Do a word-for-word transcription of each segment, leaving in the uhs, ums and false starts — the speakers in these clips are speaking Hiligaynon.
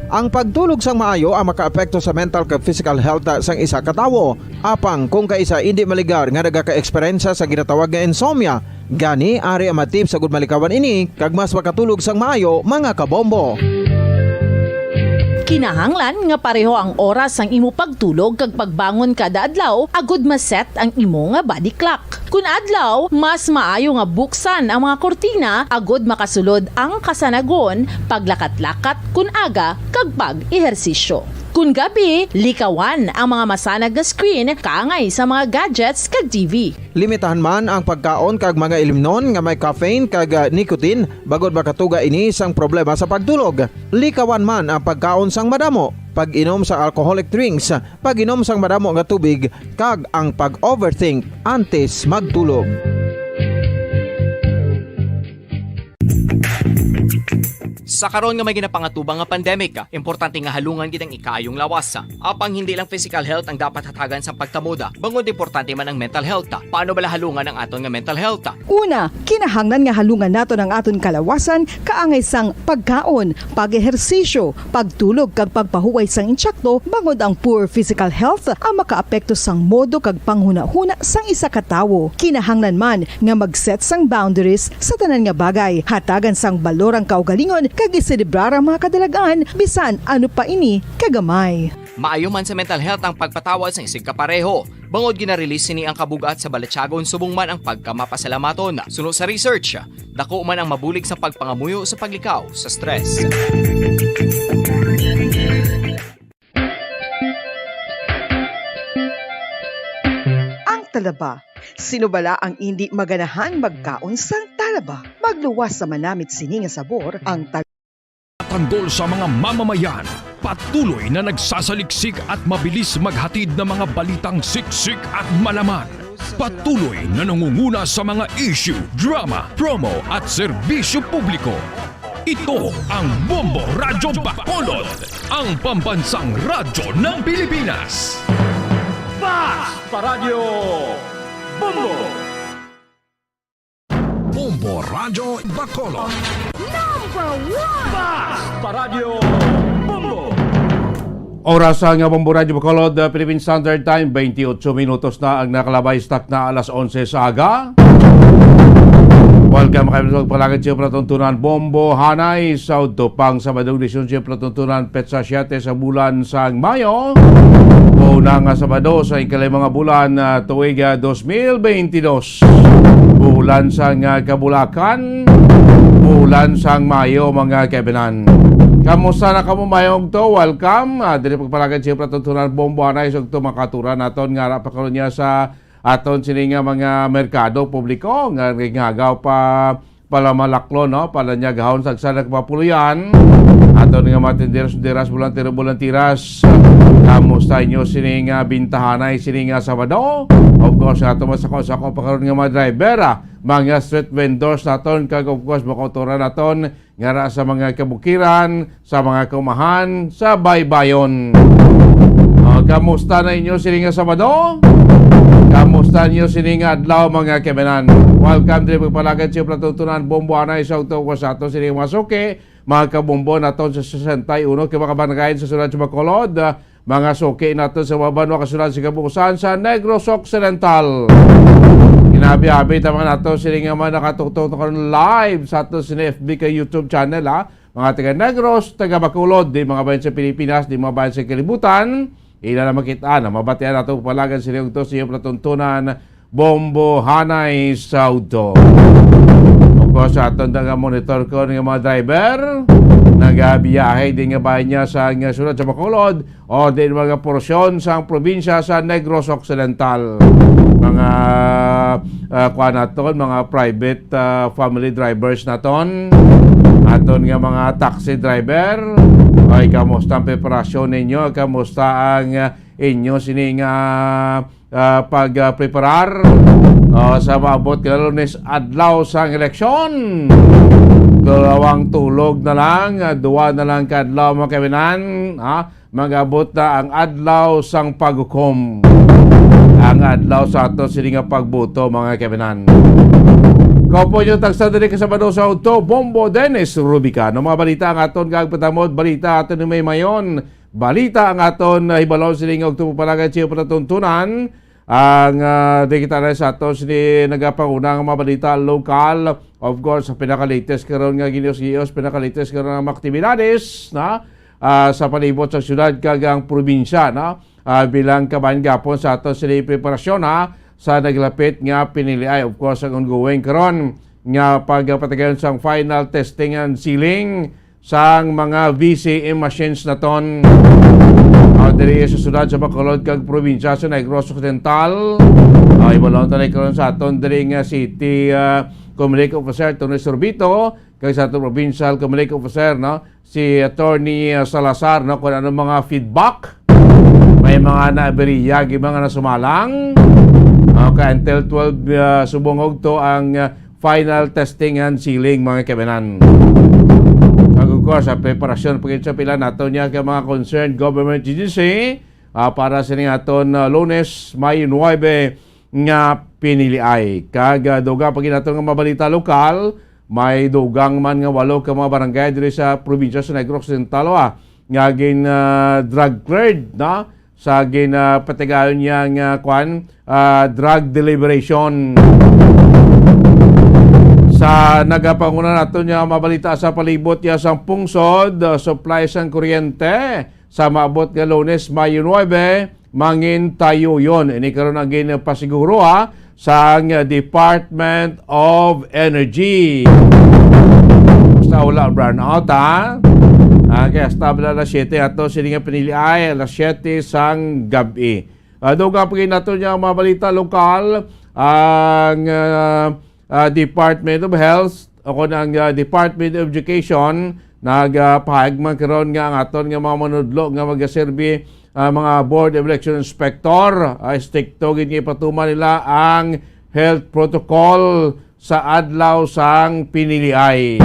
Ang pagtulog sang maayo ang makaapekto sa mental kag physical health sang isa ka tawo. Apang kung kaisa indi maligar nga nagakaeksperyensya sa ginatawag nga insomnia, gani ari ang mga tips agud malikawan ini kag mas makatulog sang maayo, mga kabombo. Kinahanglan nga pareho ang oras sang imo pagtulog kag pagbangon kada adlaw agud ma-set ang imo nga body clock. Kun adlaw, mas maayo nga buksan ang mga kurtina agud makasulod ang kasanagon, paglakat-lakat kun aga, kag pag-ehersisyo. Kun gabi, likawan ang mga masanag nga screen kaangay sa mga gadgets kag T V. Limitahan man ang pagkaon kag mga ilimnon nga may caffeine kag, ah, nicotine, bangod makatuga ini sang problema sa pagtulog. Likawan man ang pagkaon sang madamo, pag-inom sa alcoholic drinks, pag-inom sang madamo nga tubig, kag ang pag-overthink antes magtulog. Sa karon nga may ginapangatubang nga pandemic, importante nga halungan gid ang ikaayong lawas. Apang hindi lang physical health ang dapat hatagan sa pagtamod, bangod importante man ang mental health. Paano bala halungan ang aton nga mental health? Una, kinahanglan nga halungan naton ang aton kalawasan kaangay sang pagkaon, pag-ehersisyo, pagtulog kag pagpahuway sang insakto, bangod ang poor physical health ang makaapekto sang modo kag panghunahuna sang isa ka tawo. Kinahanglan man nga mag-set sang boundaries sa tanan nga bagay, hatagan sang balor ang kaugalingon kag iselebrar ang mga kadalag-an bisan ano pa ini kagamay. Maayo man sa mental health ang pagpatawad sang isigkapareho. Bangod gina-release sini ang kabug-at sa balatyagon subong man ang pagkamapasalamaton. Suno sa research, dako man ang mabulig sa pagpangamuyo sa paglikaw sa stress. Ang talaba. Sino bala ang indi maganahan magkaon sang talaba? Magluwas sa manamit sini nga sabor ang tal- Tanggol sa mga mamamayan. Patuloy na nagsasaliksik at mabilis maghatid ng mga balitang siksik at malaman. Patuloy na nangunguna sa mga issue, drama, promo at serbisyo publiko. Ito ang Bombo Radyo Bacolod, ang pambansang radyo ng Pilipinas. Basta Radyo Bombo! Bombo Radyo Bacolod. Number one! Basta Radyo Bombo! Oras sa nga Bombo Radyo Bacolod, uh, Philippine Standard Time, twenty-eight minutos na ang nakalabay sa takna alas onse sa aga. Welcome kayo sa pagpalagad sa palatuntunan Bombo Hanay sa udto pang Sabado, edisyon sa palatuntunan, petsa siyete sa bulan sang Mayo. Una nga Sabado sa ikalima nga bulan, ah, tuig, ah, dos mil bentidós. Bulan sang, ah, kabulakan, bulan sang Mayo, mga kaibinan. Kamusta na kamo, mayong to? Welcome. Ah, diri pagpalagad siyempre tutunan Bombo Hanay sa udto makaturan naton nga ara pa karon niya sa aton sini nga mga merkado publiko nga ginhagaw pa palamalaklo, no? Palanyagahon sa agsa nga kapuloy-an. Aton nga mga tinderos, tinderas, bolantero, bolantiras. Kamusta inyo sini nga bintahanay, sini nga Sabado? Of course, ato masako-sako pa karon nga mga driver, ah, mga street vendors naton, kag of course, mga kautoran naton, nga ra sa mga kabukiran, sa mga kaumahan, sa baybayon. Ah, kamusta na inyo sini nga Sabado? Kamusta ninyo sini nga adlaw, mga kaibinan? Welcome diri pagpalagad sa palatuntunan Bombo Hanay sa udto sa ato sini mga suki, mga kabombo naton sa sesenta y uno ka mga barangay sa syudad sa Bacolod, ah, mga suki naton sa mga banwa kasulod sa kabuusan sa Negros Occidental. Inabi-abi ta man nato sini nga mga nakatuktok na karon live sa ato sini F B kag YouTube channel, ha. Mga taga Negros, taga Bacolod, di mga bayan sa Pilipinas, di mga bayan sa kalibutan, ila na makit-an, mabatian nato palagan sini ugto sa iyong palatuntunan, Bombo Hanay sa udto. Of course, sa aton nga monitor ko nga mga driver, nagabiyahe din nga bayan niya sa nga syudad sa Bacolod, o din mga porsyon sang probinsya sa Negros Occidental. Mga, ah, kuan naton, mga private, ah, family drivers naton, aton nga mga taxi driver. Ay, kamusta ang preparasyon ninyo? Kamusta ang, ah, inyo sini nga, ah, pag, ah, preparar, ah, sa maabot nga Lunes, adlaw sang eleksyon? Dalawang tulog na lang, ah, duwa na lang ka adlaw, mga kaibinan, ha? Mag-abot na ang adlaw sang paghukom. Ang adlaw sa ato sini nga pagboto, mga kaibinan. Kaupo niyo tagsa diri ka Sabado sa udto, Bombo Dennis Rubica. No, mga balita ang aton kag patamod, balita aton ni May Mayon. Balita ang aton, ah, hibalon sining ugto palagay siya panatuntunan. Ang, ah, di kita na sa aton sini nagapanguna nga mga balita lokal. Of course, ang pinaka-latest karon nga ginios-gios, pinaka-latest karon nga mga aktibidades, na, ah, sa palibot sa syudad kag ang probinsya, na, ah, bilang kabahin gapon sa aton sini preparasyon, ha, sa naglapit nga piniliay. Of course, ang ongoing karon nga pagpatigayon sang final testing and sealing sang mga V C M machines naton, ah, diri sa siyudad sa Bacolod kag probinsya sa Negros Occidental. Ah, ibalon ta na karon sa aton diri nga City, ah, Comelec Officer Tony Sorbito kag sa aton Provincial Comelec Officer, no, si Attorney, ah, Salazar, no, kung ano mga feedback, may mga naabiriya, may mga nasumalang. Okay, until twelve, ah, subong ugto ang, ah, final testing and sealing, mga kaibanan. Kag of course, ang preparasyon pa gid sa pila nato niya kay mga concerned government agency, ah, para sini aton, ah, Lunes, May nuebe nga piniliay. Kag, ah, dugang pa gid nato nga mga balita lokal, may dugang man nga walo ka mga barangay diri sa probinsya sa Negros Occidental, ah, nga gin, ah, drug cleared, no? Sa ginapatigayon niya nga, kwan, ah, drug deliberation. Sa nagapanguna nato niya mabalita sa palibot niya sang pungsod, ah, supply sang kuryente sa maabot nga Lunes, Mayo nuebe, mangin tayo yon. Ini karon ang ginpasiguro, ha, sang Department of Energy. Basta wala brownout, ha? Ah, kaya stable alas siyete ato sini nga piniliay, alas siyete sang gab-i. Ah, dugang pa gid nato niya ang mga balita lokal, ang, ah, ah, Department of Health o kon ang, ah, Department of Education nagapahayag man karon nga ang aton nga mga manudlo nga magaserbi, ah, mga Board of Election Inspector, ah, estrikto gid nga ipatuman nila ang health protocol sa adlaw sang piniliay.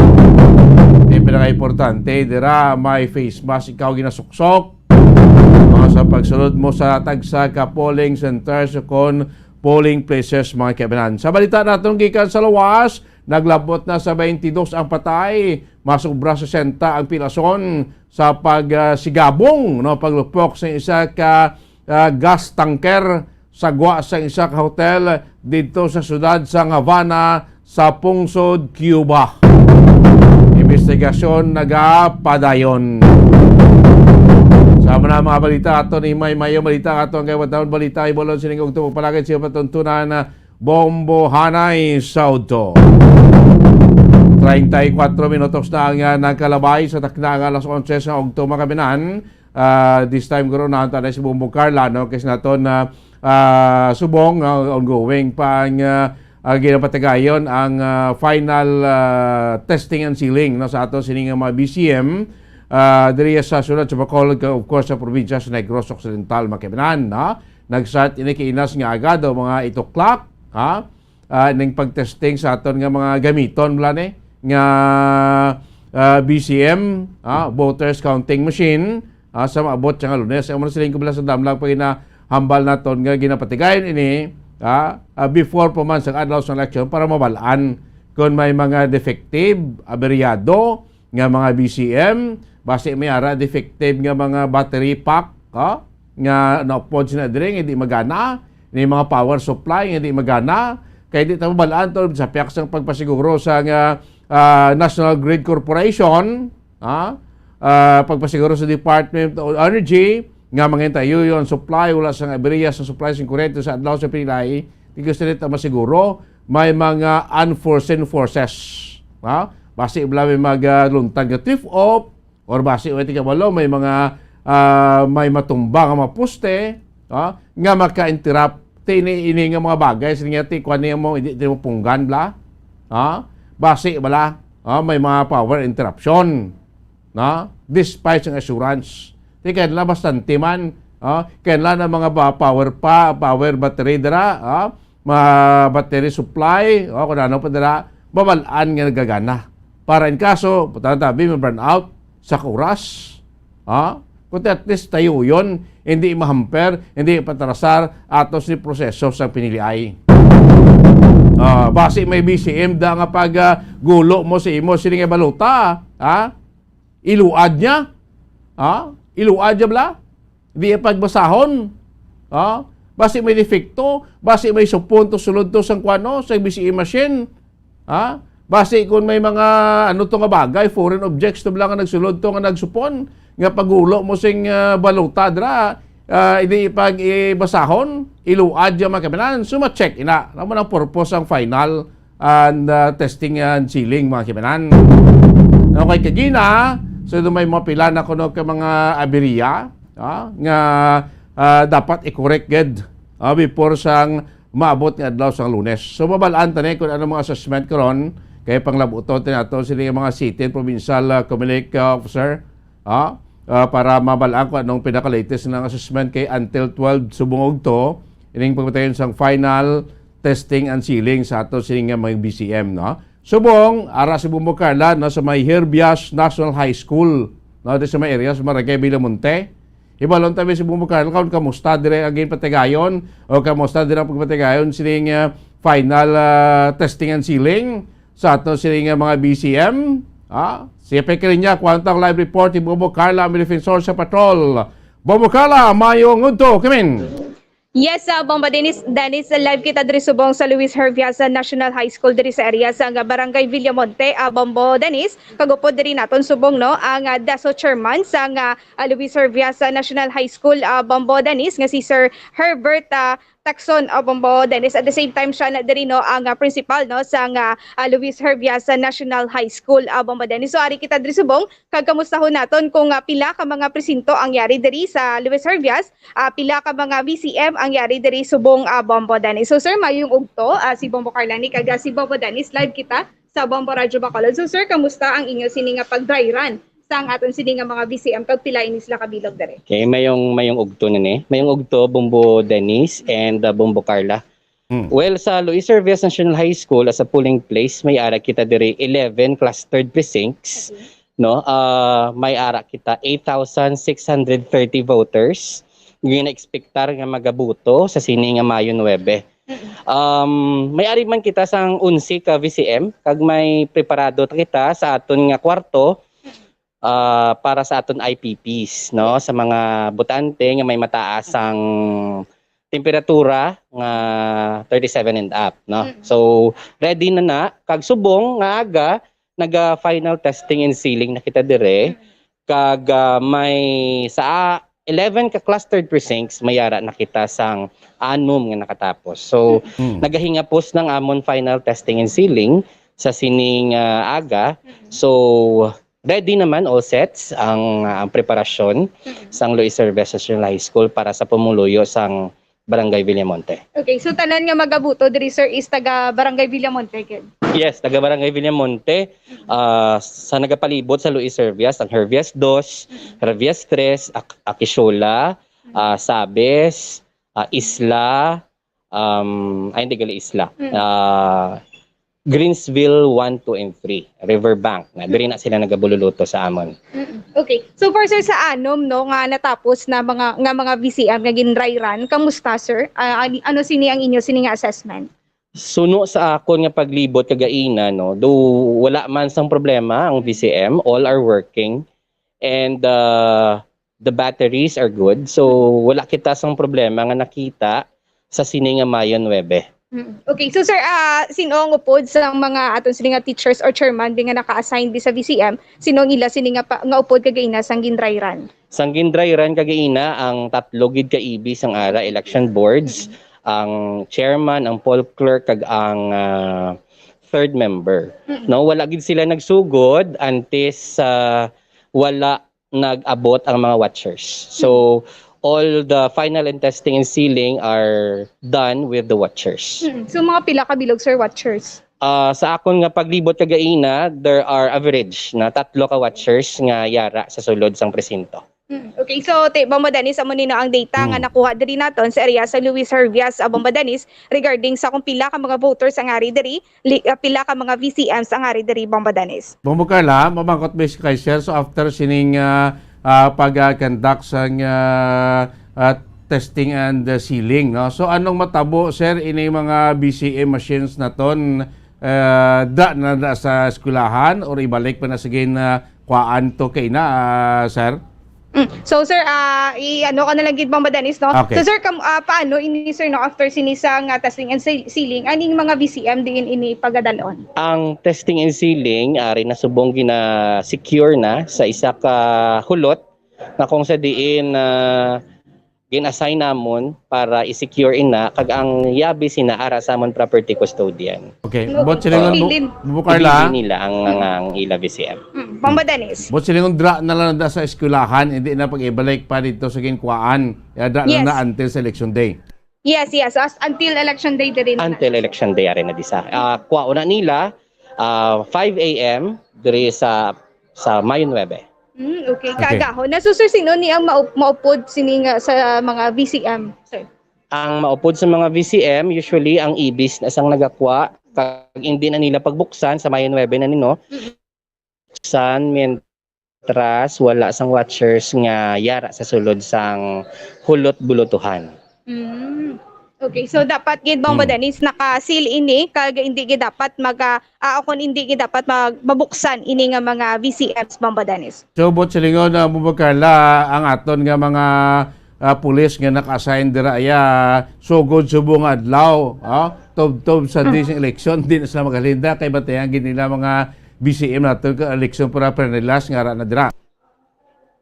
Ang pinakaimportante dira, may face mask ikaw ginasuksok, ah, sa pagsulod mo sa tagsa ka polling centers o kon polling places, mga kaibanan. Sa balita naton gikan sa lawas, naglabot na sa twenty-dos ang patay, mas sobra sesenta ang pilason sa pag, ah, sigabong, no, paglupok sa isa ka, ah, gas tanker sa gwa sa isa ka hotel didto sa siyudad sa Havana, sa pungsod Cuba. Investigasyon nagapadayon. Sama na mga balita ato ni May Mayo, balita ato ang kay Wadawon, balita ibolon sining ugto palagay siya patuntunan na Bombo Hanay sa udto. Treinta y cuatro minutos na ang, ah, nagkalabay sa takna nga alas onse sa ugto, mga kaibanan. Ah, this time, guro, naanta na si Bombo Carla, no? Kasi naton na, ah, subong, ah, ongoing pa ang, ah, ah, ginapatigayon ang, ah, final, ah, testing and sealing, no, sa ato sining mga B C M, ah, diri sa siyudad sa Bacolod, kag of course sa probinsya sa Negros Occidental, mga kaibanan, no? Nag-start ini kainas nga aga daw mga eight o'clock, ha? Ah, ning pagtesting sa aton nga mga gamiton bala ni nga, ah, B C M, ah, voters counting machine, ah, sa maabot siya nga Lunes. Amo na siling ko bala sa damlag pa ginahambal naton nga ginapatigayon ini, ah, ah, before pa man sa adlaw sa election para mabalaan kung may mga defective, aberyado, nga mga B C M, basi may ara defective nga mga battery pack, ha? Nga naupod sina diri nga di magana, ni mga power supply nga di magana, kay di ta mabalaan to sa pihak sang pagpasiguro sa nga, ah, National Grid Corporation, ha? Ah, pagpasiguro sa Department of Energy nga mangintayo ang supply, wala sang aberya sa supply sing kuryente sa adlaw sa pinilay, di gusto nila masiguro may mga unforeseen forces, ha? Basi bala may mga luntad nga drift off, or basi, o tingkabalo, may mga, ah, may matumba nga mga poste, ah, nga maka-interrupt. Ti ini, ini nga mga bagay, sa nga ti, kuwan niya mo, hindi, hindi mo punggan, bla? Ah, basi, bala? Ah, may mga power interruption. Na? Despite ang assurance. Ti, kaya nila bastante man, ah, kaya nila na mga ba, power pa, power battery dira, ah, ma battery supply, o kung ano pa dira, mabalaan nga nagagana. Para in kaso, putang tabi, ma-brownout sa oras, ha? Kundi at least tayo yon, hindi mahamper, hindi patarasar ato si proseso sa piniliay. Ah, basi may B C M da nga pag, ah, gulo mo sa imo sini nga balota, ha? Iluad niya? Ha? Iluad niya bala? Di pagbasahon? Ha? Basi may defekto, basi may supon to sulod to sang kuano, sa B C M machine. Ha? Basi kung may mga, ano to nga bagay, foreign objects to bala nga nagsulod to nga nagsupon, nga pagulo mo sing, ah, balota dira, ah, hindi pag-ibasahon, iluad yung mga kaminan. So, ma-check ina. Amo nang purpose ang final and, ah, testing and sealing, mga kaminan. Okay, kagina, so, may mga pila na kuno ka mga aberya, ah, nga, ah, dapat i-correct gid, ah, before sang maabot nga adlaw sang Lunes. So, mabalaan ta ni kung ano mga assessment karon, kay panglabuton ta nato sini nga mga city and provincial, ah, Comelec, ah, officer, ah, ah, para mabalaan kung anong pinaka-latest ng assessment kay until twelve subong ugto, ining pagpatayon sang final testing and sealing sa ato sini nga mga B C M, no? Subong, ara si Bombo Carla, no, sa may Herbias National High School, no, di sa may area sa Barangay Villamonte. Hibalon tabi si Bombo Carla kung kamusta dire ang ginpatigayon o kamusta dire ang pagpatigayon sining, ah, final, ah, testing and sealing sa ato sining, ah, mga B C M. Ah, siya pa kalinya, kuwanta ang live report ni Bombo Carla, ang defensor sa patrol. Bombo Carla, mayo ngudto, kamin. Yes, ah, Bombo Dennis, Dennis, live kita diri subong sa Luis Hervias, ah, National High School diri sa area sa, ah, Barangay Villamonte, ah, Bombo Dennis. Kag upod diri naton subong, no, ang, ah, DASO chairman sa, ah, ah, Luis Hervias, ah, National High School, ah, Bombo Dennis, nga si Sir Herbert, ah, Tacson, ah, Bombo Dennis. At the same time, siya na diri, no, ang, ah, principal, no, sa, ah, ah, Luis Hervias, ah, National High School, ah, Bombo Dennis. So, ari kita diri subong, kag kamustahon naton kung, ah, pila ka mga presinto ang yari diri sa Luis Hervias, ah, pila ka mga B C M ang yari diri subong, ah, Bombo Dennis. So, sir, mayong ugto, ah, si Bombo Carlani kag, ah, si Bombo Dennis, live kita sa Bombo Radyo Bacolod. So, sir, kamusta ang inyo sini nga pag-dry run sa ang aton sini nga mga B C M kag pila ini sila kabilog diri? Okay, mayong, mayong ugto na ni. Mayong ugto, Bombo Dennis and, uh, Bombo Carla. Hmm. Well, sa Luis Hervias National High School, as a polling place, may ara kita diri eleven clustered precincts, Okay. no? Ah, may ara kita eight thousand six hundred thirty voters. Gina-expectar nga magabuto sa sini nga Mayo nuebe. Mm-mm. Um, may ari man kita sang onse ka V C M, kag may preparado ta kita sa aton nga kwarto, ah, para sa aton I P Ps, no? Sa mga botante nga may mataas ang temperatura nga thirty-seven and up, no? Mm. So, ready na na. Kag subong nga aga, naga-final testing and sealing na kita dire. Mm. Kag, ah, may sa eleven ka clustered precincts, may ara na kita sang anom nga nakatapos. So, Mm. nagahingapos ng amon final testing and sealing sa sining, ah, aga. Mm. So, ready naman, all sets, ang, ah, ang preparasyon Mm. sang Luis Hervias National High School para sa pumuluyo sang Barangay Villamonte. Okay, so tanan nga magabuto diri, sir, is taga Barangay Villamonte gid? Yes, taga Barangay Villamonte. Mm. Ah, sa nagapalibot sa Luis Hervias, ang Hervias dos, Mm. Hervias tres, Ak-, Akishola, Mm. ah, Sabes, ah, Isla, um, ay, hindi gali Isla. Mm. Ah, Greensville one, two, and three, Riverbank. Na, diri na sila nagabululuto sa amon. Mm-mm. Okay. So far, sir, sa anom, no, nga natapos na mga, nga mga V C M nga gin-dry run, kamusta, sir? Ah, ani-, ano sini ang inyo sini nga assessment? Suno sa akon nga paglibot kagaina, no, do wala man sang problema ang V C M, all are working. And, uh, the batteries are good. So, wala kita sang problema nga nakita sa sini nga Mayo nuebe. Mm. Okay. So, sir, ah, sino ang upod sa mga aton sini nga teachers or chairman di nga naka-assign di sa V C M? Sino ang ila sini nga pa, nga upod kagaina sang gin-dry run? Sang gin-dry run kagaina ang tatlo gid ka E B sang ara election boards, Mm. ang chairman, ang poll clerk, kag ang, ah, third member. Mm. No, wala gid sila nagsugod antes sa wala nag-abot ang mga watchers. So, Mm. all the final and testing and sealing are done with the watchers. Mm. So, mga pila ka bilog, sir, watchers? Ah, sa akon nga paglibot kagaina, there are average na tatlo ka watchers nga yara sa sulod sang presinto. Mm. Okay, so, te, Bombo Dennis, amo nino ang data nga Mm. nakuha diri naton sa area sa Luis Hervias, ah, Bombo Dennis, regarding sa kung pila ka mga voters ang ari diri, li-, ah, pila ka mga V C Ms ang ari diri, Bombo Dennis. Bombo Carla, mamangkot mi kay sir. So, after sining, ah, ah, pag, ah, conduct sang, ah, ah, testing and, uh, sealing, no? So, anong matabo, sir, ini mga B C M machines naton, uh, da na, na sa eskwelahan or ibalik pa na sa gin, uh, kuhaan to kay na, uh, sir? Mm. So, sir, ah, i-ano ka na lang gid, Bamba Dennis, no? Okay. So, sir, kam-, ah, paano ini, sir, no, after sini sa nga testing and se-, sealing, aning mga B C M diin ini pagadalon? Ang testing and sealing, ari na subong gina-secure na sa isa ka hulot na kung sa diin, ah, gin-assign namon para i-secure ina, kag ang yabi sina ara sa amon property custodian. Okay. Okay. But sila nga bu-, Bilin. Bu-, Carla? Ibili nila ang, ang, ang ila B C M. Mm, Bamba Dennis. But sila nga dra na lang da sa eskwelahan, hindi na pag-ibalik pa dito sa ginkuhaan. Ya, dra na Yes. na until sa election day. Yes, yes. As, until election day, diri na. Until election day, ari na di sa. Ah, kuha una nila, ah, five A M diri sa, sa Mayon nuebe. Mm, okay. Okay. Kaagahon. Na, so, sir, sino ni ang maup-, maupod sini nga sa mga V C M, sir? Ang maupod sa mga V C M, usually ang ibis na sang nagakwa, kag hindi na nila pagbuksan sa Mayon nuebe na nino. Mm. Buksan mientras wala sang watchers nga yara sa sulod sang hulot bulutuhan. Mm. Okay, so dapat gid, Bamba Hmm. Dennis, naka-seal ini, kag hindi gid dapat maga-, ah, kung hindi gid dapat mag-, mabuksan ini nga mga V C Ms, Bamba Dennis. So, buot silingon, ah, Bumbo Carla, ang aton nga mga, ah, pulis nga naka-assign dira, iya, sugod subong adlaw, ah, tubtob sa Hmm. days ng election, di na sila maghalinda, kay bantayan gid nila mga V C M naton ka election para pernilas nga ara na dira.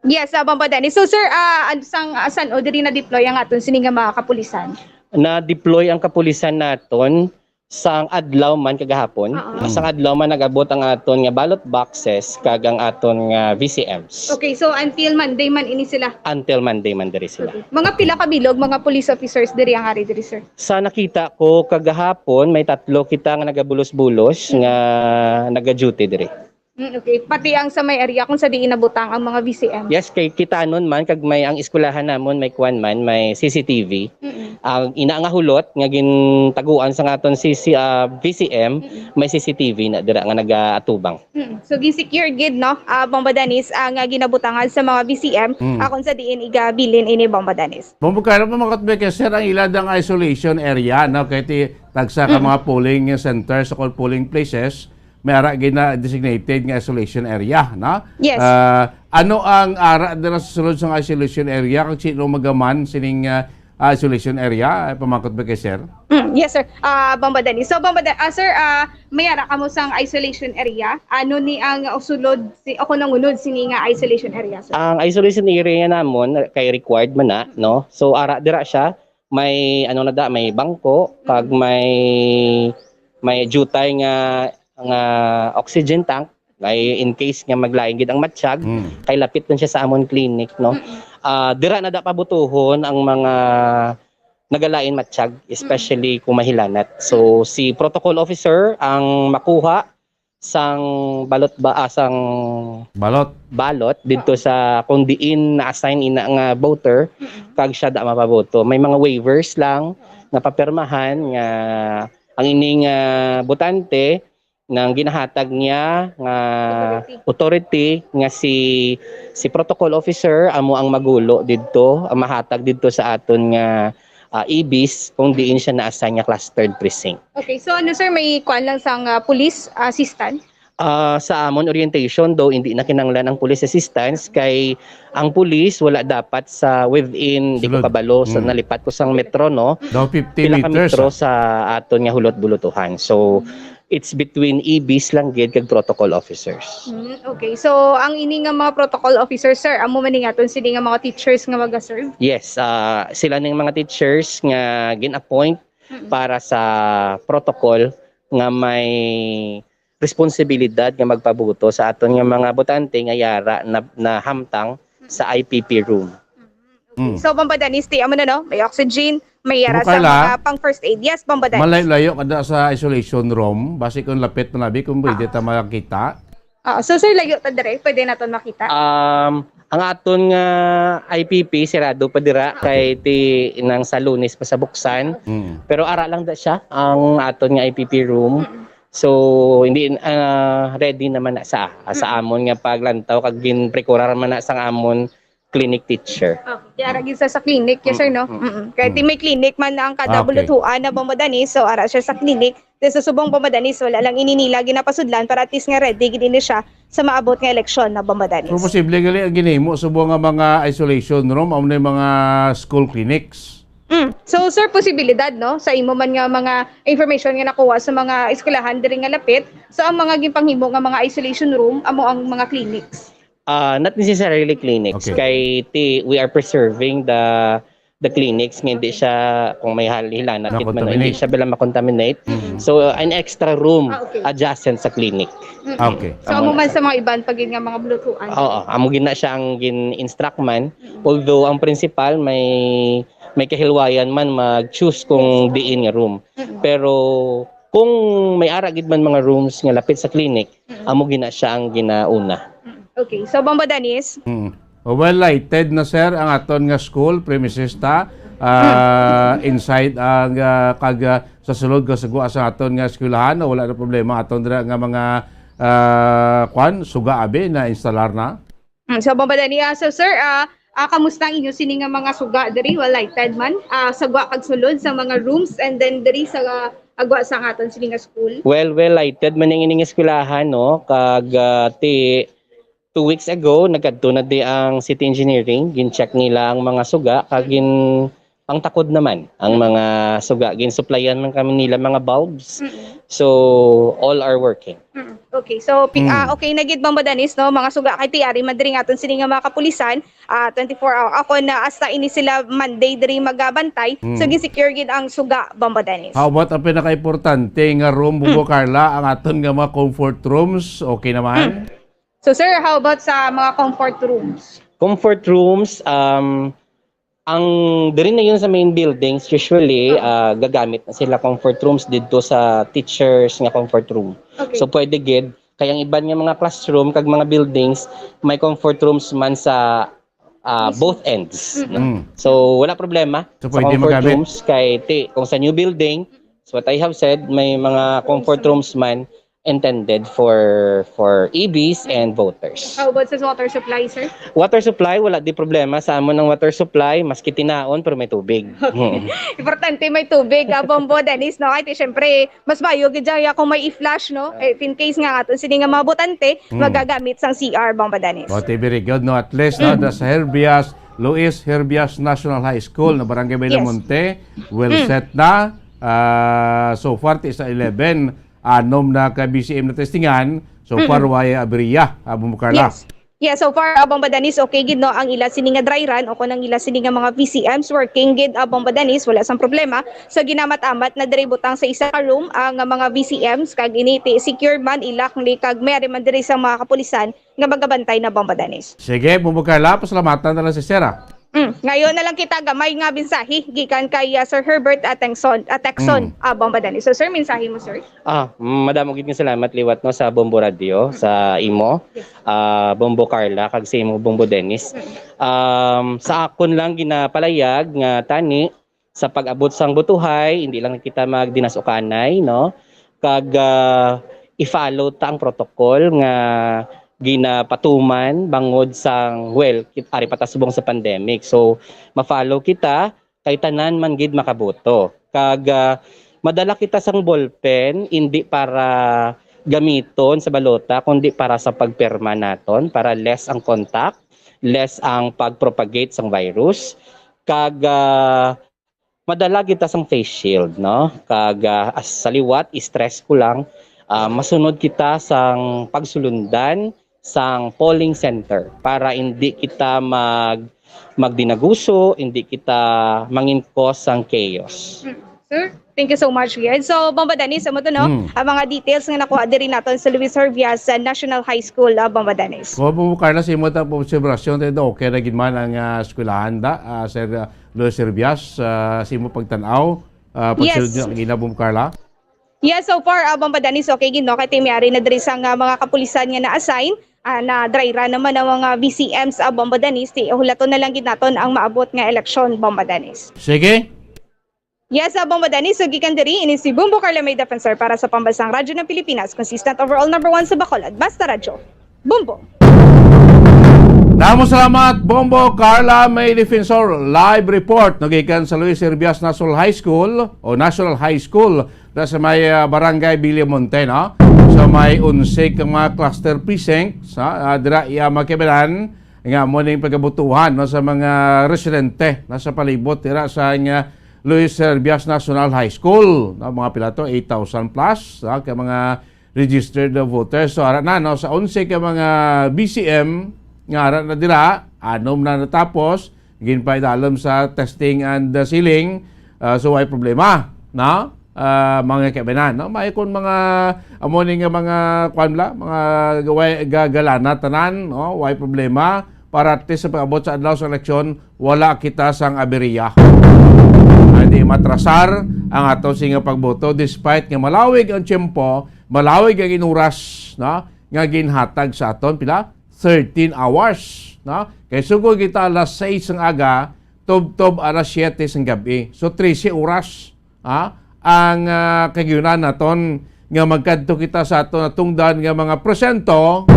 Yes, ah, Bamba Dennis. So, sir, ah, an-, sang, ah, san-o diri na-deploy ang aton sini nga mga kapulisan? Na-deploy ang kapulisan naton sang adlaw man kagahapon. Oo. Sang adlaw man nag-abot ang aton nga ballot boxes kag ang aton nga V C Ms. Okay, so until Monday man ini sila? Until Monday man diri sila. Okay. Mga pila ka bilog, mga police officers diri ang ari diri, sir? Sa nakita ko kagahapon, may tatlo kita nga nagabulos-bulos Mm. nga naga-duty diri. Mm, okay. Pati ang sa may area kung sa diin nabutang ang mga V C M. Yes, kay kitanon man, kag may ang eskwelahan namon, may kuwan man, may C C T V. Mm-mm. Ang ina nga hulot nga gintaguan sa aton C C, ah, V C M, Mm-mm. may C C T V na dira nga nagaatubang. Mm. So, gin-secure gid, no, ah, Bamba Dennis, ang, ah, ginabutangan sa mga V C M, Mm. ah, kung sa diin igabilin ini, Bamba Dennis. Bamba Carla, pamakot ba kay sir ang ila dang isolation area, no? Kay ti-, tagsa ka Mm. mga polling centers o polling places, may ara gina-designated nga isolation area, no? Yes. Ah, ano ang ara dira sa sulod sang isolation area, kag sino magaman sining, ah, ah, isolation area? Ay, pamakot ba kay sir? Mm, yes, sir. Ah, Bamba Dennis. So, Bamba Den-, ah, sir, ah, may ara kamo sang isolation area? Ano ni ang sulod si, o kung nangunod sini nga isolation area, sir? Ang isolation area namon kay required man na, no? So, ara dira siya, may ano na da, may bangko, kag Mm. may, may jutay nga, nga oxygen tank, kay in case nga maglain gid ang matsyag, Mm. kay lapit lang siya sa amon clinic, no? Mm-mm. Ah, dira na da pabutuhon ang mga nagalain matsyag, Mm. especially kung mahilanat. So, si protocol officer ang makuha sang balot ba, ah, sang Balot. balot didto Oo. sa kung diin na-assign ina nga voter, Mm-mm. kag siya da mapaboto. May mga waivers lang Oo. nga papirmahan nga ang ining, ah, botante nang ginahatag niya nga Authority. authority nga si, si protocol officer amo ang magulo didto, ang mahatag didto sa aton nga, ah, ibis kung diin siya na-assign nga clustered precinct. Okay, so ano, sir, may kuan lang sang, ah, police assistant? Ah, sa amon orientation, though, hindi na kinahanglan ang police assistance kay ang police wala dapat sa within, di ko Sulod. kabalo, sa Mm. nalipat ko sang metro, no? Daw fifty Pila ka meters, metro ah. sa aton nga hulot-bulutuhan. So, Mm. it's between E Bs lang gid kag protocol officers. Mm, okay. So, ang ini nga mga protocol officers, sir, amo man ni nga aton sini nga mga teachers nga maga-serve? Yes, ah, sila ning mga teachers nga gin-appoint Mm. para sa protocol nga may responsibilidad nga magpabuto sa aton nga mga botante nga yara na, nahamtang sa I P P room. Mm, okay. Mm. So, Bamba Dennis, ti amo na, no? May oxygen, may yara Bamba sa Carla, mga pang first aid. Yes, Bamba Dennis. Malayo-layo kada sa isolation room, basi kung lapit man abi, kung pwede Ah. ta makita. Ah, so, sir, layo ta dire, pwede naton makita? Um, ang aton nga I P P, sirado pa dira, Ah. kay ti nang sa Lunes pa sa buksan. Mm. Pero ara lang da siya, ang aton nga I P P room. Mm. So, hindi, ah, ready naman na sa, sa Mm. amon nga paglantaw, kag ginprekurar man na sang amon clinic teacher. Okay. Kaya ra gid sa, sa clinic, yes sir, no? Mm, mm. Mm-mm. Kaya ti may clinic man ang kada Ah, okay. Bulutuan na Bombo Danis, so ara siya sa clinic. Then sa subong Bombo Danis, wala lang ini nila ginapasudlan para at least nga ready gid ini siya sa maabot nga eleksyon na Bombo Danis. Pero posible gali ang ginhimo subong nga mga isolation room, amo na yung mga school clinics. Mm. So sir, posibilidad, no, sa imo man nga mga information nga nakuha sa mga eskwelahan diri nga lapit, so ang mga ginpanghimo nga mga isolation room amo ang mga clinics. Ah, not necessarily clinics. Okay. Kay ti, we are preserving the the clinics nga hindi siya, kung may hal- hilanat gid man, Makontaminate. Hindi siya bila makontaminate. Mhm. So uh, an extra room Ah, okay. Adjacent sa clinic. Mm. Okay. So amo man sa mga iban pa gid nga mga Bulutuan. Oo, amo gid na siya ang gin-instruct man. Although ang principal may may kahilwayan man mag-choose kung diin nga room. Mm-mm. Pero kung may ara gid man mga rooms nga lapit sa clinic, Mm. Amo gina siya ang ginauna. Okay, so Bombo Danis. Mm. Oh, well lighted na, sir, ang aton nga school premises ta. Ah, inside ang ah, kag ah, sa sulod ka sa guwa sa aton nga eskwelahan, wala na problema aton dira nga mga ah, kwan, suga abi na instalar na. Mm, so Bombo Danis, ah, so sir, ah, ah, kamusta ang inyo sini nga mga suga diri? Well lighted man. Ah, sa guwa kag sulod sa mga rooms and then diri sa ah, agwa sa aton sini nga school. Well, well lighted man ang ining eskwelahan, no? Kag ah, ti two weeks ago, nagkadto na di ang City Engineering, gin-check nila ang mga suga, kag gin ang takod naman ang mga suga, gin-supplyan man kami nila mga bulbs. Mm-mm. So, all are working. Mm. Okay, so pi- Mm. ah, okay na gid Bombo Danis, no, mga suga kay ti ari man diri nga aton sini nga mga kapulisan, ah, twenty-four hour ako na hasta ini sila Monday diri magabantay. Mm. So gi-secure gid ang suga Bombo Danis. How about ang pinaka-importante nga room, Bubo Carla, ang aton nga mga comfort rooms, okay naman? So sir, how about sa mga comfort rooms? Comfort rooms, um, ang diri na yun sa main buildings, usually, Oo. ah, gagamit na sila comfort rooms dito sa teachers nga comfort room. Okay. So, pwede gid, kay ang iban nga mga classroom kag mga buildings, may comfort rooms man sa ah, Mismo. Both ends. Mm-mm. No? Mm. So, wala problema So, sa pwede comfort magamit. Rooms kay ti, kung sa new building, so what I have said, may mga comfort rooms man intended for for E Bs and voters. How about sa water supply, sir? Water supply, wala di problema sa amon ang water supply, maski tinaon pero may tubig. Importante may tubig, ah, Bombo Dennis, no? Kay ti, syempre, mas maayo gid dyan kung may i-flush, no? If in case nga ato sini nga mga botante, Hmm. magagamit sang C R, Bombo Dennis. O, ti, very good, no? At least, no, Mm. the Herbias, Luis Herbias National High School, na Barangay Yes. Baylamonte, well Mm. set na. Ah, so far, ti sa eleven, anom na ka B C M na testingan. So Mm-mm. far, way abriya, Bombo Carla. Yes. Yes, so far, ah, Bombo Dennis, okay gid, no, ang ila sini nga dry run o kung ang ila sini nga mga V C Ms working gid, ah, Bombo Dennis, wala sang problema. So ginamat-amat na diri butang sa isa ka room ang, ah, mga V C Ms, kag ini ti secure man ila ni kag may ari man diri sa mga kapulisan nga magabantay na, Bombo Dennis. Sige, Bombo Carla, pasalamatan na lang si Sera. Mm. Ngayon na lang kita gamay nga mensahe gikan kay, ah, Sir Herbert Atengson, Atexon, Mm. ah, Bombo Dennis. So sir, mensahe mo, sir? Ah, madamo gid nga salamat liwat, no, sa Bombo Radio, sa imo, Yes. ah, Bombo Carla, kag sa imo, Bombo Dennis. Mm. Um, sa akon lang ginapalayag nga tani, sa pag-abot sang butuhay, hindi lang kita magdinas-ukanay, no? Kag ah, i-follow ta ang protocol nga ginapatuman bangod sang, well, kit- ari pa ta subong sa pandemic. So, ma-follow kita kay tanan man gid makaboto. Kag ah, madala kita sang ballpen, hindi para gamiton sa balota, kundi para sa pagpirma naton, para less ang contact, less ang pag-propagate sang virus. Kag ah, madala kita sang face shield, no? Kag ah, as sa liwat, stress ko lang, ah, masunod kita sang pagsulundan sang polling center para hindi kita mag magdinaguso, hindi kita mangin-cause sang chaos. Sir, thank you so much, Rian. So, Bombo Dennis, amo to, no? Mm. Ang mga details nga nakuha diri naton sa Luis Herbias, ah, National High School, ah, Bombo Dennis. Kung po, Carla, sa imo ta po observasyon, tayo, okay na gid man ang ah, eskwelahan da, ah, Sir ah, Luis Herbias, ah, sa imo pagtanaw, ah, pagsulod Yes. niyo, ang ina, Bombo Carla? Yes, so far, ah, Bombo Dennis, okay gid, no? Kay ti may ari na diri sang, ah, mga kapulisan nga na-assign, ah, na dry run naman ang mga V C Ms, ah, Bombo Dennis. Ti hulaton na lang gid naton ang maabot nga eleksyon, Bombo Dennis. Sige. Yes, ah, Bombo Dennis, so gikan diri, ini si Bombo Carla May Defensor para sa Pambansang Radyo ng Pilipinas, consistent overall number one sa Bacolod. Basta Radyo. Bombo! Damo salamat, Bombo. Carla May Defensor, live report nagikan sa Luis Herbias National High School o National High School na sa may, ah, Barangay Villamonte, no? Sa may onse ka mga cluster precincts, ha? Ah, dira iya makibanan nga mo ning pagabutuhan, no, sa mga residente na sa palibot dira sa nga Luis Herbias National High School, no? Mga pila to, eight thousand plus, ha? Ka mga registered voters. So, ara na, no, sa onse ka mga B C M nga ara na dira, anom na natapos, ginpaidalom sa testing and, uh, sealing, uh, so way problema, no? Uh, mga kaibanan, no? May kon mga amo ni nga mga kuan bala, mga gaway gagalana tanan, no? Way problema para at least sa pag-abot sa adlaw sa eleksyon, wala kita sang aberya. Hindi matrasar ang ato sing pagboto despite nga malawig ang tiyempo, malawig ang inuras, no? Nga ginhatag sa aton pila thirteen hours, no? Kay sugod kita alas sais sang aga, tubtob alas siyete sang gabi. So, trese oras, ha? Ang, ah, kagiunan naton nga magkadto kita sa aton natungdan nga mga presento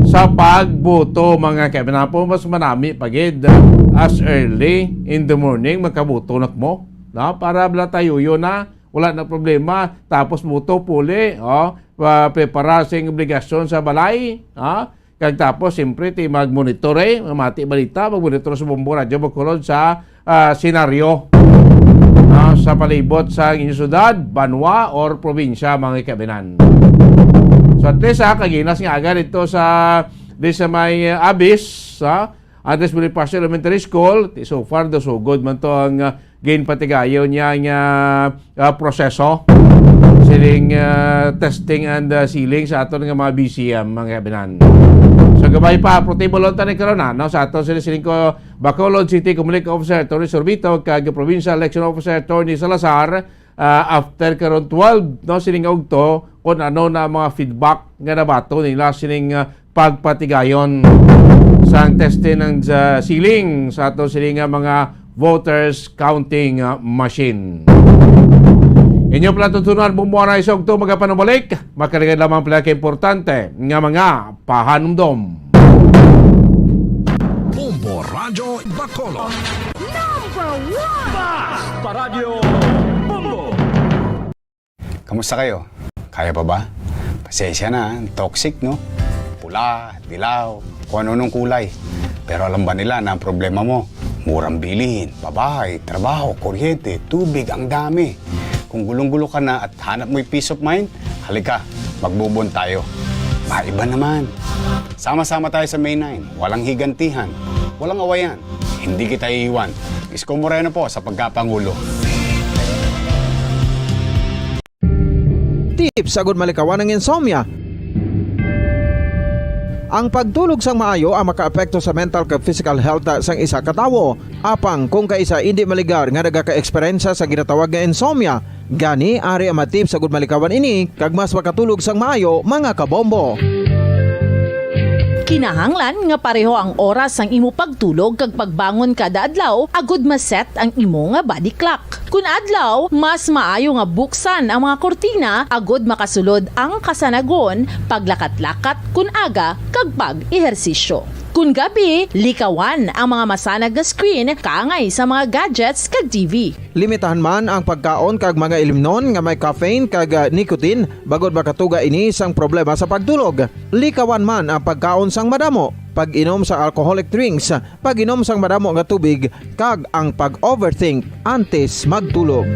sa pagboto, mga kaibanan po, mas manami pa gid, ah, as early in the morning, makaboto na mo, no? Para bala tayo yun na, wala na problema. Tapos boto, puli, oh, pa-, prepara sing obligasyon sa balay, ha? Kag tapos, siyempre, ti mag-monitor, eh, mamati balita, mag-monitor sa Bombo Radyo Bacolod sa, ah, senaryo, no, sa palibot sa inyong syudad, banwa, or probinsya, mga kaibanan. So, at least, ha, kaginas nga aga dito sa, di sa may, ah, Abis, ha, Andres Bonifacio Elementary School, ti so far, daw sugod man to ang, ah, ginpatigayon niya nga, ah, proseso sining, ah, testing and, ah, sealing sa aton nga mga B C M, mga kaibanan. So, gabay pa, Protibo Lontan ni Corona, no, sa aton sini sining ko Bacolod City Comunic Officer Attorney Sorbito, kag Provincial Election Officer Attorney Salazar, ah, after karon twelve, no, sining ugto, kung ano na ang mga feedback nga nabato nila sining, ah, pagpatigayon sang testing ng, ah, sealing sa ato sini nga mga voters counting, ah, machine. Inyo pala tutunan, bumuha na isog to magapanumalik. Makalagay lamang pala ka importante nga mga pahanumdom. Bombo Radyo Bacolod. Number one! Basta Radyo Bombo! Kamusta kayo? Kaya pa ba? Pasensya na, toxic, no? Pula, dilaw, kung ano-anong kulay. Pero alam ba nila na ang problema mo, murang bilihin, pabahay, trabaho, kuryente, tubig, ang dami. Kung gulong-gulo ka na at hanap mo'y peace of mind, halika, magbubon tayo. Maiba naman. Sama-sama tayo sa May nine. Walang higantihan, walang awayan. Hindi kita iiwan. Isko Moreno po sa pagkapangulo. Tips agud malikawan ang insomnia. Ang pagtulog sang maayo ang makaapekto sa mental kag physical health sang isa ka tawo. Apang kung kaisa indi maligar nga nagaka-eksperyensya sa ginatawag nga insomnia, gani ari ang mga tips agud malikawan ini kag mas makatulog sang maayo, mga kabombo. Kinahanglan nga pareho ang oras sang imo pagtulog kag pagbangon kada adlaw agud ma-set ang imo nga body clock. Kun adlaw, mas maayo nga buksan ang mga kurtina agud makasulod ang kasanagon, paglakat-lakat kun aga, kag pag-ehersisyo. Kun gabi, likawan ang mga masanag nga screen kaangay sa mga gadgets kag T V. Limitahan man ang pagkaon kag mga ilimnon nga may caffeine kag, ah, nicotine, bangod makatuga ini sang problema sa pagtulog. Likawan man ang pagkaon sang madamo, pag-inom sa alcoholic drinks, pag-inom sang madamo nga tubig, kag ang pag-overthink antes magtulog.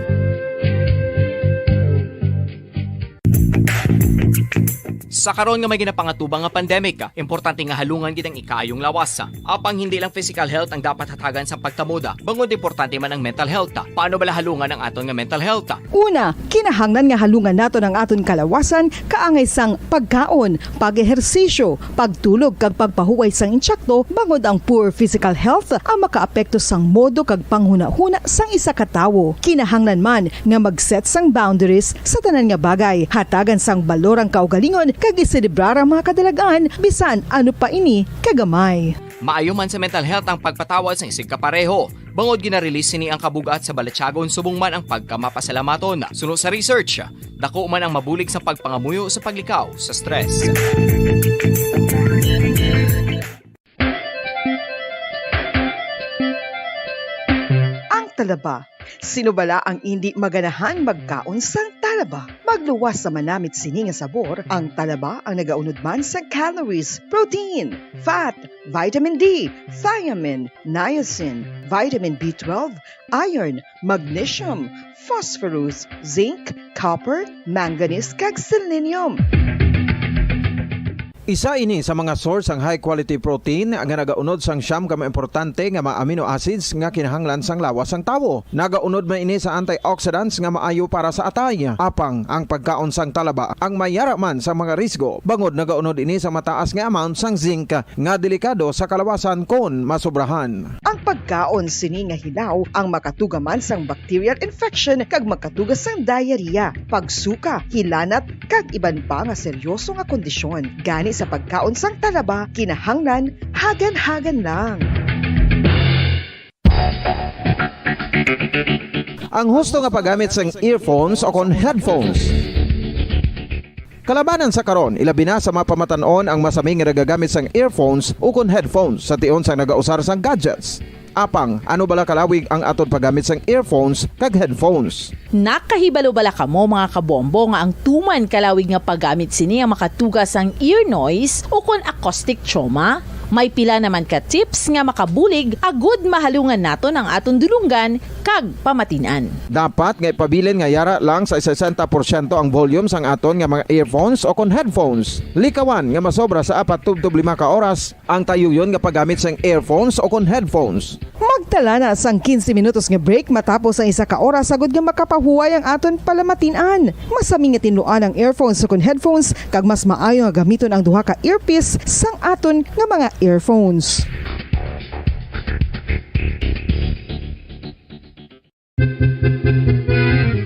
Sa karon nga may ginapangatubang nga pandemic, importante nga halungan gid ang ikaayong lawas. Apang hindi lang physical health ang dapat hatagan sa pagkamoda, bangod importante man ang mental health. Paano bala halungan ang aton nga mental health? Una, kinahanglan nga halungan naton ang aton kalawasan kaangay sang pagkaon, pag-ehersisyo, pagtulog kag pagpahuway sang intsakto, bangod ang poor physical health ang makaapekto sang modo kag panghunahuna sang isa ka tawo. Kinahanglan man nga mag-set sang boundaries sa tanan nga bagay, hatagan sang balor ang kaugalingon kag iselebrar ang mga kadalag-an, bisan ano pa ini kagamay. Maayo man sa mental health ang pagpatawad sang isigkapareho, bangod gina-release sini ang kabug-at sa balatyagon subong man ang pagkamapasalamaton. Suno sa research, dako man ang mabulig sa pagpangamuyo sa paglikaw sa stress. Talaba. Sino bala ang indi maganahan magkaon sang talaba? Magluwas sa manamit sini nga sabor, ang talaba ang nagaunod man sang calories, protein, fat, vitamin D, thiamine, niacin, vitamin B twelve, iron, magnesium, phosphorus, zinc, copper, manganese, kag selenium. Isa ini sa mga source sang high quality protein nga nagaunod sang siyam ka mga importante nga mga amino acids nga kinahanglan sang lawas sang tawo. Nagaunod man ini sa antioxidants nga maayo para sa atay. Apang ang pagkaon sang talaba ang mayara man sa mga risgo, bangod nagaunod ini sa mataas nga amount sang zinc nga delikado sa kalawasan kon masobrahan. Ang pagkaon sini nga hilaw ang makatuga man sang bacterial infection kag makatuga sang diarrhea, pagsuka, hilanat, kag iban pa nga seryoso nga kondisyon. Gani sa pagkaon sang talaba, kinahanglan hagan-hagan lang. Ang husto nga paggamit sang earphones o kon headphones. Kalabanan sa karon, ilabi na sa mga pamatan-on ang masami nga nagagamit sang earphones ukon headphones sa tion sang nagausar sang gadgets. Apang, ano bala kalawig ang aton paggamit sang earphones kag headphones? Nakahibalo bala kamo, mga kabombo, nga ang tuman kalawig nga paggamit sini ang makatuga sang ear noise ukon acoustic trauma? May pila naman ka tips nga makabulig agud mahalungan naton ang aton dulonggan kag pamatin-an. Dapat nga ipabilin nga yara lang sa sesenta porsyento ang volume sang aton nga mga earphones o kon headphones. Likawan nga masobra sa apat tubtob lima ka oras ang tayuyon nga paggamit sang earphones o kon headphones. Magtala na sang quince minutos nga break matapos ang isa ka oras agud nga makapahuway ang aton palamatin-an. Masami nga tinluan ang earphones o kon headphones, kag mas maayo nga gamiton ang duha ka earpiece sang aton nga mga earphones.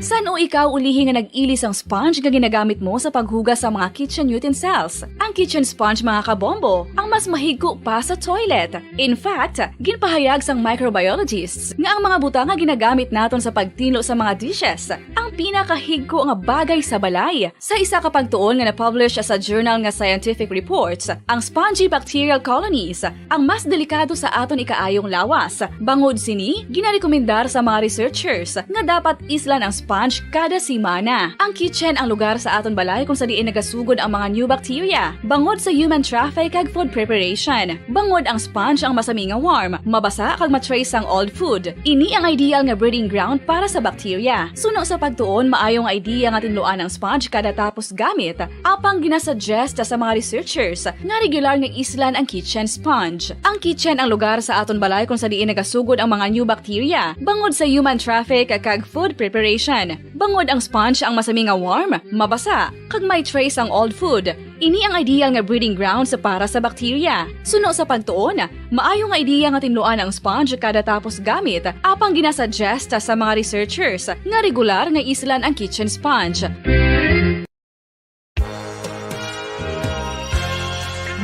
San-o ikaw ulihi nga nag-ili sang sponge nga ginagamit mo sa paghugas sa mga kitchen utensils? Ang kitchen sponge, mga kabombo, ang mas mahigko pa sa toilet. In fact, ginpahayag sang microbiologists nga ang mga butang nga ginagamit naton sa pagtinlo sa mga dishes ang pinakahigko nga bagay sa balay. Sa isa ka pagtuon nga na-publish sa journal nga Scientific Reports, ang spongy bacterial colonies ang mas delikado sa aton ikaayong lawas. Bangod sini, ginarekomendar sa mga researchers nga dapat islan ang sponge kada semana. Ang kitchen ang lugar sa aton balay kung sa diin nagasugod ang mga new bacteria, bangod sa human traffic kag food preparation. Bangod ang sponge ang masami nga warm, mabasa kag ma-trace ang old food. Ini ang ideal nga breeding ground para sa bacteria. Suno sa pagtuon, maayo nga idea nga tinluan ang sponge kada tapos gamit. Apang ginasuggest sa mga researchers nga regular nga islan ang kitchen sponge. Ang kitchen ang lugar sa aton balay kung sa diin nagasugod ang mga new bacteria, bangod sa human traffic kag food preparation. Bangod ang sponge ang masami nga warm, mabasa, kag may trace ang old food. Ini ang ideal nga breeding grounds para sa bacteria. Suno sa pagtuon, maayo nga idea nga tinluan ang sponge kada tapos gamit, apang ginasuggest sa mga researchers nga regular nga islan ang kitchen sponge.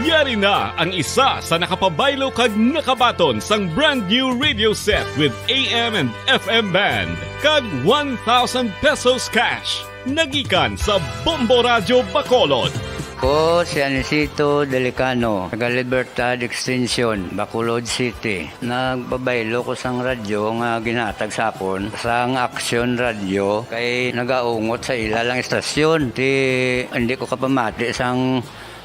Yari na ang isa sa nakapabaylo kag nakabaton sang brand new radio set with A M and F M band kag one thousand pesos cash. Nagikan sa Bombo Radyo Bacolod. Ko si Anisito Delicano, taga Libertad Extension, Bacolod City. Nagpabaylo ko sang radyo nga ginhatag sa akon sang Aksyon Radyo kay nagaungot sa ila lang istasyon. Ti hindi ko kapamati sang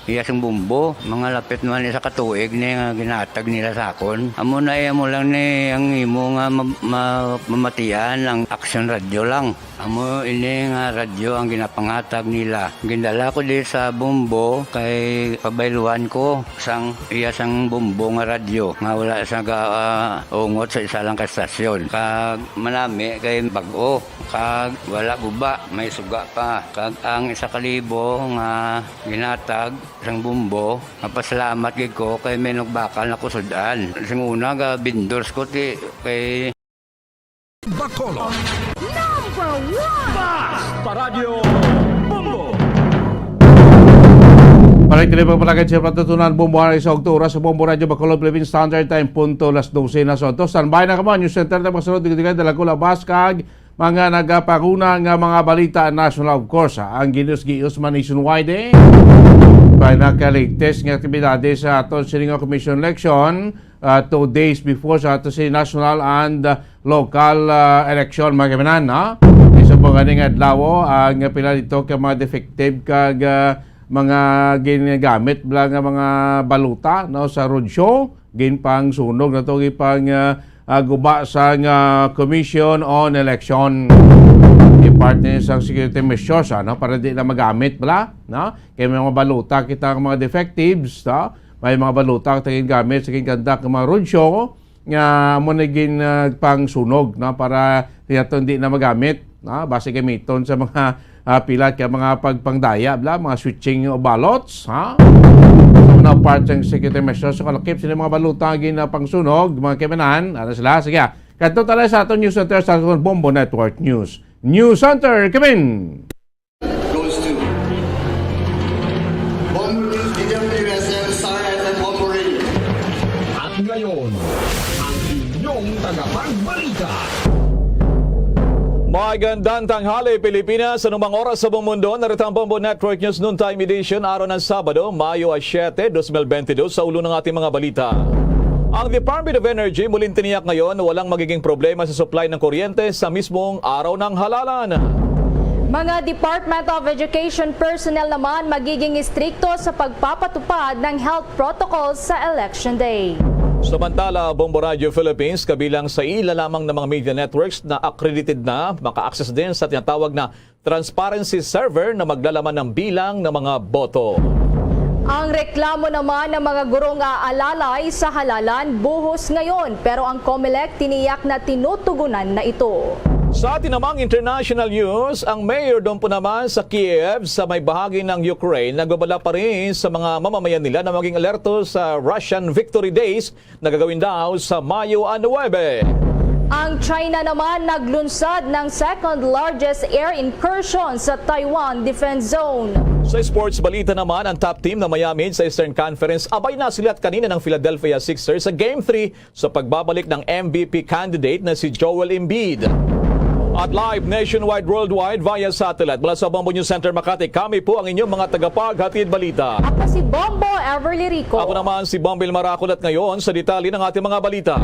iya sang bombo. Mga lapit naman isa ka tuig ni nga ginhatag nila sa akon. Amo na, eh, amo lang ni ang imo nga ma-, ma-, mamatian ang Aksyon Radyo lang. Amo ini nga radyo ang ginapangatag nila. Gindala ko di sa bombo kay pabayluan ko sang iya sang bombo nga radyo nga wala sa ga, ah, ungot sa isa lang ka estasyon. Kag manami kay bag-o, kag wala guba, may suga pa. Kag ang isa ka libo nga ginatag sang bombo, mapasalamat gid ko kay may nagbakal na kusud-an. Sing una ga vendors ko ti kay Bacolod. Number one! Basta Radyo Bombo! Balik tayo pagpalagay sa patutunan, Bombo, alas sa oras sa Bombo Radyo Bacolod, Philippine Standard Time, punto alas dose na. So, ito, standby na kamo. News Center na masunod, digdigay, dala ko labas, kag mga nagapanguna nga mga balita national, of course, ah, ang ginus-gius man nationwide, eh. Pinaka-latest nga aktibidades sa aton sining nga commission election, ah, two days before sa ato si national and, ah, local, ah, election, mga kaimanan, no? Kay subong gani nga adlaw, ang pila dito ka mga defective kag, ah, mga ginagamit bala nga mga balota, no, sa roadshow, ginpangsunog na to, ginpang, ah, ah, guba sang, ah, Commission on Election. Ipart ni sang security measures, ano, para di na magamit bala, no? Kay may mga balota kita nga mga defectives, no? May mga balota kita gingamit sa ginkandak nga mga roadshow, nga amo na gin, ah, pangsunog, no, para yato hindi na magamit, no, basi gamiton sa mga, ah, pila ka mga pagpangdaya, bla, mga switching of ballots, ha? So, na part sang security measures sa kalakip sila mga balota gin, ah, pangsunog, mga kaimanan, ano sila? Sige, ah. Kadto tayo sa aton news center sa Bombo Network News. News Center, Kevin! Goes to Bombo News, D W S M, Star F M, Bombo Radio. At ngayon, ang inyong tagapagbalita. Magandang tanghali, Pilipinas. Anumang oras sa buong mundo, narito ang Bombo Network News Noontime Edition, araw ng Sabado, Mayo a siete, dos mil bentidus. Sa ulo ng ating mga balita. Ang Department of Energy muling tiniyak ngayon, walang magiging problema sa supply ng kuryente sa mismong araw ng halalan. Mga Department of Education personnel naman magiging istrikto sa pagpapatupad ng health protocols sa Election Day. Samantala, Bombo Radio Philippines, kabilang sa ila lamang ng mga media networks na accredited na, maka-access din sa tinatawag na transparency server na maglalaman ng bilang ng mga boto. Ang reklamo naman ng mga gurong aalalay sa halalan buhos ngayon, pero ang Comelec tiniyak na tinutugunan na ito. Sa atin namang international news, ang mayor doon po naman sa Kiev, sa may bahagi ng Ukraine, nagbabala pa rin sa mga mamamayan nila na maging alerto sa Russian Victory Days na gagawin daw sa Mayo a nuebe. Ang China naman naglunsad ng second largest air incursion sa Taiwan defense zone. Sa sports balita naman, ang top team na Miami sa Eastern Conference, abay na silat kanina ng Philadelphia Sixers sa Game three sa pagbabalik ng M V P candidate na si Joel Embiid. At live nationwide, worldwide, via satellite mula sa Bombo News Center Makati, kami po ang inyong mga tagapaghatid balita. Ako si Bombo Everly Rico. Ako naman si Bombil Marakol at ngayon sa detalye ng ating mga balita.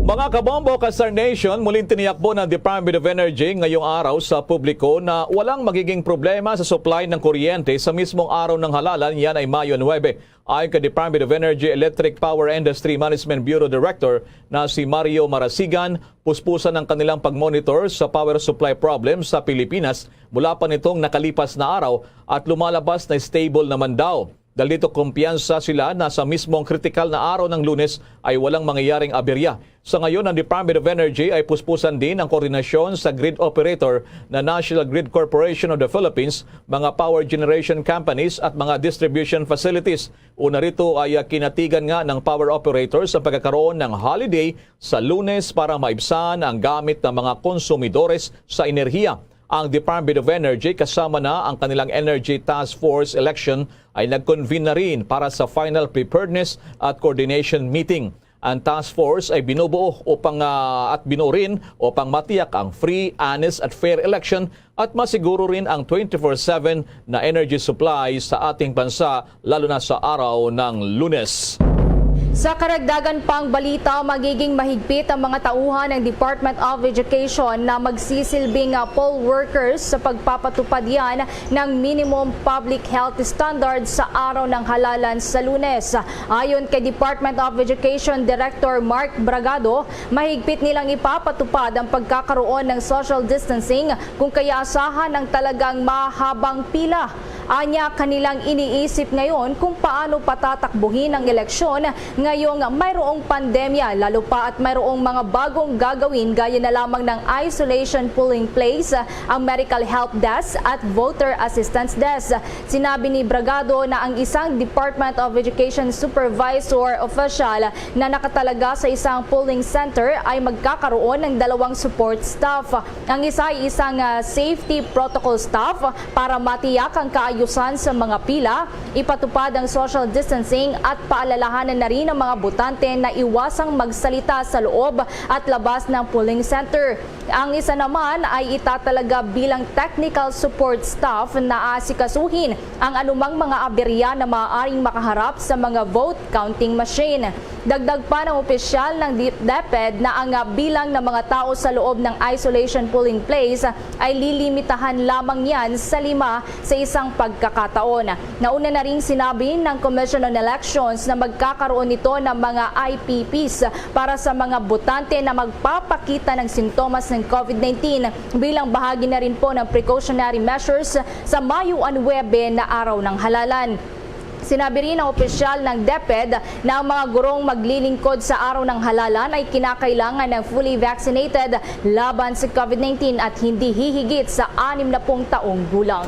Mga kabombo, ka-Star Nation, muling tiniyak po ng Department of Energy ngayong araw sa publiko na walang magiging problema sa supply ng kuryente sa mismong araw ng halalan, yan ay Mayo nuebe. Ayon kay Department of Energy Electric Power Industry Management Bureau Director na si Mario Marasigan, puspusan ang kanilang pag-monitor sa power supply problem sa Pilipinas mula pa nitong nakalipas na araw at lumalabas na stable naman daw. Dahil dito, kumpiyansa sila na sa mismong kritikal na araw ng Lunes ay walang mangyayaring aberya. Sa ngayon, ang Department of Energy ay puspusan din ang koordinasyon sa grid operator na National Grid Corporation of the Philippines, mga power generation companies at mga distribution facilities. Una rito ay, ah, kinatigan nga ng power operators ang pagkakaroon ng holiday sa Lunes para maibsan ang gamit ng mga konsumidores sa enerhiya. Ang Department of Energy kasama na ang kanilang Energy Task Force election ay nag-convene na rin para sa final preparedness at coordination meeting. Ang task force ay binubuo upang, ah, at binuo rin upang matiyak ang free, honest at fair election at masiguro rin ang twenty-four seven na energy supply sa ating bansa, lalo na sa araw ng Lunes. Sa karagdagan pang balita, magiging mahigpit ang mga tauhan ng Department of Education na magsisilbing, ah, poll workers sa pagpapatupad yan ng minimum public health standards sa araw ng halalan sa Lunes. Ayon kay Department of Education Director Mark Bragado, mahigpit nilang ipapatupad ang pagkakaroon ng social distancing kung kaya asahan ang talagang mahabang pila. Anya, kanilang iniisip ngayon kung paano patatakbuhin ang eleksyon ngayong mayroong pandemya, lalo pa at mayroong mga bagong gagawin gaya na lamang ng isolation polling place, ang medical help desk at voter assistance desk. Sinabi ni Bragado na ang isang Department of Education supervisor official na nakatalaga sa isang polling center ay magkakaroon ng dalawang support staff. Ang isa ay isang, ah, safety protocol staff para matiyak ang kaayusan sa mga pila, ipatupad ang social distancing at paalalahanan na rin ang mga botante na iwasang magsalita sa loob at labas ng polling center. Ang isa naman ay itatalaga bilang technical support staff na aasikasuhin ang anumang mga aberya na maaaring makaharap sa mga vote counting machine. Dagdag pa ng opisyal ng D-, DepEd na ang, ah, bilang ng mga tao sa loob ng isolation polling place ay lilimitahan lamang yan sa lima sa isang pagkakataon. Nauna na ring sinabi ng Commission on Elections na magkakaroon ito ng mga I P Ps para sa mga botante na magpapakita ng sintomas ng COVID nineteen bilang bahagi na rin po ng precautionary measures sa Mayo nuebe na araw ng halalan. Sinabi rin ng opisyal ng DepEd na ang mga gurong maglilingkod sa araw ng halalan ay kinakailangan ng fully vaccinated laban sa COVID nineteen at hindi hihigit sa anim na pung taong gulang.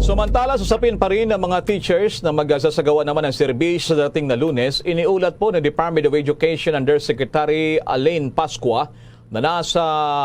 Samantala, susapin pa rin ang mga teachers na magsasagawa naman ng serbisyo sa darating na Lunes. Iniulat po ni Department of Education Undersecretary Elaine Pascua na nasa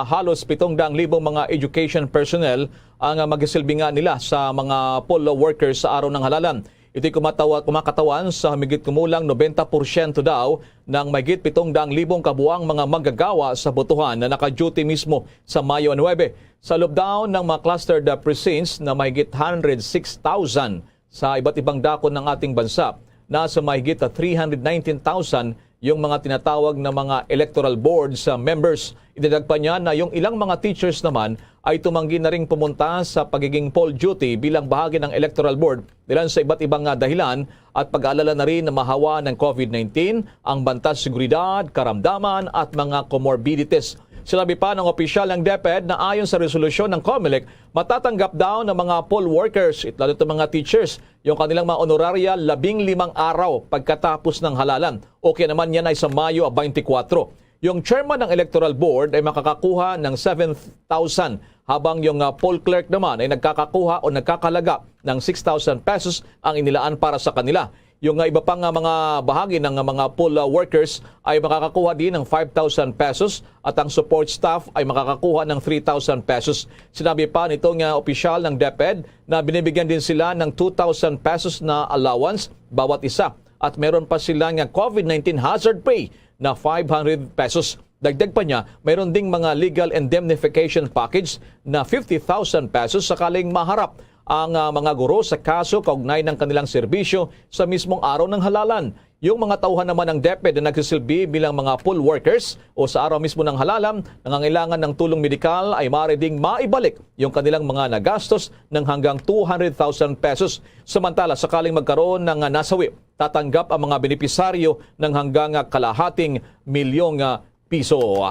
halos pitong daang libong mga education personnel ang, ah, magsisilbi nga nila sa mga poll workers sa araw ng halalan. Ito'y kumatawa-, kumakatawan sa humigit kumulang nobenta porsyento daw ng mahigit pitong daang libong kabuang mga manggagawa sa botohan na naka-duty mismo sa Mayo nuebe. Sa lubdaw ng mga clustered, ah, precincts na mahigit hundred six thousand sa iba't ibang dako ng ating bansa, nasa mahigit, ah, three hundred nineteen thousand yung mga tinatawag na mga electoral boards, ah, members. Idinagdag pa niya na yung ilang mga teachers naman ay tumanggi na ring pumunta sa pagiging poll duty bilang bahagi ng electoral board, dahilan sa iba't ibang, ah, dahilan at pag-aalala na rin na mahawa ng COVID nineteen ang banta sa seguridad, karamdaman at mga comorbidities. Sinabi pa ng opisyal ng DepEd na ayon sa resolusyon ng Comelec, matatanggap daw ng mga poll workers, it-, lalo itong mga teachers, yung kanilang mga honoraria labing limang araw pagkatapos ng halalan. Okay naman, yan ay sa Mayo twenty-four. Yung chairman ng Electoral Board ay makakakuha ng seven thousand, habang yung, ah, poll clerk naman ay nagkakakuha o nagkakalaga ng six thousand pesos ang inilaan para sa kanila. Yung, ah, iba pang, ah, mga bahagi ng, ah, mga poll, ah, workers ay makakakuha din ng five thousand pesos at ang support staff ay makakakuha ng three thousand pesos. Sinabi pa nitong, ah, opisyal ng DepEd na binibigyan din sila ng two thousand pesos na allowance bawat isa at meron pa sila nga COVID nineteen hazard pay na five hundred pesos. Dagdag pa niya, mayroon ding mga legal indemnification package na fifty thousand pesos sakaling maharap ang, ah, mga guro sa kaso kaugnay ng kanilang serbisyo sa mismong araw ng halalan. Yung mga tauhan naman ng DepEd na nagsisilbi bilang mga poll workers o sa araw mismo ng halalan, nangangailangan ng tulong medikal, ay maaari ding maibalik yung kanilang mga nagastos ng hanggang two hundred thousand pesos. Samantala, sakaling magkaroon ng, ah, nasawi, tatanggap ang mga benepisaryo ng hanggang, ah, kalahating milyong, ah, piso.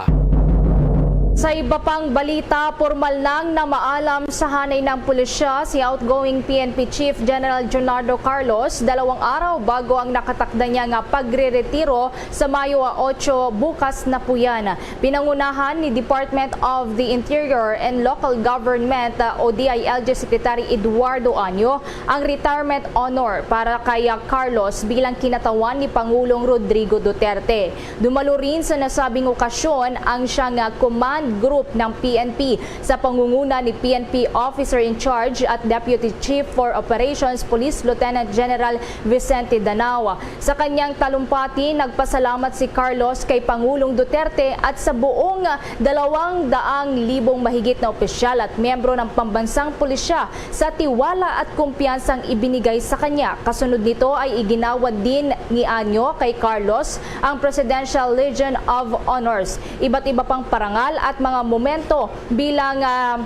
Sa iba pang balita, pormal nang namaalam sa hanay ng pulisya si outgoing P N P Chief General Junardo Carlos dalawang araw bago ang nakatakda niya nga pagreretiro sa Mayo otso, bukas na po yan. Pinangunahan ni Department of the Interior and Local Government, uh, o D I L G Secretary Eduardo Año ang retirement honor para kay, uh, Carlos bilang kinatawan ni Pangulong Rodrigo Duterte. Dumalo rin sa nasabing okasyon ang siyang, uh, command group ng P N P sa pangunguna ni P N P Officer in Charge at Deputy Chief for Operations Police Lieutenant General Vicente Danao. Sa kanyang talumpati, nagpasalamat si Carlos kay Pangulong Duterte at sa buong dalawang daang libong mahigit na opisyal at miyembro ng pambansang pulisya sa tiwala at kumpiyansang ibinigay sa kanya. Kasunod nito ay iginawad din ni Año kay Carlos ang Presidential Legion of Honors, iba't iba pang parangal at mga momento bilang, ah,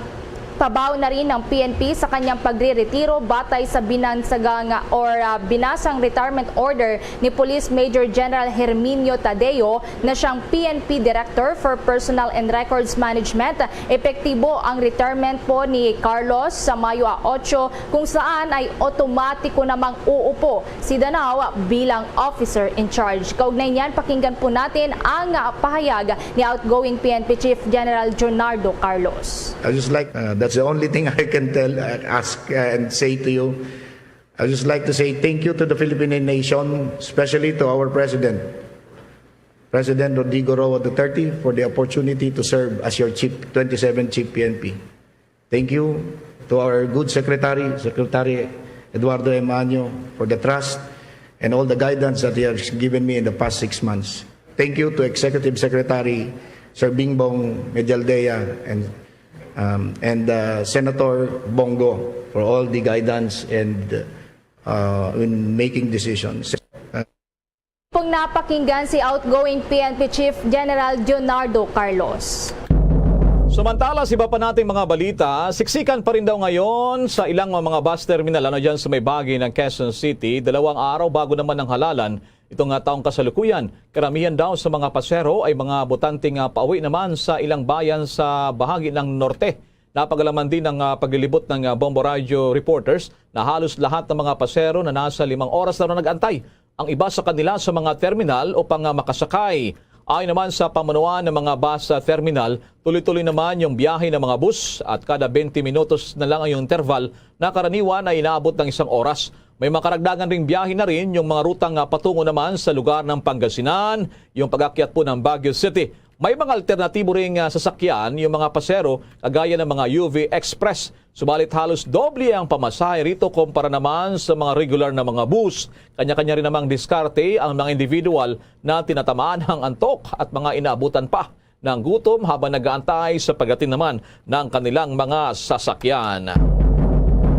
pabaw na rin ng P N P sa kanyang pagreretiro batay sa binansagang or, ah, binasang retirement order ni Police Major General Herminio Tadeo na siyang P N P Director for Personnel and Records Management. Epektibo ang retirement po ni Carlos sa Mayo otso, kung saan ay otomatiko namang uupo si Danao bilang officer in charge. Kaugnay niyan, pakinggan po natin ang, ah, pahayag ni outgoing P N P Chief General Junardo Carlos. I just like, uh, that's the only thing I can tell, uh, ask, uh, and say to you. I just like to say thank you to the Philippine nation, especially to our president, President Rodrigo Roa Duterte, for the opportunity to serve as your chief, twenty-seven chief P N P. Thank you to our good secretary, Secretary Eduardo M. Año, for the trust and all the guidance that he has given me in the past six months. Thank you to Executive Secretary Sir Bingbong Medialdea and, um, and, uh, Senator Bong Go for all the guidance and, uh, in making decisions. Uh, Pong napakinggan si outgoing P N P Chief General Leonardo Carlos. Samantala, sa iba pa nating mga balita, siksikan pa rin daw ngayon sa ilang mga bus terminal, ano, dyan sa may bahagi ng Quezon City, dalawang araw bago naman ang halalan itong, ah, taong kasalukuyan. Karamihan daw sa mga pasero ay mga botante nga pauwi naman sa ilang bayan sa bahagi ng norte. Napagalaman din ng, ah, paglilibot ng, ah, Bombo Radio reporters na halos lahat ng mga pasero na nasa limang oras na raw nag-antay ang iba sa kanila sa mga terminal upang, ah, makasakay. Ayon naman sa pamunuan ng mga bus, ah, terminal, tuloy-tuloy naman yung biyahe ng mga bus at kada twenty minutos na lang ang interval na karaniwan ay inaabot ng isang oras. May mga karagdagan ring biyahe na rin yung mga rutang, ah, patungo naman sa lugar ng Pangasinan, yung pag-akyat po ng Baguio City. May mga alternatibo ring, ah, sasakyan yung mga pasero kagaya ng mga U V Express. Subalit halos doble ang pamasahe rito kumpara naman sa mga regular na mga bus. Kanya-kanya rin namang diskarte ang mga individual na tinatamaan ng antok at mga inaabutan pa ng gutom habang nag-aantay sa pagdating naman ng kanilang mga sasakyan.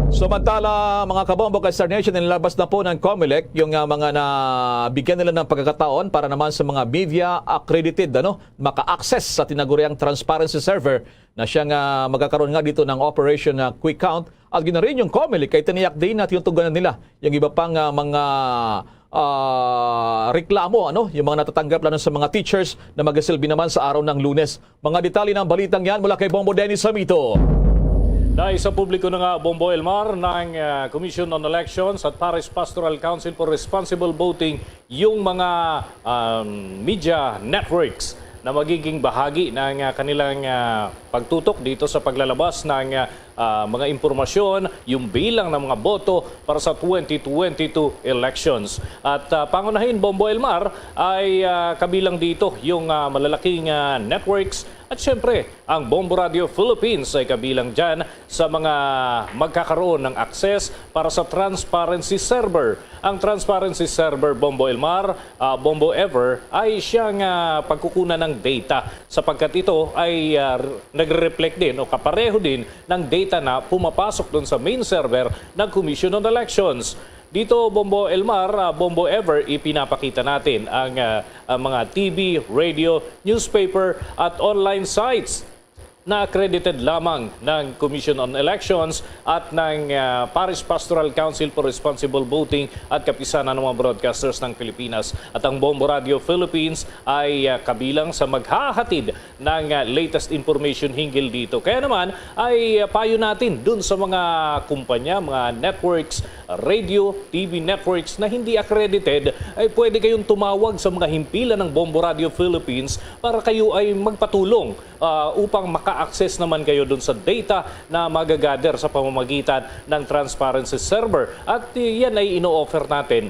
Samantala, mga kabombo kay Star Nation, inilabas na po ng Comelec yung, ah, mga nabigyan nila ng pagkakataon para naman sa mga media accredited, ano, maka-access sa tinaguriang transparency server na siya nga magkakaroon nga dito ng Operation, ah, Quick Count. At ginarin yung Comelec kay tiniyak din na tinutugunan nila yung iba pang, ah, mga, ah, reklamo, ano, yung mga natatanggap lalo sa mga teachers na magasilbi naman sa araw ng Lunes. Mga detalye ng balitang yan mula kay Bombo Dennis Samito. Dahil sa publiko na nga, Bombo Elmar, ng, ah, Commission on Elections at Parish Pastoral Council for Responsible Voting, yung mga, um, media networks na magiging bahagi ng, ah, kanilang, ah, pagtutok dito sa paglalabas ng, ah, ah, mga impormasyon, yung bilang ng mga boto para sa twenty twenty-two elections. At, ah, pangunahin, Bombo Elmar, ay, ah, kabilang dito yung, ah, malalaking, ah, networks. At syempre, ang Bombo Radio Philippines ay kabilang dyan sa mga magkakaroon ng access para sa transparency server. Ang transparency server, Bombo Elmar, ah, Bombo Ever, ay siyang, ah, pagkukunan ng data sapagkat ito ay, ah, r-, nagre-reflect din o kapareho din ng data na pumapasok doon sa main server ng Commission on Elections. Dito, Bombo Elmar, ah, Bombo Ever, ipinapakita natin ang, ah, ang mga T V, radio, newspaper, at online sites na accredited lamang ng Commission on Elections at ng, ah, Parish Pastoral Council for Responsible Voting at Kapisanan ng mga Broadcasters ng Pilipinas. At ang Bombo Radio Philippines ay, ah, kabilang sa maghahatid ng, ah, latest information hinggil dito. Kaya naman ay, ah, payo natin dun sa mga kumpanya, mga networks, radio, T V networks na hindi accredited, ay pwede kayong tumawag sa mga himpilan ng Bombo Radio Philippines para kayo ay magpatulong, ah, upang maka-access naman kayo dun sa data na magagather sa pamamagitan ng transparency server. At, eh, yan ay ino-offer natin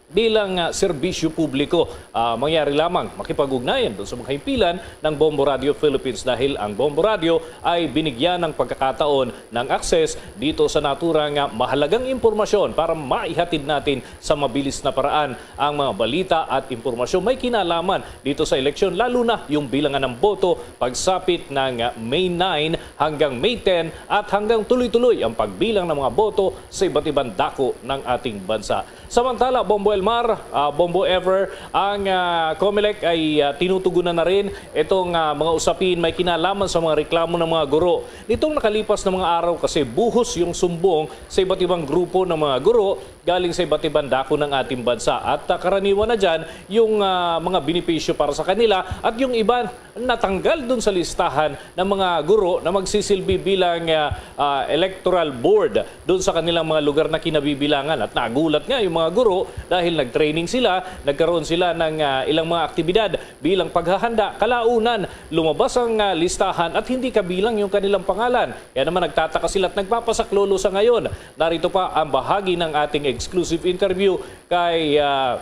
bilang, ah, serbisyo publiko. Ah, mangyari lamang makipag-ugnayan dun sa mga himpilan ng Bombo Radio Philippines dahil ang Bombo Radio ay binigyan ng pagkakataon ng access dito sa naturang, ah, mahalagang impormasyon para maihatid natin sa mabilis na paraan ang mga balita at impormasyon may kinalaman dito sa eleksyon, lalo na yung bilangan ng boto pagsapit ng, ah, May nine hanggang May ten at hanggang tuloy-tuloy ang pagbilang ng mga boto sa iba't ibang dako ng ating bansa. Samantala, Bombo Elmar, ah, Bombo Ever, ang, ah, Comelec ay, ah, tinutugunan na rin itong, ah, mga usapin may kinalaman sa mga reklamo ng mga guro. Nitong nakalipas na mga araw kasi buhos yung sumbong sa iba't ibang grupo ng mga guro galing sa iba't ibang dako ng ating bansa. At, ah, karaniwan na dyan yung, ah, mga benepisyo para sa kanila at yung iba natanggal dun sa listahan ng mga guro na magsisilbi bilang, ah, ah, electoral board dun sa kanilang mga lugar na kinabibilangan. At nagulat nga yung mga guro dahil nag-training sila, nagkaroon sila ng, ah, ilang mga aktibidad bilang paghahanda. Kalaunan, lumabas ang, ah, listahan at hindi kabilang yung kanilang pangalan. Kaya naman nagtataka sila at nagpapasaklolo sa ngayon. Narito pa ang bahagi ng ating exclusive interview kay, ah,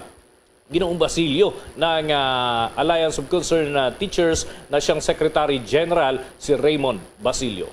Ginoong Basilio ng, ah, Alliance of Concerned, ah, Teachers na siyang Secretary General, si Raymond Basilio.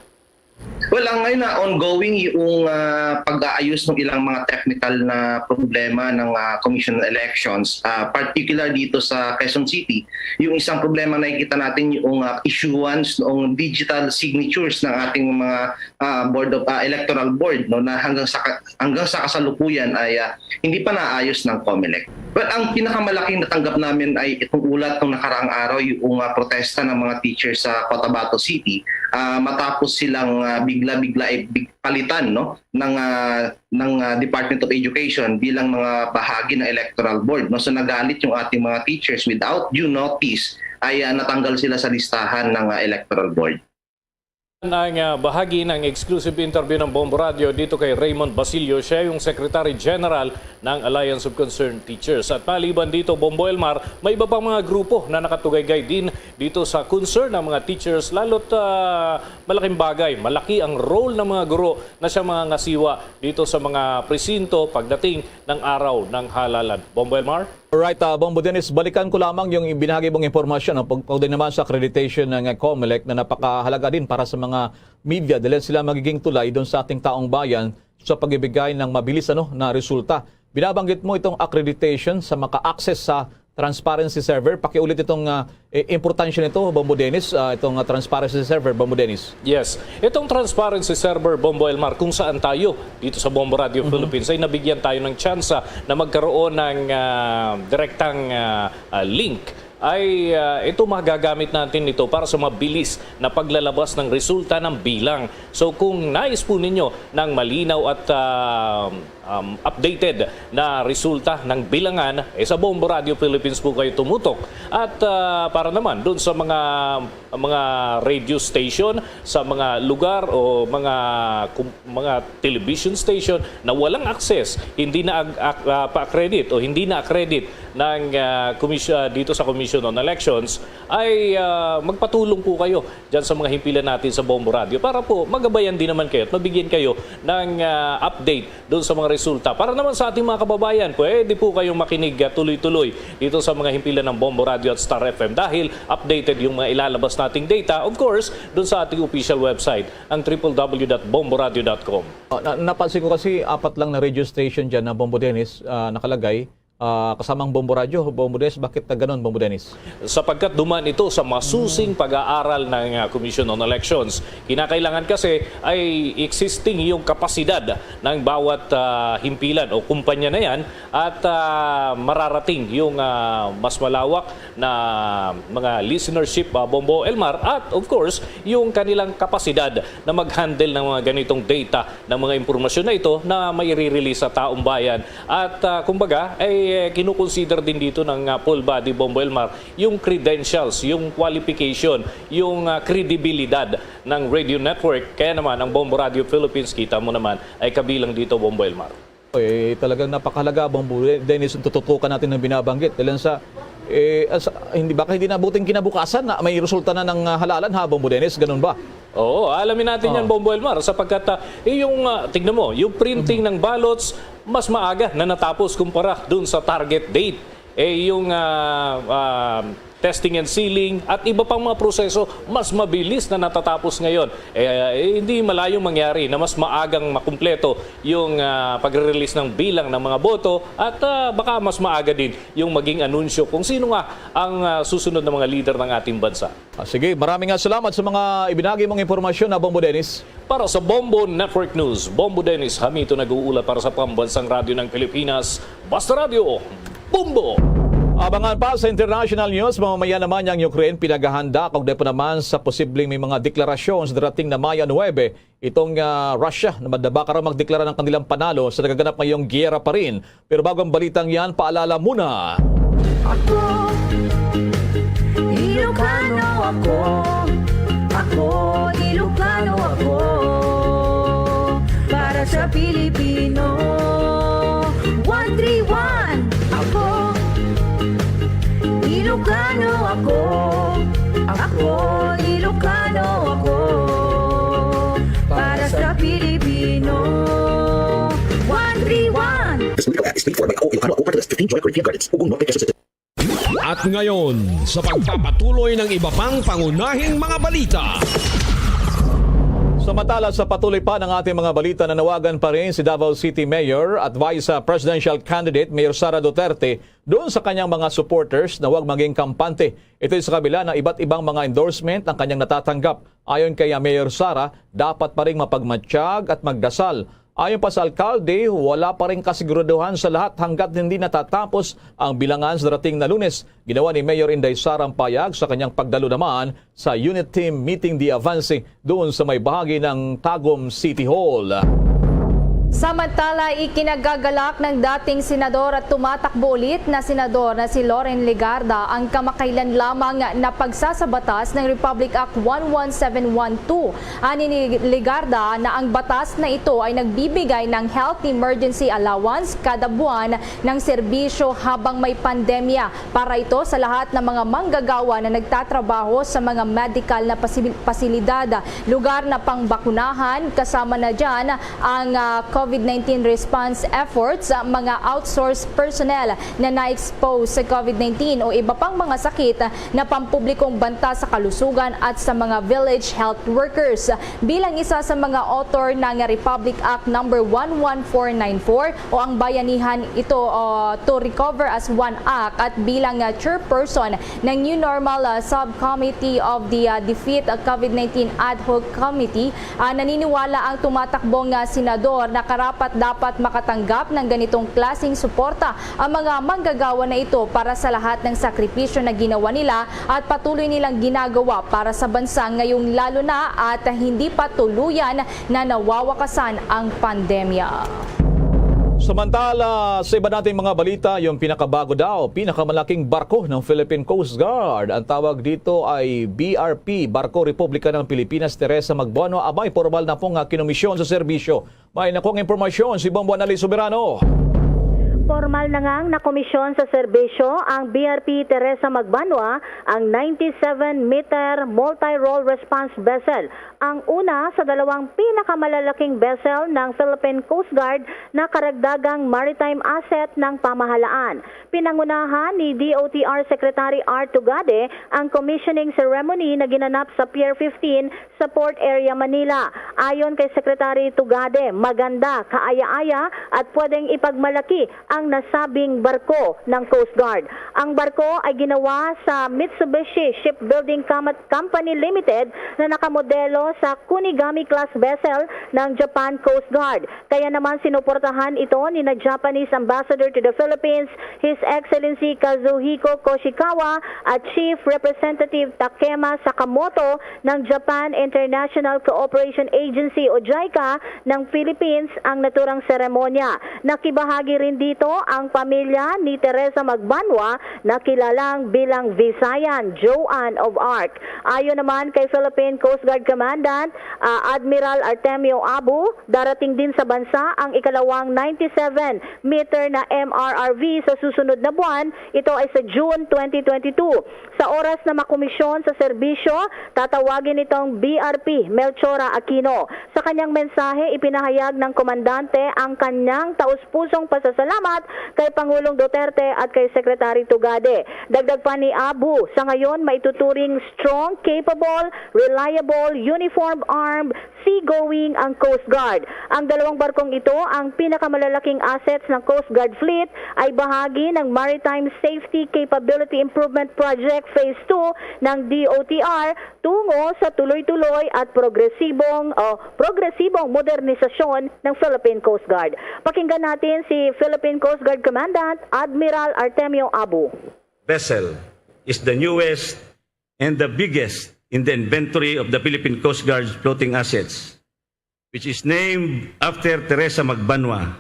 Well, ang ngayon na ongoing yung ah, pag-aayos ng ilang mga technical na problema ng ah, Commission on Elections, ah, particular dito sa Quezon City. Yung isang problema nakikita natin yung ah, issuance ng digital signatures ng ating mga ah, Board of ah, Electoral Board, no, na hanggang sa ka- hanggang sa kasalukuyan ay ah, hindi pa naayos ng Comelec. Well, ang pinakamalaking natanggap namin ay itong ulat ng nakaraang araw, yung ah, protesta ng mga teachers sa Cotabato City ah, matapos silang ah, bigla-bigla ay big- palitan, no, ng ah, ng ah, Department of Education bilang mga bahagi ng Electoral Board, no. So nagalit yung ating mga teachers, without due notice ay ah, natanggal sila sa listahan ng ah, Electoral Board. Ang ah, bahagi ng exclusive interview ng Bombo Radio dito kay Raymond Basilio. Siya yung Secretary General ng Alliance of Concerned Teachers. At maliban dito, Bombo Elmar, may iba pang mga grupo na nakatugay-gay din dito sa concern ng mga teachers. Lalo't ah, malaking bagay, malaki ang role ng mga guro na siya mga ngasiwa dito sa mga presinto pagdating ng araw ng halalan. Bombo Elmar? Alright, ah, Bombo Dennis, balikan ko lamang yung binahagi mong impormasyon, no? Pag, pag din naman sa accreditation ng ah, Comelec na napakahalaga din para sa mga media dahil sila magiging tulay doon sa ating taong bayan sa pagbibigay ng mabilis ano, na resulta. Binabanggit mo itong accreditation sa maka-access sa transparency server. Pakiulit itong ah, eh, importansya nito, Bombo Dennis, ah, itong ah, transparency server, Bombo Dennis. Yes. Itong transparency server, Bombo Elmar, kung saan tayo dito sa Bombo Radio Philippines ay nabigyan tayo ng tsansa na magkaroon ng ah, direktang ah, ah, link ay ah, ito magagamit natin nito para sa mabilis na paglalabas ng resulta ng bilang. So kung nais po ninyo ng malinaw at ah, um, updated na resulta ng bilangan, eh, sa Bombo Radio Philippines po kayo tumutok. At ah, para naman doon sa mga mga radio station, sa mga lugar o mga kum- mga television station na walang access, hindi na ag- ak- ah, pa-accredit o hindi na accredit ng ah, commission ah, dito sa Commission on Elections, ay ah, magpatulong po kayo diyan sa mga himpilan natin sa Bombo Radio para po magabayan din naman kayo at mabigyan kayo ng ah, update doon sa mga resulta. Para naman sa ating mga kababayan, pwede po kayong makinig ah, tuloy-tuloy dito sa mga himpilan ng Bombo Radio at Star F M dahil updated yung mga ilalabas nating data, of course, doon sa ating official website, ang triple W dot bomboradio dot com. Ah, na- napansin ko kasi apat lang na radio station dyan na Bombo Dennis ah, nakalagay. Ah, kasamang Bombo Radyo, Bombo Dennis, bakit na ganun, Bombo Dennis? Sapagkat duman ito sa masusing pag-aaral ng ah, Commission on Elections. Kinakailangan kasi ay existing yung kapasidad ng bawat ah, himpilan o kumpanya na yan at ah, mararating yung ah, mas malawak na mga listenership, ah, Bombo Elmar, at of course, yung kanilang kapasidad na mag-handle ng mga ganitong data, ng mga impormasyon na ito na maire-release sa taong bayan. At ah, kumbaga, ay eh, kinukonsider din dito ng ah, full body Bombo Elmar yung credentials, yung qualification, yung ah, kredibilidad ng radio network. Kaya naman, ang Bombo Radio Philippines, kita mo naman, ay kabilang dito, Bombo Elmar. Eh, talagang napakahalaga, Bombo Dennis, ang tututukan natin ng binabanggit. Dahil sa, eh, as, hindi baka hindi nabuting kinabukasan na may resulta na ng ah, halalan, ha, Bombo Dennis? Ganun ba? Oo, alamin natin Oh. yan, Bombo Elmar, sapagkat ah, eh, yung, ah, tignan mo, yung printing ng ballots, mas maaga na natapos kumpara dun sa target date. Eh, yung ah, ah, testing and sealing at iba pang mga proseso, mas mabilis na natatapos ngayon. Eh, eh, hindi malayong mangyari na mas maagang makumpleto yung ah, pagre-release ng bilang ng mga boto at ah, baka mas maaga din yung maging anunsyo kung sino nga ang ah, susunod na mga leader ng ating bansa. Ah, sige, maraming nga salamat sa mga ibinagi mong impormasyon, ha, Bombo Dennis. Para sa Bombo Network News, Bombo Dennis Hamito nag-uulat para sa Pambansang Radyo ng Pilipinas, Basta Radyo, Bombo! Abangan pa sa international news, mamamayan naman ang Ukraine pinaghahanda kaugnay pa naman sa posibleng may mga deklarasyon sa darating na Mayo nuebe. Itong ah, Russia na madaba ka raw magdeklara ng kanilang panalo sa nagaganap ngayong giyera pa rin. Pero bago ang balitang yan, paalala muna. Ako, Ilocano ako. Ako, Ilocano ako. Para sa Pilipino, one three one. Ako, Ilocano ako. Ako, Ilocano ako. Para sa Pilipino, one three one. This legal act is paid for by Ako Ilocano Ako Catalyst, fifteen Joy Corinthian Gardens, Ugong Norte, Quezon City. At ngayon, sa pagpapatuloy ng iba pang pangunahing mga balita. Samantala, sa patuloy pa ng ating mga balita, nanawagan pa rin si Davao City Mayor at Vice, ah, Presidential Candidate Mayor Sara Duterte doon sa kanyang mga supporters na huwag maging kampante. Ito ay sa kabila ng iba't ibang mga endorsement ang kanyang natatanggap. Ayon kay, ah, Mayor Sara, dapat pa rin mapagmatsyag at magdasal. Ayon pa sa alkalde, wala pa rin kasiguraduhan sa lahat hanggat hindi natatapos ang bilangan sa darating na Lunes. Ginawa ni Mayor Inday Sara ang payag sa kanyang pagdalo naman sa Unit Team Meeting de Avance doon sa may bahagi ng Tagum City Hall. Samantala, ikinagagalak ng dating senador at tumatakbo ulit na senador na si Loren Legarda ang kamakailan lamang na pagsasabatas ng Republic Act one one seven one two. Ani ni Legarda na ang batas na ito ay nagbibigay ng health emergency allowance kada buwan ng serbisyo habang may pandemya. Para ito sa lahat ng mga manggagawa na nagtatrabaho sa mga medical na pasi-, pasilidad, lugar na pangbakunahan, kasama na dyan ang, ah, COVID nineteen response efforts, ah, mga outsourced personnel na na-expose sa COVID nineteen o iba pang mga sakit na pampublikong banta sa kalusugan at sa mga village health workers. Bilang isa sa mga author ng Republic Act number one one four nine four o ang Bayanihan ito, uh, to Recover as One Act at bilang, uh, chairperson ng New Normal, uh, Subcommittee of the, uh, Defeat, uh, COVID nineteen Ad Hoc Committee, uh, naniniwala ang tumatakbong, uh, senador na karapat-dapat makatanggap ng ganitong klaseng suporta ang mga manggagawa na ito para sa lahat ng sakripisyo na ginawa nila at patuloy nilang ginagawa para sa bansa ngayong lalo na at hindi pa tuluyan na nawawakasan ang pandemya. Samantala, sa iba nating mga balita, yung pinakabago daw, pinakamalaking barko ng Philippine Coast Guard. Ang tawag dito ay B R P, Barko Republika ng Pilipinas, Teresa Magbono. Abay, formal na pong, ah, kinomisyon sa serbisyo. May nakuha impormasyon si Bombo Anali Soberano. Formal na ngang nakomisyon sa serbisyo ang B R P Teresa Magbanwa, ang ninety-seven meter multi-role response vessel, ang una sa dalawang pinakamalalaking vessel ng Philippine Coast Guard na karagdagang maritime asset ng pamahalaan. Pinangunahan ni D O T R Secretary Art Tugade ang commissioning ceremony na ginanap sa Pier fifteen sa Port Area, Manila. Ayon kay Secretary Tugade, maganda, kaaya-aya at pwedeng ipagmalaki ang nasabing barko ng Coast Guard. Ang barko ay ginawa sa Mitsubishi Shipbuilding Kamat-, Company Limited na nakamodelo sa Kunigami class vessel ng Japan Coast Guard. Kaya naman sinuportahan ito ni na Japanese Ambassador to the Philippines, His Excellency Kazuhiko Koshikawa, at Chief Representative Takema Sakamoto ng Japan International Cooperation Agency o JICA ng Philippines ang naturang seremonya. Nakibahagi rin dito ang pamilya ni Teresa Magbanwa na kilalang bilang Visayan Joan of Arc. Ayon naman kay Philippine Coast Guard Commandant, ah, Admiral Artemio Abu, darating din sa bansa ang ikalawang ninety-seven meter na M R R V sa susunod na buwan, ito ay sa June twenty twenty-two. Sa oras na makomisyon sa serbisyo, tatawagin itong B R P Melchora Aquino. Sa kanyang mensahe, ipinahayag ng komandante ang kanyang taus-pusong pasasalamat kay Pangulong Duterte at kay Secretary Tugade. Dagdag pa ni Abu, sa ngayon maituturing strong, capable, reliable, uniform armed, seagoing ang Coast Guard. Ang dalawang barkong ito ang pinakamalalaking assets ng Coast Guard Fleet, ay bahagi ng Maritime Safety Capability Improvement Project Phase two ng D O T R tungo sa tuloy-tuloy at progresibong, o progresibong modernisasyon ng Philippine Coast Guard. Pakinggan natin si Philippine Coast Guard Commandant Admiral Artemio Abu. Vessel is the newest and the biggest in the inventory of the Philippine Coast Guard's floating assets, which is named after Teresa Magbanwa,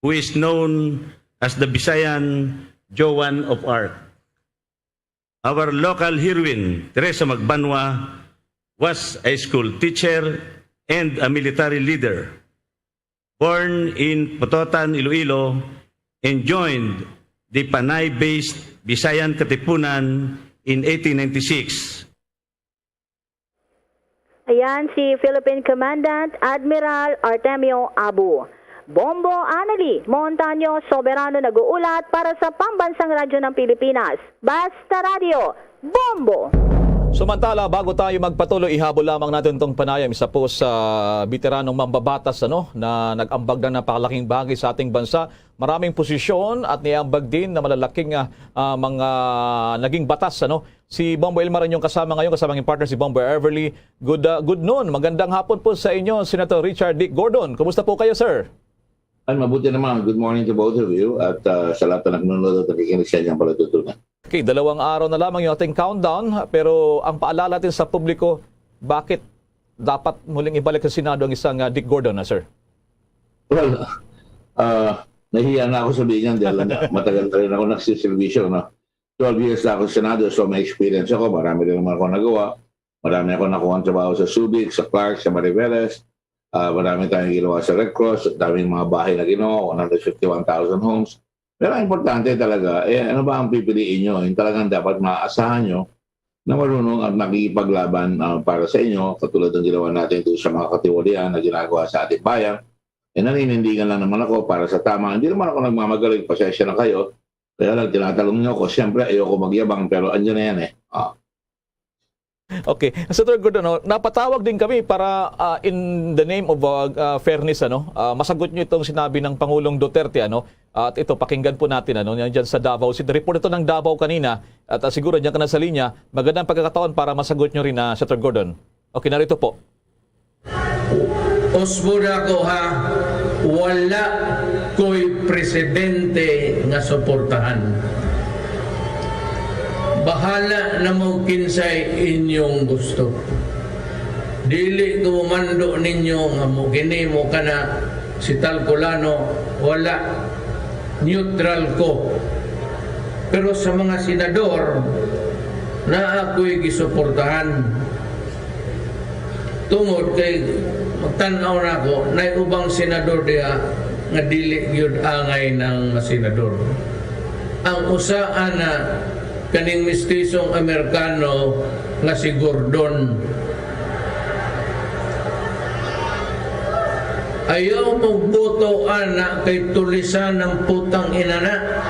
who is known as the Visayan Joan of Arc. Our local heroine, Teresa Magbanwa, was a school teacher and a military leader. Born in Pototan, Iloilo, and joined the Panay-based Visayan Katipunan in eighteen ninety-six. Ayan si Philippine Commandant Admiral Artemio Abu. Bombo Anali Montaño Soberano nag-uulat para sa Pambansang Radyo ng Pilipinas. Basta Radyo, Bombo! Samantala, bago tayo magpatuloy, ihabol lamang natin tong panayam. Isa po sa veteranong mambabatas, ano, na nag-ambag na napakalaking bagay sa ating bansa. Maraming posisyon at niambag din na malalaking, ah, ah, mga naging batas, ano. Si Bombo Elmar inyong kasama ngayon, kasama ang partner si Bombo Everly. Good, ah, good noon. Magandang hapon po sa inyo, Senator Richard Dick Gordon. Kumusta po kayo, sir? Ay, mabuti naman. Good morning to both of you at, ah, sa lahat na nanonood at nakikinig sa inyong palatuntunan. Okay, dalawang araw na lamang yung ating countdown, pero ang paalala natin sa publiko, bakit dapat muling ibalik sa Senado ang isang, ah, Dick Gordon, na, sir? Well, ah, nahiya na ako sabihin yan dahil na, matagal na rin ako nagsiservisyo, no? Twelve years na ako sa Senado, so may experience ako. Marami rin naman ako nagawa. Marami ako nakuha ng trabaho sa Subic, sa Clark, sa Mariveles. Ah, marami tayong ginawa sa Red Cross. Daming mga bahay na ginawa, one hundred fifty-one thousand homes. Pero ang importante talaga, eh, ano ba ang pipiliin nyo? Yung talagang dapat maaasahan nyo na marunong at nakikipaglaban, ah, para sa inyo, katulad ng ginawa natin doon sa mga katiwalian na ginagawa sa ating bayan. Eh, naninindigan lang naman ako para sa tama. Hindi naman ako nagmamagaling, pasensya na kayo. Kaya lang, tinatalong nyo ako. Siyempre, ayoko magyabang, pero andyan na yan eh. Ah. Okay. Senator Gordon, no, napatawag din kami para, ah, in the name of, ah, ah, fairness, ano, ah, masagot nyo itong sinabi ng Pangulong Duterte, ano, at ito, pakinggan po natin, ano, yan dyan sa Davao City. Report ito ng Davao kanina, at, ah, siguro dyan ka na sa linya. Magandang pagkakataon para masagot nyo rin, ah, Senator Gordon. Okay, narito po. Usbon ako, ha, wala ko'y presidente nga suportahan. Bahala na mo kinsay inyong gusto. Dili ko mando ninyo nga mo kini, mo kana, si Talcolano, wala. Neutral ko. Pero sa mga senador, naa ko'y gisuportahan. Tungod kay magtan-aw na ako, nay ubang senador diha nga dili gyud angay nang masenador. Ang usa ana kaning mistisong Amerikano nga si Gordon. Ayaw mo boto ana kay tulisan ang putang inana.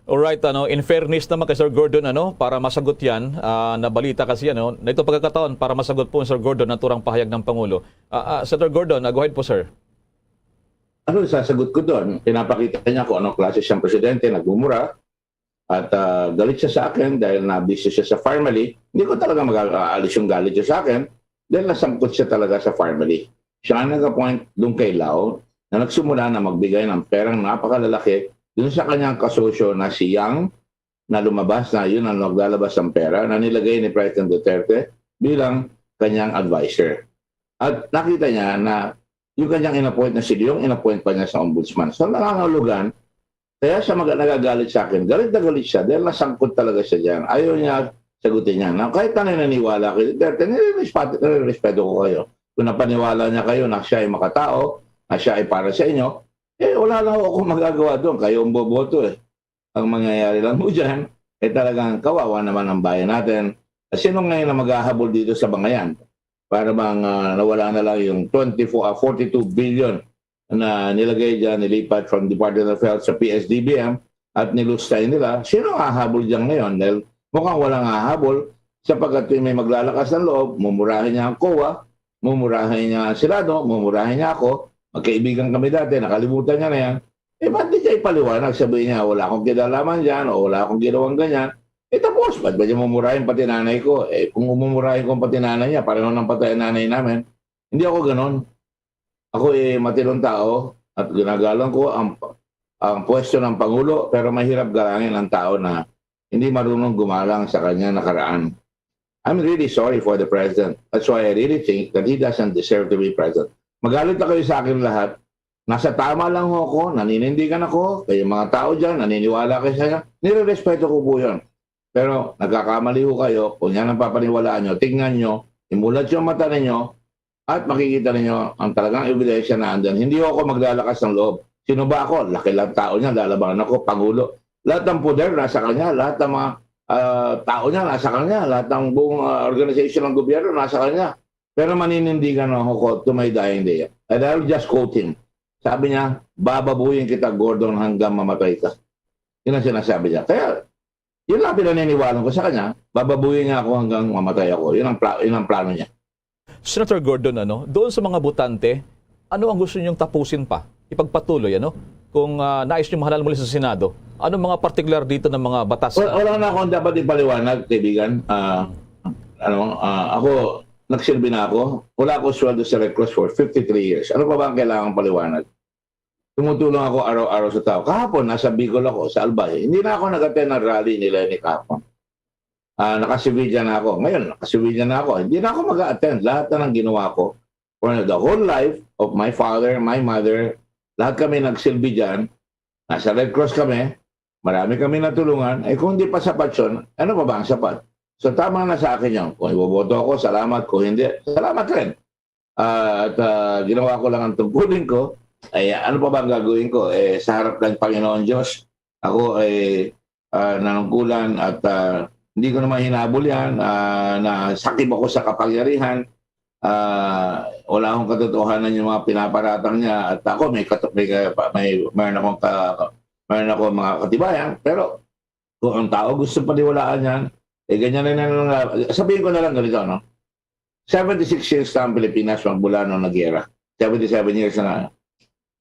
Alright, ano, in fairness naman kay Sir Gordon, ano, para masagot yan, ah, na balita kasi, ano, na ito pagkakataon para masagot po, Sir Gordon, ang turang pahayag ng Pangulo. Ah, ah, Senator Gordon, ah, go ahead po, sir. Ano sasagot ko doon? Pinapakita niya kung anong klase siyang presidente, nagmumura, at, ah, galit siya sa akin dahil nabisyo siya sa family. Hindi ko talaga mag-aalis yung galit niya sa akin dahil nasangkot siya talaga sa family. Siya ang nag-appoint doon kay Lao na nagsimula na magbigay ng perang napakalalaki doon sa kanyang kasosyo na si Yang, na lumabas na yun ang naglalabas ng pera na nilagay ni President Duterte bilang kanyang advisor. At nakita niya na yung kanyang inappoint na si Leong, inappoint pa niya sa ombudsman. So, nangangahulugan, kaya siya mag- nagagalit sa akin. Galit na galit siya dahil nasangkot talaga siya dyan. Ayaw niya sagutin niya. Na kahit na naniniwala kay Duterte, nire-respeto, nire-respeto ko kayo. Kung napaniwala niya kayo na siya ay makatao, na siya ay para sa inyo, eh, wala lang ako magagawa doon. Kayo ang boboto eh. Ang mangyayari lang po dyan, eh, talagang kawawa naman ang bayan natin. Sino ngayon na maghahabol dito sa bangayan? Para bang, ah, nawala na lang yung twenty-four, ah, forty-two billion na nilagay dyan, nilipat from Department of Health sa P S D B M at nilustay nila. Sino ang hahabol dyan ngayon? Dahil mukhang walang hahabol sapagkat may maglalakas ng loob, mumurahin niya ang COA, mumurahin niya ang Senado, mumurahin niya ako. Magkaibigan kami dati, nakalimutan niya na yan. Eh, ba't di niya ipaliwanag? Sabi niya, "Wala akong kinalaman dyan o wala akong ginawang ganyan." Eh, tapos, ba't ba niya mumurahin pati nanay ko? Eh, kung mumurahin ko pati nanay niya, pareho nang patay ang nanay namin. Hindi ako ganon. Ako, eh, matinong tao at ginagalang ko ang, ang pwesto ng Pangulo, pero mahirap galangin ang tao na hindi marunong gumalang sa kanyang nakaraan. I'm really sorry for the president. That's why I really think that he doesn't deserve to be president. Magalit na kayo sa akin lahat. Nasa tama lang ho ako, naninindigan ako, kaya mga tao dyan, naniniwala kayo sa kanya, nire-respeto ko po yun. Pero nagkakamali ho kayo, kung yan ang papaniwalaan nyo, tingnan nyo, imulat yung mata ninyo, at makikita ninyo ang talagang ebidensya na andyan. Hindi ho ako maglalakas ng loob. Sino ba ako? Laki lang tao niya, lalabanan ako, Pangulo. Lahat ng poder nasa kanya, lahat ng mga, ah, tao niya nasa kanya, lahat ng buong, ah, organization ng gobyerno nasa kanya. Pero maninindigan ako ko to my dying day. And I'll just quote him. Sabi niya, "Bababuyin kita, Gordon, hanggang mamatay ka." Yun ang sinasabi niya. Kaya, Yun lang pinaniniwanan ko sa kanya, bababuyin niya ako hanggang mamatay ako. Yun ang pla-, yun ang plano niya. Senator Gordon, ano, doon sa mga botante, ano ang gusto niyong tapusin pa? Ipagpatuloy, ano? Kung ah, nais niyo mahalal muli sa Senado, anong mga partikular dito ng mga batas? Wala, wala na akong dapat ipaliwanag, kaibigan. Ah, ano, ah, ako, nagsilbi na ako. Wala ako sweldo sa Red Cross for fifty-three years. Ano pa ba ang kailangan paliwanag? Tumutulong ako araw-araw sa tao. Kahapon, nasa Bicol ako, sa Albay. Hindi na ako nag-attend ng rally ni Leni kahapon. Ah, naka-civilian na ako. Ngayon, naka-civilian na ako. Hindi na ako mag-attend. Lahat na ng ginawa ko, for the whole life of my father, my mother, lahat kami nagsilbi dyan. Nasa Red Cross kami. Marami kami natulungan. Eh, kung hindi pa sapat yun, ano pa ba ang sapat? So, tama na sa akin yun. Kung iboboto ako, salamat. Kung hindi, salamat rin. Ah, at ah, ginawa ko lang ang tungkulin ko. Ay, ano pa ba ang gagawin ko? Eh, sa harap ng Panginoon Diyos, ako ay ah, nanungkulan at ah, hindi ko naman hinabol yan. Ah, nasakib ako sa kapangyarihan. Ah, wala akong katotohanan yung mga pinaparatang niya. At ako, may, kato- may, may, mayroon akong ka, mayroon akong mga katibayan. Pero kung ang tao gusto paniwalaan yan, eh ganyan na lang. Sabihin ko na lang ganito, no? Seventy-six years na ang Pilipinas magmula nung nagyera. Seventy-seven years na nga.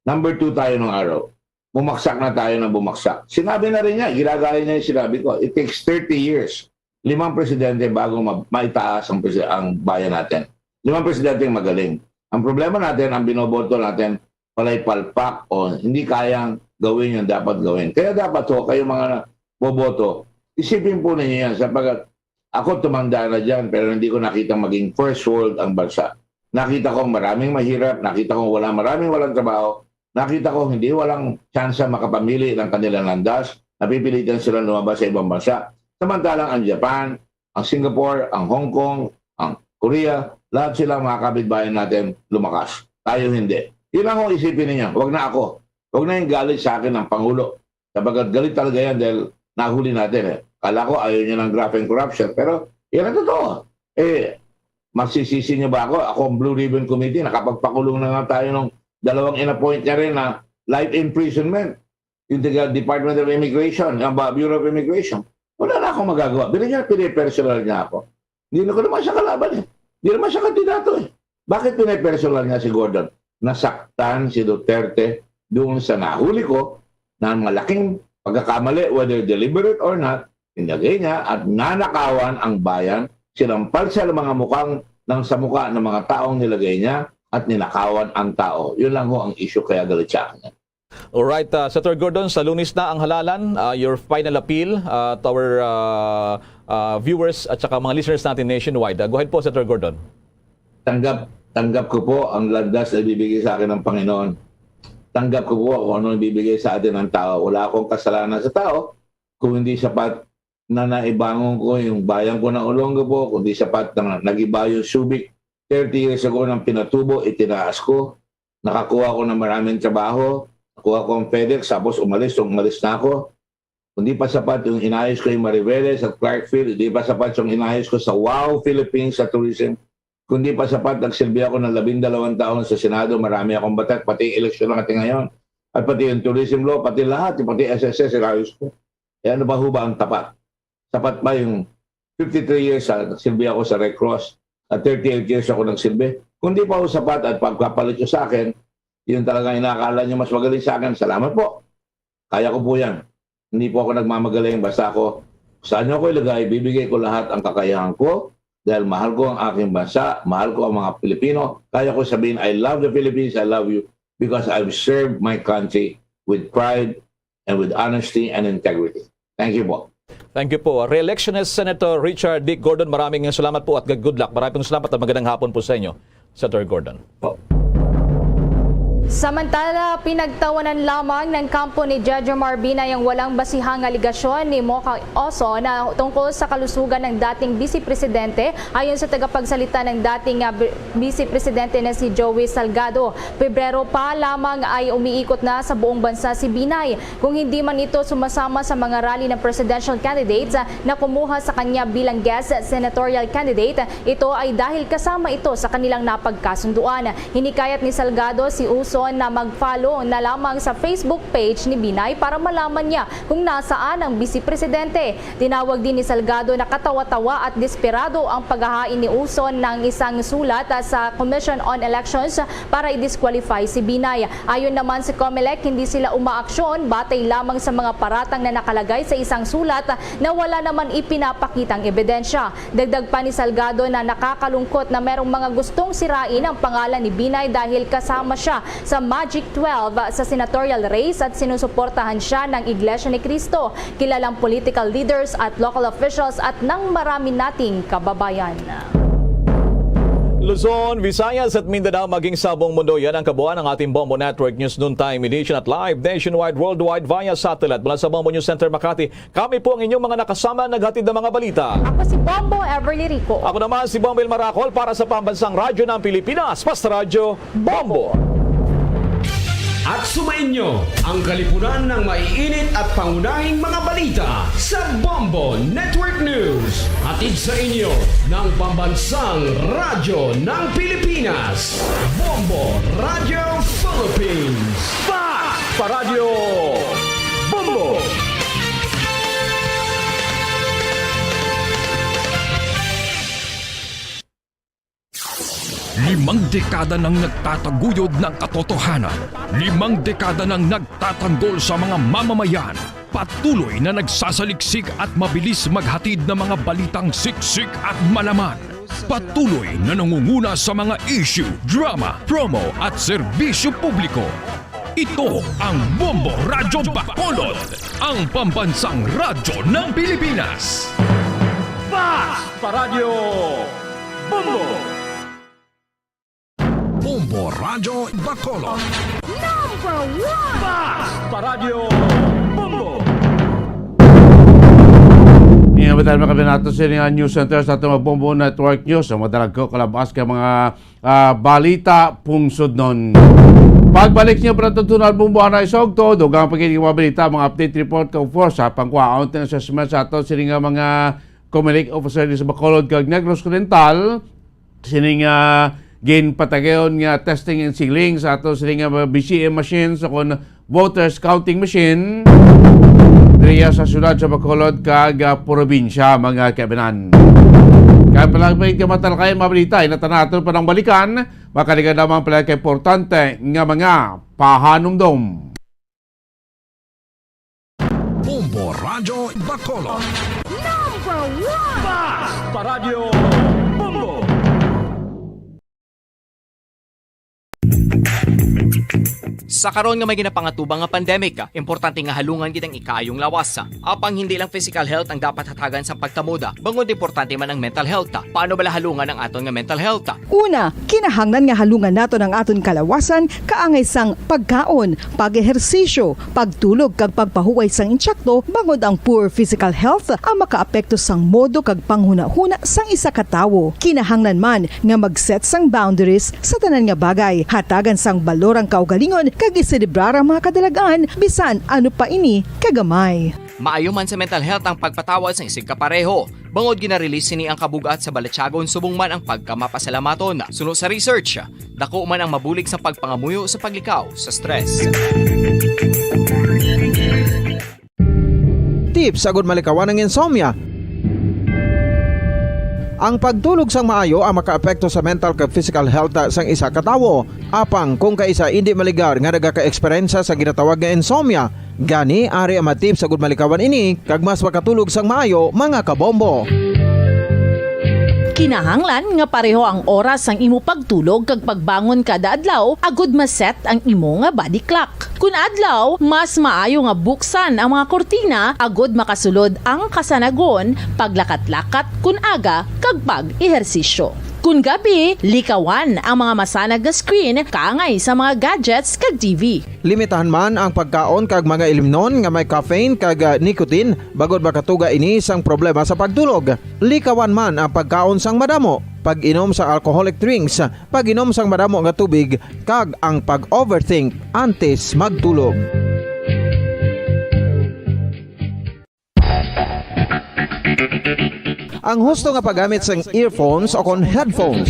Number two tayo nung araw. Bumaksak na tayo ng bumaksak. Sinabi na rin niya, ginagaya niya yung sinabi ko. It takes thirty years. Limang presidente bago ma- maitaas ang, presi- ang bayan natin. Limang presidente ang magaling. Ang problema natin, ang binoboto natin, palay palpak o hindi kayang gawin yung dapat gawin. Kaya dapat ho, kayo mga boboto, isipin po ninyo yan sapagkat ako tumanda na dyan pero hindi ko nakita maging first world ang bansa. Nakita ko maraming mahirap, nakita ko wala maraming walang trabaho, nakita ko hindi walang tsansa makapamili ng kanilang landas, napipilitan silang lumabas sa ibang bansa. Samantalang ang Japan, ang Singapore, ang Hong Kong, ang Korea, lahat sila mga kapitbahay natin lumakas. Tayo hindi. Yun lang ang isipin ninyo. Huwag na ako. Huwag na yung galit sa akin ng Pangulo. Sapagkat galit talaga yan dahil nahuli natin eh. Kala ko ayaw niya ng graft and corruption. Pero yan ang totoo. Eh, masisisi niyo ba ako? Ako ang Blue Ribbon Committee. Nakapagpakulong na nga tayo ng dalawang inappoint niya rin na life imprisonment. Yung taga Department of Immigration, ang ba, Bureau of Immigration. Wala na akong magagawa. Binigyan, pinipersonal niya ako. Hindi na ko naman siya kalaban eh. Hindi naman siya kandidato eh. Bakit pinipersonal niya si Gordon? Nasaktan si Duterte doon sa nahuli ko na ang malaking pagkakamali, whether deliberate or not, nilagay niya at nanakawan ang bayan, sinampal sa mga mukhang ng sa mukha ng mga taong nilagay niya at ninakawan ang tao. Yun lang ho ang issue kaya galit sa akin. Alright, uh, Senator Gordon, sa Lunes na ang halalan, uh, your final appeal uh, to our uh, uh, viewers at saka mga listeners natin nationwide. Uh, go ahead po, Senator Gordon. Tanggap, tanggap ko po ang landas na ibibigay sa akin ng Panginoon. Tanggap ko po kung ano ibibigay sa atin ng tao. Wala akong kasalanan sa tao kung hindi sapat na naibangon ko yung bayan ko ng Olongapo, kung hindi sapat na nagiba yung Subic thirty years ago ng pinatubo, itinaas ko. Nakakuha ko ng maraming trabaho. Nakuha ko ang FedEx, tapos umalis, umalis na ako. Kung di pa sapat yung inayos ko yung Mariveles at Clarkfield, di pa sapat yung inayos ko sa Wow Philippines sa tourism. Kung di pa sapat, nagsilbi ako ng labindalawang taon sa Senado, marami akong batas, pati yung eleksyon natin ngayon, at pati yung tourism law, pati lahat, pati S S S, inayos ko. E ano ba ho ba ang tapat? Sapat ba yung fifty-three years sa nagsilbi ako sa Red Cross at thirty-eight years ako nagsilbi? Kung di pa ho sapat at pagkapalit nyo sa akin, yun talaga inakala nyo mas magaling sa akin, salamat po. Kaya ko po yan. Hindi po ako nagmamagaling. Basta ako, saan nyo ako ilagay, bibigay ko lahat ang kakayahan ko dahil mahal ko ang aking bansa, mahal ko ang mga Pilipino. Kaya ko sabihin, I love the Philippines, I love you because I've served my country with pride and with honesty and integrity. Thank you po. Thank you po. Re-electionist Senator Richard Dick Gordon, maraming salamat po at good luck. Maraming salamat at magandang hapon po sa inyo, Senator Gordon. Samantala, pinagtawanan lamang ng kampo ni Jejomar Binay ang walang basihang aligasyon ni Mocha Oso na tungkol sa kalusugan ng dating Vice Presidente, ayon sa tagapagsalita ng dating ah, Vice Presidente na si Joey Salgado. Pebrero pa lamang ay umiikot na sa buong bansa si Binay. Kung hindi man ito sumasama sa mga rally ng presidential candidates na kumuha sa kanya bilang guest senatorial candidate, ito ay dahil kasama ito sa kanilang napagkasunduan. Hinikayat ni Salgado si Oso na mag-follow na lamang sa Facebook page ni Binay para malaman niya kung nasaan ang Vice Presidente. Tinawag din ni Salgado na katawa-tawa at desperado ang paghahain ni Uson ng isang sulat sa Commission on Elections para i-disqualify si Binay. Ayon naman si Comelec, hindi sila umaaksyon batay lamang sa mga paratang na nakalagay sa isang sulat na wala naman ipinapakitang ebidensya. Dagdag pa ni Salgado na nakakalungkot na merong mga gustong sirain ang pangalan ni Binay dahil kasama siya sa Magic Twelve sa senatorial race at sinusuportahan siya ng Iglesia ni Cristo, kilalang political leaders at local officials at ng marami nating kababayan. Luzon, Visayas at Mindanao, maging sa buong mundo. Yan ang kabuuan ng ating Bombo Network News Noontime Edition at live nationwide, worldwide via satellite mula sa Bombo News Center Makati. Kami po ang inyong mga nakasama naghatid ng mga balita. Ako si Bombo Everly Rico. Ako naman si Bombo Ilmaracol para sa Pambansang Radyo ng Pilipinas, Basta Radyo, Bombo. At sumainyo ang kalipunan ng maiinit at pangunahing mga balita sa Bombo Network News. Hatid sa inyo ng Pambansang Radyo ng Pilipinas, Bombo Radio Philippines. Fast Paradyo Bombo! Limang dekada nang nagtataguyod ng katotohanan. Limang dekada nang nagtatanggol sa mga mamamayan. Patuloy na nagsasaliksik at mabilis maghatid ng mga balitang siksik at malaman. Patuloy na nangunguna sa mga issue, drama, promo at serbisyo publiko. Ito ang Bombo Radyo Bacolod, ang pambansang radyo ng Pilipinas. Fast Paradyo Bombo! Bombo Radyo Bacolod. Number one! Fast Paradyo Bombo! Iya ba tayo makabinato sa ining news center sa atong Bombo Network News? Ang madalag ko, kalabas ka mga ah, balita pungsod nun. Pagbalik niyo para tutunan mong buwan na isog to, dugang pagiging mga balita, mga update report, of course, sa pangkuhaon tayo sa estimate sa ato, sini nga mga Comelec officer ni sa Bacolod kag Negros Oriental, sini nga ginpatagayon nga testing and sealing sa ato, sini nga mga B C M machines, o kung voters counting machine diriya sa siyudad sa Bacolod kag ah, probinsya, mga kaibinan. Kaya pala may kamatalakay mga balita, inatan natin pa ng balikan, makaligan lamang pala kay importante nga mga pahanumdom. Bombo Radyo Bacolod. Number one! Fast Paradyo Bombo! Sa karon nga may ginapangatubang nga pandemic, importante nga halungan gid ang ikaayong lawas. Apang hindi lang physical health ang dapat hatagan sa pagtamod, bangod importante man ang mental health. Paano bala halungan ang aton nga mental health? Una, kinahanglan nga halungan naton ang aton kalawasan kaangay sang pagkaon, pag-ehersisyo, pagtulog kag pagpahuway sang insakto bangod ang poor physical health ang makaapekto sang modo kag panghunahuna sang isa ka tawo. Kinahanglan man nga mag-set sang boundaries sa tanan nga bagay. Hatagan sang balor ang kaugalingon kag iselebrar ang mga kadalag-an bisan ano pa ini kagamay. Maayo man sa mental health ang pagpatawad sang isigkapareho. Bangod gina-release sini ang kabug-at sa balatyagon subong man ang pagkamapasalamaton. Suno sa research, dako man ang mabulig sa pagpangamuyo sa paglikaw sa stress. Tips agud malikawan ang insomnia. Ang pagtulog sang maayo ang makaapekto sa mental kag physical health sang isa ka tawo. Apang kung kaisa indi maligar nga nagaka-eksperyensya sa ginatawag nga insomnia, gani ari ang mga tips agud malikawan ini kag mas makatulog sang maayo, mga kabombo. Kinahanglan nga pareho ang oras sang imo pagtulog kag pagbangon kada adlaw agud ma-set ang imo nga body clock. Kun adlaw, mas maayo nga buksan ang mga kurtina agud makasulod ang kasanagon, paglakat-lakat kun aga, kag pag-ehersisyo. Kun gabi, likawan ang mga masanag nga screen kaangay sa mga gadgets kag T V. Limitahan man ang pagkaon kag mga ilimnon nga may caffeine kag ah, nicotine bangod makatuga ini sang problema sa pagtulog. Likawan man ang pagkaon sang madamo, pag-inom sa alcoholic drinks, pag-inom sang madamo nga tubig, kag ang pag-overthink antes magtulog. Ang husto nga paggamit sang earphones o kon headphones.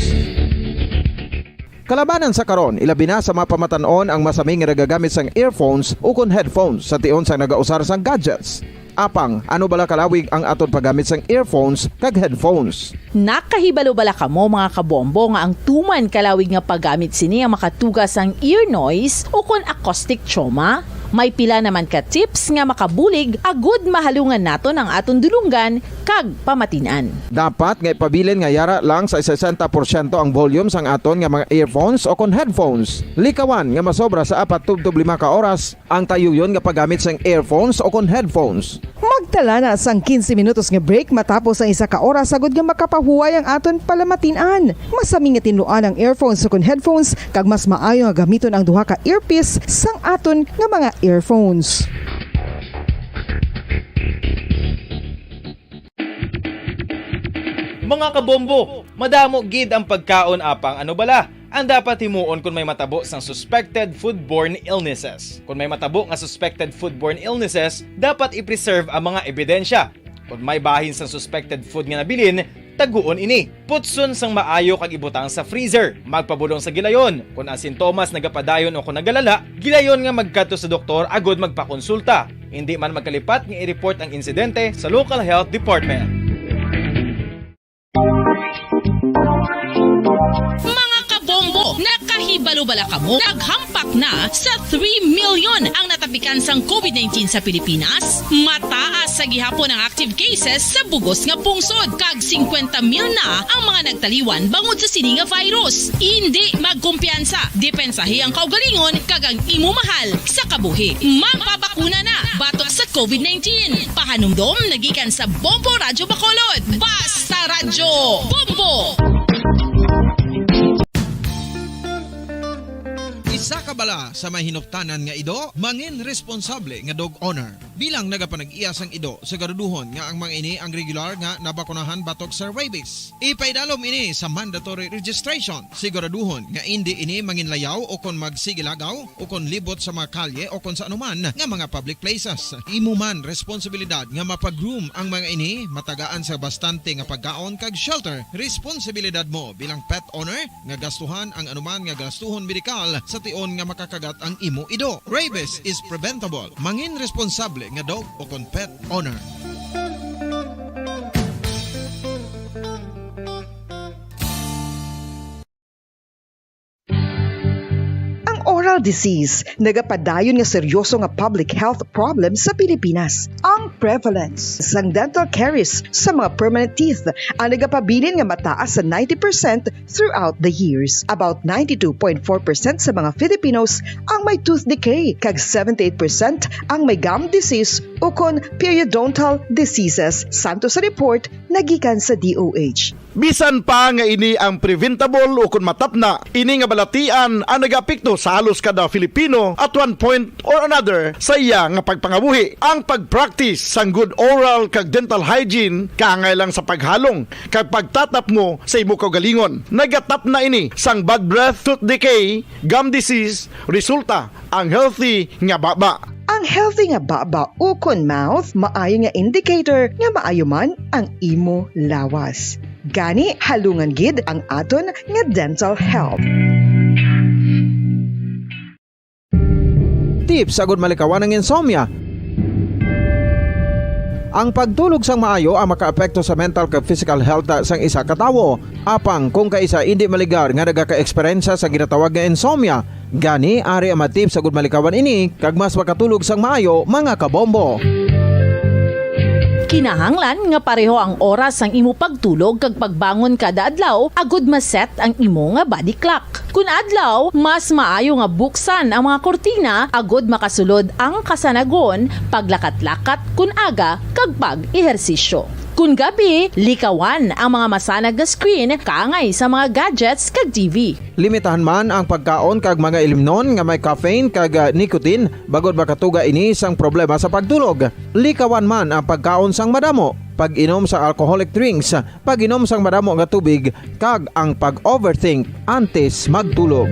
Kalabanan sa karon, ilabi na sa mga pamatan-on ang masami nga nagagamit sang earphones ukon headphones sa tion sang nagausar sang gadgets. Apang, ano bala kalawig ang aton paggamit sang earphones kag headphones? Nakahibalo bala kamo, mga kabombo, nga ang tuman kalawig nga paggamit sini ang makatuga sang ear noise ukon acoustic trauma? May pila naman ka tips nga makabulig agud mahalungan naton ang aton dulonggan kag pamatin-an. Dapat nga ipabilin nga yara lang sa sesenta porsyento ang volume sang aton nga mga earphones ukon headphones. Likawan nga masobra sa apat tubtob lima ka oras ang tayuyon nga paggamit sang earphones ukon headphones. Magtala na sang quince minutos nga break matapos ang isa ka oras, agud nga makapahuway ang aton palamatin-an. Masami nga tinluan ang earphones ukon headphones, kag mas maayo nga gamiton ang duha ka earpiece sang aton nga mga earphones. Mga kabombo, madamo gid ang pagkaon, apang ano bala ang dapat himuon kon may matabo sang suspected foodborne illnesses? Kon may matabo nga suspected foodborne illnesses, dapat i-preserve ang mga ebidensya. Kon may bahin sang suspected food nga nabilin, taguon ini. Putson sang maayo kag ibutang sa freezer. Magpabulong sa gilayon. Kon ang sintomas nagapadayon o kon nagalala, gilayon nga magkadto sa doktor agud magpakonsulta. Indi man magkalipat nga i-report ang insidente sa local health department. Mga kabombo, nakahibalo bala kamo? Naghampak na sa three million ang natapikan sang covid nineteen sa Pilipinas. Mataas sa gihapon ang active cases sa bugos nga pungsod, kag singkwenta mil na ang mga nagtaliwan bangod sa sini nga virus. Indi magkumpiyansa, depensahi ang kaugalingon kag ang imo mahal sa kabuhi. Magpabakuna na batok sa covid nineteen. Pahanumdom nagikan sa Bombo Radyo Bacolod. Basta Radyo Bombo! Isa ka bala sa may hinuptanan nga ido, mangin responsable nga dog owner. Bilang nagapanag-iya sang ido, siguraduhon nga ang mga ini ang regular nga nabakunahan batok sa rabies. Ipaidalom ini sa mandatory registration. Siguraduhon nga indi ini manginlayaw o kon magsigilagaw o kon libot sa mga kalye o kon sa anuman nga mga public places. Imo man responsibilidad nga mapag-groom ang mga ini, matagaan sa bastante nga pagkaon kag shelter. Responsibilidad mo bilang pet owner nga gastuhan ang anuman nga gastuhon medikal sa tion nga makakagat ang imo ido. Rabies is preventable. Mangin responsable nga dog o kon pet owner. Ang oral disease nagapadayon nga seryoso nga public health problem sa Pilipinas. Ang prevalence sang dental caries sa mga permanent teeth ang nagapabilin nga mataas sa ninety percent throughout the years. About ninety-two point four percent sa mga Filipinos ang may tooth decay, kag seventy-eight percent ang may gum disease ukon periodontal diseases, santo sa report nagikan sa D O H. Bisan pa nga ini ang preventable ukon matapna, ini nga balatian ang nagaapekto sa halos kada Filipino at one point or another sa iya nga pagpangabuhi. Ang pag-practice sang good oral kag dental hygiene kaangay lang sa paghalong kag pagtatapngo sa imo kaugalingon. Nagatapna ini sang bad breath, tooth decay, gum disease, resulta ang healthy nga baba. Ang healthy nga baba ukon mouth maayo nga indicator nga maayo man ang imo lawas. Gani, halungan gid ang aton nga dental health. Tips agud malikawan ang insomnia. Ang pagtulog sang maayo ang makaapekto sa mental kag physical health sang isa ka tawo. Apang kung kaisa indi maligar nga nagaka-eksperyensya sa ginatawag nga insomnia, gani ari ang mga tips agud malikawan ini kag mas makatulog sang maayo, mga kabombo. Kinahanglan nga pareho ang oras sang imo pagtulog kag pagbangon kada adlaw agud ma-set ang imo nga body clock. Kun adlaw, mas maayo nga buksan ang mga kurtina agud makasulod ang kasanagon, paglakat-lakat kun aga, kag pag-ehersisyo. Kun gabi, likawan ang mga masanag nga screen kaangay sa mga gadgets kag T V. Limitahan man ang pagkaon kag mga ilimnon nga may caffeine kag, ah, nicotine, bangod makatuga ini sang problema sa pagtulog. Likawan man ang pagkaon sang madamo, pag-inom sa alcoholic drinks, pag-inom sang madamo nga tubig, kag ang pag-overthink antes magtulog.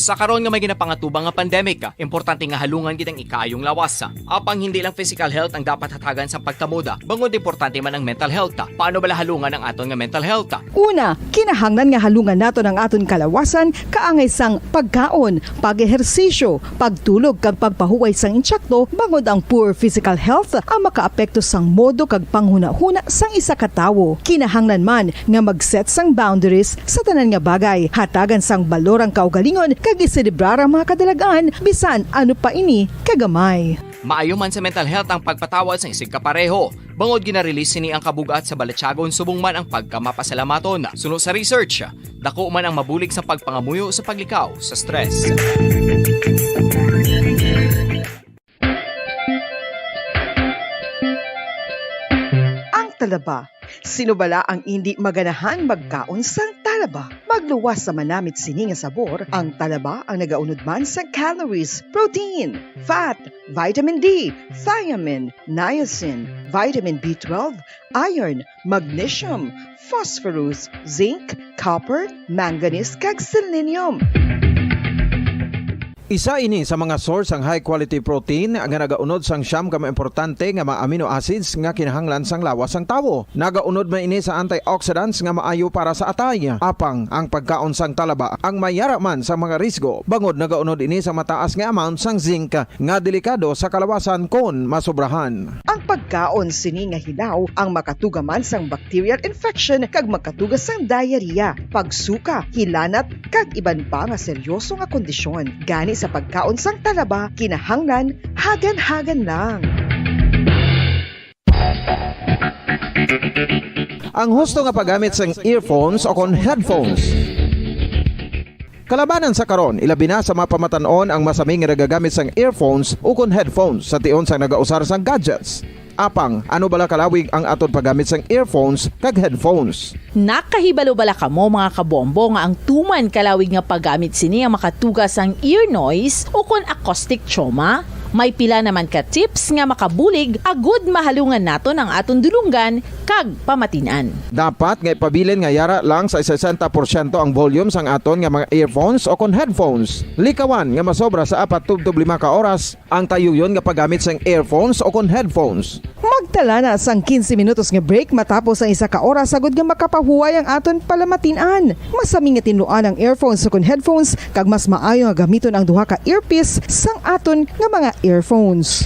Sa karon nga may ginapangatubang nga pandemic, importante nga halungan gid ang ikaayong lawas. Apang hindi lang physical health ang dapat hatagan sang pagtamod, bangod importante man ang mental health. Paano bala halungan ang aton nga mental health? Una, kinahanglan nga halungan naton ang aton kalawasan kaangay sang pagkaon, pag-ehersisyo, pagtulog kag pagpahuway sang insakto, bangod ang poor physical health ang makaapekto sang modo kag panghunahuna sang isa ka tawo. Kinahanglan man nga mag-set sang boundaries sa tanan nga bagay, hatagan sang balor ang kaugalingon, kag iselebrar ang mga kadalagan, bisan ano pa ini kagamay. Maayo man sa mental health ang pagpatawad sang isigkapareho, bangod gina-release sini ang kabug-at sa balatyagon subong man ang pagkamapasalamaton. Suno sa research, dako man ang mabulig sa pagpangamuyo sa paglikaw sa stress. Ang talaba. Sino bala ang indi maganahan magkaon sang talaba? Magluwas sa manamit sini nga sabor, ang talaba ang nagaunod man sa calories, protein, fat, vitamin D, thiamine, niacin, vitamin B twelve, iron, magnesium, phosphorus, zinc, copper, manganese, kag selenium. Isa ini sa mga source sang high quality protein nga nagaunod sang siyam ka mga importante nga mga amino acids nga kinahanglan sang lawas sang tawo. Nagaunod man ini sa antioxidants nga maayo para sa atay. Apang ang pagkaon sang talaba ang mayara man sa mga risgo, bangod nagaunod ini sa mataas nga amount sang zinc nga delikado sa kalawasan kon masobrahan. Ang pagkaon sini nga hilaw ang makatuga man sang bacterial infection kag makatuga sang diarrhea, pagsuka, hilanat, kag iban pa nga seryoso nga kondisyon. Gani sa pagkaon sang talaba, kinahanglan hagan-hagan lang. Ang husto nga paggamit sang earphones o kon headphones. Kalabanan sa karon, ilabi na sa mga pamatan-on ang masami nga nagagamit sang earphones ukon headphones sa tion sang nagausar sang gadgets. Apang, ano bala kalawig ang aton paggamit sang earphones kag headphones? Nakahibalo bala kamo, mga kabombo, nga ang tuman kalawig nga paggamit sini ang makatuga sang ear noise ukon acoustic trauma? May pila naman ka tips nga makabulig agud mahalungan naton ang aton dulonggan kag pamatin-an. Dapat nga ipabilin nga yara lang sa sesenta porsyento ang volume sang aton nga mga earphones o kon headphones. Likawan nga masobra sa apat tubtob lima ka oras ang tayuyon nga paggamit sang earphones o kon headphones. Magtala na sang quince minutos nga break matapos ang isa ka oras agud nga makapahuway ang aton palamatin-an. Masami nga tinluan ang earphones o kon headphones, kag mas maayo nga gamiton ang duha ka earpiece sang aton nga mga earphones.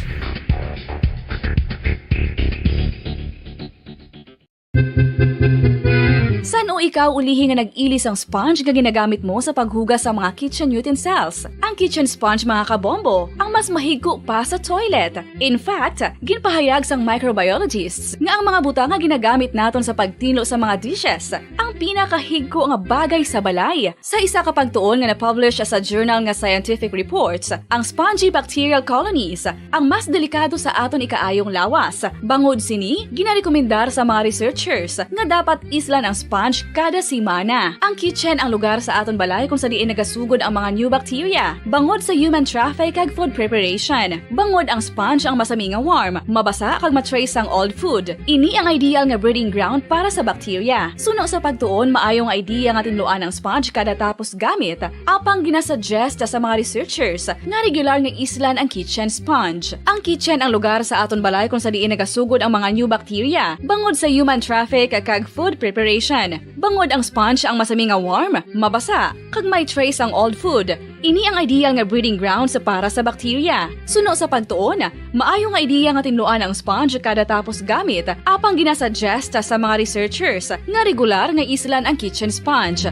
San-o ikaw ulihi nga nag-ili sang sponge nga ginagamit mo sa paghugas sa mga kitchen utensils? Ang kitchen sponge, mga kabombo, ang mas mahigko pa sa toilet. In fact, ginpahayag sang microbiologists nga ang mga butang nga ginagamit naton sa pagtinlo sa mga dishes ang pinakahigko nga bagay sa balay. Sa isa ka pagtuon nga na-publish sa journal nga Scientific Reports, ang spongy bacterial colonies ang mas delikado sa aton ikaayong lawas. Bangod sini, ginarekomendar sa mga researchers nga dapat islan ang sponge kada semana. Ang kitchen ang lugar sa aton balay kung sa diin nagasugod ang mga new bacteria, bangod sa human traffic kag food preparation. Bangod ang sponge ang masami nga warm, mabasa kag ma-trace ang old food. Ini ang ideal nga breeding ground para sa bacteria. Suno sa pagtuon, maayo nga idea nga tinluan ang sponge kada tapos gamit. Apang ginasuggest sa mga researchers nga regular nga islan ang kitchen sponge. Ang kitchen ang lugar sa aton balay kung sa diin nagasugod ang mga new bacteria, bangod sa human traffic kag food preparation. Bangod ang sponge ang masami nga warm, mabasa, kag may trace ang old food. Ini ang ideal nga breeding grounds para sa bacteria. Suno sa pagtuon, maayo nga idea nga tinluan ang sponge kada tapos gamit, apang ginasuggest sa mga researchers nga regular nga islan ang kitchen sponge.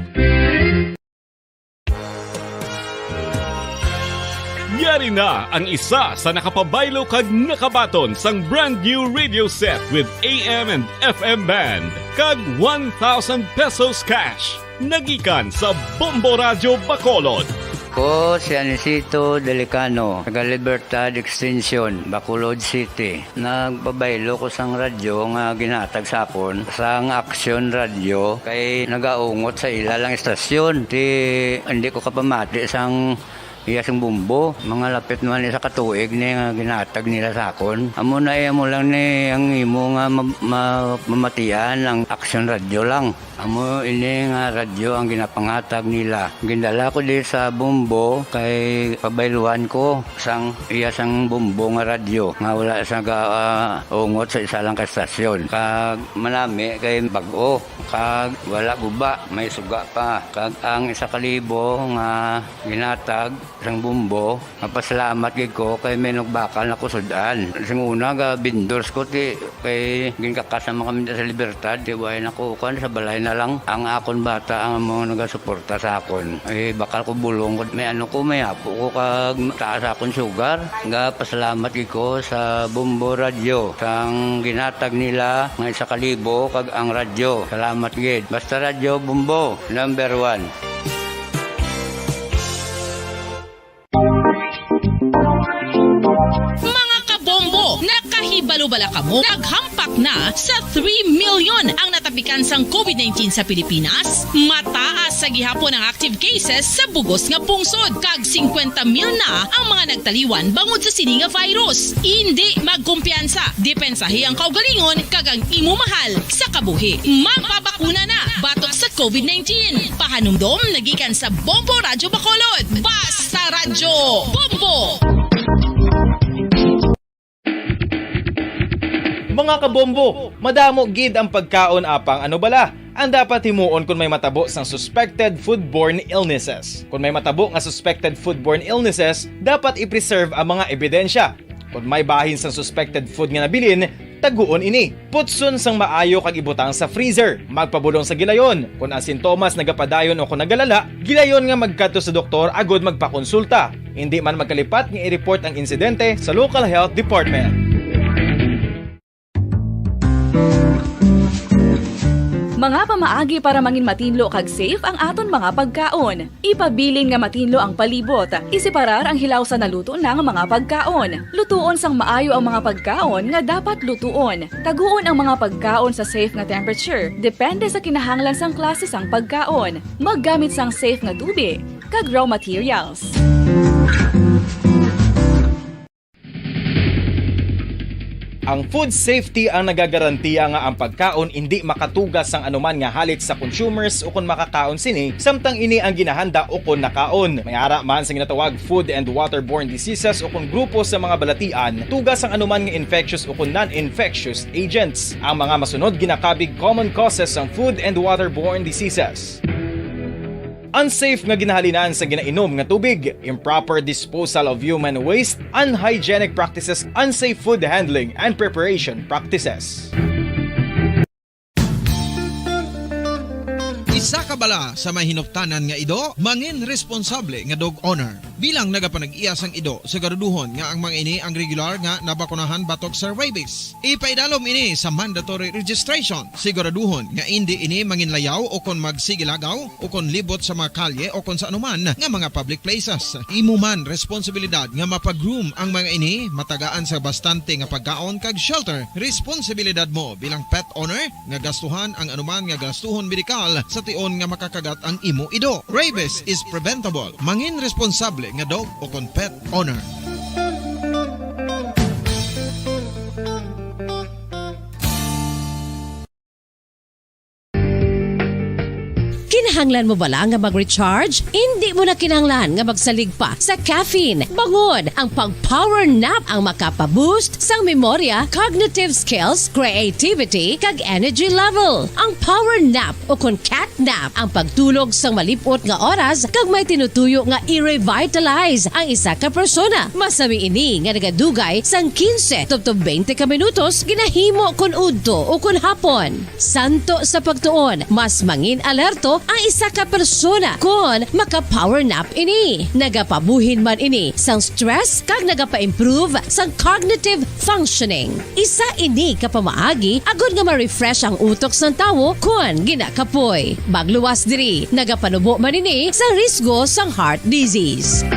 Yari na ang isa sa nakapabaylo kag nakabaton sang brand new radio set with A M and F M band kag one thousand pesos cash. Nagikan sa Bombo Radyo Bacolod. Ko si Anisito Delicano, taga Libertad Extension, Bacolod City. Nagpabaylo ko sang radyo nga ginhatag sa akon sang Action Radio kay nagaungot sa ila lang istasyon. Ti, hindi ko kapamati sang Iya sang Bombo, mga lapit man isa ka tuig ni nga ginahatag nila sa akon. Amo na, eh, amo lang ni ang imo nga ma-, ma-, mamatian ang Aksyon Radyo lang. Amo ini nga radyo ang ginapangatag nila. Gindala ko di sa Bombo kay pabayluhan ko sang iya sang Bombo nga radyo nga wala sa ga-, ah, ungot sa isa lang ka estasyon. Kag manami kay bag-o, kag wala guba, may suga pa. Kag ang isa ka libo nga ginatag sang Bombo, mapasalamat gid ko kay may nagbakal na kusud-an. Sing una, ga vendors ko, ti, kay ginkakas naman kami sa Libertad, ti, way na ko, kuwan, sa balay na lang. Ang akon bata ang mga nagasuporta sa akon. Eh, bakal ko bulong ko, may ano ko, may apo ko, kag taas akon sugar. Ga pasalamat gid ko sa Bombo Radyo, sang ginatag nila nga isa ka libo, kag ang radyo. Salamat gid. Basta Radyo Bombo, number one. Mga kabombo, nakahibalo bala kamo? Naghampak na sa three million ang natapikan sang covid nineteen sa Pilipinas. Mataas sa gihapon ang active cases sa bugos nga pungsod, kag singkwenta mil na ang mga nagtaliwan bangod sa sini nga virus. Indi magkumpiyansa, depensahi ang kaugalingon kag ang imo mahal sa kabuhi. Magpabakuna na batok sa covid nineteen. Pahanumdom na gikan sa Bombo Radyo Bacolod. Basta Radyo Bombo! Mga kabombo, madamo gid ang pagkaon, apang ano bala ang dapat himuon kon may matabo sang suspected foodborne illnesses? Kon may matabo nga suspected foodborne illnesses, dapat i-preserve ang mga ebidensya. Kon may bahin sang suspected food nga nabilin, taguon ini. Putson sang maayo kag ibutang sa freezer. Magpabulong sa gilayon. Kon ang sintomas nagapadayon o kon nagalala, gilayon nga magkadto sa doktor agud magpakonsulta. Indi man magkalipat nga i-report ang insidente sa local health department. Mga pamaagi para mangin matinlo kag safe ang aton mga pagkaon. Ipabilin nga matinlo ang palibot. Iseparar ang hilaw sa naluto na nga mga pagkaon. Lutuon sang maayo ang mga pagkaon nga dapat lutuon. Taguon ang mga pagkaon sa safe nga temperature, depende sa kinahanglan sang klase sang pagkaon. Maggamit sang safe nga tubig kag raw materials. Ang food safety ang nagagarantiya nga ang pagkaon indi makatuga sang anuman nga halit sa consumers ukon makakaon sini, samtang ini ang ginahanda ukon nakaon. May ara man sa ginatawag food and waterborne diseases ukon grupo sa mga balatian, tuga sang anuman nga infectious ukon non-infectious agents. Ang mga masunod ginakabig common causes sang food and waterborne diseases. Unsafe nga ginahalinan sa ginainom nga tubig, improper disposal of human waste, unhygienic practices, unsafe food handling and preparation practices. Isa ka bala sa may hinuptanan nga ido, mangin responsable nga dog owner. Bilang nagapanag-iya sang ido, siguraduhon nga ang mga ini ang regular nga nabakunahan batok sa rabies. Ipaidalom ini sa mandatory registration. Siguraduhon nga indi ini manginlayaw o kon magsigilagaw o kon libot sa mga kalye o kon sa anuman nga mga public places. Imo man responsibilidad nga mapa-groom ang mga ini, matagaan sa bastante nga pagkaon kag shelter. Responsibilidad mo bilang pet owner nga gastuhan ang anuman nga gastuhon medikal sa tion nga makakagat ang imo ido. Rabies is preventable. Mangin responsable nga dog o kon pet owner. Kinahanglan mo bala nga mag-recharge? Indi mo na kinahanglan nga magsalig pa sa caffeine. Bangod ang pag-power nap ang makapa-boost sang memorya, cognitive skills, creativity, kag energy level. Ang power nap o kon cat nap ang pagtulog sang malip-ot nga oras kag may tinutuyo nga i-revitalize ang isa ka persona. Masami ini nga nagadugay sang quince tubtob twenty ka minutos ginahimo kon udto o kon hapon. Santo sa pagtuon, mas mangin alerto ang isa ka persona kon maka-power nap ini. Nagapabuhin man ini sang stress kag nagapa-improve sang cognitive functioning. Isa ini ka pamaagi agod nga ma-refresh ang utok sang tawo kon ginakapoy. Magluwas diri, nagapanubo man ini sa risgo sang heart disease.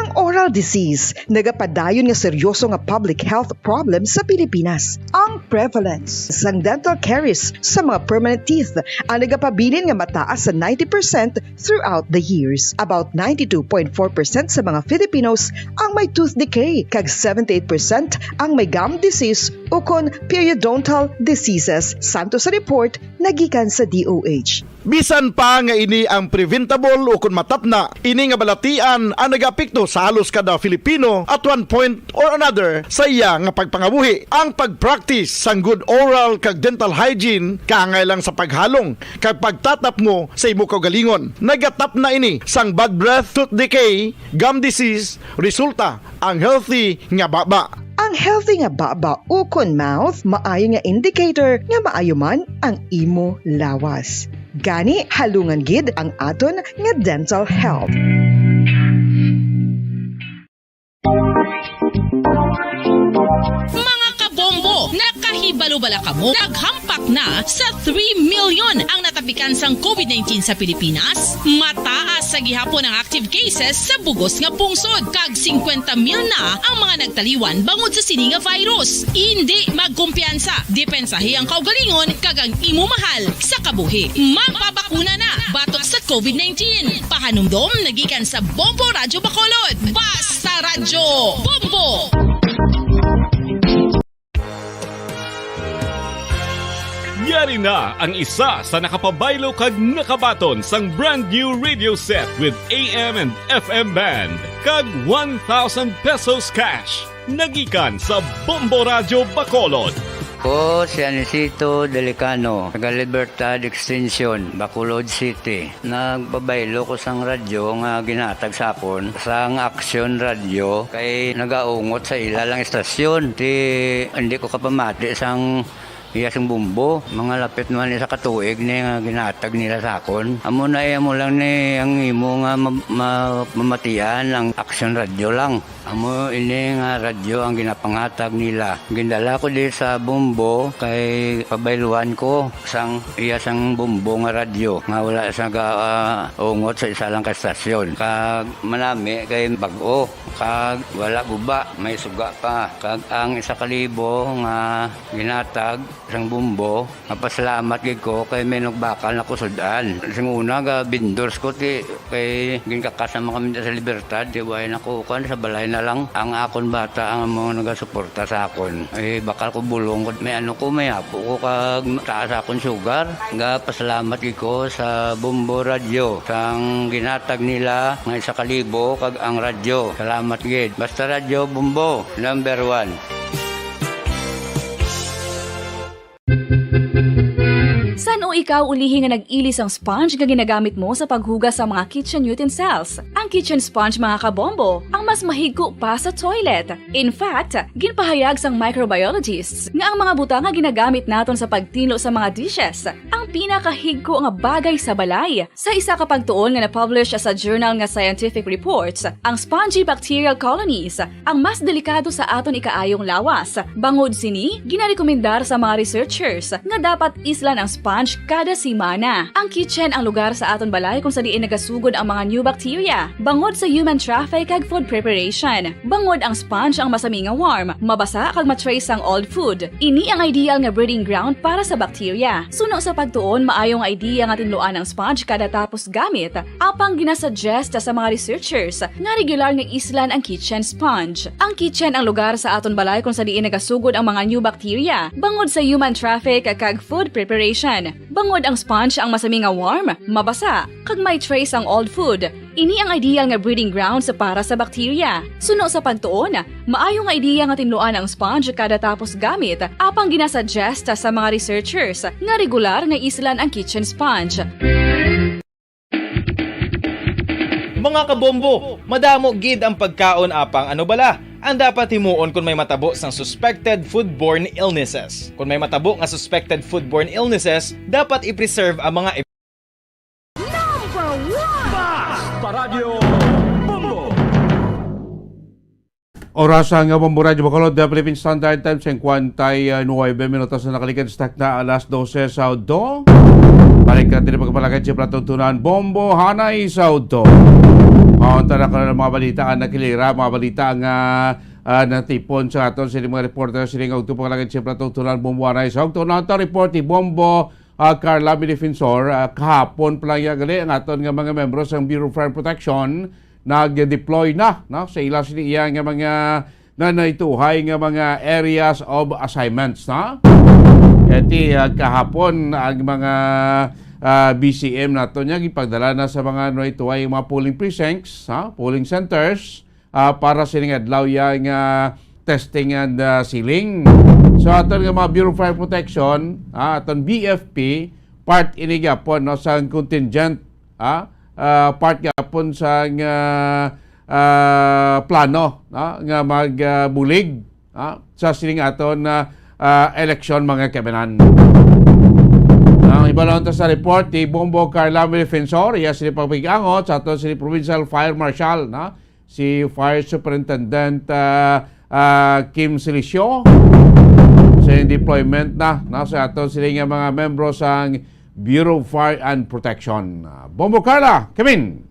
Ang oras Disease, nagapadayon nga seryoso nga public health problem sa Pilipinas. Ang prevalence sang dental caries sa mga permanent teeth ang nagapabilin nga mataas sa ninety percent throughout the years. About ninety-two point four percent sa mga Filipinos ang may tooth decay, kag seventy-eight percent ang may gum disease ukon periodontal diseases, santo sa report nagikan sa D O H. Bisan pa nga ini ang preventable ukon matapna, ini nga balatian ang nagaapekto sa halos kada Filipino at one point or another sa iya nga pagpangabuhi. Ang pag-practice sang good oral kag dental hygiene kaangay lang sa paghalong kag pagtatapngo sa imo kaugalingon. Nagatapna ini sang bad breath, tooth decay, gum disease, resulta ang healthy nga baba. Ang healthy nga baba ukon mouth maayo nga indicator nga maayo man ang imo lawas. Gani, halungan gid ang aton nga dental health. Mga kabombo, nakahibalo bala kamo? Naghampak na sa three million ang natapikan sang covid nineteen sa Pilipinas. Mataas sa gihapon ang active cases sa bugos nga pungsod, kag singkwenta mil na ang mga nagtaliwan bangod sa sini nga virus. Indi magkumpiyansa, depensahi ang kaugalingon kag ang imo mahal sa kabuhi. Magpabakuna na batok sa covid nineteen. Pahanumdom nagikan sa Bombo Radyo Bacolod. Basta Radyo Bombo! Yari na ang isa sa nakapabaylo kag nakabaton sang brand new radio set with A M and F M band kag one thousand pesos cash. Nagikan sa Bombo Radyo Bacolod. Ko si Anisito Delicano, taga Libertad Extension, Bacolod City. Nagpabaylo ko sang radyo nga ginhatag sa akon sang Aksyon Radyo, kay nagaungot sa ila lang istasyon. Ti, hindi ko kapamati sang iya sing bumbo. Mga lapit naman isa ka tuig ni nga ginhatag nila sa akon. Amo na, eh, amo lang ni ang imo nga ma-, ma-, mamatian ang Aksyon Radyo lang. Amo ini nga radyo ang ginapangatag nila. Gindala ko di sa Bombo kay pabayluan ko sang iya sang Bombo nga radyo nga wala sa ga-, ah, ungot sa isa lang ka estasyon. Kag manami kay bag-o, kag wala guba, may suga pa. Kag ang isa ka libo nga ginatag sang Bombo, mapasalamat gid ko kay may nagbakal na ko sud-an. Sing una, ga vendors ko, ti, kay ginkakas naman kami sa Libertad, ti, way na ko, kuwan, sa balay na lang. Ang akon bata ang mga nagasuporta sa akon. Eh, bakal ko bulong ko, may ano ko, may apo ko, kag taas akon sugar. Ga pasalamat gid ko sa Bombo Radyo, sang ginatag nila nga isa ka libo, kag ang radyo. Salamat gid. Basta Radyo Bombo, number one. San-o ikaw ulihi nga nag-ili sang sponge nga ginagamit mo sa paghugas sa mga kitchen utensils? Ang kitchen sponge, mga kabombo, ang mas mahigko pa sa toilet. In fact, ginpahayag sang microbiologists nga ang mga butang nga ginagamit naton sa pagtinlo sa mga dishes ang pinakahigko nga bagay sa balay. Sa isa ka pagtuon nga na-publish sa journal nga Scientific Reports, ang spongy bacterial colonies ang mas delikado sa aton ikaayong lawas. Bangod sini, ginarekomendar sa mga researchers nga dapat islan ang sponge kada semana. Ang kitchen ang lugar sa aton balay kung sa diin nagasugod ang mga new bacteria, bangod sa human traffic kag food preparation. Bangod ang sponge ang masami nga warm, mabasa kag ma-trace ang old food. Ini ang ideal nga breeding ground para sa bacteria. Suno sa pagtuon, maayo nga idea nga tinluan ang sponge kada tapos gamit, apang ginasuggest sa mga researchers nga regular nga islan ang kitchen sponge. Ang kitchen ang lugar sa aton balay kung sa diin nagasugod ang mga new bacteria, bangod sa human traffic kag food preparation. Bangod ang sponge ang masami nga warm, mabasa, kag may trace ang old food. Ini ang ideal nga breeding grounds para sa bacteria. Suno sa pagtuon, maayo nga idea nga tinluan ang sponge kada tapos gamit, apang ginasuggest sa mga researchers nga regular nga islan ang kitchen sponge. Mga kabombo, madamo gid ang pagkaon, apang ano bala ang dapat himuon kon may matabo sang suspected foodborne illnesses? Kon may matabo nga suspected foodborne illnesses, dapat i-preserve ang mga Number one! Basta Radyo Bombo! Oras ang Bombo Radyo Bacolod, the Philippine Standard Time, singkwenta y nuebe minutos na nakaligid sa takna alas dose sa udto. Balik natin ang pagpalakad sa palatuntunan, Bombo Hanay sa udto. Mao unta na karon ang mga balita nga nakilira, mga balita nga, ah, natipon sa aton sini mga reporter sini nga ugto pa lang siyempre atong tunan bumuanay. Sa ugto na ang report ni Bombo, ah, Carla Defensor, ah, kahapon pa lang iya gali ang aton nga mga membro sang Bureau of Fire Protection nag-deploy na, no, sa ila sini iya nga mga nanaytuhay nga mga areas of assignments, no? Kay ti, ah, kahapon ang mga, ah, B C M nato niya gipagdala na sa mga nanaytuhay, mga polling precincts, ha, polling centers, ah, para sining adlaw ya nga testing and, ah, sealing. So aton nga mga Bureau of Fire Protection, ah, aton B F P, part ini gyapon, no, sa contingent, ah, ah, part gyapon sa, ah, ah, plano, no, nga magbulig, ah, sa sining aton, ah, ah, eleksyon, mga kaibanan. Ang ibalon ta sa report ni Bombo Carla Defensor, iya sini pagpig-angot sa aton sini Provincial Fire Marshal, no? Si Fire Superintendent, ah, ah, Kim Silicio sa deployment na, no, sa aton sini nga mga membro sang Bureau of Fire and Protection. Ah, Bombo Carla, Kevin.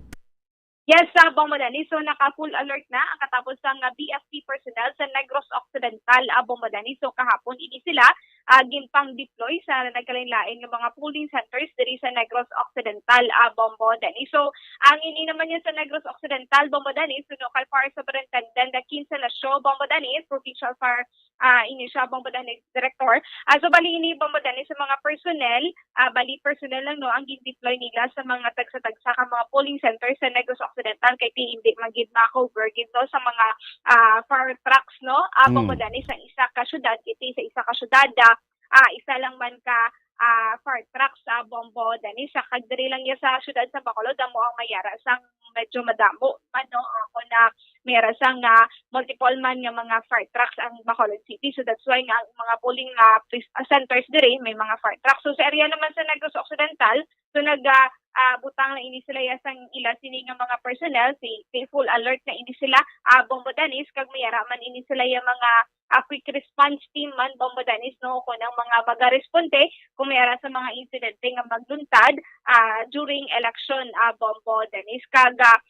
Yes, sa Bombo Dennis. So, naka-full alert na ang katapos sang, ah, B F P personnel sa Negros Occidental, ah, Bombo Dennis. So, kahapon ini sila, ah, ginpang-deploy sa nagkalain-lain nga mga polling centers diri sa Negros Occidental, ah, Bombo Dennis. So, ang ini naman niya sa Negros Occidental, Bombo Dennis, suno kay Fire Superintendent Kim Silicio, Bombo Dennis, Provincial Fire, ah, ini siya, Bombo Dennis, Director. Ah, so, bali ini, Bombo Dennis, sa mga personnel, ah, bali personnel lang, no, ang gin-deploy nila sa mga tagsa-tagsa ka mga polling centers sa Negros Occidental, kay ti hindi man gid ma-cover gid, no, sa mga, ah, fire trucks, no, ah, Mm. Bombo Dennis, ang isa ka syudad, kay ti sa isa ka syudad, ah, ah, isa lang man ka, ah, fire trucks sa Bombo Dennis, sa kag diri lang ya sa syudad sa Bacolod, amo ang may ara sang medyo madamo man, no, ako na may ara sang, ah, multiple man nga mga fire trucks ang Bacolod City. So that's why nga ang mga polling, ah, pres-, ah, centers diri may mga fire trucks. So sa area naman sa Negros Occidental, so nag, ah, ah, butang na ini sila ya sang ila sini nga mga personnel, si, si full alert na ini sila, ah, Bombo Dennis, kag may ara man ini sila ya mga, ah, quick response team man, Bombo Dennis, no, kung ang mga magaresponde kung may ara sa mga insidente nga magluntad, ah, during election, ah, Bombo Dennis. Kag, ah,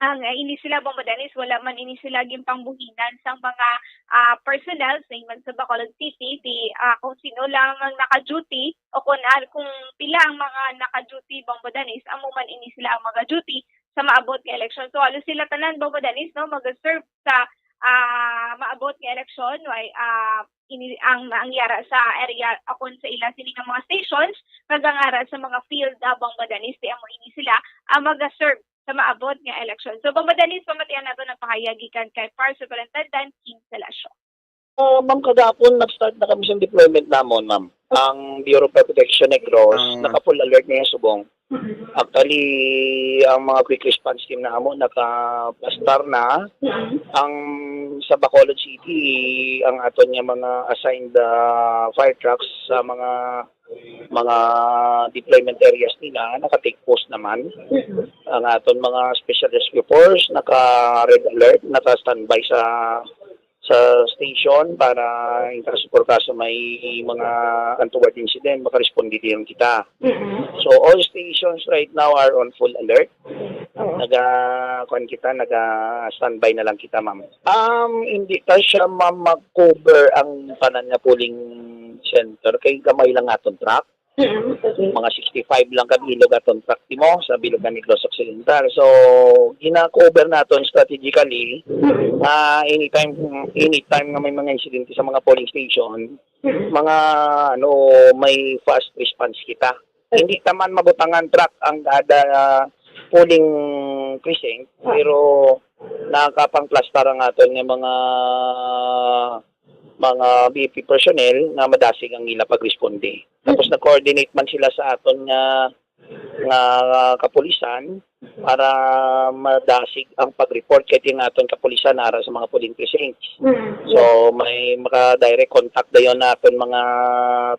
ang, ah, ini sila, Bombo Dennis, wala man ini sila ginpangbuhinan sang mga, ah, personnel sa man sa Bacolod City, di, ah, kung sino lang ang naka-duty o kung, ah, kung pila ang mga naka-duty, Bombo Dennis, amo man ini sila ang mga duty sa maabot nga eleksyon. So, halos sila tanan, Bombo Dennis, no, mag-serve sa, ah, maabot nga eleksyon, why, ah, ini, ang, ang yara sa area, akon sa ila sini nga mga stations, kag ang ara sa mga field, ah, Bombo Dennis, di amo ini sila, ah, mag-serve sa maabot nga eleksyon. So, Bombo Dennis, pamatian nato ang pahayag gikan kay Fire Superintendent Kim Silicio. Ah, ma'am, kagapon nag-start na kami sa deployment namon, ma'am. Ang Bureau of Protection Negros, Ang- naka-full alert na yung subong. Actually, ang mga quick response team na amo naka-plastar na. Ang sa Bacolod City, ang aton nga mga assigned, ah, fire trucks sa mga mga deployment areas nila, naka-take post naman. Ang aton mga special rescue force naka-red alert, naka-standby sa sa station para in case for kaso may mga untoward incident, makaresponde din kita. Mm-mm. So all stations right now are on full alert. Oo. Naga kuan kita, naga standby na lang kita, ma'am. Um, hindi ta siya, ma'am, mag-cover ang tanan nga polling center kay gamay lang aton truck. Mm-mm. Okay. Mga sixty-five lang ka bilog aton truck timo sa bilog nga Negros Occidental. So, gina-cover naton strategically Mm-mm. na anytime anytime nga may mga insidente sa mga polling station, Mm-mm. mga ano, may fast response kita. Hindi ta man mabutangan truck ang kada polling precinct, pero nakapangplastar ang aton nga mga mga B F P personnel nga madasig ang ila pagresponde. Tapos nag-coordinate man sila sa aton nga nga kapulisan para madasig ang pag-report kay ang aton kapulisan ara sa mga polling precincts. Mm. So may maka-direct contact dayon na aton mga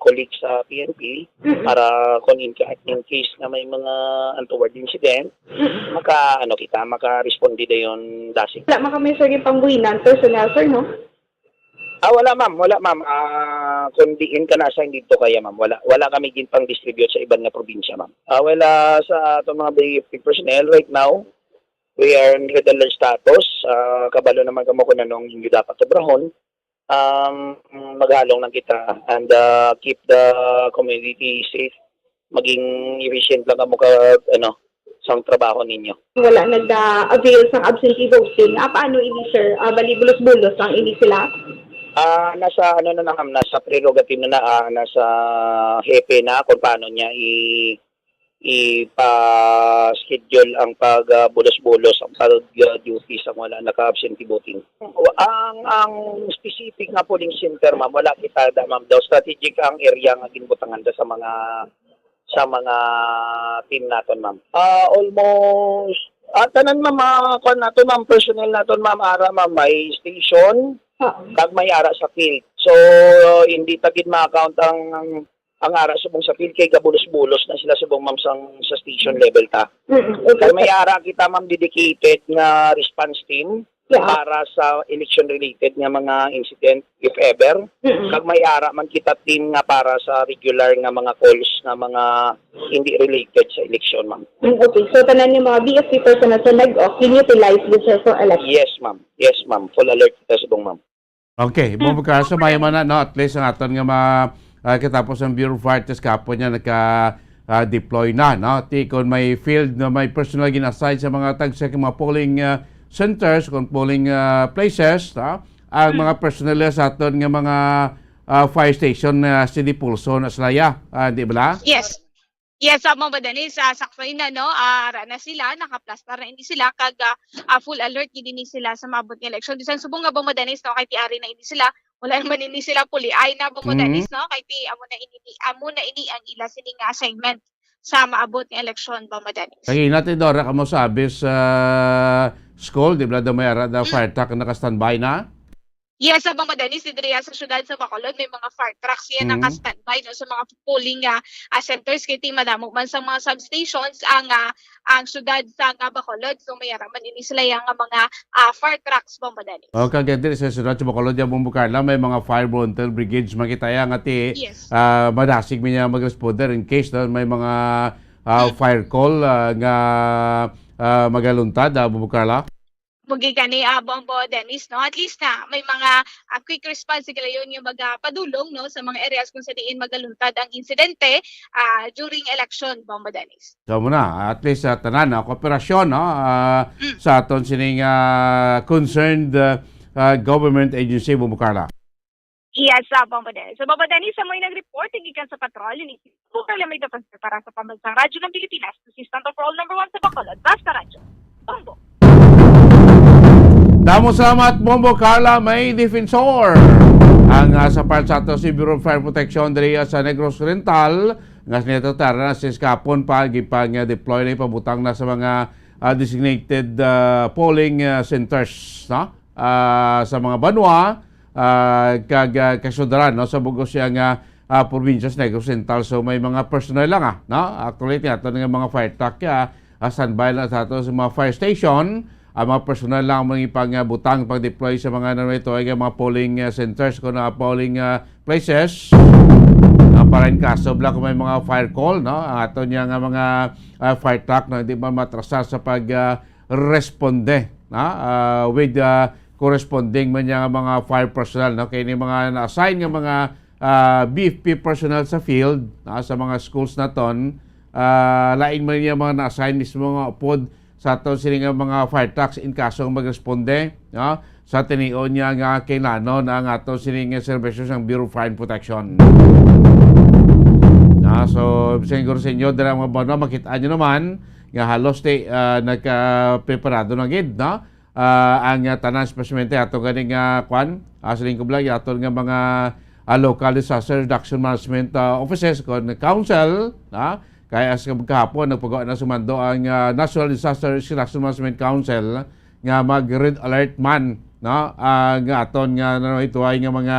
colleagues sa P N P Mm-mm. para kung in, in case na may mga untoward incident, Mm-mm. maka ano kita, maka-responde dayon dasig. Wala man kami, sir, yung pangbuhinan personnel, sir, no? Ah, wala, ma'am, wala, ma'am. Ah, kung diin ka na-assign dito kaya, ma'am, wala wala kami ginpang-distribute sa iban nga probinsya, ma'am. Ah, wala sa atong mga B F P personnel right now. We are in red alert status. Ah, kabalo naman kamo kung anong inyo dapat obrahon. Um, maghalong lang kita and, ah, keep the community safe. Maging efficient lang kamo ka, ano, sang trabaho ninyo. Wala nag-avail sang absentee voting. Ah, paano ini, sir? Ah, bali, bulos-bulos lang ini sila? Ah, nasa, ano na, na, ma'am, nasa prerogative na na, ah, nasa hepe na kung paano niya i-, ipa-schedule ang pag, ah, bulos-bulos, ang pag, ah, duty sa wala naka-absentee voting. Ang, ang specific nga polling center, ma'am, wala kita da, ma'am. Daw strategic ang area nga ginbutangan da sa mga, sa mga team naton, ma'am. Ah, almost, ah, tanan, ma'am, ah, kuwan naton, ma'am, personnel naton, ma'am, ara, ma'am, may station, Oo. Kag may ara sa field. So, hindi ta gid ma-count ang, ang, ang ara subong sa field kay gabulos-bulos na sila subong, ma'am, sang, sa station level ta. Mm, okay. Kay may ara kita, ma'am, dedicated nga response team Yeah. para sa election-related nga mga incident, if ever. Mm-mm. Kag may ara man kita team nga para sa regular nga mga calls nga mga hindi related sa eleksyon, ma'am. Mm, okay. So, tanan yung mga B F P personnel sa nag-off, kinutilize yun, sir, for election? Yes, ma'am. Yes, ma'am. Full alert kita subong, ma'am. Okay, Bong Bukar, so may man na, no? At least ang aton nga ma-, ah, katapos ang Bureau of Fire Test kahapon niya nagka, ah, deploy na, no? Ti kon may field na may personal gin-assign sa mga tagsa ka mga polling, ah, centers, kung polling, ah, places, no? Ang Hmm. mga personnel sa aton nga mga, ah, fire station na si Dipulso na sila, ya, ah, di ba la? Yes. Yes, ah, Bombo Dennis, ah, sakto na, no? Ah, ara na sila, nakaplastar na ini sila, kag, ah, ah, full alert gid ini sila sa maabot nga eleksyon. Bisan subong nga, Bombo Dennis, no, kay ti ari na ini sila, wala naman ini sila puliay na, Bombo Mhm. Dennis, no? Kay ti amo na ini, amo na ini ang ila sini nga assignment sa maabot nga eleksyon, Bombo Dennis. Kay inat, Dora, kamo sa Abis, ah, school, di ba daw may ara na Mm. fire truck na naka-standby na? Yes, sa mga Dennis, diri sa siyudad sa Bacolod, may mga fire trucks yan Mm. naka-standby, no, sa mga polling, ah, ah, centers. Kay ti madamo man sa mga substations ang, ah, ang siyudad sa nga Bacolod. So, may ara man ini sila yang nga mga, ah, fire trucks, Bombo Dennis. O, kag diri sa siyudad sa Bacolod, ya, Bombo Carla, may mga fire volunteer brigades man kita ya nga ti, Yes. ah, madasig man niya mag-responder in case, no, may mga, ah, Mm. fire call, ah, nga, ah, magaluntad, ah, Bombo Carla. Mugi gani, ah, Bombo Dennis, no? At least na may mga, ah, quick response sa gilayon nga magapadulong, no, sa mga areas kung sa diin magaluntad ang insidente, ah, during election, Bombo Dennis. So, muna, at least, ah, tanan, ah, kooperasyon, no, ah, Mm. sa aton sining, ah, concerned, ah, ah, government agency, Bombo Carla. Yes, ah, Bombo Dennis. So, Bombo Dennis, sa mo'y nag-report, gikan sa patrol, ni Bombo Carla may defense para sa Pambansang Radyo ng Pilipinas, consistent overall number one sa Bacolod, Basta Radyo. Bombo. Damo salamat, Bombo Carla, may defensor. Ang, ah, sa part sa ato, si Bureau of Fire Protection diri, ah, sa Negros Oriental, nga sinito tara na sis kapon pa, gipang, ah, deploy na ipabutang na sa mga, ah, designated, ah, polling, ah, centers, no? Ah, sa mga banwa, ah, kag, ah, kasudran, no, sa bugos siya nga, ah, probinsya sa Negros Oriental. So, may mga personnel lang, ah, no? Actually, ti aton nga mga fire truck, ah, ah, standby lang sa ato sa mga fire station. Ang mga personnel lang ang mga ipang, ah, butang, pag-deploy sa mga, ano, ito ay mga polling, ah, centers, kung, ah, polling, ah, places. Ah, para in kaso bala kung may mga fire call, no? Ang ato niya nga mga, ah, fire truck, no? Hindi man matrasar sa pag, ah, responde, no? Ah, with, ah, corresponding man niya nga mga fire personnel, no? Kay ni mga na-assign nga mga, ah, B F P personnel sa field, no? Sa mga schools naton, ah, lain man niya mga na-assign mismo nga upod sa aton sini nga mga fire trucks in kaso nga magresponde, no? Sa tinion niya nga kailanon ang aton sini nga serbisyo sang Bureau of Fire and Protection. Na, so, siguro sa inyo, dala mga banwa, makita nyo naman nga halos ti, ah, nagkapreparado na gid, no? Ah, ang, ah, tanan, especially ato gani nga, kwan, ah, siling ko bala, aton nga mga, ah, local disaster reduction management, ah, offices, kon council, ah, kaya sa kahapon, nagpagawa na sumando ang, ah, National Disaster Risk Reduction Management Council nga mag-red alert man, no? Ah, nga aton nga, ano, ito ay nga mga,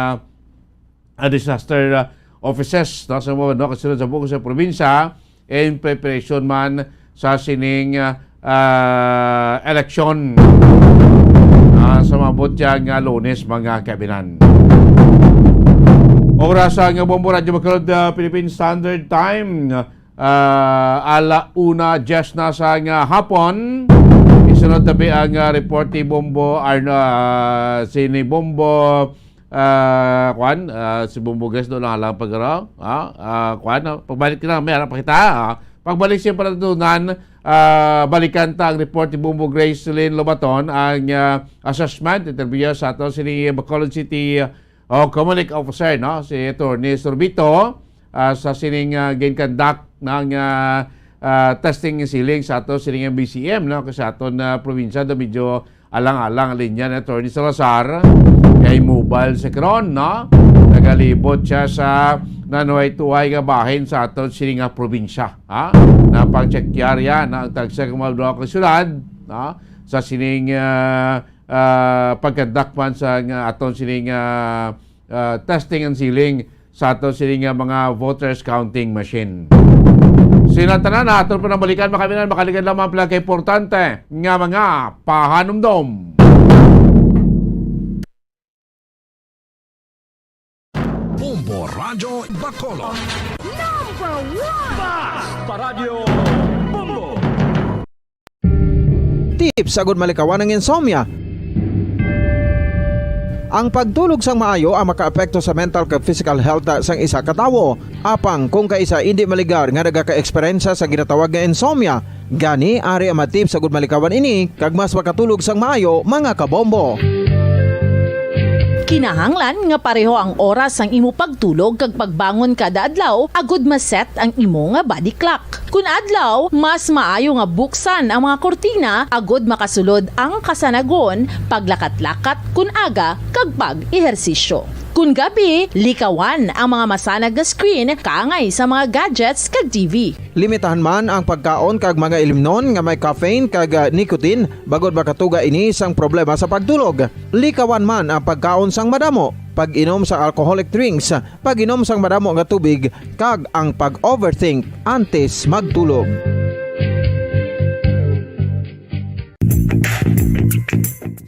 ah, disaster, ah, offices, no? Sa mga, no, kasunod sa buong sa probinsya, in preparation man sa sining, ah, eleksyon, ah, sa maabot siya nga Lunes, mga kaibinan. Oras sa nga Bombo Radyo Bacolod, ah, Philippine Standard Time, ah, ala una diyes na sa nga hapon. Isa Tabi ang, ah, report ni Bombo Arno, ah, si ni Bombo, ah, kwan, ah, si Bombo Grace doon lang, lang pag, ano, ah, ah, kwan, ah, pagbalik na lang, may harap pa kita, ah. Pagbalik siya para tutunan, ah, balikan ta ang report ni Bombo Grace Lynn Lobaton, ang, ah, assessment, interview sa ato, sini Bacolod City, ah, o Comunic Officer, no, si Attorney Sorbito, ah, sa sining, ah, gin-conduct ng, ah, ah, testing ceiling sa ato sining M B C M, no, sa aton, ah, probinsya, do medyo alang-alang linya ni Attorney Salazar kay mobile sa karon, no? Nagalibot siya sa nanuhay-tuhay nga bahin sa aton sining nga probinsya, ha? Na pagtsekyar yan, na ang tagsa ka mga lugar kag syudad, no? Sa sining, ah, ah, pagkandakpan sa nga aton sining, ah, ah, testing and sealing sa aton sini nga mga voters counting machine. Sina tanan, aton pa nang balikan, makaminan, makaligad lamang pala kay importante nga mga pahanumdom. Bombo Radyo Bacolod. Number one! Basta Radyo Bombo! Tips agud malikawan ang insomnia. Ang pagtulog sang maayo ang makaapekto sa mental kag physical health sang isa ka tawo. Apang kung kaisa indi maligar nga nagaka-eksperyensya sa ginatawag nga insomnia, gani ari ang mga tips agud malikawan ini kag mas makatulog sang maayo, mga kabombo. Kinahanglan nga pareho ang oras sang imo pagtulog kag pagbangon kada adlaw agud ma-set ang imo nga body clock. Kun adlaw, mas maayo nga buksan ang mga kurtina agud makasulod ang kasanagon, paglakat-lakat kun aga, kag pag-ehersisyo. Kun gabi, likawan ang mga masanag nga screen kaangay sa mga gadgets kag T V. Limitahan man ang pagkaon kag mga ilimnon nga may caffeine kag, ah, nicotine, bangod makatuga ini sang problema sa pagtulog. Likawan man ang pagkaon sang madamo, pag-inom sang alcoholic drinks, pag-inom sang madamo nga tubig, kag ang pag-overthink antes magtulog.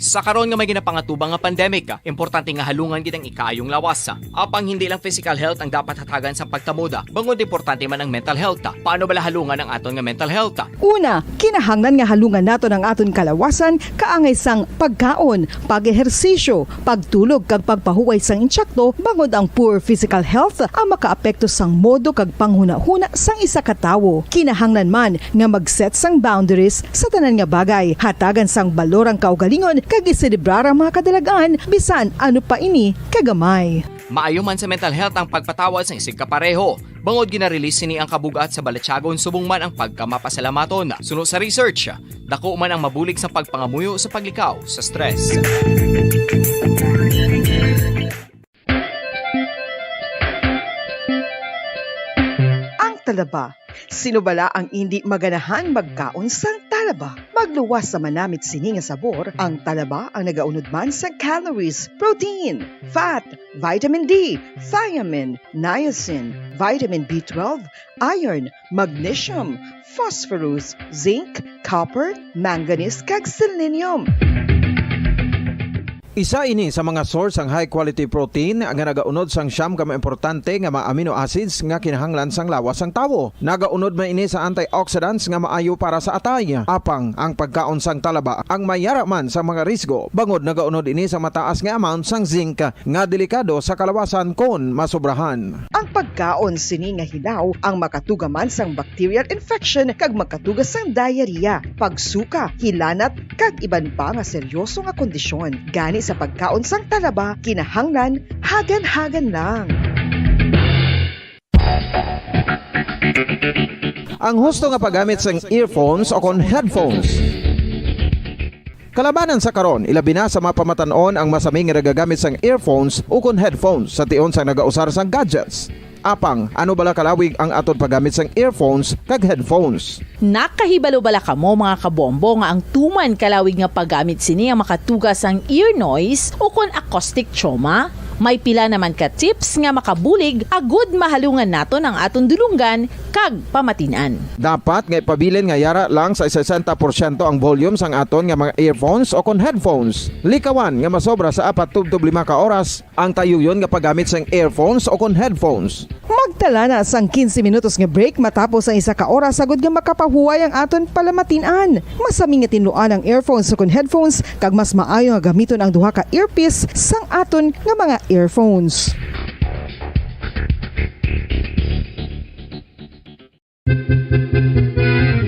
Sa karon nga may ginapangatubang nga pandemic, importante nga halungan gid ang ikaayong lawas. Apang hindi lang physical health ang dapat hatagan sa pagkamoda, bangod importante man ang mental health. Paano bala halungan ang aton nga mental health? Una, kinahanglan nga halungan naton ang aton kalawasan kaangay sang pagkaon, pag-ehersisyo, pagtulog kag pagpahuway sang insakto, bangod ang poor physical health ang makaapekto sang modo kag panghunahuna sang isa ka tawo. Kinahanglan man nga mag-set sang boundaries sa tanan nga bagay, hatagan sang balor ang kaugalingon kag iselebrar ang mga kadalag-an bisan ano pa ini kagamay. Maayo man sa mental health ang pagpatawad sang isigkapareho, bangod gina-release sini ang kabug-at sa balatyagon subong man ang pagkamapasalamaton. Suno sa research, dako man ang mabulig sa pagpangamuyo sa paglikaw sa stress. Ang talaba. Sino bala ang indi maganahan magkaon sang talaba? Magluwas sa manamit sini nga sabor, ang talaba ang nagaunod man sa calories, protein, fat, vitamin D, thiamine, niacin, vitamin B twelve, iron, magnesium, phosphorus, zinc, copper, manganese, kag selenium. Isa ini sa mga source sang high quality protein nga nagaunod sang siyam ka mga importante nga mga amino acids nga kinahanglan sang lawas sang tawo. Nagaunod man ini sa antioxidants nga maayo para sa atay. Apang ang pagkaon sang talaba ang mayara man sa mga risgo, bangod nagaunod ini sa mataas nga amount sang zinc nga delikado sa kalawasan kon masobrahan. Ang pagkaon sini nga hilaw ang makatuga man sang bacterial infection kag makatuga sang diarrhea, pagsuka, hilanat, kag iban pa nga seryoso nga kondisyon. Gani sa pagkaon sang talaba, kinahanglan hagan-hagan lang. Ang husto nga paggamit sang earphones o kon headphones. Kalabanan sa karon, ilabi na sa mga pamatan-on ang masami nga nagagamit sang earphones ukon headphones sa tion sang nagausar sang gadgets. Apang, ano bala kalawig ang aton paggamit sang earphones kag headphones? Nakahibalo bala kamo, mga kabombo, nga ang tuman kalawig nga paggamit sini ang makatuga sang ear noise ukon acoustic trauma? May pila naman ka tips nga makabulig agud mahalungan naton ang aton dulonggan kag pamatin-an. Dapat nga ipabilin nga yara lang sa sesenta porsyento ang volume sang aton nga mga earphones o kon headphones. Likawan nga masobra sa apat tubtob lima ka oras ang tayuyon nga paggamit sang earphones o kon headphones. Magtala na sang quince minutos nga break matapos ang isa ka oras agud nga makapahuway ang aton palamatin-an. Masami nga tinluan ang earphones o kon headphones, kag mas maayo nga gamiton ang duha ka earpiece sang aton nga mga earphones.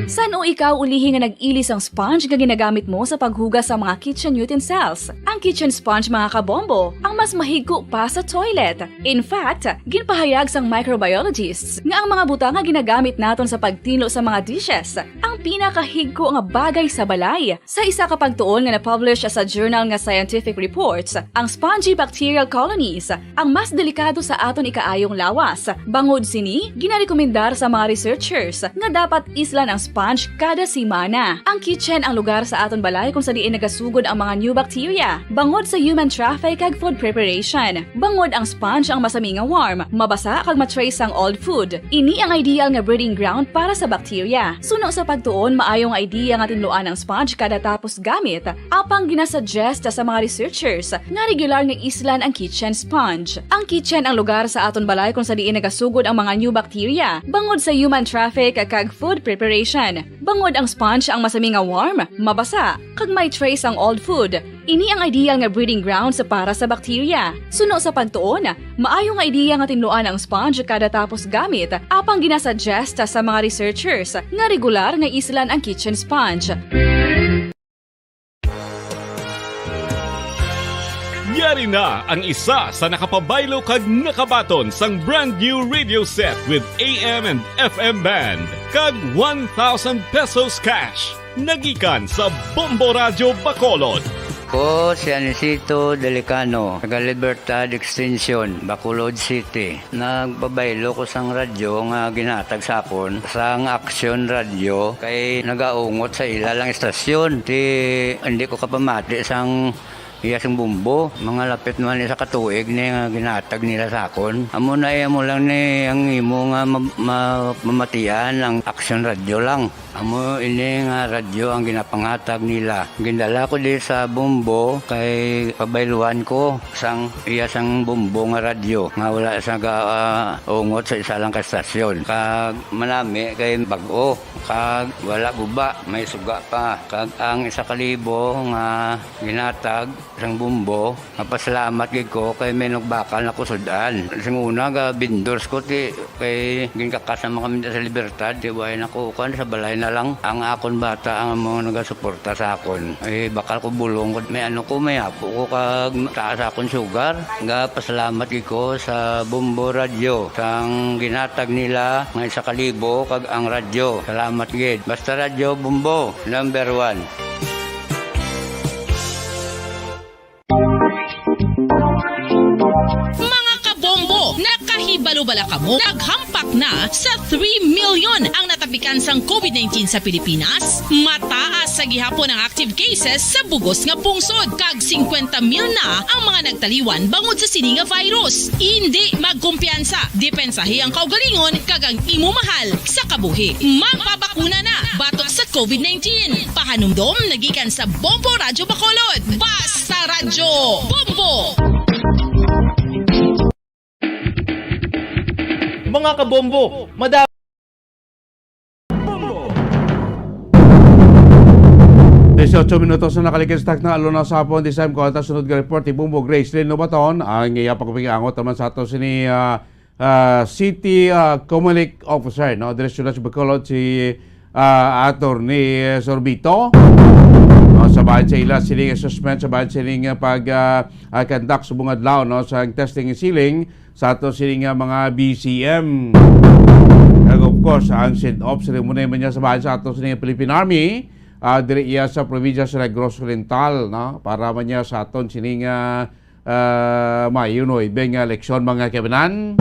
San-o ikaw ulihi nga nag-ili sang sponge nga ginagamit mo sa paghugas sa mga kitchen utensils? Ang kitchen sponge, mga kabombo, ang mas mahigko pa sa toilet. In fact, ginpahayag sang microbiologists nga ang mga butang nga ginagamit naton sa pagtinlo sa mga dishes ang pinakahigko nga bagay sa balay. Sa isa ka pagtuon nga na-publish sa journal nga Scientific Reports, ang spongy bacterial colonies ang mas delikado sa aton ikaayong lawas. Bangod sini, ginarekomendar sa mga researchers nga dapat islan ang sponge kada semana. Ang kitchen ang lugar sa aton balay kung sa diin nagasugod ang mga new bacteria bangod sa human traffic kag food preparation. Bangod ang sponge ang masami nga warm, mabasa kag ma-trace sang old food. Ini ang ideal nga breeding ground para sa bacteria. Suno sa pagtuon, maayo nga idea nga tinluan ang sponge kada tapos gamit. Apang ginasuggest sa mga researchers nga regular nga islan ang kitchen sponge. Ang kitchen ang lugar sa aton balay kung sa diin nagasugod ang mga new bacteria bangod sa human traffic kag food preparation. Bangod ang sponge ang masami nga warm, mabasa, kag may trace ang old food. Ini ang ideal nga breeding grounds para sa bacteria. Suno sa pagtuon, maayo nga ideya nga tinluan ang sponge kada tapos gamit, apang ginasuggest sa mga researchers nga regular nga islan ang kitchen sponge. Yari na ang isa sa nakapabaylo kag nakabaton sang brand new radio set with A M and F M band kag one thousand pesos cash. Nagikan sa Bombo Radyo Bacolod. Ko si Anisito Delicano, taga Libertad Extension, Bacolod City. Nagpabaylo ko sang radyo nga ginhatag sa akon sang Action Radio kay nagaungot sa ila lang istasyon. Ti, hindi ko kapamati sang iya sing bombo. Mga lapit naman isa ka tuig ni nga ginhatag nila sa akon. Amo na, amo lang ni ang imo nga ma-, ma-, mamatian ang Action Radio lang. Amo ini nga radyo ang ginapanghatag nila. Gindala ko di sa Bombo kay pabayluhan ko sang iya sang Bombo nga radyo nga wala sa ga, ah, ungot sa isa lang ka stasyon. Kag manami kay bag-o, kag wala guba, may suga pa. Kag ang isa ka libo nga ginhatag sang Bombo, mapasalamat gid ko kay may nagbakal na ko sud-an. Sing una, ga vendors ko, ti, kay ginkakas naman kami sa Libertad, ti, way na ko, kuwan, sa balay na lang. Ang akon bata ang mga nagasuporta sa akon. Eh, bakal ko bulong ko, may ano ko, may apo ko, kag taas akon sugar. Ga pasalamat gid ko sa Bombo Radio, sang ginhatag nila nga isa ka libo, kag ang radyo. Salamat gid. Basta Radyo Bombo, number one. Mga kabombo, nakahibalo bala kamo? Naghampak na sa three million ang natapikan sang COVID nineteen sa Pilipinas. Mataas sa gihapon ang active cases sa bugos nga pungsod, kag singkwenta mil na ang mga nagtaliwan bangod sa sini nga virus. Indi magkumpiyansa, depensahi ang kaugalingon kag ang imo mahal sa kabuhi. Magpabakuna na batok sa COVID nineteen. Pahanumdom nagikan sa Bombo Radyo Bacolod. Basta Radyo Bombo! Mga kabombo, madam. Dieciocho minutos na nakaligid sa takna, alas uno sa hapon, this time, kuha ta sunod nga report ni Bombo Grace Lynn Lobaton, ang iya pagpingangot naman sa ato sini, ah, ah, City, ah, Comelec Officer, no? Diretso na sa Bacolod si, ah, Attorney Sorbito. No, sa bahin sa ila, siling assessment, sa bahin siling, ah, pag, ah, ah, conduct sa bungad law, no? Sa testing siling, sa ato sini nga mga B C M. Kag of course, ang send-off ceremony man niya sa bahin sa ato sini nga Philippine Army, ah, diri iya sa probinsya sa Negros Oriental, no? Para man niya sa aton sini nga, ah, Mayo nuebe nga eleksyon, mga kaibanan.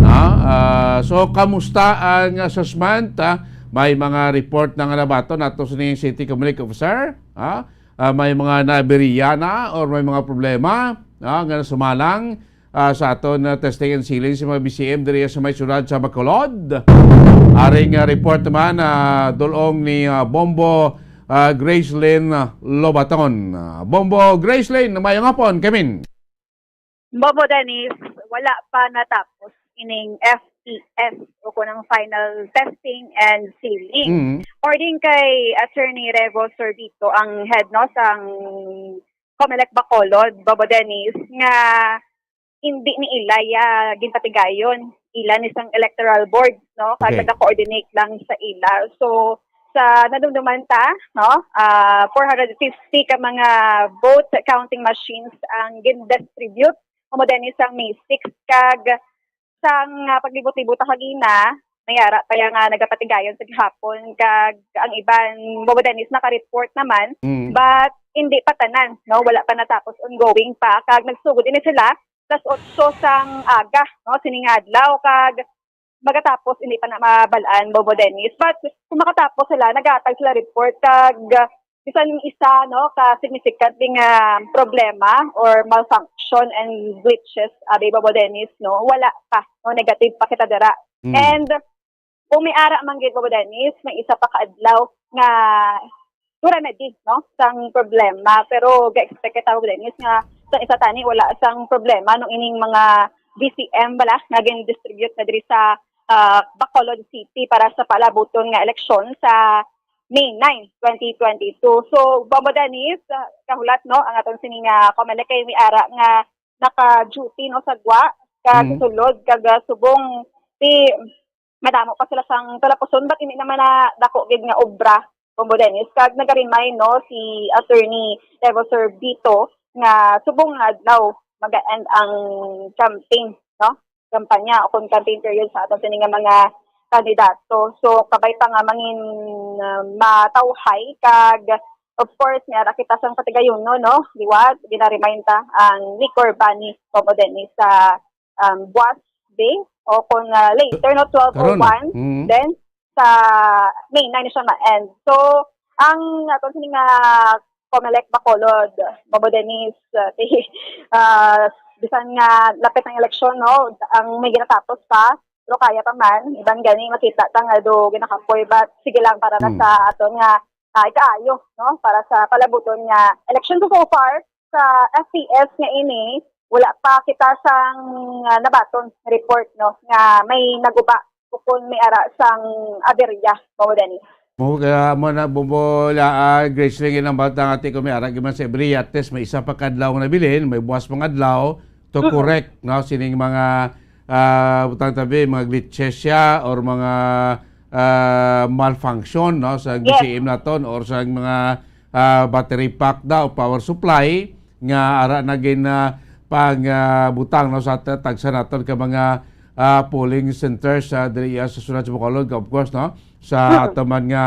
No? Ah, so, kamusta ang assessment, ah? May mga report na nga nabaton ato sini City Comelec Officer, ah? Ah, may mga naberiya na or may mga problema? no, nga sumalang, ah, sa aton, ah, testing and sealing sa mga B C M diri sa may siyudad sa Bacolod. Aring, ah, report naman, ah, dulong ni, ah, Bombo, ah, Gracelyn, ah, Lobaton. Ah, Bombo Gracelyn, mayong hapon, kamin. Bobo Dennis, wala pa natapos ining F T S o kung ang final testing and sealing. Mm. According kay Attorney Revo Sorbito, ang head, no, sang Comelec Bacolod, Bobo Dennis, nga hindi ni ila ya ginpatigayon. Ila ni sang electoral board, no? Kag Okay. nag-coordinate lang sa ila. So, sa nadumduman ta, no? Ah, four hundred fifty ka mga vote counting machines ang gin-distribute, Bobo Dennis, sang May six, kag sang, ah, paglibot-libot ta kagina, may ara pa ya nga nagapatigayon sa gihapon, kag ang iban, Bobo Dennis, naka-report naman, Mm. but hindi pa tanan, no? Wala pa natapos, ongoing pa, kag nagsugod ini sila alas otso sang aga, no, sining adlaw, kag magatapos hindi pa na mabal-an, Bobo Dennis. But kung makatapos sila, nagahatag sila report, kag bisan isa, no, ka significant nga problema or malfunction and glitches, abi, Bobo Dennis, no, wala pa, no, negative pa kita dira. Mm. And kung may ara man gid, Bobo Dennis, may isa pa ka adlaw nga to remedy, no, sang problema. Pero ga-expect kita, Bobo Dennis, nga sa isa tani wala sang problema nung ining mga B C M bala nga gin-distribute na diri sa, ah, Bacolod City para sa palabuton nga eleksyon sa May nine, twenty twenty-two. So, Bobo Dennis, ah, kahulat, no, ang aton sini nga Comelec kay may ara nga naka-duty, no, sa gwa, kag Mm. sulod, kag, ah, subong ti madamo pa sila sang talapuson, but hindi naman na dako gid nga obra, Bobo Dennis. Kag nag-remind, no, si Attorney Revo Sorbito nga subong nga adlaw maga-end ang campaign, no? Kampanya o kung campaign period sa aton sini nga mga kandidato. So, kabay pa nga mangin, ah, matawhay kag, of course, may ara kita sang patigayon, no, no? Liwat, gina-remind ta ang liquor ban ni, Bobo Dennis, sa, um, buwas day o kung, ah, later, no, Karon na. twelve oh one, Mm. then sa May nine siya ma-end. So, ang aton sini nga Comelec Bacolod, Bobo Dennis, ah, ti-, ah, bisan nga lapit ang eleksyon, no, ang may ginatapos pa, pero kaya pa man, iban gani makita ta nga do ginakapoy, but sige lang para na Hmm. sa aton nga, ah, ikaayo, no, para sa palabuton nga eleksyon. So, so far, sa F P S nga ini, wala pa kita sang, ah, nabaton report, no, nga may naguba o kung may ara sang aberya, Bobo Dennis. Mo, kaya mo na, Bobo, la, ah, Grace, lang ilang bata nga ti ko may ara giman sa aberya, at least may isa pa kadlaw nga nabilin, may buwas pang adlaw to Mm. correct, no, sining mga, ah, butang tabi, mga glitches siya or mga, ah, malfunction, no, sa Yes. B C M naton or sa mga, ah, battery pack daw, power supply, nga ara na gin, ah, pang, ah, butang, no, sa ta-, tagsa naton ka mga, ah, polling centers, ah, diri, ah, sa siyudad sa Bacolod, of course, no, sa Mm. aton man nga,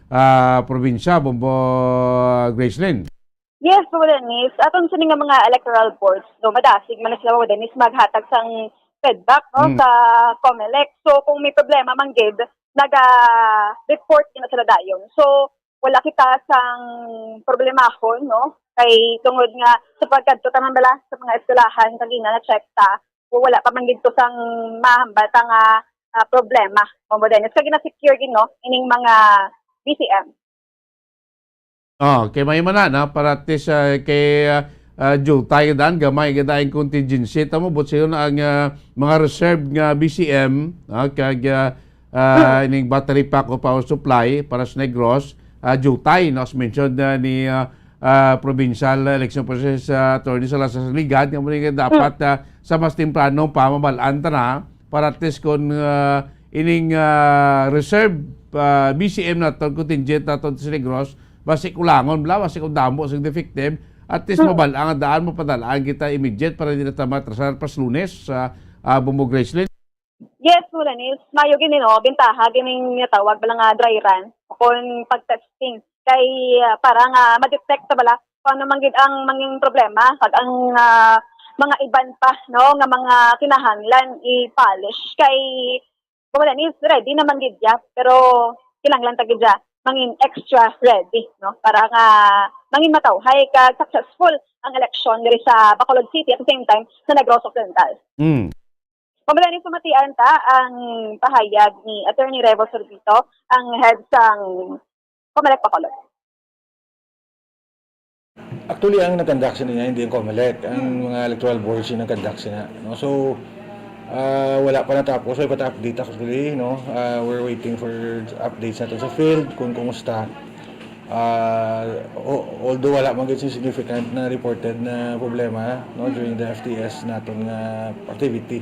ah, probinsya, Bombo, ah, Gracelyn. Yes, Bobo Dennis. Aton sini nga mga electoral boards, no, madasig man sila, Bobo Dennis, maghatag sang feedback, no, Mm. sa Comelec. So, kung may problema man gid, naga-report na sila dayon. So, wala kita sang problemahon, no? Kay tungod nga sa pagkadto tanan bala sa mga eskwelahan, kagina na-check ta, kung wala pa man gid to sang mahambal ta nga, ah, problema, Bobo Dennis. Kag gina-secure gid, no, ining mga B C M. Oh, kay may man na, no? Para at least, ah, kay, ah, ah, jutay dan, gamay gid ang contingency. Tamo, but sila na ang, ah, mga reserve nga B C M, no? Kag, ah, ah, Mm. ining battery pack o power supply para sa Negros, ah, jutay, no? As mentioned na ni, ah, ah, Provincial Election Process, ah, Attorney Salazar Ligad, nga muli nga dapat, Mm. ah, sa mas temprano pa, mabal-an ta na, para at least kung, ah, ining, ah, reserve, ah, B C M naton, contingent naton sa Negros, basi kulangon bala, basi kung damo sing defective, at least Mm. mabal-an nga daan, mapadalaan kita immediate para hindi na ta matrasar pas Lunes sa, ah, Bombo Gracelyn. Yes, Mulanis. Mayo gini, no? Bintaha gining natawag bala nga dry run o kon pag-testing. Kay, ah, para nga ma-detect ta bala kung ano man gid ang mangin problema kag ang, ah, mga iban pa, no, nga mga kinahanglan i-polish. Kay, Mulanis, ready naman gid ya, pero kinahanglan ta gid ya mangin extra ready, no, para nga mangin matawhay kag successful ang eleksyon diri sa Bacolod City, at the same time sa Negros Occidental. Mm. Pamulani, sumatian ta ang pahayag ni Attorney Revo Sorbito, ang head sang Comelec Bacolod. Actually, ang nag-conduct sina niya, hindi ang Comelec. Ang mga electoral boards yung nag-conduct sina. No? So, ah, wala pa natapos. So, ipata-update actually. No? Ah, we're waiting for updates nato sa field kung kumusta. Ah, o- although wala man gyud significant na reported na problema, no, during the F T S naton nga activity.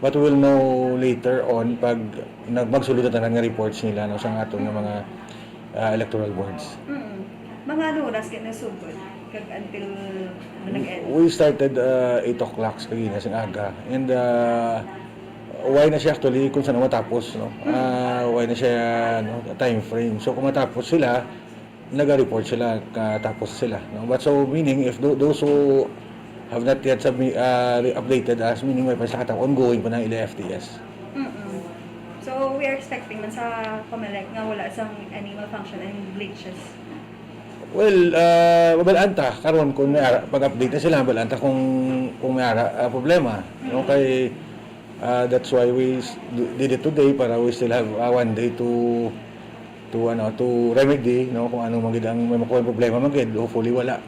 But we'll know later on pag nag magsulod na tanan nga reports nila, no, sa aton nga mga, ah, electoral boards. Mm. Mga ano oras ka nasugod? Kag until ano nag-end? We started, ah, eight o'clock kagina sing aga. And, ah, why na siya actually kung saan matapos, no? Ah, why na siya, no, time frame. So kung matapos sila, naga-report sila katapos sila, no? But so meaning if tho- those who have not yet submi- ah, re- updated us, meaning may pa sila katapos, ongoing pa na ila F T S. Mm-mm. So, we are expecting man sa Comelec nga wala sang any malfunction and glitches. Well, uh, mabalaan ta karon kung may ara, pag-update na sila, mabalaan ta kung kung may ara ah, problema, no? Kay ah, that's why we s- d- did it today para we still have ah, one day to to ano, to remedy, no, kung ano man gid ang may makuha problema man gid, hopefully wala.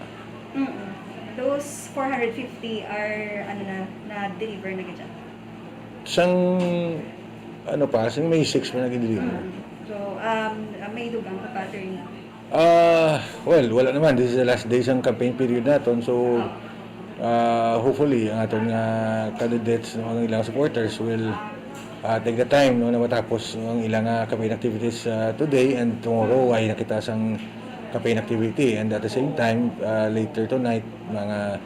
Mm-mm. Those four hundred fifty are ano na na-deliver na gid siya. Sang ano pa, sang May six pa nag-deliver. Mm. So, um, uh, may dugang pa, attorney. Ah, well, wala naman. This is the last day sang campaign period naton. So, ah, hopefully, ang aton nga candidates, no, ang ilang supporters will ah, take the time, no, na matapos ang ilang ah, campaign activities ah, today and tomorrow ay nakita sang campaign activity. And at the same time, ah, later tonight, mga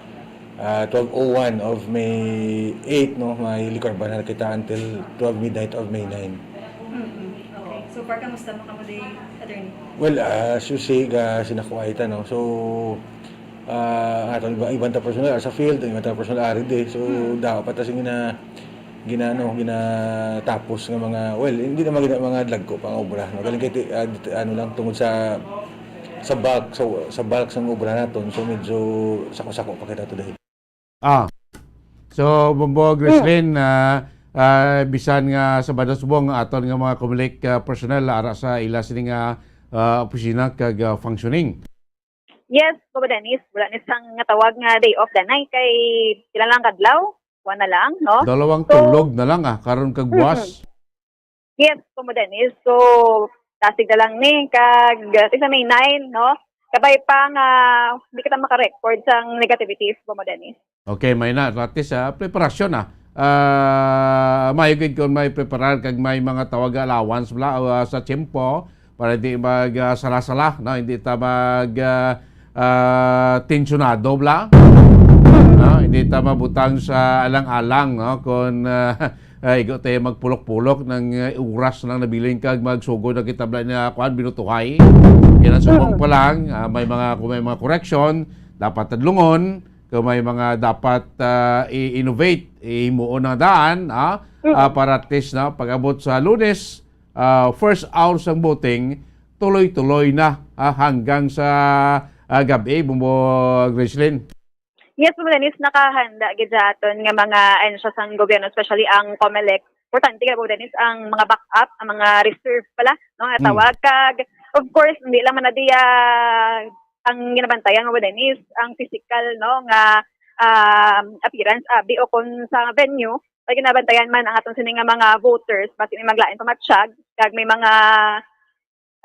ah, twelve oh one of May eight, no, may liquor ban na kita until twelve midnight of May nine. Mm-mm. Okay. So far, kamusta mo kamo day, attorney? Well, ah, as you see, ga sinakuha ita, no? So, ah, ang aton iba, iban ta personal sa field, iban ta personal ari di. So, dapat ta sing gina ginano ginatapos nga mga, well, hindi naman gina, mga dagko pa nga obra, no? Galing kay ti- ah, dit- ano lang tungod sa sa bulk sa, sa bulk sang obra naton, so medyo sako-sako pa kita today. Ah. So, Bombo Grislin, ah, ah, bisan nga sa Banda Subong, aton nga mga Comelec ah, personnel ara sa ila sini nga ah, opisina kag ah, functioning. Yes, Bobo Dennis, wala ni sang nga tawag nga day off danay kay pila lang kadlaw, kuha na lang, no? Dalawang So- tulog na lang ah, karon kag buwas. Yes, Bobo Dennis. So, tasig na lang ni kag sa May nine, no? Kabay pa nga di kita maka-record sang negativities, Bobo Dennis. Okay, may na. At least, ah, preparasyon na. Ah, may gid kung may preparar kag may mga tawag nga allowance bla ah, sa tiyempo para di mag ah, sala-sala, no? Hindi ta mag ah, ah, tensyonado bla. No? Hindi ta mabutang sa alang-alang, no? Kung ah, ah, igo tayo magpulok-pulok ng ah, oras lang nabilin kag magsugod na kita bla na kuan binutuhay. Kaya subong pa lang, ah, may mga kung may mga correction, dapat tadlungon, kung may mga dapat ah, i-innovate, ihimuon ng daan, ah, ah, para at least na pag-abot sa Lunes, ah, first hour sang voting, tuloy-tuloy na ah, hanggang sa ah, gabi, Bumbo Grislin. Yes, Bobo Dennis, nakahanda gid sa aton nga mga ahensya sang gobyerno, especially ang Comelec. Importante gid, Bobo Dennis, ang mga backup, ang mga reserve pala, no, nga tawag. Kag, of course, hindi lang man na diya ang ginabantayan, Bobo Dennis, ang physical, no, nga um, appearance, abi, o kung sa venue, pag ginabantayan man ang aton sini nga mga voters, basi may maglain pa matsyag, kag may mga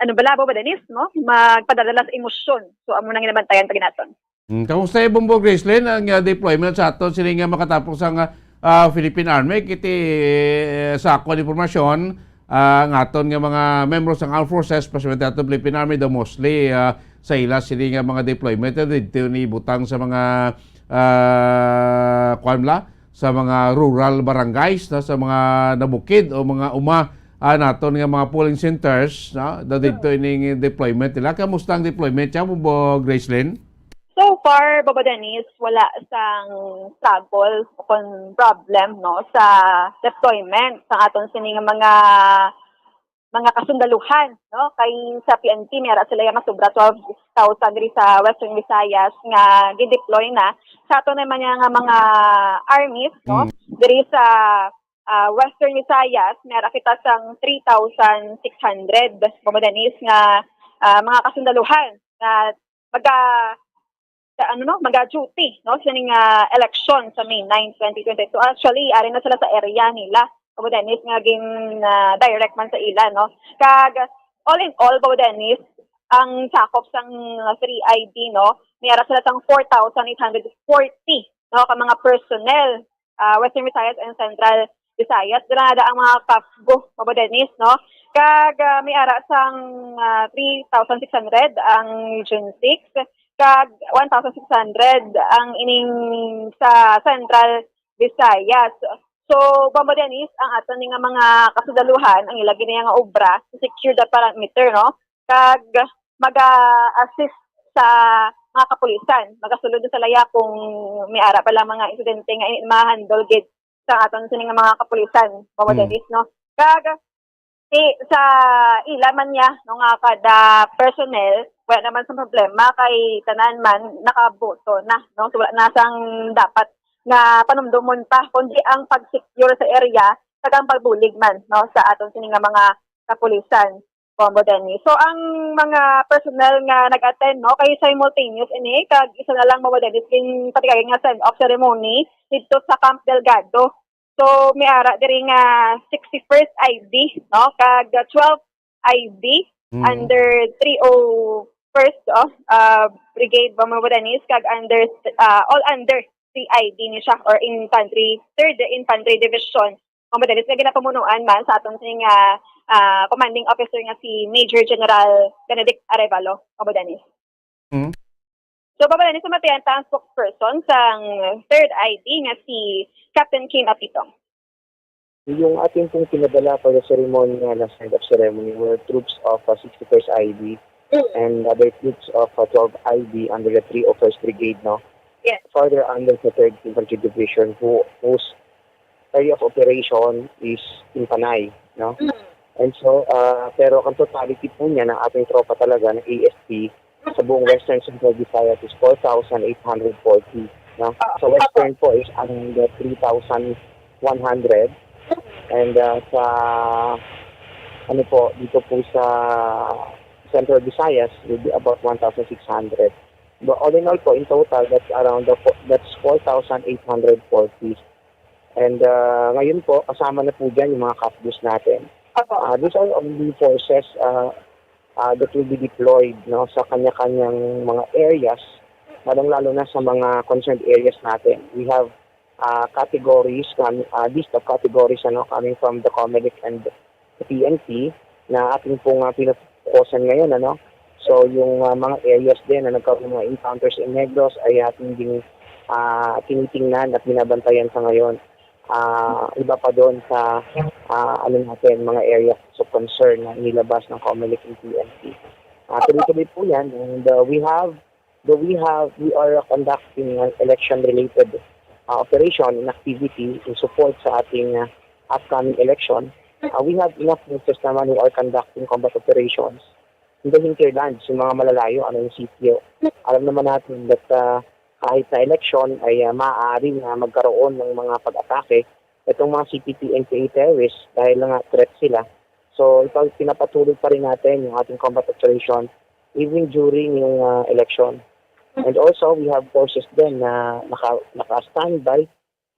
ano bala, Bobo Dennis, no? Magpadala sa emosyon. So, amo nang ginabantayan pa ginaton. Hmm, kamusta yung Bumbo Gracelyn ang ah, deployment sa aton sini nga makatapos ang ah, ah, Philippine Army? Kiti eh, sa akon informasyon, ah, ang aton nga mga membro sa Armed Forces, especially aton Philippine Army, daw mostly ah, sa ila sini nga mga deployment eh, dito ni butang sa mga ah, kuan bla, sa mga rural barangays, no, sa mga nabukid o mga uma ah, naton nga mga polling centers, no, daw dito ining deployment nila. Kamusta ang deployment siya, Bumbo Gracelyn? So far, Bobo Dennis, wala sang struggle o kon problem, no, sa deployment sa aton sini nga mga mga kasundaluhan, no? Kay sa P N P, may ara sila nga sobra twelve thousand diri sa Western Visayas nga gin-deploy na. Sa ato naman nga mga armies, no? Mm. Diri sa, ah, Western Visayas, may ara kita sang three thousand six hundred, Mamo Dennis, nga, ah, mga kasundaluhan nga maga-, sa ano, no, maga-duty, no, sining, ah, election sa May nine, twenty twenty-two. Actually, ari na sila sa area nila, Mamo Dennis, nga gin, ah, direct man sa ila, no. Kag all in all, Mamo Dennis, ang sakop sang three I D, no, may ara sila sang four thousand eight hundred forty, no, ka mga personnel, ah, Western Visayas and Central Visayas. Dira na ang mga CAFGU, Mamo Dennis, no? Kag, ah, may ara sang, ah, three thousand six hundred ang Region six, kag one thousand six hundred ang ining sa Central Visayas. So, Mamo Dennis, ang aton ni nga mga kasundaluhan, ang ila gini nga obra, to secure the perimeter, no? Kag maga-assist sa mga kapulisan, magasulod sa laya kung may ara pa lang mga insidente nga in-, ma-handle gid sa aton sini nga mga kapulisan, Mamo Mm. Dennis, no? Kag, eh, sa ila man niya, no, nga kada personnel, wala naman sa problema kay tanan man nakaboto na, no? So, wala na sang dapat nga panumdumon pa, kundi ang pag-secure sa area kag ang pagbulig man, no, sa aton sini nga mga kapulisan, Mamo Dennis. So, ang mga personnel nga nag-attend, no, kay simultaneous ini, kag isa na lang, Mamo Dennis, ginpatigagay nga send-off ceremony didto sa Camp Delgado. So, may ara diri nga sixty-first I B, no, kag twelve I B Mm. under three oh first, oh, uh, Brigade, Mamo Dennis, kag under, uh, all under three I D ni siya, or Infantry, third Infantry Division, Mamo Dennis, nga ginapamunuan man sa aton sini nga, ah, commanding officer nga si Major General Benedict Arevalo, Mamo Dennis. Mm. So, Mamo Dennis, sa matiyan ta ang spokesperson sang third I D nga si Captain Kim Apitong. Yung ating pong pinadala for the ceremony, uh, na send-off ceremony were troops of, uh, sixty-first I B Mm. and other troops of, uh, twelve I B under the three oh first Brigade, no? Yes. Further under the third Infantry Division, who, whose area of operation is in Panay, no? Mm. And so, uh, pero ang totality po niya ng ating tropa talaga ng A F P sa buong Western Central Visayas is four thousand eight hundred forty, no? Ah, Sa Western po is around, uh, three thousand one hundred. And, uh, sa, ano po, dito po sa Central Visayas will be about one thousand six hundred. But all in all po, in total, that's around the fo-, that's four thousand eight hundred forty. And, uh, ngayon po, kasama na po dyan yung mga CAFGUs natin. Opo. Uh, these are only forces, uh, uh, that will be deployed, no, sa kanya-kanyang mga areas, lalong-lalo na sa mga concerned areas natin. We have, uh, categories, um, uh, list of categories, ano, coming from the COMELEC and the P N P na ating pong, uh, pinupukusan ngayon, ano. So, yung, uh, mga areas din na nagkaroon ng mga encounters in Negros ay ating din, uh, tinitingnan at binabantayan sa ngayon. Ah, iba pa doon sa, ah, ano natin, mga areas of concern na inilabas ng COMELEC and P N P. Ah, tuloy-tuloy po yan. And, uh, we have, do we have, we are conducting an election-related, uh, operation and activity in support sa ating, uh, upcoming election. Uh, we have enough forces naman who are conducting combat operations in the hinterlands, yung mga malalayo, ano, yung sitio. Alam naman natin that, uh, kahit na eleksyon ay, ah, maaari na magkaroon ng mga pag-atake itong mga C P P N P A terrorists dahil nga threat sila. So, ito, pinapatuloy pa rin natin yung ating combat operation even during yung, ah, election. And also, we have forces din na naka-, naka-standby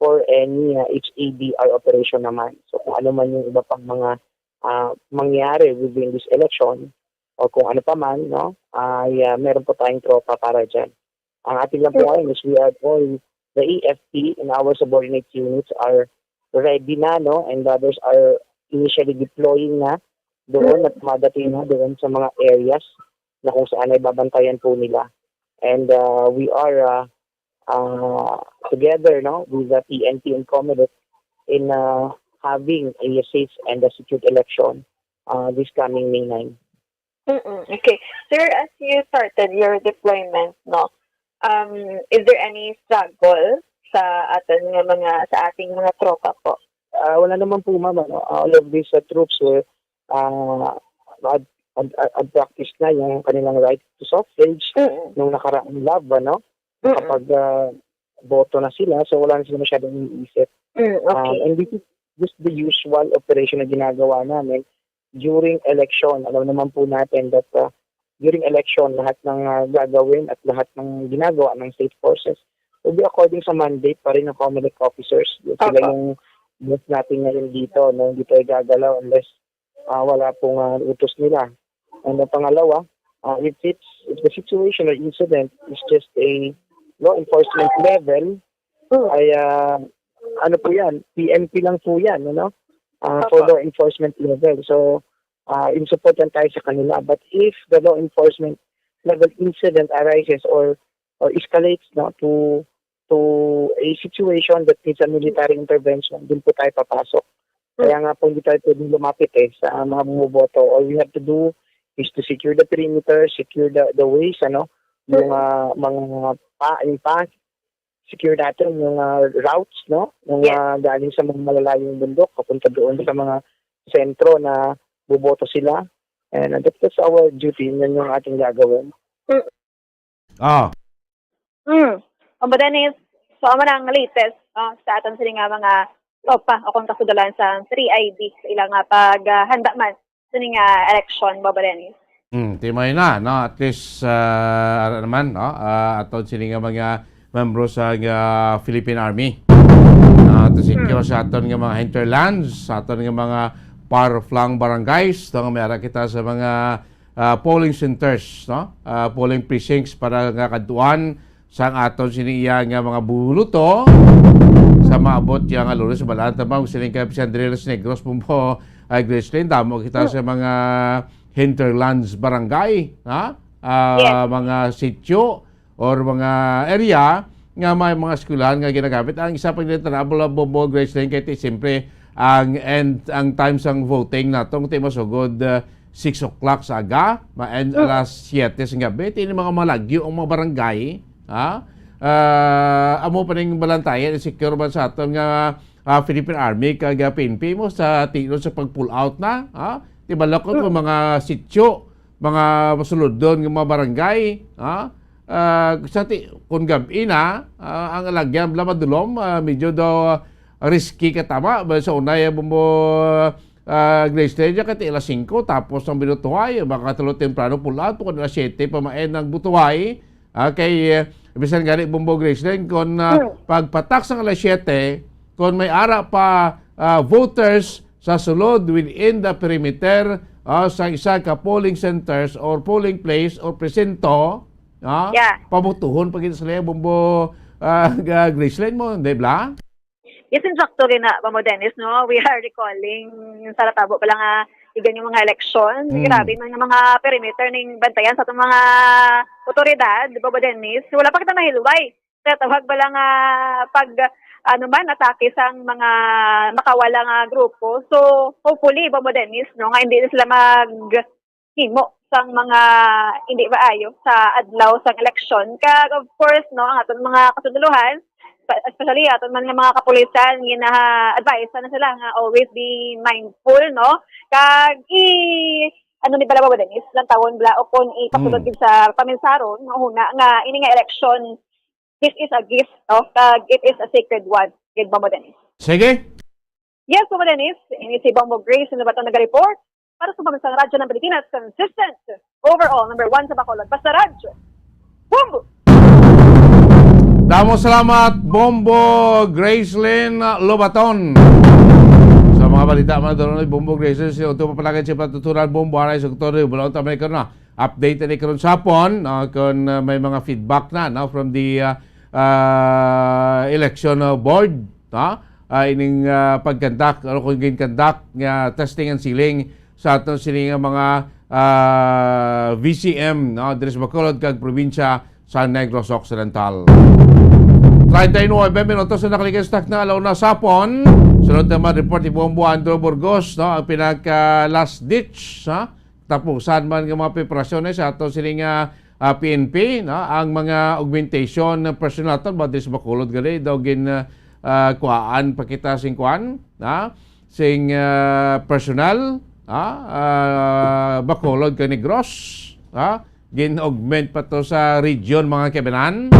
for any, ah, H A D R operation naman. So, kung ano man yung iba pang mga, ah, mangyari within this election, o kung ano pa man, no, ay, ah, meron po tayong tropa para dyan. Ang ating lang po ngayon is we are all, the A F P and our subordinate units are ready na, no, and others are initially deploying na doon at madating na doon sa mga areas na kung saan ay babantayan po nila. And, ah, we are, ah, ah, together, no, with the P N P and COMELEC in, ah, having a safe and a secured election, ah, this coming May nine. Mm-mm. Okay. Sir, as you started your deployment, no, um, is there any struggle sa atin nga mga, sa ating mga tropa po? Ah, wala naman po, ma'am, ano. All of these, ah, troops were ah, ad-, ad-, ad-, ad practice na yung kanilang right to suffrage Mm. nung nakaraang laban, no? Mm. Kapag, ah, boto na sila, so wala na sila masyadong iniisip. Mm, Um, okay. and this is just the usual operation na ginagawa namin during election. Alam naman po natin that, ah, during election, lahat ng, ah, gagawin at lahat ng ginagawa ng state forces will be according sa mandate pa rin ng COMELEC officers. Sila Opo. yung boss natin ngayon dito, no? Hindi tayo gagalaw unless, ah, wala pong, ah, utos nila. And ang pangalawa, ah, if it's, if the situation or incident is just a law enforcement level, Mm. ay, ah, ano po yan? P N P lang po yan, ano? Ah, for Opo. law enforcement level. So, ah, in support lang tayo sa kanila. But if the law enforcement level incident arises or, or escalates, no, to, to a situation that needs a military intervention, dun po tayo papasok. Kaya nga po hindi tayo pwedeng lumapit, eh, sa mga bumoboto. All we have to do is to secure the perimeter, secure the, the ways, ano, yung, Mm. ah, mga pa-, yung path, secure natin yung, ah, routes, no? Yung, Yes. ah, galing sa mga malalayong bundok papunta doon sa mga sentro na boboto sila. And, uh, that's, that's our duty. Yun yung ating gagawin. Mm. Ah. Mm. Bombo Dennis, so, amo na ang latest, no, sa aton sini nga mga tropa o kung kasudalan sa three I B sa ilang, ah, paghanda man sini nga eleksyon, Bombo Dennis. Hmm, timay na, no? At least, ah, ara naman, no? Ah, aton sini nga mga membro sa, ah, Philippine Army. Ah, to secure Hmm. sa aton nga mga hinterlands, sa aton nga mga far-flung barangays, to nga may ara kita sa mga, ah, polling centers, no? Ah, polling precincts para nga kadtuan sang aton sini iya nga mga buluto sa maabot ya nga Lunes. Balaan ta ba, siling kay si Andres Negros, Bombo, ay, Gracelyn, damo kita Hmm. sa mga hinterlands barangay, ha? Ah, Yes. mga sitio or mga area nga may mga eskwelahan nga ginagamit. Ang isa pa nga trouble, Bombo, Gracelyn, kay ti, siyempre, ang end, ang time sang voting naton, ti masugod, ah, six o'clock sa aga, ma-end Mm. alas siyete sa gabi. Ti, ini mga malagyo ang mga barangay, ha? Ah, amo pa ning balantayan, secure man sa aton nga, ah, Philippine Army kag, ah, P N P mo sa tinuod sa pag-pull out na, ha? Ti balak ko Mm. mga sitio, mga masulodon nga mga barangay, ha? Ah, sa ti-, kung gab-i na, ah, ang alagyan bala madulom, ah, medyo daw, ah, risky ka tama. Ba, sa unay, ah, Bombo, ah, Gracelyn, kay ti alas singko, tapos ang binutuhay, makatulo temprano pull out, kung alas siyete pa ma-end ang butuhay, ah, kay, eh, bisan gani, Bombo, Gracelyn, kung, ah, Hmm. pagpatak sang alas siyete, kung may ara pa, ah, voters sa sulod within the perimeter, ah, sa isa ka polling centers or polling place or presinto, ah, Yeah. pabutuhon pa gid sila, Bombo, ah, ga-, Gracelyn mo, di ba? Yes, insakto rin na, Bombo Dennis, no? We are recalling sa natabo pa lang nga igan yung mga eleksyon. Hmm. Grabe man nga mga perimeter ning bantayan sa atong mga otoridad, Bombo Dennis. Wala pa kita nahilway. Kaya tawag pa lang nga pag, ano man, atake sang mga makawala nga grupo. So, hopefully, Bombo Dennis, no, nga hindi na sila mag himo sang mga hindi maayo sa adlaw sang eleksyon. Kag, of course, no, ang aton mga kasundalohan, spe-, especially aton man nga mga kapulisan, gina-advise na sila nga always be mindful, no? Kag i-, ano ni bala, Bombo Dennis, lantawon bala o kung ipasulod Hmm. gid sa paminsaron, nga huna nga ini nga eleksyon, this is a gift, no? Kag it is a sacred one, gid, Bombo Dennis. Sige. Yes, Bombo Dennis, ini si Bombo Grace, ano ba ito, nag-report? Para sa Pambansang Radyo ng Pilipinas, consistent, overall, number one sa Bacolod. Basta Radyo, Bombo! Damo salamat, Bombo Gracelyn Lobaton. Sa mga balita, mga doon, Bombo Gracelyn, si Otto Papalagan, si Patuturan, Bombo Aray, sa Doktor Rio, Bulaon, Tamay, karon na. Update ni karon sa hapon, no, kung, uh, may mga feedback na, no, from the, uh, uh, election, uh, board, no? Ah, ining, ah, pag-conduct, o kung gin-conduct nga testing and sealing sa aton sini nga mga, ah, V C M, no, diri sa Bacolod kag probinsya sa Negros Occidental. Treinta y nueve minutos na nakalikas na alauna sa hapon. Sunod naman report ni Bombo Andrew Burgos, no, ang pinaka last ditch, ha? Tapusan man nga mga preparasyon sa aton sini nga, ah, P N P, no? Ang mga augmentation ng personnel naton, ba, diri sa Bacolod gali, daw gin, ah, ah, kuhaan pa kita sing kuan, ha? Sing, ah, personnel, ha, ah, Bacolod kag Negros, ha, gin-augment pa to sa region, mga kaibanan.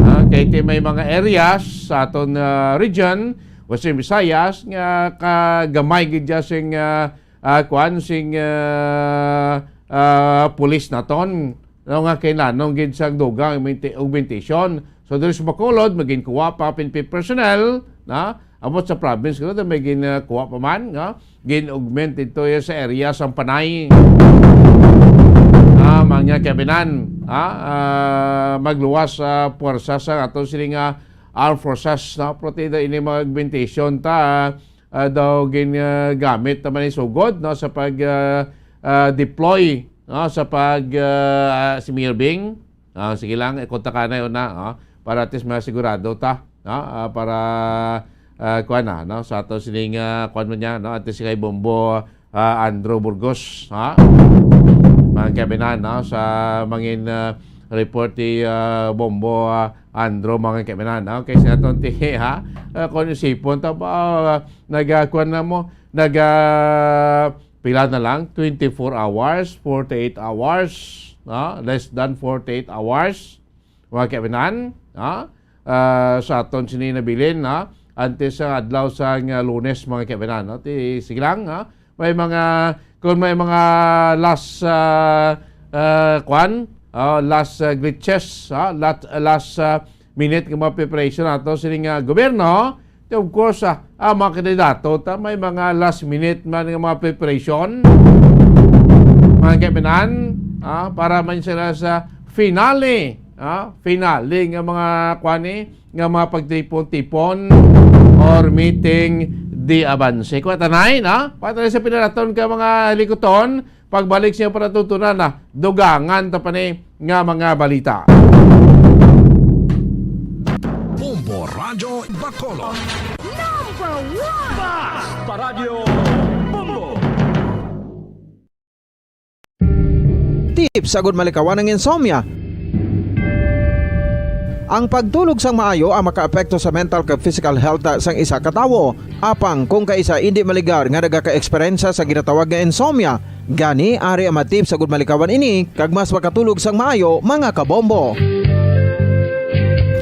Ha, kay ti may mga areas sa aton, ah, region, Western Visayas, nga kagamay gid dya sing, ah, ah, kuan, sing, ah, ah, pulis naton. No, nga kailanong gid sang dugang augmenti-, augmentation. So, diri sa Bacolod, may ginkuha pa P N P personnel, na, abot sa province, kuno, may ginkuha pa man, nga, gin-augment dito ya sa area sang Panay. Ah, mga kaibanan, ah, ah, magluwas sa puwersa sa ato sini nga armed forces, no? Pero ti daw ini mga augmentation ta, ah, daw ginagamit naman ni sugod, no, sa pag, ah, ah, deploy, no, sa pag, ah, si Mayor Bing. Ah, sige lang, ikontak ka na yun na, oh, para at least masigurado ta, no? Ah, para, ah, kuwan na, no? Sa ato sining, ah, kuwan mo niya, no? At least kay Bombo, ah, Andrew Burgos, ha? Mga kaibanan, no? Sa mangin, ah, report ni, ah, Bombo, ah, Andrew, mga kaibanan, no? Kay sa aton ti, ha? Ah, kung isipon, ta ba, ah, nag, ah, kuwan na mo, nag, ah, pila na lang, twenty-four hours, forty-eight hours, no? Less than forty-eight hours, mga kaibanan, no? Ah, sa aton sini nabilin, no? Antes sa adlaw sang, ah, Lunes, mga kaibanan, no? Ti, sige lang, no? May mga, kung may mga last, ah, ah, kwan, ah, last, ah, glitches, ha? Last, last, ah, minute nga mga preparation nato sini nga gobyerno, of course, ah, ang mga kandidato, ta, may mga last minute man nga mga preparation. Mga kaibanan, ah, para man sila sa finale, ah, finale nga mga, kuwan ni, nga mga pagtipon-tipon or meeting de avance. Kuha tanay, no? Kuha tanay sa pinalaton ka mga likuton, pagbalik siya para tutunan na dugangan ta pa ni nga mga balita. Bombo Radyo Bacolod. Number one! Basta Radyo Bombo! Tips agud malikawan ang insomnia. Ang pagtulog sang maayo ang makaapekto sa mental kag physical health sang isa ka tawo. Apang kung kaisa indi maligar nga nagakaeksperyensya sa ginatawag nga insomnia, gani ari ang mga tips agud malikawan ini kag mas makatulog sang maayo, mga kabombo.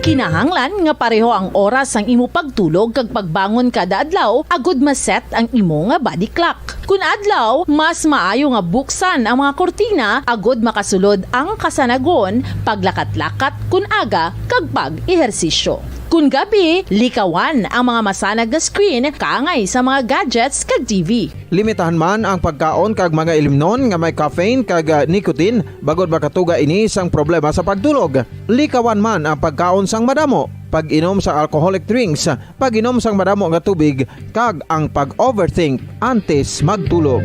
Kinahanglan nga pareho ang oras sang imo pagtulog kag pagbangon kada adlaw agud ma-set ang imo nga body clock. Kun adlaw, mas maayo nga buksan ang mga kurtina agud makasulod ang kasanagon, paglakat-lakat kun aga, kag pag-ehersisyo. Kun gabi, likawan ang mga masanag nga screen kaangay sa mga gadgets kag T V. Limitahan man ang pagkaon kag mga ilimnon nga may caffeine kag, ah, nicotine, bangod makatuga ini sang problema sa pagtulog. Likawan man ang pagkaon sang madamo, pag-inom sa alcoholic drinks, pag-inom sang madamo nga tubig, kag ang pag-overthink antes magtulog.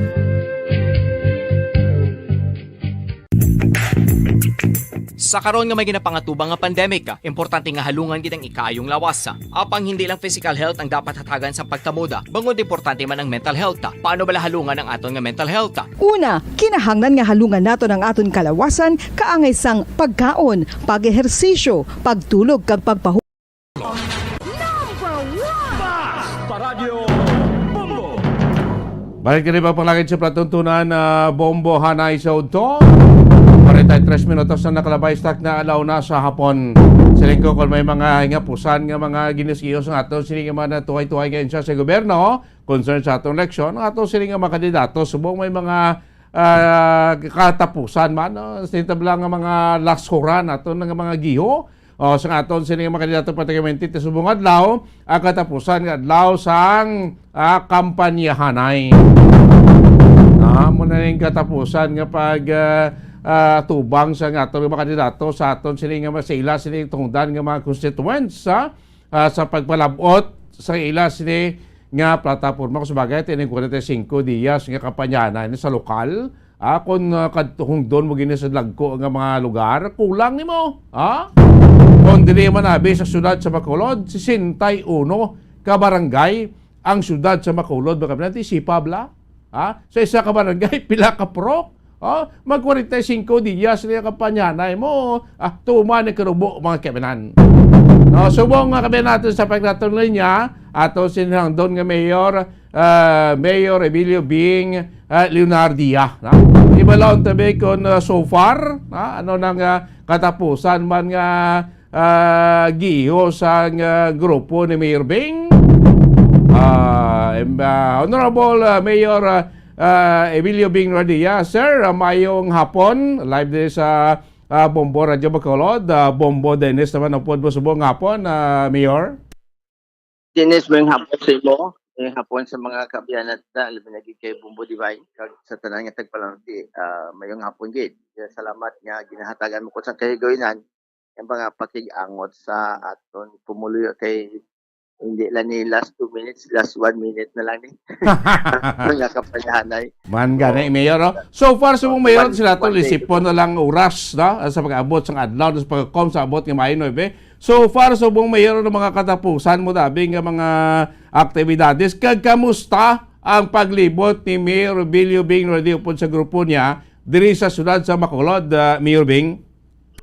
Sa karon nga may ginapangatubang nga pandemic, importante nga halungan gid ang ikaayong lawas. Apang hindi lang physical health ang dapat hatagan sa pagtamod, bangod importante man ang mental health. Paano bala halungan ang aton nga mental health? Una, kinahanglan nga halungan naton ang aton kalawasan kaangay sang pagkaon, pag-ehersisyo, pagtulog, kag pagpahu- Number one! Basta Radyo Bombo! Balik kini pagpalangit sa platuntunan na Bombo Hanay sa udto. Forty-three minutos na nakalabay sa takna adlaw na sa hapon. Siling ko, kung may mga hingapusan nga mga ginis-gihos nga ato, siling nga mga natuhay-tuhay nga insya sa gobyerno, concern sa atong eleksyon, ang ato siling nga mga kandidato, subong may mga, ah, katapusan man, no? Sa tabla nga mga lasuran, ato nga mga giho, o, sa aton sini nga mga kandidato, particularmente ti subong adlaw, ang katapusan nga adlaw sang, ah, kampanyahanay. Ah, mo na ning katapusan nga pag, ah, ah, tubang sa nga aton mga kandidato sa aton sini nga masila sini tungdan nga mga constituents, ha? Ah, sa pagpalabot sa ila sini nga plataporma. Kung sa bagay, tining forty-five dias nga kampanyahanay sa lokal, ah, kung, ah, kadtuhong doon mo gini sa dagko nga mga lugar, kulang nimo, ha? Kung dili man abi sa siyudad sa Bacolod, sesenta y uno ka barangay ang siyudad sa Bacolod, baka pinati, sipa bala? Ha? Sa isa ka barangay, pila ka pro? Oh, mag forty-five dias na yung kampanyahanay mo. Ah, tuman ang karubo, mga kaibanan. Oh, subong nga kami natin sa pagkatong linya, ato sinangdon nga mayor, ah, Mayor Emilio Bing, ah, Leonardia, no? Ibalon tabi kon, ah, so far, no? Ano nang, ah, katapusan man nga, ah, giho sang, ah, grupo ni Mayor Bing? Ah, em, ah, Honorable, ah, Mayor, ah, ah, Emilio Bing Leonardia, sir, ah, mayong hapon. Live din sa, ah, Bombo Radio Bacolod. Ah, Bombo Dennis naman ang pod mo subong hapon, ah, Mayor. Dennis, mayong hapon sa imo. Mayong hapon sa mga kaabyanan ta, labi na gid kay Bombo Divine, kag sa tanan nga tagpalamati, ah, mayong hapon gid. Kaya salamat nga ginahatagan mo ko sa kahigayonan ang mga pakig-angot sa aton pumuluyo kay hindi lang ni last two minutes, last one minute na lang ni. Mga kapanyahanay. Man gani, Oo. Mayor, no? So far, subong One, Mayor, sila to, one day lisipon before. Na lang oras, no? Sa pag-abot sang adlaw, sa pagkom sa abot nga May nuebe. So far, subong Mayor, ang mga katapusan mo dabi nga mga aktibidades. Kag kamusta ang paglibot ni Mayor Bilio Bing Rodi upod sa grupo niya diri sa siyudad sa Bacolod, ah, Mayor Bing?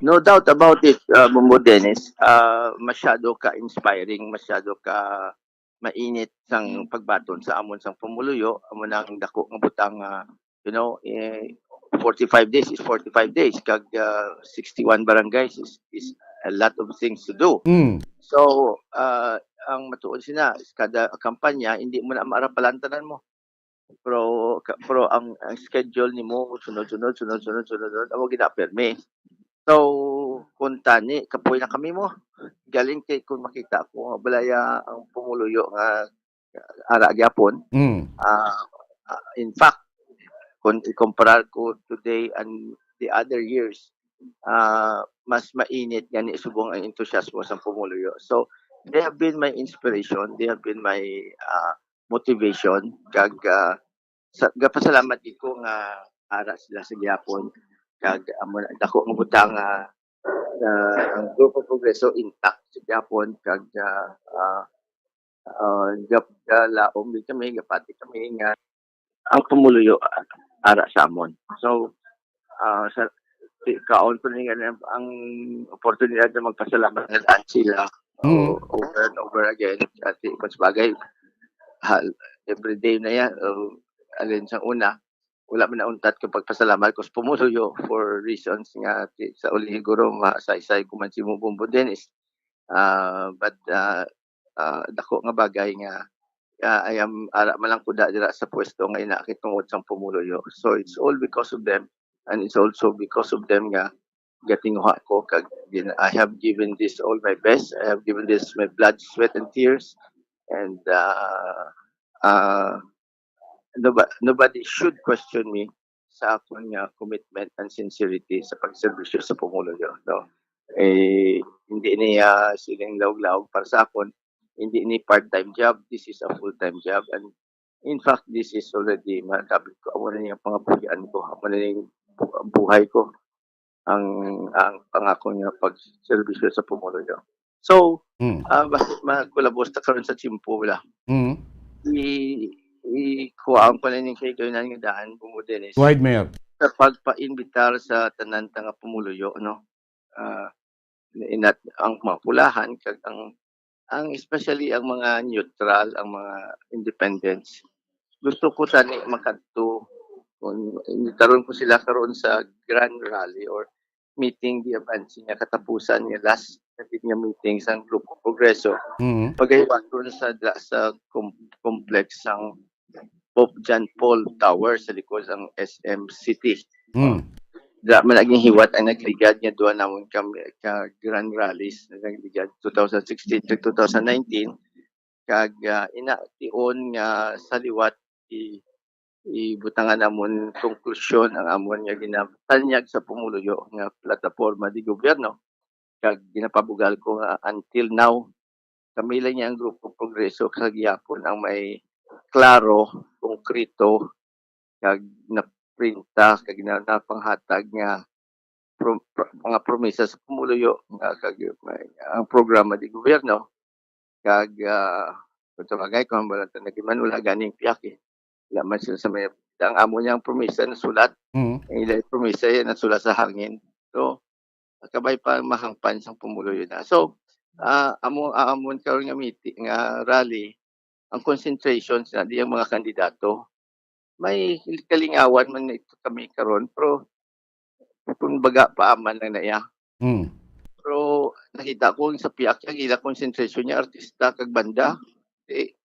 No doubt about it, uh, Bombo Dennis. Uh, masyado ka inspiring, masyado ka mainit sang pagbaton sa amon sang pumuluyo, amo nang dako nga butang, ah, you know, eh, forty-five days is forty-five days, kag, ah, sixty-one barangays is, is a lot of things to do. Mm. So, ah, ang matuod sina, kada kampanya, hindi mo na maarapalan tanan mo. Pero, ka-, pero ang, ang schedule nimo, sunod, sunod, sunod, sunod, sunod, sunod, amo gina-appear mi. So, kung tani, kapoy na kami mo. Galing kay kung makita ko, balaya ang pumuluyo nga ara gyapon. Mm. Ah, ah, in fact, kung i-compare ko today and the other years, ah, mas mainit gani subong ang entusiasmo sa pumuluyo. So, they have been my inspiration, they have been my, ah, motivation, kag, ah, sa, gapasalamat gid ko nga ara sila sa gihapon, kag amo na, dako nga butang nga, nga ang Grupo Progreso intact sa gihapon, kag, ah, ah, ah, gap-, galaom gid kami, gapati kami nga ang pumuluyo, ah, ara sa amon. So, ah, sa, ti-, kaon ko ni nga ang, ang oportunidad na magpasalamat nga daan sila, Mm. o-, over and over again. At di, mas bagay, hal-, everyday na yan, o, alin sa una, wala man nauntat ko pagpasalamat ko sa pumuluyo for reasons nga ti-, sa uli siguro masaysay ko man si Bombo Dennis. Ah, but, ah, ah, dako nga bagay nga, ah, I am, ara man lang ko da dira sa pwesto nga inaakit tungod sang pumuluyo. So, it's all because of them, and it's also because of them nga gatinguha ko kag gin-, I have given this all my best. I have given this my blood, sweat, and tears. And, ah, ah, noba-, nobody should question me sa akon nga commitment and sincerity sa pagserbisyo sa pumuluyo, no? Eh, hindi niya siling lawog-lawog para sa akon, hindi ni part-time job, this is a full-time job. And in fact, this is already, masabi ko, amo na yung pangabuhian ko, amo na yung bu-, buhay ko, ang, ang pangako niya pagserbisyo sa pumuluyo. So, Mm. ah, basta makulabos ta karon sa tiyempo, wala. Mm. I-, i-, kuhaan ko na ning kay Kayonan nga daan, Bombo Dennis. Wide, Mayor. Sa pagpaimbitar sa tanan ta nga pumuluyo, no? Ah, inat-, ang mga pulahan, kag ang, ang especially ang mga neutral, ang mga independents. Gusto ko tani makadto, kung imbitaron ko sila karon sa grand rally or meeting di avance nga katapusan nga last na gid nga meeting sang Grupo Progreso. Mm. Pagahiwaton sa, sa com-, complex sang Pope John Paul Tower sa likod sang S M City. Mm. Dira man naging hiwat ang nagligad nga duha namon ka, ka grand rallies nga nagligad two thousand sixteen to two thousand nineteen. Kag, ah, ina, tion nga sa liwat i-, ibutangan namon konklusyon ang amon nga ginatanyag sa pumuluyo nga plataporma de gobierno. Kag ginapabugal ko nga until now, kami lang niya ang Grupo Progreso sa gihapon ang may klaro, konkreto, kag naprinta, kag na-, napanghatag nga pro-, pro-, mga promesa sa pumuluyo nga kag may, ang programa di gobyerno. Kag, ah, kung sa bagay, kung wala ta nagiman, wala ganing piyaki. Wala man sila sa may, ang amo niyang promesa nasulat, Mm. ang ila promesa yan nasulat sa hangin. So, kabay pa mahangpan sang pumuluyo na. So, ah, amo, ah, amon karon nga meeting, nga rally, ang concentration sa diyang mga kandidato. May kalingawan man ito kami karon, pero kung baga, paaman lang na iya. Mm. Pero nakita ko sa pihak niya, gila concentration niya, artista kag banda. Eh,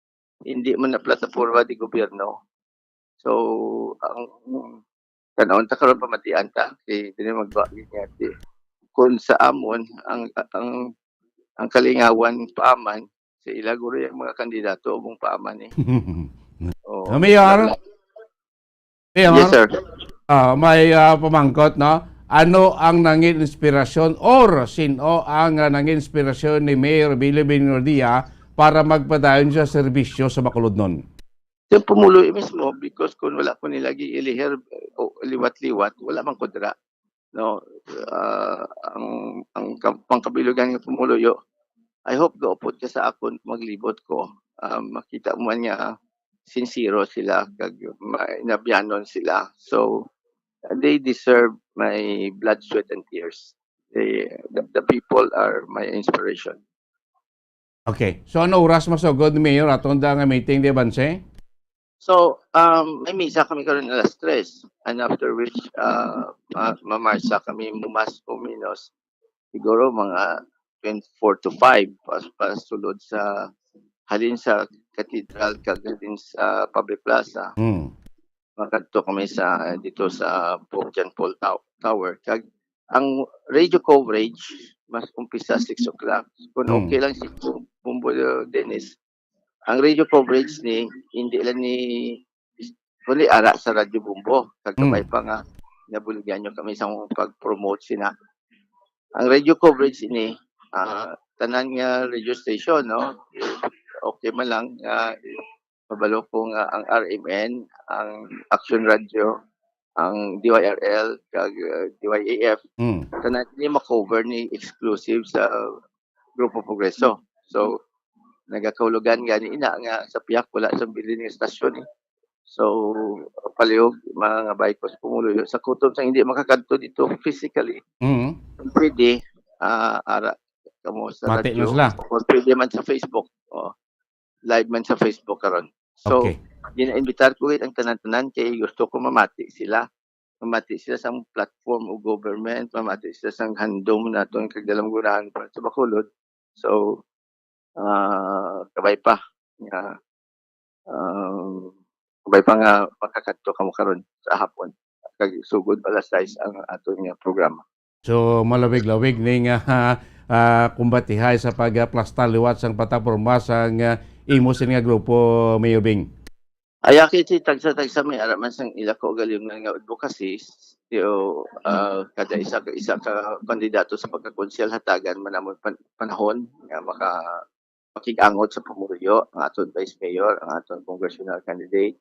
hindi man na plataporma di gobyerno. So, ang tanawon ta karon, pamatian ta, kay dili magwa niya di. Kung sa amon, ang, ang, ang kalingawan paaman, sa ila guro yung mga kandidato, ubong paaman eh. Oh, Ah, Mayor? wala. Mayor? Yes, sir. Ah, may, ah, pamangkot, no? Ano ang nangin inspirasyon or sino ang, ah, nangin inspirasyon ni Mayor Billy Benguerdia para magpadayon sa serbisyo sa Bacolodnon? Yung pumuloy mismo, because kung wala ko nila giiliher, o liwat-liwat, wala man ko dira. No? Ah, ang, ang ka-, pangkabilugan nga pumuluyo, I hope gaupod ka sa akon maglibot ko. Ah, makita mo man nga sincero sila, kag ma-, inabyanon sila. So, they deserve my blood, sweat, and tears. They, the, the people are my inspiration. Okay. So, ano oras masugod ni Mayor aton da nga meeting, di ba, Nse? So, um, may misa kami karon alas tres, and after which, uh, ma-, mamarsa kami, mas o menos, siguro mga twenty, four to five, pas-, pasulod sa, halin sa Cathedral, kag halin sa Public Plaza. Hmm. Makadto kami sa, dito sa Pope John Paul Tow-, Tower. Kag ang radio coverage, mas umpisa six o'clock. Kung Hmm. okay lang si Bum-, Bumbo Dennis, ang radio coverage ni, hindi lang ni, kundi ara sa Radyo Bumbo. Kag kabay Hmm. pa nga, nabuligyan nyo kami sa pag-promote sina. Ang radio coverage ini, ah, tanan nga radio station, no? Okay man lang, ah, mabalo ko nga ang R M N, ang Action Radio, ang D Y R L, kag, uh, D Y A F, Mm. tanan ni ma-cover ni exclusive sa Grupo Progreso. So, nagakahulugan gani ina nga sa pihak wala sa bilin nga estasyon eh. So, palihog, mga nga bike ko sa pumuluyo, sa kutob sa hindi makakadto dito physically, Mm. pwede, ah, ara kamo sa Mati na radyo, sila. Or pwede man sa Facebook. Oh, live man sa Facebook karon. So, Okay. ginaimbitar ko gid ang tanan-tanan kay gusto ko mamati sila. Mamati sila sa platform o government, mamati sila sa handom naton kag dalam gunahan para sa Bacolod. So, ah, kabay pa nga, um, kabay pa nga makakadto kamo karon sa hapon. Kag sugod alas sais ang aton nga programa. So, malawig-lawig ning, ah, ah, kumbatihay sa pagplasta liwat sang plataporma sang, ah, imo sini nga grupo, Mayor Bing. Ay, aki, si tagsa-tagsa may ara man sang ila kaugalingon nga advocacy, yo, ah, kada isa ka, isa ka kandidato sa pagkakonsyal hatagan man namon pan-, panahon nga maka-, makig-angot sa pumuluyo, ang aton vice mayor, ang aton congressional candidate,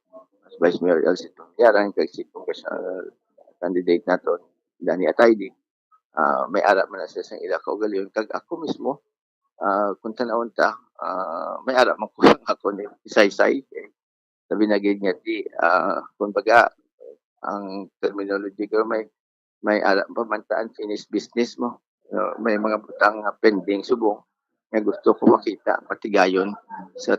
vice mayor Elsie Tonyaran, kag si congressional candidate naton, Danny Atayde. Ah, may ara man na sila sang ila kaugalingon. Kag ako mismo, ah, kung tanawon ta, ah, may ara man ko sang ako ni Saysay. Sabi na gid nga di, ah, kumbaga, ang terminology ko, may, may ara pa man ta unfinished business mo. No, may mga butang nga pending subong nga gusto ko makita, patigayon sa,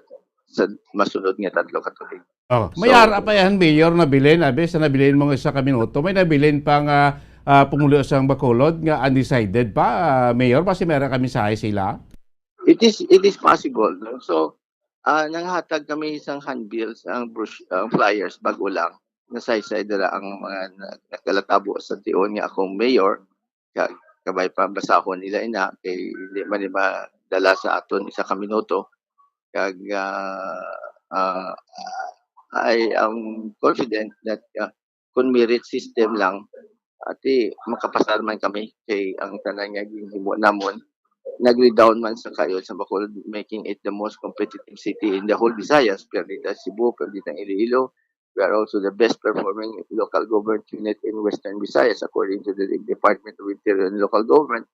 sa masunod nga tatlo ka tuig. Oh, may So, ara pa yan, Mayor, nabilin. Abi, sa nabilin mo nga isa ka minuto, may nabilin pa nga, ah, pumuluyo sang Bacolod nga undecided pa, ah, Mayor. Basi may ara kami sa sila. It is, it is possible, no? So, ah, nanghatag kami sang handbills, ang bros-, ang flyers, bago lang. Nasaysay dala ang mga na-, nagkalatabo sa tion nga akong mayor. Ka-, kabay pa basahon nila ina, kay hindi man ni madala sa aton isa ka minuto. Kag, ah, ah, I am confident that, ah, kung merit system lang, ati, makapasar man kami kay ang tanan nga ginhimo namon, nag-redound man sa kayo sa Bacolod, making it the most competitive city in the whole Visayas, pwerte ta Cebu, pwerte ta Iloilo. We are also the best performing local government unit in Western Visayas, according to the Department of Interior and Local Government.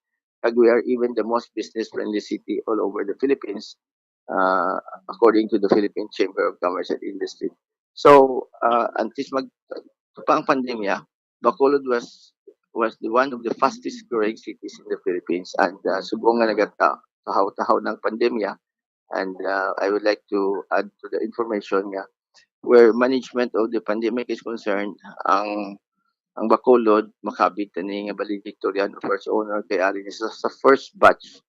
Kag we are even the most business-friendly city all over the Philippines, uh, according to the Philippine Chamber of Commerce and Industry. So, uh, antes mag-, pa ang pandemya, Bacolod was, was the one of the fastest growing cities in the Philippines. And, uh, subong nga nagata-, tahaw-tahaw ng pandemya. And uh, I would like to add to the information nga where management of the pandemic is concerned, ang ang Bacolod makabit ani nga valedictorian o first honor kay ari ni sa, sa first batch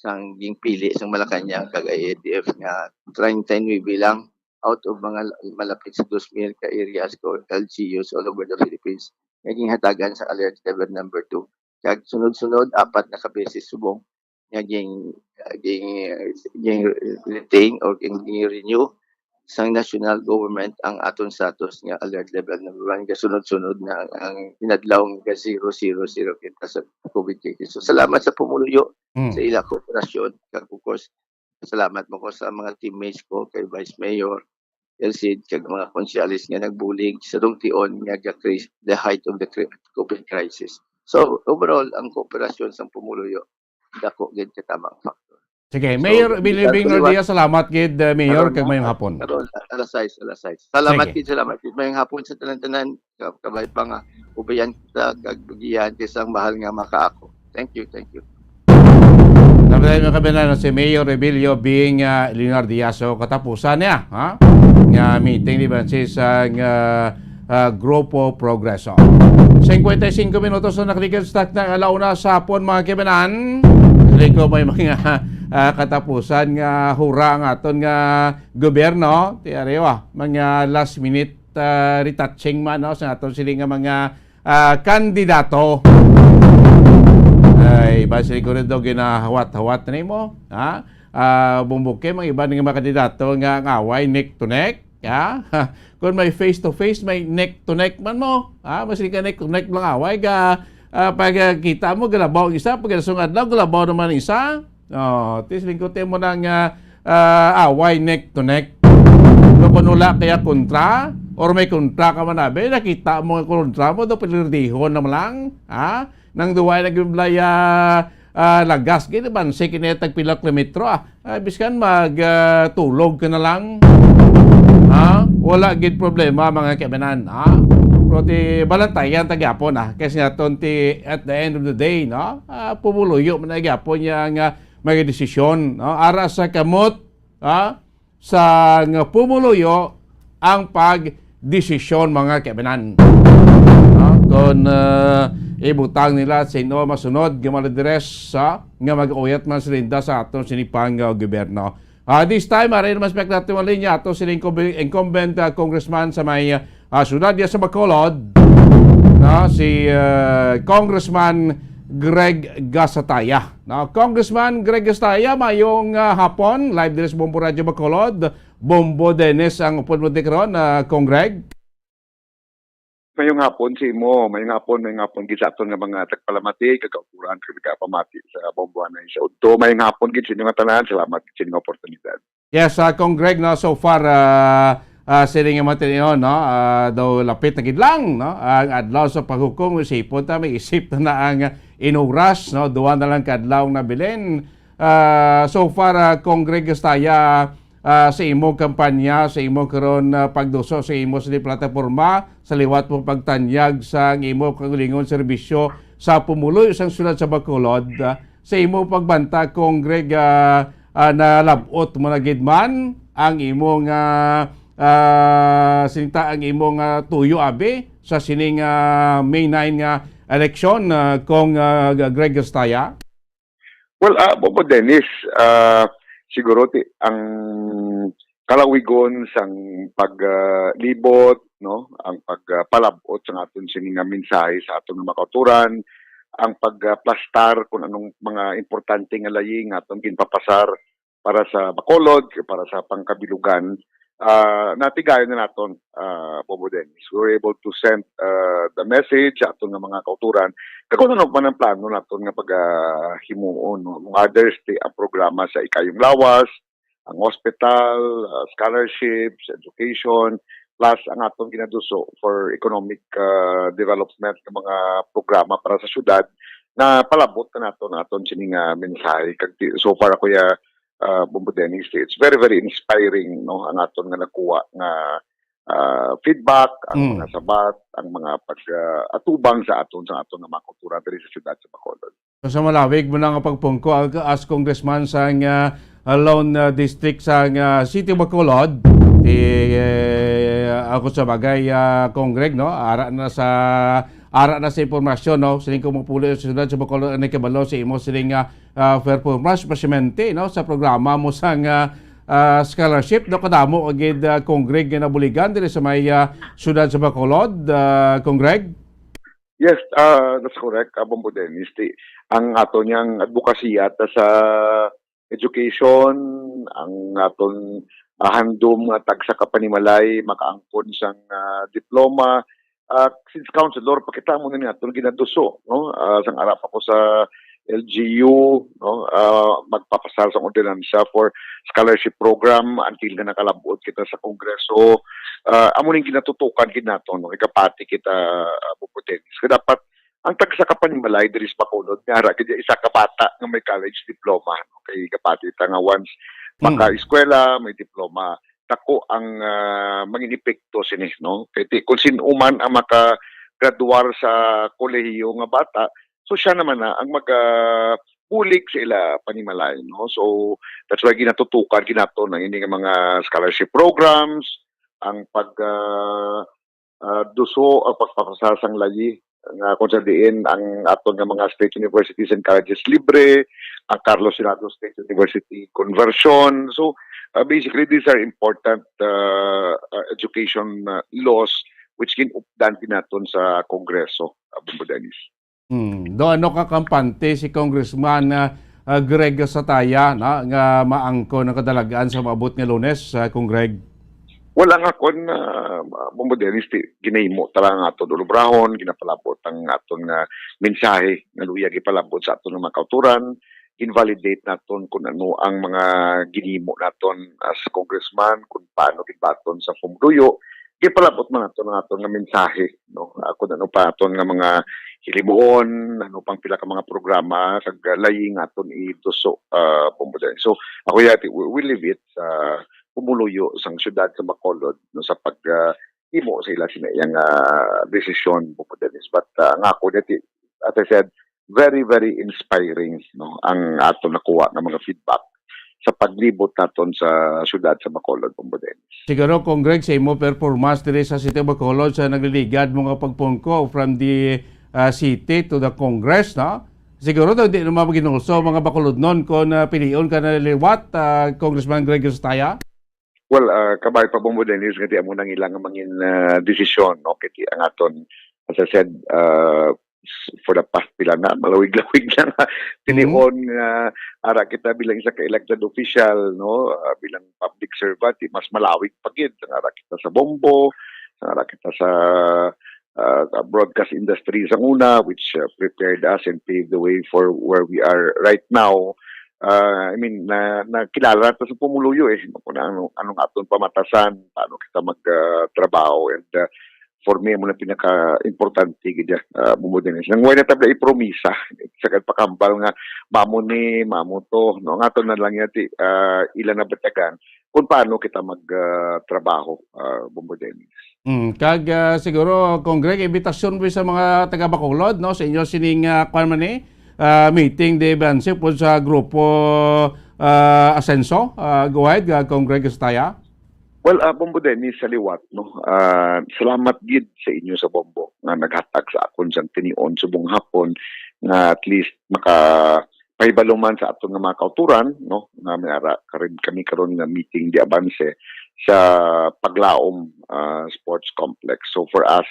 sang ginpili sang Malacañang kag I A T F nga treinta y nuebe lang out of mga la- malapit sa dos mil ka areas or L G Us all over the Philippines nga ginhatagan sa alert level number two. Kag sunod-sunod, apat na ka beses subong nga ging, ging, ging retain or ging, ging renew sang national government ang aton status nga alert level number one. Kasunod-sunod na ang inadlaw nga zero, zero, zero kita sa COVID cases. So, salamat sa pumuluyo Mm. sa ila kooperasyon. Kag, of course, salamat mo ko sa mga teammates ko, kay Vice Mayor Elcid, kag mga konsehales nga nagbulig sa dungtion nga ga-, the height of the cri- COVID crisis. So, overall, ang kooperasyon sa pumuluyo, dako gid ka tamang factor. Sige, So, Mayor Bini Bing Bing Baliwat. Nordia, salamat gid, uh, Mayor, Karon kag na, mayong hapon. Karon, alas sais, alas sais. Salamat Sige. gid, salamat gid. Mayong hapon sa tanan-tanan. Ka-, kabay pa nga, ubayan kita, kag pagiyan kay sang mahal nga maka ako. Thank you, thank you. Sabi tayo, mga kababayan, si Mayor Rebilio Bing, uh, Leonardia. So, katapusan niya, ha? Nga meeting ni Francis, uh, nga, uh, Grupo Progreso. Singkwenta y singko minutos na nakaligid sa takna nga alauna sa hapon, mga kababayan. Hindi ko may mga, uh, katapusan nga hura ang aton nga gobyerno. Ti ariwa, mga last minute, uh, retouching man, no? Sa aton sila nga mga, uh, kandidato. Ay, ba siguro daw ginahawat-hawat na nimo, ha? Ah, bumbuke, mga iba nga mga kandidato nga ang away neck to neck, ha? Kung may face to face, may neck to neck man mo, ha? Mas ka neck to neck lang away, ga, ah, pag, ah, kita mo, galabaw ang isa, pag isang adlaw, galabaw naman ang isa. Oh, tis lingkot mo nang, ah, ah, away neck to neck. No, kung wala kaya kontra, or may kontra ka man, abi, nakita mo nga kontra mo, daw pilirdihon na lang, ha? Nang duwa na gyud balay, ah, ah, lagas gid, bansi kini tag pila kilometro, ah. Ah, biskan mag, ah, tulog ka na lang. Ha? Wala gid problema, mga kababayan, ha? Pero ti balantayan ta gyapon, ah. Kasi nga ton ti at the end of the day, no? Ah, pumuluyo man na gyapon niya nga mga desisyon, no? Ara sa kamot, ha? Sa nga pumuluyo ang pagdesisyon, mga kababayan. No? Kung, ah, ibutang nila sino masunod nga mga leaderes, ha, nga mag-uyat man sa linda sa aton sinipang, ah, gobyerno. Ah, this time, aray naman sa natin mga linya, ato sila incumb-, incumbent, ah, congressman sa may, ah, syudad niya sa Bacolod, no? Si, ah, Congressman Greg Gasataya. No? Congressman Greg Gasataya, mayong, ah, hapon. Live diri sa Bombo Radyo Bacolod. Bombo Dennis ang upod mo di karon, ah, Cong Greg. Mayong hapon sa imo, mayong hapon, mayong hapon gid sa aton nga mga tagpalamati, kag kauturan, kag nagapamati sa Bombo anay sa udto. Mayong hapon gid sa inyo nga tanan, salamat gid sa inyong oportunidad. Yes, ah, Cong Greg, no, so far, ah, ah, sini nga mga tinion, no, ah, daw lapit na gid lang, no, ang adlaw sa paghukom, isipon ta, may isip na ang inuras, no, duwa na lang ka adlaw na bilin. Ah, so far, ah, Cong Greg Estaya, ah, sa imo kampanya, sa imo karon, ah, pagduso sa imo sa plataporma, sa liwat mo pagtanyag sa imo kaugalingon serbisyo sa pumuloy sang siyudad sa Bacolod, ah, sa imo pagbanta, Cong Greg, ah, ah, nalab-ot mo na gid man ang imo nga, ah, sinta ang imo nga tuyo abi sa sining, ah, May nine nga eleksyon, ah, Cong, ah, Greg Estaya? Well, ah, Bobo Dennis, ah, siguro ti-, ang kalawigon sang pag, ah, libot, no, ang pag, ah, palab-ot sang aton sini nga mensahe sa aton nga mga kauturan, ang pag, ah, plastar kung anong mga importante nga laying nga aton ginpapasar para sa Bacolod, para sa pangkabilugan, ah, natigayon na naton, ah, Bobo Dennis. We were able to send, ah, the message sa aton nga mga kauturan. Kag kung ano man ang plano naton nga pagahimuon, no? Among others, ti ang programa sa Ikayong Lawas, ang hospital, ah, scholarships, education, plus ang atong ginaduso for economic, ah, development nga mga programa para sa syudad, na palabot na naton aton sini nga mensahe. Kag ti-, so far, Kuya, ah, Bombo Dennis, it's very, very inspiring, no, ang aton nga nakuha nga, ah, feedback, ang Mm. mga sabat, ang mga pag, ah, atubang sa aton, sa aton nga mga kultura diri sa siyudad sa Bacolod. So, sa malawig mo na nga pagpungko ag-, as congressman sang, ah, Lone, ah, District sang, ah, City of Bacolod, ti, eh, ako sa bagay, ah, Congreg, no? Ara na sa, ara na sa impormasyon, no? Siling ko mapulo sa siyudad sa Bacolod, ano kabalo sa imo siling, ah, ah, performance, especialmente, no? Sa programa mo sang, ah, ah, scholarship, no? Kadamo agid, ah, Congreg nga nabuligan diri sa may, ah, siyudad sa Bacolod, ah, Congreg? Yes, uh, that's correct, uh, Bombo Dennis. Ti, ang ato niyang advokasya ta sa education, ang aton, ah, handom nga tagsa ka panimalay makaangkon sang, ah, diploma. Ah, since councilor, pakita mo na naton ginaduso, no? Ah, sang ara pa ko sa L G U, no? Ah, magpapasar sang ordinansa for scholarship program until nga nakalabot kita sa Kongreso. Ah, amo ning ginatutukan gid nato, no? Ikapati kita, ah, Bombo Dennis. Kaya dapat ang tagsa ka panimalay diri sa Bacolod, nga ara gid isa ka bata nga may college diploma, no? Kay kapati ta nga once Mm. maka-eskwela, may diploma, dako ang, ah, mangin epekto sini, no? Kay ti, kung sin-o man ang makagraduar sa kolehiyo nga bata, so siya naman na ang maga-, bulig sa ila panimalay, no? So that's why ginatutukan gid naton ang ini nga mga scholarship programs, ang pag, ah, ah, duso ang pagpapasar sang layi nga kung sa diin ang aton nga mga state universities and colleges libre, ang Carlos Senado State University conversion. So, ah, basically, these are important, ah, ah, education, ah, laws which ginupdan gid naton sa Kongreso, ah, Bombo Dennis. Hmm. Do ano ka kampante si Congressman, ah, ah, Greg Sataya, no, nga maangkon ang kadalagan sa maabot nga Lunes, ah, Congreg? Wala nga kon, ah, Bombo Dennis, ti, ginahimo ta lang ang aton ulubrahon, ginapalabot ang aton nga mensahe nga luyag ipalabot sa aton nga mga kauturan, invalidate naton kung ano ang mga ginhimo naton as congressman, kung paano ginbaton sa pumuluyo, ginpalabot man naton ang aton nga mensahe, no? Ah, kung ano pa aton nga mga hilimuon, ano pang pila ka mga programa, kag, ah, layi nga aton iduso, ah, Bombo Dennis. So, ako yati, we, we leave it sa pumuluyo sang siyudad sa Bacolod, no, sa pag, ah, himo sa ila sina iyang, ah, desisyon, Bombo Dennis. But, ah, ang ako dati, as I said, very, very inspiring, no, ang aton nakuha nga mga feedback sa paglibot naton sa siyudad sa Bacolod, Bombo Dennis. Siguro, Congreg, sa imo performance diri sa City of Bacolod sa nagliligad mo nga pagpungko from the, ah, city to the Congress, no? Siguro daw di naman maginulso mga Bacolodnon kung, ah, pilion ka na liwat, ah, Congressman Greg Sataya? Well, ah, kabay pa, Bombo Dennis, nga di amo nang ilang mangin, ah, desisyon, no? Kay ang aton, as I said, ah, s-, for the past pila na, malawig-lawig na nga tinion nga ara kita bilang isa ka elected official, no? Ah, bilang public servant, di mas malawig pa gid ang ara kita sa Bombo, ang ara kita sa, ah, broadcast industry sa una, which, ah, prepared us and paved the way for where we are right now. Ah, I mean, na, nakilala nato sa pumuluyo, eh, kung ano, anong aton pamatasan, paano kita mag, ah, trabaho, and, ah, for me, amo na pinaka-importante gid, ah, Bombo Dennis. Nang way na tabla ipromisa, sa kagpakambal nga, mamo ni, mamo to, no? Ang aton na lang yati, ah, ila na batagan kung paano kita mag, ah, trabaho, ah, Bombo Dennis. Mm, kag, ah, siguro, Congreg, imbitasyon mo sa mga taga Bacolod, no? Sa inyo sining, ah, kwan man ni, ah, meeting de Banse po sa grupo, ah, Asenso. Ah, go ahead, ah, Congreg Sataya. Well, ah, Bombo Dennis, sa liwat, no? Ah, salamat gid sa inyo sa Bombo nga naghatag sa akon sang tinion subong hapon nga at least maka pahibalo man sa aton nga mga kauturan, no, nga may ara karon, kami karon nga meeting de Avance sa Paglaom, ah, Sports Complex. So for us,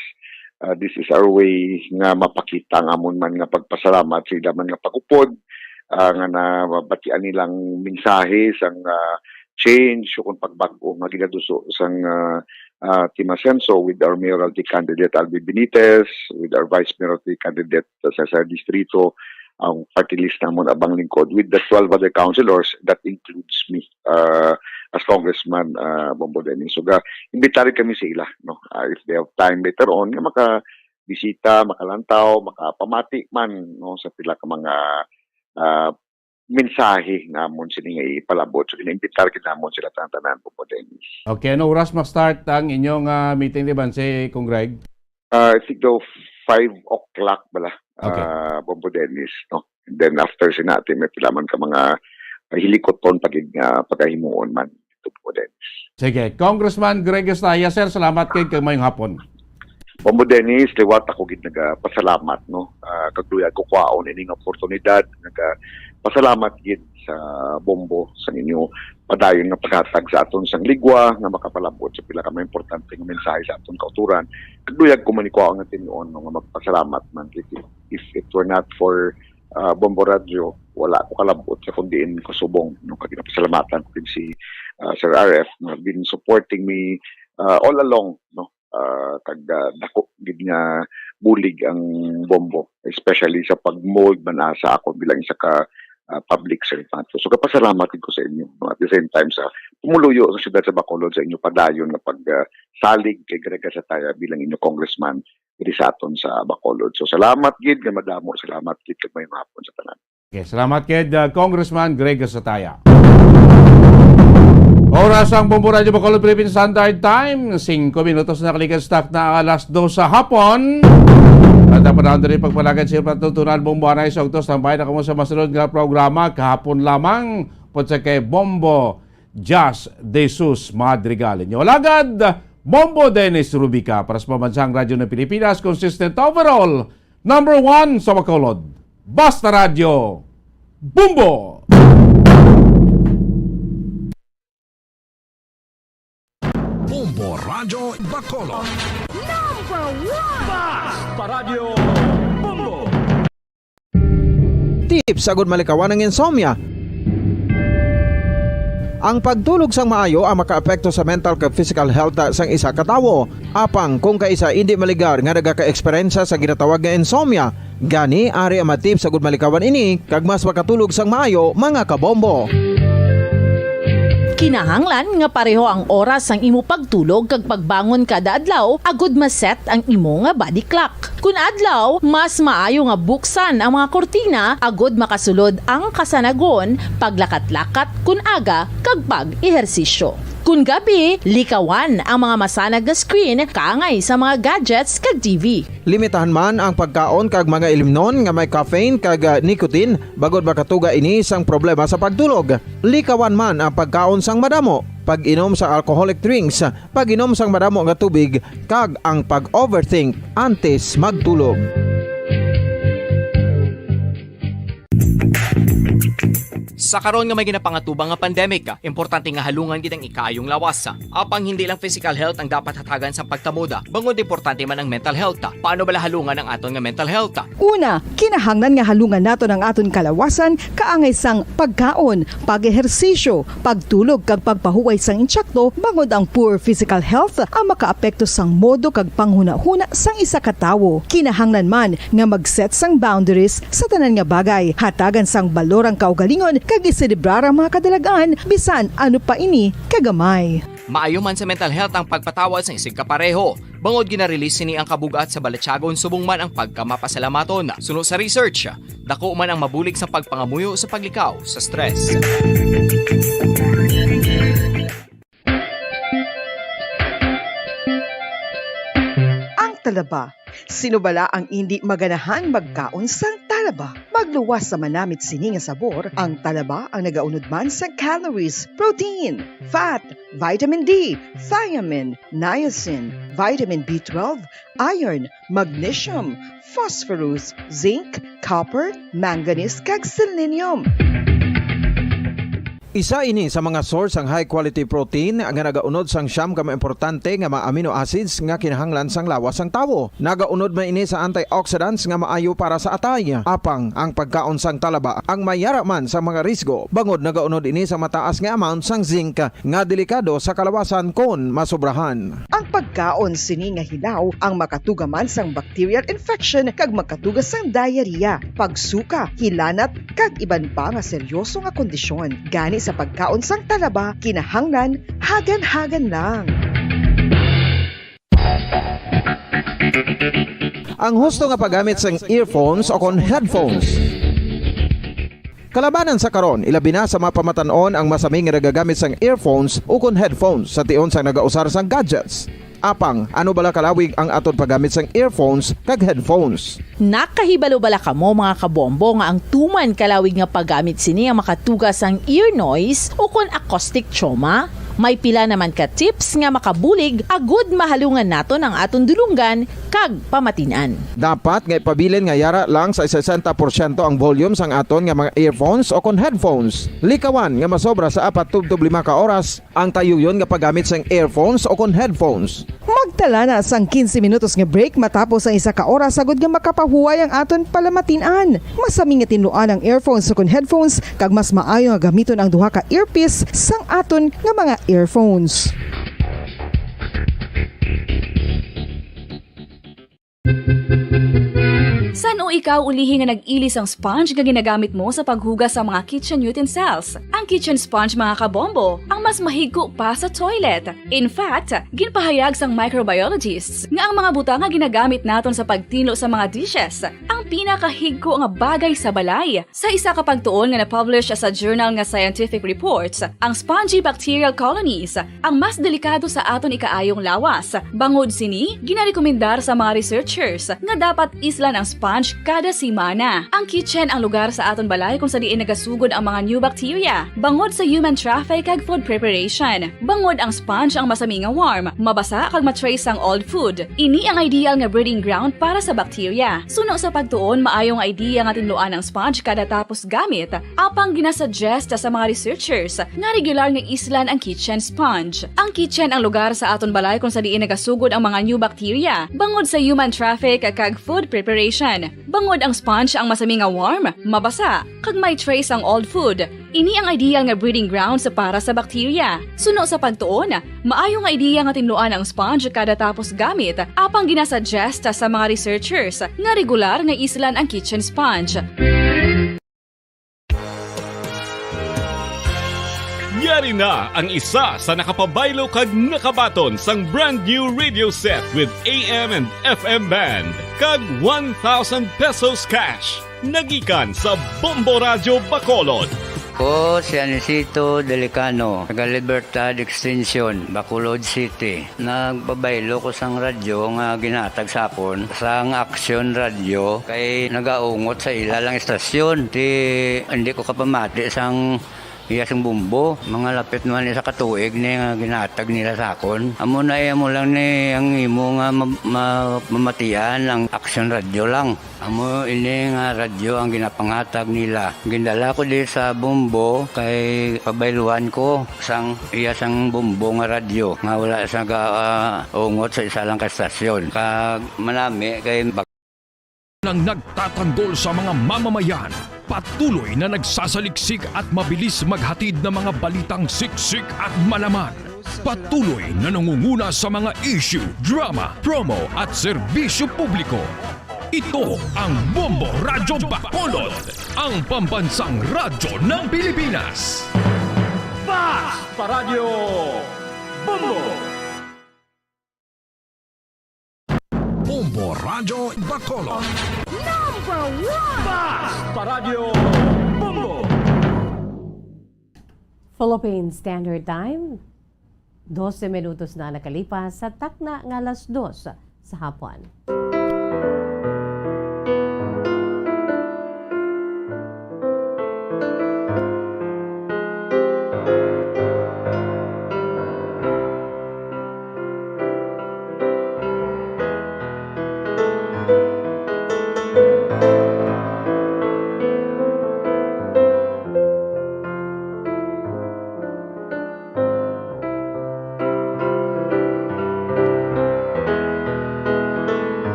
ah, this is our way nga mapakita ang amon man nga pagpasalamat sa ila man nga pag-upod, ah, nga nabatian nilang mensahe sang, ah, change o kung pagbag-o nga ginaduso sang, ah, ah, Team Asenso with our mayoralty candidate Alvin Benitez, with our vice mayoralty candidate, ah, Cesar Distrito, ang party list namon Abang Lingkod with the twelve other councilors, that includes me, uh, as Congressman, uh, Bombo Dennis. So, ga, imbitari kami sa ila, no? Uh, if they have time later on, nga makabisita, makalantaw, makapamati man, no, sa pila ka mga, uh, mensahe namon sini nga ipalabot. So, ginaimbitar gid namon sila tanan-tanan, Bombo Dennis. Okay, ano oras mag-start ang inyong, ah, meeting, di ba, si Congreg? Ah, siguro five o'clock bala, Okay. ah, Bombo Dennis, no? Then after sina, ti may pila man ka mga hilikoton pa gid nga pagahimuon man dito po, Dennis. Sige, Congressman Greg Estrada, sir, salamat kay kag mayong hapon. Bombo Dennis, liwat ako gid nagapasalamat, no? Ah, kag luyag ko kwaon ini nga oportunidad, nagapasalamat gid sa Bombo sa inyo padayon nga paghatag sa aton sang ligwa nga makapalabot sa pila ka mga importante nga mensahe sa aton kauturan. Kag luyag ko man ni kwaon nga tinion, no, nga magpasalamat man gid. If it were not for, ah, Bombo Radio, wala ko kalabot sa kung diin ko subong, no? Kag ginapasalamatan ko din si, ah, Sir R F, nga been supporting me, ah, all along, no? Ah, kag, ah, dako gid nga bulig ang Bombo, especially sa pag-mold man, ah, sa ako bilang isa ka, ah, public servant. So, kapasalamat gid ko sa inyo, no? At the same time, sa pumuluyo sa siyudad sa Bacolod, sa inyo padayon nga pag, ah, salig kay Greg Estrada bilang inyo congressman diri sa aton sa Bacolod. So, salamat gid nga madamo, salamat gid kag mayong hapon sa tanan. Okay, salamat kay, uh, Congressman Greg Estrada. Oras ang Bombo Radyo Bacolod Philippine Standard Time, singko minutos na kalikad stock na alas dos sa hapon. At ang panahon diri pagpalagad sa iyo patutunan, Bombo Anay sa Ugtos, tambay na kamo sa masunod nga programa kahapon lamang po sa kay Bombo Jas de Jesus Madrigal. Inyo alagad, Bombo Dennis Rubica, para sa Pambansang Radyo ng Pilipinas, consistent overall, number one sa Bacolod. Basta Radyo, Bombo! Bombo Radyo Bacolod. Number one! Basta Radyo, Bombo! Tips agud malikawan ang insomnia. Ang pagtulog sang maayo ang makaapekto sa mental kag physical health sang isa ka tawo. Apang kung kaisa indi maligar nga nagaka-eksperyensya sa ginatawag nga insomnia, gani ari ang mga tips agud malikawan ini kag mas makatulog sang maayo, mga kabombo. Kinahanglan nga pareho ang oras sang imo pagtulog kag pagbangon kada adlaw agud ma-set ang imo nga body clock. Kun adlaw, mas maayo nga buksan ang mga kurtina agud makasulod ang kasanagon, paglakat-lakat kun aga, kag pag-ehersisyo. Kun gabi, likawan ang mga masanag nga screen kaangay sa mga gadgets kag T V. Limitahan man ang pagkaon kag mga ilimnon nga may caffeine kag, ah, nicotine, bangod makatuga ini sang problema sa pagtulog. Likawan man ang pagkaon sang madamo, pag-inom sa alcoholic drinks, pag-inom sang madamo nga tubig, kag ang pag-overthink antes magtulog. Sa karon nga may ginapangatubang nga pandemic, importante nga halungan gid ang ikaayong lawas. Apang hindi lang physical health ang dapat hatagan sa pagtamod, bangod importante man ang mental health. Paano bala halungan ang aton nga mental health? Una, kinahanglan nga halungan naton ang aton kalawasan kaangay sang pagkaon, pag-ehersisyo, pagtulog kag pagpahuway sang insakto, bangod ang poor physical health ang makaapekto sang modo kag panghunahuna sang isa ka tawo. Kinahanglan man nga mag-set sang boundaries sa tanan nga bagay, hatagan sang balor ang kaugalingon kag iselebrar ang mga kadalag-an bisan ano pa ini kagamay. Maayo man sa mental health ang pagpatawad sang isigkapareho, bangod gina-release sini ang kabug-at sa balatyagon subong man ang pagkamapasalamaton. Suno sa research, dako man ang mabulig sang pagpangamuyo sa paglikaw sa stress. Ang talaba. Sino bala ang indi maganahan magkaon sang talaba? Magluwas sa manamit sini nga sabor, ang talaba ang nagaunod man sa calories, protein, fat, vitamin D, thiamine, niacin, vitamin B twelve, iron, magnesium, phosphorus, zinc, copper, manganese, kag selenium. Isa ini sa mga source sang high quality protein nga nagaunod sang siyam ka mga importante nga mga amino acids nga kinahanglan sang lawas sang tawo. Nagaunod man ini sa antioxidants nga maayo para sa atay. Apang ang pagkaon sang talaba ang mayara man sa mga risgo, bangod nagaunod ini sa mataas nga amount sang zinc nga delikado sa kalawasan kon masobrahan. Ang pagkaon sini nga hilaw ang makatuga man sang bacterial infection kag makatuga sang diarrhea, pagsuka, hilanat, kag iban pa nga seryoso nga kondisyon. Gani sa pagkaon sang talaba, kinahanglan hagan-hagan lang. Ang husto nga paggamit sang earphones o kon headphones. Kalabanan sa karon, ilabi na sa mga pamatan-on ang masami nga nagagamit sang earphones ukon headphones sa tion sang nagausar sang gadgets. Apang, ano bala kalawig ang aton paggamit sang earphones kag headphones? Nakahibalo bala kamo, mga kabombo, nga ang tuman kalawig nga paggamit sini ang makatuga sang ear noise ukon acoustic trauma? May pila naman ka tips nga makabulig agud mahalungan naton ang aton dulonggan kag pamatin-an. Dapat nga ipabilin nga yara lang sa sesenta porsyento ang volume sang aton nga mga earphones o kon headphones. Likawan nga masobra sa apat tubtob lima ka oras ang tayuyon nga paggamit sang earphones o kon headphones. Magtala na sang quince minutos nga break matapos ang isa ka oras, agud nga makapahuway ang aton palamatin-an. Masami nga tinluan ang earphones o kon headphones, kag mas maayo nga gamiton ang duha ka earpiece sang aton nga mga earphones. San-o ikaw ulihi nga nag-ili sang sponge nga ginagamit mo sa paghugas sa mga kitchen utensils? Ang kitchen sponge, mga kabombo, ang mas mahigko pa sa toilet. In fact, ginpahayag sang microbiologists nga ang mga butang nga ginagamit naton sa pagtinlo sa mga dishes ang pinakahigko nga bagay sa balay. Sa isa ka pagtuon nga na-publish sa journal nga Scientific Reports, ang spongy bacterial colonies ang mas delikado sa aton ikaayong lawas. Bangod sini, ginarekomendar sa mga researchers nga dapat islan ang sponge kada semana. Ang kitchen ang lugar sa aton balay kung sa diin nagasugod ang mga new bacteria, bangod sa human traffic kag food preparation. Bangod ang sponge ang masami nga warm, mabasa kag ma-trace ang old food. Ini ang ideal nga breeding ground para sa bacteria. Suno sa pagtuon, maayo nga idea nga tinluan ang sponge kada tapos gamit. Apang ginasuggest sa mga researchers nga regular nga islan ang kitchen sponge. Ang kitchen ang lugar sa aton balay kung sa diin nagasugod ang mga new bacteria, bangod sa human traffic kag food preparation. Bangod ang sponge ang masami nga warm, mabasa, kag may trace ang old food. Ini ang ideal nga breeding grounds para sa bacteria. Suno sa pagtuon, maayo nga idea nga tinluan ang sponge kada tapos gamit, apang ginasuggest sa mga researchers nga regular nga islan ang kitchen sponge. Yari na ang isa sa nakapabaylo kag nakabaton sang brand new radio set with A M and F M band kag one thousand pesos cash. Nagikan sa Bombo Radyo Bacolod. Ko si Anisito Delicano, taga Libertad Extension, Bacolod City. Nagpabaylo ko sang radyo nga ginatag sa akon sang Action Radio kay nagaungot sa ila lang istasyon. Ti, hindi ko kapamati sang iya sang bumbo. Mga lapit naman isa ka tuig ni nga ginatag nila sa akon. Amo na, eh, amo lang ni ang imo nga ma-, ma-, mamatian ang Action Radio lang. Amo ini nga radyo ang ginapangatag nila. Gindala ko di sa bumbo kay pabayluan ko sang iya sang bumbo nga radyo nga wala sa ga, ah, ungot sa isa lang ka stasyon. Kag manami kay bak- Nang nagtatanggol sa mga mamamayan, patuloy na nagsasaliksik at mabilis maghatid ng mga balitang siksik at malaman. Patuloy na nangunguna sa mga issue, drama, promo at serbisyo publiko. Ito ang Bombo Radyo Bacolod, ang pambansang radyo ng Pilipinas. Fast Paradyo Bombo! Bombo Radyo Bacolod. Number one! Fast Paradyo Bombo! Philippine Standard Time, dose minutos na nakalipas sa takna nga alas dos sa hapon.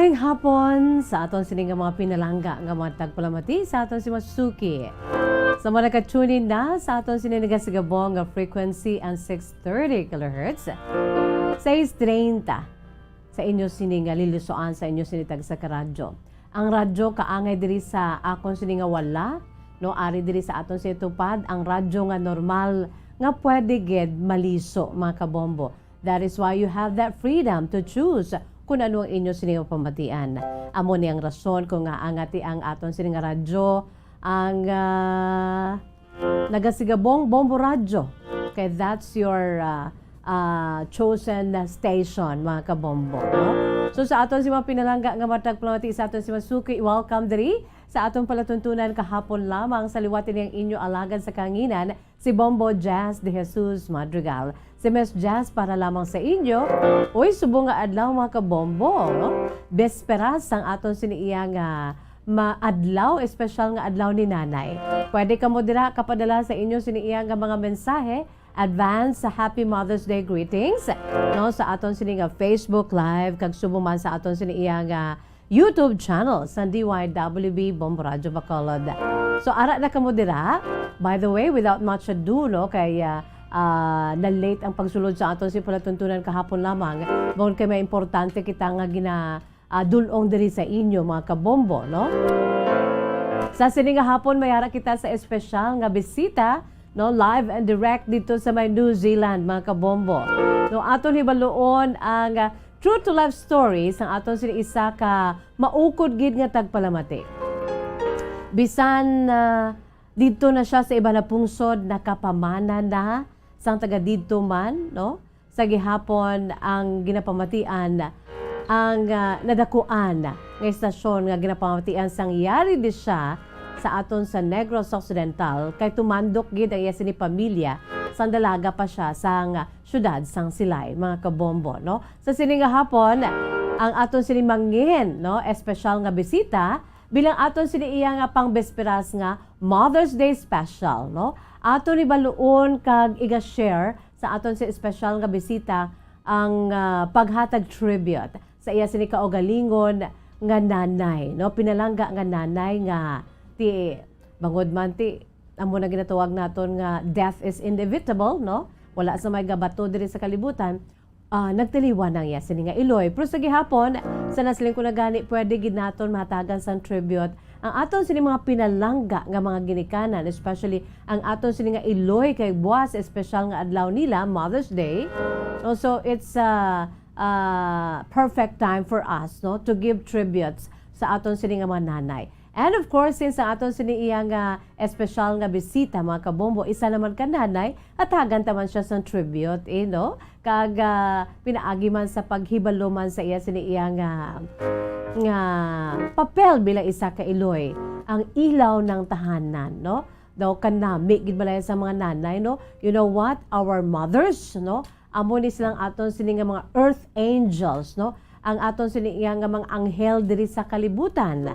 Ngayong hapon, sa aton sini nga mga pinalangga nga mga tagpalamati, sa aton si Masuki. Sa mga naka-tune in na sa aton sini nagasigabong nga frequency and six thirty kilohertz, sais treinta sa inyo sini nga lilusoan sa inyo sini tagsa ka radyo. Ang radyo kaangay diri sa akon sini nga wala, no, ari diri sa aton sini tupad, ang radyo nga normal nga pwede gid maliso, mga kabombo. That is why you have that freedom to choose kung ano ang inyo sini nga pamatian. Amo ni ang rason kung nga angati ang aton sini nga radyo ang, ah, nagasigabong Bombo Radyo. Okay, that's your, ah, ah, chosen station, mga kabombo, no? So, sa aton si mga pinalangga nga matag plamati sa aton si Masuki, welcome diri sa aton palatuntunan kahapon lamang. Sa liwat ini ang inyo alagad sa kanginan, si Bombo Jazz De Jesus Madrigal. Si Miss Jazz para lamang sa inyo. Uy, subong nga adlaw, mga kabombo, no? Besperas sang aton sini iya nga maadlaw, espesyal nga adlaw ni Nanay. Pwede kamo dira kapadala sa inyo sini iya nga mga mensahe, advance sa Happy Mother's Day greetings, no, sa aton sini nga Facebook Live, kag subong man sa aton sini iya nga YouTube channel sa D Y W B Bombo Radyo Bacolod. So, ara na kamo dira. By the way, without much ado, no, kay, ah, ah, na-late ang pagsulod sa aton si palatuntunan kahapon lamang. Bangod kay may importante kita nga gina-, ah, dul-ong diri sa inyo, mga kabombo, no? Sa sini nga hapon, may ara kita sa espesyal nga bisita, no, live and direct dito sa may New Zealand, mga kabombo. No, aton hibaluon ang, ah, true to life story sang aton sini isa ka maukod gid nga tagpalamati. Bisan, ah, didto na siya sa iban nga pungsod, nakapamana na sang taga didto man, no? Sa gihapon ang ginapamatian, ang, ah, nadakuan nga istasyon nga ginapamatian sang yari di siya sa aton sa Negros Occidental, kay tumandok gid ang iya sini pamilya sang dalaga pa siya sang siyudad sang Silay, mga kabombo, no? Sa sini nga hapon, ang aton sini mangin, no, espesyal nga bisita bilang aton sini iya nga pangbesperas nga Mother's Day special, no? Aton hibaluon kag iga-share sa aton si espesyal nga bisita ang, ah, paghatag tribute sa iya sini kaugalingon nga nanay, no? Pinalangga nga nanay nga ti, bangod man ti, amo na ginatawag naton nga death is inevitable, no? Wala sa may gabato diri sa kalibutan, ah, nagtaliwan ang iya sini nga iloy. Pero sa gihapon, sa nasiling ko na gani, pwede gid naton mahatagan sang tribute ang aton sini mga pinalangga nga mga ginikanan, especially ang aton sini nga iloy kay buwas, espesyal nga adlaw nila, Mother's Day. No, so it's a, a perfect time for us, no, to give tributes sa aton sini nga mga nanay. And of course, since ang aton sini iya nga espesyal nga bisita, mga kabombo, isa naman ka nanay, hatagan ta man siya sang tribute, eh, no? Kag, ah, pinaagi man sa paghibalo man sa iya sini iya nga, nga papel bilang isa ka iloy, ang ilaw ng tahanan, no? Daw kanami gid balay sa mga nanay, no? You know what? Our mothers, no? Amo ni silang aton sini nga mga earth angels, no? Ang aton sini iya nga mga anghel diri sa kalibutan.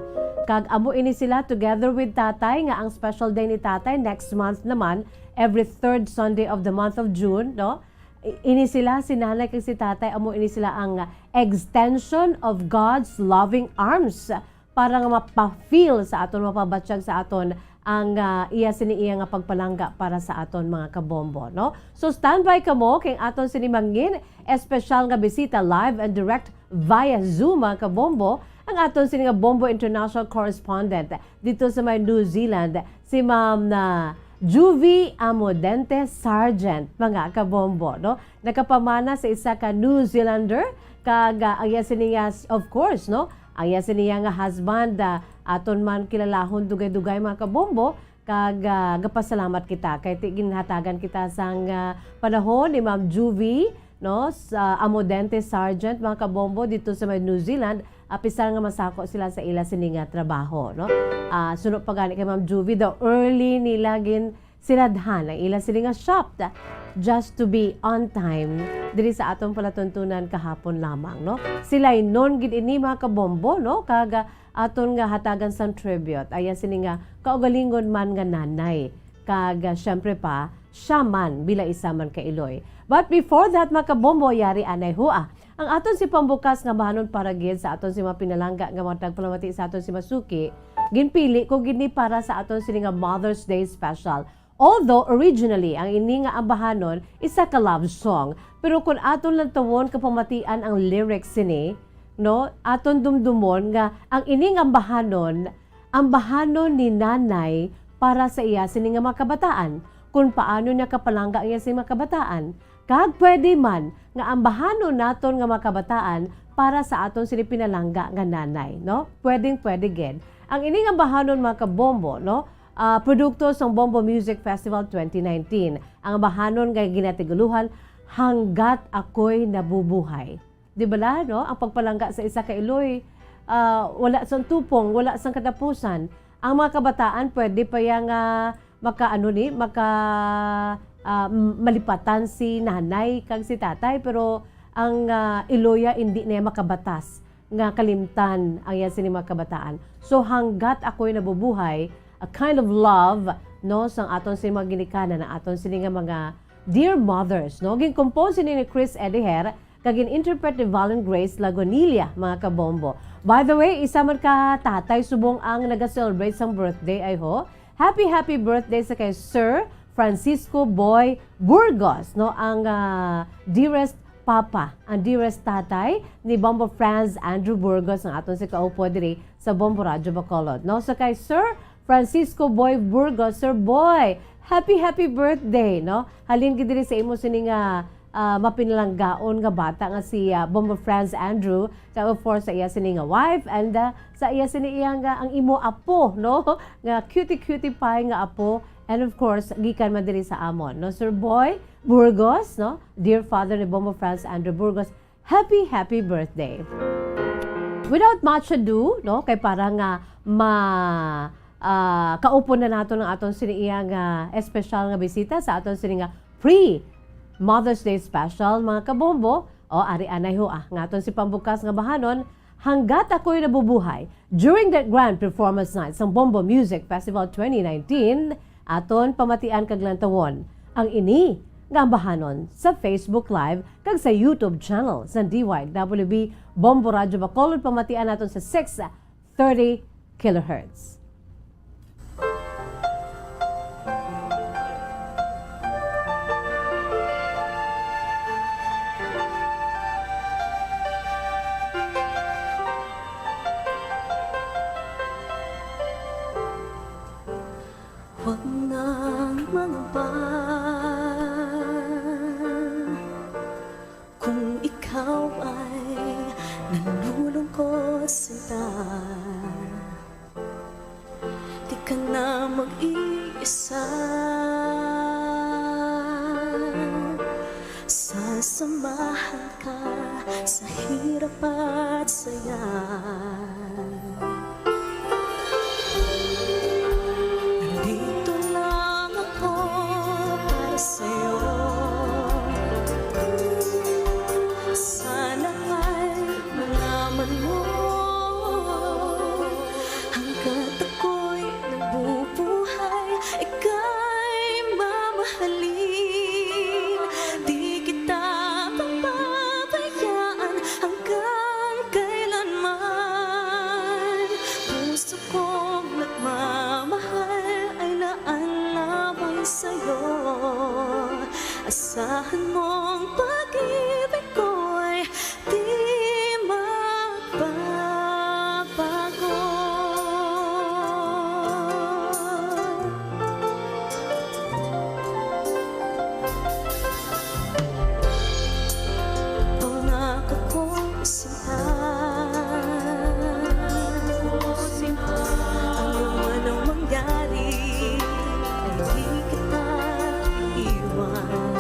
Kag amo ini sila together with tatay, nga ang special day ni tatay next month naman, every third Sunday of the month of June, no? I-, ini sila, si nanay kag si tatay, amo ini sila ang extension of God's loving arms para nga mapa-feel sa aton, mapabatyag sa aton ang, ah, iya sini iya nga pagpalangga para sa aton, mga kabombo, no? So, standby kamo kay ang aton sini mangin espesyal nga bisita live and direct via Zoom, mga kabombo, ang aton sini nga Bombo International Correspondent dito sa may New Zealand, si Ma'am na Juvie Amodente Sargent, mga kabombo, no? Nakapamana sa isa ka New Zealander, kag, ah, ang iya sini nga, of course, no? Ang iya sini nga husband, ah, aton man kilalahon dugay-dugay, mga kabombo, kag, ah, gapasalamat kita kay ti-, ginhatagan kita sang, ah, panahon ni Ma'am Juvie, no, sa Amodente Sargent, mga kabombo, dito sa may New Zealand, apisar nga masako sila sa ila sini nga trabaho, no? Ah, suno pa gani kay Ma'am Juvie, daw early nila gin siradhan ang ila sini nga shop da-, just to be on time diri sa aton palatuntunan kahapon lamang, no? Silay non gid ini, mga kabombo, no? Kag, ah, aton nga hatagan sang tribute. Ayan sini nga kaugalingon man nga nanay. Kag, ah, syempre pa, siya man bilang isa man ka iloy. But before that, mga kabombo, yari anay hua. Ang aton si pambukas nga bahanon para gid sa aton si mga pinalangga nga mga nagpalamati sa aton si Masuki, ginpili ko gid ni para sa aton sini nga Mother's Day special. Although originally ang ini nga ambahanon isa ka love song, pero kun aton lantawon kag pamatian ang lyrics sini, no, aton dumdumon nga ang ini nga ambahanon, ambahanon ni nanay para sa iya sini nga mga kabataan. Kun paano niya kapalangga ang iya sini mga kabataan, kag pwede man nga ambahanon naton nga mga kabataan para sa aton sini pinalangga nga nanay, no? Pwedeng pwede gid. Ang ini nga ambahanon, mga kabombo, no? Ah, produkto sang Bombo Music Festival twenty nineteen. Ang ambahanon nga ginatiguluhan, Hanggat Ako'y Nabubuhay. Di bala, no? Ang pagpalangga sa isa ka iloy, ah, wala sang tupong, wala sang katapusan. Ang mga kabataan pwede pa yang, ah, maka, ano ni, maka, ah, m-, malipatan si nanay kag si tatay, pero ang, ah, iloya indi na makabatas nga kalimtan ang iya sini mga kabataan. So, Hanggat Ako'y Nabubuhay, a kind of love, no, sang aton sini mga ginikanan, ang aton sini nga mga dear mothers, no? Gin-compose sini ni Chris Ediher, kag gin-interpret ni Valen Grace Lagonilla, mga kabombo. By the way, isa man ka tatay subong ang naga-celebrate sang birthday, ay ho. Happy, happy birthday sa kay Sir Francisco Boy Burgos, no? Ang, ah, dearest papa, ang dearest tatay ni Bombo Franz Andrew Burgos, ang aton si kaupo diri sa Bombo Radyo Bacolod, no? So kay Sir Francisco Boy Burgos, Sir Boy, happy, happy birthday, no? Halin gid diri sa imo sini nga, ah, mapinalanggaon nga bata nga si, ah, Bombo Franz Andrew, kag of course sa iya sini nga wife and, ah, sa iya sini iya nga ang imo apo, no? Nga cutie-cutie pie nga apo, and of course gikan man diri sa amon, no? Sir Boy Burgos, no? Dear father ni Bombo Franz Andrew Burgos, happy, happy birthday. Without much ado, no, kay para nga ma, ah, kaupon na nato ang aton sini iya nga espesyal nga bisita sa aton sini nga pre Mother's Day special, mga kabombo. O, ari anay ho, ah, nga aton si pambukas nga bahanon, Hanggat Ako'y Nabubuhay. During the grand performance night sang Bombo Music Festival twenty nineteen, aton pamatian kag lantawon ang ini nga ambahanon sa Facebook Live kag sa YouTube channel sa D Y W B Bombo Radyo Bacolod. Pamatian naton sa six thirty kilohertz. Huwag nang mangamba kung ikaw ay nalulungkot, sinta. Di ka na mag-iisa. Sasamahan ka sa hirap at saya. Nandito lang ako para sa'yo. Sana ay malaman mo, hanggat ako'y nabubuhay, ika'y mamahalin. Di kita pababayaan hanggang kailanman. Puso kong nagmamahal ay naanaway sa'yo. Asahan mong pag-ibig ko'y di magbabago. Ang nakakong sinta, ano man ang mangyari, ay di kita iwan.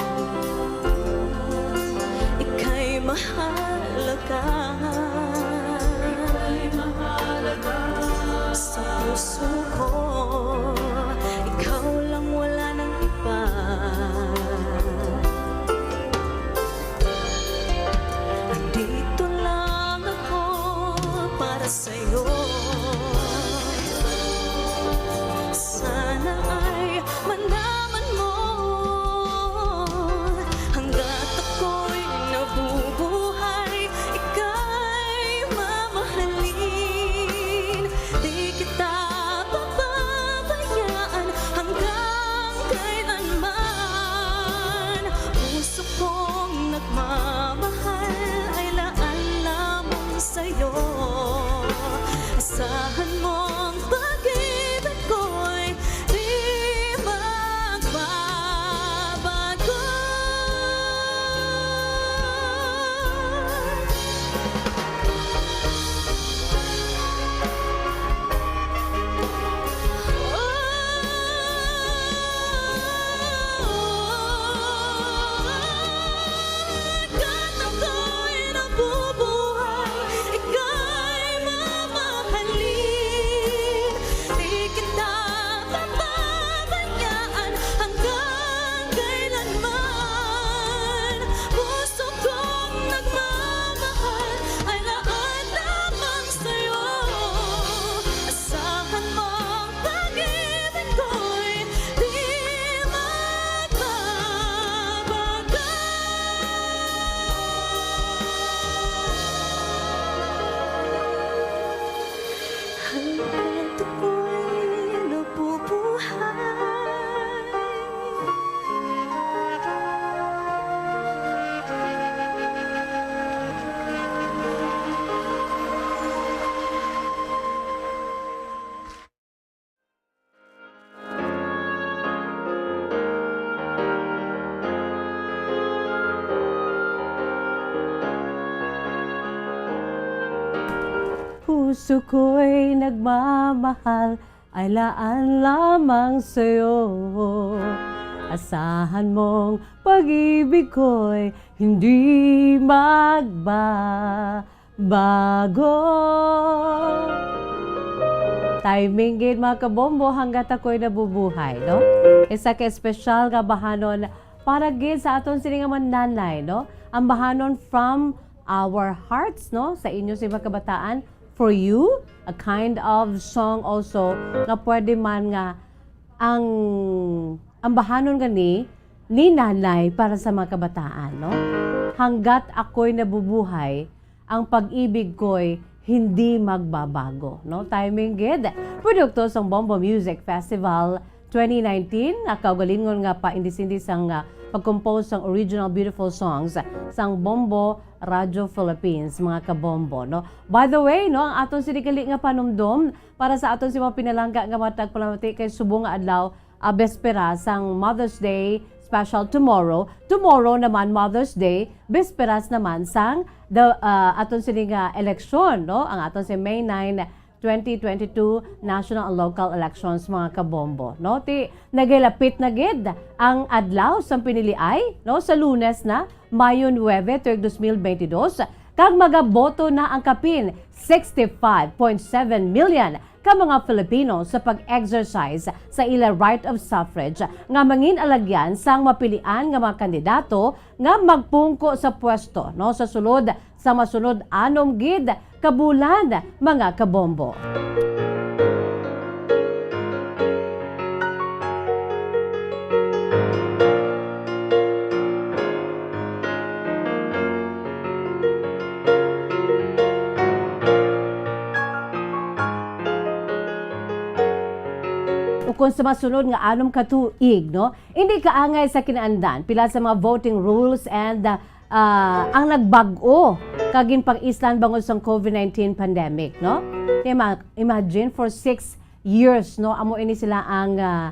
Mong pag-ibig ko'y di magbabago. Hanggat ako'y nabubuhay, ika'y mamahalin. Di kita pababayaan hanggang kailanman. Puso kong nagmamahal ay laan lamang sa'yo. Asahan mong pag-ibig ko'y di magbabago. Hanggat ako'y nabubuhay. Puso ko'y nagmamahal, ay laan lamang sa'yo. Asahan mong pag-ibig ko'y hindi magbabago. Timing gid, mga kabombo, hanggat ako'y nabubuhay, no? Isa ka espesyal nga bahanon para gid sa aton sini nga mga nanay, no? Ang bahanon from our hearts, no? Sa inyo, sa mga kabataan, for you, a kind of song also nga pwede man nga ang, ang bahanon gani ni nanay para sa mga kabataan, no? Hanggat ako'y nabubuhay, ang pag-ibig ko'y hindi magbabago, no? Timing gid. Produkto sang Bombo Music Festival twenty nineteen, nga kaugalingon nga paindisindi sang, ah, pag-compose sang original beautiful songs sang Bombo Radio Philippines, mga kabombo, no? By the way, no, ang aton sini gali nga panumdom para sa aton si mga pinalangga nga mga tagpalamati kay subong nga adlaw, ah, bespera sang Mother's Day special tomorrow. Tomorrow naman, Mother's Day, besperas naman sang the, ah, aton sini nga eleksyon, no? Ang aton si May nine, twenty twenty-two national and local elections, mga kabombo, no? Ti, nagalapit na gid ang adlaw sang piniliay, no? Sa Lunes na, Mayo nuebe, tuig dos mil bentidós, kag magaboto na ang kapin sixty-five point seven million ka mga Filipino sa pag-exercise sa ila right of suffrage nga mangin-alagyan sang mapilian nga mga kandidato nga magpungko sa pwesto, no, sa sulod sa masunod anom gid ka bulan, mga kabombo. Ukon sa masunod nga anom ka tuig, no? Hindi kaangay sa kinaandan, pila sa mga voting rules and, ah, ah, ang nagbag-o kag ginpang-islan bangod sang covid nineteen pandemic, no? Ima-, imagine, for six years, no? Amo ini sila ang, ah,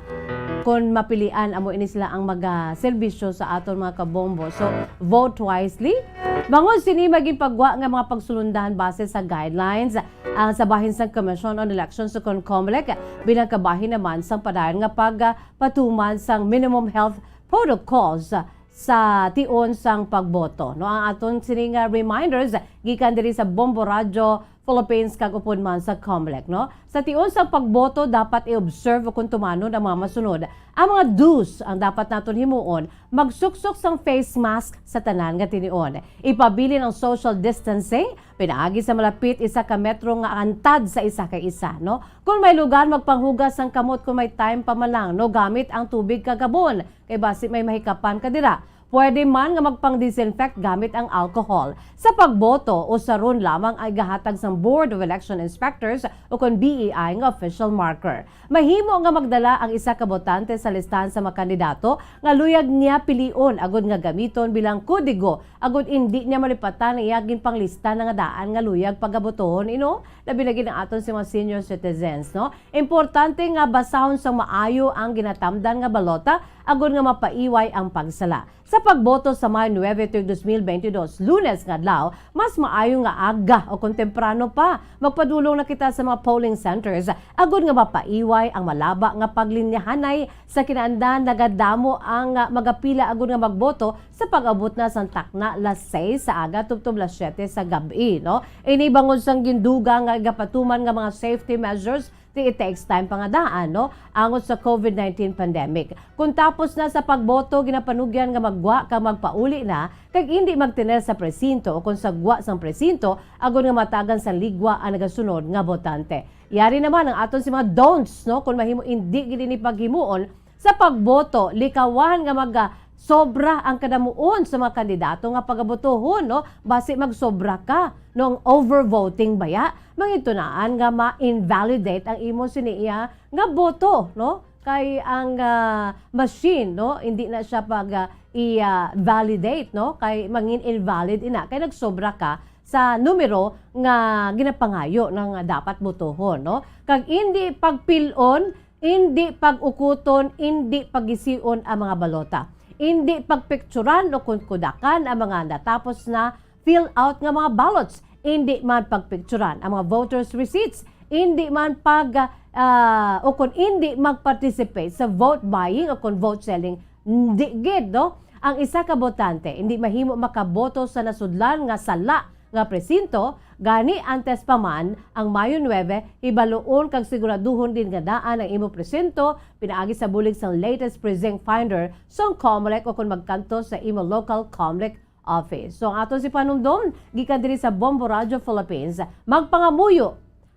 kon mapilian, amo ini sila ang magaserbisyo sa aton, mga kabombo. So, vote wisely. Bangod sini, magin pagwa nga mga pagsulundan base sa guidelines ang sa bahin sang Commission on Elections o kon COMELEC, bilang kabahin naman sang padayon nga pag, ah, patuman sang minimum health protocols sa tion sang pagboto, no? Ang aton sini nga reminders gikan diri sa Bombo Radio Philippines kag upod man sa COMELEC, no? Sa tion sang pagboto, dapat i-observe o kon tumanon ang mga masunod. Ang mga do's ang dapat naton himuon: magsuksok sang face mask sa tanan nga tinion, ipabilin ang social distancing, pinaagi sa malapit isa ka metro nga antad sa isa kag isa, no? Kon may lugar, magpanghugas sang kamot kon may time pa man lang, no? Gamit ang tubig kag gabon, kay basi may mahikapan ka dira. Pwede man nga magpang-disinfect gamit ang alcohol. Sa pagboto, usaron lamang ang igahatag sang Board of Election Inspectors o kon B E I nga official marker. Mahimo nga magdala ang isa ka botante sa listahan sa mga kandidato nga luyag niya pilion agud nga gamiton bilang kodigo agud indi niya malipatan ang iya ginpanglista na nga daan nga luyag pagabotohon, ino? Labi na gid ang aton sa mga senior citizens, no? Importante nga basahon sang maayo ang ginatamdan nga balota agud nga mapaiway ang pagsala. Sa pagboto sa May nuebe tuig dos mil bentidós, Lunes nga adlaw, mas maayo nga aga o kon temprano pa magpadulong na kita sa mga polling centers agud nga mapaiway ang malaba nga paglinyahanay. Sa kinaandan, nagadamo ang, ah, magapila agud nga magboto sa pag-abot na sang takna las seis sa aga tubtob las siete sa gab-i, no? Ini bangod sang gindugang nga gapatuman nga mga safety measures, ti it takes time pa nga daan, no? Angot sa covid nineteen pandemic. Kung tapos na sa pagboto, ginapanugyan nga maggwa kag magpauli na, kag indi magtener sa presinto o kung sa gwa sang presinto, agod nga matagan sa ligwa ang nagasunod nga botante. Yari naman ang aton si mga don'ts, no? Kung mahimo, indi gid ini paghimuon sa pagboto, likawan nga mag, ah, sobra ang kadamuon sa mga kandidato nga pagabotohon, no? Basi magsobra ka, no? Ang overvoting baya, mangitunaan nga ma-invalidate ang imo sini iya nga boto, no? Kay ang, ah, machine, no? Hindi na siya pag, ah, i-, ah, validate, no? Kay mangin invalid ina, kay nagsobra ka sa numero nga ginapangayo na nga dapat botohon, no? Kag indi pagpil-on, indi pag-ukuton, indi pagisiun ang mga balota. Indi pagpikturan o kun kudakan ang mga natapos na fill out nga mga ballots, indi man pagpikturan ang mga voters' receipts, indi man pag, ah, o kun indi mag-participate sa vote buying o kun vote selling, indi gid, no? Ang isa ka botante indi mahimo makaboto sa nasudlan nga sala nga presinto, gani antes pa man ang Mayo nuebe, hibaluon kag siguraduhon din nga daan ang imo presinto pinaagi sa bulig sang latest precinct finder sang Comelec o kon magkanto sa imo local Comelec office. So, ang aton si panumdom gikan diri sa Bombo Radio Philippines, magpangamuyo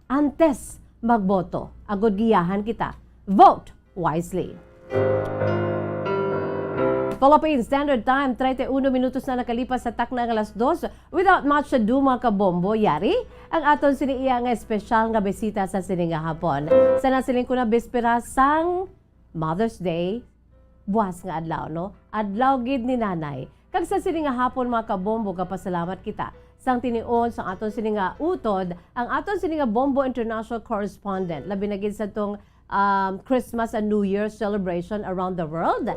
antes magboto. Agod giyahan kita. Vote wisely. Philippine Standard Time, treinta y uno minutos na nakalipas sa takna nga alas dos. Without much ado, mga kabombo, yari ang aton sini iya nga espesyal nga bisita sa sini nga hapon. Sa nasiling ko na bispera sang Mother's Day, buwas nga adlaw, no? Adlaw gid ni Nanay. Kag sa sini nga hapon, mga kabombo, gapasalamat kita sang tinion sang aton sini nga utod, ang aton sini nga Bombo International Correspondent, labi na gid sa tong, um, Christmas and New Year celebration around the world.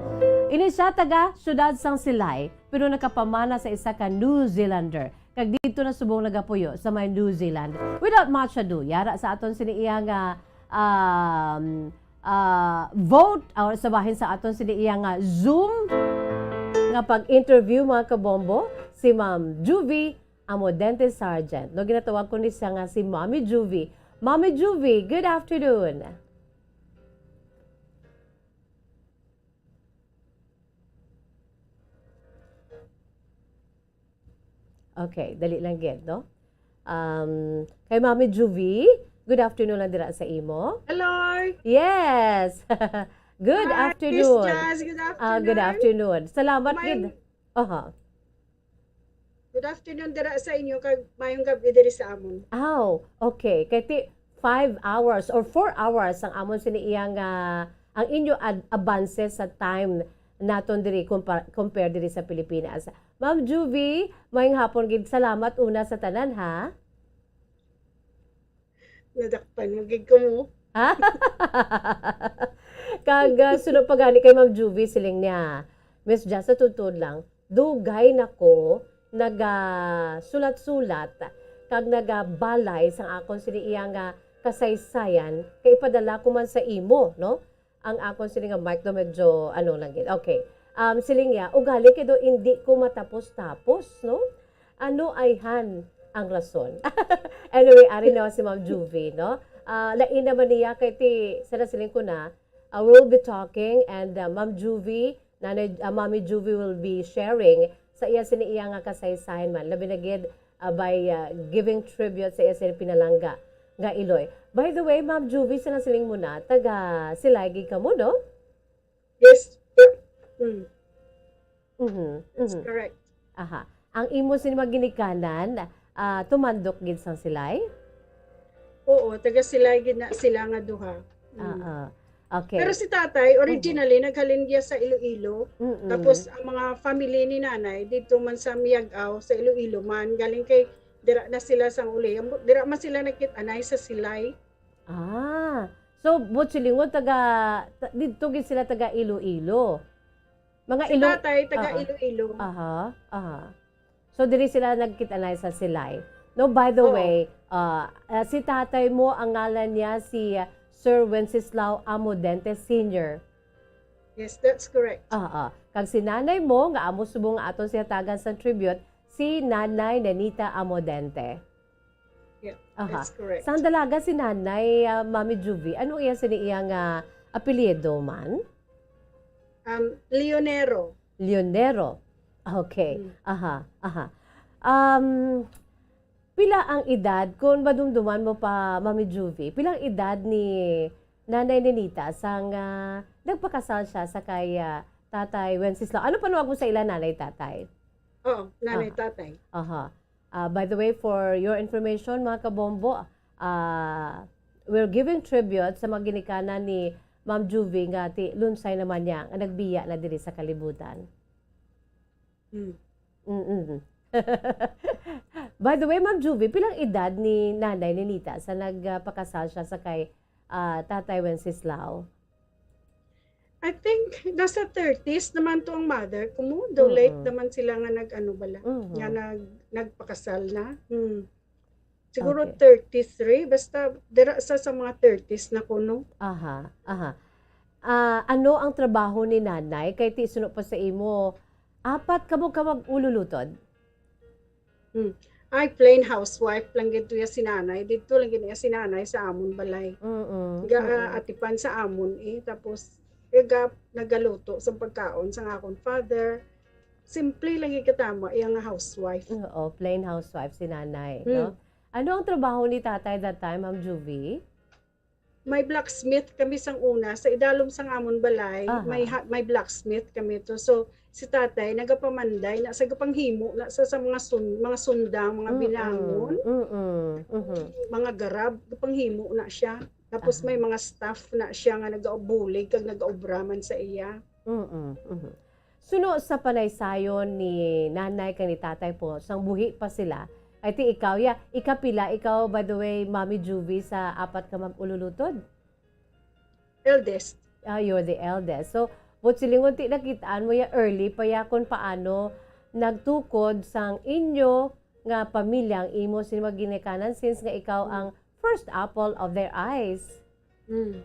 Ini siya taga siyudad sang Silay, pero nakapamana sa isa ka New Zealander. Kag dito na subong nagapuyo sa may New Zealand. Without much ado, yara sa aton sini iya nga, um, ah, vote, or sa bahin sa aton sini iya nga Zoom nga pag-interview, mga kabombo, si Ma'am Juvie Amodente Sargent. No, ginatawag ko ni siya nga si Mommy Juvie. Mommy Juvie, good afternoon. Okay, dali lang gid, no? Um, kay Mami Juvie, good afternoon lang dira sa imo. Hello. Yes. Good Hi, afternoon. Miss Jazz, good Ah, good afternoon. afternoon. Salamat May gid. Aha. Good afternoon dira sa inyo, kag mayong gabi diri sa amon. Aw, okay. Kay ti-, five hours or four hours ang amon sini iya nga, ang inyo ad-, abanse sa time naton diri kumpa-, compare diri sa Pilipinas. Ma'am Juvie, mayong hapon gid. Salamat una sa tanan, ha? Nadakpan mo gid ko mo. Ha? Kag, ah, sunod pa gani kay Ma'am Juvie, siling niya, Miss Jazz, sa tuod-tuod lang, dugay na ko nagasulat-sulat kag nagabalay sang akon sini iya nga kasaysayan, kay ipadala ko man sa imo, no? Ang akon sini nga mic do medyo ano lang gid. Okay. Um, siling niya, ugali kay do indi ko matapos-tapos, no? Ano ayhan ang rason? Anyway, ari na si Ma'am Juvie, no? Ah, lain naman niya kay ti, sa nasiling ko na, uh, we'll be talking and, uh, Ma'am Juvie, Nanay, ah, Mami Juvie will be sharing sa iya sini iya nga kasaysayan man. Labi na gid, ah, by, ah, giving tribute sa iya sini pinalangga nga iloy. By the way, Ma'am Juvie, sa nasiling mo na, taga Silay gid kamo, no? Yes. Mm. Mhm, mhm. Correct. Aha. Ang imo sini mga ginikanan, ah, tumandok gid sang Silay? Oo, taga Silay gid na sila nga duha. Mm. Ah, ah. Okay. Pero si tatay, originally, naghalin niya sa Iloilo. Mm-mm. Tapos, ang mga family ni nanay, dito man sa Miag-ao, sa Iloilo man. Galing kay, dira na sila sa uli. Dira man sila nagkit-anay sa Silay. Ah. So, buot silingon, taga, ta- didto gid sila taga Iloilo. Mga Si Ilo- tatay, taga Ah, ah. Iloilo. Aha, aha. So, diri sila nagkit-anay sa Silay. No, by the Oo. way, ah, ah, si tatay mo, ang ngalan niya si, ah, Sir Wenceslao Amodente Senior. Yes, that's correct. Ah, ah. Kag si nanay mo, nga amo subong nga aton siya tagan sa tribute, si Nanay Nenita Amodente. Yeah, Aha. that's correct. Sang dalaga si Nanay, ah, Mami Juvie, ano iya sini iya nga apelyido man? Um, Leonero. Leonero. Okay. Mm. Aha, aha. Um, pila ang edad, kung madumduman mo pa, Mami Juvie, pila ang edad ni Nanay Nenita sang, ah, nagpakasal siya sa kay, ah, Tatay Wenceslao? Ano panawag mo sa ila, Nanay, Tatay? Oo, nanay, Ah. tatay. Aha. Ah, by the way, for your information, mga kabombo, ah, we're giving tribute sa mga ginikanan ni Ma'am Juvie nga ti Lunsay naman niya nga nagbiya na diri sa kalibutan. Mm. Mm-mm. By the way, Ma'am Juvie, pilang edad ni Nanay Nenita sa nagpakasal siya sa kay, ah, Tatay Wenceslao? I think nasa thirties naman to ang mother ko mo. Though late Mm-mm. naman sila nga nag-ano bala, Mhm. nga nag nagpakasal na. Hmm. Siguro Okay. thirty-three, basta dira sa, sa mga thirties na kuno. Aha, aha. Ah, ano ang trabaho ni Nanay? Kay ti suno pa sa imo, apat kamo ka mag-ululutod? Hmm. Ay, plain housewife lang gid to ya si nanay. Dito lang gid ya si nanay sa amon balay. Mm-mm. Ga Mm-mm. ah, atipan sa amon eh. Tapos, ga nagaluto sa pagkaon sa akon father. Simple lang gid katama, iya nga housewife. Oo, plain housewife si Nanay, Mm. no? Ano ang trabaho ni Tatay that time, Ma'am Juvie? May blacksmith kami sang una sa idalom sang amon balay. Aha. May ha- may blacksmith kami to. So si tatay nagapamanday na sa gapanghimo na sa, sa mga sun, mga sundang, mga Mm-mm. binangon, Mm-mm. Mhm. mga garab, gapanghimo na siya. Tapos Aha. may mga staff na siya nga nagabulig kag nagaobra man sa iya. Mm-mm. Mhm. Suno sa panaysayon ni Nanay kag ni Tatay po, sang buhi pa sila, ay ti ikaw ya, ikapila ikaw, by the way, Mami Juvie, sa apat ka mag-ululutod? Eldest. Ah, you're the eldest. So, buot silingon ti nakitaan mo ya early pa ya kung paano nagtukod sang inyo nga pamilya ang imo sini mga ginikanan since nga ikaw Mm. ang first apple of their eyes. Mm.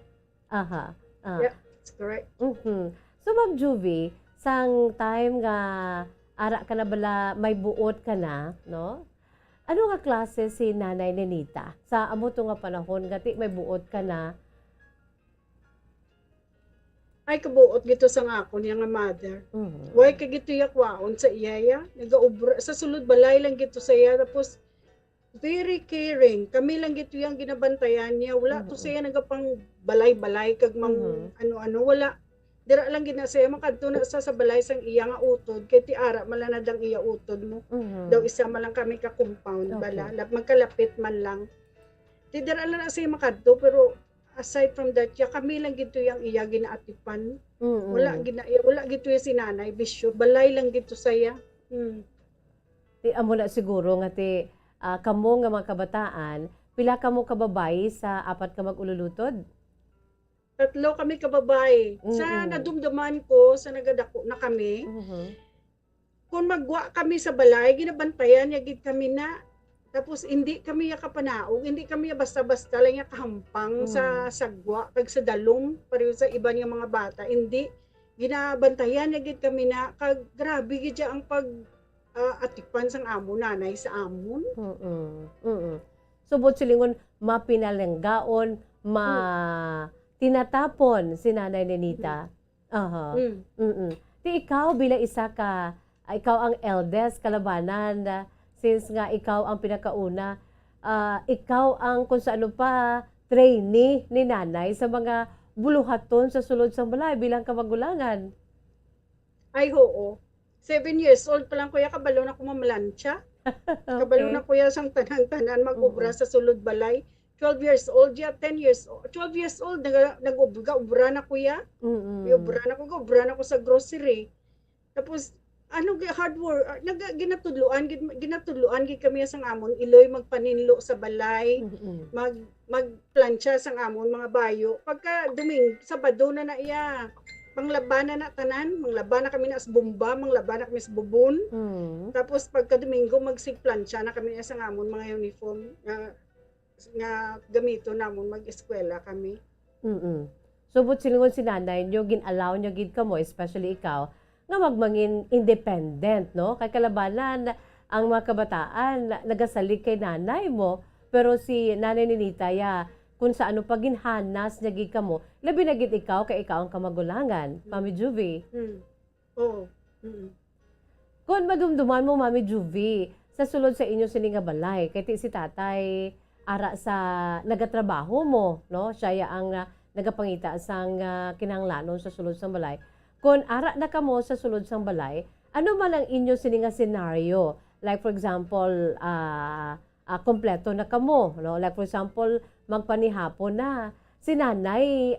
Aha. Ah. Yeah, that's correct. Mhm. So, Ma'am Juvie, sang time nga ara ka na bala, may buot ka na, no? Ano nga klase si Nanay Nenita? Sa amo to nga panahon, nga ti may buot ka na. Ay, kabuot gito sa akon ya nga mother. Mhm. Why ka gito ya kwaon sa iya ya? Nagaobra, sa sulod balay lang gito sa iya. Tapos, very caring. Kami lang gito yang ginabantayan niya. Wala to Mhm. siya nagapangbalay-balay kag mang Mhm. ano-ano. Wala. Dira lang gid na siya makadto na sa, sa balay sang iya nga utod. Kay ti ara man lang na dang iya utod mo. Mhm. Daw isa man lang kami ka compound Okay. bala. Lap-, magkalapit man lang. Ti dira lang na siya makadto, pero aside from that, ya kami lang gid to yang iya ginaatipan. Mm-mm. Wala gid na iya, wala gid to ya si nanay, bisyo. Balay lang gid to saya. Hmm. Ti amo na siguro nga ti, ah, kamo nga mga kabataan, pila kamo ka babayi sa apat ka mag-ululutod? Tatlo kami ka babayi. Sa Mm-mm. nadumduman ko, sa nagadako na kami, Mhm. kung magwa kami sa balay, ginabantayan niya gid kami na. Tapos hindi kami ya kapanaog, hindi kami ya basta-basta lang ya kahampang sa Mm. sagwa kag sa dalom, pareho sa iban nga mga bata. Hindi, ginabantayan niya gid kami na, kag grabe gid siya ang pag, ah, atipan sang amo nanay sa amon. Mm-mm. Mm-mm. So, buot silingon, mapinalanggaon, ma-, Hmm. tinatapon si Nanay Nenita. Aha. Hmm. Mm-mm. Ti ikaw bilang isa ka, ah, ikaw ang eldest kalabanan, ah, since nga ikaw ang pinakauna, ah, ikaw ang kung sa ano pa trainee ni nanay sa mga buluhaton sa sulod sang balay bilang kamagulangan. Ay, oo. Seven years old pa lang, kuya, kabalo na ko mamlantsa. Kabalo Okay. na, kuya, sang tanan-tanan, mag-obra Mm. sa sulod balay. Twelve years old, ya, ten years old. Twelve years old, nag-, nag-obra na, kuya. Mm-mm. Obra na ko, obra na ko sa grocery. Tapos, ano, gi-, hard work, ah, nag-, ginatudloan gid, ginatudloan gid kami sang amon iloy magpaninlo sa balay, Mm-mm. mag-, magplantsa sang amon mga bayo. Pagka Doming-, Sabado na na iya, panglaba na na tanan, manglaba na kami na sa bomba, manglaba na kami sa bubon. Mm. Tapos pagka Domingo, magsigplantsa na kami na sang amon mga uniform nga, nga gamiton namon mag-eskwela kami. Mm-mm. So, buot silingon si nanay nyo, gin-allow niya gid kamo, especially ikaw, nga magmangin independent, no? Kay kalabanan, ang mga kabataan, na-, nagasalig kay nanay mo, pero si Nanay Ninita, ya, kung sa ano pa ginhanas niya gid kamo, labi na gid ikaw, kay ikaw ang kamagulangan, Mami Juvie. Mm. Oo. Mm. Kon madumduman mo, Mami Juvie, sa sulod sa inyo sini nga balay, kay ti si tatay, ara sa nagatrabaho mo, no? Siya ya ang, ah, nagapangita sang, ah, kinahanglanon sa sulod sang balay. Kon ara na kamo sa sulod sang balay, ano man ang inyo sini nga senaryo? Like, for example, ah, ah, kompleto na kamo, no? Like, for example, magpanihapon na. Si nanay,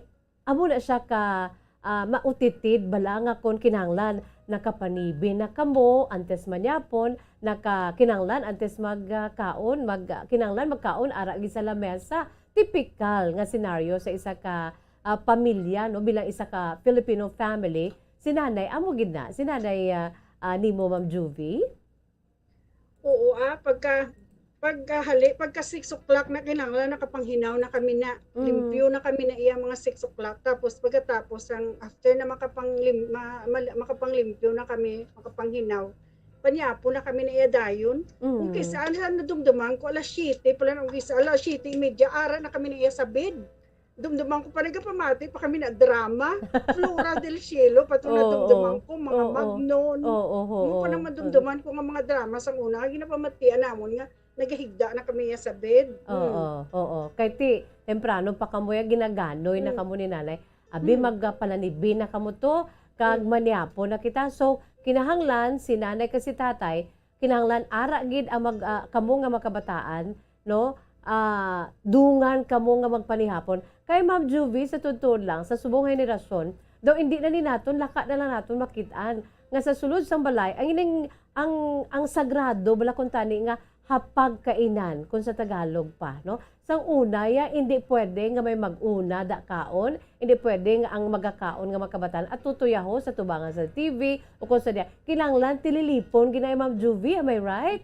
amo na siya ka, ah, mautitid bala nga kon kinahanglan nakapanibi na kamo antes manyapon, naka-, kinahanglan antes mag, ah, kaon, mag, ah, kinahanglan magkaon ara gid sa lamesa. Tipikal nga senaryo sa isa ka, ah, pamilya, no, bilang isa ka Filipino family. Si nanay, amo gid na. Si nanay, ah, ah, nimo, Ma'am Juvie? Oo, ah, pagka, pagka hali, pagka six o'clock na, kinahanglan nakapanghinaw na kami na, Mm. limpyo na kami na iya mga six o'clock. Tapos pagkatapos ang after na makapanglim-, ma-, mal-, makapanglimpyo na kami, makapanghinaw, panyapon na kami na iya dayon. Kung Mm. kisa, ano, nadumduman ko, alas siyete pala, kung kisa, alas siyete y media, ara na kami na iya sa bed. Dumduman ko pa, nagapamati pa kami na drama. Flora del Cielo, pa to Oo, nadumduman oo. ko, mga Oo. Magnon. Oo, oo, Mo pa oo. nang madumduman ko nga mga drama sang una, nga ginapamatian namon nga nagahigda na kami ya sa bed. Oo, Mm. oo. Kay ti, temprano pa kamo ya, ginaganoy na Mm. kamo ni nanay. Abi, Mm. magpalanibi na kamo to, kag Mm. manyapon na kita. So, kinahanglan si nanay kag si tatay, kinahanglan ara gid ang mag-, ah, kamo nga mga kabataan, no? Ah, dungan kamo nga magpanihapon. Kay Ma'am Juvie, sa tuod-tuod lang, sa subong henerasyon, daw indi na ni naton, laka na lang naton makit-an nga sa sulod sang balay, ang ining, ang, ang sagrado, bala kuntani nga hapagkainan, kung sa Tagalog pa, no? Sang una, ya, indi pwede nga may mag-una da kaon, indi pwede nga ang magakaon nga mga kabataan at tutuyaho sa tubangan sa T V o kung sa diya. Kinahanglan tililipon gid na, Ma'am Juvie, am I right?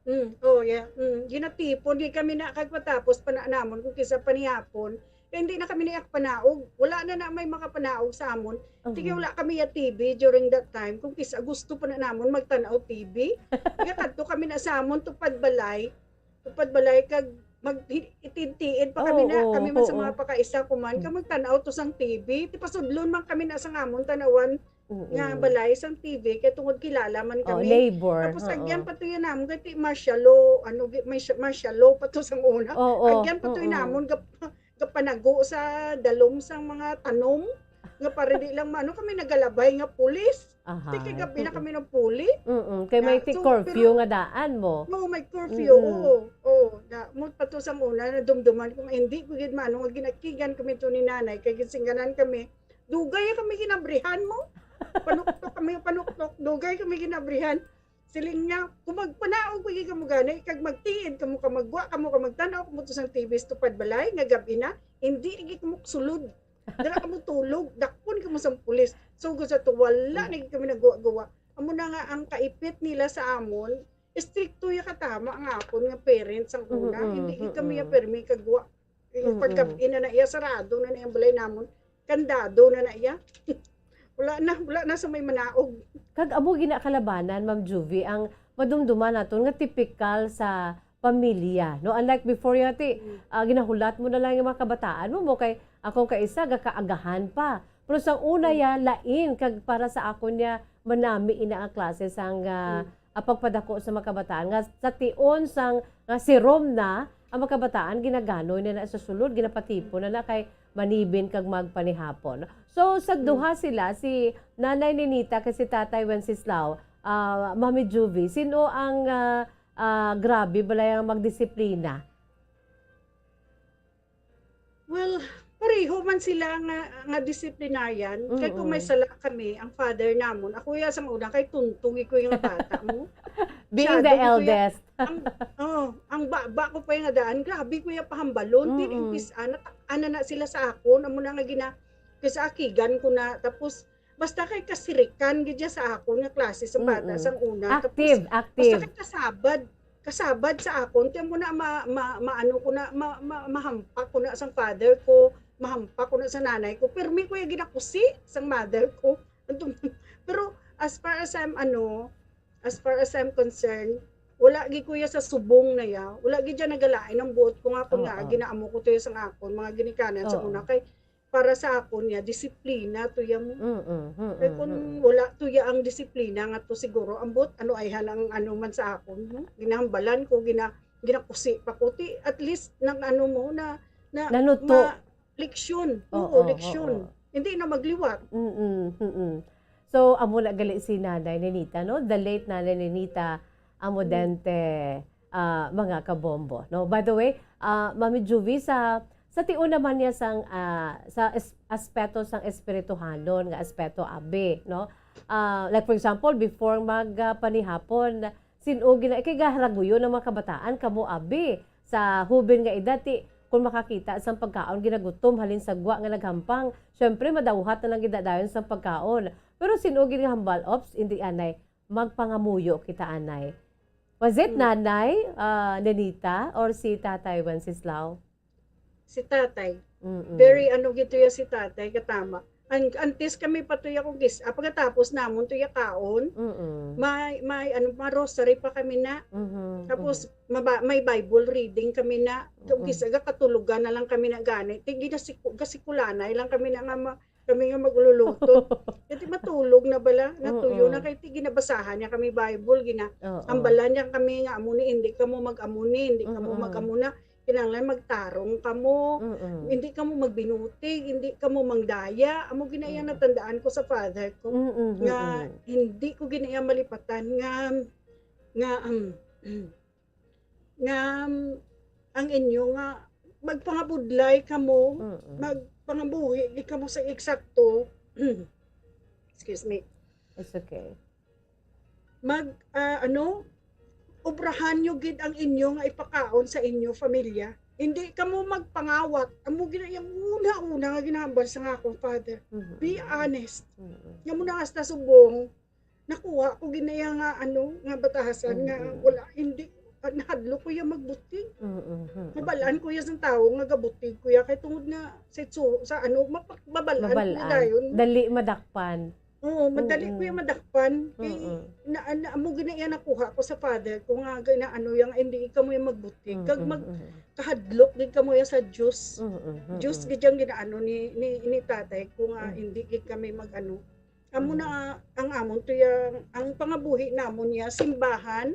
Mm, oh, yeah. Mm, ginatipon gid kami na kag patapos pa na namon kung kisa panihapon. Kay hindi na kami naiyak panaog. Wala na na may makapanaog sa amon. Sige, Mhm. wala kami ya T V during that time. Kung kisa gusto pa na namon magtan-aw T V. Kaya kadto kami na sa amon tupad balay. Tupad balay kag mag-, hi-, itiid-tiid pa kami Oo, na, oo, kami man sa oo. mga pakaisa ko man, kag Mm. magtan-aw to sang T V. Ti pasudlon man kami na sa ngamon tanawan Mm. nga balay sang T V, kay tungod kilala man Oh, kami. Neighbor, Tapos oo. agyan pa to yan namon, kay ti martial law, ano, gi-, may sh-, martial law pa to sang una. Oo, Agyan pa to oo. yan namon, gap-, gapanago sa dalom sang mga tanom. Nga para di lang maano kami nagalabay nga pulis. Aha. Ti kagabi na Mm-mm. kami ng puli. Mm-mm. Kay may Nga, ti so, curfew pero nga daan mo. Oo, may curfew, Mm-mm. oo. Oo, na, mo pa to sang una, nadumduman ko nga hindi ko gid maano nga ginakigan kami to ni nanay, kay ginsingganan kami, "Dugay kami ginabrihan mo." Panuktok kami, panuktok, dugay kami ginabrihan. Siling niya, "Kung magpanaog pa gid kamo gani, kag magtiid kamo, ka magwa kamo, ka magtan-aw kamo to sang T V sa tupad balay, nga gab-i na, hindi lagi kamo sulod. Dala kamo tulog, dakpon kamo sang pulis." So, gusto to, wala Mm. na gid kami nagwa-gawa. Amo na nga ang kaipit nila sa amon, istrikto ya katama ang akon nga parents ang Mm, una. mm, Hindi gid kami ya mm. permi kagwa. Eh, Mm. pagkab-i na na iya, sarado na na iyang balay namon. Kandado na na iya. Wala na, wala na sa may manaog. Kag amo gina kalabanan, Ma'am Juvie, ang madumduman naton nga tipikal sa pamilya, no? Unlike before, yati, Mm. ah, ginahulat mo na lang yung mga kabataan mo, mo kay akong kaisa, gakaagahan pa. Pero sa una Mm. ya, lain, kag para sa akon niya, manami ina ang klase sang, ah, Mm. ah, pagpadako sa mga kabataan. Nga sa tion sang, nga sirom na, ang mga kabataan ginaganoy na na sa sulod, ginapatipon na na kay manibin kag magpanihapon. So, sa Mm. duha sila, si Nanay Ninita kag si Tatay Wenceslao, ah, Mami Juvie, sino ang, ah, ah, grabe balay ang magdisiplina? Well, pareho man sila nga, nga disciplinarian. Kay kung may Mm. sala kami, ang father namon, ako ya sang una, kay tuntungi ko yung bata mo. Being the Shadow ko ya. eldest. Ang, oh, ang baba ko pa yung daan, grabe ko yung pahambalon. Pero Mm-mm. imbis, ah, natak-, ana na sila sa akon, amo na nga gina-, kasi akigan ko na. Tapos, basta kay kasirikan gid siya sa akon nga klase sa bata Mm-mm. sang una. Tapos, Active, basta active. kay kasabad, kasabad sa akon, kaya mo na ma-, ma-, maano ko na, ma-, ma-, mahampak ko na sang father ko, mahampak ko na sa nanay ko. Pirmi ko yung ginakusi sang mother ko. Pero as far as I'm, ano, as far as I'm concerned, wala gid ko ya sa subong na ya. Wala gid siya nagalain ang buot ko nga akon nga Oo. ginaamo ko to ya sang akon, mga ginikanan sa Oo. una. Kay para sa akon ya, disiplina to ya mo. Mm, mm, Kay kung mm. wala to ya ang disiplina nga to, siguro ang buot ano ay han ang ano man sa akon, no? Ginahambalan ko, gina-, ginakusi pa ko. Ti, at least nang ano mo na, na Naluto. ma-, leksyon. Oo, Oo, leksyon. oo. Hindi na magliwat. Mm-mm, mm-mm. So, amo na gali si Nanay Ninita, no? The late Nanay Ninita Mm. Amodente, ah, mga kabombo, no? By the way, ah, Mami Juvie, sa, sa tion naman niya sang, ah, sa es-, aspeto sang espirituhanon nga aspeto, abi, no? Ah, like, for example, before mag, ah, panihapon, sin-o gina-, kay gaharaguyon ang mga kabataan, kamo, abi, sa hubin nga edad, ti, kung makakita sang pagkaon, ginagutom, halin sa gwa nga naghampang, syempre, madawhat na lang gid dayon sang pagkaon. Pero sin-o gid nga hambal, ops, hindi anay, magpangamuyo kita anay. Was it Hmm. Nanay, ah, Nenita, or si Tatay Wenceslao? Si Tatay. Mm-mm. Very ano gid to ya si Tatay, katama. An-, antes kami pa to ya kung gis-, ah, pagkatapos namon to ya kaon, Mm-mm. may, may ano, ma-rosary pa kami na. Mhm, Tapos, mhm. maba-, may Bible reading kami na. Kung Mm-mm. gis-, aga katulogan na lang kami na gani. Ti, ginasiku-, gasikulanay lang kami na nga ma-, kami nga magluluto. Kay ti matulog na bala, natuyo na Mm-mm. kay ti ginabasahan niya kami Bible, gina-, Oo. ambalan niya kami nga amo ni, hindi kamo mag-amo ni, hindi kamo Mm-mm. mag-amo na. Kinahanglan magtarong kamo, Mm-mm. hindi kamo magbinutig, hindi kamo mangdaya. Amo gina iya Mm. natandaan ko sa father ko, Mm-mm, nga mm-mm. hindi ko gina iya malipatan nga, nga, um, nga, um, ang inyo nga magpangabudlay kamo, Mm-mm. magpangabuhi gid kamo sa eksakto. Excuse me. It's okay. Mag, ah, ano, obrahan nyo gid ang inyo nga ipakaon sa inyo familya. Hindi kamo magpangawat. Amo gid ang una-una nga ginahambal sa nga akong father. Mhm. Be honest. Mhm. Nga mo na hasta subong, nakuha ko gid na iya nga, ano, nga batasan nga Mhm. wala, hindi, ah, nahadlok ko iya magbutig. Mhm. Mabalaan ko iya sang tawo nga gabutig ko iya kay tungod nga sa itsu-, sa ano, mapa-, mabalaan ko Mabalaan. dayon. Dali madakpan. Oo, madali ko Mm-mm. yung madakpan. Kay Mm-mm. na, na, amo gina iya nakuha ko sa father ko nga ginaano yang hindi ikaw mo yung magbutig. Kag Mm-mm, mag mm-mm. kahadlok gid kamo ya sa Diyos. Mm-mm, Diyos mm-mm. gid yang ginaano ni, ni, ni tatay ko nga Mm. hindi gid kami mag-ano. Amo Mm. na ang amon to yang, ang pangabuhi namon niya, simbahan,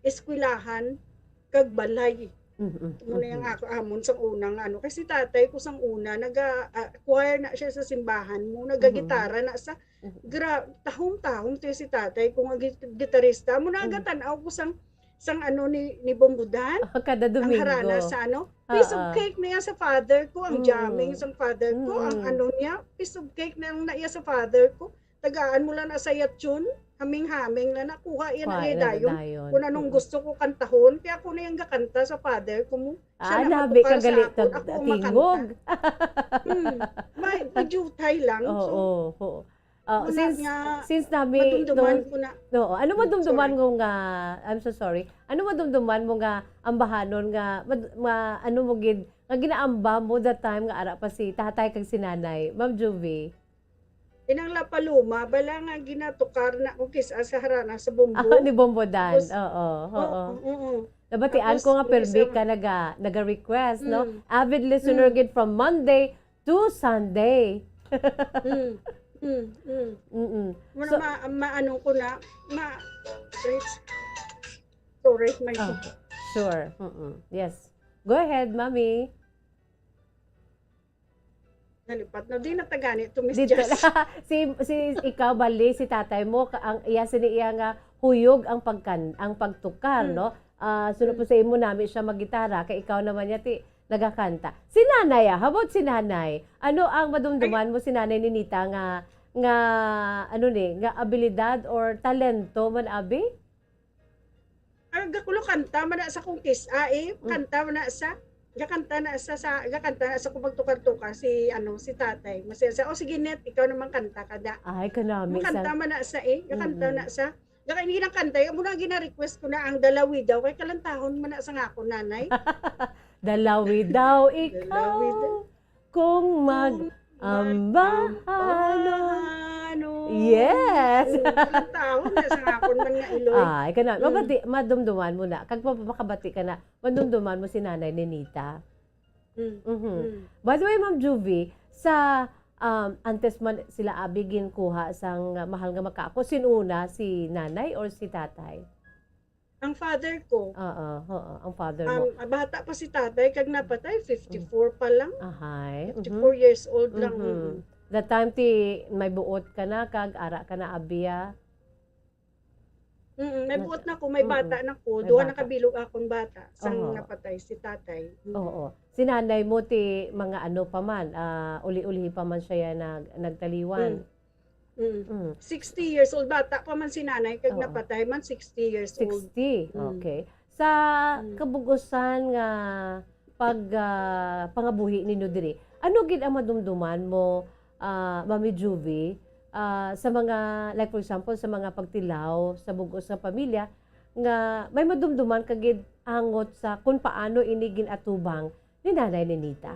eskwelahan, kag balay. Mm-mm, Muna yung mm-mm. ako amon sang unang ano. Kasi tatay ko sang una, naga, ah, choir na siya sa simbahan mo, Mhm. nagagitara na sa Mhm. gra-, tahom-tahom to si tatay ko nga git-, gitarista. Muna Mhm. gatan-aw ko sang, sang ano ni, ni Bombodan. Oh, kada Ang Domingo. harana sa ano. Piece of Oo. cake na yan sa father ko, ang Mm. jamming sang father ko, ang Mm. ano niya, piece of cake na ang naiya sa father ko. Tagaan mo lang na sa yatyon, haming-haming lang nakuha yan Kuha ang lang dayon. dayon. Kung anong Mm. gusto ko kantahon, kaya ako na yung gakanta sa father ko mo. Siya Ah, na nabi matukar ka sa gali akon, kag ako ang tingog. makanta. Hmm. May, may jutay lang. Oo, So, oo. Oh, muna since, nga, since nabi madumduman tong ko na. Oo, ano Hmm, madumduman sorry. mo nga, I'm so sorry. Ano madumduman mo nga ambahanon nga mad-, ma-, ano mo gid, nga ginaamba mo that time nga ara pa si tatay kag si nanay, Ma'am Juvie? Inang La Paloma, bala nga ginatukar na ko kis-a sa harana sa Bombo. Ah, ni Bombo Dan. Tapos, Oo, oo. oo, oo. Nabatian Tapos, ko nga kung pirmi isa ka naga-, naga-request, no? Mm. Avid listener Mm. gid from Monday to Sunday. Mm. Mm. Mm. Mm-mm. Muna So ma-, maano ko na, ma-, sorry, may Oh, sure. Mm-mm. Yes. Go ahead, Mami. Nalipat na. Di na tagani to, Miss Dito Jess. si si ikaw bali si tatay mo ka- ang iya sini iya nga huyog ang pagkan ang pagtukar, Hmm. no? Ah, so Hmm. po sa imo nami siya maggitara kay ikaw naman niya ti nagakanta. Si nanay, ah, how about si nanay? Ano ang madumduman mo si nanay ni Nita nga nga ano ni, nga abilidad or talento man abi? Ang gakulo kanta man na sa kung kis-a eh. Mm. Kanta man na sa gakanta na sa sa gakanta na sa kung magtukar-tukar si ano si tatay. Masaya sa, "Oh, sige net, ikaw naman kanta ka da." Ay, kanami Makanta sa man na sa eh. Gakanta Mm-mm. na sa. Gaka hindi lang kanta. Yung muna gina-request ko na ang Dalawi daw. Kay kalantahon man na sa nga ako, nanay. Dalawi daw ikaw. Dalawi daw. Kung mag-ambahanon. Yes! Ang tao na sa akon man nga iloy. Ay, kana, Mm. mabati, madumduman mo na. Kag mapapakabati ka na, madumduman mo si Nanay Ninita. Mm. Mhm. Mm. By the way, Ma'am Juvie, sa um, antes man sila abi ginkuha sang mahal nga makaako, sin-una si nanay or si tatay? Ang father ko. Oo, oo, ang father mo. Um, bata pa si tatay, kag napatay, fifty-four pa lang. Ahay. Fifty-four mhm. years old lang. Mhm. Mm. That time ti may buot ka na, kag ara ka na abiya. Mm, may buot na ko, may bata na ko. Duha na kabilog akong bata. Sang Oo. napatay si tatay. Mm. Oo. Si nanay mo ti mga ano pa man, ah, uli-ulihi pa man siya ya nag, nagtaliwan. Mm. Mm. Mm. Sixty years old, bata pa man si nanay kag Oo. napatay man, sixty years old. Sixty. Mm. Okay. Sa Mm. kabug-usan nga pag, ah, pangabuhi ninyo diri, ano gid ang madumduman mo, ah, Mami Juvie, ah, sa mga, like for example, sa mga pagtilaw sa bug-os nga pamilya nga may madumduman ka gid angot sa kung paano ini gin-atubang ni Nanay Ninita?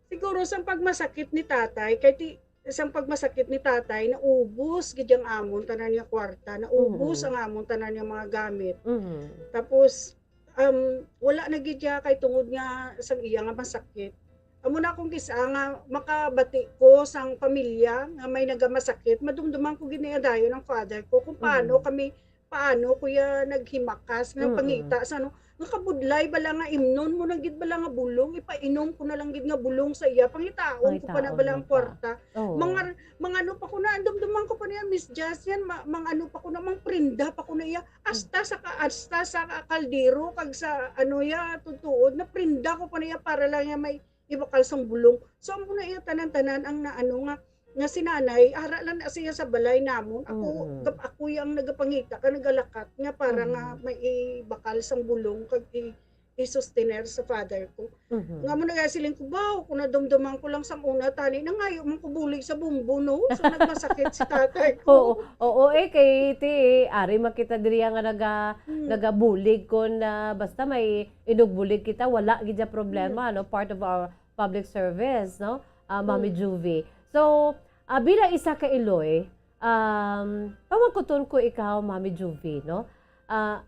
Siguro sang pagmasakit ni tatay, kay ti, sang pagmasakit ni tatay, naubos gid ang amon tanan nga kwarta, naubos Mm. ang amon tanan nga mga gamit. Mm. Tapos, um, wala na gid siya kay tungod nga sang iya nga masakit. Amo na akong kis-a nga makabati ko sang pamilya nga may nagamasakit, madumduman ko gid niya dayon ang father ko kung paano Mm. kami paano ko ya naghimakas nga Mm. pangita sa ano, nga kabudlay bala nga imnon mo na gid bala nga bulong, ipainom ko na lang gid nga bulong sa iya, pangitaon ko pa na Pangitaon bala mo ang pa. kwarta. Oo. Mga, mga ano pa ko na, dumduman ko pa niya, Miss Jazz, yan, ma-, mga ano pa ko na, mang prinda pa ko na iya, hasta sa ka-, hasta sa ka-, kaldero, kag sa ano ya, tutuod, na prinda ko pa niya para lang ya may ibakal sang bulong. So, amo na iya tanan-tanan ang naano nga, nga si nanay, ara lang na siya sa balay namon. Ako, Mm. gap-, ako yang nagapangita ka, nagalakat nga para nga Mm. may ibakal sang bulong kag i-, i-sustener sa father ko. Mhm. Nga mo nagasiling ko, "Baw, kung nadumduman ko lang sang una, tani, nangayo man ko bulig sa bumbo, no?" So, nagmasakit si tatay ko. Oo, oo, eh, kay ti, ari man kita diri nga naga-, Mm. nagabulig kon, ah, basta may inugbulig kita, wala gid siya problema, Mm. no? Part of our public service, no? Ah, Mami Mm. Juvie. So, ah, bilang isa ka Iloy, um, pamangkuton ko ikaw, Mami Juvie, no? Ah,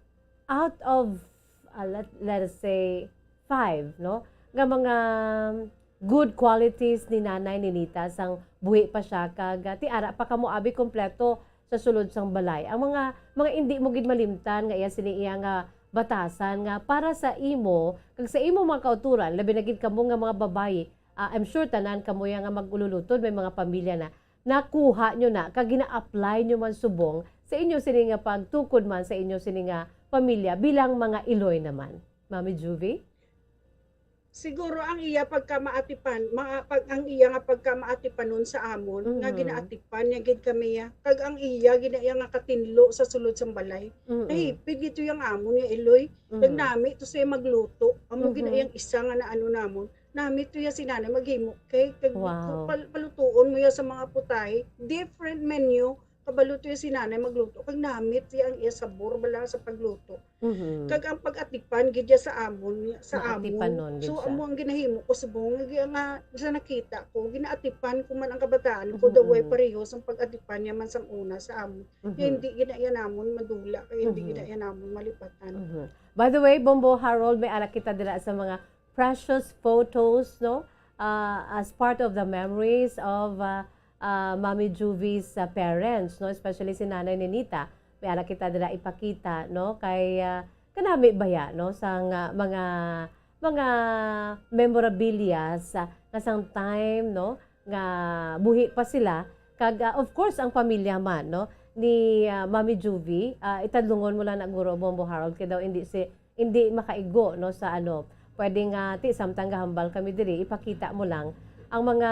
out of, ah, let, let us say, five, no? Nga mga good qualities ni Nanay Ninita sang buhi pa siya, kag, ah, ti ara pa kamo abi kompleto sa sulod sang balay. Ang mga, mga indi mo gid malimtan nga iya sini iya nga batasan nga para sa imo kag sa imo mga kauturan, labi na gid kamo nga mga babayi, ah, I'm sure tanan kamo ya nga mag-ululutod may mga pamilya na nakuha nyo na kag gina-apply nyo man subong sa inyo sini nga pagtukod man sa inyo sini nga pamilya bilang mga Iloy naman. Mami Juvie? Siguro ang iya pagkamaatipan, ma-, pag, ang iya nga pagkamaatipanon sa amon, nga Mhm. ginaatipan niya gid kami, ya. Kag ang iya, gina-, iya nga katinlo sa sulod sang balay. Mm-mm. Nahipid gid to yang amon, ya, Iloy. Kag Mhm. nami to siya magluto. Amo gid na Mhm. iyang isa nga naano namon. Nami to ya si nanay maghimo cake. Kag Wow. pal-, palutuon mo ya sa mga putahe. Different menu. Kabalo to ya si nanay magluto. Kag nami to ya ang iya sabor, bala sa pagluto. Mhm. Kag ang pag-atipan gid ya sa amon, sa amon. Maatipanon gid So, siya. amo ang ginahimo ko subong nga, nga sa nakita ko, ginaatipan ko man ang kabataan ko, the way Mhm. pareho sang pag-atipan niya man sang una sa amon. Mhm. Kaya hindi gina iya namon madula, kaya hindi Mhm. gina iya namon malipatan. Mhm. By the way, Bombo Harold, may ara kita dira sa mga precious photos, no? Ah, as part of the memories of, ah, ah, Mami Juvie's, ah, parents, no? Especially si Nanay Ninita. May ara kita dira ipakita, no? Kay, ah, kanami baya, no, sang, ah, mga, mga memorabilia sa, nga sang time, no, nga buhi pa sila. Kag, ah, of course, ang pamilya man, no, ni, ah, Mami Juvie, ah, itadlungon mo lang na guro, Bombo Harold, kay daw hindi si, hindi makaigo, no, sa ano, pwede nga, ti, samtang gahambal kami diri, ipakita mo lang ang mga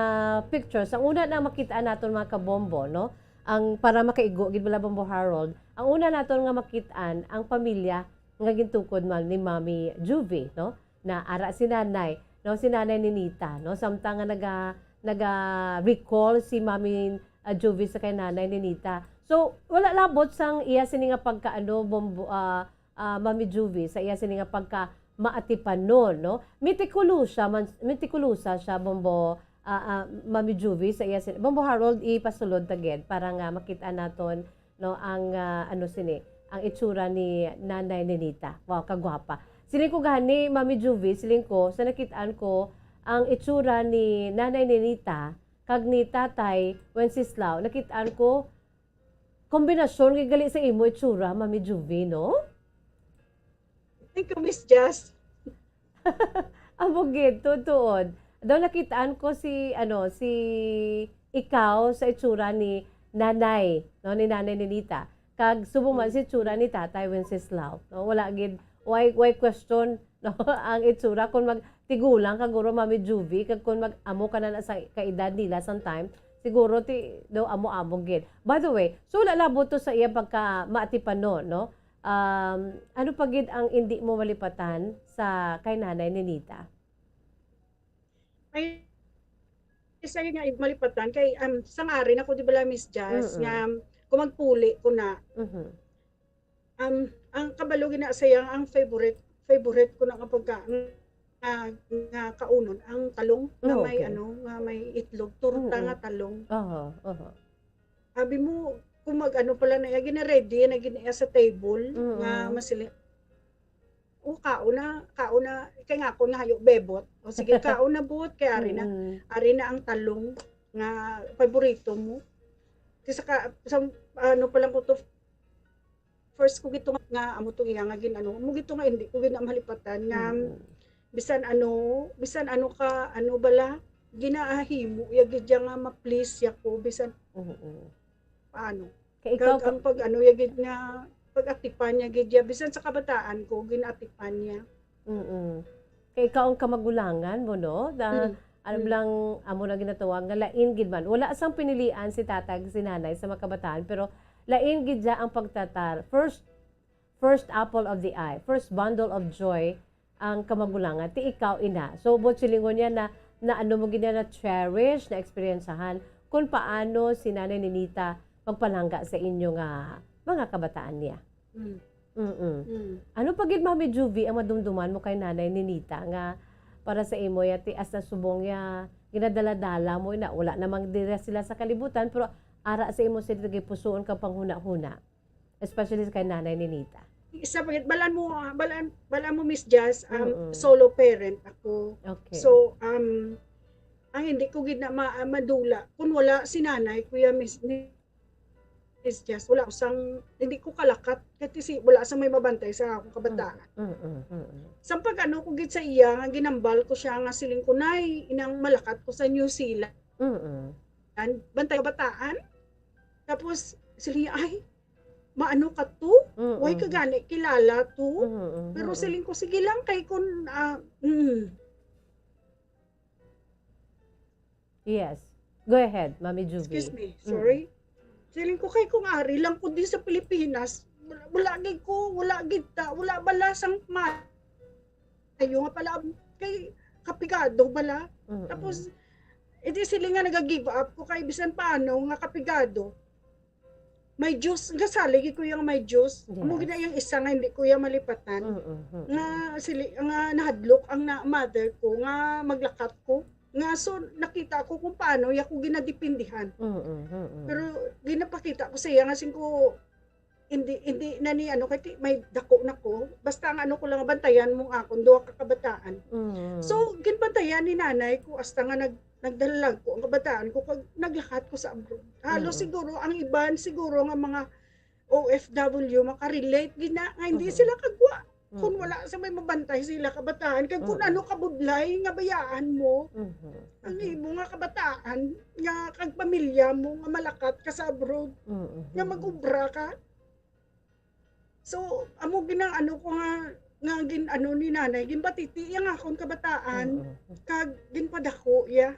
pictures. Ang una na makita naton, mga kabombo, no, ang para makaigo gid bala, Bombo Harold, ang una naton nga makitaan ang pamilya nga gintukod man ni Mami Juvie, no? Na ara si Nanay, no? Si Nanay Ninita, no? Samtang nga naga-, naga-recall si Mami, ah, Juvie sa kay Nanay Ninita. So, wala labot sang iya sini nga pagkaano, Bombo, ah, ah, Mami Juvie, sa iya sini nga pagka maatipanon, no? Mitikulosa man, mitikulosa siya, Bombo, ah, ah, Mami Juvie, sa iya sini. Bombo Harold, ipasulod ta gid para nga makita naton, no, ang, ah, ano sini, ang itsura ni Nanay Ninita. Wow, kagwapa. Siling ko gani, Mami Juvie, siling ko, sa nakitaan ko, ang itsura ni Nanay Ninita kag ni Tatay Wenceslao, nakitaan ko, kombinasyon nga gali sa imo itsura, Mami Juvie, no? Thank you, Miss Jess. Amo gid, tuod-tuod. Daw nakitaan ko si, ano, si ikaw sa itsura ni Nanay, no, ni Nanay Ninita. Kag subong man si itsura ni Tatay Wenceslao, no? Wala gid, why, why question, no? Ang itsura, kung magtigulang ka, guro, Mami Juvie, kag kung mag-amo ka na, na sa kaedad nila sometime, siguro ti, daw amo-amo gid. By the way, so wala labot to sa iya pagka maatipanon, no? Um, ano pa gid ang indi mo malipatan sa kay Nanay Ninita? Ay, isa yun nga, malipatan kay, um, sang ari na ko, di ba, Miss Jazz, Mm-mm. nga kung magpuli ko na, Mhm. um, ang kabalo gina sayang ang favorite, favorite ko na kapag ka, nga, nga kaunon, ang talong nga Oh, may, okay. ano, nga may itlog, torta Mm-mm. nga talong. Aha, aha. Abi mo, kung mag-ano pala na iya, gina-ready na gina iya sa table, Mm. nga masili-, "O, kaon na, kaon na." Kay nga ako nga hayo, bebot. "O, sige, kaon na, bot, kay ari na, Mm. ari na ang talong nga paborito mo." Kay sa ka-, sa, ano pa lang ko to, first ko gito nga, nga amo tong iya nga gin-ano, mo gito nga hindi ko ginamalipatan nga Mm. bisan ano, bisan ano ka, ano bala, ginahimo ya gid ya nga ma-please ya ko, bisan Mm. paano. Kay ikaw Kag ka ang pag-ano ya gid nga, pag-atipan niya gid ya, bisan sa kabataan ko, gin-atipan niya. Mm. Kay ikaw ang kamagulangan mo, no? Na, Mm. alam Mm. lang, amo na ginatawag nga lain gid man. Wala sang pinilian si tatay, si nanay sa mga kabataan, pero lain gid ya ang pagtatar. First, first apple of the eye, first bundle of joy ang kamagulangan. Ti ikaw, ina. So, buot silingon niya na, na ano mo gid na cherish, na eksperyensyahan kung paano si Nanay Ninita magpalangga sa inyo nga mga kabataan niya. Mm. Mm-mm. Mm. Ano pa gid, Mami Juvie, ang madumduman mo kay Nanay Ninita nga para sa imo ya, ti, as na subong ya, ginadala-dala mo, ina, wala namang dira sila sa kalibutan, pero ara sa imo sila gipusuon kag panghuna-huna, especially kay Nanay Ninita? Isa pa gid, balaan mo, ah, balaan, balaan mo, Miss Jazz, um, Mm-mm. solo parent ako. Okay. So, um, ang hindi ko gid na ma-, madula kung wala si nanay, Kuya Miss, Miss Jazz, wala ko sang, hindi ko kalakat, kasi wala sang may mabantay sa akong kabataan. Mm, mm, mm. Sang pag-ano ko gid sa iya, nga ginambal ko siya, nga siling ko, "Nay, inang malakat ko sa New Zealand." Mm. Bantay kabataan. Tapos, siling niya, "Ay, maano ka to? Mm, Why ka mm. gani kilala to?" Mm, mm, Pero mm. siling ko, "Sige lang, kay kun, ah, mm." Yes. Go ahead, Mami Juvie. Excuse me, Mm. sorry. Siling ko, "Kay kung ari lang ko di sa Pilipinas, wala, wala gid ko, wala gid ta, wala bala sang maayo nga pala, kay kapigado bala." Mm. Tapos, edi siling nga naga-give up ko, kay bisan paano nga kapigado. May juice, gasalig ko yung may juice. Amo Yes. gid na yung isa nga hindi ko yung malipatan. Mm, mm, mm. Nga sili-, nga nahadlok ang na-, mother ko, nga maglakat ko. Nga so, nakita ko kung paano ya ko ginadipindihan. Mm, mm, mm. Pero ginapakita ko sa iya nga sing ko, hindi, hindi na ni ano, kay ti-, may dako na ko. Basta ang ano ko lang, bantayan mo ang akon, duha ka kabataan. Mm. So, ginbantayan ni nanay ko, hasta nga nag-, nagdala lang ko ang kabataan ko, kag naglakat ko sa abroad. Halos Mm. siguro, ang iban siguro nga mga O F W, makarelate gid na, nga hindi Mhm. sila kagwa. Kung Mm. wala sa may mabantay sila kabataan, kag kung Mm. ano kabudlay nga bayaan mo, Mhm. ang Mhm. imo nga kabataan, nga kag pamilya mo nga malakat ka sa abroad, Mm, nga mm. mag-obra ka. So, amo ginang ano ko nga, nga gin-ano ni nanay, ginbatiti ang akon kabataan, Mm. kag ginpadako iya.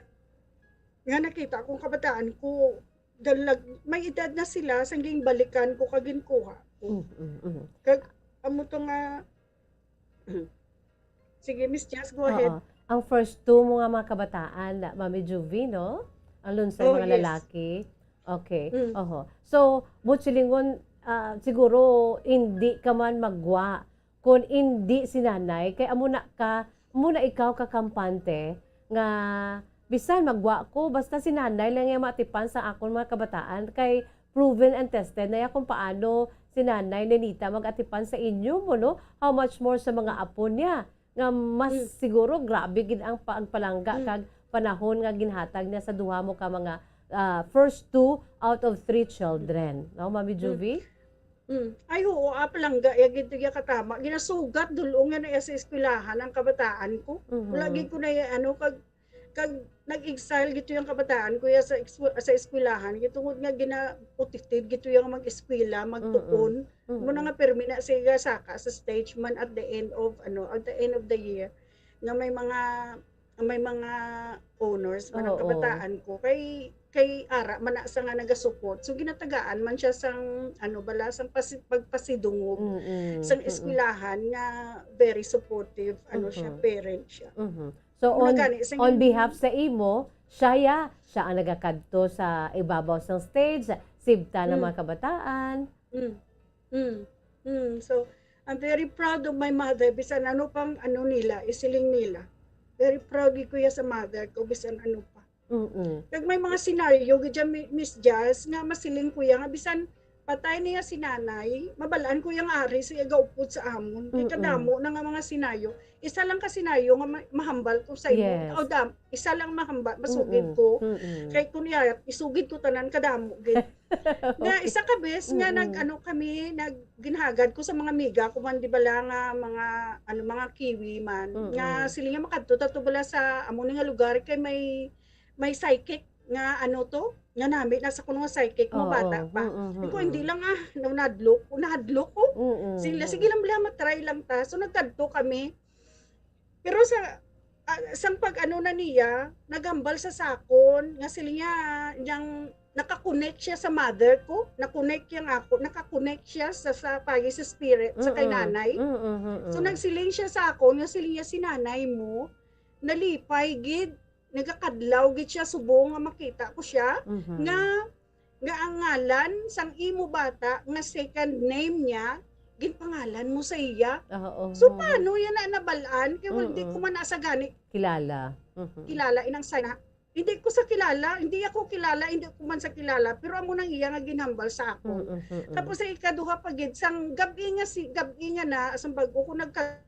Nga nakita kong kabataan ko, dalag, may edad na sila, sang ginbalikan ko kag ginkuha ko. Mm, mm, mm. Kag, amo to nga, sige, Miss Jess, go ahead. Oo. Ang first two mo nga mga kabataan, na, Mami Juvie, no? Ang lunsay Oh, mga yes. lalaki. Okay. Mm. Oho. So, buot silingon, ah, siguro, hindi ka man magwa kung hindi si nanay, kay amo na ka, amo na ikaw ka kampante nga bisan magwa ko, basta si nanay lang ang maatipan sa akon mga kabataan, kay proven and tested na ya kung paano si Nanay Nenita mag-atipan sa inyo mo, no? How much more sa mga apo niya, nga mas Mm. siguro grabe gid ang pagpalangga Mm. kag panahon nga ginhatag niya sa duha mo ka mga, ah, first two out of three children, no, Mami Mm. Juvie? Mm. Ay, oo, ah, palangga ya gid ya katama. Ginasugat dul-ong nga na sa eskwelahan ang kabataan ko. Mhm. Wala gid ko na ya, ano, kag, kag nag-exile gid to yang kabataan ko ya sa esw-, sa eskwelahan. Gid tungod nga gina-, protected gid to yang mag-eskwela, Mm-mm. magtuon. Mo na Mm-mm. nga permi na siya saka sa stage man at the end of, ano, at the end of the year, nga may mga, may mga honors man ang Oo. kabataan ko. Kay, kay ara man na sa nga nagasupport. So, ginatagaan man siya sang, ano, bala, sang pasi-, pagpasidungog Mm-mm. sang Mm-mm. eskwelahan nga very supportive, ano siya, Mhm. parent siya. Mhm. So, Muna on, gani, sang on behalf sa imo, siya ya, siya ang nagakadto sa ibabaw sang stage, sibta ng Mm. mga kabataan. Mm. Mm. Mm. So, I'm very proud of my mother, bisan ano pang ano nila, isiling nila. Very proud gid ko ya sa mother ko, bisan ano pa. Mm-mm. Kag may mga senaryo gid dyan, Mi-, Miss Jazz, nga masiling ko ya nga bisan patay niya si nanay, mabalaan ko yang ari sa iya gaupod sa amon. Kay Mm-mm. kadamo na nga mga senaryo. Isa lang ka senaryo nga ma-, mahambal ko sa imo. Yes. O dam-, isa lang mahambal, masugid Mm-mm. ko. Mm-mm. Kay kun iya, isugid ko tanan, kadamo gid. Nga, Okay. isa ka bes nga Mm-mm. nag-ano kami, nag-, ginhagad ko sa mga amiga ko man, di bala nga mga, ano, mga kiwi man. Mm-mm. Nga sila nga makadto, tato bala sa amo ni nga lugar kay may, may psychic nga ano to, nga nami na sa kuno nga psychic mo, Oo. Bata pa. Mm-mm, Di ko, hindi mm-mm. lang, ah, na-, nahadlok, nahadlok ko. Mm-mm, Sila, mm-mm. sige lang, bala, matry lang ta. So, nagkadto kami. Pero sa, ah, sang pag-ano na niya, naghambal sa sakon, nga sila niya, niyang nakakonect siya sa mother ko, nakonect yang ako, nakakonect siya sa, sa pagi sa spirit, sa kay Mm-mm. nanay. Mm-mm, mm-mm. So, nagsiling siya sa akon, nga siling niya, "Si nanay mo, nalipay gid, nagakadlaw gid siya, subong nga makita ko siya, Mhm. nga, nga ang ngalan sang imo bata, nga second name niya, ginpangalan mo sa iya." Ah, oo. So, paano yan na nabalaan? Kay, well, di Mm-mm. ko man asa gani Kilala. Mhm. kilala, inang sana. Hindi ko sa kilala, hindi ako kilala, hindi ko man sa kilala, pero amo nang iya nga ginhambal sa ako. Mm-mm, mm-mm. Tapos sa ikaduha pa gid, sang gab-i nga si, gab-i nga na, sang bago ko nagka-,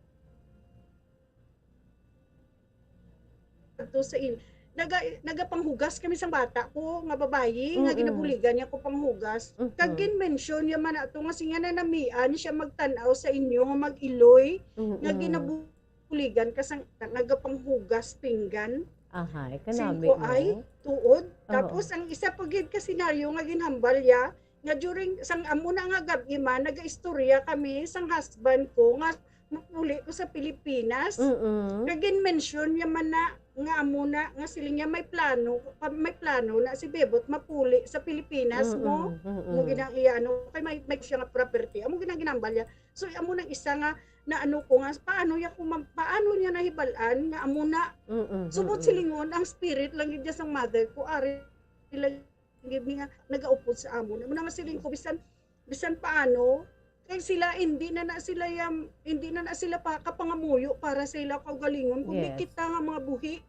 to sa il-, naga-, nagapanghugas kami sang bata ko nga babayi, nga Mm-mm. ginabuligan niya ko panghugas. Mm-mm. Kag gin-mention niya man ato nga siya nanamian siya magtan-aw sa inyo nga mag-iloy, nga Mm-mm. ginabu-, buligan ka sang nagapanghugas pinggan. Ahay, kanami Singko ay, no? Tuod. Oo. Tapos ang isa pa gid ka senaryo nga ginhambal ya, nga during sang amo na nga gab-i man, nagaistorya kami sang husband ko nga mapuli ko sa Pilipinas. Mm-mm. Kag gin-mention niya man na nga amo na, nga siling niya may plano, pa-, may plano na si Bebot mapuli sa Pilipinas mo. Mm-mm, mm-mm. Mo ginang iya, ano, kay may, may siya nga property. Amo ginang ginambal niya. So, amo nang isa nga na ano ko nga, paano niya ko ma-, paano niya nahibal-an nga amo na? Mm-mm, Subot mm-mm. silingon, ang spirit lang gid niya sang mother ko, ari lang gid ni nga nagaupod sa amo. Amo na nga siling ko, bisan, bisan paano, kay sila, hindi na na sila yam-, hindi na na sila pa, kapangamuyo para sa ila kaugalingon, kundi Yes. kita nga mga buhi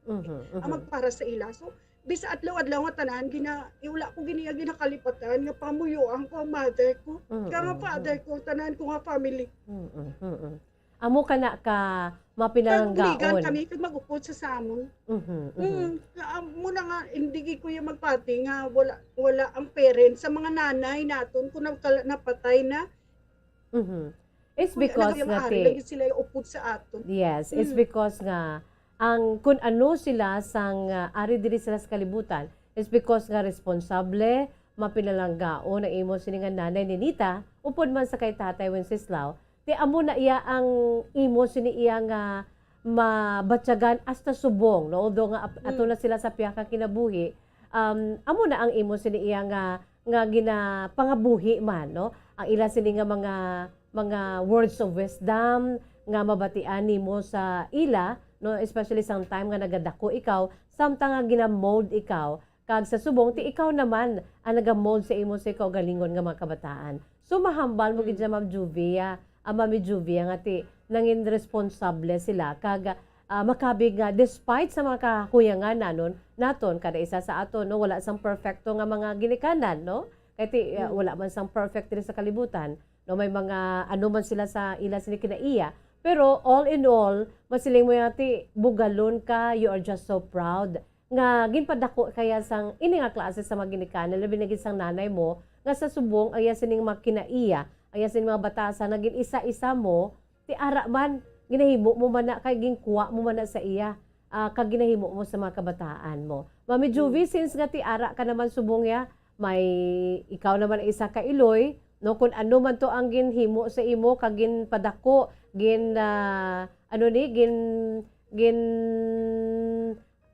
Mhm, ang mhm. magpara sa ila. So, bisan adlaw-adlaw nga tanan, gina-, eh, wala ko gini-, ginakalipatan nga pamuyoan ko ang mother ko. Mm, Kaya nga mm, father mm. ko, tanan ko nga family. Mm, mm, mm. Amo ka na ka Kag buligan mapinalanggaon. kami, kag mag-upod sa samon. Mhm, mhm. Mm, nga, ah, muna nga, hindi gid ko yung magpati nga wala, wala ang parents sa mga nanay naton kung nagkala-, napatay na. Mhm. It's Uy, because anak, nga, maaari ti- lagi sila upod sa aton. Yes, it's Mm. because nga ang kun ano sila sang, ah, ari diri sila sa kalibutan, it's because nga responsable, mapinalanggaon ang imo sini nga nanay ni Nita, upod man sa kay Tatay Wenceslao, ti amo na iya ang imo sini iya nga mabatyagan hasta subong, no? Although nga ap-, ato Mm. na sila sa pihak nga kinabuhi, um, amo na ang imo sini iya nga, nga ginapangabuhi man, no? Ang ila sini nga mga, mga words of wisdom nga mabatian nimo sa ila, no? Especially sang time nga nagadako ikaw, samtang nga ginamold ikaw, kag sa subong, ti ikaw naman ang nagamold sa imo sa kaugalingon nga mga kabataan. So, mahambal mo gid Mm. siya, Ma'am Juvia, ah, Mami Juvia, nga ti nangin responsable sila, kag, ah, makabig nga despite sa mga kakuyangan nanon, naton, kada isa sa aton, no, wala sang perfecto nga mga ginikanan, no? Kay ti, ah, Mm. wala man sang perfect diri sa kalibutan, no? May mga ano man sila sa ila sini kinaiya, pero all in all, masiling mo nga ti bugalon ka, you are just so proud nga ginpadako kaya sang ini nga klase sa mga ginikanan, labi na gid sang nanay mo, nga sa subong ang iya sining mga kinaiya, ang iya sining mga batasan, nagin isa-isa mo, ti ara man, ginahimo mo man na kay ginkuha mo man na sa iya, ah, kag ginahimo mo sa mga kabataan mo. Mami Juvie, Mm. since nga ti ara ka naman subong ya, may ikaw naman isa ka iloy, no, kun ano man to ang ginhimo sa imo, kag ginpadako, gin, ah, ano ni, gin, gin,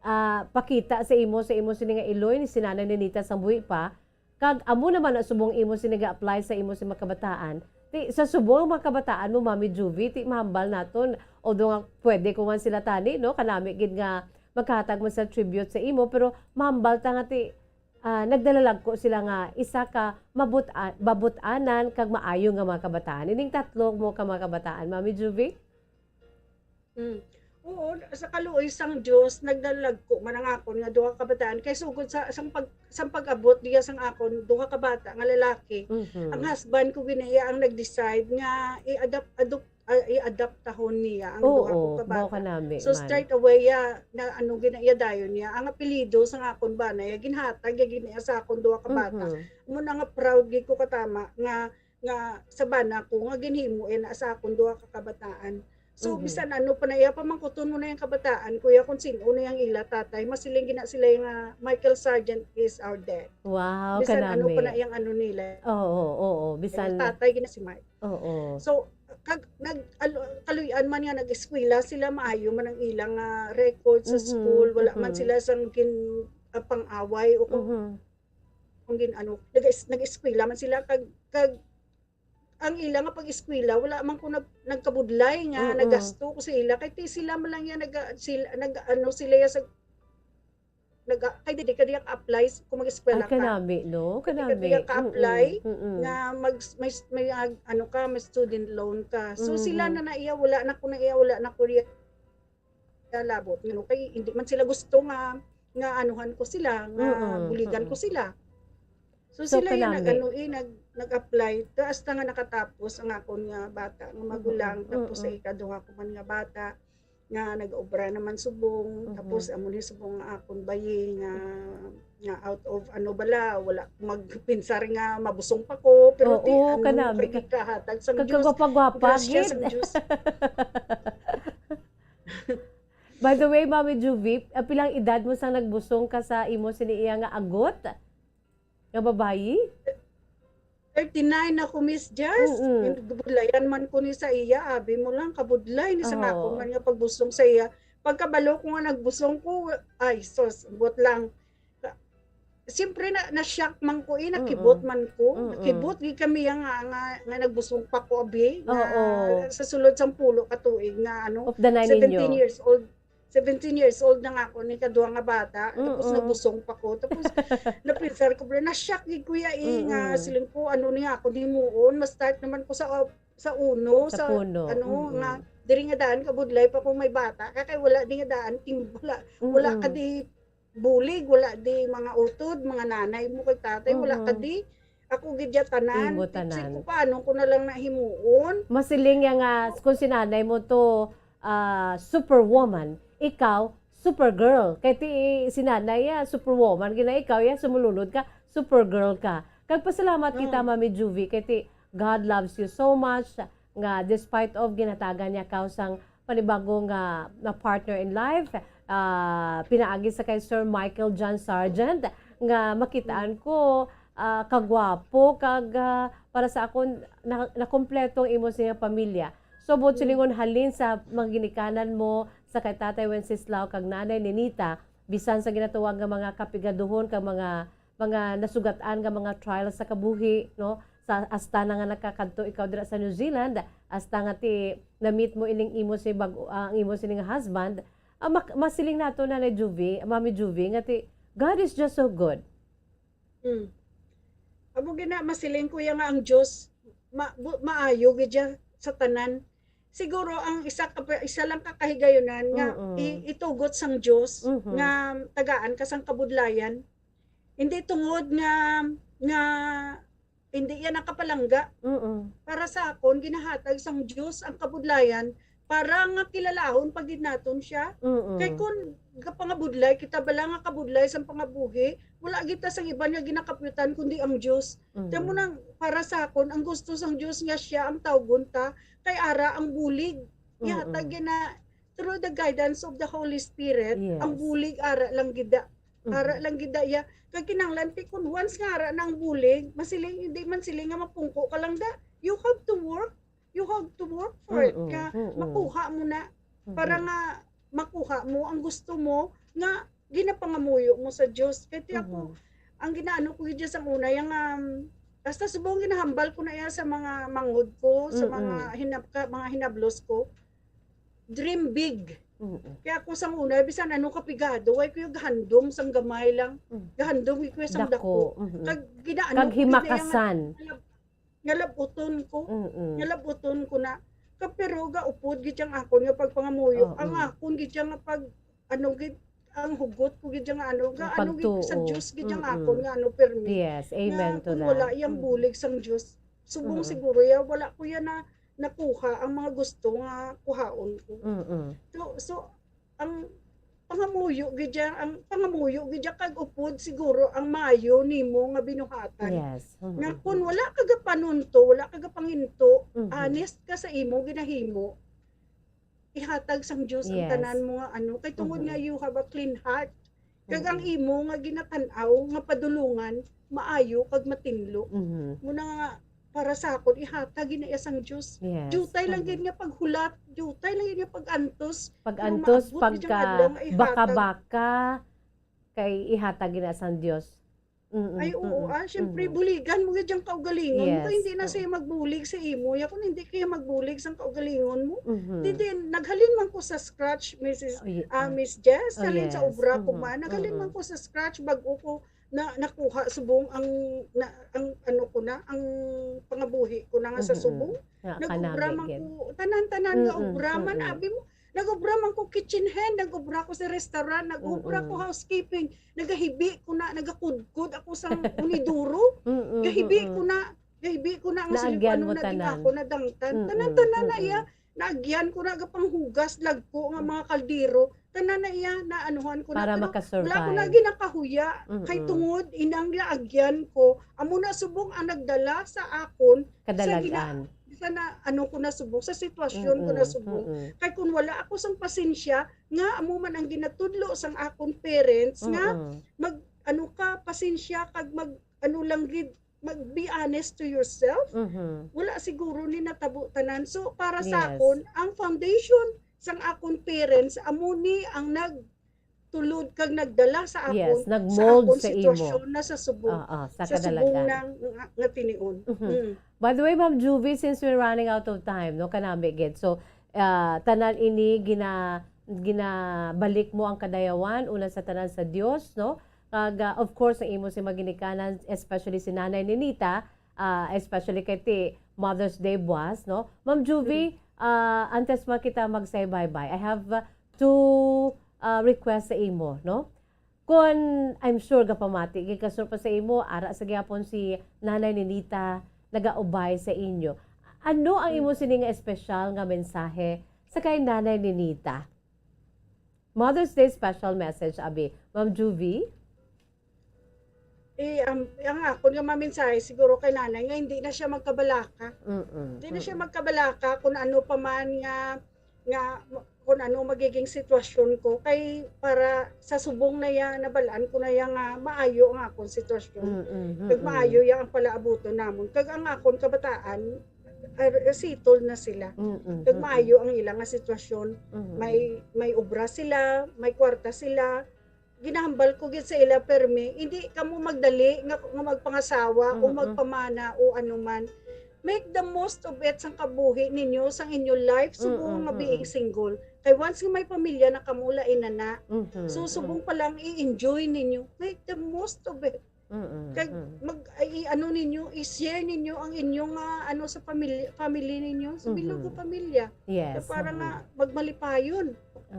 ah, pakita sa imo, sa imo sini nga iloy ni si Nanay Ninita sang buhi pa, kag amo naman na subong imo sini ga-apply sa imo sa mga kabataan. Ti, sa subong ang mga kabataan mo, Mami Juvie, ti mahambal naton, although nga pwede ko man sila tani, no, kanami gid nga magkahatag man sa tribute sa imo, pero mahambal ta nga ti, ah, nagdalalagko sila nga isa ka mabut-, mabut-anan kag maayo nga mga kabataan. Ining tatlo mo ka mga kabataan, Mami Juvie? Mm. Oo, sa kaluoy sang Dios, nagdalagko man ang akon nga duha ka kabataan. Kay sugod sa, sang pag-, sang pag-abot diya sang akon duha ka bata nga lalaki, Mhm. ang husband ko gina iya ang nag-decide nga i-adopt, adopt, ah, i-adoptahon niya ang duha ko Oo, ka mao bata. Kanami So, man. Straight away, ya, na ano gina iya dayon niya, ang apelyido sang akon bana, ya, ginhatag ya gina iya sa akon duha ka bata. Mhm. Amo na nga proud gid ko katama nga, nga sa bana ko nga ginhimo iya na sa akon duha ka kabataan. So, Mhm. bisan ano pa na iya, pamangkuton mo na yang kabataan, kuya, kung sin-o na yang ila tatay, masiling gina sila nga Michael Sargent is our dad. Wow, Bisan ano pa kanami. na yang ano nila. Oo, oo, Yung bisan tatay gina si Mike. Oo. So, kag, nag-, alo-, kaluy-an man nga nag-eskwela sila, maayo man ang ilang, ah, record sa Mhm, school, wala man mhm. sila sang gin-, ah, pang-away o kung, Mhm. kung gin-, ano, nag-es-, nag-eskwela man sila kag, kag ang ila nga pag-eskwela, wala man ko nag-, nagkabudlay nga Mm-mm. nagasto ko sa ila, kay ti sila man lang yan nag-, sila, nag-, ano, sila ya sa nag-, kay dili ka diya ka-apply s-, kung mag-eskwela Ay, ka. Kanami, no? Kay di ka Kanami. diya ka-apply Mm-mm. Mm-mm. nga mag-, may, may, ag-, ano ka, may student loan ka. So, sila Mm-hmm. na na iya, wala na ko na iya, wala na ko iya labot. Ngano kay hindi man sila gusto nga, nga anuhan ko sila, nga Mm-mm. buligan ko Mm-mm. sila. So, So, sila yung kanami. nag-ano, eh, nag-, nag-apply. Ta-, hasta nga nakatapos ang akon nga bata, nga magulang, Mm-mm. tapos sa Mm-mm. ikaduha ko man nga bata, nga nag-obra naman subong, Mhm. tapos amo ni subong nga akon bayi nga, nga out of ano bala, wala magpinsar nga mabusong pa ko, pero ti Oo, ano, kanami. kay Ka-, gikahatag sang Dios, kagwapa-gwapa, grasya gid. sang Dios. By the way, Mami Juvie, ah, pilang edad mo sang nagbusong ka sa imo sini iya nga agot? Nga babayi? Thirty-nine ako, Miss Jess. Mm-mm. Gibudlayan man ko ni sa iya. Abi mo lang, kabudlay ni sa Oo. akon man nga pagbusong sa iya. Pagkabalo ko nga nagbusong ko, ay, sus, buot lang. Siyempre, na, na-shock man ko, eh, nakibot Mm-mm. man ko. Mm-mm. Nakibot, gid kami nga, nga, nga nagbusong pa ko, abi, nga Oo. sa sulod sang pulo ka tuig nga, ano, Of the nine seventeen ninyo. years old. Seventeen years old na nga ako ni kaduha nga bata, tapos Mm-mm. nabusong pa ko. Tapos, napinsar ko, bro, na-shock gid ko ya, eh, nga Mm-mm. siling ko, ano ni ako himuon, ma-start naman ko sa, sa uno, Sa sa, puno. ano, Mm-mm. nga, diri nga daan, kabudlay pa kung may bata, kay, kay wala di nga daan, tim-, wala, wala ka Mm-mm. di bulig, wala di mga utod, mga nanay mo kag tatay, wala ka Mm-mm. di. Ako gid ya tanan. Imo Teacher tanan. ko, paano ko na lang nahimuon? Masiling ya nga, kung si nanay mo to, ah, superwoman, ikaw, supergirl. Kay ti, si nanay ya, superwoman, gina ikaw ya, sumulunod ka, supergirl ka. Kag pasalamat kita, Mm. Mami Juvie, kay ti, God loves you so much. nga despite of ginhatagan niya ka sang panibago nga, nga partner in life, ah, pinaagi sa kay Sir Michael John Sargent, nga makitaan ko, ah, kagwapo, kag, ah, para sa akon, na, nakompleto ang imo siya pamilya. So, buot silingon, halin sa mga ginikanan mo sa kay Tatay Wenceslao kag Nanay Ninita, bisan sa ginatawag nga mga kapigaduhon kag mga, mga nasugat-an nga mga trials sa kabuhi, no? Sa, hasta na nga nakakadto ikaw dira sa New Zealand, hasta nga ti na-meet mo ining imo si bag-, ah, ang imo sini nga husband, ah, mak-, masiling nato, Nanay Juvie, Mami Juvie, nga ti, God is just so good. Mm. Amo gina, masiling ko ya nga ang Dios ma-, bu-, maayo gid siya sa tanan. Siguro ang isa ka, isa lang ka kahigayunan nga Mm. i-, itugot sang Dios Mhm. nga tagaan ka sang kabudlayan. Hindi tungod nga, nga hindi iya nakapalangga. Mm. Para sa akon, ginahatag sang Dios ang kabudlayan para nga kilalahon pa gid naton siya. Mm. Kay kun gapangabudlay kita bala nga kabudlay sang pangabuhi, wala gid ta sang iban nga ginakapyutan kundi ang Dios. Mm. Kamo nang para sa akon, ang gusto sang Dios nga siya ang tawgon ta, kay ara ang bulig. Ihatag Mm. niya na through the guidance of the Holy Spirit, Yes. ang bulig ara lang gid da. Ara Mhm. lang gid da iya. Kag kinahanglan ti kun once nga ara na ang bulig, masiling, hindi man siling nga mapungko ka lang da. You have to work. You have to work for it Mm-mm. nga Mm-mm. makuha mo na. Para Mm-mm. nga makuha mo ang gusto mo nga ginapangamuyo mo sa Dios. Kay ti ako, Mhm. ang ginaano ko gid sang una, yang, um, hasta subong ginahambal ko na iya sa mga manghod ko, sa mga Mm-mm. hinab-, ka-, mga hinablos ko. Dream big. Mm-mm. Kaya ako sang una, bisan ano ka pigado, way ko yung gahandom sang gamay lang. Mm. Gahandom ko sang Dako. dako. Mm-mm. Kag ginaano Kag ko gid na iya nga, himakasan. nga lab-, nga labuton ko. Mm-mm. Nga labuton ko na. Ka, pero gaupod gid yang akon nga pagpangamuyo. Oo. Ang akon gid yang nga pag, ano gid, ang hugot ko gid yang ano, Ang ga, ano gid sa pagtuo. Diyos gid yang Mm-mm. akon nga ano, permi. Yes, amen Nga to kung that. wala yang Mm-mm. bulig sang Diyos, subong Mm-mm. siguro ya, wala ko yan na nakuha ang mga gusto nga kuhaon ko. Mm-mm. So, so, ang pangamuyo gid ya, ang pangamuyo gid ya kag upod siguro ang maayo nimo nga binuhatan. Yes. Mm-mm. Nga kun wala ka gapanunto, wala ka gapanginto, Mm-hmm. honest ka sa imo ginahimo, ihatag sang Diyos ang Yes. tanan mo nga ano, kay tungod nga Mm-hmm. you have a clean heart. Kag ang Mm-hmm. imo nga ginatan-aw nga padulungan, maayo kag matinlo. Mm-hmm. Muna nga, para sa akon, ihatag gid na iya sang Diyos. Yes. Diutay lang Mm-hmm. gid nga paghulat, diutay lang gid nga pag-antos. Pag-antos, Pero maabot gid ang pagka adlaw nga ihatag. baka-baka, kay ihatag gid na sang Diyos. Mm-mm, Ay, oo, mm-mm, ah, syempre, mm-mm. buligan mo gid ang kaugalingon mo. Yes, Kung hindi na oo. siya magbulig sa imo, ya, kung hindi kaya magbulig sa kaugalingon mo, Mhm. di din, naghalin man ko sa scratch, Missus, Oh, ye-, ah, ah. Miss Jess, Oh, halin sa yes. obra ko Mhm, man, naghalin man mhm. ko sa scratch, bag-o ko na nakuha subong ang, na, ang ano ko na, ang pangabuhi ko na nga sa Mhm, subong. Nga Nag-obra kanami man gid. ko, tanan-tanan nga Mm-mm, obra man, mm-mm. abi mo, nag-obra man ko kitchen hand, nag-obra ko sa restaurant, nag-obra ko Mm-mm. housekeeping, nagahibi ko na, nagakudkod ako sa uniduro, Mm-mm, gahibi ko mm-mm. na, gahibi ko na ang Naagyan silipan mo nung naging tanan. ako nadangtan. Mm-mm, Tanan-tanan na mm-mm. iya, naagyan ko na gapanghugas, lagko nga Mm. mga kaldero, tanan na iya, naanuhan ko na, Para pero wala ko na makasurvive. ginakahuya. Kay Mm-mm. tungod, inang laagyan ko, amo na subong ang nagdala sa akon sa gina-, Kadalagan. sa na, ano ko na subong, sa sitwasyon ko na Mm-mm, subong. mm-mm. Kay kung wala ako sang pasensya, nga amo man ang ginatudlo sang akon parents, nga Mm-mm. mag, ano ka, pasensya, kag mag, ano lang gid, mag be honest to yourself. Mhm. Wala siguro ni natabo tanan. So, para sa Yes. akon, ang foundation sang akon parents, amo ni ang nagtulod kag nagdala sa Yes, akon, sa nag-mold akon sa imo. sitwasyon na sa subong, Oo, sa sa subong kadalagan. na nga, nga tinion. Mhm. Mm. By the way, Ma'am Juvie, since we're running out of time, no, kanami gid. So, ah, tanan ini gina-, ginabalik mo ang kadayawan, una sa tanan sa Dios, no? Kag, ah, of course, ang imo si maginikanan, especially si Nanay Ninita, ah, especially kay ti Mother's Day buwas, no? Ma'am Juvie, Mm. ah, antes man kita mag-say bye-bye, I have, ah, two, ah, requests sa imo, no? Kon, I'm sure gapamati gid ka, sure pa sa imo, ara sa gyapon si Nanay Ninita nagaubay sa inyo. Ano ang imo Mm. sini nga espesyal nga mensahe sa kay Nanay Ninita? Mother's Day special message, abi. Ma'am Juvie? Eh, ang, ang akon nga mamensahe siguro kay nanay nga hindi na siya magkabalaka. Mm-mm. Hindi na siya magkabalaka kung ano pa man nga, nga, kung ano magiging sitwasyon ko. Kay para sa subong na iya, nabalaan ko na iya nga maayo ang akon sitwasyon. Mm-mm, Kag mm-mm. maayo iya ang palaabuton namon. Kag ang akon kabataan, ah, settled na sila. Mm-mm, Kag mm-mm. maayo ang ila nga sitwasyon. Mm-mm. May, may obra sila, may kwarta sila. Ginahambal ko gid sa ila permi, hindi kamo magdali nga, nga magpangasawa o Mm-mm. magpamana o ano man. Make the most of it sang kabuhi ninyo, sang inyo life, subong Mm-mm, nga being mm-mm. single. Kay once nga may pamilya na kamo, lain na na. Mhm, So, mm. subong pa lang i-enjoy ninyo. Make the most of it. Mm-mm, Kag mm. mag, ay, i-ano ninyo, i-share ninyo ang inyong, ah, ano, sa pamilya, family ninyo, sa Mhm. bilog nga pamilya. Yes, Kaya para mhm. nga magmalipayon.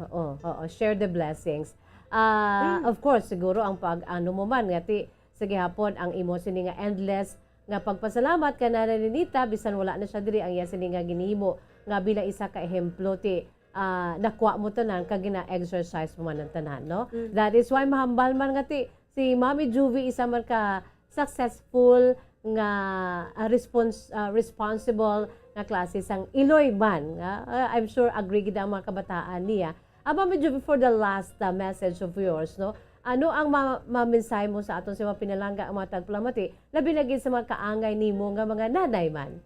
Oo, oo. Share the blessings. Ah, Mm. of course, siguro ang pag-ano mo man, nga ti, sa gihapon, ang imo sini nga endless nga pagpasalamat kay Nanay Ninita, bisan wala na siya diri, ang iya sini nga ginhimo nga bilang isa ka ehemplo, ti, ah, nakuha mo tanan kag gina-exercise mo man ang tanan, no? Mm. That is why mahambal man nga ti, si Mami Juvie isa man ka successful nga, ah, respons-, ah, responsible nga klase sang iloy man, nga, ah, I'm sure agree gid ang mga kabataan niya. Ah, Mami Juvie, for the last, ah, message of yours, no? Ano ang ma-, mamensahe mo sa aton sa mga pinalangga, ang mga tagpalamati, labi na gid sa mga kaangay nimo nga mga nanay man?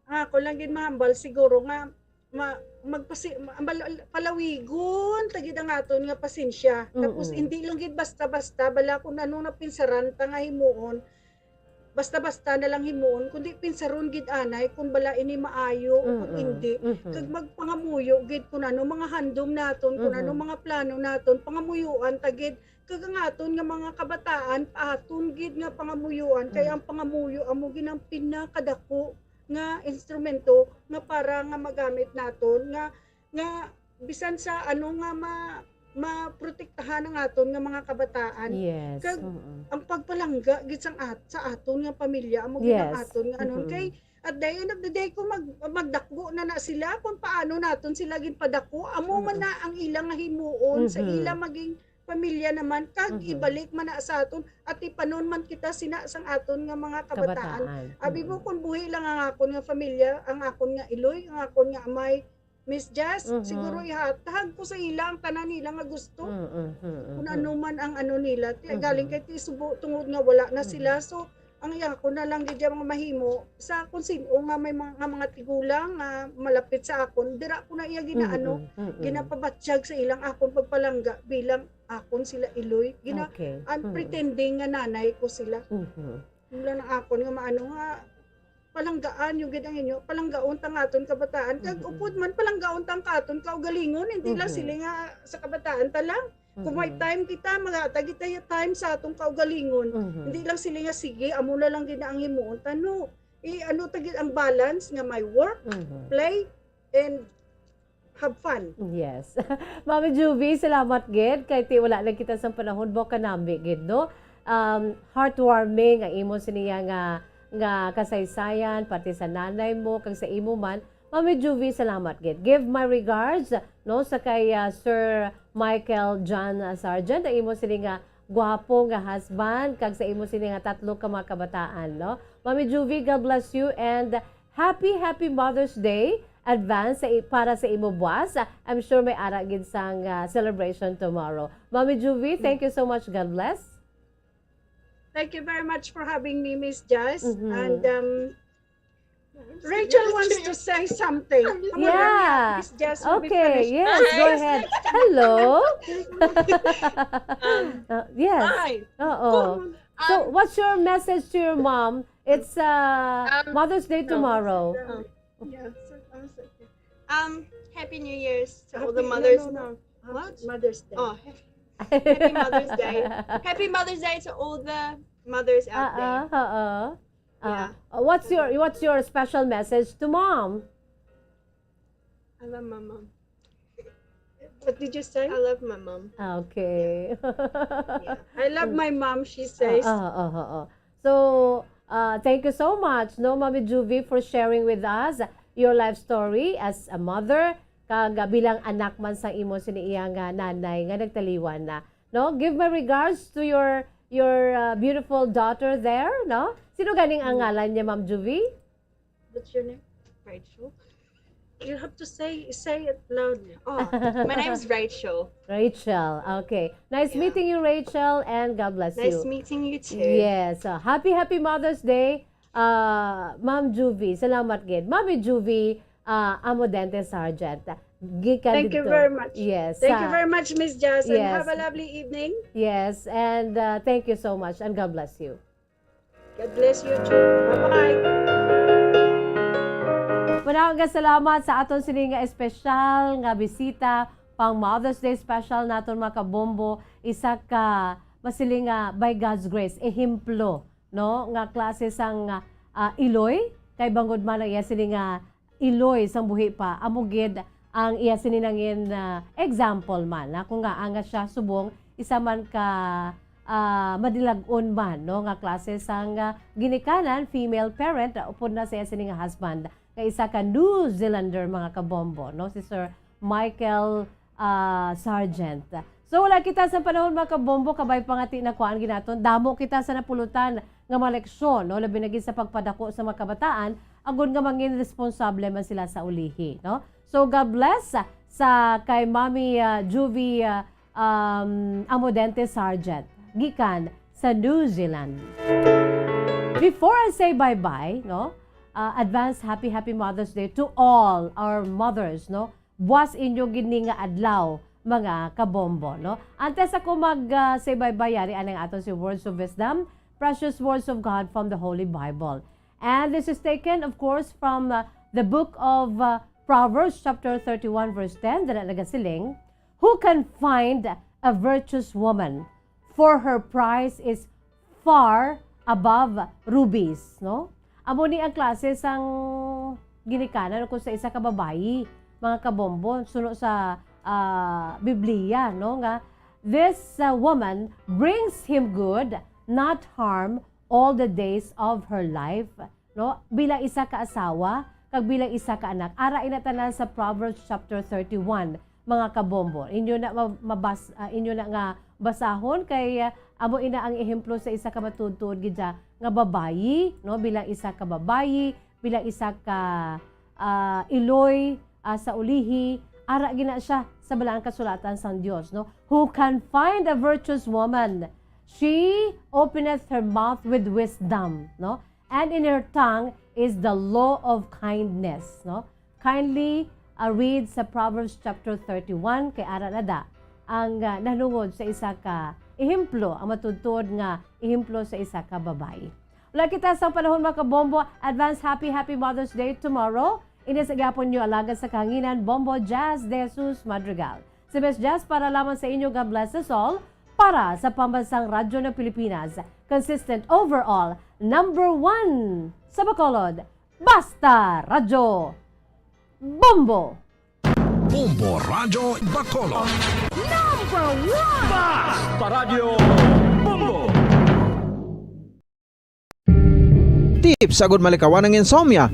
Ah, ako lang gid mahambal siguro nga ma-, magpasi-, ma-, mal-, palawigon ta gid ang aton nga pasensya. Tapos Mm-mm. hindi lang gid basta-basta, bala kung ano napinsaran ta nga himuon, basta-basta na lang himuon, kundi pinsaron gid anay kung bala ini maayo o kung Mm-mm. hindi. Mm-hmm. Kag magpangamuyo gid kung ano mga handom naton, kung ano Mm-hmm. mga plano naton, pangamuyoan ta gid. Kag ang aton nga mga kabataan, aton gid nga pangamuyoan, kay Mm. ang pangamuyo amo gid ang pinakadako nga instrumento nga para nga magamit naton nga, nga bisan sa ano nga ma-, maprotektahan ang aton nga mga kabataan. Yes, Kag mm. ang pagpalangga gid sang at-, sa aton nga pamilya amo gid ang Yes. aton nga ano. Mm-mm. Kay at the end of the day, kung mag-, magdakgo na na sila, kung paano naton sila ginpadako, amo man Mm-mm. na ang ila nga himuon sa Mm-hmm. ila maging pamilya naman, kag Mm-hmm. ibalik man na sa aton, at ipanon man kita sina sang aton nga mga kabataan. Kabataan. Abi mo, Mm-mm. kung buhi lang ang akon nga pamilya, ang akon nga iloy, ang akon nga amay, Miss Jess, Mm-hmm. siguro ihatag ko sa ila ang tanan nila nga gusto. Mm-hmm. Kung ano man ang ano nila. Ti-, Mm-hmm. galing kay ti subo, tungod nga wala na Mm-hmm. sila. So, ang iya ko na lang gid ang mahimo sa kung sin-o nga may mga, nga mga tigulang nga malapit sa akon, dira ko na iya ginaano, Mm-mm, mm-mm. ginapabatyag sa ilang akon pagpalangga bilang akon sila iloy. Gina-, Okay. I'm Mm-mm. pretending nga nanay ko sila. Mm-hmm. Wala na akon nga maano nga palanggaan, yung gid ang inyo, palanggaon ta nga aton kabataan. Kag Mm-mm. upod man, palanggaon ta ang katon kaugalingon, hindi lang Mm-hmm. sila nga sa kabataan ta lang. Kung may Mhm. time kita, maghatag kita ya time sa atong kaugalingon. Mhm. Hindi lang sila nga, "Sige, amo na lang gid na ang himuon ta." No. I-ano ta gid ang balance nga may work, Mhm. play, and have fun. Yes. Mami Juvie, salamat gid. Kay ti wala lang kita sa panahon, ba kanami gid, no? Um, heartwarming ang imo siniya nga, nga kasaysayan, pati sa nanay mo, kag sa imo man. Mami Juvie, salamat gid. Give my regards, no, sa kay, ah, Sir Michael John, ah, Sargent, ang imo sini nga gwapo nga husband, kag sa imo sini nga tatlo ka mga kabataan, no? Mami Juvie, God bless you and happy, happy Mother's Day advance sa i-, para sa imo buwas. Ah, I'm sure may ara gid sang, ah, celebration tomorrow. Mami Juvie, thank you so much. God bless. Thank you very much for having me, Miss Jess. Mhm. And, um, Rachel wants to say something. Come on, Yeah. hurry up. Miss Jess will be Okay, finished. yes, go Hi. ahead. Hello. Um, Uh, yes. hi. Oo. Come on. So, Um, what's your message to your mom? It's, uh, Um, Mother's Day no. tomorrow. Um, yes, I'm sorry. Um, Happy New Year's to all the Happy, no, mothers. no, no. Happy What? Mother's Day. Oh, happy, happy Mother's Day. Happy Mother's Day to all the mothers out there. Oo, oo. Ah, Yeah. uh, what's your, what's your special message to mom? I love my mom. What did you say? I love my mom. Ah, okay. Yeah. I love my mom, she says. Oo, oo, oo. So, ah, thank you so much, no, Mami Juvie, for sharing with us your life story as a mother, kag, ah, bilang anak man sa imo sini iya nga nanay nga nagtaliwan na. no? Give my regards to your your uh, beautiful daughter there, no? Sino ganing ang ngalan niya, Ma'am Juvie? What's your name? Rachel? You have to say say it loudly. Oh, my name is Rachel. Rachel. Okay. Nice Yeah. meeting you, Rachel, and God bless Nice you. Meeting you too. Yes. Uh, happy, happy Mother's Day, uh, Ma'am Juvie. Salamat gid. Mami Juvie, uh, Amodente Sargent. Gikan Thank you didto. Very much. Yes. Thank you Sa- Very much, Miss Jazz, and Yes. Have a lovely evening. Yes, and uh, thank you so much and God bless you. God bless you too. Bye-bye. Manaw nga salamat sa aton sini nga espesyal nga bisita pang Mother's Day special naton, mga kabombo, isa ka masiling nga by God's grace ehemplo, no, nga klase sang ah, iloy kay bangod man ang iya sini nga iloy sang buhi pa, amo gid ang iya sini nangin ah, example man, na kung nga nga siya subong isa man ka ah, madilag-on man, no, nga klase sang ah, ginikanan, female parent, upod na sa iya sini nga husband, nga isa ka New Zealander, mga kabombo, no, si Sir Michael ah, Sargent. So, wala kita sa panahon, mga kabombo, kabay pangati na kuan ginaton. Damo kita sa napulutan nga mga leksyon, no, labi na gid sa pagpadako sa mga kabataan, agod nga mangin responsable man sila sa ulihi, no? So, God bless sa kay Mami ah, Juvie ah, um, Amodente Sargent gikan sa New Zealand. Before I say bye-bye, no, uh, advance happy, happy Mother's Day to all our mothers, no? Buwas inyo gid ni nga adlaw, mga kabombo, no? Antes ako mag uh, say bye-bye, yari anang ato si Words of Wisdom, precious words of God from the Holy Bible. And this is taken, of course, from uh, the book of uh, Proverbs chapter thirty-one, verse ten, na nagasiling, "Who can find a virtuous woman? For her price is far above rubies," no? Amo ni ang klase sang ginikanan kung sa isa ka babayi, mga kabombo, suno sa ah, Biblia, no, nga, "This uh, woman brings him good, not harm, all the days of her life," no? Bilang isa ka asawa, kag bilang isa ka anak. Ara ina tanan sa Proverbs chapter thirty-one, mga kabombo. Inyo na ma- mabas ah, inyo na nga basahon kay ah, amo ina ang ehemplo sa isa ka matuod-tuod gid siya nga babayi, no? Bilang isa ka babayi, bilang isa ka ah, iloy ah, sa ulihi, ara gina siya sa balaang kasulatan sang Dios, no? "Who can find a virtuous woman? She openeth her mouth with wisdom," no? "And in her tongue is the law of kindness," no? Kindly uh, read sa Proverbs chapter thirty-one, kay ara na da ang uh, nanungod sa isa ka ehemplo, ang matuod-tuod nga ehemplo sa isa ka babayi. Wala kita sa panahon, mga kabombo. Advance happy, happy Mother's Day tomorrow. Ini sa gyapon nyo alagad sa kahanginan, Bombo Jazz de Jesus Madrigal. Si Miss Jazz para lamang sa inyo, God bless us all. Para sa Pambansang Radyo ng Pilipinas, consistent overall, number one sa Bacolod. Basta Radyo Bombo! Bombo Radyo Bacolod. Number one! Basta Radyo Bombo! Tips agud malikawan ang insomnia.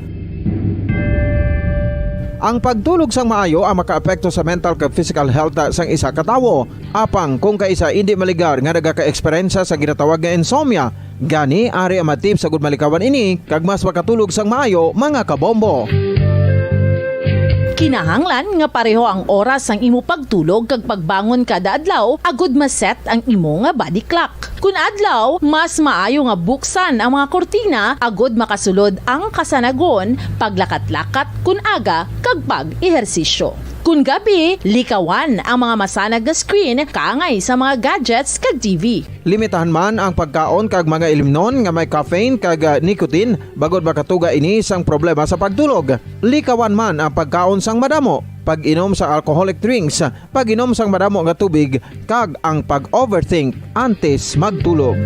Ang pagtulog sang maayo ang makaapekto sa mental kag physical health sang isa ka tawo. Apang kung kaisa indi maligar nga nagaka-eksperyensya sa ginatawag nga insomnia, gani ari ang mga tips agud malikawan ini kag mas makatulog sang maayo, mga kabombo. Kinahanglan nga pareho ang oras sang imo pagtulog kag pagbangon kada adlaw agud ma-set ang imo nga body clock. Kun adlaw, mas maayo nga buksan ang mga kurtina agud makasulod ang kasanagon, paglakat-lakat kun aga kag pag-ehersisyo. Kun gabi, likawan ang mga masanag nga screen kaangay sa mga gadgets kag T V. Limitahan man ang pagkaon kag mga ilimnon nga may caffeine kag ah, nicotine, bangod makatuga ini sang problema sa pagtulog. Likawan man ang pagkaon sang madamo, pag-inom sang alcoholic drinks, pag-inom sang madamo nga tubig, kag ang pag-overthink antes magtulog.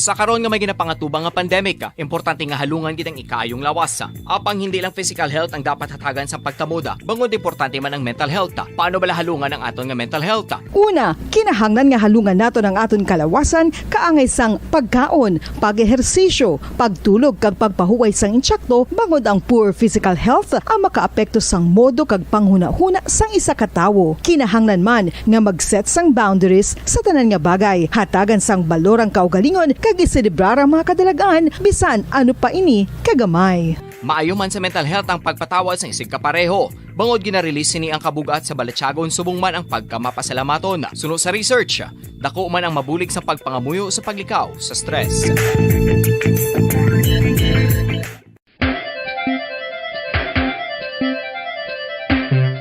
Sa karon nga may ginapangatubang nga pandemic, importante nga halungan gid ang ikaayong lawas. Apang hindi lang physical health ang dapat hatagan sa pagtamod, bangod importante man ang mental health. Paano bala halungan ang aton nga mental health? Una, kinahanglan nga halungan naton ang aton kalawasan kaangay sang pagkaon, pag-ehersisyo, pagtulog kag pagpahuway sang intsakto, bangod ang poor physical health ang makaapekto sang modo kag panghunahuna sang isa ka tawo. Kinahanglan man nga mag-set sang boundaries sa tanan nga bagay, hatagan sang balor ang kaugalingon kag iselebrar ang mga kadalagan, bisan ano pa ini kagamay. Maayo man sa mental health ang pagpatawad sang isigkapareho, bangod gina-release sini ang kabug-at sa balatyagon subong man ang pagkamapasalamaton. Suno sa research, dako man ang mabulig sa pagpangamuyo sa paglikaw sa stress.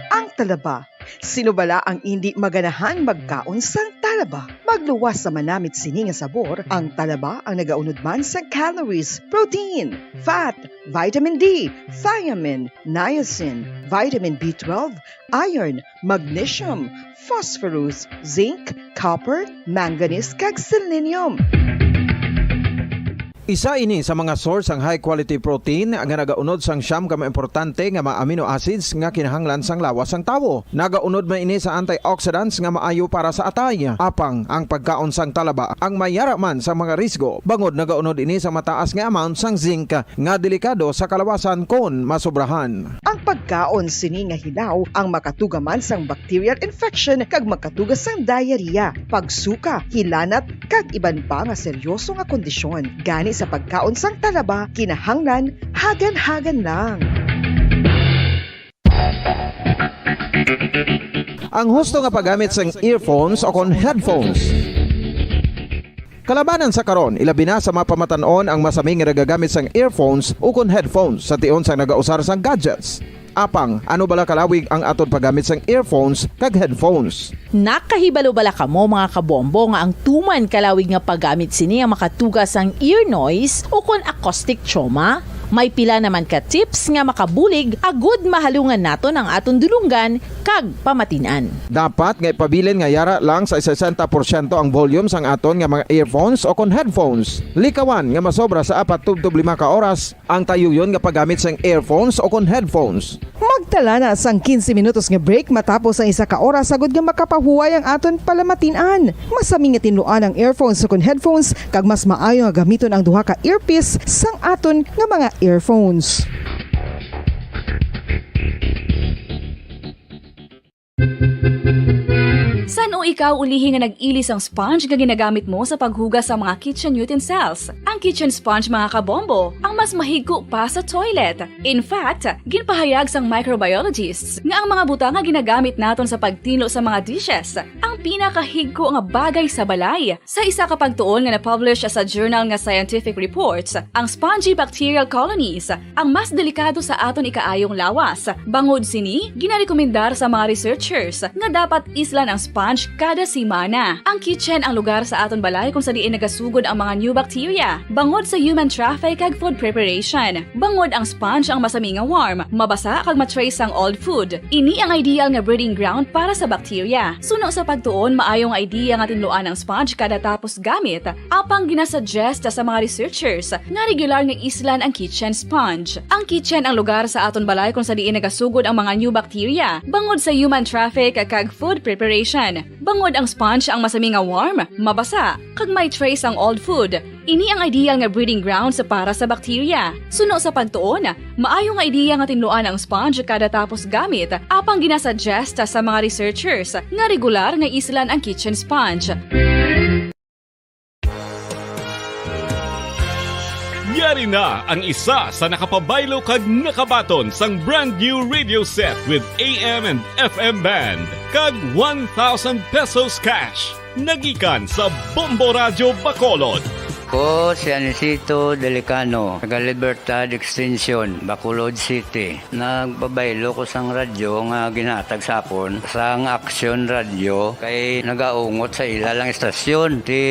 Ang talaba. Sino bala ang indi maganahang magkaon sang talaba? Magluwas sa manamit sini nga sabor, ang talaba ang nagaunod man sa calories, protein, fat, vitamin D, thiamine, niacin, vitamin B twelve, iron, magnesium, phosphorus, zinc, copper, manganese, kag selenium. Isa ini sa mga source sang high quality protein nga nagaunod sang siyam ka mga importante nga mga amino acids nga kinahanglan sang lawas sang tawo. Nagaunod man ini sa antioxidants nga maayo para sa atay. Apang ang pagkaon sang talaba ang may yara man sa mga risgo, bangod nagaunod ini sa mataas nga amount sang zinc nga delikado sa kalawasan kon masobrahan. Ang pagkaon sini nga hilaw ang makatuga man sang bacterial infection kag makatuga sang diarrhea, pagsuka, hilanat, kag iban pa nga seryoso nga kondisyon. Gani sa pagkaon sang talaba, kinahanglan hagan-hagan lang. Ang husto nga paggamit sang earphones o kon headphones. Kalabanan sa karon, ilabi na sa mga pamatan-on ang masami nga nagagamit sang earphones ukon headphones sa tion sang nagausar sang gadgets. Apang, ano bala kalawig ang aton paggamit sang earphones kag headphones? Nakahibalo bala kamo, mga kabombo, nga ang tuman kalawig nga paggamit sini ang makatuga sang ear noise ukon acoustic trauma? May pila naman ka tips nga makabulig agud mahalungan naton ang aton dulonggan kag pamatin-an. Dapat nga ipabilin nga yara lang sa sesenta porsyento ang volume sang aton nga mga earphones o kon headphones. Likawan nga masobra sa apat tubtob lima ka oras ang tayuyon nga paggamit sang earphones o kon headphones. Magtala na sang quince minutos nga break matapos ang isa ka oras agud nga makapahuway ang aton palamatin-an. Masami nga tinluan ang earphones o kon headphones, kag mas maayo nga gamiton ang duha ka earpiece sang aton nga mga earphones. San-o ikaw ulihi nga nag-ili sang sponge nga ginagamit mo sa paghugas sa mga kitchen utensils? Ang kitchen sponge, mga kabombo, ang mas mahigko pa sa toilet. In fact, ginpahayag sang microbiologists nga ang mga butang nga ginagamit naton sa pagtinlo sa mga dishes ang pinakahigko nga bagay sa balay. Sa isa ka pagtuon nga na-publish sa journal nga Scientific Reports, ang spongy bacterial colonies ang mas delikado sa aton ikaayong lawas. Bangod sini, ginarekomendar sa mga researchers nga dapat islan ang sponge kada semana. Ang kitchen ang lugar sa aton balay kung sa diin nagasugod ang mga new bacteria, bangod sa human traffic kag food preparation. Bangod ang sponge ang masami nga warm, mabasa kag ma-trace ang old food. Ini ang ideal nga breeding ground para sa bacteria. Suno sa pagtuon, maayo nga idea nga tinluan ang sponge kada tapos gamit. Apang ginasuggest sa mga researchers nga regular nga islan ang kitchen sponge. Ang kitchen ang lugar sa aton balay kung sa diin nagasugod ang mga new bacteria, bangod sa human traffic kag food preparation. Bangod ang sponge ang masami nga warm, mabasa, kag may trace ang old food. Ini ang ideal nga breeding grounds para sa bacteria. Suno sa pagtuon, maayo nga idea nga tinluan ang sponge kada tapos gamit, apang ginasuggest sa mga researchers nga regular nga islan ang kitchen sponge. Yari na ang isa sa nakapabaylo kag nakabaton sang brand new radio set with A M and F M band kag one thousand pesos cash. Nagikan sa Bombo Radyo Bacolod. Ko si Anisito Delicano, taga Libertad Extension, Bacolod City. Nagpabaylo ko sang radyo nga ginhatag sa akon sang Action Radio kay nagaungot sa ila lang istasyon. Ti,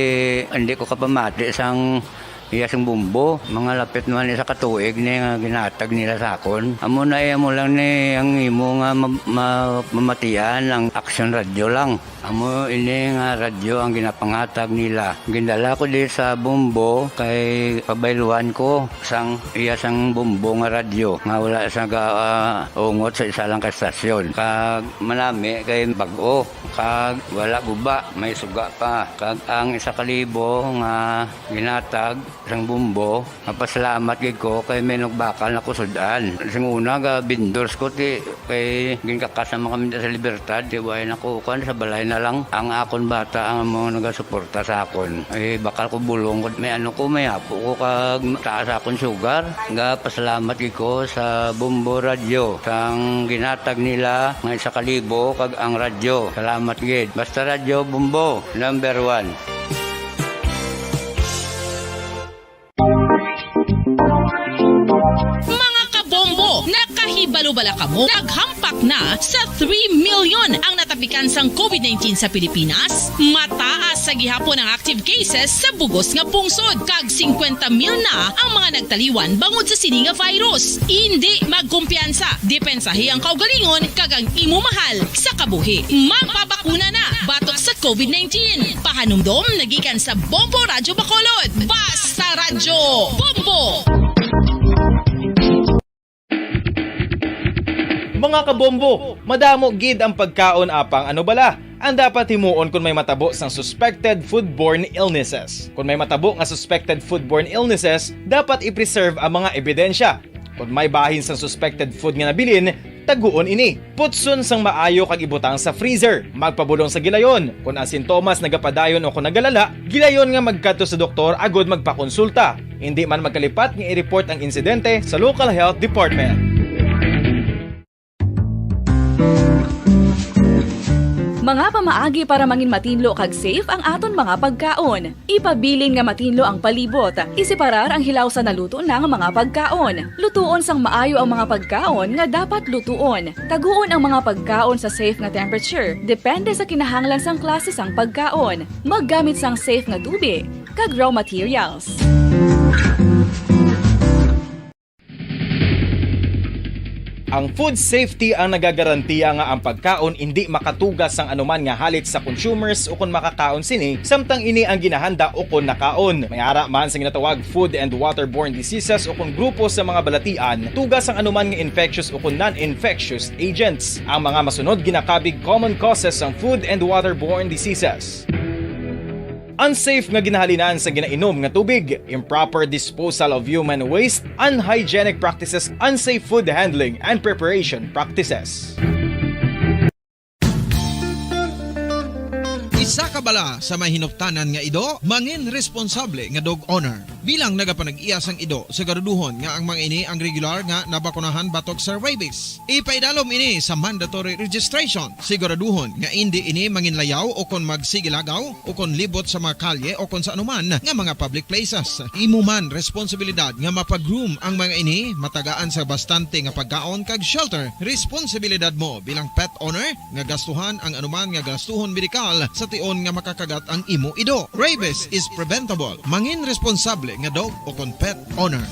hindi ko kapamati sang Iya sing Bombo, mga lapit naman isa ka tuig ni nga ginatag nila sa akon. Amo na, iya mo lang ni ang imo nga ma-, ma-, mamatian ang Action Radio lang. Amo ini nga radyo ang ginapangatag nila. Gindala ko di sa Bombo kay pabayluan ko sang iya sang Bombo nga radyo nga wala sa ga-, ah, ungot sa isa lang ka estasyon. Kag manami kay bag-o, kag wala guba, may suga pa. Kag ang isa ka libo nga ginatag sang Bombo, mapasalamat gid ko kay may nagbakal na ko sud-an. Sing una, ga vendors ko, ti, kay ginkakas naman kami sa Libertad, ti, way na ko, kuwan, sa balay na lang. Ang akon bata ang mga nagasuporta sa akon. Ay, bakal ko bulong ko, may ano ko, may apo ko, kag taas akon sugar. Ga pasalamat gid ko sa Bombo Radyo, sang ginatag nila nga isa ka libo, kag ang radyo. Salamat gid. Basta Radyo Bombo, number one. Mga kabombo, nakahibalo bala kamo? Naghampak na sa three million ang natapikan sang COVID nineteen sa Pilipinas. Mataas sa gihapon ang active cases sa bugos nga pungsod, kag singkwenta mil na ang mga nagtaliwan bangod sa sini nga virus. Indi magkumpiyansa, depensahi ang kaugalingon kag ang imo mahal sa kabuhi. Magpabakuna na batok sa COVID nineteen. Pahanumdom na gikan sa Bombo Radyo Bacolod. Basta Radyo Bombo! Mga kabombo, madamo gid ang pagkaon, apang ano bala ang dapat himuon kon may matabo sang suspected foodborne illnesses? Kon may matabo nga suspected foodborne illnesses, dapat i-preserve ang mga ebidensya. Kon may bahin sang suspected food nga nabilin, taguon ini. Putson sang maayo kag ibutang sa freezer. Magpabulong sa gilayon. Kon ang sintomas nagapadayon o kon nagalala, gilayon nga magkadto sa doktor agud magpakonsulta. Indi man magkalipat nga i-report ang insidente sa local health department. Mga pamaagi para mangin matinlo kag safe ang aton mga pagkaon. Ipabilin nga matinlo ang palibot. Iseparar ang hilaw sa naluto na nga mga pagkaon. Lutuon sang maayo ang mga pagkaon nga dapat lutuon. Taguon ang mga pagkaon sa safe nga temperature, depende sa kinahanglan sang klase sang pagkaon. Maggamit sang safe nga tubi kag raw materials. Ang food safety ang nagagarantiya nga ang pagkaon indi makatuga sang anuman nga halit sa consumers ukon makakaon sini, samtang ini ang ginahanda ukon nakaon. May ara man sa ginatawag food and waterborne diseases ukon grupo sa mga balatian, tuga sang anuman nga infectious ukon non-infectious agents. Ang mga masunod ginakabig common causes sang food and waterborne diseases. Unsafe nga ginahalinan sa ginainom nga tubig, improper disposal of human waste, unhygienic practices, unsafe food handling and preparation practices. Isa ka bala sa may hinuptanan nga ido, mangin responsable nga dog owner. Bilang nagapanag-iya sang ido, siguraduhon nga ang mga ini ang regular nga nabakunahan batok sa rabies. Ipaidalom ini sa mandatory registration. Siguraduhon nga indi ini manginlayaw o kon magsigilagaw o kon libot sa mga kalye o kon sa anuman nga mga public places. Imo man responsibilidad nga mapag-groom ang mga ini, matagaan sa bastante nga pagkaon kag shelter. Responsibilidad mo bilang pet owner nga gastuhan ang anuman nga gastuhon medikal sa tion nga makakagat ang imo ido. Rabies is preventable. Mangin responsable nga dog o kon pet owner.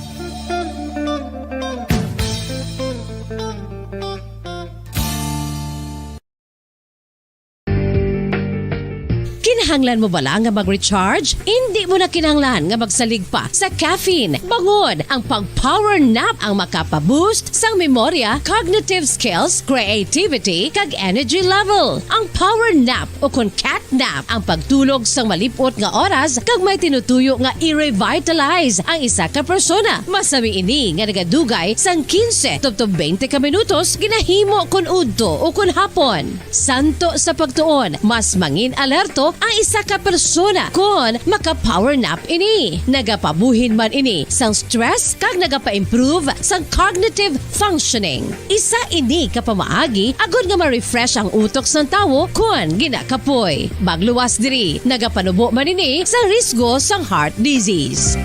Kinahanglan mo bala nga mag-recharge? Indi mo na kinahanglan nga magsalig pa sa caffeine. Bangod ang pag-power nap ang makapa-boost sang memorya, cognitive skills, creativity, kag energy level. Ang power nap o kon cat nap ang pagtulog sang malip-ot nga oras kag may tinutuyo nga i-revitalize ang isa ka persona. Masami ini nga nagadugay sang quince tubtob twenty ka minutos ginahimo kon udto o kon hapon. Santo sa pagtuon, mas mangin-alerto ang isa ka persona kon maka-power nap ini. Nagapabuhin man ini sang stress kag nagapa-improve sang cognitive functioning. Isa ini ka pamaagi agod nga ma-refresh ang utok sang tawo kon ginakapoy. Magluwas diri, nagapanubo man ini sang risgo sang heart disease.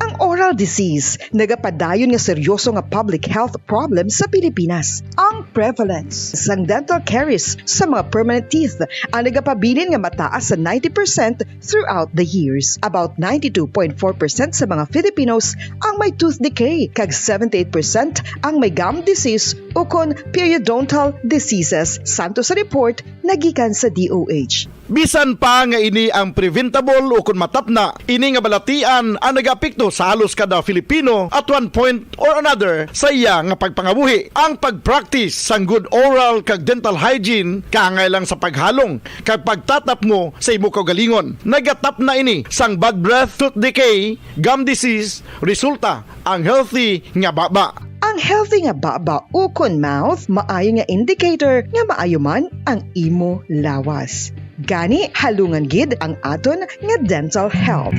Ang oral disease, nagapadayon nga seryoso nga public health problem sa Pilipinas. Ang prevalence sang dental caries sa mga permanent teeth ang nagapabilin nga mataas sa ninety percent throughout the years. About ninety-two point four percent sa mga Filipinos ang may tooth decay, kag seventy-eight percent ang may gum disease ukon periodontal diseases, santo sa report nga gikan sa D O H. Bisan pa nga ini ang preventable ukon matapna, ini nga balatian ang nagaapekto sa halos kada Filipino at one point or another sa iya nga pagpangabuhi. Ang pag-practice sang good oral kag dental hygiene kaangay lang sa paghalong kag pagtatapmo sa imo kaugalingon. Nagatapna ini sang bad breath, tooth decay, gum disease, resulta ang healthy nga baba. Ang healthy nga baba ukon mouth maayo nga indicator nga maayo man ang imo lawas. Gani, halungan gid ang aton nga dental health.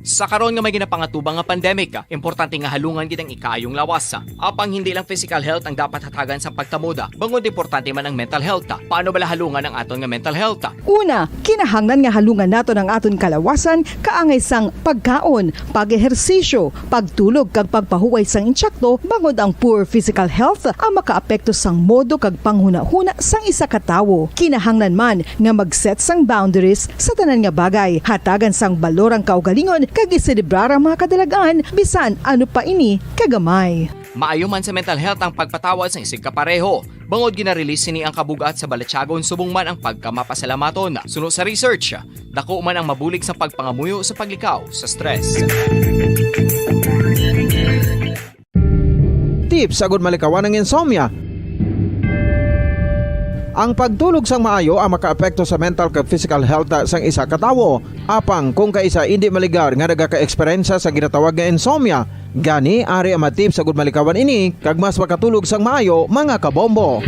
Sa karon nga may ginapangatubang nga pandemic, importante nga halungan gid ang ikaayong lawas. Apang hindi lang physical health ang dapat hatagan sang pagtamod, bangod importante man ang mental health. Paano bala halungan ang aton nga mental health? Una, kinahanglan nga halungan naton ang aton kalawasan kaangay sang pagkaon, pag-ehersisyo, pagtulog, kag pagpahuway sang insyakto, bangod ang poor physical health ang makaapekto sang modo kag panghunahuna sang isa ka tawo. Kinahanglan man nga mag-set sang boundaries sa tanan nga bagay, hatagan sang balor ang kaugalingon, kag iselebrar ang mga kadalag-an, bisan ano pa ini kagamay. Maayo man sa mental health ang pagpatawad sang isigkapareho, bangod gina-release sini ang kabug-at sa balatyagon subong man ang pagkamapasalamaton. Suno sa research, dako man ang mabulig sa pagpangamuyo sa paglikaw sa stress. Tips agud malikawan ang insomnia. Ang pagtulog sang maayo ang makaapekto sa mental kag physical health sang isa ka tawo. Apang kung kaisa indi maligar nga nagaka-eksperyensya sa ginatawag nga insomnia, gani ari ang mga tips agud malikawan ini kag mas makatulog sang maayo, mga kabombo.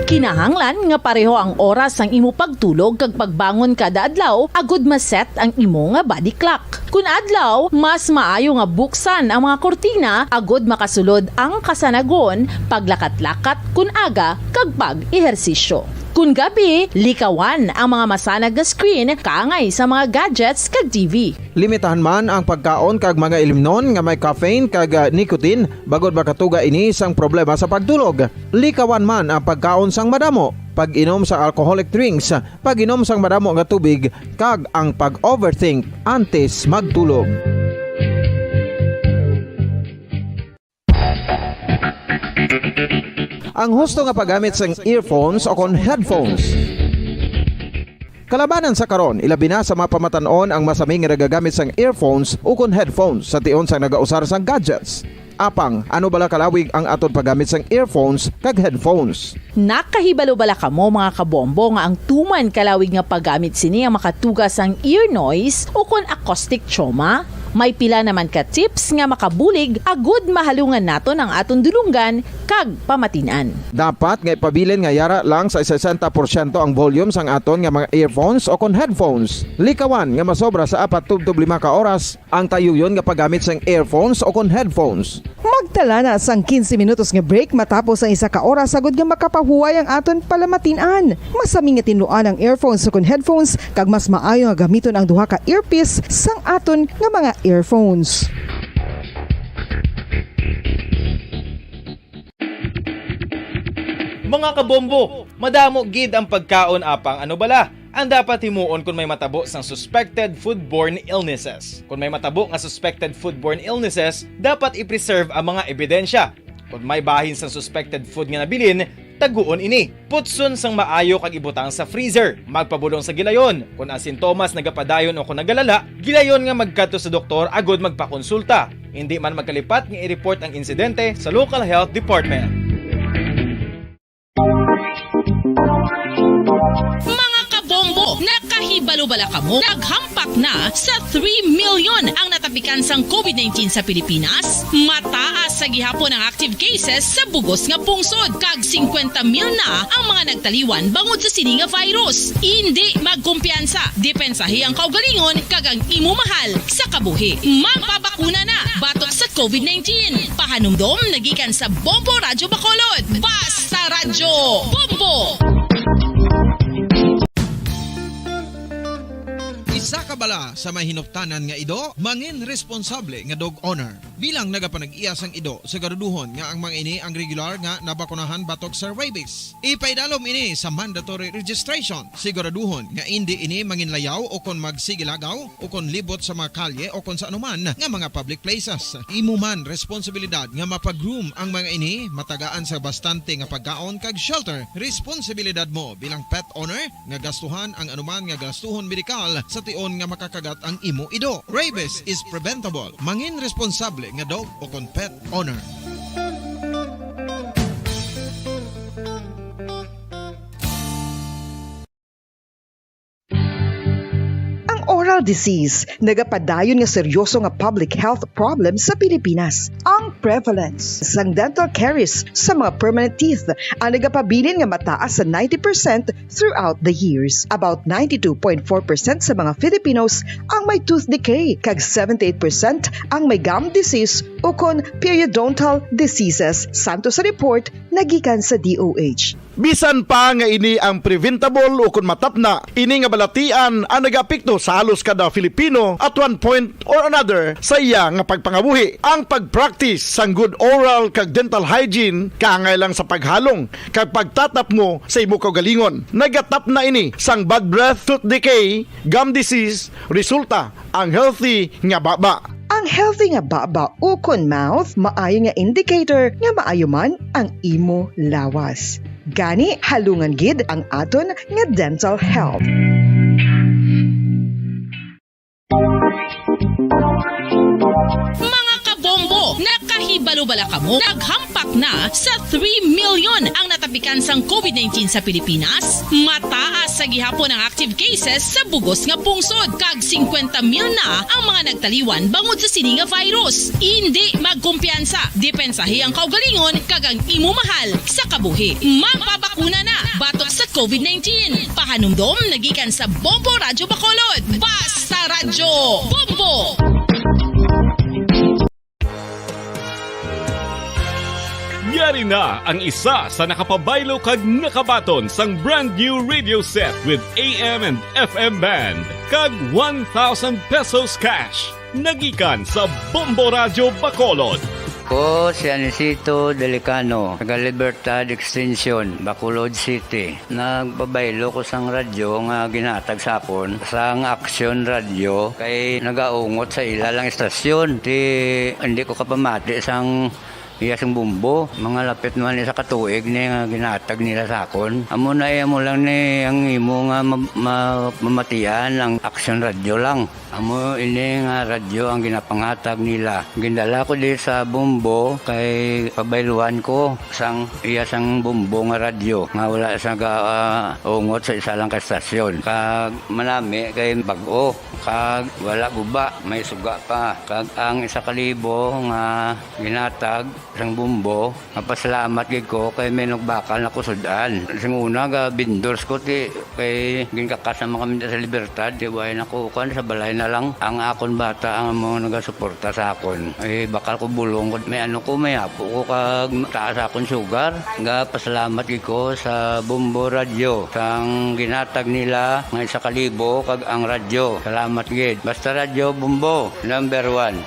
Kinahanglan nga pareho ang oras sang imo pagtulog kag pagbangon kada adlaw agud ma-set ang imo nga body clock. Kun adlaw, mas maayo nga buksan ang mga kurtina agud makasulod ang kasanagon, paglakat-lakat kun aga, kag pag-ehersisyo. Kun gabi, likawan ang mga masanag nga screen kaangay sa mga gadgets kag T V. Limitahan man ang pagkaon kag mga ilimnon nga may caffeine kag, ah, nicotine, bangod makatuga ini sang problema sa pagtulog. Likawan man ang pagkaon sang madamo, pag-inom sa alcoholic drinks, pag-inom sang madamo nga tubig, kag ang pag-overthink antes magtulog. Ang husto nga paggamit sang earphones o kon headphones. Kalabanan sa karon, ilabi na sa mga pamatan-on ang masami nga nagagamit sang earphones o kon headphones sa tion sang nagausar sang gadgets. Apang, ano bala kalawig ang aton paggamit sang earphones kag headphones? Nakahibalo bala kamo, mga kabombo, nga ang tuman kalawig nga paggamit sini ang makatuga sang ear noise o kon acoustic trauma? May pila naman ka tips nga makabulig agud mahalungan naton ang aton dulonggan kag pamatin-an. Dapat nga ipabilin nga yara lang sa sesenta porsyento ang volume sang aton nga mga earphones o kon headphones. Likawan nga masobra sa apat tubtob lima ka oras ang tayuyon nga paggamit sang earphones o kon headphones. Magtala na sang quince minutos nga break matapos ang isa ka oras, agud nga makapahuway ang aton palamatin-an. Masami nga tinluan ang earphones o kon headphones, kag mas maayo nga gamiton ang duha ka earpiece sang aton nga mga earphones. Mga kabombo, madamo gid ang pagkaon, apang ano bala ang dapat himuon kon may matabo sang suspected foodborne illnesses? Kon may matabo nga suspected foodborne illnesses, dapat i-preserve ang mga ebidensya. Kon may bahin sang suspected food nga nabilin, taguon ini. Putson sang maayo kag ibutang sa freezer. Magpabulong sa gilayon. Kon ang sintomas nagapadayon o kon nagalala, gilayon nga magkadto sa doktor agud magpakonsulta. Indi man magkalipat nga i-report ang insidente sa local health department. Mga kabombo, nakahibalo bala kamo? Naghampak na sa three million ang natapikan sang covid nineteen sa Pilipinas. Mataas sa gihapon ang active cases sa bugos nga pungsod, kag singkwenta mil na ang mga nagtaliwan bangod sa sini nga virus. Indi magkumpiyansa, depensahi ang kaugalingon kag ang imo mahal sa kabuhi. Magpabakuna na batok sa covid nineteen. Pahanumdom nagikan sa Bombo Radyo Bacolod. Basta Radyo Bombo! Ala sa may hinuptanan nga ido, mangin responsable nga dog owner. Bilang nagapanag-iya sang ido, siguraduhon nga ang mga ini ang regular nga nabakunahan batok sa rabies. Ipaidalom ini sa mandatory registration. Siguraduhon nga indi ini manginlayaw o kon magsigilagaw o kon libot sa mga kalye o kon sa anuman nga mga public places. Imo man responsibilidad nga mapag-groom ang mga ini, matagaan sa bastante nga pagkaon kag shelter. Responsibilidad mo bilang pet owner nga gastuhan ang anuman nga gastuhon medikal sa tion nga makakagat ang imo ido. Rabies is preventable. Mangin responsable nga dog o kon pet owner. Ang oral disease nagapadayon nga seryoso nga public health problem sa Pilipinas. Ang prevalence sang dental caries sa mga permanent teeth ang nagapabilin nga mataas sa ninety percent throughout the years. About ninety-two point four percent sa mga Filipinos ang may tooth decay, kag seventy-eight percent ang may gum disease ukon periodontal diseases, santo sa report nga gikan sa D O H. Bisan pa nga ini ang preventable ukon matapna, ini nga balatian ang nagaapekto sa halos kada Filipino at one point or another sa iya nga pagpangabuhi. Ang pag-practice sang good oral kag dental hygiene kaangay lang sa paghalong kag pagtatapmo sa imo kaugalingon. Nagatapna ini sang bad breath, tooth decay, gum disease, resulta ang healthy nga baba. Ang healthy nga baba ukon mouth maayo nga indicator nga maayo man ang imo lawas. Gani, halungan gid ang aton nga dental health. Mga kabombo, nakahibalo bala kamo? Naghampak na sa three million ang natapikan sang covid nineteen sa Pilipinas. Mataas sa gihapon ang active cases sa bugos nga pungsod, kag singkwenta mil na ang mga nagtaliwan bangod sa sini nga virus. Indi magkumpiyansa, depensahi ang kaugalingon kag ang imo mahal sa kabuhi. Magpabakuna na batok sa covid nineteen. Pahanumdom nagikan sa Bombo Radyo Bacolod. Basta Radyo Bombo! Yari na ang isa sa nakapabaylo kag nakabaton sang brand new radio set with A M and F M band kag one thousand pesos cash. Nagikan sa Bombo Radyo Bacolod. Ko si Anisito Delicano, taga Libertad Extension, Bacolod City. Nagpabaylo ko sang radyo nga ginhatag sa akon sang Action Radio kay nagaungot sa ila lang istasyon. Ti, hindi ko kapamati sang iya sing bumbo. Mga lapit naman isa ka tuig ni nga ginhatag nila sa akon. Amo na, eh, amo lang ni ang imo nga ma-, ma-, mamatian ang Action Radio lang. Amo ini nga radyo ang ginapanghatag nila. Gindala ko di sa Bombo kay pabayluan ko sang iya sang Bombo nga radyo nga wala sa ga, ah, ungot sa isa lang ka estasyon. Kag manami kay bag-o, kag wala guba, may suga pa. Kag ang isa ka libo nga ginatag sang Bombo, mapasalamat gid ko kay may nagbakal na ko sud-an. Sing una, ga vendors ko, ti, kay ginkakas naman kami sa Libertad, ti, way na ko, kuan, sa balay na lang. Ang akon bata ang amo nagasuporta sa akon. Ay, bakal ko bulong ko. May ano ko, may apo ko, kag taas akon sugar. Ga pasalamat gid ko sa Bombo Radyo, sang ginatag nila nga isa ka libo, kag ang radyo. Salamat gid. Basta Radyo Bombo, number one.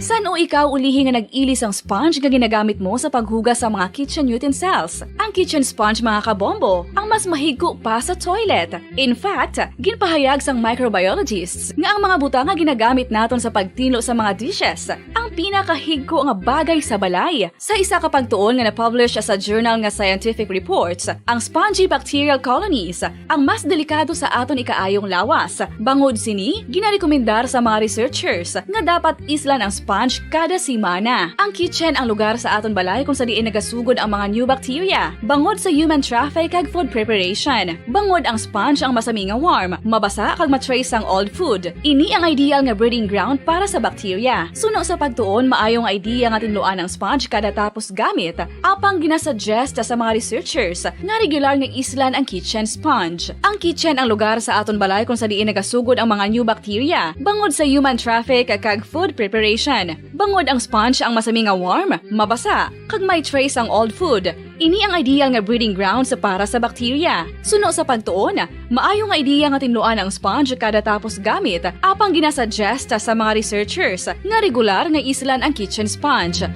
San-o ikaw ulihi nga nag-ili sang sponge nga ginagamit mo sa paghugas sa mga kitchen utensils? Ang kitchen sponge, mga kabombo, ang mas mahigko pa sa toilet. In fact, ginpahayag sang microbiologists nga ang mga butang nga ginagamit naton sa pagtinlo sa mga dishes ang pinakahigko nga bagay sa balay. Sa isa ka pagtuon nga na-publish sa journal nga Scientific Reports, ang spongy bacterial colonies ang mas delikado sa aton ikaayong lawas. Bangod sini, ginarekomendar sa mga researchers nga dapat islan ang sponge kada semana. Ang kitchen ang lugar sa aton balay kung sa diin nagasugod ang mga new bacteria bangod sa human traffic kag food preparation. Bangod ang sponge ang masami nga warm, mabasa kag ma-trace ang old food. Ini ang ideal nga breeding ground para sa bacteria. Suno sa pagtuon, maayo nga idea nga tinluan ang sponge kada tapos gamit, apang ginasuggest sa mga researchers nga regular nga islan ang kitchen sponge. Ang kitchen ang lugar sa aton balay kung sa diin nagasugod ang mga new bacteria bangod sa human traffic kag food preparation. Bangod ang sponge ang masami nga warm, mabasa, kag may trace ang old food, Ini ang ideal nga breeding grounds para sa bakterya. Suno sa pagtuon, maayo nga ideya nga tinluan ang sponge kada tapos gamit, apang ginasuggest sa mga researchers nga regular nga islan ang kitchen sponge.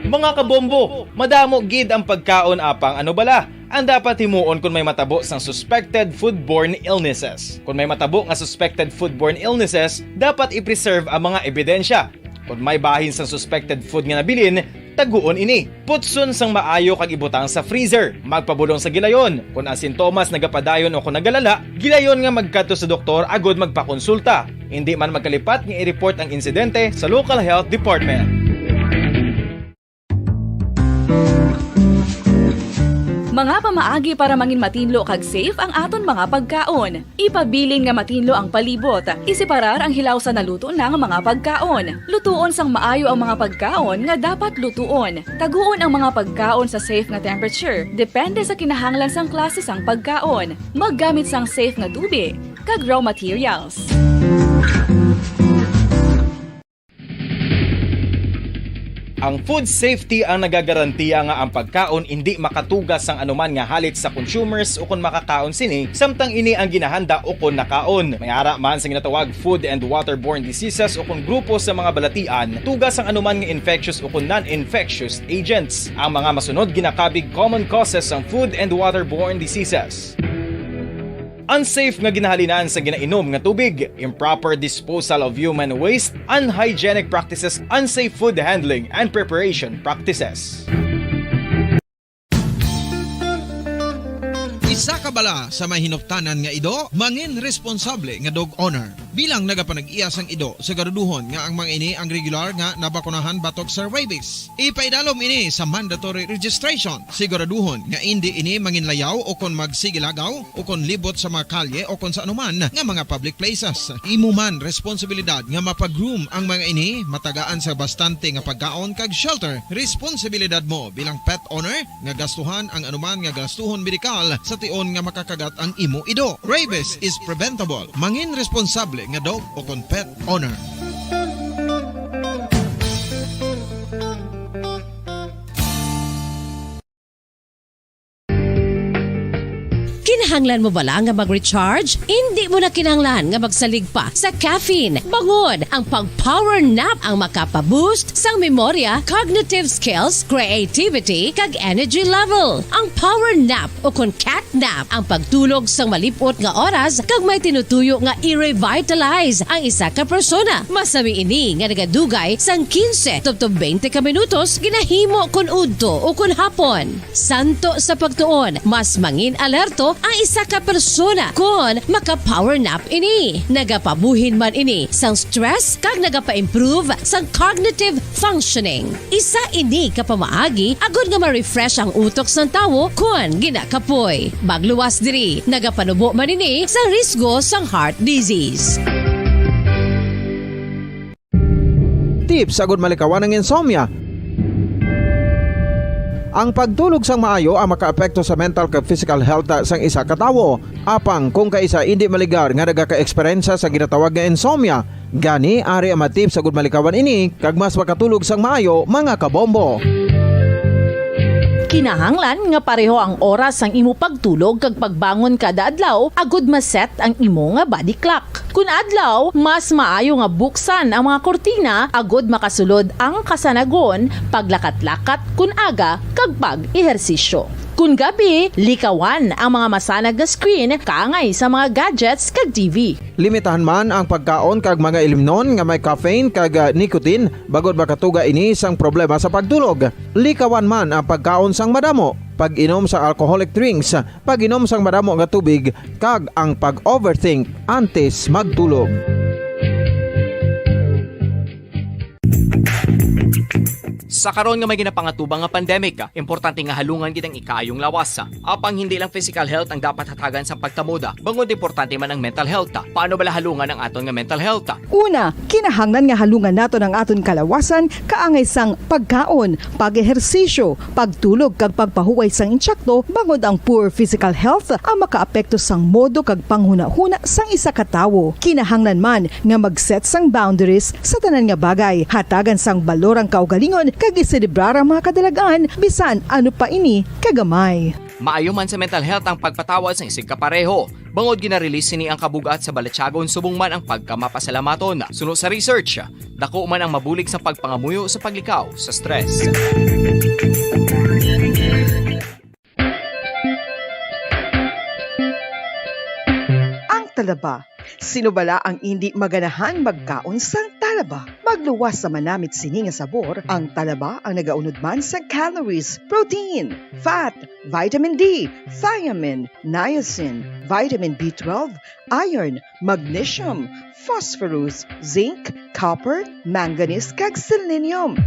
Mga kabombo, madamo gid ang pagkaon, apang ano bala ang dapat himuon kon may matabo sang suspected foodborne illnesses? Kon may matabo nga suspected foodborne illnesses, dapat i-preserve ang mga ebidensya. Kon may bahin sang suspected food nga nabilin, taguon ini. Putson sang maayo kag ibutang sa freezer. Magpabulong sa gilayon. Kon ang sintomas nagapadayon o kon nagalala, gilayon nga magkadto sa doktor agud magpakonsulta. Indi man magkalipat nga i-report ang insidente sa local health department. Mga pamaagi para mangin matinlo kag safe ang aton mga pagkaon. Ipabilin nga matinlo ang palibot. Iseparar ang hilaw sa naluto na nga mga pagkaon. Lutuon sang maayo ang mga pagkaon nga dapat lutuon. Taguon ang mga pagkaon sa safe nga temperature, depende sa kinahanglan sang klase sang pagkaon. Maggamit sang safe nga tubi kag raw materials. Ang food safety ang nagagarantiya nga ang pagkaon indi makatuga sang anuman nga halit sa consumers ukon makakaon sini, samtang ini ang ginahanda ukon nakaon. May ara man sa ginatawag food and waterborne diseases ukon grupo sa mga balatian, tuga sang anuman nga infectious ukon non-infectious agents. Ang mga masunod ginakabig common causes sang food and waterborne diseases. Unsafe nga ginahalinan sa ginainom nga tubig, improper disposal of human waste, unhygienic practices, unsafe food handling and preparation practices. Isa ka bala sa may hinuptanan nga ido, mangin responsable nga dog owner. Bilang nagapanag-iya sang ido, siguraduhon nga ang mga ini ang regular nga nabakunahan batok sa rabies. Ipaidalom ini sa mandatory registration. Siguraduhon nga indi ini manginlayaw o kon magsigilagaw o kon libot sa mga kalye o kon sa anuman nga mga public places. Imo man responsibilidad nga mapagroom ang mga ini, matagaan sa bastante nga pagkaon kag shelter. Responsibilidad mo bilang pet owner nga gastuhan ang anuman nga gastuhon medikal sa tion nga makakagat ang imo ido. Rabies is preventable. Mangin responsable nga dog o kon pet owner. Kinahanglan mo bala nga mag-recharge? Indi mo na kinahanglan nga magsalig pa sa caffeine. Bangod ang pag-power nap ang makapa-boost sang memorya, cognitive skills, creativity, kag energy level. Ang power nap o kon cat nap ang pagtulog sang malip-ot nga oras kag may tinutuyo nga i-revitalize ang isa ka persona. Masami ini nga nagadugay sang quince tubtob twenty ka minutos ginahimo kon udto o kon hapon. Santo sa pagtuon, mas mangin-alerto ang isa ka persona kon maka-power nap ini. Nagapabuhin man ini sang stress kag nagapa-improve sang cognitive functioning. Isa ini ka pamaagi agod nga ma-refresh ang utok sang tawo kon ginakapoy. Magluwas diri, nagapanubo man ini sang risgo sang heart disease. Tips agud malikawan ang insomnia. Ang pagtulog sang maayo ang makaapekto sa mental kag physical health sang isa ka tawo. Apang kung kaisa indi maligar nga nagaka-eksperyensya sa ginatawag nga insomnia, gani ari ang mga tips agud malikawan ini kag mas makatulog sang maayo, mga kabombo. Kinahanglan nga pareho ang oras sang imo pagtulog kag pagbangon kada adlaw agud ma-set ang imo nga body clock. Kun adlaw, mas maayo nga buksan ang mga kurtina agud makasulod ang kasanagon, paglakat-lakat kun aga, kag pag-ehersisyo. Kun gabi, likawan ang mga masanag nga screen kaangay sa mga gadgets kag T V. Limitahan man ang pagkaon kag mga ilimnon nga may caffeine kag, ah, nicotine bangod makatuga ini sang problema sa pagtulog. Likawan man ang pagkaon sang madamo, pag-inom sa alcoholic drinks, pag-inom sang madamo nga tubig, kag ang pag-overthink antes magtulog. Sa karon nga may ginapangatubang nga pandemic, importante nga halungan gid ang ikaayong lawas. Apang hindi lang physical health ang dapat hatagan sa pagtamoda, bangod importante man ang mental health. Paano bala halungan ang aton nga mental health? Una, kinahanglan nga halungan naton ang aton kalawasan kaangay sang pagkaon, pag-ehersisyo, pagtulog kag pagpahuway sang intsakto, bangod ang poor physical health ang makaapekto sang modo kag panghunahuna sang isa ka tawo. Kinahanglan man nga mag-set sang boundaries sa tanan nga bagay, hatagan sang balor ang kaugalingon Kag iselebrar ang mga kadalagan, bisan ano pa ini kagamay. Maayo man sa mental health ang pagpatawad sang isigkapareho, bangod gina-release sini ang kabug-at sa balatyagon subong man ang pagkamapasalamaton. Suno sa research, dako man ang mabulig sa pagpangamuyo sa paglikaw sa stress. Ang talaba. Sino bala ang indi maganahan magkaon sang talaba? Magluwas sa manamit sini nga sabor, ang talaba ang nagaunod man sa calories, protein, fat, vitamin D, thiamine, niacin, vitamin B twelve, iron, magnesium, phosphorus, zinc, copper, manganese, kag selenium.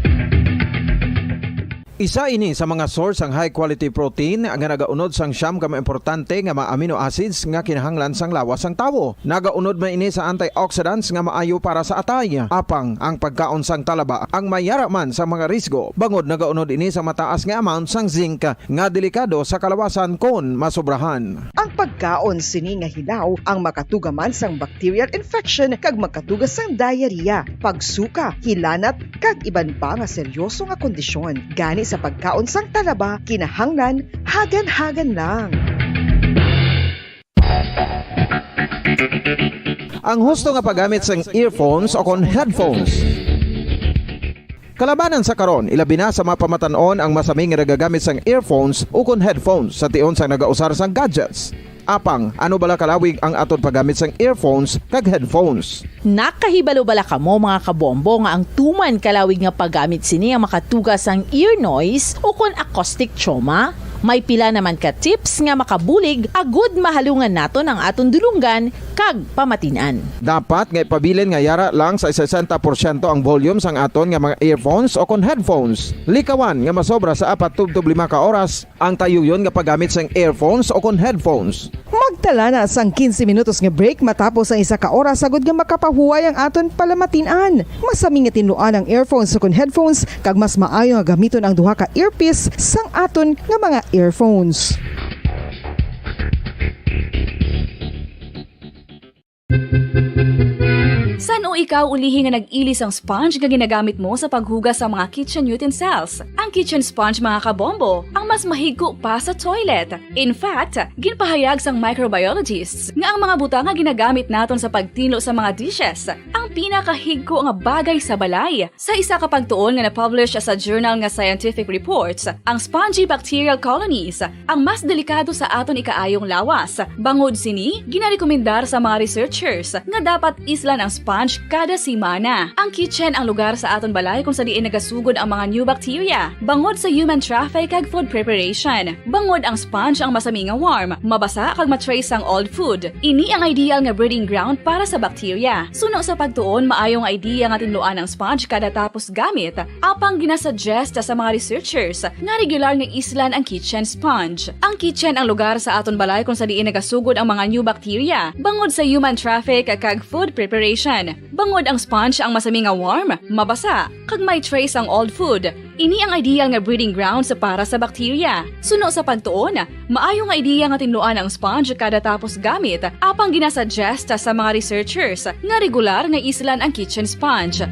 Isa ini sa mga source sang high quality protein nga nagaunod sang siyam ka mga importante nga mga amino acids nga kinahanglan sang lawas sang tawo. Nagaunod man ini sa antioxidants nga maayo para sa atay. Apang ang pagkaon sang talaba ang may yara man sa mga risgo, bangod nagaunod ini sa mataas nga amount sang zinc nga delikado sa kalawasan kon masobrahan. Ang pagkaon sini nga hilaw ang makatuga man sang bacterial infection kag makatuga sang diarrhea, pagsuka, hilanat, kag iban pa nga seryoso nga kondisyon. Gani sa pagkaon sang talaba, kinahanglan hagan-hagan lang. Ang husto nga paggamit sang earphones o kon headphones. Kalabanan sa karon, ilabi na sa mga pamatan-on ang masami nga nagagamit sang earphones ukon headphones sa tion sang nagausar sang gadgets. Apang, ano bala kalawig ang aton paggamit sang earphones kag headphones? Nakahibalo bala kamo, mga kabombo, nga ang tuman kalawig nga paggamit sini ang makatuga sang ear noise ukon acoustic trauma? May pila naman ka tips nga makabulig agud mahalungan naton ang aton dulonggan kag pamatin-an. Dapat nga ipabilin nga yara lang sa sesenta porsyento ang volume sang aton nga mga earphones o kon headphones. Likawan nga masobra sa apat tubtob lima ka oras ang tayuyon nga paggamit sang earphones o kon headphones. Magtala na sang quince minutos nga break matapos ang isa ka oras agud nga makapahuway ang aton palamatin-an. Masami nga tinluan ang earphones o kon headphones, kag mas maayo nga gamiton ang duha ka earpiece sang aton nga mga earphones. San-o ikaw ulihi nga nag-ili sang sponge nga ginagamit mo sa paghugas sa mga kitchen utensils? Ang kitchen sponge, mga kabombo, ang mas mahigko pa sa toilet. In fact, ginpahayag sang microbiologists nga ang mga butang nga ginagamit naton sa pagtinlo sa mga dishes ang pinakahigko nga bagay sa balay. Sa isa ka pagtuon nga na-publish sa journal nga Scientific Reports, ang spongy bacterial colonies ang mas delikado sa aton ikaayong lawas. Bangod sini, ginarekomendar sa mga researchers nga dapat islan ang sponge kada semana. Ang kitchen ang lugar sa aton balay kung sa diin nagasugod ang mga new bacteria, bangod sa human traffic kag food preparation. Bangod ang sponge ang masami nga warm, mabasa kag ma-trace ang old food. Ini ang ideal nga breeding ground para sa bacteria. Suno sa pagtuon, maayo nga idea nga tinluan ang sponge kada tapos gamit, apang ginasuggest sa mga researchers nga regular nga islan ang kitchen sponge. Ang kitchen ang lugar sa aton balay kung sa diin nagasugod ang mga new bacteria, bangod sa human traffic kag food preparation. Bangod ang sponge ang masami nga warm, mabasa, kag may trace ang old food. Ini ang ideal nga breeding grounds para sa bacteria. Suno sa pagtuon, maayo nga ideya nga tinluan ang sponge kada tapos gamit, apang ginasuggest sa mga researchers nga regular nga islan ang kitchen sponge.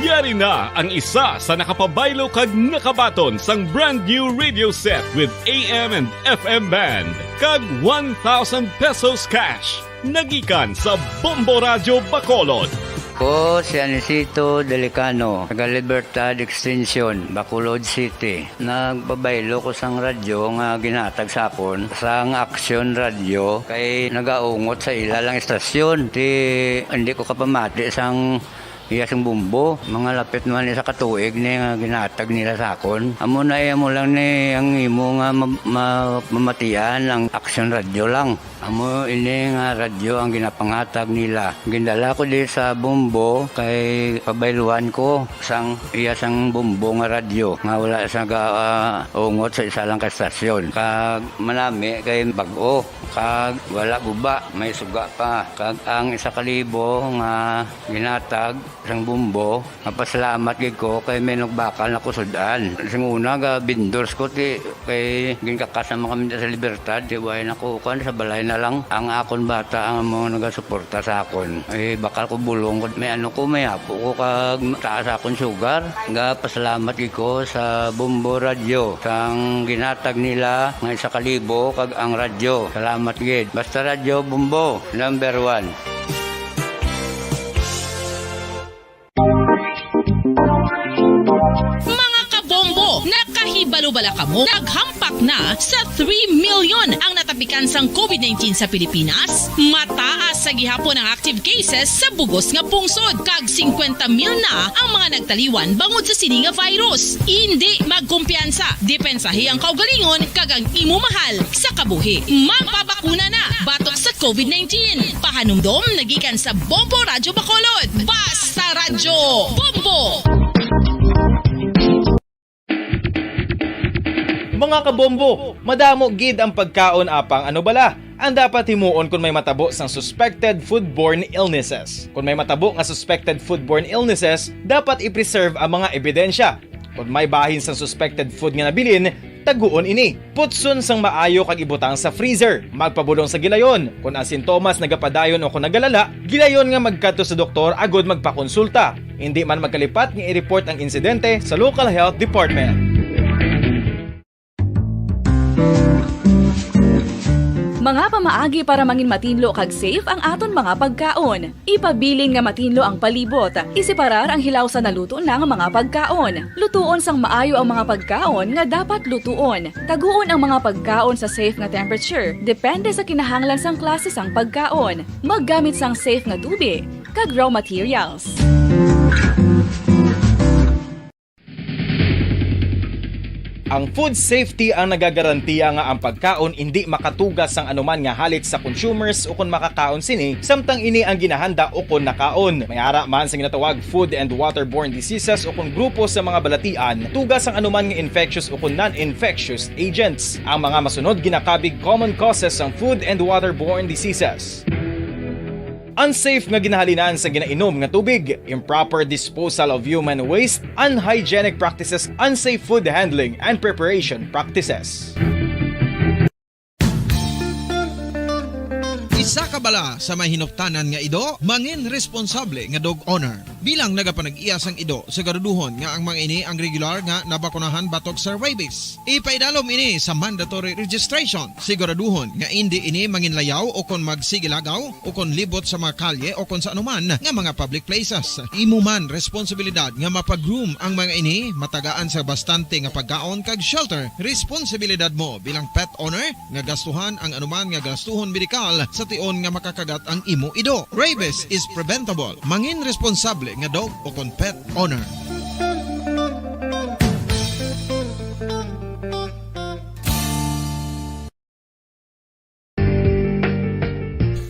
Yari na ang isa sa nakapabaylo kag nakabaton sang brand new radio set with A M and F M band kag one thousand pesos cash. Nagikan sa Bombo Radyo Bacolod. Ko si Anisito Delicano, taga Libertad Extension, Bacolod City. Nagpabaylo ko sang radyo nga ginhatag sa akon sang Aksyon Radyo kay nagaungot sa ila lang istasyon. Ti, hindi ko kapamati sang iya sing bumbo. Mga lapit naman isa ka tuig ni nga ginhatag nila sa akon. Amo na, eh, amo lang ni ang imo nga ma-, ma-, mamatian ang Aksyon Radyo lang. Amo ini nga radyo ang ginapangatag nila. Gindala ko di sa Bombo kay pabayluan ko sang iya sang Bombo nga radyo nga wala sa ga-, ah, ungot sa isa lang ka stasyon. Kag manami kay bag-o. Kag wala guba, may suga pa. Kag ang isa ka libo nga ginatag, Sang Bombo, mapasalamat gid ko kay may nagbakal na ko sud-an. Sing una, ga vendors ko, ti, kay ginkakas naman kami sa Libertad, ti, way na ko, kuwan, sa balay na lang. Ang akon bata ang mga nagasuporta sa akon. Eh, bakal ko bulong, may ano ko, may apo ko, kag taas akon sugar. Ga pasalamat gid ko sa Bombo Radyo, sang ginhatag nila nga isa ka libo, kag ang radyo. Salamat gid. Basta Radyo Bombo, number one. Mga kabombo, nakahibalo bala kamo? Naghampak na sa three million ang natapikan sang COVID nineteen sa Pilipinas. Mataas sa gihapon ang active cases sa bugos nga pungsod, kag singkwenta mil na ang mga nagtaliwan bangod sa sini nga virus. Indi magkumpiyansa, depensahi ang kaugalingon kag ang imo mahal sa kabuhi. Magpabakuna na batok sa COVID nineteen. Pahanumdom nagikan sa Bombo Radyo Bacolod. Basta Radyo Bombo! Mga kabombo, madamo gid ang pagkaon, apang ano bala ang dapat himuon kon may matabo sang suspected foodborne illnesses? Kon may matabo nga suspected foodborne illnesses, dapat i-preserve ang mga ebidensya. Kon may bahin sang suspected food nga nabilin, taguon ini. Putson sang maayo kag ibutang sa freezer. Magpabulong sa gilayon. Kon ang sintomas nagapadayon o kon nagalala, gilayon nga magkadto sa doktor agud magpakonsulta. Indi man magkalipat nga i-report ang insidente sa local health department. Mga pamaagi para mangin matinlo kag safe ang aton mga pagkaon. Ipabilin nga matinlo ang palibot. Iseparar ang hilaw sa naluto na nga mga pagkaon. Lutuon sang maayo ang mga pagkaon nga dapat lutuon. Taguon ang mga pagkaon sa safe nga temperature, depende sa kinahanglan sang klase sang pagkaon. Maggamit sang safe nga tubi kag raw materials. Ang food safety ang nagagarantiya nga ang pagkaon indi makatugas sang anuman nga halit sa consumers ukon makakaon sini, samtang ini ang ginahanda ukon nakaon. May ara man sa ginatawag food and waterborne diseases ukon grupo sa mga balatian, tugas sang anuman nga infectious ukon non-infectious agents. Ang mga masunod ginakabig common causes sang food and waterborne diseases. Unsafe nga ginahalinan sa ginainom nga tubig, improper disposal of human waste, unhygienic practices, unsafe food handling and preparation practices. Isa ka bala sa may hinuptanan nga ido, mangin responsable nga dog owner. Bilang nagapanag-iya sang ido, siguraduhon nga ang mga ini ang regular nga nabakunahan batok sa rabies. Ipaidalom ini sa mandatory registration. Siguraduhon nga indi ini manginlayaw o kon magsigilagaw o kon libot sa mga kalye o kon sa anuman nga mga public places. Imo man responsibilidad nga mapag-groom ang mga ini, matagaan sa bastante nga pagkaon kag shelter. Responsibilidad mo bilang pet owner nga gastuhan ang anuman nga gastuhon medikal sa tion nga makakagat ang imo ido. Rabies is preventable. Mangin responsable nga dog o kon pet owner.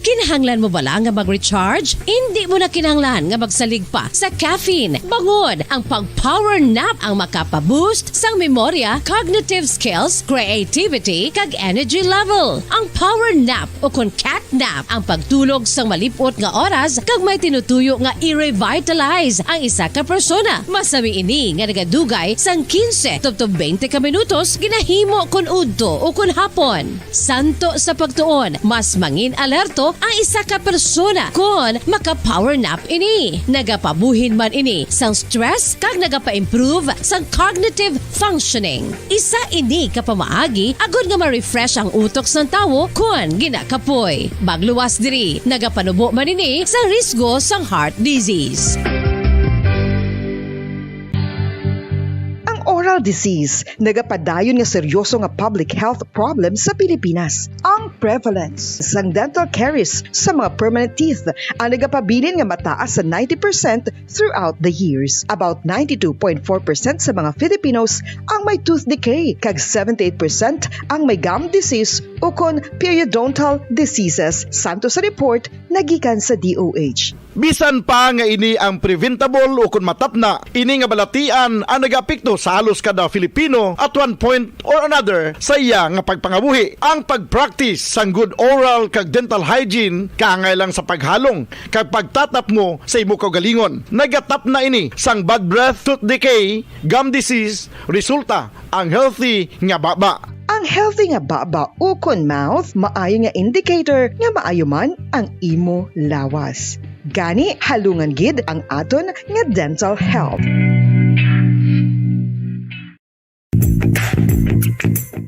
Kinahanglan mo bala nga mag-recharge? Indi mo na kinahanglan nga magsalig pa sa caffeine. Bangod ang pag-power nap ang makapa-boost sang memorya, cognitive skills, creativity, kag energy level. Ang power nap o kon cat nap ang pagtulog sang malip-ot nga oras kag may tinutuyo nga i-revitalize ang isa ka persona. Masami ini nga nagadugay sang quince tubtob twenty ka minutos ginahimo kon udto o kon hapon. Santo sa pagtuon, mas mangin-alerto ang isa ka persona kon maka-power nap ini. Nagapabuhin man ini sang stress kag nagapa-improve sang cognitive functioning. Isa ini ka pamaagi agod nga ma-refresh ang utok sang tawo kon ginakapoy. Magluwas diri, nagapanubo man ini sang risgo sang heart disease. Ang oral disease nagapadayon nga seryoso nga public health problem sa Pilipinas. Ang prevalence sang dental caries sa mga permanent teeth ang nagapabilin nga mataas sa ninety percent throughout the years. About ninety-two point four percent sa mga Filipinos ang may tooth decay, kag seventy-eight percent ang may gum disease ukon periodontal diseases, santo sa report nga gikan sa D O H. Bisan pa nga ini ang preventable ukon matapna, ini nga balatian ang nagaapekto sa halos kada Filipino at one point or another sa iya nga pagpangabuhi. Ang pag-practice Sang good oral kag dental hygiene, kaangay lang sa paghalong kag pagtatapmo sa imo kaugalingon. Nagatapna ini sang bad breath, tooth decay, gum disease, resulta ang healthy nga baba. Ang healthy nga baba ukon mouth maayo nga indicator nga maayo man ang imo lawas. Gani, halungan gid ang aton nga dental health.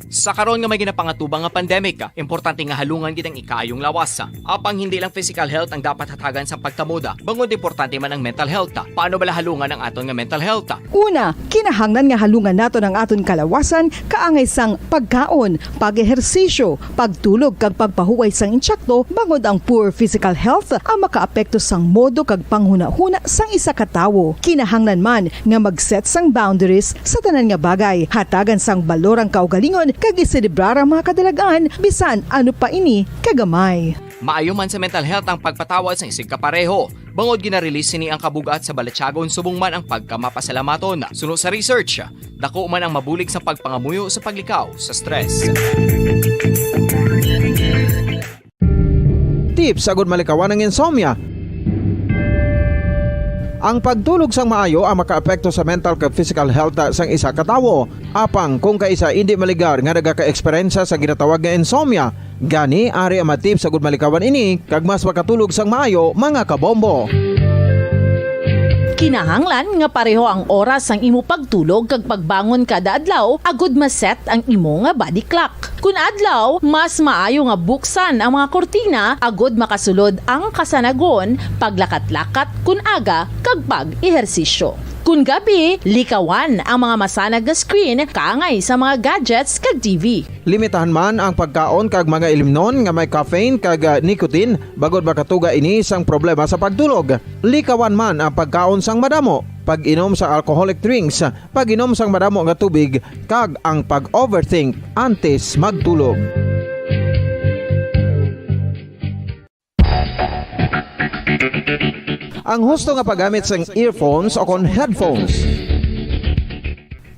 Sa karon nga may ginapangatubang nga pandemic, importante nga halungan gid ang ikaayong lawas. Apang hindi lang physical health ang dapat hatagan sa pagtamod, bangod importante man ang mental health. Paano bala halungan ang aton nga mental health? Una, kinahanglan nga halungan naton ang aton kalawasan kaangay sang pagkaon, pag-ehersisyo, pagtulog kag pagpahuway sang insakto, bangod ang poor physical health ang makaapekto sang modo kag panghunahuna sang isa ka tawo. Kinahanglan man nga mag-set sang boundaries sa tanan nga bagay, hatagan sang balor ang kaugalingon kag iselebrar ang mga kadalag-an bisan ano pa ini kagamay. Maayo man sa mental health ang pagpatawad sang isigkapareho, bangod gina-release sini ang kabug-at sa balatyagon subong man ang pagkamapasalamaton. Suno sa research, dako man ang mabulig sa pagpangamuyo sa paglikaw sa stress. Tips agud malikawan ang insomnia. Ang pagtulog sang maayo ang makaapekto sa mental kag physical health sang isa ka tawo. Apang kung kaisa indi maligar nga nagaka-eksperyensya sa ginatawag nga insomnia, gani ari ang mga tips agud malikawan ini kag mas makatulog sang maayo, mga kabombo. Kinahanglan nga pareho ang oras sang imo pagtulog kag pagbangon kada adlaw agud ma-set ang imo nga body clock. Kun adlaw, mas maayo nga buksan ang mga kurtina agud makasulod ang kasanagon, paglakat-lakat kun aga, kag pag-ehersisyo. Kun gabi, likawan ang mga masanag nga screen kaangay sa mga gadgets kag T V. Limitahan man ang pagkaon kag mga ilimnon nga may caffeine kag, ah, nicotine, bangod makatuga ini sang problema sa pagtulog. Likawan man ang pagkaon sang madamo, pag-inom sa alcoholic drinks, pag-inom sang madamo nga tubig, kag ang pag-overthink antes magtulog. Ang husto nga paggamit sang earphones o kon headphones.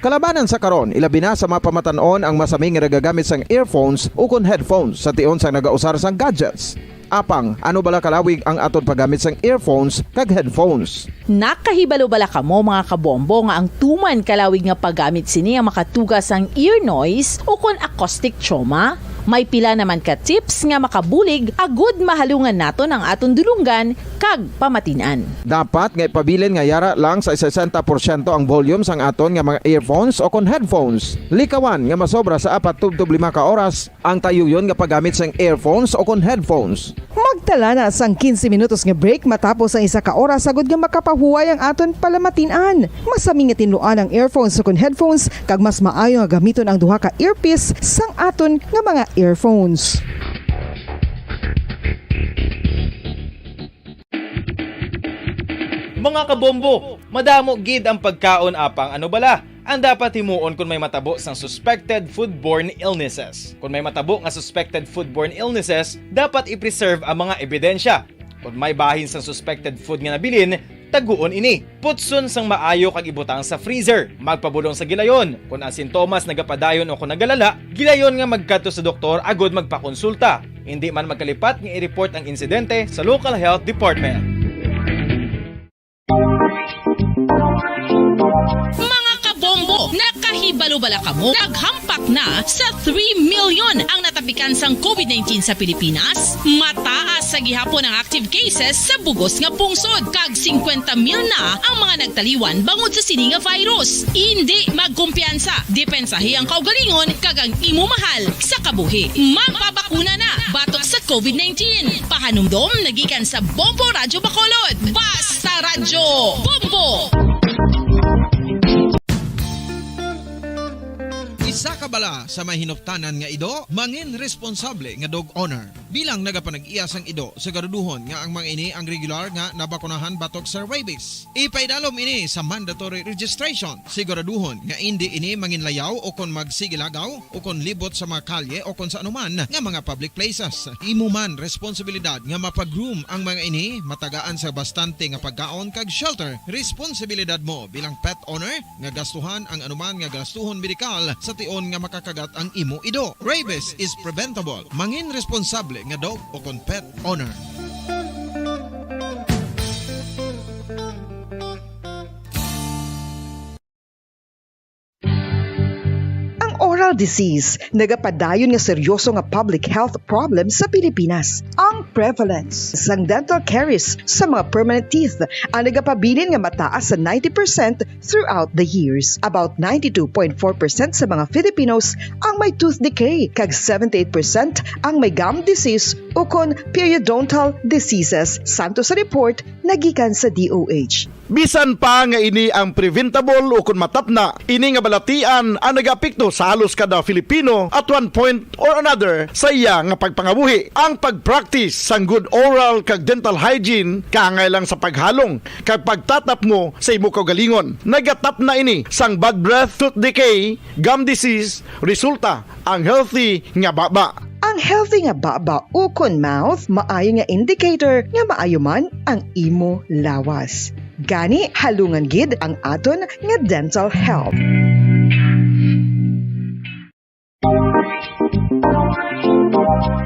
Kalabanan sa karon, ilabi na sa mga pamatan-on ang masami nga nagagamit sang earphones o kon headphones sa tion sang nagausar sang gadgets. Apang, ano bala kalawig ang aton paggamit sang earphones kag headphones? Nakahibalo bala kamo, mga kabombo, nga ang tuman kalawig nga paggamit sini ang makatuga sang ear noise o kon acoustic trauma? May pila naman ka tips nga makabulig agud mahalungan naton ang aton dulonggan kag pamatin-an. Dapat nga ipabilin nga yara lang sa sesenta porsyento ang volume sang aton nga mga earphones o kon headphones. Likawan nga masobra sa apat tubtob lima ka oras ang tayuyon nga paggamit sang earphones o kon headphones. Magtala na sang quince minutos nga break matapos ang isa ka oras agud nga makapahuway ang aton palamatin-an. Masami nga tinluan ang earphones o kon headphones, kag mas maayo nga gamiton ang duha ka earpiece sang aton nga mga earphones. Mga kabombo, madamo gid ang pagkaon, apang ano bala ang dapat himuon kon may matabo sang suspected foodborne illnesses? Kon may matabo nga suspected foodborne illnesses, dapat i-preserve ang mga ebidensya. Kon may bahin sang suspected food nga nabilin, taguon ini. Putson sang maayo kag ibutang sa freezer. Magpabulong sa gilayon. Kon ang sintomas nagapadayon o kon nagalala, gilayon nga magkadto sa doktor agud magpakonsulta. Indi man magkalipat nga i-report ang insidente sa local health department. Mga kabombo, nakahibalo bala kamo? Naghampak na sa three million ang natapikan sang covid nineteen sa Pilipinas. Mataas sa gihapon ang active cases sa bug-os nga pungsod, kag singkwenta mil na ang mga nagtaliwan bangod sa sini nga virus. Indi magkumpiyansa, depensahi ang kaugalingon kag ang imo mahal sa kabuhi. Magpabakuna na batok sa covid nineteen. Pahanumdom nagikan sa Bombo Radyo Bacolod. Basta Radyo Bombo! Isa ka bala sa may hinuptanan nga ido, mangin responsable nga dog owner. Bilang nagapanag-iya sang ido, siguraduhon nga ang mga ini ang regular nga nabakunahan batok sa rabies. Ipaidalom ini sa mandatory registration. Siguraduhon nga indi ini manginlayaw o kon magsigilagaw o kon libot sa mga kalye o kon sa anuman nga mga public places. Imo man responsibilidad nga mapa-groom ang mga ini, matagaan sa bastante nga pagkaon kag shelter. Responsibilidad mo bilang pet owner nga gastuhan ang anuman nga gastuhon medikal sa nga makakagat ang imo ido. Rabies is preventable. Mangin responsable nga dog o kon pet owner. Ang oral disease nagapadayon nga seryoso nga public health problem sa Pilipinas. Ang prevalence sang dental caries sa mga permanent teeth ang nagapabilin nga mataas sa ninety percent throughout the years. About ninety-two point four percent sa mga Filipinos ang may tooth decay, kag seventy-eight percent ang may gum disease ukon periodontal diseases, santo sa report nga gikan sa D O H. Bisan pa nga ini ang preventable ukon matapna, ini nga balatian ang nagaapekto sa halos kada Filipino at one point or another sa iya nga pagpangabuhi. Ang pag-practice sang good oral kag dental hygiene kaangay lang sa paghalong kag pagtatapmo sa imo kaugalingon. Nagatapna ini sang bad breath, tooth decay, gum disease, resulta ang healthy nga baba. Ang healthy nga baba ukon mouth maayo nga indicator nga maayo man ang imo lawas. Gani, halungan gid ang aton nga dental health.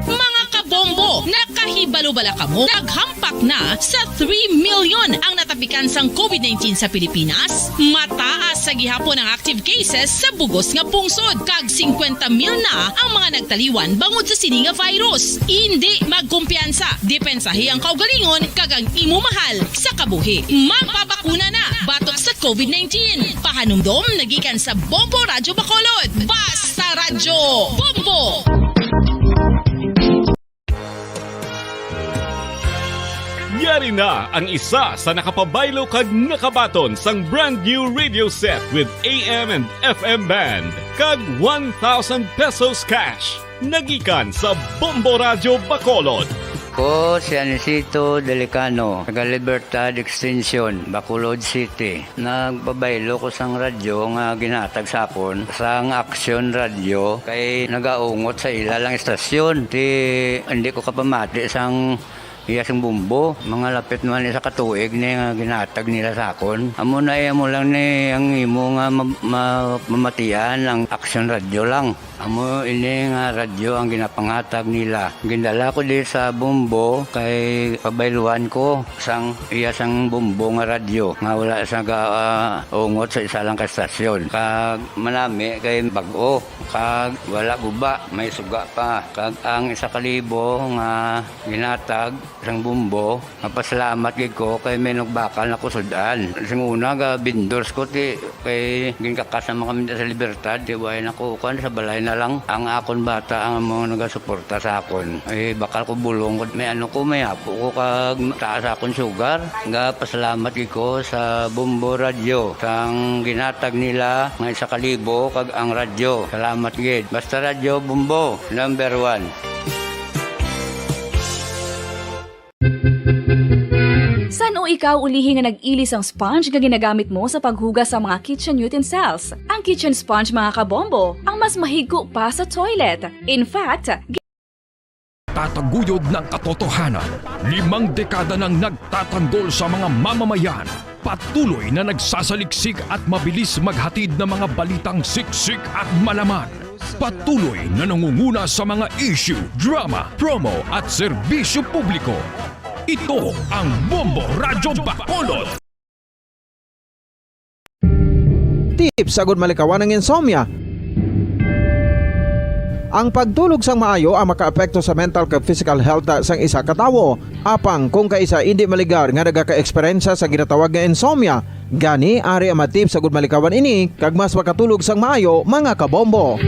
Mga kabombo, nakahibalo bala kamo? Naghampak na sa three million ang natapikan sang covid nineteen sa Pilipinas. Mataas sa gihapon ang active cases sa bugos nga pungsod, kag singkwenta mil na ang mga nagtaliwan bangod sa sini nga virus. Indi magkumpiyansa, depensahi ang kaugalingon kag ang imo mahal sa kabuhi. Magpabakuna na batok sa covid nineteen. Pahanumdom nagikan sa Bombo Radyo Bacolod. Basta Radyo Bombo! Yari na ang isa sa nakapabaylo kag nakabaton sang brand new radio set with A M and F M band kag one thousand pesos cash. Nagikan sa Bombo Radyo Bacolod. Ko si Anisito Delicano, taga Libertad Extension, Bacolod City. Nagpabaylo ko sang radyo nga ginhatag sa akon sang Aksyon Radyo kay nagaungot sa ila lang istasyon. Ti, hindi ko kapamati sang iya sing bumbo. Mga lapit man isa ka tuig ni nga ginhatag nila sa akon. Amo na, eh, amo lang ni ang imo nga ma-, ma-, mamatian ang Aksyon Radyo lang. Amo ini nga radyo ang ginapanghatag nila. Gindala ko di sa Bombo kay pabayluan ko sang iya sang Bombo nga radyo nga wala sa ga-, ah, ungot sa isa lang ka stasyon. Kag manami kay bag-o, kag wala guba, may suga pa. Kag ang isa ka libo nga ginatag sang Bombo, mapasalamat gid ko kay may nagbakal na ko sud-an. Sing una, ga vendors ko, ti, kay ginkakas naman kami sa Libertad, ti, way na ko, kuan, sa balay na lang. Ang akon bata ang mga nagasuporta sa akon. Eh, bakal ko bulong ko, may ano ko, may apo ko, kag taas akon sugar. Ga pasalamat gid ko sa Bombo Radyo, sang ginatag nila nga isa ka libo, kag ang radyo. Salamat gid. Basta Radyo Bombo, number one. San-o ikaw ulihi nga nag-ili sang sponge nga ginagamit mo sa paghugas sa mga kitchen utensils? Ang kitchen sponge, mga kabombo, ang mas mahigko pa sa toilet. In fact, Tataguyod ng katotohanan. Limang dekada nang nagtatanggol sa mga mamamayan. Patuloy na nagsasaliksik at mabilis maghatid ng mga balitang siksik at malaman. Patuloy na nangunguna sa mga issue, drama, promo at serbisyo publiko. Ito ang Bombo Radyo Bacolod. Tips agud malikawan ang insomnia. Ang pagtulog sang maayo ang makaapekto sa mental kag physical health sang isa ka tawo. Apang kung kaisa indi maligar nga nagaka-eksperyensya sa ginatawag nga insomnia, gani ari ang mga tips agud malikawan ini kag mas makatulog sang maayo, mga kabombo.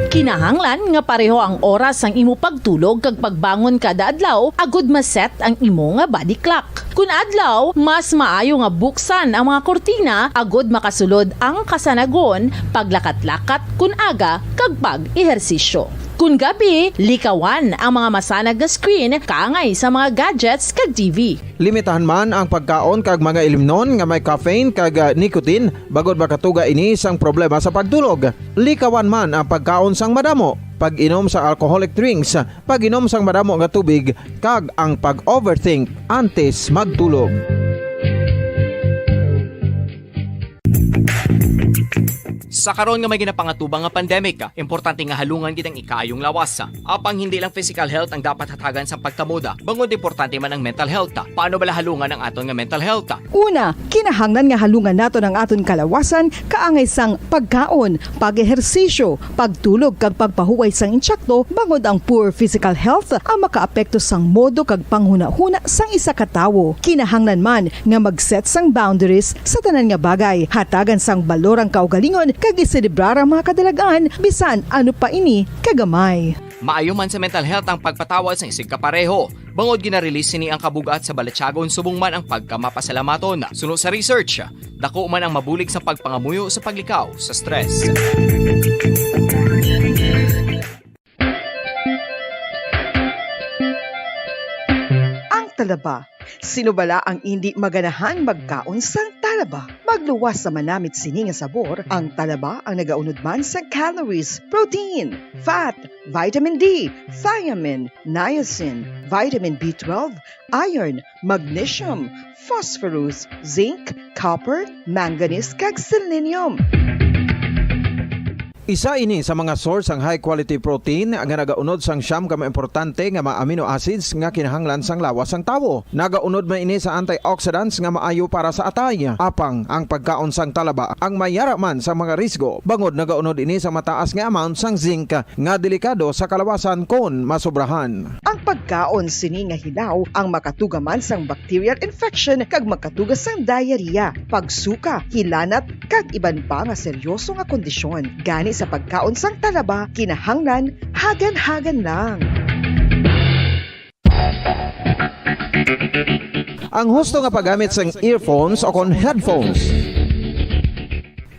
Kinahanglan nga pareho ang oras sang imo pagtulog kag pagbangon kada adlaw agud ma-set ang imo nga body clock. Kun adlaw, mas maayo nga buksan ang mga kurtina agud makasulod ang kasanagon, paglakat-lakat kun aga, kag pag-ehersisyo. Kun gabi, likawan ang mga masanag nga screen kaangay sa mga gadgets kag T V. Limitahan man ang pagkaon kag mga ilimnon nga may caffeine kag, ah, nicotine, bangod makatuga ini sang problema sa pagtulog. Likawan man ang pagkaon sang madamo, pag-inom sa alcoholic drinks, pag-inom sang madamo nga tubig, kag ang pag-overthink antes magtulog. Sa karon nga may ginapangatubang nga pandemic, importante nga halungan gid ang ikaayong lawas. Apang hindi lang physical health ang dapat hatagan sa pagtamod, bangod importante man ang mental health. Paano bala halungan ang aton nga mental health? Una, kinahanglan nga halungan naton ang aton kalawasan kaangay sang pagkaon, pag-ehersisyo, pagtulog kag pagpahuway sang intsakto, bangod ang poor physical health ang makaapekto sang modo kag panghunahuna sang isa ka tawo. Kinahanglan man nga mag-set sang boundaries sa tanan nga bagay, hatagan sang balor ang kaugalingon kag iselebrar ang mga kadalagan, bisan ano pa ini kagamay. Maayo man sa mental health ang pagpatawad sang isigkapareho, bangod gina-release sini ang kabug-at sa balatyagon subong man ang pagkamapasalamaton. Suno sa research, dako man ang mabulig sa pagpangamuyo sa paglikaw sa stress. Ang talaba. Sino bala ang indi maganahang magkaon sang talaba? Magluwas sa manamit sini nga sabor, ang talaba ang nagaunod man sa calories, protein, fat, vitamin D, thiamine, niacin, vitamin B twelve, iron, magnesium, phosphorus, zinc, copper, manganese, kag selenium. Isa ini sa mga source sang high quality protein nga nagaunod sang siyam ka mga importante nga mga amino acids nga kinahanglan sang lawas sang tawo. Nagaunod man ini sa antioxidants nga maayo para sa atay. Apang ang pagkaon sang talaba ang may yara man sa mga risgo, bangod nagaunod ini sa mataas nga amount sang zinc nga delikado sa kalawasan kon masobrahan. Ang pagkaon sini nga hilaw ang makatuga man sang bacterial infection kag makatuga sang diarrhea, pagsuka, hilanat, kag iban pa nga seryoso nga kondisyon. Gani sa pagkaon sang talaba, kinahanglan hagan-hagan lang. Ang husto nga paggamit sang earphones o kon headphones.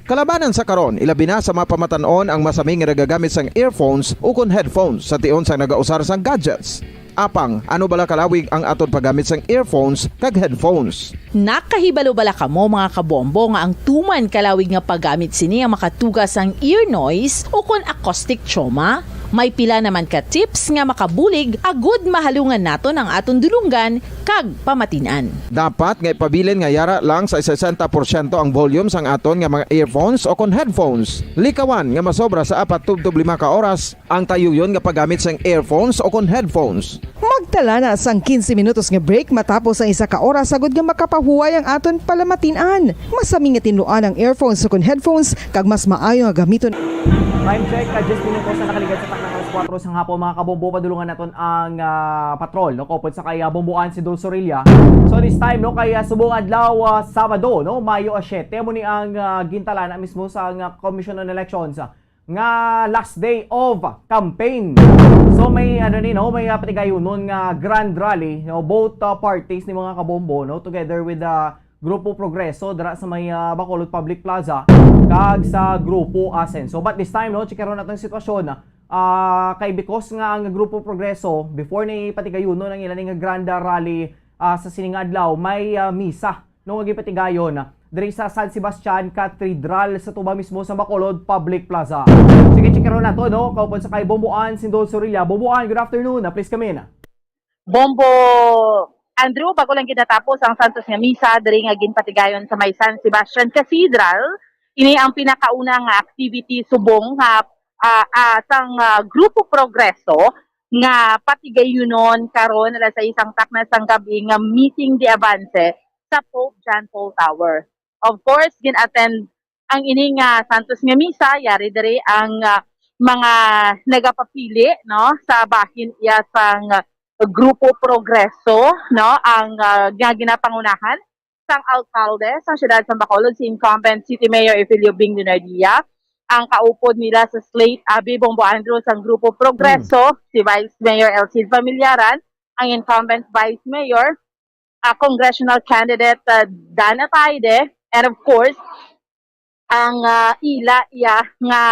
Kalabanan sa karon, ilabi na sa mga pamatan-on ang masami nga nagagamit sang earphones ukon headphones sa tion sang nagausar sang gadgets. Apang, ano bala kalawig ang aton paggamit sang earphones kag headphones? Nakahibalo bala kamo, mga kabombo, nga ang tuman kalawig nga paggamit sini ang makatuga sang ear noise ukon acoustic trauma? May pila naman ka tips nga makabulig agud mahalungan naton ang aton dulonggan kag pamatin-an. Dapat nga ipabilin nga yara lang sa sesenta porsyento ang volume sang aton nga mga earphones o kon headphones. Likawan nga masobra sa apat tubtob lima ka oras ang tayuyon nga paggamit sang earphones o kon headphones. Magtala na sang quince minutos nga break matapos ang isa ka oras agud nga makapahuway ang aton palamatin-an. Masami nga tinluan ang earphones o kon headphones kag mas maayo nga gamiton. Time check, ah, diyes minutos na nakaligad sa takna nga alas kuwatro sang hapon, mga kabombo, padulungan naton ang, ah, patrol, no? Kaupod sa kay, ah, Bomboan si Dul Sorilla. So this time, no, kay, ah, subong adlaw, ah, Sabado, no, Mayo a siyete, amo ni ang, ah, gintalana mismo sa, ah, Commission on Elections, ah, nga last day of campaign. So may, ano ni, no, may, ah, patigayunon nga grand rally, no, both, ah, parties ni mga kabombo, no, together with the Grupo Progreso dira sa may, ah, Bacolod Public Plaza kag sa Grupo Asenso. But this time, no, checkeron nato ang sitwasyon, ah, kay because nga ang Grupo Progreso, before ni patigayunon ang ila ning grand rally, ah, sa sining adlaw, may, ah, misa, no, nga gipatigayon, ah, diri sa San Sebastian Cathedral sa tuba mismo sa Bacolod Public Plaza. Sige, checkeron nato, no, kaupod sa kay Bomboan Sindol Sorilla. Bomboan, good afternoon. Ah, please come in. Bombo Andrew, bago lang ginatapos ang santos nga misa diri nga ginpatigayon sa may San Sebastian Cathedral, ini ang pinakauna nga activity subong nga, ah, ah, sang, ah, Grupo Progreso nga patigayunon karon alas sais sang takna sang gab-i nga meeting de avance sa Pope John Paul Tower. Of course, gin-attend ang ini nga santos nga misa, yari diri ang, ah, mga nagapapili, no, sa bahin iya sang Grupo Progreso, no, ang, ah, nga ginapangunahan sang alkalde sang siyudad sang Bacolod, si incumbent City Mayor Evelio Bing Lunardia, ang kaupod nila sa slate, Abby Bombo Andrew sang Grupo Progreso, si Vice Mayor Elcid Familiaran, ang incumbent Vice Mayor, ah, congressional candidate, ah, Dan Ataide, and of course, ang, ah, ila iya nga,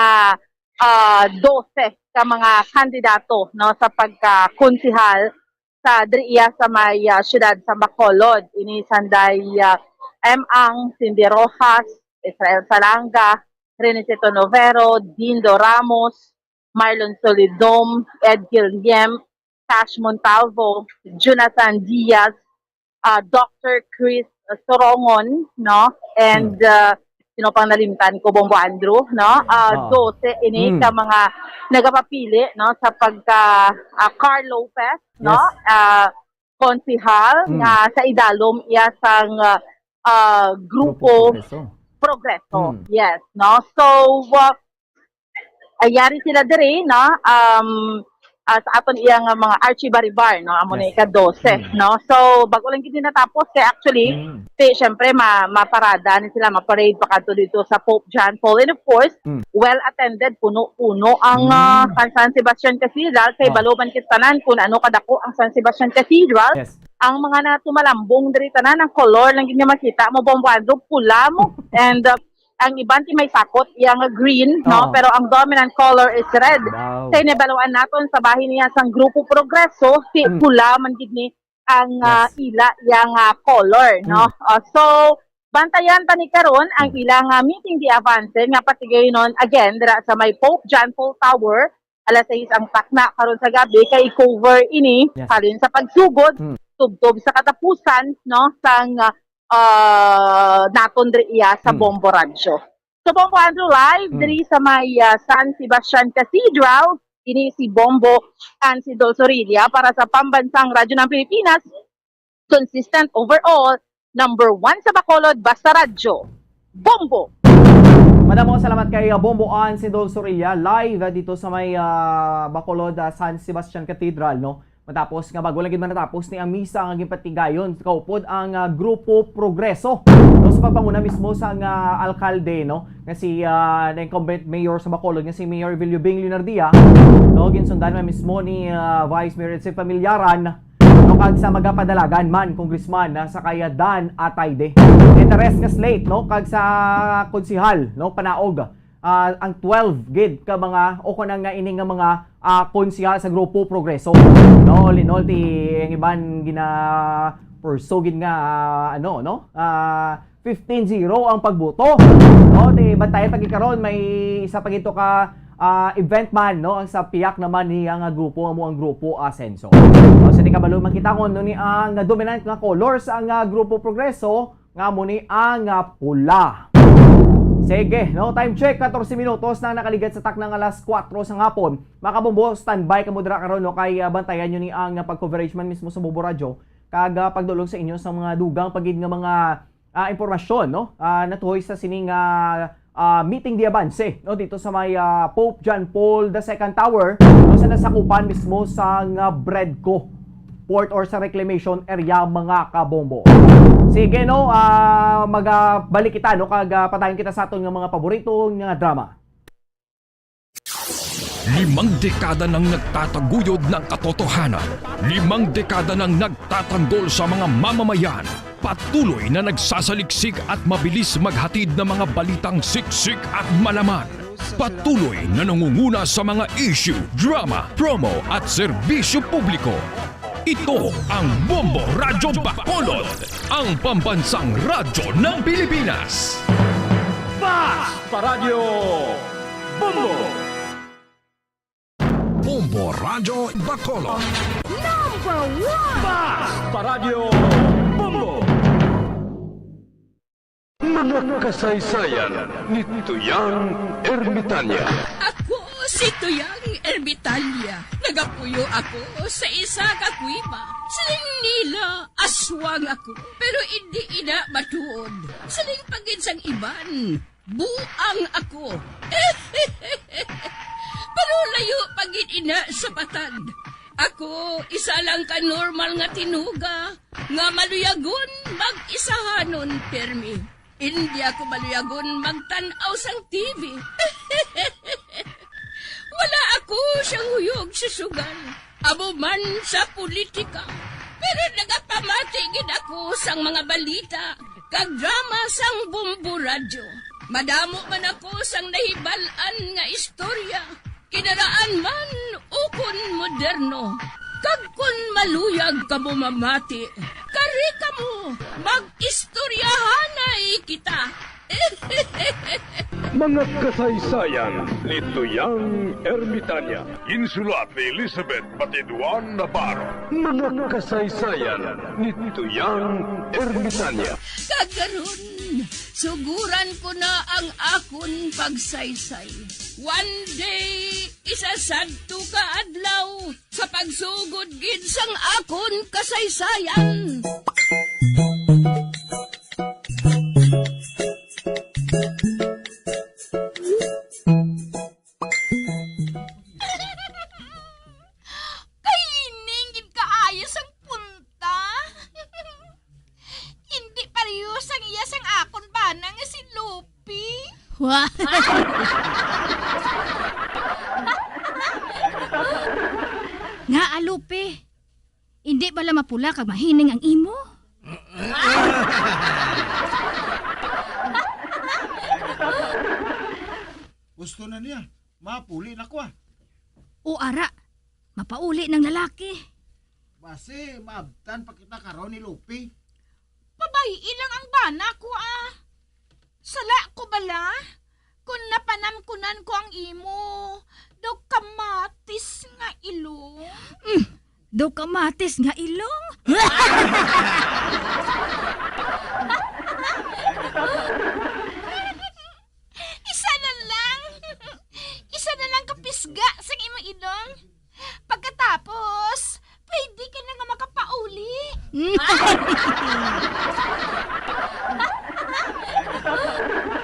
ah, dose ka mga kandidato, no, sa pagkakonsehal sa diri iya sa may, ah, siyudad sa Bacolod. Ini sanday, ah, M. Ang, Cindy Rojas, Israel Salanga, Renicito Novero, Dindo Ramos, Marlon Solidom, Ed Guillen, Tash Montalvo, Jonathan Diaz, ah, Doctor Chris Sorongon, no? And, ah, sino pang nalimtan ko, Bombo Andrew, no? Ah, Ah. dose ini Mm. ka mga nagapapili, no, sa pagka, ah, Carl Lopez, no? Yes. Ah, konsehal Mm. nga sa idalom iya sang, ah, ah, Grupo grupo Progreso. Progreso. Mm. Yes, no? So, ah, ay, yari sila diri, no? Um, ah, sa aton iya nga mga archibaribar, no? Amo na Yes. ika-dose, Mm. no? So, bago lang gid ni natapos, kay actually, Mm. ti, syempre, ma-, maparada ni sila, ma-parade pa kadto dito sa Pope John Paul. And of course, Mm. well attended, puno-puno ang, ah, Mm. ang San Sebastian Cathedral. Kay Oh. balo man kita tanan kung ano kadako ang San Sebastian Cathedral. Yes. Ang mga natumalambong diri tanan, ang color lang gid nga makita mo, Bombo Andrew, pula mo. And, uh, ang iban ti may takot iya nga green, no? Oo. Pero ang dominant color is red. Wow. Kay nabaluan naton sa bahin niya sang Grupo Progreso, si Mm. pula man gid ni ang, ah, Yes. ila iya nga color, no? Mm. Ah, so, bantayan pa ni karon ang Mm. ila nga meeting de avance nga patigayunon again dira sa may Pope John Paul Tower, alas sais ang takna karon sa gabi, kay i-cover ini Yes. halin sa pagsugod, Mm. tubtob sa katapusan, no, sang, ah, naton diri iya sa Mm. Bombo Radyo. So, Bombo Andrew, live Mm. diri sa may, ah, San Sebastian Cathedral, ini si Bombo Ansidol Sorilla para sa Pambansang Radyo ng Pilipinas, consistent overall, number one sa Bacolod, basta radyo, Bombo! Madamo nga salamat kay, ah, Bombo Ansidol Sorilla, live, ah, dito sa may, ah, Bacolod, ah, San Sebastian Cathedral, no? Matapos nga, bago lang gid man natapos ni ang misa nga ginpatigayon, kaupod ang, ah, Grupo Progreso, no, sa pagpanguna mismo sang, ah, alkalde, no, nga si, ah, na incumbent mayor sa Bacolod, nga si Mayor Evelio Bing Leonardia, no, ginsundan man mismo ni, ah, Vice Mayor Edsel Familiaran, no, kag sa magapadalagan man, Congressman, ah, sa kay Dan Atayde. And the rest nga slate, no, kag sa konsehal, no, panaog, ah, ang twelve gid ka mga, o kung ang nga ini nga mga, ah, konsehal sa Grupo Progreso. No, all in all, ti ang iban gina-pursue gid nga, ah, ano, no? Ah, fifteen zero ang pagboto. No, ti bantayan pa gid karon, may isa pa gid to ka, ah, event man, no, ang sa piyak naman ni ang, ah, grupo, amo ang Grupo Asenso. No, sa di kabalo, makita ko, no, ni ang dominant nga colors ang, ah, Grupo Progreso, nga amo ni ang, ah, pula. Sige, no, time check, katorse minutos na nakaligat sa takna nga alas kuwatro sa hapon. Mga kabombo, standby kamo dira karon, no, kay, ah, bantayan nyo ni ang, ah, pag-coverage man mismo sa Bombo Radyo. Kag, ah, pagdulong sa inyo sa mga dugang pa gid nga mga, ah, impormasyon, no, ah, natuhoy sa sining, ah, ah, meeting de avance, no, dito sa may, ah, Pope John Paul the Second Tower, no, sa nasakupan mismo sang, ah, BREDCO port or sa reclamation area, mga kabombo. Sige, no, ah, magabalik kita, no, kag, ah, padayon kita sa aton nga mga paborito nga drama. Limang dekada nang nagtataguyod ng katotohanan. Limang dekada nang nagtatanggol sa mga mamamayan. Patuloy na nagsasaliksik at mabilis maghatid ng mga balitang siksik at malaman. Patuloy na nangunguna sa mga issue, drama, promo at serbisyo publiko. Ito ang Bombo Radyo Bacolod, ang pambansang radyo ng Pilipinas. Basta Radyo Bombo! Bombo Radyo Bacolod. Number one! Basta Radyo Bombo! Mga kasaysayan ni Tuyang Ermitanya. Ako si Tuyang Ermitanya. Nagapuyo ako sa isa ka kuweba. Siling nila, aswang ako, pero indi ina matuod. Siling pa gid sang iban, buang ako. Pero layo pa gid ina sa patad. Ako, isa lang ka normal nga tinuga nga maluyagon mag-isahanon pirmi. Indi ako maluyagon magtan-aw sang T V. Wala ako siyang huyog sa sugal, amo man sa politika. Pero nagapamati gid ako sang mga balita kag drama sang Bombo Radyo. Madamo man ako sang nahibal-an nga istorya, kinaraan man ukon moderno. Kag kon maluyag kamo mamati, kari kamo, mag-istoryahanay kita. Mga kasaysayan ni Tuyang Ermitanya. Insulat ni Elizabeth Batiduan Navarro. Mga kasaysayan ni Tuyang Ermitanya. Kag karon, Suguran ko na ang akon pagsaysay. One day, isa sadto ka adlaw, sa pagsugod gid sang akon kasaysayan. Kaining gid kaayo sang punta. Hindi pareho sang iya sang akon bana nga si Lupi. Wa- Nga, Lupi? Hindi bala mapula kag mahining ang imo? Gusto na niya. Mapuli na ko, ah. O ara, mapauli ng lalaki. Basi, maabtan pa kita karon ni Lupi. Pabay-i lang ang bana ko, ah. Sala ko bala? Kung napanamkunan ko ang imo, daw kamatis nga ilong. Mm, daw kamatis nga ilong? Isa na lang. Isa na lang ka pisga sang imo ilong. Pagkatapos, pwede ka na nga makapauli.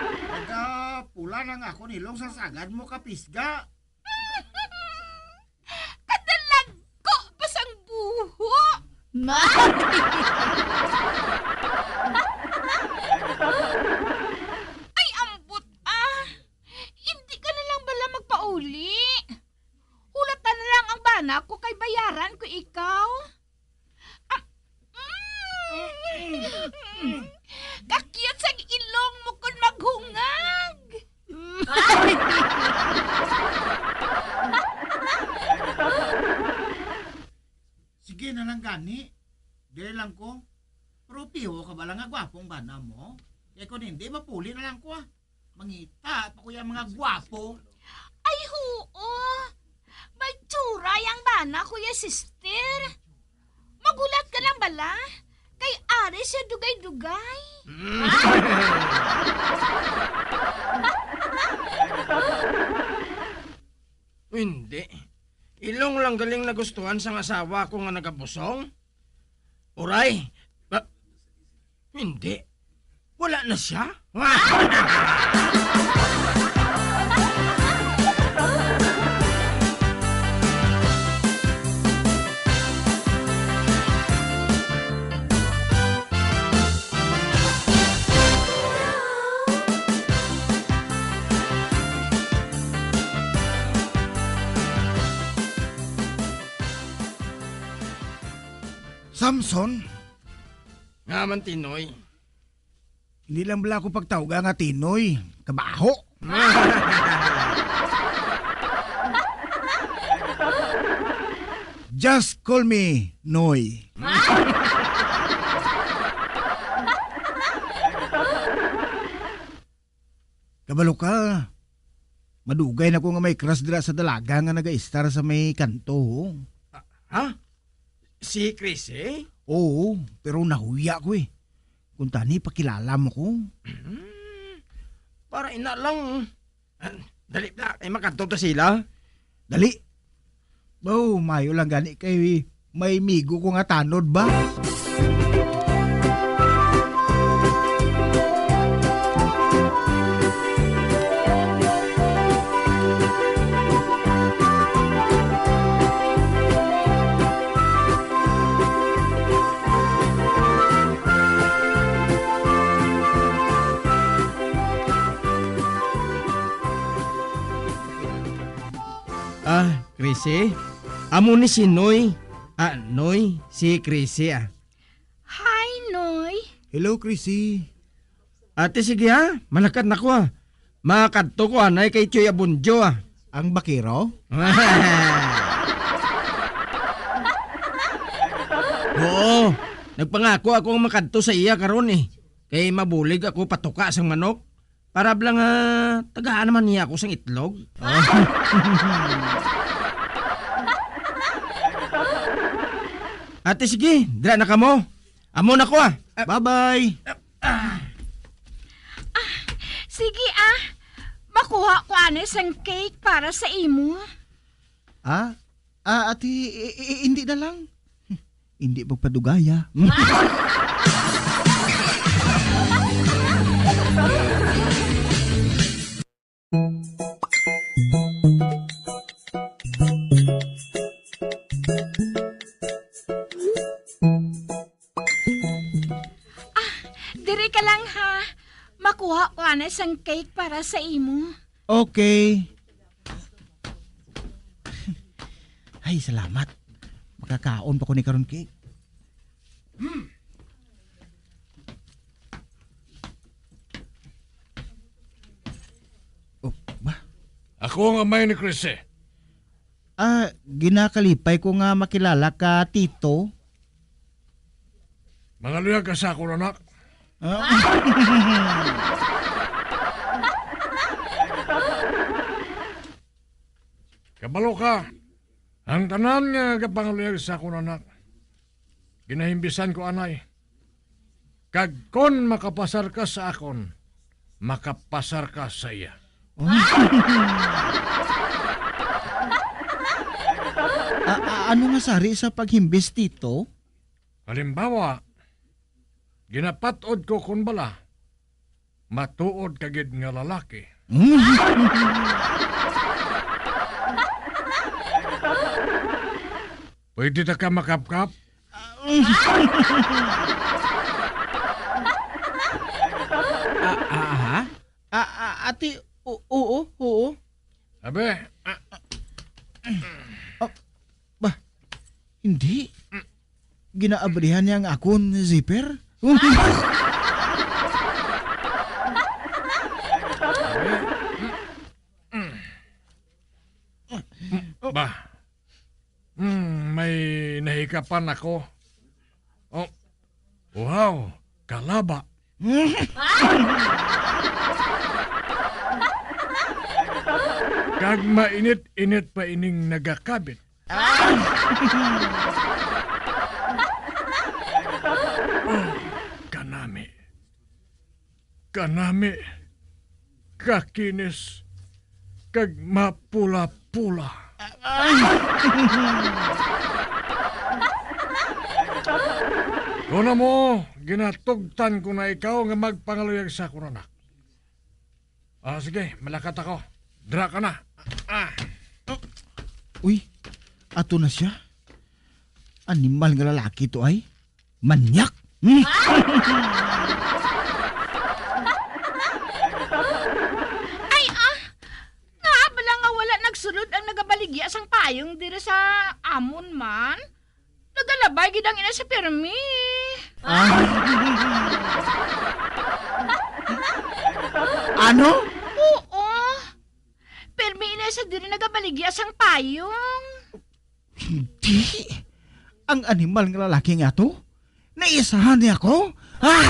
Nagapula na nga ako nilong sa sagad mo ka pisga. Kadalagko pa sang buho. Ma- Ay, ambot, ah. Hindi ka na lang bala magpauli? Hulata na lang ang bana ko kay bayaran ko ikaw. Ah, mm. Ka-cute sang ilong mo kon maghungag. Sige na lang gani. Diri lang ko. Pero piho ka bala nga gwapong bana mo? Kay kung hindi, mapuli na lang ko, ah. Mangita pa ko yung mga gwapo. Ay, huo. May tsura yang bana, Kuya Sister. Magulat ka lang bala? Kay ari siya dugay-dugay. Hindi. Ilong lang galing nagustuhan sang asawa ko nga nagabusong. Uray, ba, hindi. Wala na siya. Samson? Nga man, Tinoy? Hindi lang bala ako pagtawga nga Tinoy. Kabaho. Just call me Noy. Kabalo ka, madugay na ko nga may crush dira sa dalaga nga nagaistar sa may kanto, ho. Ah, ha? Si Chris, eh? Oo, pero nahuya ko, eh. Kung tani, pakilala mo ko. Hmm, para ina lang. Ah, dali na, eh, makadto ta sila. Dali. Baw, mayo lang gani kay may migo ko nga tanod ba? Ah, Chrissy? Amo ni si Noy. Ah, Noy, si Chrissy, ah. Hi, Noy. Hello, Chrissy. Ate, sige ha, malakat na ko ha. Makadto ko anay kay Choy Abundio ha. Ang bakero? Oo, nagpangako ako ang makadto sa iya karon eh. Kay mabulig ako patuka sang manok. Para bala nga tagaan naman niya ako sang itlog. Ate, sige, dira na kamo. Amo na ko, ah. Ah, bye-bye. Ah, ah. Kuha ko anay sang cake para sa imo. Ah? Ah, ati, i-, i-, hindi na lang. Hindi magpadugaya. Ah, diri ka lang, ha. Makuha ko anay sang cake para sa imo. Okay. Ay, salamat. Makakaon pa ko ni karon, cake. Oh, ba? Ako ang amay ni Chrissy. Ah, ginakalipay ko nga makilala ka, Tito. Mangaluyag ka sa akon, anak. Ah. Kabalo ka, ang tanan nga nagapangaluyag sa akon, anak, ginahimbisan ko anay. Kag kon makapasar ka sa akon, makapasar ka sa iya. A-, a-, ano nga sari sa paghimbis, Tito? Halimbawa, ginapat-od ko kon bala, matuod ka gid nga lalaki. Pwede ta ka makapkap? Ah, ah, ha? Ah, ah, ati, o-, oo, oo. Abe, ah, Ah, ba, hindi. Ginaabrihan niya ang akon zipper. Ba, hmm, may nahikapan ako. Oh, wow, kalaba. Kag mainit-init pa ining nagakabit. Ah! Oh, kanami. Kanami. Kakinis. Kag mapula-pula. Ay! Kuno mo, ginatugtan ko na ikaw nga magpangaluyag sa akon anak. Ah, sige, malakat ako. Dra ka na. Ah. Uy, ato na siya. Animal nga lalaki to ay. Manyak. Hmm. Ay, ah! Nga bala nga wala nagsulod ang nagabaligya sang payong diri sa amon man? Nagalabay gid ang ina si Permi. Ah. Ano? Oo. Permi ina sa diri nagabaligya sang payong. Hindi. Ang animal nga lalaki nga to, naisahan niya ako. Ah!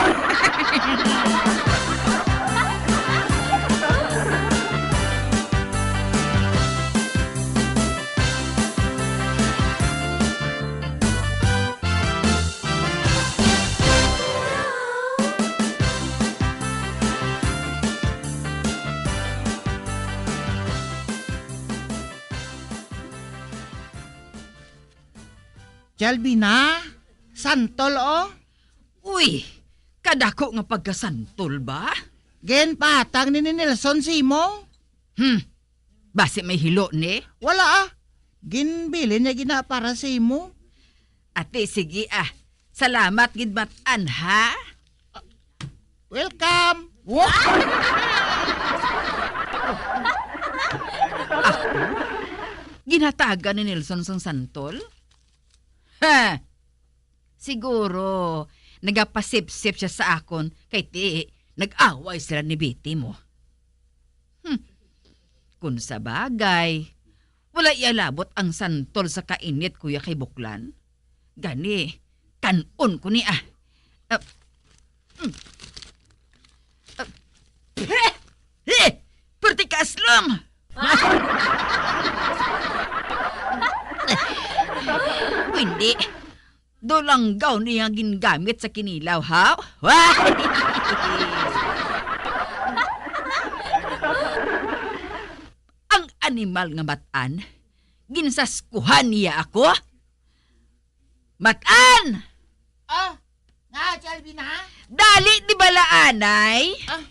Jalbina, santol, oh. Uy, kadako nga pagkasantol ba? Ginpatang ni, ni Nelson sa imo? Hmm. Basi may hilo ni? Wala, ah. Ginbilin niya gina para sa imo. Ate, sige, ah. Salamat gid, Matan, ha? Welcome. Ako? Ginhatagan ni Nelson sang santol? Ha! Siguro, nagapasipsip siya sa akon kay ti nag-away sila ni Betty mo. Hmm. Kung sa bagay, wala ialabot ang santol sa kainit, Kuya, kay Buklan. Gani, kan-on ko ni, ah. Ah, mm. Ah, eh! Eh! Perti ka aslom! Hindi. Dulanggaw niya gingamit sa kinilaw, ha? animal nga Matan, ginsaskuhan niya ako? Matan! Ah, nga, Chalvina? Dali, di bala, anay? Ah.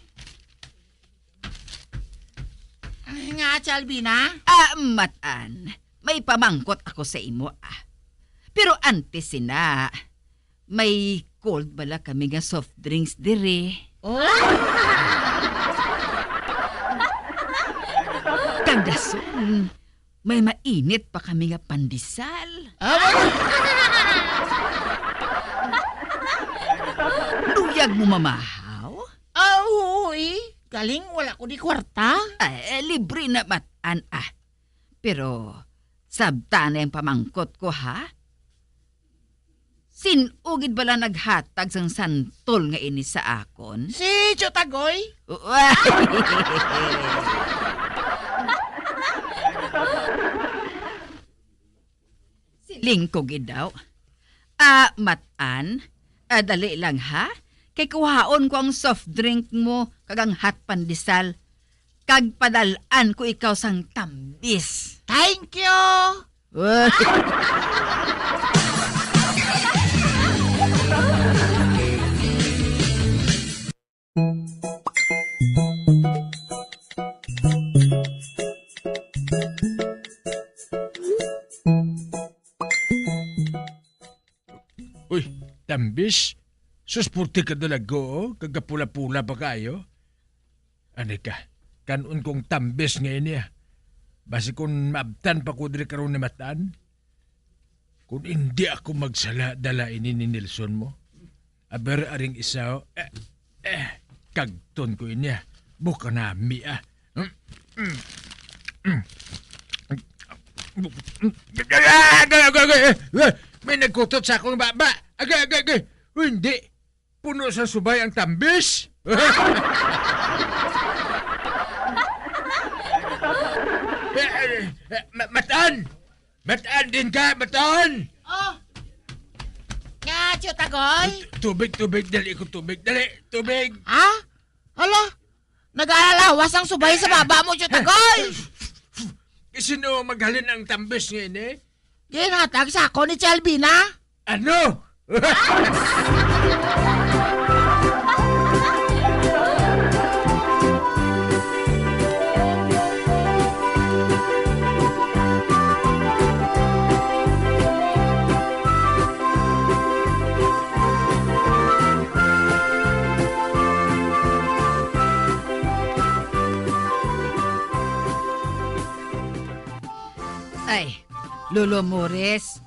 Nga, Chalvina? Ah, Matan, may pamangkot ako sa imo, ah. Pero antes sina, may cold bala kami nga soft drinks diri. Oh? Kag dason, may mainit pa kami nga pandesal. Ah, wala. Luyag mo mamahaw? Ah, oo, eh. Galing, wala ko di kwarta. Ay, eh, libre na Matan, ah. Pero, sabta na ang pamangkot ko, ha? Sin-o gid bala naghatag sang santol nga ini sa akon? Si Chotagoy? Siling ko gid daw. Ah, Matan, ah, dali lang, ha? Kay kuhaon ko ang soft drink mo kag ang hot pandesal, kag padal-an ko ikaw sang tambis. Thank you! Uy, tambis. Sus, purti ka dalago, oh. Kagapula-pula pa kayo. Ani ka, kan-on kong tambis nga ini, ah. Basi kung maabtan pa ko diri karon ni Matan. Kung hindi ako magsala, dala ini ni Nelson mo. Aber, aring isa, oh. Eh, eh, kagton ko ini, ah. Buka nami, ah. Mm, mm, mm. Ah, agay, agay, agay, agay. Eh, eh, may nagkutot sa akong baba. Agay, agay, agay. Uy, hindi. Puno sa subay ang tambis. Eh, eh, eh, ma-, Matan! Matan din ka, Matan! Oh! Nga, Tiyutagoy? Tu-, tubig, tubig, dali ko tubig, dali, tubig. Ha? Hala, nag-alalawas ang subay sa baba mo, Tiyutagoy! Sino maghalin ang tambis ngayon, eh? Ginhatag sa ako ni Chalvina. Ano? Ay, Lolo Mores,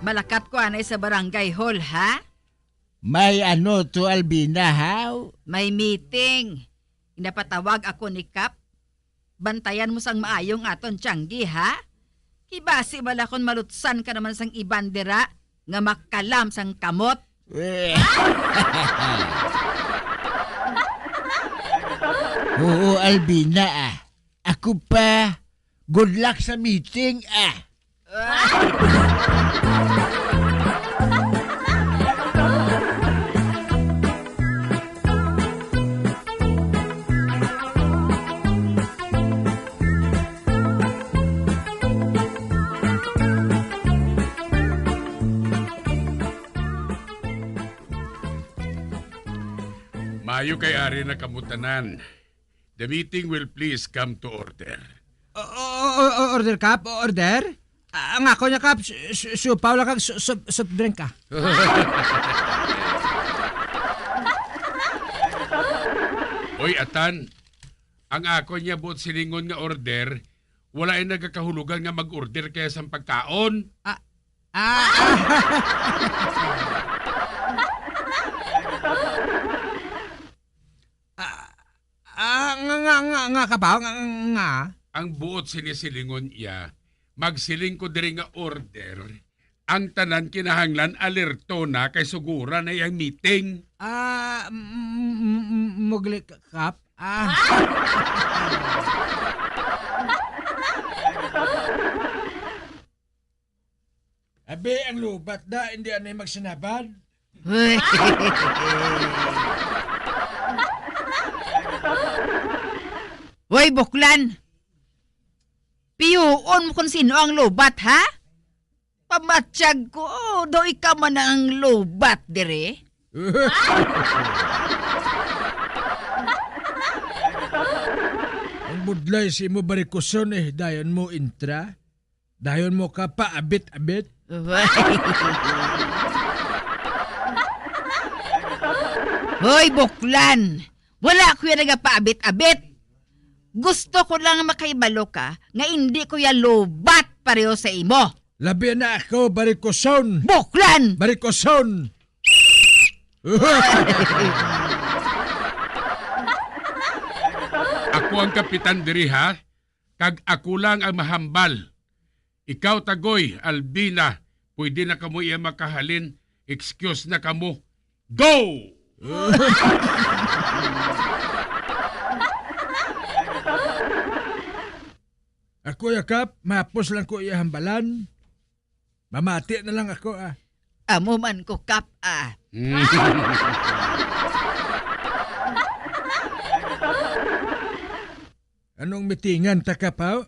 malakat ko anay sa barangay hall, ha? May ano to, Albina, haw? May meeting. Ginapatawag ako ni Kap. Bantayan mo sang maayo ang aton tiyanggi, ha? Kay basi bala kon malutsan ka naman sang iban dira nga makalam sang kamot. Eh. Oo, Albina, ah. Ako pa. Good luck sa meeting, ah. Maayo kay ari na kamo tanan. The meeting will please come to order. O-, o-, o-, o-, order, Kap? O-, order? Ah, ang ako niya, Kap, su-, su-, supaw lang kag su-, su-, soft drink, ah. Oy, Atan, ang ako niya buot silingon nga order, wala ay nagakahulugan nga mag-order kaya sang pagkaon. Ah, ah, ah. Ah, ah, nga, nga, nga, nga ka ba? Nga, nga? Ang buot sini silingon iya, magsiling ko diri nga order, ang tanan kinahanglan alerto na kay sugura na iyang meeting. Ah, m-, m-, m-, mugli ka, Kap? Ah. Abi, ang lubat na, hindi anay magsinabad. Hoy, buklan! Pihuon mo kung sino ang lubat, ha? Pamatyag ko, daw ikaw man ang lubat diri. Ang budlay sa imo barikuson, eh, dayon mo intra. Dayon mo ka paabit-abit. Hoy, buklan! Wala ko yan nagapaabit-abit. Gusto ko lang makahibalo ka nga indi ko ya lubat pareho sa imo. Labi na ako, barikuson! Buklan! Barikuson! Ako ang kapitan diri, ha? Kag ako lang ang mahambal. Ikaw, Tagoy, Albina, pwede na kamo iya makahalin. Excuse na kamo. Go! Ako, Yakap, mapos lang ko iya hambalan. Mamati na lang ako, ah. Amo man ko, Kap, ah. Mm. Anong mitingan ta, Kap, haw?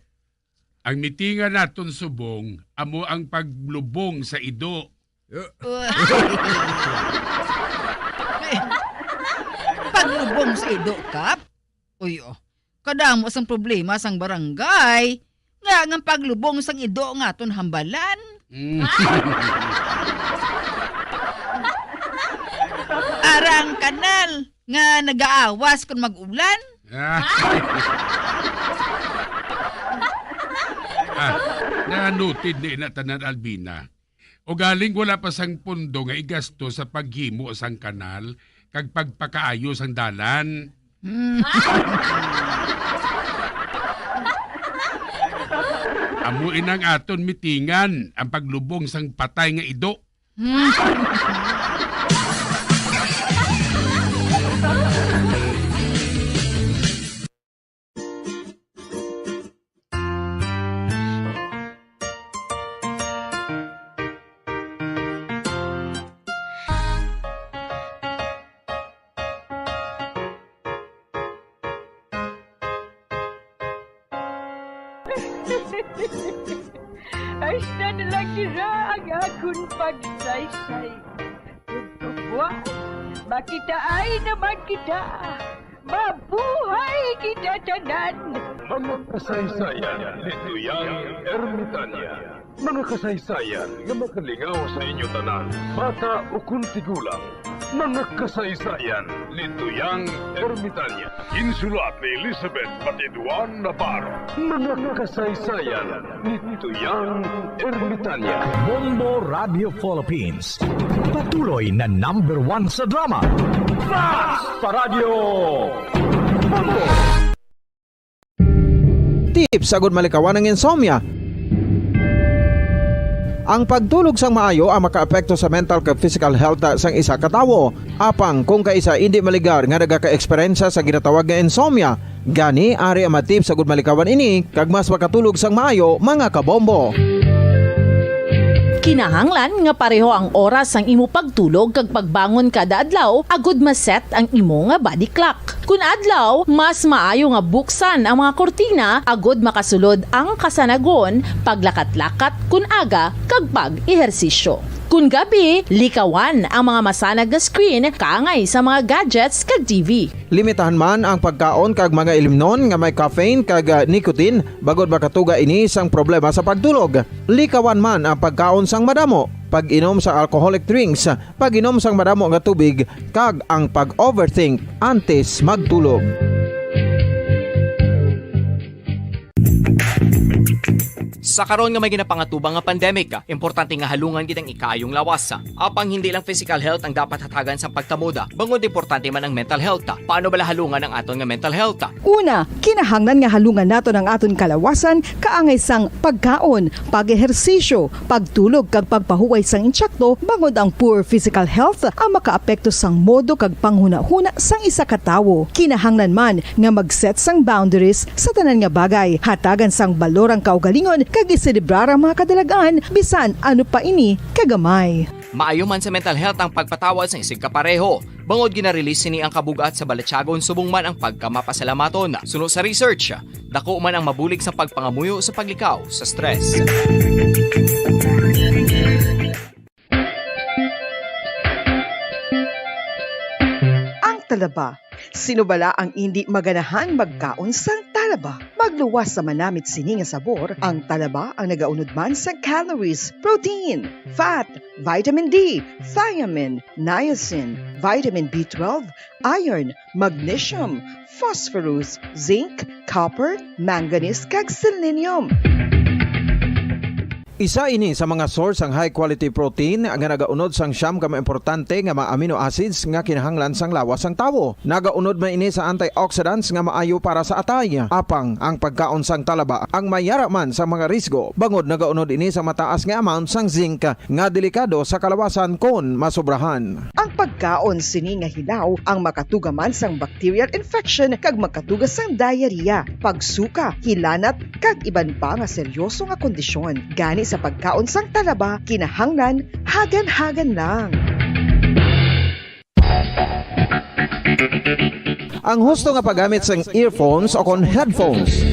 Ang mitingan naton subong amo ang paglubong sa ido. Uh. Paglubong sa ido, Kap? Uy, oh. Kadamo sang problema sang barangay nga ang paglubong sang ido nga aton hambalan. Mm. Arang kanal nga nagaawas kon mag-ulan. Ah. Ah, na-noted na ina tanan, Albina. Ugaling wala pa sang pondo nga igasto sa paghimo sang kanal kag pagpakaayo sang dalan. Hmm. Amo inang aton mitingan ang paglubong sang patay nga ido. Hmm. Ay, na lang dira ang akon pagsaysay. Ug buwas, makitaay naman kita. Mabuhay kita tanan! Mga kasaysayan ni Tuyang Ermitanya. Mga kasaysayan nga makalingaw sa inyo tanan, bata ukon tigulang. Mga kasaysayan ni Tuyang Ermitanya. Ginsulat ni Elizabeth Batiduan Navarro. Mga kasaysayan ni Tuyang Ermitanya. Bombo Radio Philippines. Patuloy na number one sa drama. Fast pa Radyo Bombo! Tips agud malikawan ang insomnia. Ang pagtulog sang maayo ang makaapekto sa mental kag physical health sang isa ka tawo. Apang kung kaisa indi maligar nga nagaka-eksperyensya sa ginatawag nga insomnia, gani ari ang mga tips agud malikawan ini kag mas makatulog sang maayo, mga kabombo. Kinahanglan nga pareho ang oras sang imo pagtulog kag pagbangon kada adlaw agud ma-set ang imo nga body clock. Kun adlaw, mas maayo nga buksan ang mga kurtina agud makasulod ang kasanagon, paglakat-lakat kun aga, kag pag-ehersisyo. Kun gabi, likawan ang mga masanag nga screen kaangay sa mga gadgets kag T V. Limitahan man ang pagkaon kag mga ilimnon nga may caffeine kag, ah, nicotine, bangod makatuga ini sang problema sa pagtulog. Likawan man ang pagkaon sang madamo, pag-inom sa alcoholic drinks, pag-inom sang madamo nga tubig, kag ang pag-overthink antes magtulog. Sa karon nga may ginapangatubang nga pandemic, importante nga halungan gid ang ikaayong lawas. Apang hindi lang physical health ang dapat hatagan sa pagtamuda, bangod importante man ang mental health. Paano bala halungan ang aton nga mental health? Una, kinahanglan nga halungan naton ang aton kalawasan kaangay sang pagkaon, pag-ehersisyo, pagtulog kag pagpahuway sang insakto, bangod ang poor physical health ang makaapekto sang modo kag panghunahuna sang isa ka tawo. Kinahanglan man nga mag-set sang boundaries sa tanan nga bagay, hatagan sang balor ang kaugalingon kag iselebrar ang mga kadalag-an bisan ano pa ini kagamay. Maayo man sa mental health ang pagpatawad sang isigkapareho, bangod gina-release sini ang kabug-at sa balatyagon subong man ang pagkamapasalamaton. Suno sa research, dako man ang mabulig sang pagpangamuyo sa paglikaw sa stress. Ang talaba. Sino bala ang indi maganahan magkaon sang talaba? Magluwas sa manamit sini nga sabor, ang talaba ang nagaunod man sang calories, protein, fat, vitamin D, thiamine, niacin, vitamin B twelve, iron, magnesium, phosphorus, zinc, copper, manganese, kag selenium. Isa ini sa mga source sang high quality protein nga nagaunod sang siyam ka mga importante nga mga amino acids nga kinahanglan sang lawas sang tawo. Nagaunod man ini sa antioxidants nga maayo para sa atay. Apang ang pagkaon sang talaba ang mayara man sa mga risgo, bangod nagaunod ini sa mataas nga amount sang zinc nga delikado sa kalawasan kon masobrahan. Ang pagkaon sini nga hilaw ang makatuga man sang bacterial infection kag makatuga sang diarrhea, pagsuka, hilanat, kag iban pa nga seryoso nga kondisyon. Gani sa pagkaon sang talaba, kinahanglan hagan-hagan lang. Ang husto nga paggamit sang earphones o kon headphones.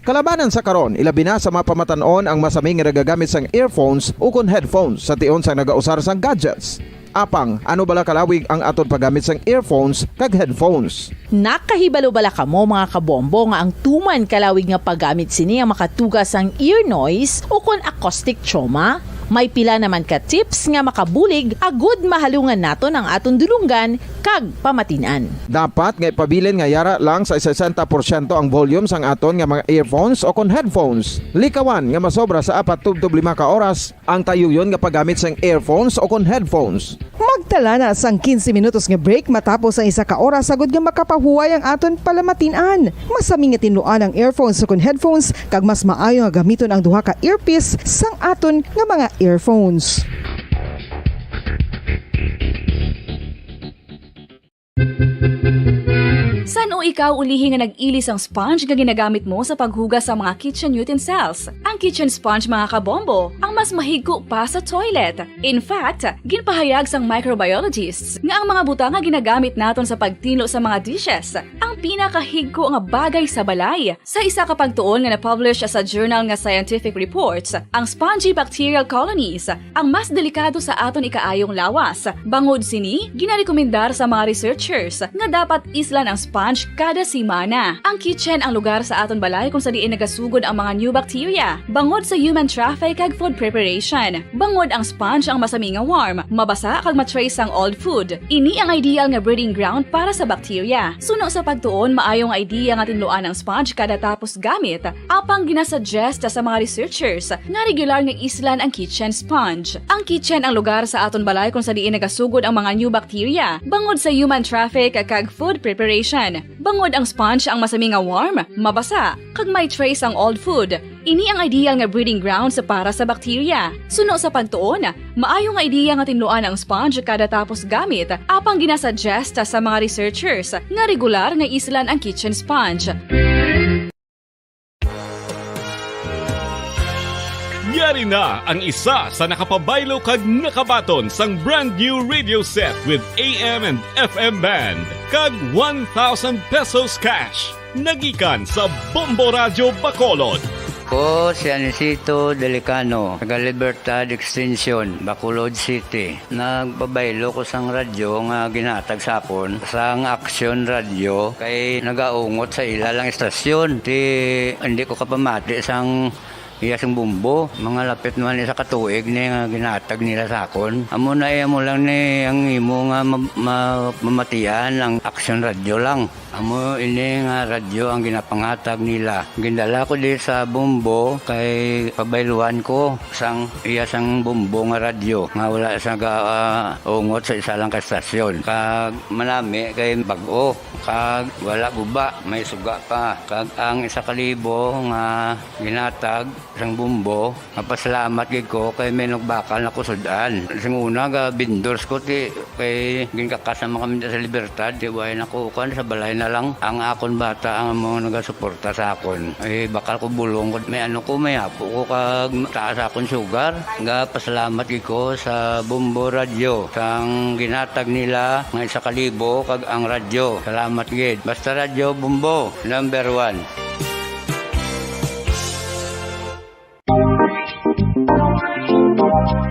Kalabanan sa karon, ilabi na sa mga pamatan-on ang masami nga nagagamit sang earphones o kon headphones sa tion sang nagausar sang gadgets. Apang, ano bala kalawig ang aton paggamit sang earphones kag headphones? Nakahibalo bala kamo, mga kabombo, nga ang tuman kalawig nga paggamit sini ang makatuga sang ear noise o kon acoustic trauma? May pila naman ka tips nga makabulig agud mahalungan naton ang aton dulonggan kag pamatin-an. Dapat nga ipabilin nga yara lang sa sesenta porsyento ang volume sang aton nga mga earphones o kon headphones. Likawan nga masobra sa apat tubtob lima ka oras ang tayuyon nga paggamit sang earphones o kon headphones. Magtala na sang quince minutos nga break matapos ang isa ka oras agud nga makapahuway ang aton palamatin-an. Masami nga tinluan ang earphones o kon headphones, kag mas maayo nga gamiton ang duha ka earpiece sang aton nga mga earphones. San-o ikaw ulihi nga nag-ili sang sponge nga ginagamit mo sa paghugas sa mga kitchen utensils? Ang kitchen sponge, mga kabombo, ang mas mahigko pa sa toilet. In fact, ginpahayag sang microbiologists nga ang mga butang nga ginagamit naton sa pagtinlo sa mga dishes ang pinakahigko nga bagay sa balay. Sa isa ka pagtuon nga na-publish sa journal nga Scientific Reports, ang spongy bacterial colonies ang mas delikado sa aton ikaayong lawas. Bangod sini, ginarekomendar sa mga researchers nga dapat islan ang sponge kada semana. Ang kitchen ang lugar sa aton balay kung sa diin nagasugod ang mga new bacteria, bangod sa human traffic kag food preparation. Bangod ang sponge ang masami nga warm, mabasa kag ma-trace ang old food. Ini ang ideal nga breeding ground para sa bacteria. Suno sa pagtuon, maayo nga idea nga tinluan ang sponge kada tapos gamit. Apang ginasuggest sa mga researchers nga regular nga islan ang kitchen sponge. Ang kitchen ang lugar sa aton balay kung sa diin nagasugod ang mga new bacteria, bangod sa human traffic kag food preparation. Bangod ang sponge ang masami nga warm, mabasa, kag may trace ang old food, ini ang ideal nga breeding grounds para sa bacteria. Suno sa pagtuon, maayo nga idea nga tinluan ang sponge kada tapos gamit, apang ginasuggest sa mga researchers nga regular nga islan ang kitchen sponge. Yari na ang isa sa nakapabaylo kag nakabaton sang brand new radio set with A M and F M band kag one thousand pesos cash. Nagikan sa Bombo Radyo Bacolod. Ko si Anisito Delicano, taga Libertad Extension, Bacolod City. Nagpabaylo ko sang radyo nga ginhatag sa akon sang Aksyon Radyo kay nagaungot sa ila lang istasyon. Ti hindi ko kapamati sang iya sang bumbo. Mga lapit naman isa ka tuig ni nga ginhatag nila sa akon. Amo na, eh, amo lang ni ang imo nga ma-, ma-, mamatian ang Aksyon Radyo lang. Amo ini nga radyo ang ginapanghatag nila. Gindala ko di sa Bombo kay pabayluan ko sang iya sang Bombo nga radyo nga wala sa ga, ah, ungot sa isa lang ka stasyon. Kag manami kay bag-o, kag wala guba, may suga pa. Kag ang isa ka libo nga ginatag Sang Bombo, mapasalamat gid ko kay may nagbakal na kusod-an. Sing una, ga vendors ko, ti, kay ginkakas naman kami sa Libertad, ti, way na ko, kuwan, sa balay na lang. Ang akon bata, ang mga nagasuporta sa akon. Eh, bakal ko bulong ko, may ano ko, may apo ko, kag taas akon sugar. Ga pasalamat gid ko sa Bombo Radyo, sang ginhatag nila nga isa ka libo, kag ang radyo. Salamat gid. Basta Radyo Bombo, number one.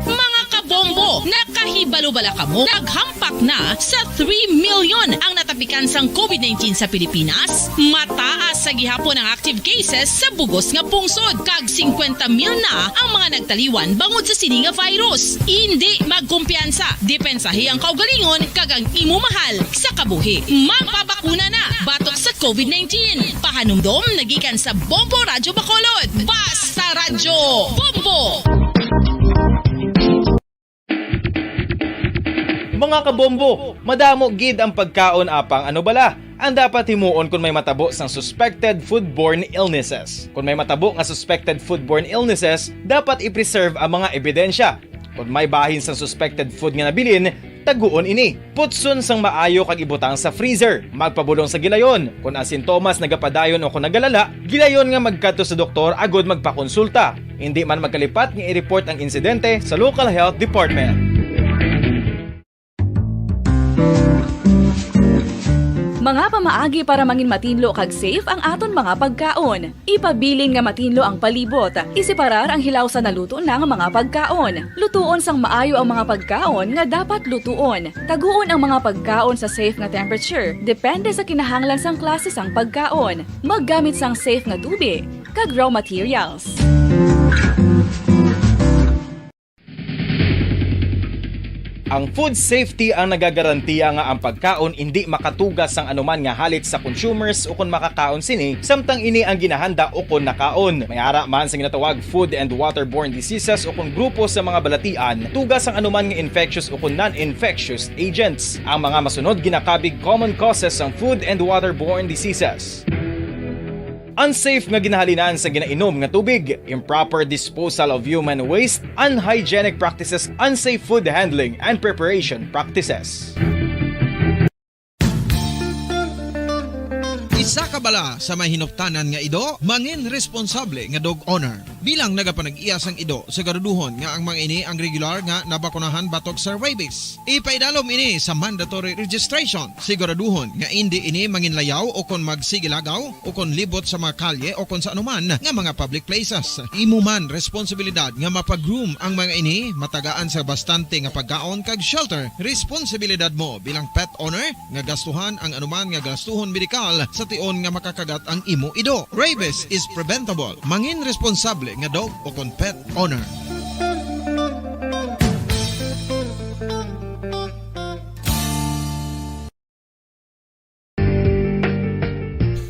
Mga kabombo, nakahibalo bala kamo? Naghampak na sa three million ang natapikan sang covid nineteen sa Pilipinas. Mataas sa gihapon ang active cases sa bugos nga pungsod, kag singkwenta mil na ang mga nagtaliwan bangod sa sini nga virus. Indi magkumpiyansa, depensahi ang kaugalingon kag ang imo mahal sa kabuhi. Magpabakuna na batok sa covid nineteen. Pahanumdom na gikan sa Bombo Radyo Bacolod. Basta Radyo Bombo! Mga kabombo, madamo gid ang pagkaon, apang ano bala ang dapat himuon kon may matabo sang suspected foodborne illnesses? Kon may matabo nga suspected foodborne illnesses, dapat i-preserve ang mga ebidensya. Kon may bahin sang suspected food nga nabilin, taguon ini. Putson sang maayo kag ibutang sa freezer. Magpabulong sa gilayon. Kon ang sintomas nagapadayon o kon nagalala, gilayon nga magkadto sa doktor agod magpakonsulta. Indi man magkalipat nga i-report ang insidente sa local health department. Mga pamaagi para mangin matinlo kag safe ang aton mga pagkaon. Ipabilin nga matinlo ang palibot. Iseparar ang hilaw sa naluto na nga mga pagkaon. Lutuon sang maayo ang mga pagkaon nga dapat lutuon. Taguon ang mga pagkaon sa safe nga temperature, depende sa kinahanglan sang klase sang pagkaon. Maggamit sang safe nga tubig kag raw materials. Ang food safety ang nagagarantiya nga ang pagkaon indi makatuga sang anuman nga halit sa consumers ukon makakaon sini, samtang ini ang ginahanda ukon nakaon. May ara man sa ginatawag food and waterborne diseases ukon grupo sa mga balatian, tuga sang anuman nga infectious ukon non-infectious agents. Ang mga masunod ginakabig common causes sang food and waterborne diseases. Unsafe nga ginahalinan sa ginainom nga tubig, improper disposal of human waste, unhygienic practices, unsafe food handling and preparation practices. Isa ka bala sa may hinuptanan nga ido, mangin responsable nga dog owner. Bilang nagapanag-iya sang ido, siguraduhon nga ang mga ini ang regular nga nabakunahan batok sa rabies. Ipaidalom ini sa mandatory registration. Siguraduhon nga indi ini manginlayaw o kon magsigilagaw o kon libot sa mga kalye o kon sa anuman nga mga public places. Imo man responsibilidad nga mapa-groom ang mga ini, matagaan sa bastante nga pagkaon kag shelter. Responsibilidad mo bilang pet owner nga gastuhan ang anuman nga gastuhon medikal sa tion nga makakagat ang imo ido. Rabies is preventable. Mangin responsable nga dog o kon pet owner.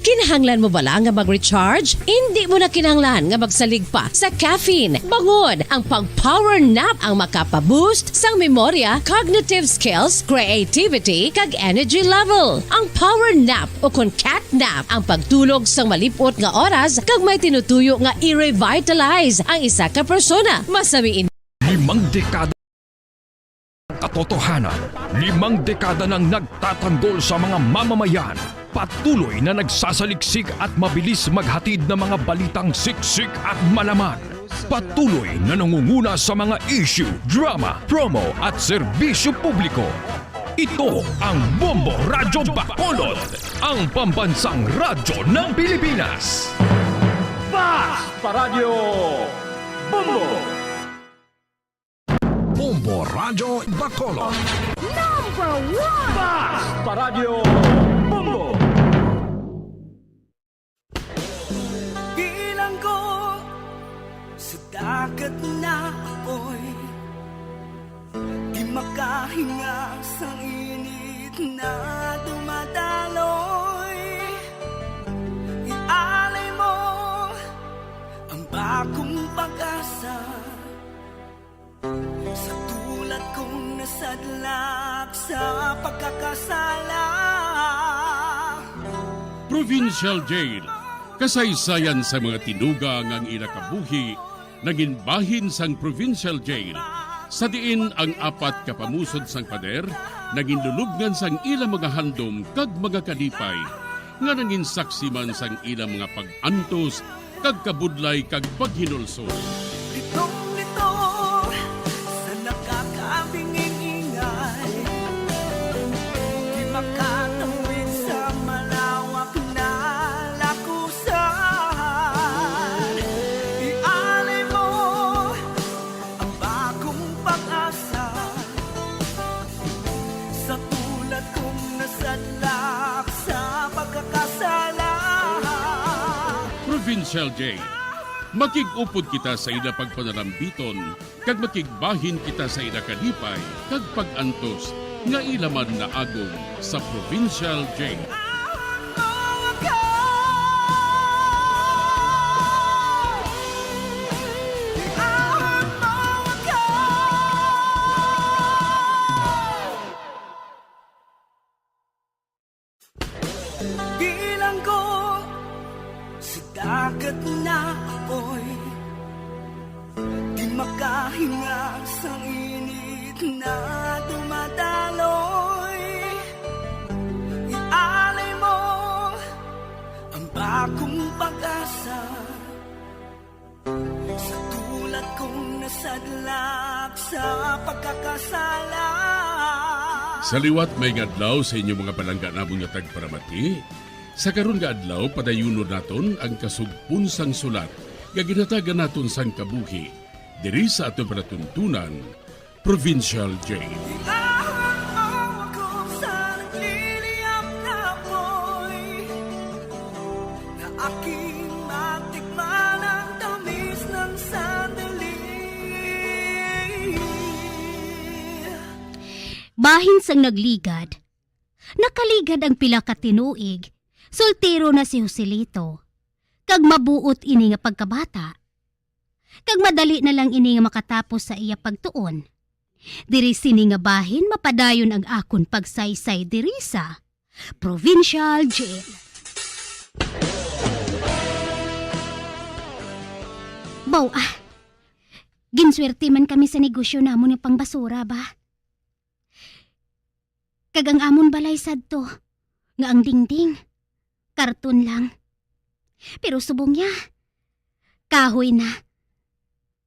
Kinahanglan mo bala nga mag-recharge? Indi mo na kinahanglan nga magsalig pa sa caffeine. Bangod ang pag-power nap ang makapa-boost sang memorya, cognitive skills, creativity, kag energy level. Ang power nap o kon cat nap ang pagtulog sang malip-ot nga oras kag may tinutuyo nga i-revitalize ang isa ka persona. Masami ini. Limang dekada katotohanan, limang dekada nang nagtatanggol sa mga mamamayan. Patuloy na nagsasaliksik at mabilis maghatid ng mga balitang siksik at malaman. Patuloy na nangunguna sa mga issue, drama, promo at serbisyo publiko. Ito ang Bombo Radyo Bacolod, ang pambansang radyo ng Pilipinas. Basta Radyo Bombo! Bombo Radyo Bacolod. Number one! Basta Radyo Bombo! Bilanggo sa dagat na apoy, di makahinga sa init na dumadaloy. Ialay mo ang bagong pag-asa. Sa tulad kong nasadlak sa pagkakasala. Provincial Jail. Kasaysayan sa mga tinuga nga ang ila kabuhi nangin bahin sang provincial jail, sa diin ang apat ka pamusod sang pader nangin lulubngan sang ila mga handom kag mga kalipay, nga nangin saksi man sang ila mga pag-antos kag kabudlay kag paghinulsol. Litong-lito sa nakakabinging ingay, di makatawid sa malawak na lakusan. Ialay mo ang bagong pag-asa sa tulad kong nasadlak sa pagkakasala. Provincial Jail. Makig-upod kita sa ila pagpanalambiton, kag makigbahin kita sa ila kalipay kag pag-antos nga ila man naagom sa provincial jail. Bilanggo sa dagat na apoy, di makahinga sa init na dumadaloy. Ialay mo ang bagong pag-asa sa tulad kong nasadlak sa pagkakasala. Sa liwat, may nga adlaw sa inyo mga palangga namon nga tagparamati. Sa karon nga adlaw, padayunon naton ang kasugpon sang sulat nga ginhatagan naton sang kabuhi diri sa aton palatuntunan, Provincial Jail. Iahon mo ako sa nagliliyab na apoy, na aking matikman ang tamis ng sandali. Bahin sang nagligad, nakaligad ang pila ka tinuig, soltero na si Joselito, kag mabuot ini nga pagkabata. Kag madali na lang ini nga makatapos sa iya pagtuon. Diri sini nga bahin mapadayon ang akon pagsaysay diri sa Provincial Jail. Baw, ah, ginswerte man kami sa negosyo namon nga pangbasura ba. Kag ang amon balay sadto, nga ang dingding, karton lang. Pero subong niya, kahoy na.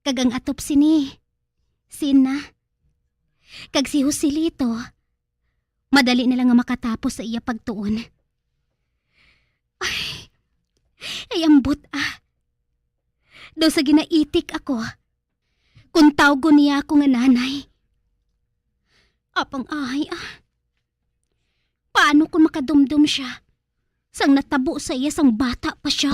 Kag ang atop sini, sin na. Kag si Joselito, madali na lang nga makatapos sa iya pagtuon. Ay, ay, ambot, ah. Daw sa ginaitik ako, kung tawgon niya ako nga nanay. Apang ahay, ah. Paano kung makadumdom siya sang natabo sa iya sang bata pa siya?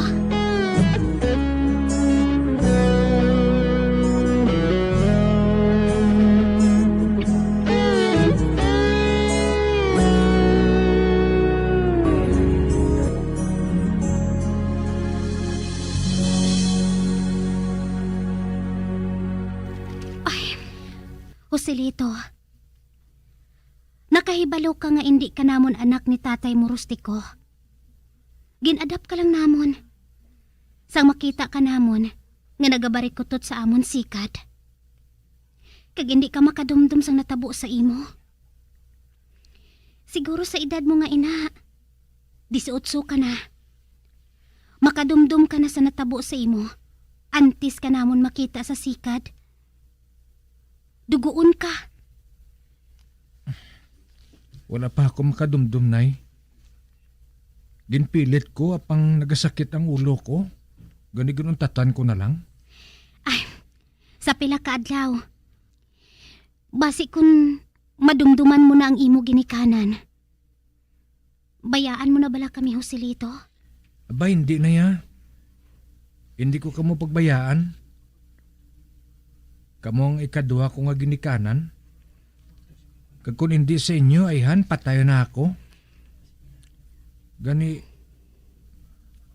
Ay, Joselito, nakahibalo ka nga indi ka namon anak ni tatay mo, Rustico. Gin-adapt ka lang namon. Sang makita ka namon nga nagabarikutot sa amon sikad, kag indi ka makadumdom sang natabo sa imo. Siguro sa edad mo nga ina, disiotso ka na. Makadumdom ka na sa natabo sa imo antes ka namon makita sa sikad. Duguon ka. Wala pa ako makadumdom, Nay. Ginpilit ko, apang nagasakit ang ulo ko. Gani ginuntatan ko na lang. Ay, sa pila ka adlaw. Basi kun madumduman mo na ang imo ginikanan, bayaan mo na bala kami, Joselito? Aba, hindi na ya. Hindi ko kamo pagbayaan. Kamo ang ikaduha ko nga ginikanan. Kag kun hindi sa inyo, ayhan, patayon na ako. Gani,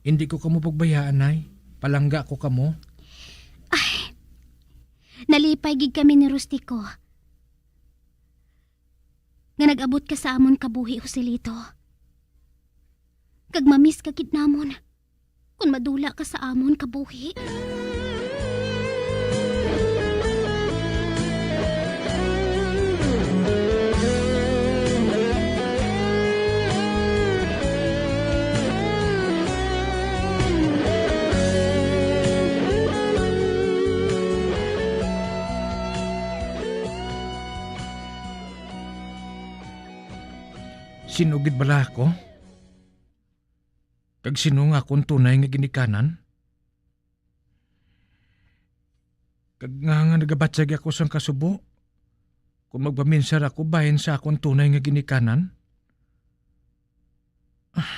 hindi ko kamo pagbayaan, Nay. Palangga ko kamo. Ay, nalipay gid kami ni Rustico nga nag-abot ka sa amon kabuhi, Joselito. Kag mamiss ka gid namon. kon madula ka sa amon kabuhi. Sino gid bala ako? Kag sino nga akon tunay nga ginikanan? Kag nga, nga nagabatyag ako sang kasubo, kon magpaminsar ako bahin sa akon tunay nga ginikanan? Ah.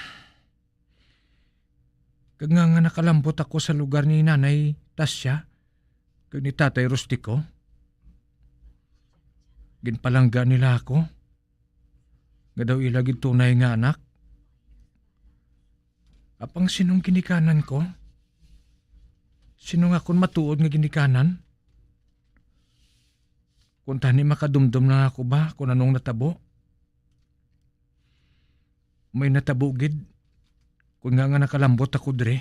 Kag nga, nga nakalambot ako sa lugar ni Nanay Tasya kag ni Tatay Rustico, ginpalangga nila ako, nga daw ila gid tunay nga anak. Apang sinong ginikanan ko? Sino nga akon matuod nga ginikanan? Kung tani makadumdom lang ako ba kung anong natabo? May natabo gid, kung nga, nga nakalambot ako diri.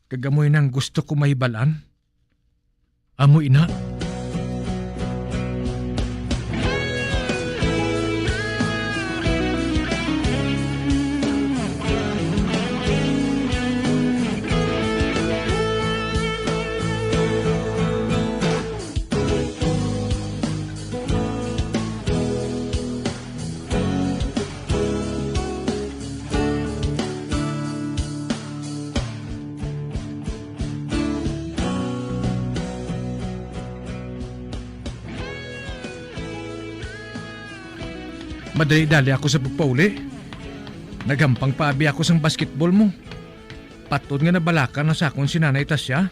Kag amoy nang gusto ko mahibal-an. Amo ina. Madali-dali ako sa pagpauli. Naghampang pa abi ako sang basketball mo. Patod nga nabalaka na sa akon si Nanay Tasya.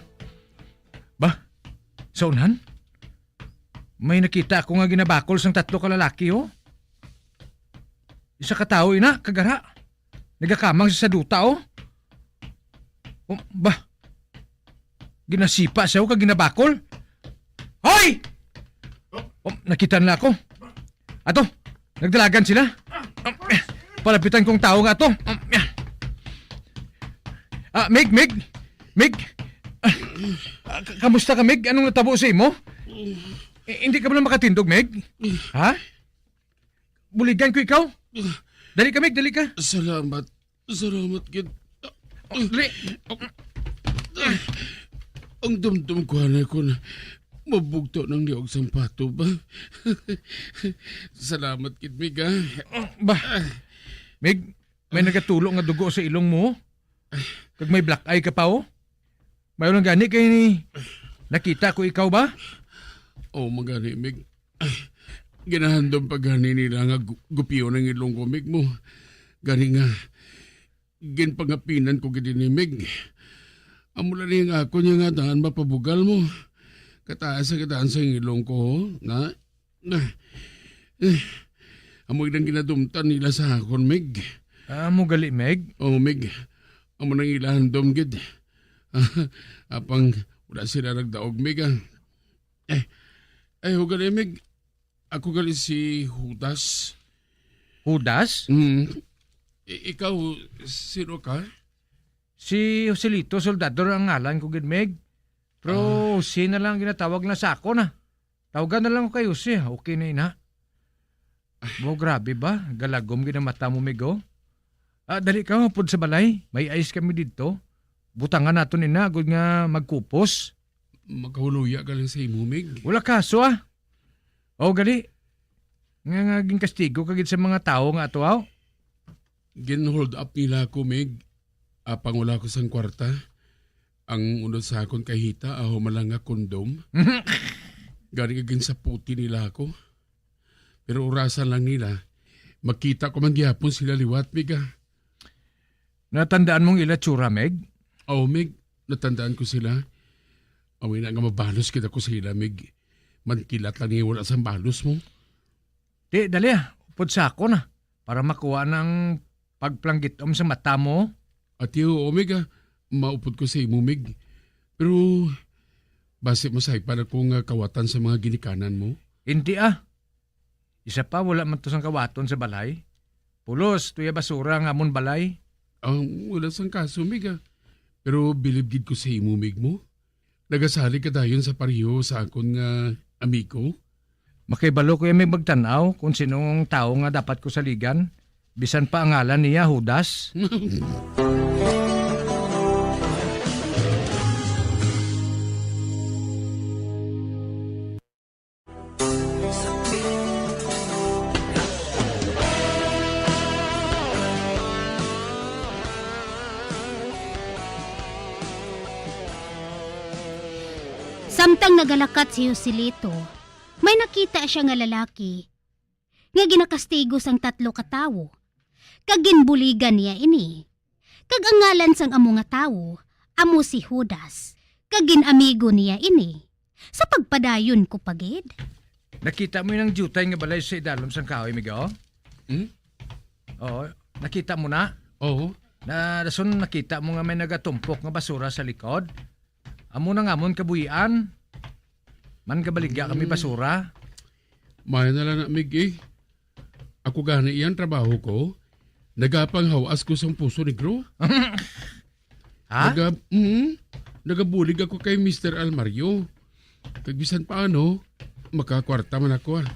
Ba, sa unhan? May nakita ako nga ginabakol sang tatlo ka lalaki, oh. Isa ka tawo ina, kagara. Nagakamang sa saduta, oh. Oh, ba? Ginasipa siya, oh, kag ginabakol. Hoy! Oh, nakita nila ako. Ato, nagdalagan sila. Palapitan kong tawo nga to. Ah, Mig, Mig! Mig! Ah, ah, k-, kamusta ka, Mig? Anong natabo sa imo? Eh, hindi ka ba lang makatindog, Mig? Ha? Buligan ko ikaw? Dali ka, Mig, dali ka. Salamat. Salamat gid. Oh, dali. Ang dumdum ko anay ko na mabugto ng liog sang pato ba? Salamat gid, Mig, ah. Oh, ba? Mig, may nagatulo nga dugo sa ilong mo. Kag may black eye ka pa, oh. Mayo lang gani kay ni nakita ko ikaw ba? Oh, magani, Mig. Ginahandom pa gani nila nga gu-, gupyo ng ilong ko, Mig, mo. Gani nga, ginpangapinan ko gid ni Mig. Amo lang ni nga ako niya nga daan mapabugal mo. Kataas sa kadaan sa ilong ko, ho, na? Ah, eh, amo nang ginadumtan nila sa akon, Mig. Ah, amo gali, Mig? Oo, Mig. Amo nang ila handom gid. Apang wala sila nagdaog, Mig, ah. Eh, ay, ho gali, Mig. Ako gali si Judas. Judas? Mm. I-, ikaw, sino ka? Si Joselito Soldador ang ngalan ko gid, Mig. Pero Ah. Jose na lang ginatawag na sa ako na. Tawagan na lang ko kay Jose, okay na ina. Mo, grabe ba? Galagom gid ang mata mo, Mig, oh. Ah, dali ka, upod sa balay. May ice kami didto. Butangan naton ina, agod nga magkupos. Magkahuluya ka lang sa imo, Mig. Wala kaso, ah. Oh, gali. Nga, nga ginkastigo ka gid sa mga tawo nga ato, aw? Gin-hold up nila ako, Mig. Apang wala ko sang kwarta. Ang unod sa akon kahita, aho man lang nga kondom. Gani nga ginsaputi nila ako. Pero orasan lang nila, makita ko man gihapon sila liwat, Mig, ah. Natandaan mo ang ila tsura, Mig? Oo, Mig. Natandaan ko sila. Amoy na nga mabalos kita ko sa ila, Mig. Mankilat lang nga wala sang balos mo. Ti, dali, ah. Upod sa ako na. Para makuha na ang pagplanggit-om sa mata mo. Ati, oo, Mig, ah. Maupod ko sa imo, Mig. Pero, basi masaypan ako nga kawatan sa mga ginikanan mo? Hindi, ah. Isa pa, wala man to sang kawaton sa balay. Pulos, tuya basura ang amon balay. Ang wala sang kaso, Mig, ah. Pero bilib gid ko sa imo, Mig mo. Nagasalig ka dayon sa pareho sa akon nga amigo. Makahibalo ko iya, Mig, magtan-aw kung sino ang tawo nga dapat ko saligan, bisan pa ang ngalan niya, Judas. Samtang nagalakat si Joselito, may nakita siya nga lalaki nga ginakastigo sang tatlo ka tawo, kag ginbuligan niya ini. Kag ang ngalan sang amo nga tawo amo si Judas, kag gin-amigo niya ini. Sa pagpadayon ko pa gid. Nakita mo yun ang diutay nga balay sa idalom sang kahoy, Migo? Hmm? Oo, nakita mo na? Oo. Na, dason nakita mo nga may nagatumpok nga basura sa likod? Amo na nga amon kabuhian. Man gabaligya kami Mm. basura. Maayo na lang na, Mig, eh. Ako gani, iyang trabaho ko. Nagapanghawas ko sang Poso Negro. Ha? Naga-, mm, nagabulig ako kay Mister Almario. Kag bisan paano, makakwarta man ako, ah.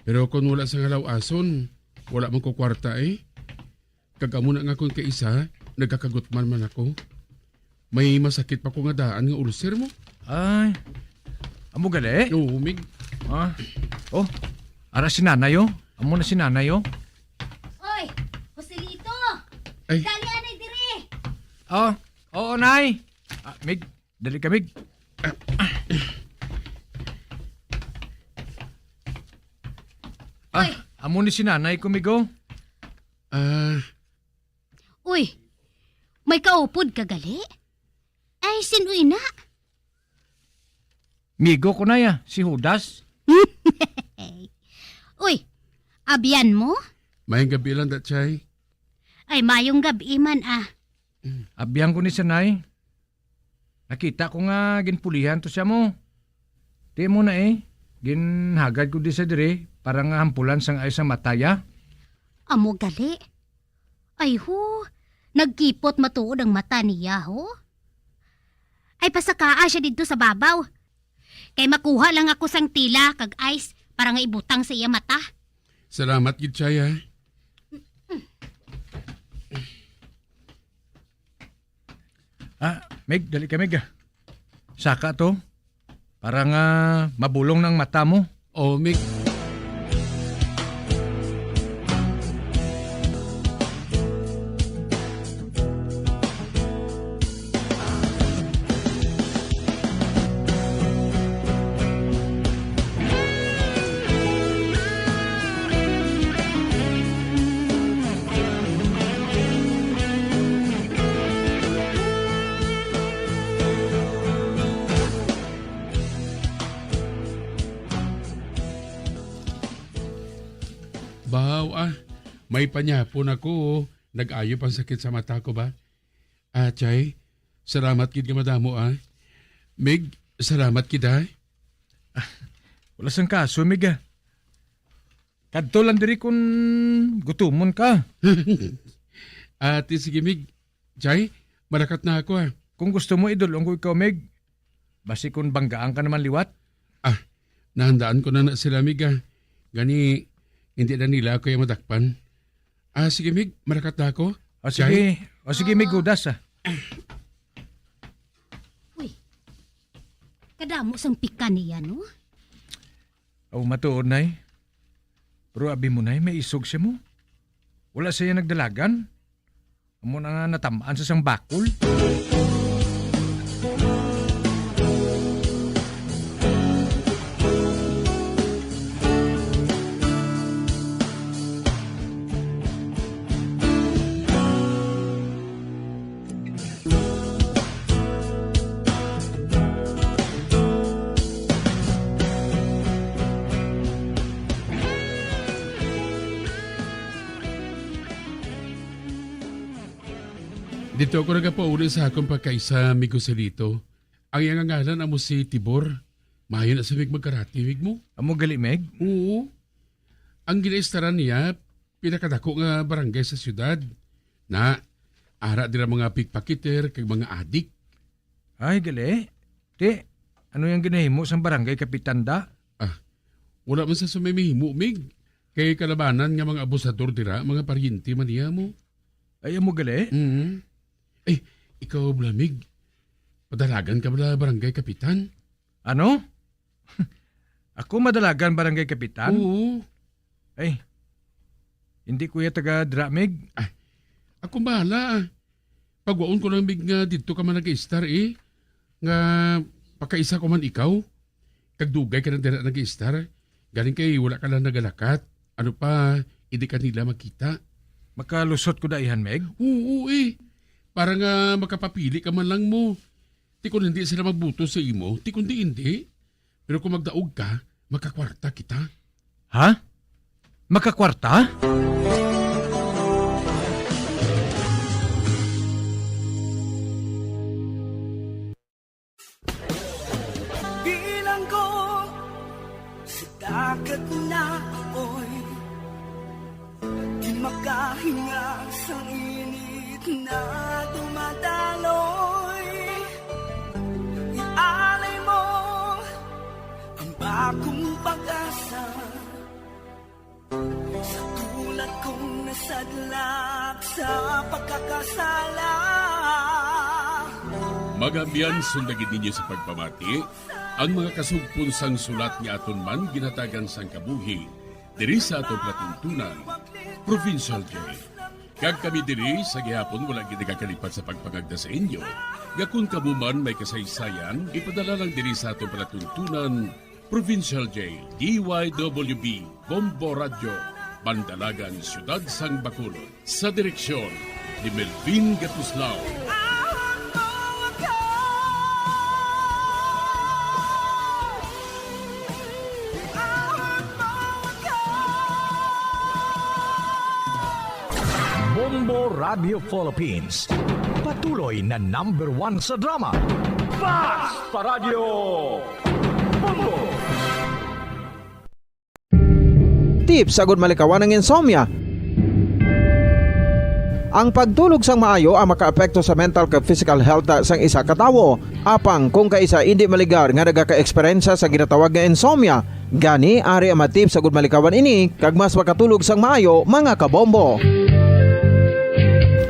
Pero kung wala sang halaw-ason, wala man ko kwarta, eh. Kag amo na nga kon kaisa, nagakagutman man ako. May masakit pa ko nga daan nga ulcer mo. Ay, amo gali? Oo, Mig. Ah, oh, ara si nanay, oh. Amo na si nanay, oh. Oy, Joselito! Ay. Dali anay diri! Oh, oo, nay. Ah, Mig, dali ka, Mig. Ah, Oy. Amo ni si nanay ko, Migo. Ah, Uy, may kaupod ka gali? Ay, sin-o ina? Migo ko na ya, si Judas. Uy, abyan mo? Mayong gabi lang, Dachay. Ay, mayong gabi man, ah. Abyan ko ni sanay. Nakita ko nga ginpulihan to siya mo. Di mo na eh. Ginhagad ko di sa diri para nga hampulan sang ay sa mataya. Amo gali. Ay, ho, nagkipot matuod ang mata niya, ho. Ay, pasakaa siya didto sa babaw. Kay makuha lang ako sang tila kag ice para nga ibutang sa iya mata. Salamat gid, Chay, ha? Ah, Meg, dali ka, Meg, ah. Saka to. Para nga mabulong ng mata mo. Oh, Meg. Baw, ah, may panyapon ako, oh. Nag-ayo pang sakit sa mata ko ba? Ah, Chay, salamat gid nga madamo, ah. Mig, salamat gid, ah. Ah, wala sang kaso, Mig, ah. Kadto lang diri kun gutumon ka. Ati, sige, Mig. Chay, malakat na ako, ah. Kung gusto mo, idulong ko ikaw, Mig. Basi kun banggaan ka naman liwat. Ah, nahandaan ko na na sila, Mig, ah. Gani, hindi na nila ako yung madakpan. Ah, sige, Mig, malakat na ako. O, sige. Chay? O, sige, Mig, Judas, ah. Uy, kadamo sang pikan niya, no? O, matuod, Nay. Pero abi mo, Nay, may isog siya mo. Wala siya nagdalagan. Amo na nga natam-an sa sang bakol. Dito ako nagapauli sa akong pagkaisa, Migo Salito. Ang iyang ngalan amo si Tibor. Maayo na sa mig magkarati, Mig mo. Amo gali, Meg? Oo. Ang ginaistaran niya, pinakadako nga barangay sa siyudad. Na, Ara dira mga pickpocketer kag mga adik. Ay, gali. Ti, ano yang ginahimo sang barangay kapitan da? Ah, wala man sa sumay mahimo, Mig. Kay kalabanan nga mga abusador dira, mga paryente man niya mo. Ay, amo gali? Mm. Eh, ikaw, Blamig, padalagan ka bala barangay kapitan? Ano? Ako madalagan barangay kapitan? Oo. Ay, hindi ko ya taga dira, Mig. Ah, ako bahala. Pagwaon ko lang, Mig, nga didto ka man nag-istar, eh. Nga pakaisa ko man ikaw. Kag dugay ka na dira nag-istar. Galing kay wala ka lang nagalakat. Ano pa, hindi ka nila makita. Makalusot ko daihan, Meg? Oo, eh. Para nga makapapili ka man lang mo. Ti kon hindi sila magbuto sa imo, ti kon di hindi. Pero kung magdaog ka, makakwarta kita. Ha? Makakwarta? Bilanggo sa dagat na apoy, di makahinga sang init na dumadaloy. Ialay mo ang bagong pag-asa sa tulad kong nasadlak sa pagkakasala. Mga abyan, sundagin ninyo sa pagpamati ang mga kasugpon sang sulat nga aton man ginhatagan sang kabuhi diri sa aton palatuntunan, Provincial J. Kag kami diri sa gihapon wala gid nagakalipat sa pagpangagda sa inyo nga kon kamo man may kasaysayan, ipadala lang diri sa aton palatuntunan, Provincial J, D Y W B, Bombo Radyo, Bandalagan, Siyudad sang Bacolod. Sa direksyon ni Melvin Gatuslao. Bombo Radio Philippines. Patuloy na number one sa drama. Fast pa Radyo Bombo! Tips agud malikawan ang insomnia. Ang pagtulog sang maayo ang makaapekto sa mental kag physical health sang isa ka tawo. Apang kung kaisa indi maligar nga nagaka-eksperyensya sa ginatawag nga insomnia, gani ari ang mga tips agud malikawan ini kag mas makatulog sang maayo, mga kabombo.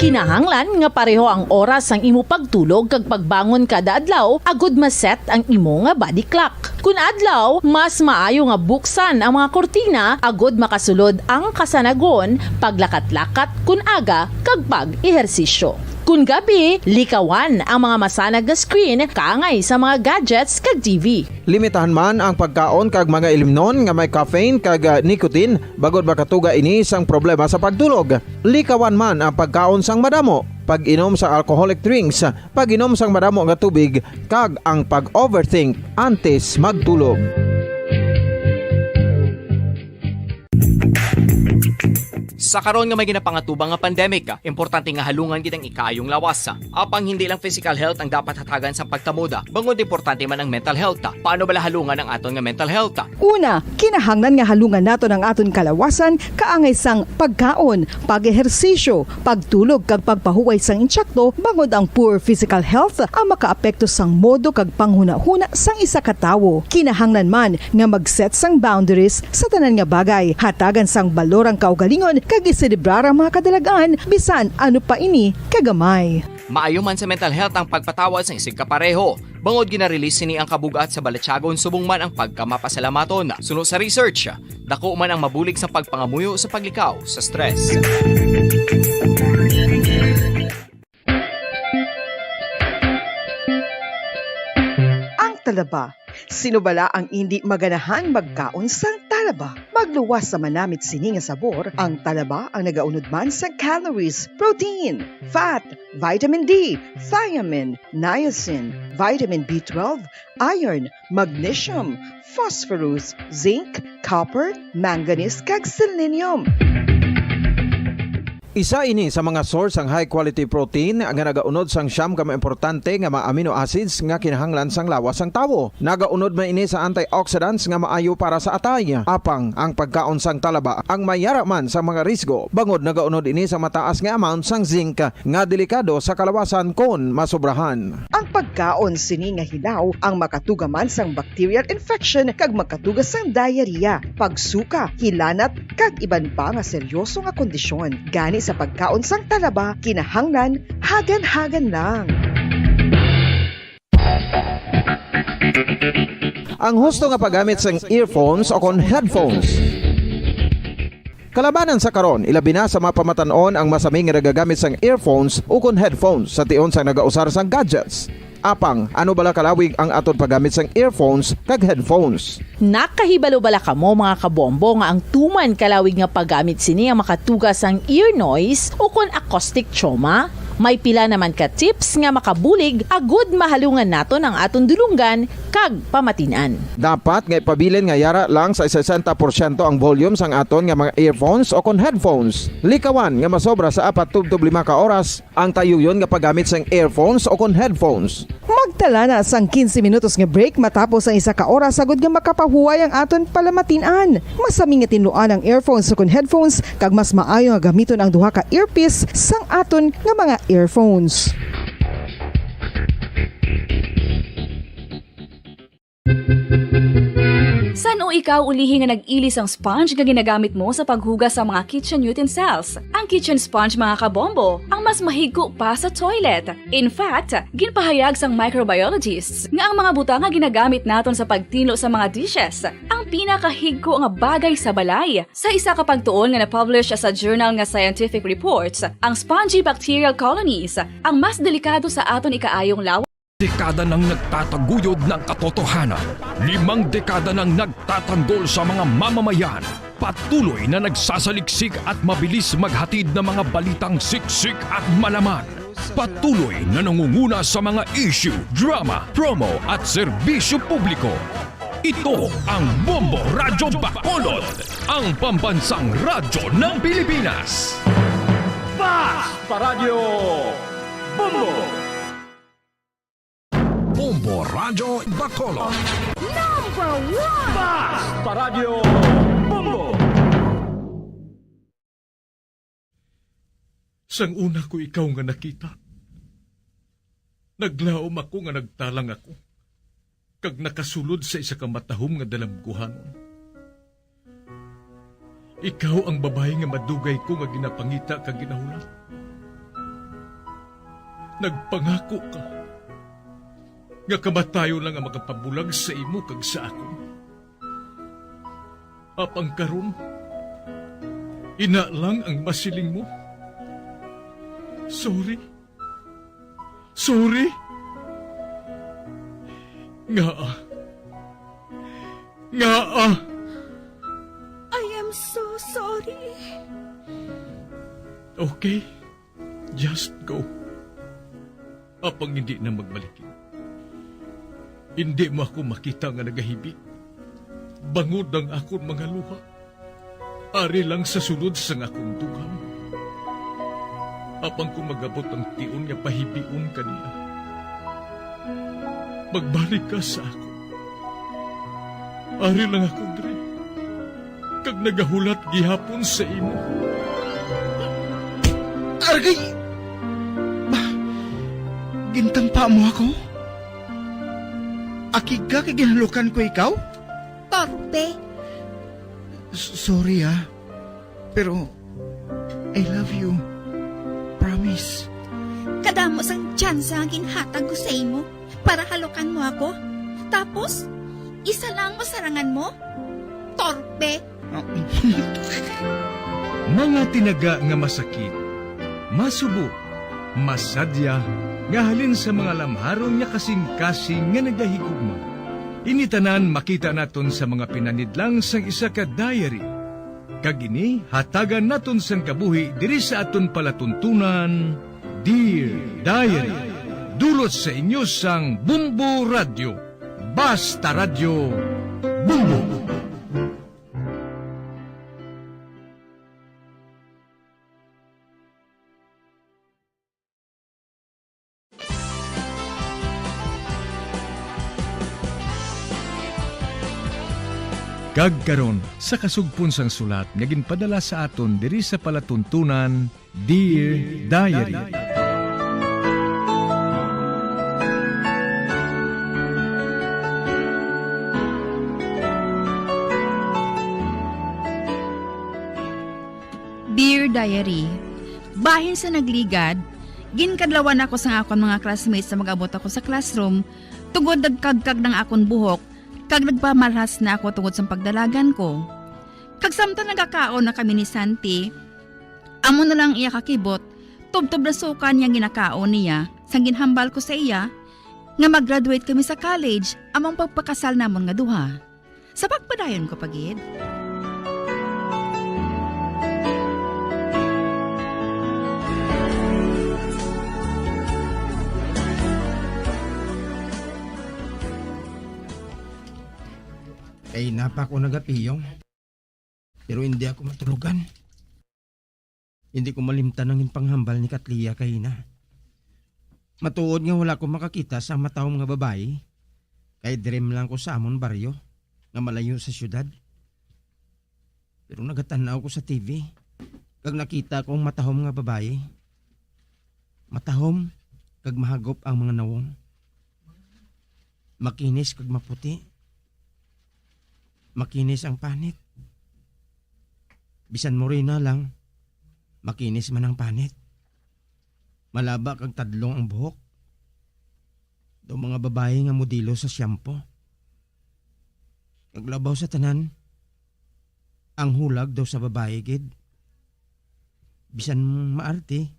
Kinahanglan nga pareho ang oras sang imo pagtulog kag pagbangon kada adlaw agud ma-set ang imo nga body clock. Kun adlaw, mas maayo nga buksan ang mga kurtina agud makasulod ang kasanagon, paglakat-lakat kun aga, kag pag-ehersisyo. Kun gabi, likawan ang mga masanag nga screen kaangay sa mga gadgets kag T V. Limitahan man ang pagkaon kag mga ilimnon nga may caffeine kag, ah, nicotine, bangod makatuga ini sang problema sa pagtulog. Likawan man ang pagkaon sang madamo, pag-inom sa alcoholic drinks, pag-inom sang madamo nga tubig, kag ang pag-overthink antes magtulog. Sa karon nga may ginapangatubang nga pandemic, importante nga halungan gid ang ikaayong lawas. Apang hindi lang physical health ang dapat hatagan sa pagkamoda, bangod importante man ang mental health. Paano bala halungan ang aton nga mental health? Una, kinahanglan nga halungan naton ang aton kalawasan kaangay sang pagkaon, pag-ehersisyo, pagtulog kag pagpahuway sang insakto, bangod ang poor physical health ang makaapekto sang modo kag panghunahuna sang isa ka tawo. Kinahanglan man nga mag-set sang boundaries sa tanan nga bagay, hatagan sang balor ang kaugalingon kag iselebrar ang mga kadalag-an bisan ano pa ini kagamay. Maayo man sa mental health ang pagpatawad sang isigkapareho, bangod gina-release sini ang kabug-at sa balatyagon subong man ang pagkamapasalamaton. Suno sa research, dako man ang mabulig sa pagpangamuyo sa paglikaw sa stress. Ang talaba. Sino bala ang indi maganahang magkaon sang talaba? Magluwas sa manamit sini nga sabor, ang talaba ang nagaunod man sa calories, protein, fat, vitamin D, thiamine, niacin, vitamin B twelve, iron, magnesium, phosphorus, zinc, copper, manganese, kag selenium. Isa ini sa mga source sang high-quality protein nga nagaunod sang siyam ka mga importante nga mga amino acids nga kinahanglan sang lawas sang tawo. Nagaunod man ini sa antioxidants nga maayo para sa atay. Apang ang pagkaon sang talaba ang may yara man sang mga risgo, bangod nagaunod ini sa mataas nga amount sang zinc nga delikado sa kalawasan kon masobrahan. Ang pagkaon sini nga hilaw ang makatuga man sang bacterial infection kag magkatuga sang diarrhea, pagsuka, hilanat, kag iban pa nga seryoso nga kondisyon. Gani sa pagkaon sang talaba, kinahanglan hagan-hagan lang. Ang husto nga paggamit sang earphones o kon headphones. Kalabanan sa karon, ilabi na sa mga pamatan-on ang masami nga nagagamit sang earphones o kon headphones sa tion sang nagausar sang gadgets. Apang, ano bala kalawig ang aton paggamit sang earphones kag headphones? Nakahibalo bala kamo, mga kabombo, nga ang tuman kalawig nga paggamit sini ang makatuga sang ear noise o kon acoustic trauma? May pila naman ka tips nga makabulig agud mahalungan naton ang aton dulonggan kag pamatin-an. Dapat nga ipabilin nga yara lang sa sesenta porsyento ang volume sang aton nga mga earphones o kon headphones. Likawan nga masobra sa apat tubtob lima ka oras ang tayuyon nga paggamit sang earphones o kon headphones. Magtala na sang quince minutos nga break matapos ang isa ka oras, agud nga makapahuway ang aton palamatin-an. Masami nga tinluan ang earphones o kon headphones, kag mas maayo nga gamiton ang duha ka earpiece sang aton nga mga earphones. San-o ikaw ulihi nga nag-ili sang sponge nga ginagamit mo sa paghugas sa mga kitchen utensils? Ang kitchen sponge, mga kabombo, ang mas mahigko pa sa toilet. In fact, ginpahayag sang microbiologists nga ang mga butang nga ginagamit naton sa pagtinlo sa mga dishes ang pinakahigko nga bagay sa balay. Sa isa ka pagtuon nga na-publish sa journal nga Scientific Reports, ang spongy bacterial colonies ang mas delikado sa aton ikaayong lawas. Dekada nang nagtataguyod ng katotohanan. Limang dekada nang nagtatanggol sa mga mamamayan. Patuloy na nagsasaliksik at mabilis maghatid ng mga balitang siksik at malaman. Patuloy na nangunguna sa mga issue, drama, promo at serbisyo publiko. Ito ang Bombo Radyo Bacolod, ang pambansang radyo ng Pilipinas. Basta Radyo Bombo! Bombo Radyo Bacolod. Number one! Basta Radyo Bombo! Sang una ko ikaw nga nakita, naglaom ako nga nagtalang ako, kag nakasulod sa isa ka matahom nga dalamguhanon. Ikaw ang babayi nga madugay ko nga ginapangita kag ginahulat. Nagpangako ka nga kamatayon lang ang makapabulag sa imo kag sa akon. Apang karon, ina lang ang masiling mo. Sorry. Sorry. Ngaa? Ngaa? I am so sorry. Okay. Just go. Apang hindi na magmalikid. Hindi mo ako makita nga nagahibi. Bangod ang akon mga luha. Ari lang sa sulod sang akon dughan. Apang kon mag-abot ang tion nga pahibion ka niya, magbalik ka sa akon. Ari lang ako diri, kag nagahulat gihapon sa imo. Argay! Ba, gintampa mo ako? Akig ka kay ginhalokan ko ikaw? Torpe. S-, sorry, ah. Pero, I love you. Promise. Kadamo sang tsansa nga ginhatag ko sa imo para halokan mo ako. Tapos, isa lang ang masarangan mo? Torpe! Mga tinaga nga masakit, masubo, masadya, nga halin sa mga lamharon nga kasing-kasing nga nagahigugma. Ini tanan makita naton sa mga pinanidlang sang isa ka diary. Kag ini hatagan naton sang kabuhi diri sa aton palatuntunan, Dear Diary. Dulot sa inyo sang Bombo Radyo. Basta Radyo, Bombo! Kag karon, sa kasugpon sang sulat nga ginpadala sa aton diri sa palatuntunan, Dear Diary. Dear Diary, bahin sa nagligad, ginkadlawan ako sang akon mga classmates sa mag-abot ako sa classroom, tungod nagkagkag ng akon buhok, kag nagpamalhas na ako tungod sang pagdalagan ko. Kag samtang nagakaon na kami ni Santi, amo na lang iya kakibot, tubtob na suka niya ginakaon niya, sang ginhambal ko sa iya, nga mag-graduate kami sa college, among pagpakasal namon nga duha. Sa pagpadayon ko pa gid. Kay napa ko nagapiyong, pero hindi ako matulogan. Hindi ko malimtan ang ginpanghambal ni Katlia kahina. Matuod nga wala ko makakita sa matahom nga babayi, kay dream lang ko sa amon baryo nga malayo sa siyudad. Pero nagatan-aw ko sa T V, kag nakita ko ang matahom nga babayi. Matahom kag mahagop ang mga nawong. Makinis kag maputi. Makinis ang panit. Bisan morena lang, makinis man ang panit. Malaba kag tadlong ang buhok. Daw mga babayi nga modelo sa shampoo. Kag labaw sa tanan, ang hulag daw sa babayi gid. Bisan maarte,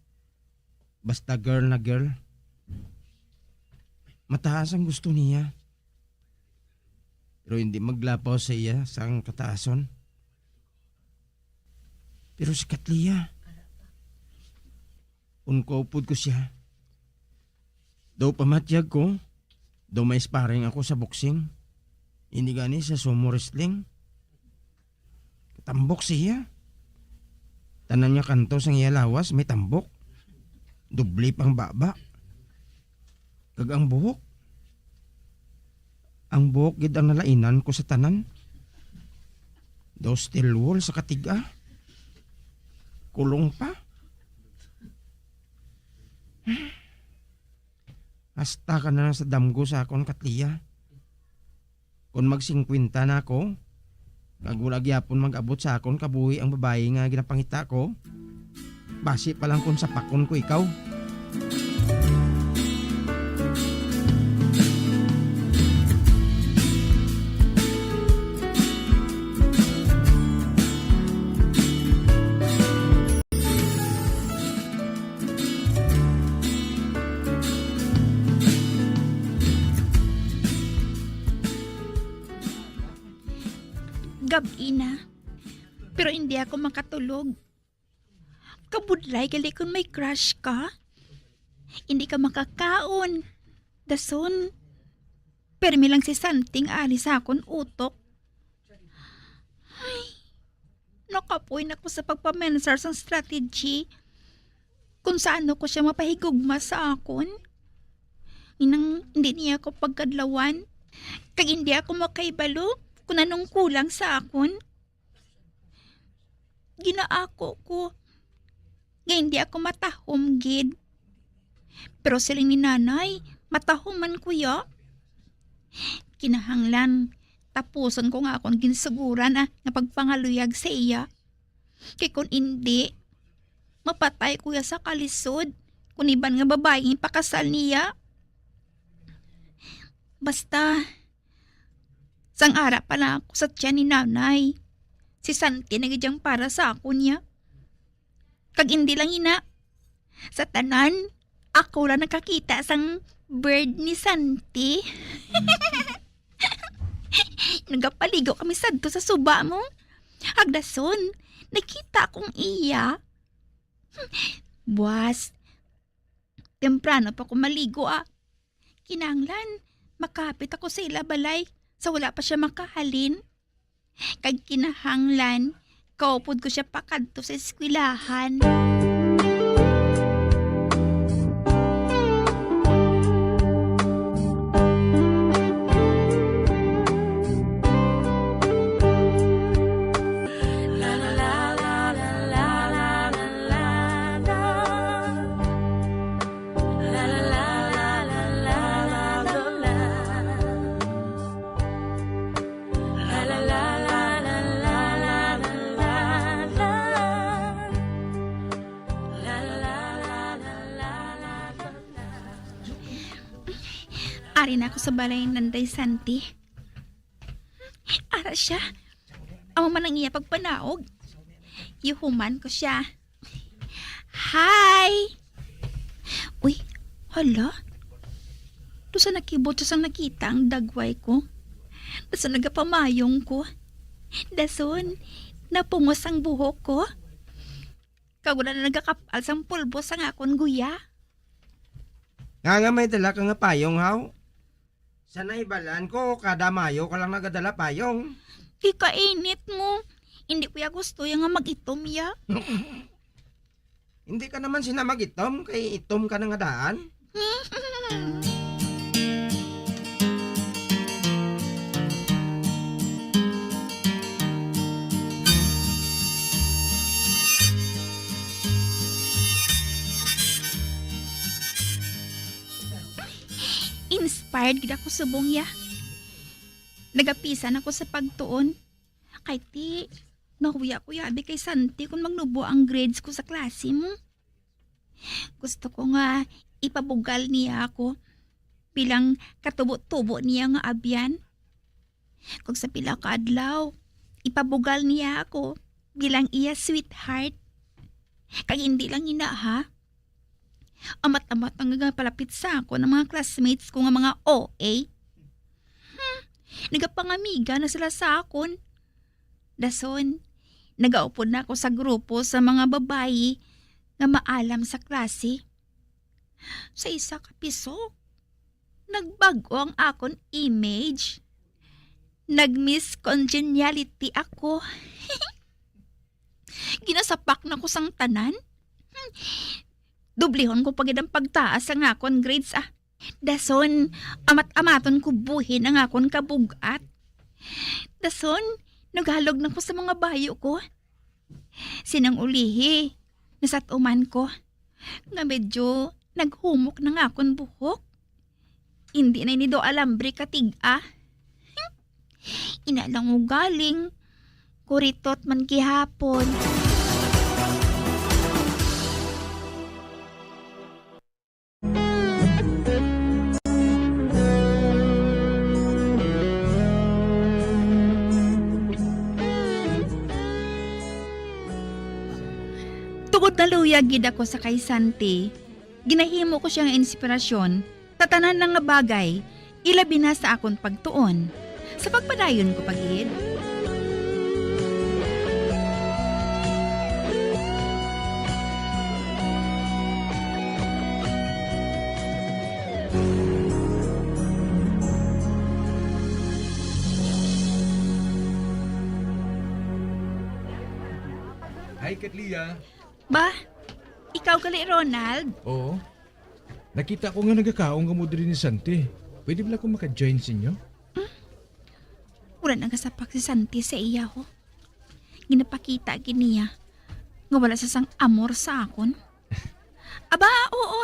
basta girl na girl. Mataas ang gusto niya. Pero hindi maglapaw sa iya sang kataason. Pero si Katlia, unko upod ko siya. Daw pamatyag ko, daw may sparring ako sa boxing. Hindi gani sa sumo wrestling. Katambok siya. Tanan nga kanto sang iya lawas may tambok. Doble pang baba. Kag ang buhok. Ang buhok gid ang nalainan ko sa tanan. Daw steel wool sa katiga. Kulong pa. Hasta ka na lang sa damgo sa akon, Katlia. Kon mag-singkwenta na ako, kag wala gyapon mag-abot sa akon kabuhi ang babayi nga ginapangita ko, basi pa lang kon sapakon ko ikaw. Gab-i na. Pero hindi ako makatulog. Kabudlay gali kung may crush ka. Hindi ka makakaon. Dason, permi lang si Santi nga ali sa akon utok. Ay, nakapoy na ko sa pagpamensar sang strategy kung sa ano ko siya mapahigugma sa akon. Inang hindi niya ako pagkadlawan, kag hindi ako makaibalo kung anong kulang sa akon. Ginaako ko nga hindi ako matahom gid. Pero siling ni nanay, matahom man ko ya. Kinahanglan, tapuson ko nga akon ginsuguran, ah, nga pagpangaluyag sa iya. Kay kun indi, mapatay ko ya sa kalisod kun iban nga babayi ang ipakasal niya. Basta, sang ara pa lang ako sa tiyan ni nanay, si Santi na gid ang para sa akon niya. Kag indi lang ina, sa tanan, ako lang nakakita sang bird ni Santi. Nagapaligo kami sadto sa suba mo. Kag dason, nakita kong iya. Buwas, temprano pa ko maligo, ah. Kinahanglan, makahapit ako sa ila balay sa wala pa siya makahalin. Kag kinahanglan, kaupod ko siya pakadto sa eskwelahan. Ina ko sa balay nanday Santi. Ara siya. Amo man ang iya pagpanaog. Yuhuman ko siya. Hi! Uy, hala? Dason nakibot sang nakita ang dagway ko. Dason nagapamayong ko. Dason, napungos ang buhok ko. Kag wala na nagakapal sang pulbos ang akon guya. Nga nga may dala ka nga payong, haw? Sa nahibalaan ko, kada Mayo ka lang nagadala payong. Kay kainit mo. Hindi ko ya gusto ya nga mag-itom ya. Hindi ka naman sina mag-itom, kay itom ka na nga daan. Inspired gid ako subong ya. Nagapisan ako sa pagtuon. Kay ti, nahuya ko ya abi kay Santi kon magnubo ang grades ko sa klase mo. Gusto ko nga ipabugal niya ako bilang katubo-tubo niya nga abyan. Kag sa pila ka adlaw, ipabugal niya ako bilang iya sweetheart. Kag hindi lang ina, ha? Amat-amat ang nagapalapit sa akon ang mga classmates ko nga mga O A. Hmm, nagapangamiga na sila sa akon. Dason, nagaupod na ako sa grupo sa mga babayi nga maalam sa klase. Sa isa ka pisok, nagbag-o ang akon image. Nag-miss congeniality ako. Ginasapak na ko sang tanan. Hmm. Dublihon ko pa gid ang pagtaas sang akon grades, ah. Dason, amat-amaton ko buhin ang akon kabug-at. Dason, naghalog na ko sa mga bayo ko. Sining ulihi, nasat-uman ko nga medyo naghumok na nga akon buhok. Indi na ini daw alambre katig-a. Ina lang ugaling, kuritot man gihapon. Tungod naluya gid ako sa kay Santi, ginahimo ko siya nga inspirasyon sa tanan na nga bagay, ilabi na sa akon pagtuon. Sa pagpadayon ko pa gid. Hi, Katlia. Ba, ikaw gali, Ronald? Oo. Nakita ko nga nagakaon kamo diri ni Santi. Pwede bala ko maka-join sa inyo? Hmm? Wala nagasapak si Santi sa iya, ho. Ginapakita gid niya nga wala siya sang amor sa akon. Aba, oo.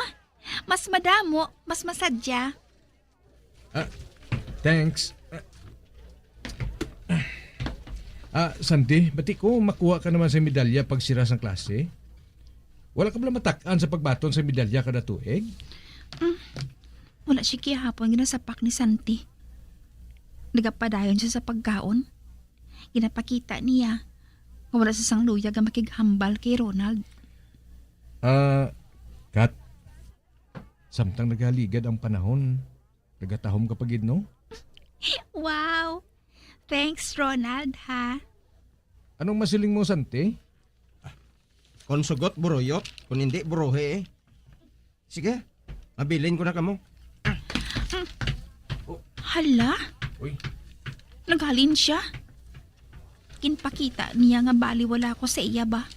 Mas madamo, mas masadya. Ah, thanks. Ah, ah, Santi, bati ko, makuha ka naman sa medalya pagsira sang klase. Wala ka bala matak-an sa pagbaton sa medalya kada tuig? Mm. Wala siya gihapon ginasapak ni Santi. Nagapadayon siya sa pagkaon. Ginapakita niya nga wala sa sang luyag nga makighambal kay Ronald. Ah, Kat, samtang nagaligad ang panahon, nagatahom ka pa gid, no? Wow! Thanks, Ronald, ha? Anong masiling mo, Santi? Kon sugot, buruyot. Kon hindi, buruhi, eh. Sige, mabilin ko na kamo. Hala? Uy. Naghalin siya. Ginpakita niya nga baliwala ko sa iya ba?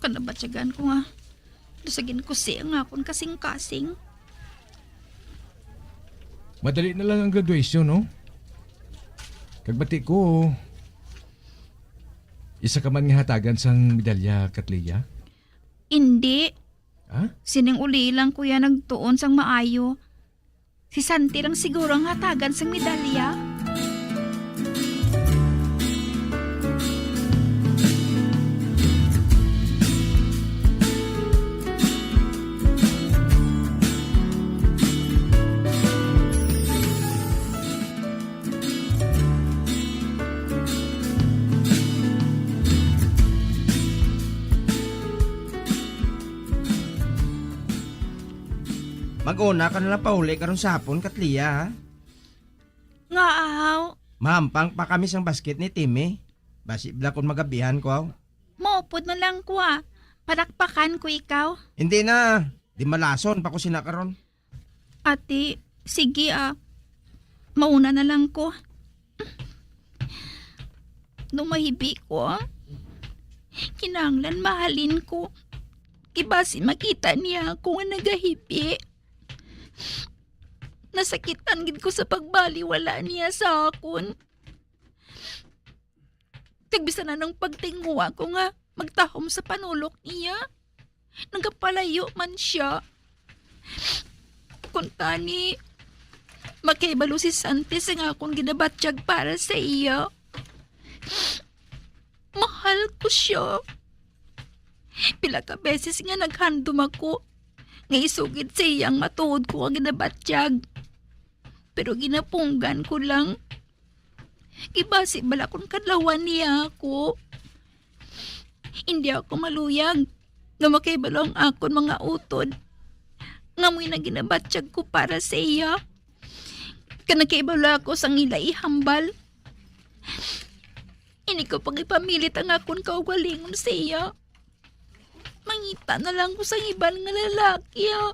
Kanabatyagan ko nga. Lusagin ko siya nga akon kasing-kasing. Madali na lang ang graduation, no? Kag bati ko, isa ka man nga hatagan sang medalya, Katlia? Indi. Ha? Sining uli lang ko ya nagtuon sang maayo. Si Santi lang siguro ang hatagan sang medalya. Mag-una ka na lang pauli karon sa hapon, Katlia, ha? Nga, ahaw? Mahampang pa kami sang basket ni Timmy. Basi bala kon magabihan ko, aw. Maupod na lang ko, ah. Palakpakan ko ikaw. Hindi na. Di malason pa ko sina karon. Ate, sige, ah. Mauna na lang ko. Nung mahibi ko, ah, kinahanglan mahalin ko. Kay basi makita niya ako nga nagahibi. Nasakitan gid ko sa pagbaliwala niya sa akon. Kag bisan anong pagtinguha ko nga magtahom sa panulok niya, nagapalayo man sia. Kuntani, makahibalo si Santi sa nga akon ginabatyag para sa iya. Mahal ko sia. Pila ka beses nga naghandom ako nga isugid sa iya ang matuod ko nga ginabatyag. Pero ginapunggan ko lang. Kay basi bala kon kadlawan niya ako. Hindi ako maluyag nga makahibalo ang akon mga utod nga amoy na ginabatyag ko para sa iya. Kag nakahibalo ako sang ila ihambal. Hindi ko pag ipamilit ang akon kaugalingon sa iya. Mangita na lang ko sang iban nga lalaki, ah.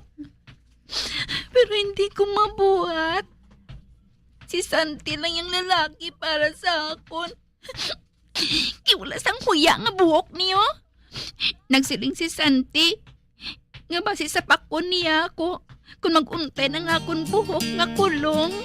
Pero hindi ko mabuhat. Si Santi lang yung lalaki para sa akon. Kay wala sang huya nga buhok niyo. Nagsiling si Santi nga basi sa pakon niya ako kung mag-untay na nga akon buhok nga kulong.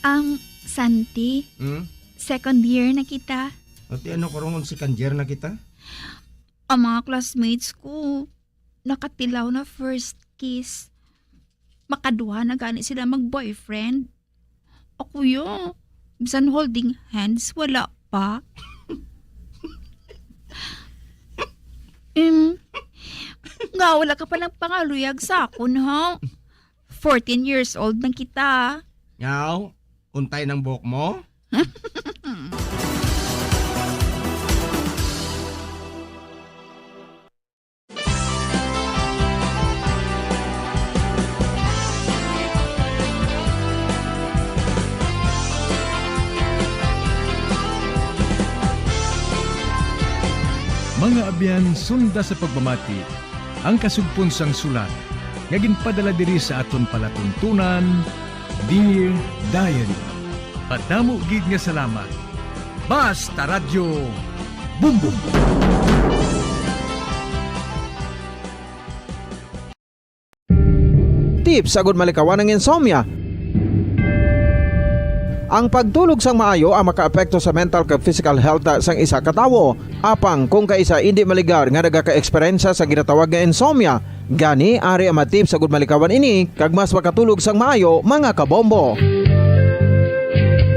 Ang Santi, Hmm? Second year na kita. Ati, ano ko ron, second year na kita? Ang mga classmates ko, nakatilaw na first kiss. Makaduha na gani sila mag-boyfriend. Ako yo, bisan holding hands, wala pa. Em, nga wala ka pa nagpangaluyag sa akon, ha? Fourteen years old na kita. Ngaw, untay ng buhok mo? Mga abyan, sunda sa pagpamati ang kasugpon sang sulat nga ginpadala diri sa aton palatuntunan, Dear Diary. Madamo gid nga salamat. Basta Radyo Bumbong. Tips agud malikawan ang insomnia. Ang pagtulog sang maayo ang makaapekto sa mental kag physical health sang isa ka tawo. Apang kung kaisa indi maligar nga nagaka-eksperyensya sa ginatawag nga insomnia, gani ari ang mga tips agud malikawan ini kag mas makatulog sang maayo, mga kabombo.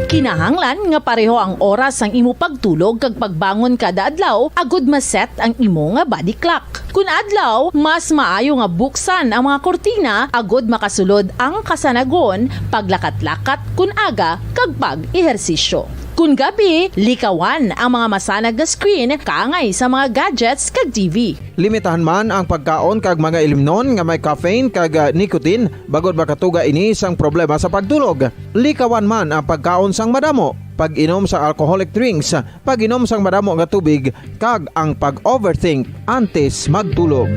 Kinahanglan nga pareho ang oras sang imo pagtulog kag pagbangon kada adlaw agud ma-set ang imo nga body clock. Kun adlaw, mas maayo nga buksan ang mga kurtina agud makasulod ang kasanagon, paglakat-lakat kun aga, kag pag-ehersisyo. Kun gabi, likawan ang mga masanag nga screen kaangay sa mga gadgets kag T V. Limitahan man ang pagkaon kag mga ilimnon nga may caffeine kag, ah, nicotine, bangod makatuga ini sang problema sa pagtulog. Likawan man ang pagkaon sang madamo, pag-inom sang alcoholic drinks, pag-inom sang madamo nga tubig, kag ang pag-overthink antes magtulog.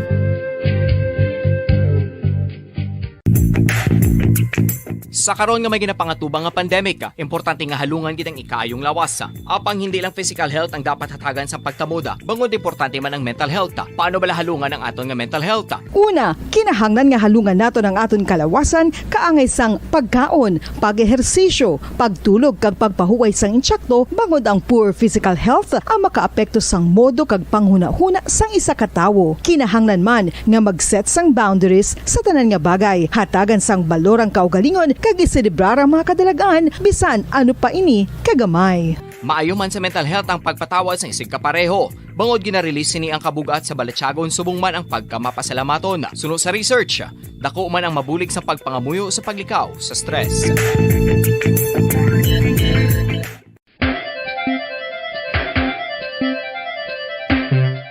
Sa karon nga may ginapangatubang nga pandemic, importante nga halungan gid ang ikaayong lawas. Apang hindi lang physical health ang dapat hatagan sa pagtamod, bangod importante man ang mental health. Paano bala halungan ang aton nga mental health? Una, kinahanglan nga halungan naton ang aton kalawasan kaangay sang pagkaon, pag-ehersisyo, pagtulog kag pagpahuway sang intsakto, bangod ang poor physical health ang makaapekto sang modo kag panghunahuna sang isa ka tawo. Kinahanglan man nga mag-set sang boundaries sa tanan nga bagay, hatagan sang balor ang kaugalingon kag iselebrar ang mga kadalag-an bisan ano pa ini kagamay. Maayo man sa mental health ang pagpatawad sang isigkapareho, bangod gina-release sini ang kabug-at sa balatyagon subong man ang pagkamapasalamaton. Suno sa research, dako man ang mabulig sa pagpangamuyo sa paglikaw sa stress.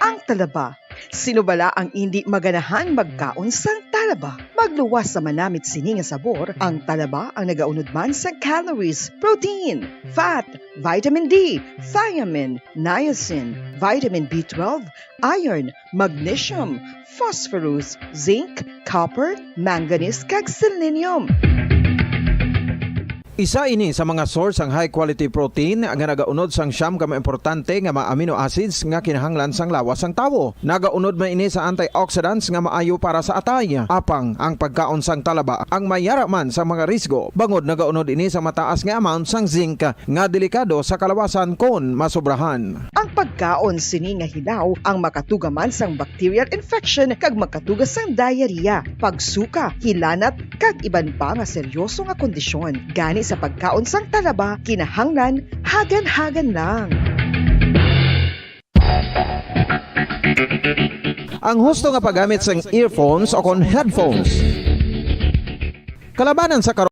Ang talaba. Sino bala ang indi maganahan magkaon sang talaba? Magluwas sa manamit sini nga sabor, ang talaba ang nagaunod man sang calories, protein, fat, vitamin D, thiamine, niacin, vitamin B twelve, iron, magnesium, phosphorus, zinc, copper, manganese, kag selenium. Isa ini sa mga source sang high quality protein nga nagaunod sang siyam ka mga importante nga mga amino acids nga kinahanglan sang lawas sang tawo. Nagaunod man ini sa antioxidants nga maayo para sa atay. Apang ang pagkaon sang talaba ang mayara man sa mga risgo, bangod nagaunod ini sa mataas nga amount sang zinc nga delikado sa kalawasan kon masobrahan. Ang pagkaon sini nga hilaw ang makatuga man sang bacterial infection kag makatuga sang diarrhea, pagsuka, hilanat, kag iban pa nga seryoso nga kondisyon. Gani sa pagkaon sang talaba, kinahanglan hagan-hagan lang. Ang husto nga paggamit sang earphones o kon headphones. Kalabanan sa karon.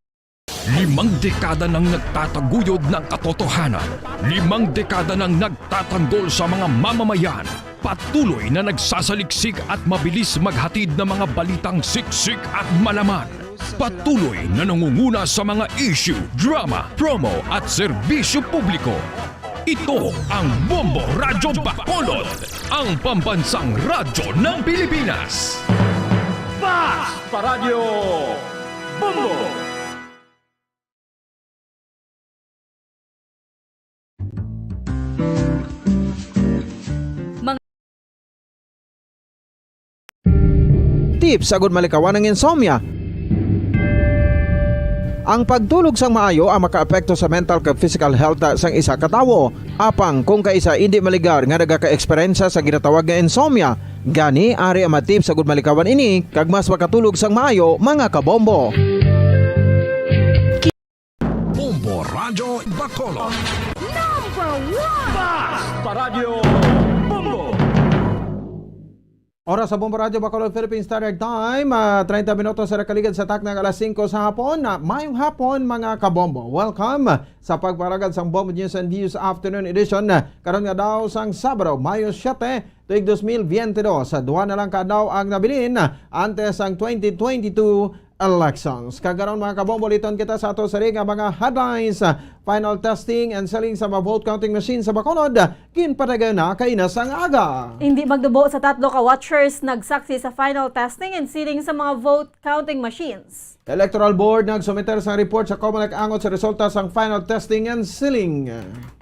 Limang dekada nang nagtataguyod ng katotohanan. Limang dekada nang nagtatanggol sa mga mamamayan. Patuloy na nagsasaliksik at mabilis maghatid ng mga balitang siksik at malaman. Patuloy na nangunguna sa mga issue, drama, promo at serbisyo publiko. Ito ang Bombo Radyo Bacolod, ang pambansang radyo ng Pilipinas. Fast Paradyo Bombo! Tips agud malikawan ang insomnia. Ang pagtulog sang maayo ang makaapekto sa mental kag physical health sang isa ka tawo. Apang kung kaisa indi maligar nga nagaka-eksperyensya sa ginatawag nga insomnia, gani ari ang mga tips agud malikawan ini kag mas makatulog sang maayo, mga kabombo. Bombo Radyo Bacolod. Number one! Fast Paradyo Bombo! Oras sa Bombo Radyo Bacolod, Philippine Standard Time, ah, treinta minutos sa nakaligad sa takna nga alas singko sa hapon. Ah, mayong hapon, mga kabombo. Welcome sa pagpalagad sang Bombo News and Views Afternoon Edition, ah, karon nga daw sang Sabado, Mayo siete, tuig dos mil biyente dos. Sa duha na lang ka adlaw ang nabilin, ah, antes sang twenty twenty-two elections. Kag karon, mga kabombo, liton kita sa ato sari nga mga headlines. Final testing and sealing sa mga vote counting machine sa Bacolod ginpadayon na kaina sang aga. Hindi magdubo sa tatlo ka watchers nagsaksi sa final testing and sealing sa mga vote counting machines. Electoral Board nagsumiter sang report sa Comelec angot sa resulta sang final testing and sealing.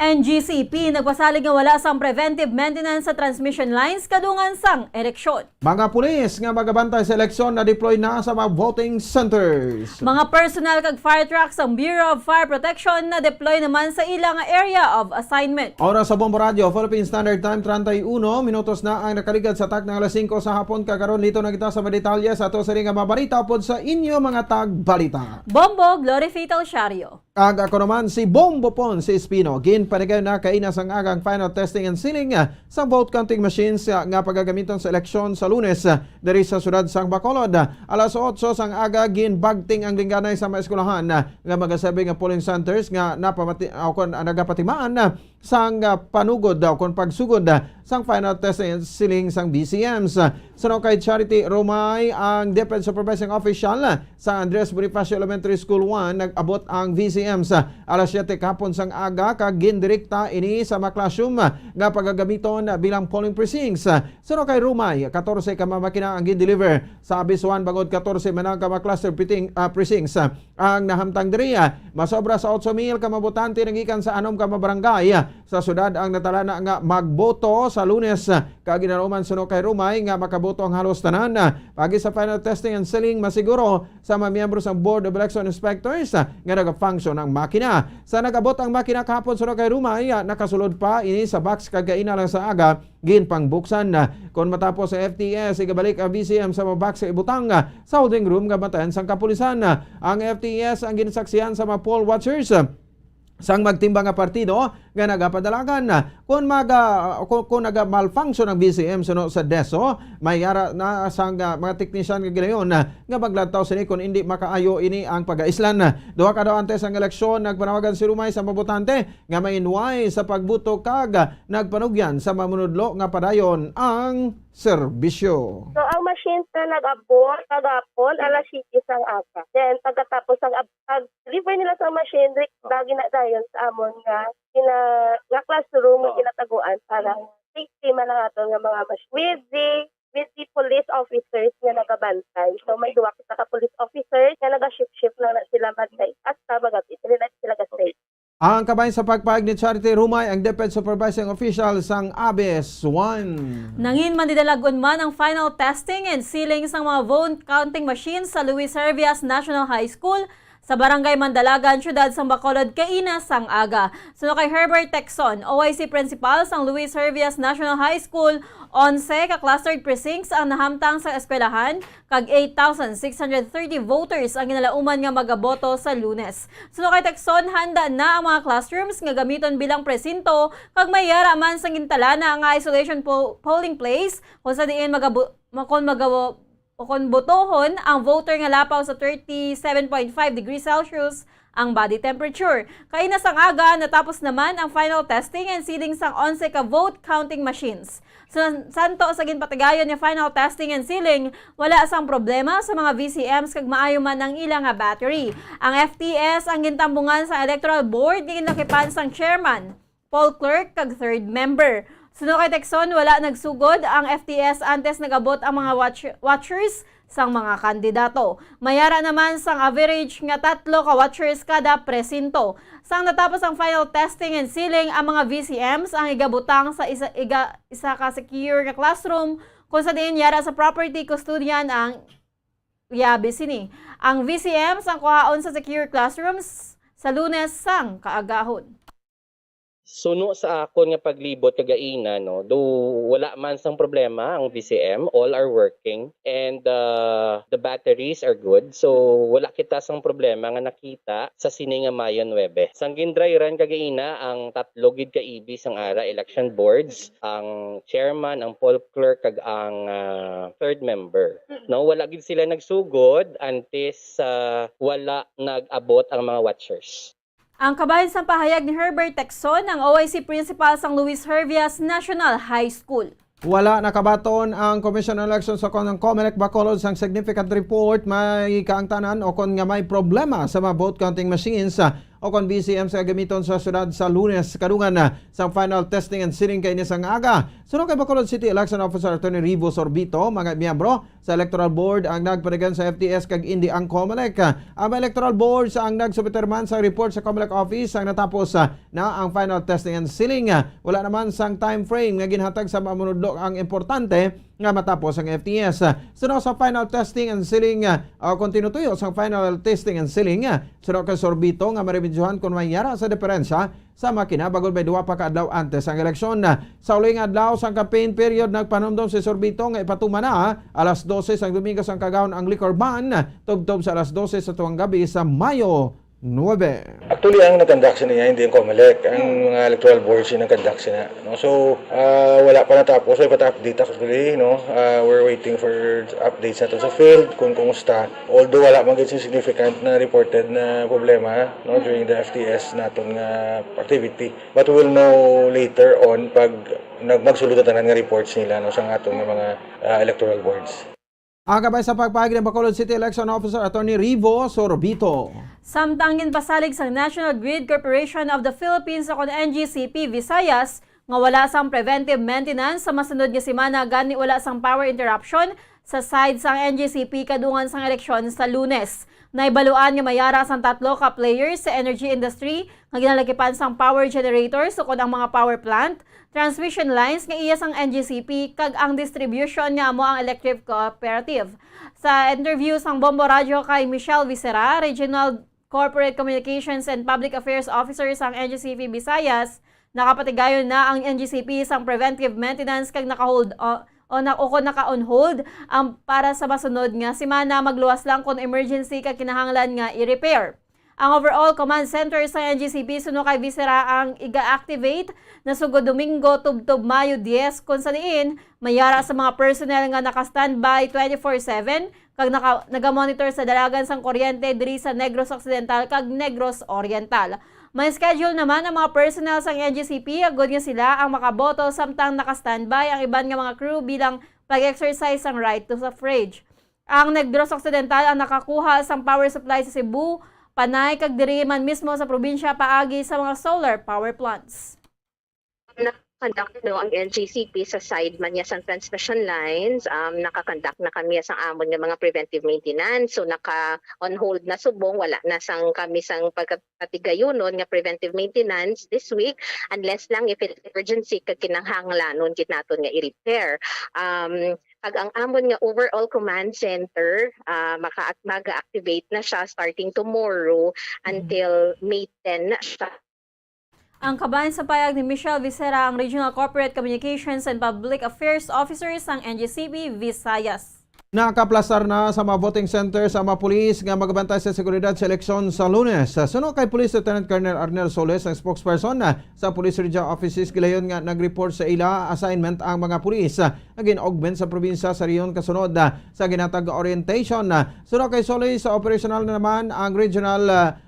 N G C P nagpasalig nga wala sang preventive maintenance sa transmission lines kadungan sang eleksyon. Mga pulis nga magabantay sa eleksyon na-deploy na sa mga voting centers. Mga personnel kag fire trucks sang Bureau of Fire Protection na-deploy naman sa ila nga area of assignment. Oras sa Bombo Radyo, Philippine Standard Time, treinta y uno minutos na ang nakaligad sa takna nga alas singko sa hapon. Kag karon, liton na kita sa mga detalye sa ato sari nga mga balita upod sa inyo mga tagbalita. Bombo, Glory Fatal Shario. Kag ako naman si Bombo Pon si Espino. Ginpadayon na kaina sang aga ang final testing and sealing, ah, sa vote counting machines, ah, nga pagagamiton sa eleksyon sa Lunes, ah, diri sa siyudad sang Bacolod. Alas otso sang aga, ginbagting ang lingganay sa mga eskwelahan, ah, nga magaserbi nga polling centers nga napamati-, o kon, ah, nagapatimaan, ah, sang, ah, panugod daw kon pagsugod, ah, sang final testing and sealing sang V C Ms. Suno kay Charity Romay, ang DepEd Supervising Official, ah, sa Andres Bonifacio Elementary School one, nag-abot ang V C Ms, ah, alas siyete kahapon sang aga kag gindirekta ini sa mga classroom, ah, nga pagagamiton, ah, bilang polling precincts. Ah, suno kay Romay, katorse ka mga makina ang gindeliver sa Abis one, bangod katorse man ang ka mga cluster piting-, ah, precincts, ah, ang nahamtang diri. Ah, masobra sa otso mil ka mga botante nagikan sa anom ka mga barangay, ah, sa syudad ang natalana nga magboto sa Lunes, ah, kag ginalauman suno kay Romay nga makaboto ang halos tanan. Ah, pagi sa final testing and sealing, masiguro sa mga miyembro sang Board of Election Inspectors, ah, nga nagafunction ang makina. Sa nag-abot ang makina kahapon suno kay Romay, ah, nakasulod pa ini sa box kag kaina lang sa aga ginpangbuksan. Ah, kon matapos sa F T S, igabalik ang V C M sa mga box sa ibutang, ah, sa holding room nga bantayan sang kapulisan. Ah, ang F T S ang ginsaksihan sa mga poll watchers, ah, sang magtimbang nga partido nga nagapadalagan. Kung maga-, kung, kung naga-malfunction ang V C M suno sa DESO, may ara na sang, ah, mga teknisyan nga gilayon, ah, nga maglantaw sini kung hindi makaayo ini ang pag-aislan. Duha ka adlaw antes ang eleksyon, nagpanawagan si Rumay sa mga botante nga mainway sa pagbuto kag nagpanugyan sa manunudlo nga padayon ang serbisyo. So, ang machines na nag-abot kagapon, alas siyete sang aga. Then, pagkatapos ang ab-, pag-deliver nila sa machine, re-, bagi na dayon sa amon nga gina-, nga classroom nga Oo. ginataguan para safety man ang aton nga mga machine. With the, with the police officers nga nagabantay. So, may duha kita ka police officers nga naga-shift-shift lang na sila mag-, hasta magabi. Dili na sila ga-stay. Ang kabahin sa pagpahayag ni Charity Rumay, ang DepEd Supervising Official sang ABIS One. Nangin mandidalagon man ang final testing and sealing sang mga vote counting machines sa Luis Servias National High School sa Barangay Mandalagan, Siyudad sang Bacolod, kaina sang aga. Suno kay Herbert Texon, O I C Principal sang Luis Servias National High School, onse ka clustered precincts ang nahamtang sa eskwelahan, kag eight thousand six hundred thirty voters ang ginalauman nga magaboto sa Lunes. Suno kay Texon, handa na ang mga classrooms nga gamiton bilang presinto, kag may yara man sang gintalana nga isolation po-, polling place, kung sa diin magabu-, ma-, kung magawa-, o kung botohon ang voter nga lapaw sa thirty-seven point five degrees Celsius ang body temperature. Kaina sang aga, natapos naman ang final testing and sealing sang onse ka vote counting machines. Sa santo sa ginpatigayon nga final testing and sealing, wala sang problema sa mga V C Ms kag maayo man ang ila nga battery. Ang F T S ang gintambungan sa electoral board nga ginlakipan sang chairman, poll clerk, kag third member. Suno kay Texon, wala nagsugod ang F T S antes nag-abot ang mga watch-, watchers sang mga kandidato. May ara naman sang average nga tatlo ka watchers kada presinto. Sang natapos ang final testing and sealing, ang mga V C Ms ang igabutang sa isa, iga-, isa ka secure nga classroom, kung sa diin yara sa property custodian ang yabi sini. Ang V C Ms ang kuhaon sa secure classrooms sa Lunes sang kaagahon. Suno sa akon nga paglibot kagaina, no, though wala man sang problema ang V C M, all are working, and, uh, the batteries are good. So, wala kita sang problema nga nakita sa sini nga Mayo nuebe. Sang gin-dry run kagaina ang tatlo gid ka E B sang ara election boards, ang chairman, ang poll clerk, kag ang, uh, third member. No, wala gid sila nagsugod antes sa wala nag-abot ang mga watchers. Ang kabahin sang pahayag ni Herbert Texon, ang O I C principal sang Luis Hervias National High School. Wala nakabaton ang Commission on Elections o kon ang Comelec Bacolod sang significant report may kaangtanan o kon nga may problema sa mga vote counting machines, ah, o kon V C M sa gamiton sa syudad sa Lunes kadungan, ah, sang final testing and sealing kaini sang aga. Suno kay Bacolod City Election Officer Attorney Rivo Sorbito, mga miyembro sa Electoral Board ang nagpanagan sa F T S kag indi ang Comelec. Ang Electoral Board sa ang nagsubmit man sa report sa Comelec office ang natapos, ah, na ang final testing and sealing. Ah, wala naman sang time frame nga ginhatag sa manunodlo ang importante nga matapos ang F T S. Ah, suno sa final testing and sealing, ah, o kon tinutuyo sa final testing and sealing, ah, suno kay Sorbito nga maremedyohan kon may yara sa diferensya sa makina bangod may duha pa ka adlaw antes ang eleksyon. Sa uling adlaw sang campaign period, nagpanumdom si Sorbito nga ipatuman na alas dose sang Domingo sang kagahon ang liquor ban tubtob sa alas dose sa tuang gabi sa Mayo nuebe. Actually, ang nag-conduct sina niya, hindi ang Comelec. Ang mga electoral boards yung nag-conduct sina, no? So, ah, wala pa natapos. May pata-update actually, no? Ah, we're waiting for updates nato sa field kung kumusta. Although wala man gid significant na reported na problema, no, during the F T S naton nga activity. But we'll know later on pag nag-, magsulod ang tanan nga reports nila, no, sa aton nga mga, ah, electoral boards. Ang kabay sa pagpahayag ni Bacolod City Election Officer Attorney Rivo Sorbito. Samtang ginpasalig sang National Grid Corporation of the Philippines o kon N G C P Visayas nga wala sang preventive maintenance sa masunod nga semana gani wala sang power interruption sa side sang N G C P kadungan sang eleksyon sa Lunes. Nahibaluan nga may ara sang tatlo ka players sa energy industry nga ginalakipan sang power generators ukon ang mga power plant, transmission lines nga iya sang N G C P kag ang distribution nga amo ang electric cooperative. Sa interview sang Bombo Radyo kay Michelle Vicera, Regional Corporate Communications and Public Affairs Officer sang N G C P Visayas, nakapatigayon na ang N G C P sang preventive maintenance kag naka-hold o, o na, o kon naka-on hold ang para sa masunod nga semana, magluwas lang kon emergency ka kinahanglan nga i-repair. Ang overall command center sa N G C P suno kay Visera ang iga-activate na sugod Domingo tubtob Mayo diyes, kung sa diin mayara sa mga personnel nga naka-standby twenty-four seven kag naka, naga-monitor sa dalagan sang kuryente diri sa Negros Occidental kag Negros Oriental. May schedule naman ang mga personnel sang N G C P agud nga sila ang makaboto, samtang naka-standby ang iban nga mga crew bilang pag-exercise sang right to suffrage. Ang Negros Occidental ang nakakuha sang power supply sa Cebu, Panay, kag diri man mismo sa probinsya paagi sa mga solar power plants. Nakakonduct, no, ang N G C P sa side man niya sang transmission lines. Um, nakakonduct na kami sang amon nga mga preventive maintenance. So, naka on hold na subong, wala na sang kami sang pagkatigayunon nga preventive maintenance this week, unless lang if it's emergency kag kinahanglanon gid naton nga i-repair. Um, kag ang amon nga overall command center, ah, maka mag-activate na siya starting tomorrow until May ten na siya. Ang kabahin sa payag ni Michelle Visera, ang Regional Corporate Communications and Public Affairs Officer sang N G C P Visayas. Nakaplastar na sa mga voting centers ang mga pulis nga magabantay sa seguridad sa eleksyon sa Lunes. Suno kay Police Lieutenant Colonel Arnel Solis, ang spokesperson sa Police Regional Office Six, gilayon nga nag-report sa ila assignment ang mga pulis nga gin-augment sa probinsya sa rehiyon kasunod sa ginatag nga orientation. Suno kay Solis, operational na naman ang regional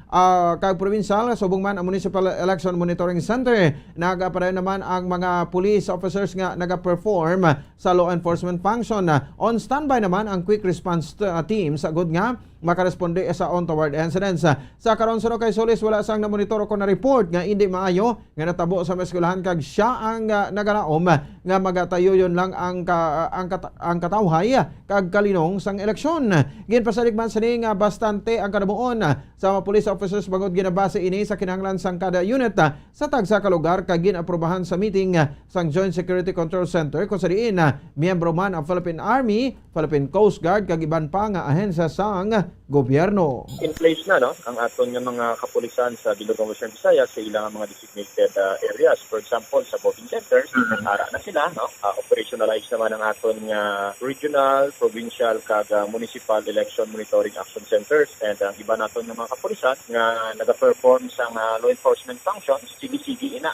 ah, kag provincial, subong man ang Municipal Election Monitoring Center. Nagapadayon naman ang mga police officers nga nagaperform sa law enforcement function. On standby naman ang quick response t- ah, team sa gud nga makaresponde sa untoward incidents. Sa karon, suno kay Solis, wala sang namonitor o kon na-report nga indi maayo nga natabo sa mga eskwelahan, kag siya ang ah, nagalaom nga magatayuyon lang ang ka- ang kat- ang katawhay kag kalinong sang eleksyon. Ginpasalig man sini nga bastante ang kadamuon sa mga police officers bangod ginabase ini sa kinahanglan sang kada unit, ah, sa tagsa ka lugar kag gin-aprobahan sa meeting, ah, sang Joint Security Control Center, kung sa diin, ah, miyembro man ang Philippine Army, Philippine Coast Guard kag iban pa nga ahensya sang gobyerno. In place na, no, ang aton nga mga kapulisan sa Bilog kag Western Visayas sa ilang mga designated, ah, areas. For example, sa voting centers, ara na sila, no? Ah, operationalize naman ang aton nga regional, provincial, kag, ah, municipal election monitoring action centers, and ang iba naton nga mga kapulisan nga nagaperform sang, ah, law enforcement functions, sige-sige ina.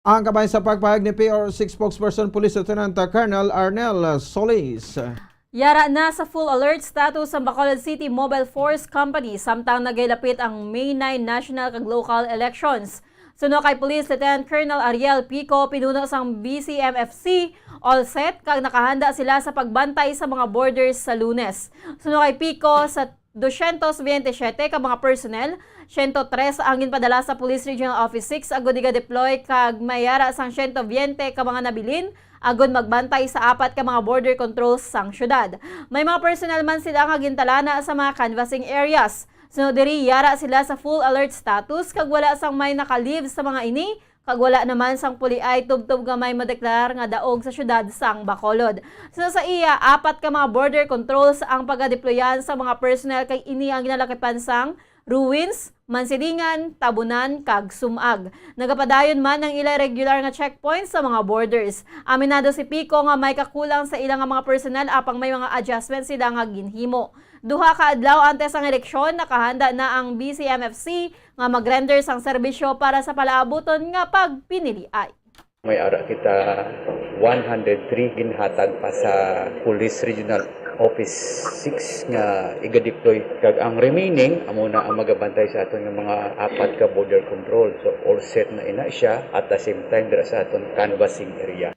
Ang kabahin sa pagpahayag ni P R six spokesperson Police Lieutenant Colonel Arnel Solis. Yara na sa full alert status ang Bacolod City Mobile Force Company samtang nagahilapit ang May nine national kag local elections. Suno kay Police Lieutenant Colonel Ariel Pico, pinuno sang B C M F C, all set kag nakahanda sila sa pagbantay sa mga borders sa Lunes. Suno kay Pico, sa dosyentos biyente siyete ka mga personnel, siyento tres ang ginpadala sa Police Regional Office six agud iga-deploy kag may yara sang siyento biyente ka mga nabilin agud magbantay sa apat ka mga border controls sang syudad. May mga personnel man sila nga gintalana sa mga canvassing areas. Sunod diri, yara sila sa full alert status kag wala sang may naka-leave sa mga ini, kag wala naman sang puliay tubtob nga may madeklarar nga daog sa syudad sang Bacolod. Sa, sa iya, apat ka mga border controls ang pagadeployan sa mga personnel kag ini ang ginalakipan sang Ruins, Mansilingan, Tabunan, kag Sumag. Nagapadayon man ang ila regular nga checkpoints sa mga borders. Aminado si Pico nga may kakulang sa ila nga mga personnel apang may mga adjustments sila nga ginhimo. Duha ka adlaw antes ang eleksyon, nakahanda na ang B C M F C nga mag-render sang serbisyo para sa palaabuton nga pagpiniliay. May ara kita one hundred three ginhatag pa sa Police Regional Office six nga iga-deploy, kag ang remaining amo na ang magabantay sa aton nga mga apat ka border control. So, all set na ina siya at the same time dira sa aton canvassing area.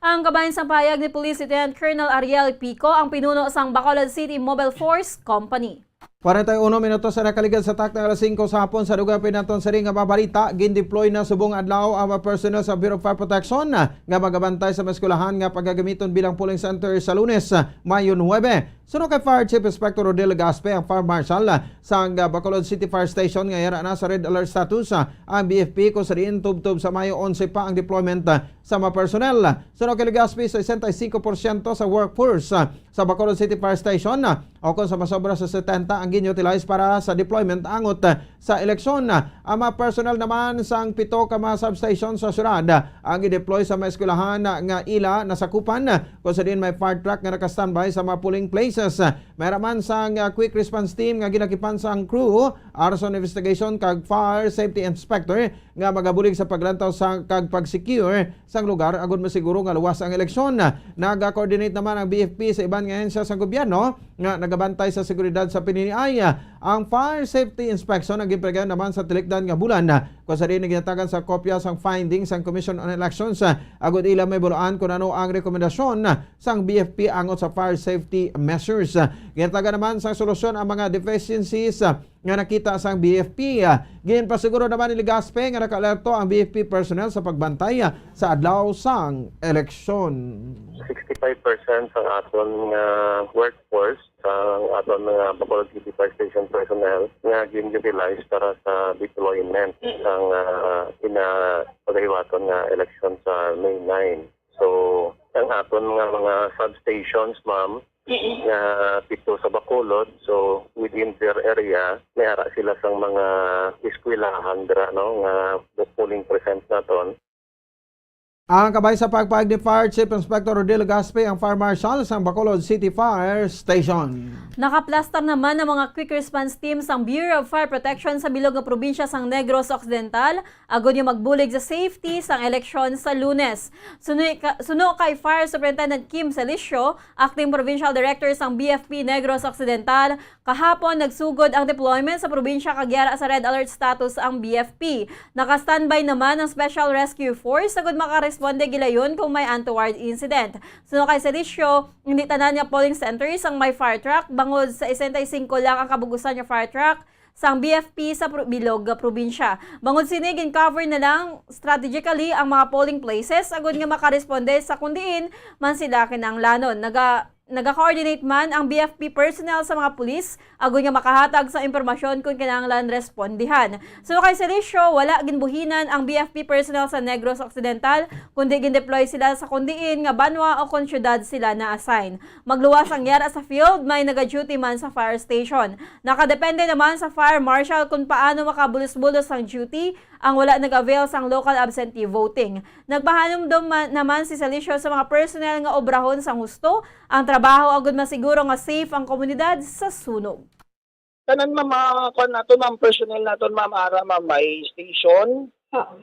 Ang kabahin sang pahayag ni Police Lieutenant Colonel Ariel Pico, ang pinuno sang Bacolod City Mobile Force Company. Kwarenta y uno minutos na nakaligad sa takna alas singko sa hapon. Sa dugay pa naton sini nga mga balita, gindeploy na subong adlaw ang mga personnel sa Bureau of Fire Protection nga magabantay sa mga eskwelahan nga pagagamiton bilang polling center sa Lunes, Mayo nuebe. Suno kay Fire Chief Inspector Rodel Legaspi, ang Fire Marshal sang Bacolod City Fire Station, nga yara na sa red alert status ang B F P, kung sa diin tubtob sa Mayo onse pa ang deployment sa mga personnel. Suno kay Legaspi, sesenta y cinco porsyento sa workforce sa Bacolod City Fire Station, o kung sa masobra sa setenta ang gin-utilize para sa deployment angot sa eleksyon. Ang mga personnel naman sang pito ka mga substation sa syudad ang i-deploy sa mga eskwelahan nga ila nasakupan, kung sa diin may fire truck nga naka-standby sa mga polling places. May ra man sang, ah, quick response team nga ginakipan sang crew, arson investigation kag fire safety inspector nga magabulig sa paglantaw sa kag pag-secure sang lugar agud masiguro nga luwas ang eleksyon. Naga-coordinate naman ang B F P sa iban nga ahensya sa gobyerno nga nagabantay sa seguridad sa pininiay. Ang fire safety inspection ang ginpagayon naman sa tilikdan nga bulan, kung sa diin ginatagan sa kopya sang findings sang Commission on Elections, agud ila may bulaan kung ano ang rekomendasyon sang B F P angot sa fire safety measures. Ginatagan naman sa solusyon ang mga deficiencies nga nakita sang B F P. Ginpasiguro naman ni Legaspi nga naka-alerto ang B F P personnel sa pagbantay sa adlaw sang eleksyon. Sixty-five percent sang aton nga workforce, sang aton nga Bacolod City Fire Station personnel nga gin-utilize para sa deployment sang, ah, ina-, pagahiwaton nga eleksyon sa May nine. So, ang aton nga mga substations, ma'am, nga pito sa Bacolod, so within their area, may ara sila sang mga eskwelahan dira, no, nga polling present naton. Ang kabay sa pagpahayag ni Fire Chief Inspector Rodel Gaspi, ang Fire Marshal sang Bacolod City Fire Station. Nakaplastar naman ang mga quick response team sang Bureau of Fire Protection sa bilog nga probinsya sang Negros Occidental, agod nga magbulig sa safety sang eleksyon sa Lunes. Suno ka-, suno kay Fire Superintendent Kim Celicio, Acting Provincial Director sang B F P Negros Occidental, kahapon nagsugod ang deployment sa probinsya kag yara sa red alert status ang B F P. Naka-standby naman ang Special Rescue Force agud makaresponde gilayon kung may untoward incident. Suno kay Celicio, hindi tanan nga polling centers ang may fire truck, bangod sa sesenta y cinco lang ang kabug-usan nga fire truck sang B F P sa pro-, bilog nga probinsya. Bangod sini, gin-cover na lang strategically ang mga polling places agud nga makaresponde sa kun diin man sila kinahanglanon. Naga-, naga-coordinate man ang B F P personnel sa mga pulis agud nga makahatag sa impormasyon kon kinahanglan respondihan. Suno kay Celicio, wala ginbuhinan ang B F P personnel sa Negros Occidental, kundi gin-deploy sila sa kun diin nga banwa o kon syudad sila na-assign. Magluwas ang yara sa field, may naga-duty man sa fire station. Nakadepende naman sa fire marshal kung paano makabulos-bulos ang duty ang wala nag-avail sang local absentee voting. Nagpahanumdom ma-, naman si Celicio sa mga personnel nga obrahon sang husto ang trabaho agud masiguro nga safe ang komunidad sa sunog. Tanan, ma'am, mga kuan naton, ma'am, personnel naton, ma'am, ara, ma'am, may station,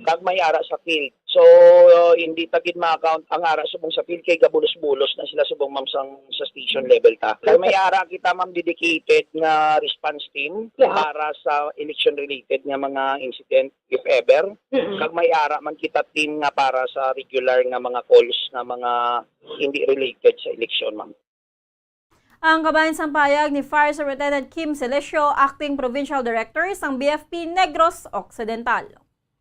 kag may ara sa field. So, hindi ta gid ma-count ang ara subong sa field kay gabulos-bulos na sila subong, ma'am, sang, sa station level ta. Kag may ara kita, ma'am, dedicated nga response team para sa election-related nga mga incident, if ever. Kag may ara man kita team nga para sa regular nga mga calls nga mga hindi related sa eleksyon, ma'am. Ang kabahin sang pahayag ni Fire Superintendent Kim Celecio, Acting Provincial Director sang B F P Negros Occidental.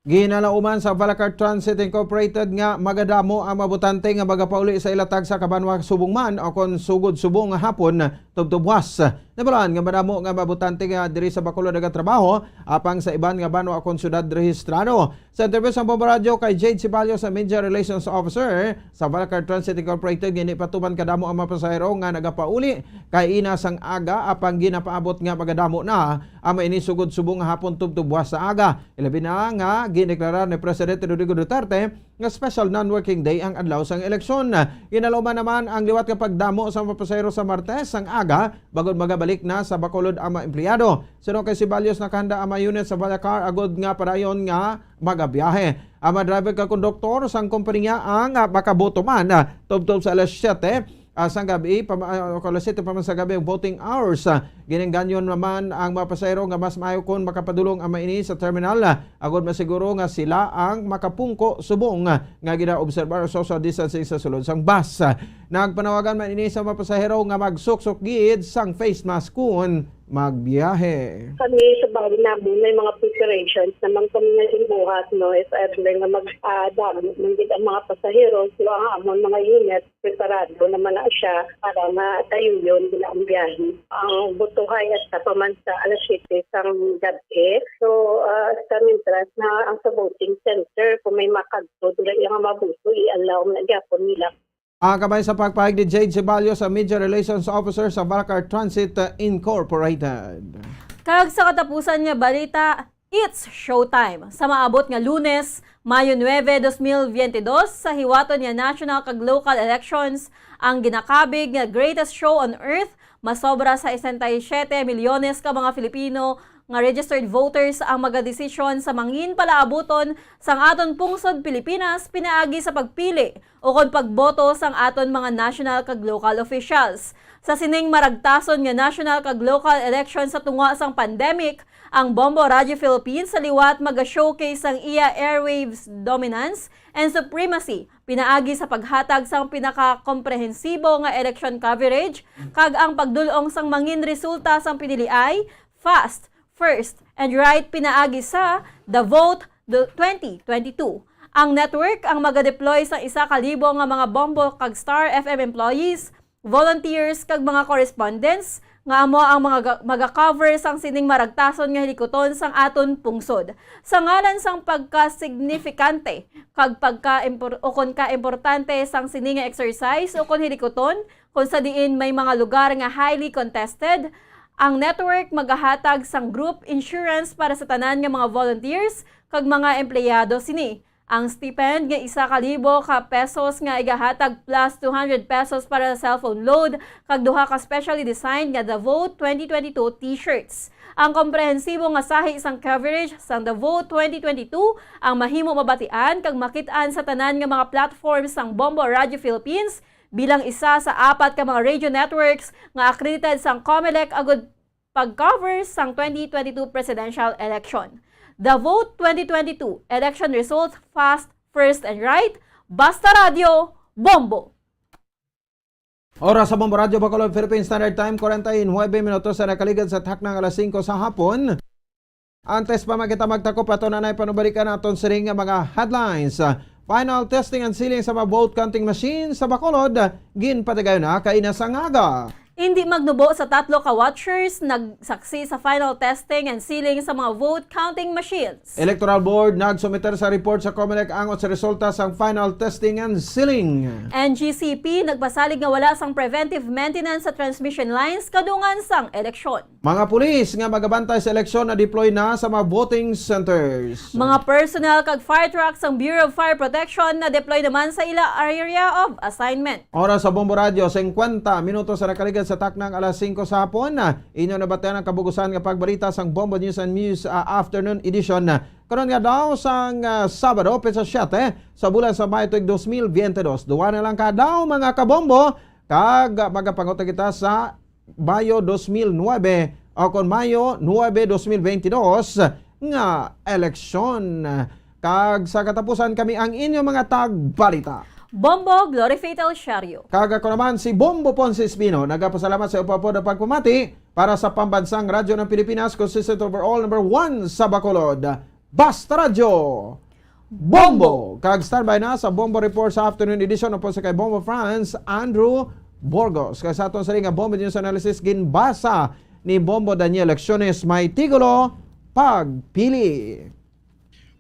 Ginalauman sa Valacar Transit Incorporated nga magadamo ang mga botante nga magapauli sa ila tagsa ka banwa subong man o kon sugod subong nga hapon tubtob buwas. Nabalaan nga madamo nga mga botante nga diri sa Bacolod nagatrabaho apang sa iban nga banwa kon syudad rehistrado. Sa interview sa Bombo Radio kay Jade Sibalyo sa Media Relations Officer sa Valacar Transit Incorporated, hindi pa tuman kadamo ang mga pasahero nga nagapauli kay ina sang aga, apang ginapaabot nga magadamo na ang mga ini sugod subong nga hapon tubtob buwas sa aga. Ilabi na nga gindeklarar ni Presidente Rodrigo Duterte nga special non-working day ang adlaw sang eleksyon. Ginalauman naman ang liwat nga pagdamo sa mga pasahero sa Martes sang aga, bangod magabalik na sa Bacolod ang mga empleyado. Suno kay Sibalyo, nakahanda ang mga unit sa Valacar agud nga padayon nga magabiyahe. Ang mga driver kag konduktor sang kompanya ang, ah, makaboto man, ah, tubtob sa alas siyete, ah, sang gabi, pama-, ah, alas siyete pa man sa gabi ang voting hours. Ah, ginengganyo naman ang mga pasahero nga mas maayo kon makapadulong ang mga ini sa terminal, ah, agud masiguro nga sila ang makapungko subong, ah, nga ginaobserbar ang social distancing sa sulod sang bus. Ah, nagpanawagan man ini sa mga pasahero nga magsuksok gid sang face mask kon magbiyahe. Kami sa bahay namin, may mga preparations naman kami nga ginbuhat, no, if ever nga mag, ah, damo man gid ang mga pasahero. So, ang amon mga unit, preparado naman na siya para nga dayon bilang biyahe. Ang botohay hasta pa man sa alas siyete sang gabi. So, ah, hasta mientras na ang sa voting center, kung may makadto, dira iya nga maboto, i-allow na gyapon nila. Ang kabay sa pagpahayag ni Jade Ceballos, sa Media Relations Officer sa Valacar Transit Incorporated. Kag sa katapusan nga balita, it's showtime. Sa maabot nga Lunes, Mayo nuebe, dos mil biyente dos, sa hiwaton nga national kag local elections, ang ginakabig nga greatest show on earth, masobra sa sesenta y siyete milyones ka mga Filipino nga registered voters ang magadesisyon sa mangin palaabuton sang aton pungsod Pilipinas pinaagi sa pagpili ukon pagboto sang aton mga national kag local officials. Sa sining maragtason nga national kag local election sa tunga sang pandemic, ang Bombo Radio Philippines sa liwat maga-showcase sang iya airwaves dominance and supremacy pinaagi sa paghatag sang pinakakomprehensibo nga election coverage kag ang pagdul-ong sang mangin resulta sang piniliay, fast, first, and right pinaagi sa The Vote do-, twenty twenty-two. Ang network ang maga-deploy sang isa ka libo nga mga Bombo kag Star F M employees, volunteers, kag mga correspondents nga amo ang mga ga-, maga-cover sang sining maragtason nga hilikuton sang aton pungsod. Sa ngalan sang pagka-signifikante kag pagka-impor-, ukon ka-importante sang sini nga exercise ukon hilikuton, kung sa diin may mga lugar nga highly contested, ang network magahatag sang group insurance para sa tanan nga mga volunteers kag mga empleyado sini. Ang stipend nga isa ka libo ka pesos nga igahatag plus two hundred pesos para sa cellphone load kag duha ka specially designed nga The Vote twenty twenty-two T-shirts. Ang komprehensibo nga sahi sang coverage sang The Vote twenty twenty-two ang mahimo mabatian kag makit-an sa tanan nga mga platforms sang Bombo Radio Philippines bilang isa sa apat ka mga radio networks nga accredited sang Comelec agud pag-cover sang twenty twenty-two presidential election. The Vote twenty twenty-two election results fast, first, and right. Basta Radyo, Bombo! Oras sa Bombo Radyo Bacolod, Philippine Standard Time, forty-nine minutos sa nakaligad sa taknang alas singko sa hapon. Antes pa man kita magtakop, ato na nay panubalikan aton sining nga mga headlines. Final testing and sealing sa mga vote counting machine sa Bacolod, ginpatigayon na kaina sa ngaga. Indi magnubo sa tatlo ka watchers nagsaksi sa final testing and sealing sa mga vote counting machines. Electoral Board nagsumiter sa report sa Comelec angot sa resulta sang final testing and sealing. N G C P nagpasalig nga wala sang preventive maintenance sa transmission lines kadungan sang eleksyon. Mga pulis nga magabantay sa eleksyon na-deploy na sa mga voting centers. Mga personnel kag fire truck sang Bureau of Fire Protection na-deploy naman sa ila area of assignment. Oras sa Bombo Radyo, singkwenta minutos sa nakaligad sa taknang alas singko sa hapon. Inyo nabatian ang kabugusan nga pagbalita sang Bombo News and News, ah, Afternoon Edition. Karon nga daw sang, ah, Sabado, petsa siyete sa bulan sa Mayo tuig dos mil biyente dos. Duwa na lang ka daw, mga kabombo, kag magapanguta kita sa Mayo dos mil nuebe o kon Mayo nuebe, dos mil biyente dos nga eleksyon. Kag sa katapusan, kami ang inyo mga tagbalita. Bombo Glory Fatal Shario. Kag ako naman si Bombo Ponce Espino. Nagapasalamat sa upapod ang pagpamati para sa Pambansang Radyo ng Pilipinas, consistent overall, number one sa Bacolod. Basta Radyo! Bombo! Kag standby na sa Bombo Report sa afternoon edition upod sa kay Bombo France, Andrew Burgos. Kag sa aton sari nga Bombo News Analysis, ginbasa ni Bombo Daniel Lecciones, may titulo, Pagpili.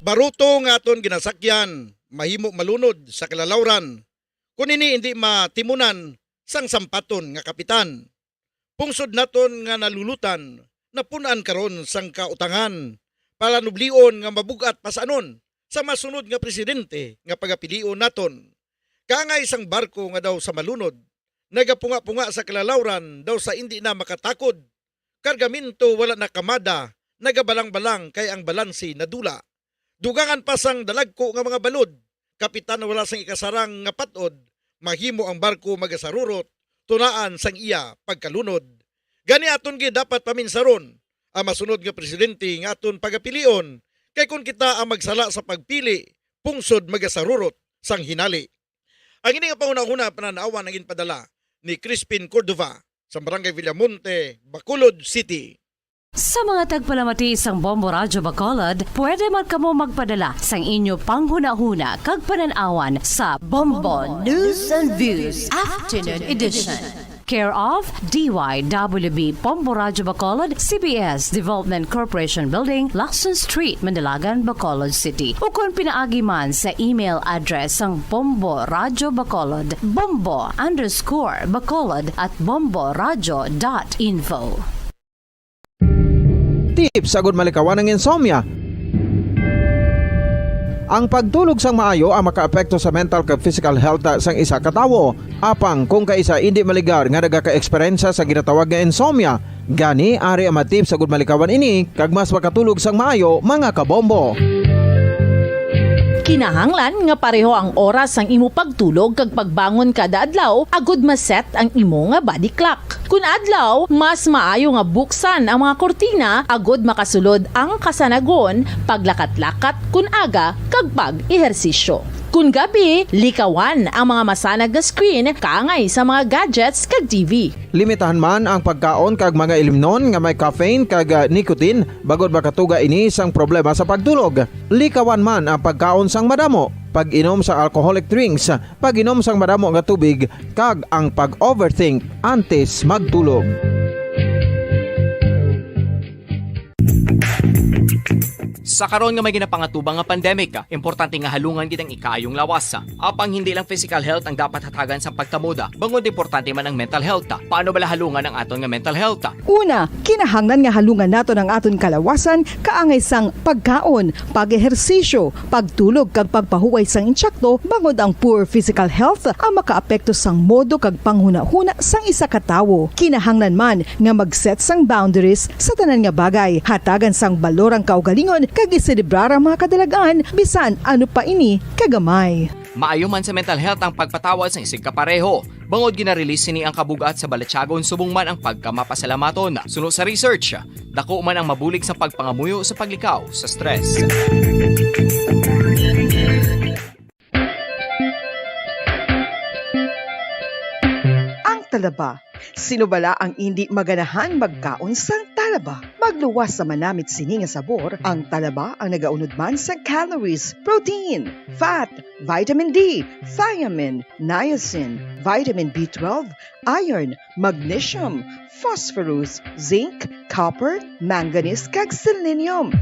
Baruto nga aton ginasakyan, mahimo malunod sa kalalawran, kun ini indi matimunan sang sampaton nga kapitan. Pungsod naton nga nalulutan, napun-an karon sang kautangan, palanublion nga mabug-at pasanon sa masunod nga presidente nga pagapilion naton. Kaangay sang barko nga daw sa malunod, nagapunga-punga sa kalalawran daw sa indi na makatakod, kargamento wala na kamada, nagabalang-balang kay ang balanse nadula. Dugangan pa sang dalagko nga mga balod, kapitan wala sang ikasarang nga patod, mahimo ang barko magasarurot, tunaan sang iya pagkalunod. Gani aton gid dapat paminsaron ang masunod nga presidente nga aton pagapilion, kay kon kita ang magsala sa pagpili, pungsod magasarurot sang hinali. Ang ini nga panghunahuna panan-awan ang ginpadala ni Crispin Cordova sa Barangay Villamonte, Bacolod City. Sa mga tagpalamati sang Bombo Radyo Bacolod, pwede man kamo magpadala sang inyo panghunahuna kag panan-awan sa Bombo News and Views Afternoon Edition. Care of D Y W B Bombo Radyo Bacolod, C B S Development Corporation Building, Lacson Street, Mandalagan, Bacolod City. Ukon pinaagi man sa email address sang Bombo Radyo Bacolod, bombo underscore bacolod at bomboradyo dot info. Tips agud malikawan ang insomnia. Ang pagtulog sang maayo ang makaapekto sa mental kag physical health sang isa ka tawo. Apang kung kaisa indi maligar nga nagaka-eksperyensya sa ginatawag nga insomnia, gani ari ang mga tips agud malikawan ini kag mas makatulog sang maayo, mga kabombo. Kinahanglan nga pareho ang oras sang imo pagtulog kag pagbangon kada adlaw agud ma-set ang imo nga body clock. Kun adlaw, mas maayo nga buksan ang mga kurtina agud makasulod ang kasanagon, paglakat-lakat kun aga, kag pag-ehersisyo. Kun gabi, likawan ang mga masanag nga screen kaangay sa mga gadgets kag T V. Limitahan man ang pagkaon kag mga ilimnon nga may caffeine kag, ah, nicotine, bangod makatuga ini sang problema sa pagtulog. Likawan man ang pagkaon sang madamo, pag-inom sa alcoholic drinks, pag-inom sang madamo nga tubig, kag ang pag-overthink antes magtulog. Sa karon nga may ginapangatubang nga pandemic, importante nga halungan gid ang ikaayong lawas. Apang hindi lang physical health ang dapat hatagan sa pagtamod, bangod importante man ang mental health. Paano bala halungan ang aton nga mental health? Una, kinahanglan nga halungan naton ang aton kalawasan kaangay sang pagkaon, pag-ehersisyo, pagtulog kag pagpahuway sang insakto, bangod ang poor physical health ang makaapekto sang modo kag panghunahuna sang isa ka tawo. Kinahanglan man nga mag-set sang boundaries sa tanan nga bagay, hatagan sang balor ang kaugalingon kag iselebrar ang mga kadalag-an, bisan ano pa ini kagamay. Maayo man sa mental health ang pagpatawad sang isigkapareho, bangod gina-release sini ang kabug-at sa balatyagon subong man ang pagkamapasalamaton. Suno sa research, dako man ang mabulig sa pagpangamuyo sa paglikaw sa stress. Ang talaba. Sino bala ang indi maganahan magkaon sang talaba? Magluwas sa manamit sini nga sabor, ang talaba ang nagaunod man sa calories, protein, fat, vitamin D, thiamine, niacin, vitamin B twelve, iron, magnesium, phosphorus, zinc, copper, manganese, kag selenium.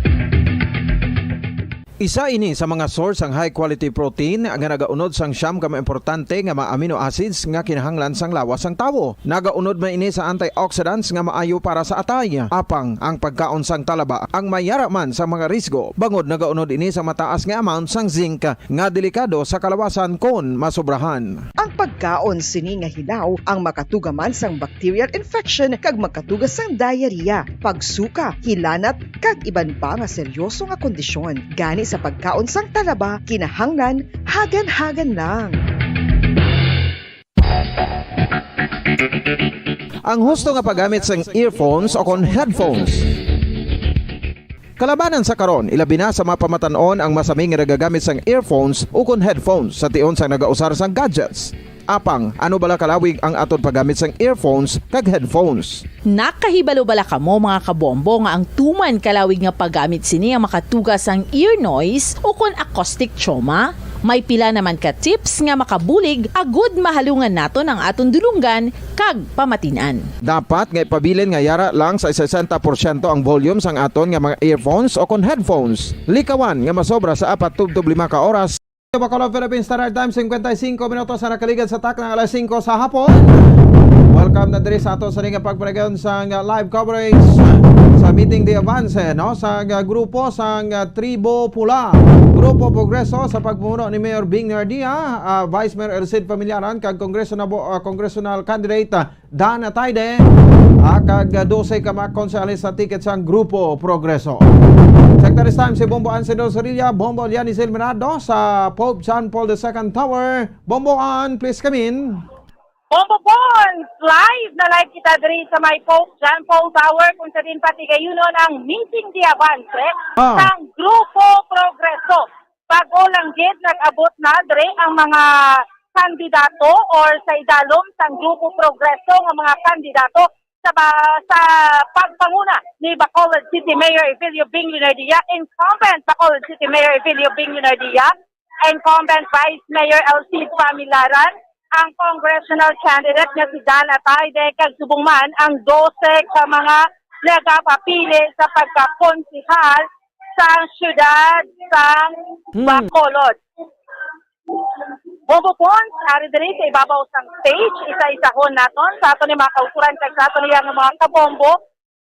Isa ini sa mga source sang high quality protein nga nagaunod sang siyam ka mga importante nga mga amino acids nga kinahanglan sang lawas sang tawo. Nagaunod man ini sa antioxidants nga maayo para sa atay. Apang ang pagkaon sang talaba ang may yara man sa mga risgo, bangod nagaunod ini sa mataas nga amount sang zinc nga delikado sa kalawasan kon masobrahan. Ang pagkaon sini nga hilaw ang makatuga man sang bacterial infection kag makatuga sang diarrhea, pagsuka, hilanat, kag iban pa nga seryoso nga kondisyon. Gani sa pagkaon sang talaba, kinahanglan hagan-hagan lang. Ang husto nga paggamit sang earphones o kon headphones. Kalabanan sa karon, ilabi na sa mga pamatan-on ang masami nga nagagamit sang earphones ukon headphones sa tion sang nagausar sang gadgets. Apang, ano bala kalawig ang aton paggamit sang earphones kag headphones? Nakahibalo bala kamo, mga kabombo, nga ang tuman kalawig nga paggamit sini ang makatuga sang ear noise ukon acoustic trauma? May pila naman ka tips nga makabulig agud mahalungan naton ang aton dulonggan kag pamatin-an. Dapat nga ipabilin nga yara lang sa sesenta porsyento ang volume sang aton nga mga earphones o kon headphones. Likawan nga masobra sa apat tubtob lima ka oras. Bacolod, Philippine Standard Time, cincuenta y cinco minutos na nakaligad sa takna nga alas singko sa hapon. Welcome na diri sa ato sa nga pagpanayon sa nga live coverage sa meeting de avance, no, sa nga grupo sa nga Tribo Pula, Grupo Progreso sa pagmuno ni Mayor Bing Nardia, ah, Vice Mayor Ercid Familiaran, kag Congressional, ah, congressional candidate, ah, Dan Atayde, ah, kag, ah, dose ka mga konsehales sa ticket sang Grupo Progreso. Secretary Time si Bombo Ann Sedol Zorilla, Bombo Lianis Ilmenado sa Pope John Paul the Second Tower. Bombo Ann, please come in. Bombo Bons, live na live kita diri sa may Pope John Paul Tower, kung sa din patigayunon ang meeting de avance, eh, Ah. sang Grupo Progreso. Bag-o lang gid nag-abot na diri ang mga kandidato or sa idalom sang Grupo Progreso nga mga kandidato sa ba-, sa pagpanguna ni Bacolod City Mayor Evelio Bing Lunardia, incumbent Bacolod City Mayor Evelio Bing Lunardia, incumbent Vice Mayor Elcid Pamilaran, ang congressional candidate nga si Dan Atayde, kag subong man ang dose ka mga nagapapili sa pagkakonsehal sa siyudad sang Hmm. Bacolod. Bombo Pons, ari diri sa ibabaw sang stage, isa-isahon naton sa aton ni mga kauturan kag sa aton niya nga mga kabombo,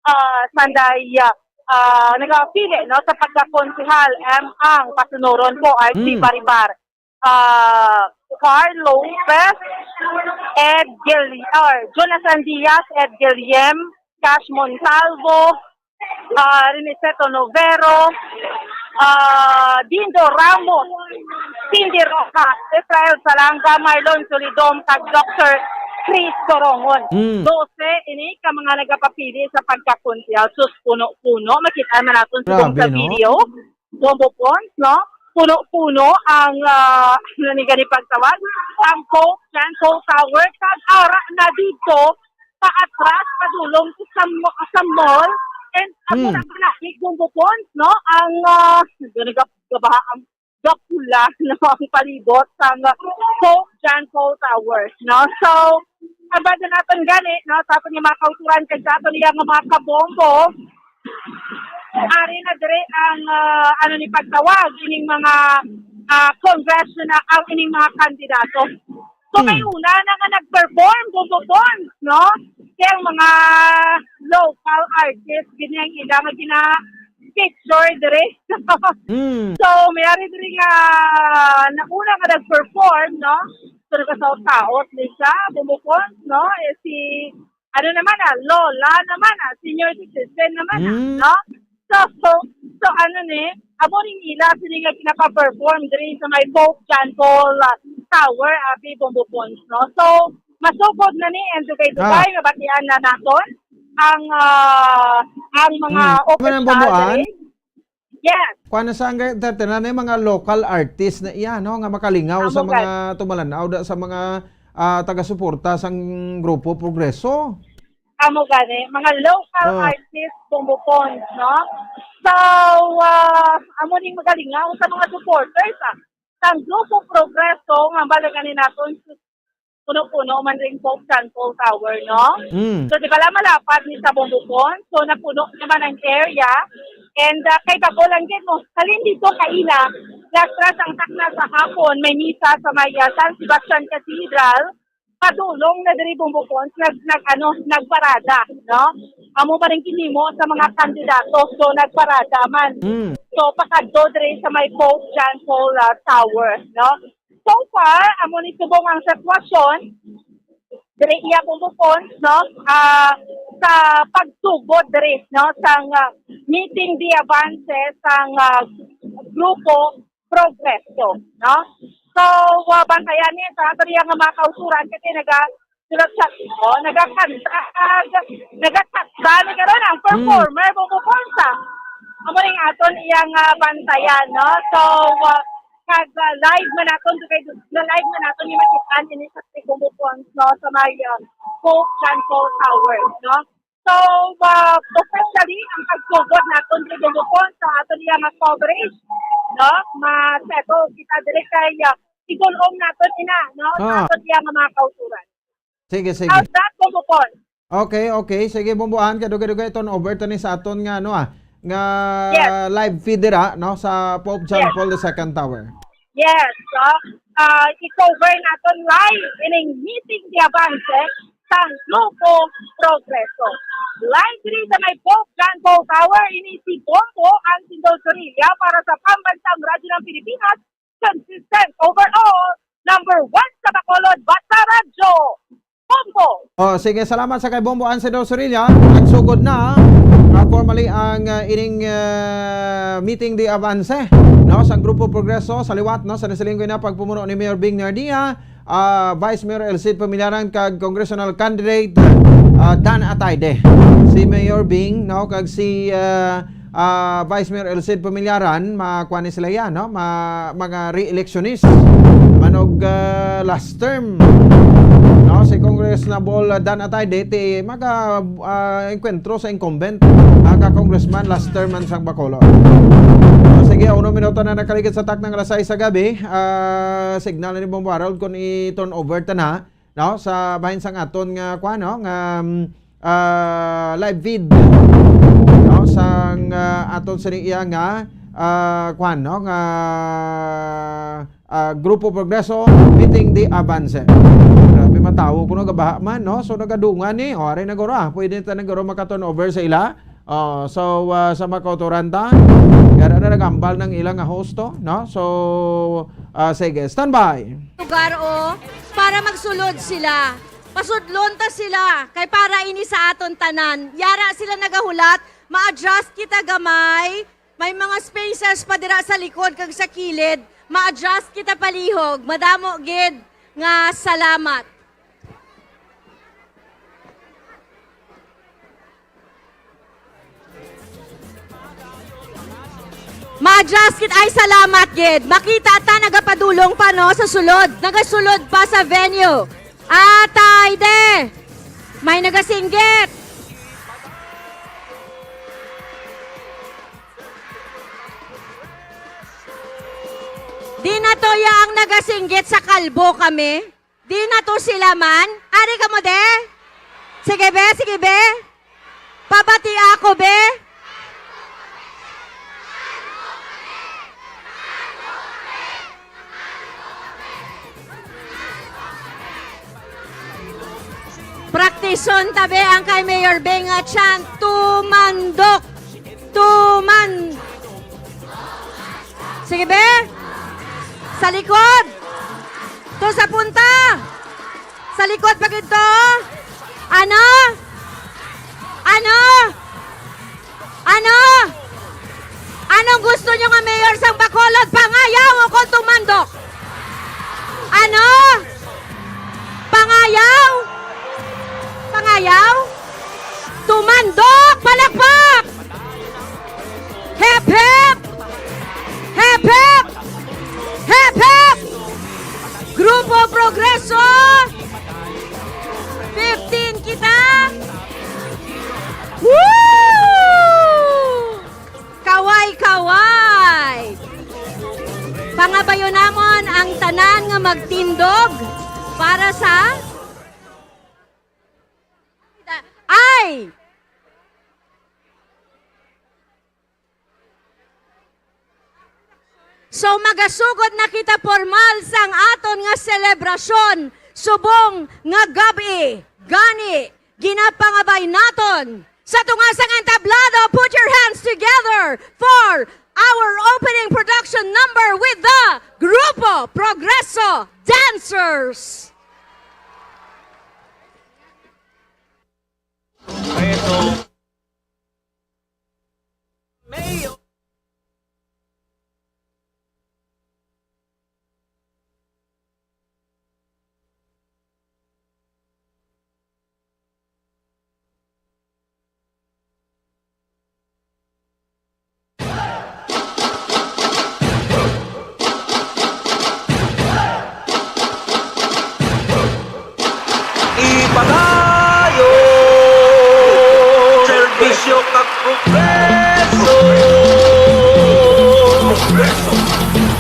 ah, sanday, ah, ah, nagapili, no, sa pagkakonsehal, em, ang pasunuron po ay si Hmm. Baribar, ah, Carl Lopez, Ed Gil-, or Jonathan Diaz, Ed Guillem, Cash Montalvo, ah, Reniceto Novero, ah, Dindo Ramos, Cindy Rojas, Israel Salanga, Marlon Solidom, kag Doctor Chris Corongon. Mm. Dose ini ka mga nagapapili sa pagkakonsehal. Sus, puno-puno. Makita man naton subong Grabe, sa no? video. Bombo Pons, no? Puno-puno ang, ah, ano ni gani pagtawag? Ang Pope John Paul Tower. Kag ara na dito, paatras, padulong sa mo-, sa mall. And ako Hmm. na pinakit, Bombo Pons, no? Ang, ah, nag-, nag-, gabaha ang gapula, no? Ang palibot sa Pope John Paul Tower, no? So, abada naton gani, no? Sa aton nga mga kauturan, kag sa aton iya nga mga kabombo, ari na dire ang, ah, ano ni pagtawag, ining mga, ah, congressional, ang ining mga kandidato. So, may Hmm. una na nga nag-perform, Bombo Pons, no? Kaya ang mga local artists, ganyan, ila nga gina-feature dire. Hmm. So, may ari dire nga nauna nga nag-perform, no? So, nagkasaot-saot ni siya, Bombo Pons, no? Eh, si, ano naman, ah, lola naman, ah, senior citizen naman, ah, Hmm. no? So, so, so, ano ni, amo ning ila sini nga ginapa-perform diri sa may Pope John Paul, ah, Tower, abi, Bombo Pons, no? So, masugod na ni and dugay-dugay Ah. nga batian na naton ang, ah, ang mga Hmm. Ano man ang opisyal Bomboan? diri. Yes. Kuan na sa ang, na mga local artist na iya, no, nga makalingaw Amo sa gani. mga tumalanaw da, sa mga, ah, taga-suporta sang Grupo Progreso. Amo gani, mga local Oh. artists, Bombo Pons, no? So, ah, amo ning magalingaw sa mga supporters, ah, sang Grupo Progreso, nga bala gani naton, puno-puno man ring Pope John Paul Tower, no? Mm. So, di ba, la malapad ni sa Bombo Pons? So, napuno naman ang area. And, ah, kay bag-o lang gid mo, halin dito kaila, lastras ang takna sa hapon, may misa sa may, ah, San Sebastian Cathedral, padulong na diri, Bombo Pons, nag-, nag-, ano, nagparada, no? Amo pa rin kinimo sa mga kandidato, so nagparada man. Mm. So, pakadto diri sa may Pope John Paul, ah, Tower, no? So far, amo ni subong ang sitwasyon. Diri iya, Bombo Pons, no? Ah, sa pagsugod diri, no, sang, ah, meeting de avance sang, ah, grupo Progreso, no? So, ah, bantayan niya sa ato niya nga mga kauturan kasi naga-, sulat siya, oh, nagakanta, nag-, nagatakda ni karon ang Hmm. performer, Bombo Pons, ah. Amo ning aton iyang, ah, bantayan, no? So, ah, kag, ah, live man naton, kay na live man naton yung makita ini sa Bombo Pons, no? Sa may, ah, Pope John Paul Tower, no? So, ah, officially, ang pagsugod naton diri, Bombo Pons, sa aton iya nga coverage, no? Ma-settle kita diri kay, ah, igulong naton ina, no? Sa Ah. aton iya nga mga kauturan. Sige, sige. How's that, Bombo Pons? Okay, okay. Sige, Bomboan, kadugay-dugay turn over to ni sa aton nga, ano, ah, nga Yes. live feed dira, no, sa Pope John Yes. Paul the Second Tower. Yes, so, ah, i-cover naton live ining meeting de avance sang Grupo Progreso. Live diri sa may Pope John Paul Tower, ini si Bombo Ansindo Zorilla para sa Pambansang Radyo ng Pilipinas, consistent overall, number one sa Bacolod, Basta Radyo, Bombo. Oh, sige, salamat sa kay Bombo Ansindo Zorilla. Nagsugod na, ah, formally ang, ah, ining, ah, meeting de avance, no, sa Grupo Progreso sa liwat, no, sa nasiling ko na pagpumuno ni Mayor Bing Nardia, ah, Vice Mayor El Cid Pamilaran kag congressional candidate, ah, Dan Atayde. Si Mayor Bing, no, kag si, ah, ah, Vice Mayor El Cid Pamilaran, makuha ni sila yan, no? Ma-, mga re-electionist. Manog, ah, last term, no? Si Congressable Dan Atayde, ti maga, ah, engkwentro sa incumbent, ah, ka congressman last term man sang Bacolod. So, sige, uno minuto na nakaligid sa taknang alas sais sa gabi. Ah, signal na ni Bombo Harold kung i-turn over ta na, no? Sa bahin sang aton nga, kuwan, no? Nga, um, ah, live feed, no? Sang, ah, aton sa iya nga, ah, kuwan, no? Nga, ah, Grupo Progreso, meeting de avance. Grabe, matawo ko, no? Gabaha man, no? So, nagadungan ni. O, ari na guro, ah. Pwede ta na guro maka-turn over sa ila. Oh, so, ah, sa makauturan ta, yara na nagambal ng ilang nga host to, no? So, ah, sige, standby. Lugar, oh, para magsulod sila. Pasudlon ta sila, kay para ini sa aton tanan. Yara sila nagahulat, ma-adjust kita gamay. May mga spaces pa dira sa likod kag sa kilid. Ma-adjust kita palihog. Madamo gid nga salamat. Ma-adjust kit, ay, salamat gid. Makita ta nagapadulong pa, no, sa sulod. Nagasulod pa sa venue. Atay de! May nagasinggit. Di na to ya ang nagasinggit sa kalbo kami. Di na to sila man. Ari ka mo, de? Sige, be, sige, be. Pabati ako, be. Praktison ta, be, ang kay Mayor Beng nga chant, "Tumandok." Tuman. Sige, be. Sa likod. To sa punta. Sa likod pa gid to. Ano? Ano? Ano? Anong gusto nyo nga mayor sang Bacolod? Pangayaw o kon tumandok? Ano? Pangayaw? Pangayaw? Tumandok! Palakpak! Hep, hep! Hep, hep! Hep, hep! Grupo Progreso! Fifteen kita! Woo! Kaway-kaway! Pangabayon namon ang tanan nga magtindog para sa ay! So, magasugod na kita pormal sang aton nga selebrasyon subong nga gab-i. Gani, ginapangabay naton sa tunga sang entablado. Put your hands together for our opening production number with the Grupo Progreso Dancers. Preso. Mayor. Ipadayon, serbisyo kag progreso. Progreso,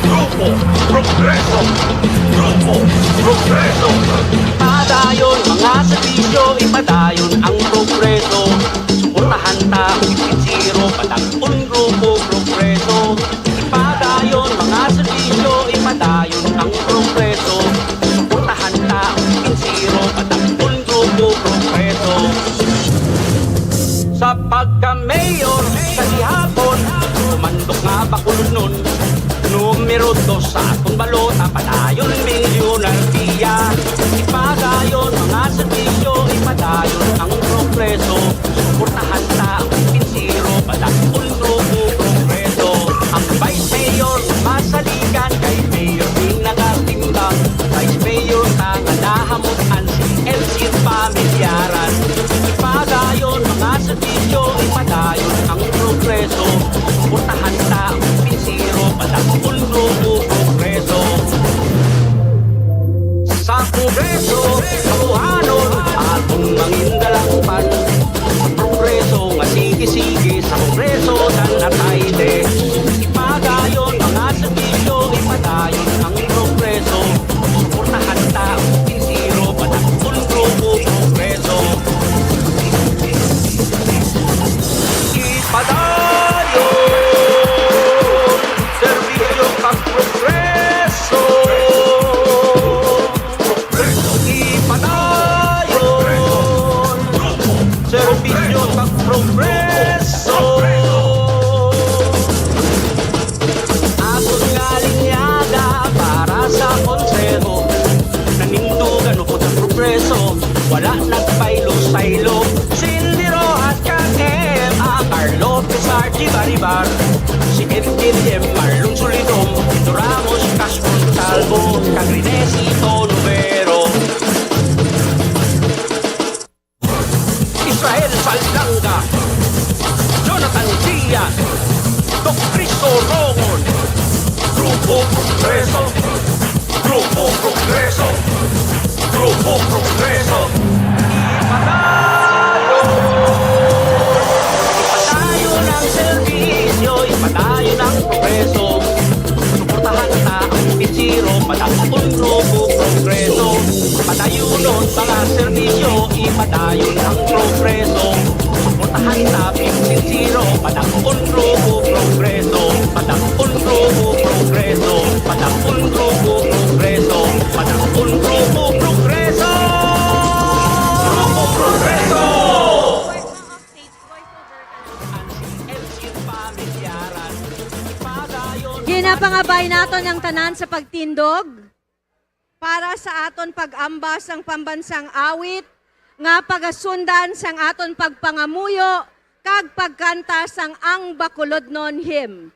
grupo, progreso, grupo, progreso. Ipadayon, mga serbisyo, ipadayon ang progreso. Suportahan ta ang Pinsiro, padag-on grupo, progreso. Ipadayon, mga serbisyo, ipadayon ang progreso. Suportahan ta ang Pinsiro, padag-on grupo, progreso. Sa pagka-mayor sa gihapon, tumandok nga Bacolodnon. Numero dos sa aton balota, padayon milyonarya. Ipadayon mga serbisyo, ipadayon ang progreso. Suportahan ta ang Pinsiro, padag-on grupo, progreso. Ang vice mayor masaligan kay Mayor Bing nagatimbang. Vice mayor ta nga nahamut-an si Elsie Pamilyaran. Ipadayon mga serbisyo, ipadayon ang progreso. Suportahan ta ang Pinsiro, padag-on grupo, progreso. Sa progreso, kabuhanon, atong mangin dalangpan. Progreso nga sige-sige, sa progreso, Bar, si Edwin M. Marlon Solidom, Tito Ramos, Cash Montalvo, kag Rene Sito Lubero. Israel Saldangan, Jonathan Diaz, Doc Cristo Rongon, Grupo Progreso, Grupo Progreso, Grupo Progreso. Ipadayon! Ipadayon ang serbisyo, ipadayon ang progreso. Suportahan ta ang Pinchiro, Padakon Grupo Progreso. Padayonon mga serbisyo, ipadayon ang progreso. Suportahan ta ang Pinchiro, Padakon Grupo Progreso. Padakon Grupo Progreso. Padakon Grupo Progreso. Padakon Grupo Progreso. Grupo Progreso! Ginapangabay naton ang tanan sa pagtindog para sa aton pag-amba sang pambansang awit nga pagasundan sang aton pagpangamuyo kag pagkanta sang Ang Bacolodnon Hymn.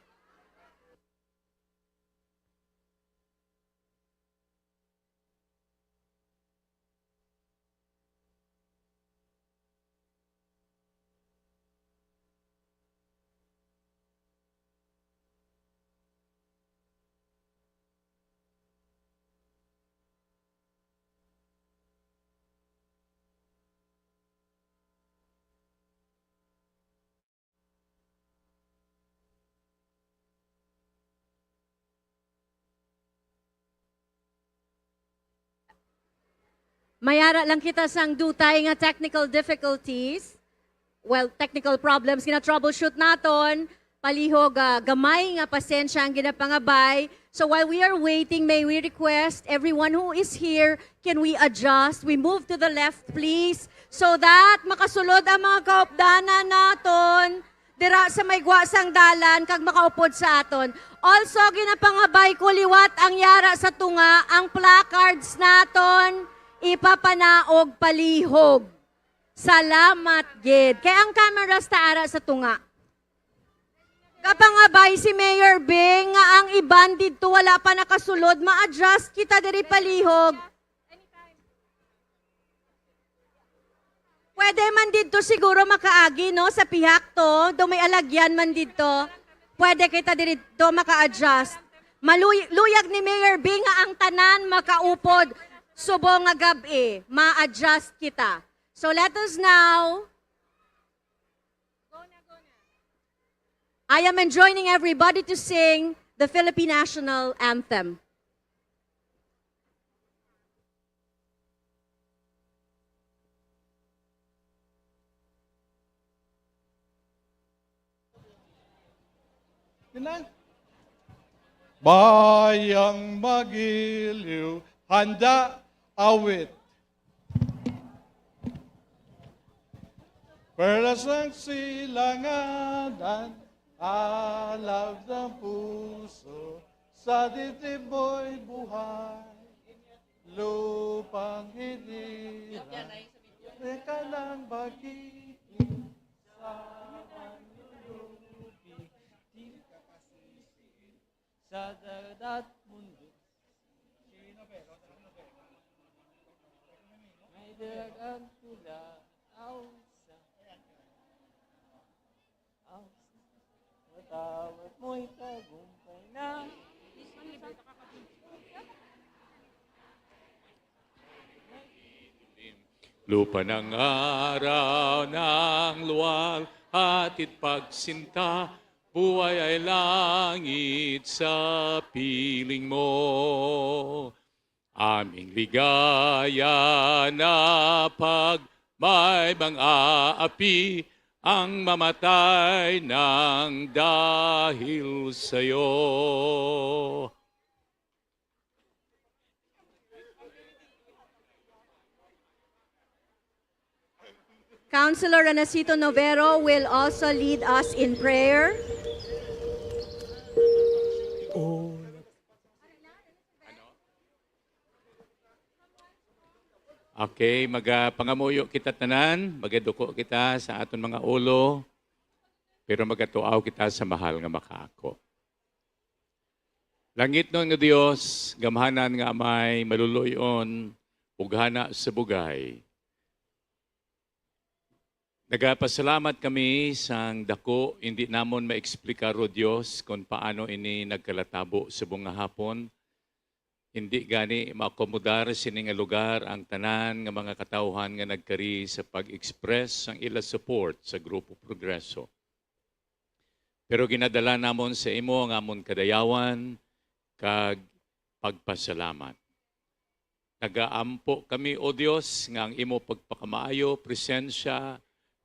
May ara lang kita sang dutay nga technical difficulties. Well, technical problems, gina-troubleshoot naton. Palihog, ah, gamay nga pasensya ang ginapangabay. So while we are waiting, may we request everyone who is here, can we adjust? We move to the left, please, so that makasulod ang mga kaupdanan naton dira sa may gwa sang dalan kag makaupod sa aton. Also, ginapangabay ko liwat ang yara sa tunga, ang placards naton ipapanaog palihog. Salamat gid. Kay ang cameras ta ara sa tunga. Kapangabay si Mayor Bing nga ang iban didto wala pa nakasulod, ma-adjust kita diri palihog. Pwede man didto siguro makaagi, no, sa pihak to, do may alagyan man didto. Pwede kita didto maka-adjust. Maluy-, luyag ni Mayor Bing nga ang tanan makaupod subong nga gab-i, ma-adjust kita. So let us now, I am enjoining everybody to sing the Philippine National Anthem. Yun na. Bayang magiliw, handa, awit. Perlas ng silanganan, alab ng puso, sa dibdib mo'y buhay. Lupang hinirang, di ka nang magiging sa manlulubi, di ka pasisiin sa dagat mundo. May dalag ang tula, aw sa Matawag mo'y tagumpay na. Lupa ng araw ng luwal, hatid pagsinta, buhay ay langit sa piling mo. Aming ligaya na pag may mga api ang mamatay ng dahil sa'yo. Councilor Anacito Novero will also lead us in prayer. Okay, magapangamuyo kita tanan, magaduko kita sa aton mga ulo. Pero magatuaw kita sa mahal nga makaako. Langitnon nga Dios, gamhanan nga Amay, maluluy-on, ug hana sa bugay. Nagapasalamat kami sang dako, hindi namon maeksplikar, O Dios, kon paano ini nagkalatabo subong nga hapon. Hindi gani maakomodar sini nga lugar ang tanan nga mga katawhan nga nagkari sa pag-express sang ila support sa Grupo Progreso. Pero ginadala namon sa imo ang amon kadayawan kag pagpasalamat. Nagaampo kami, O Dios, nga ang imo pagpakamaayo, presensya,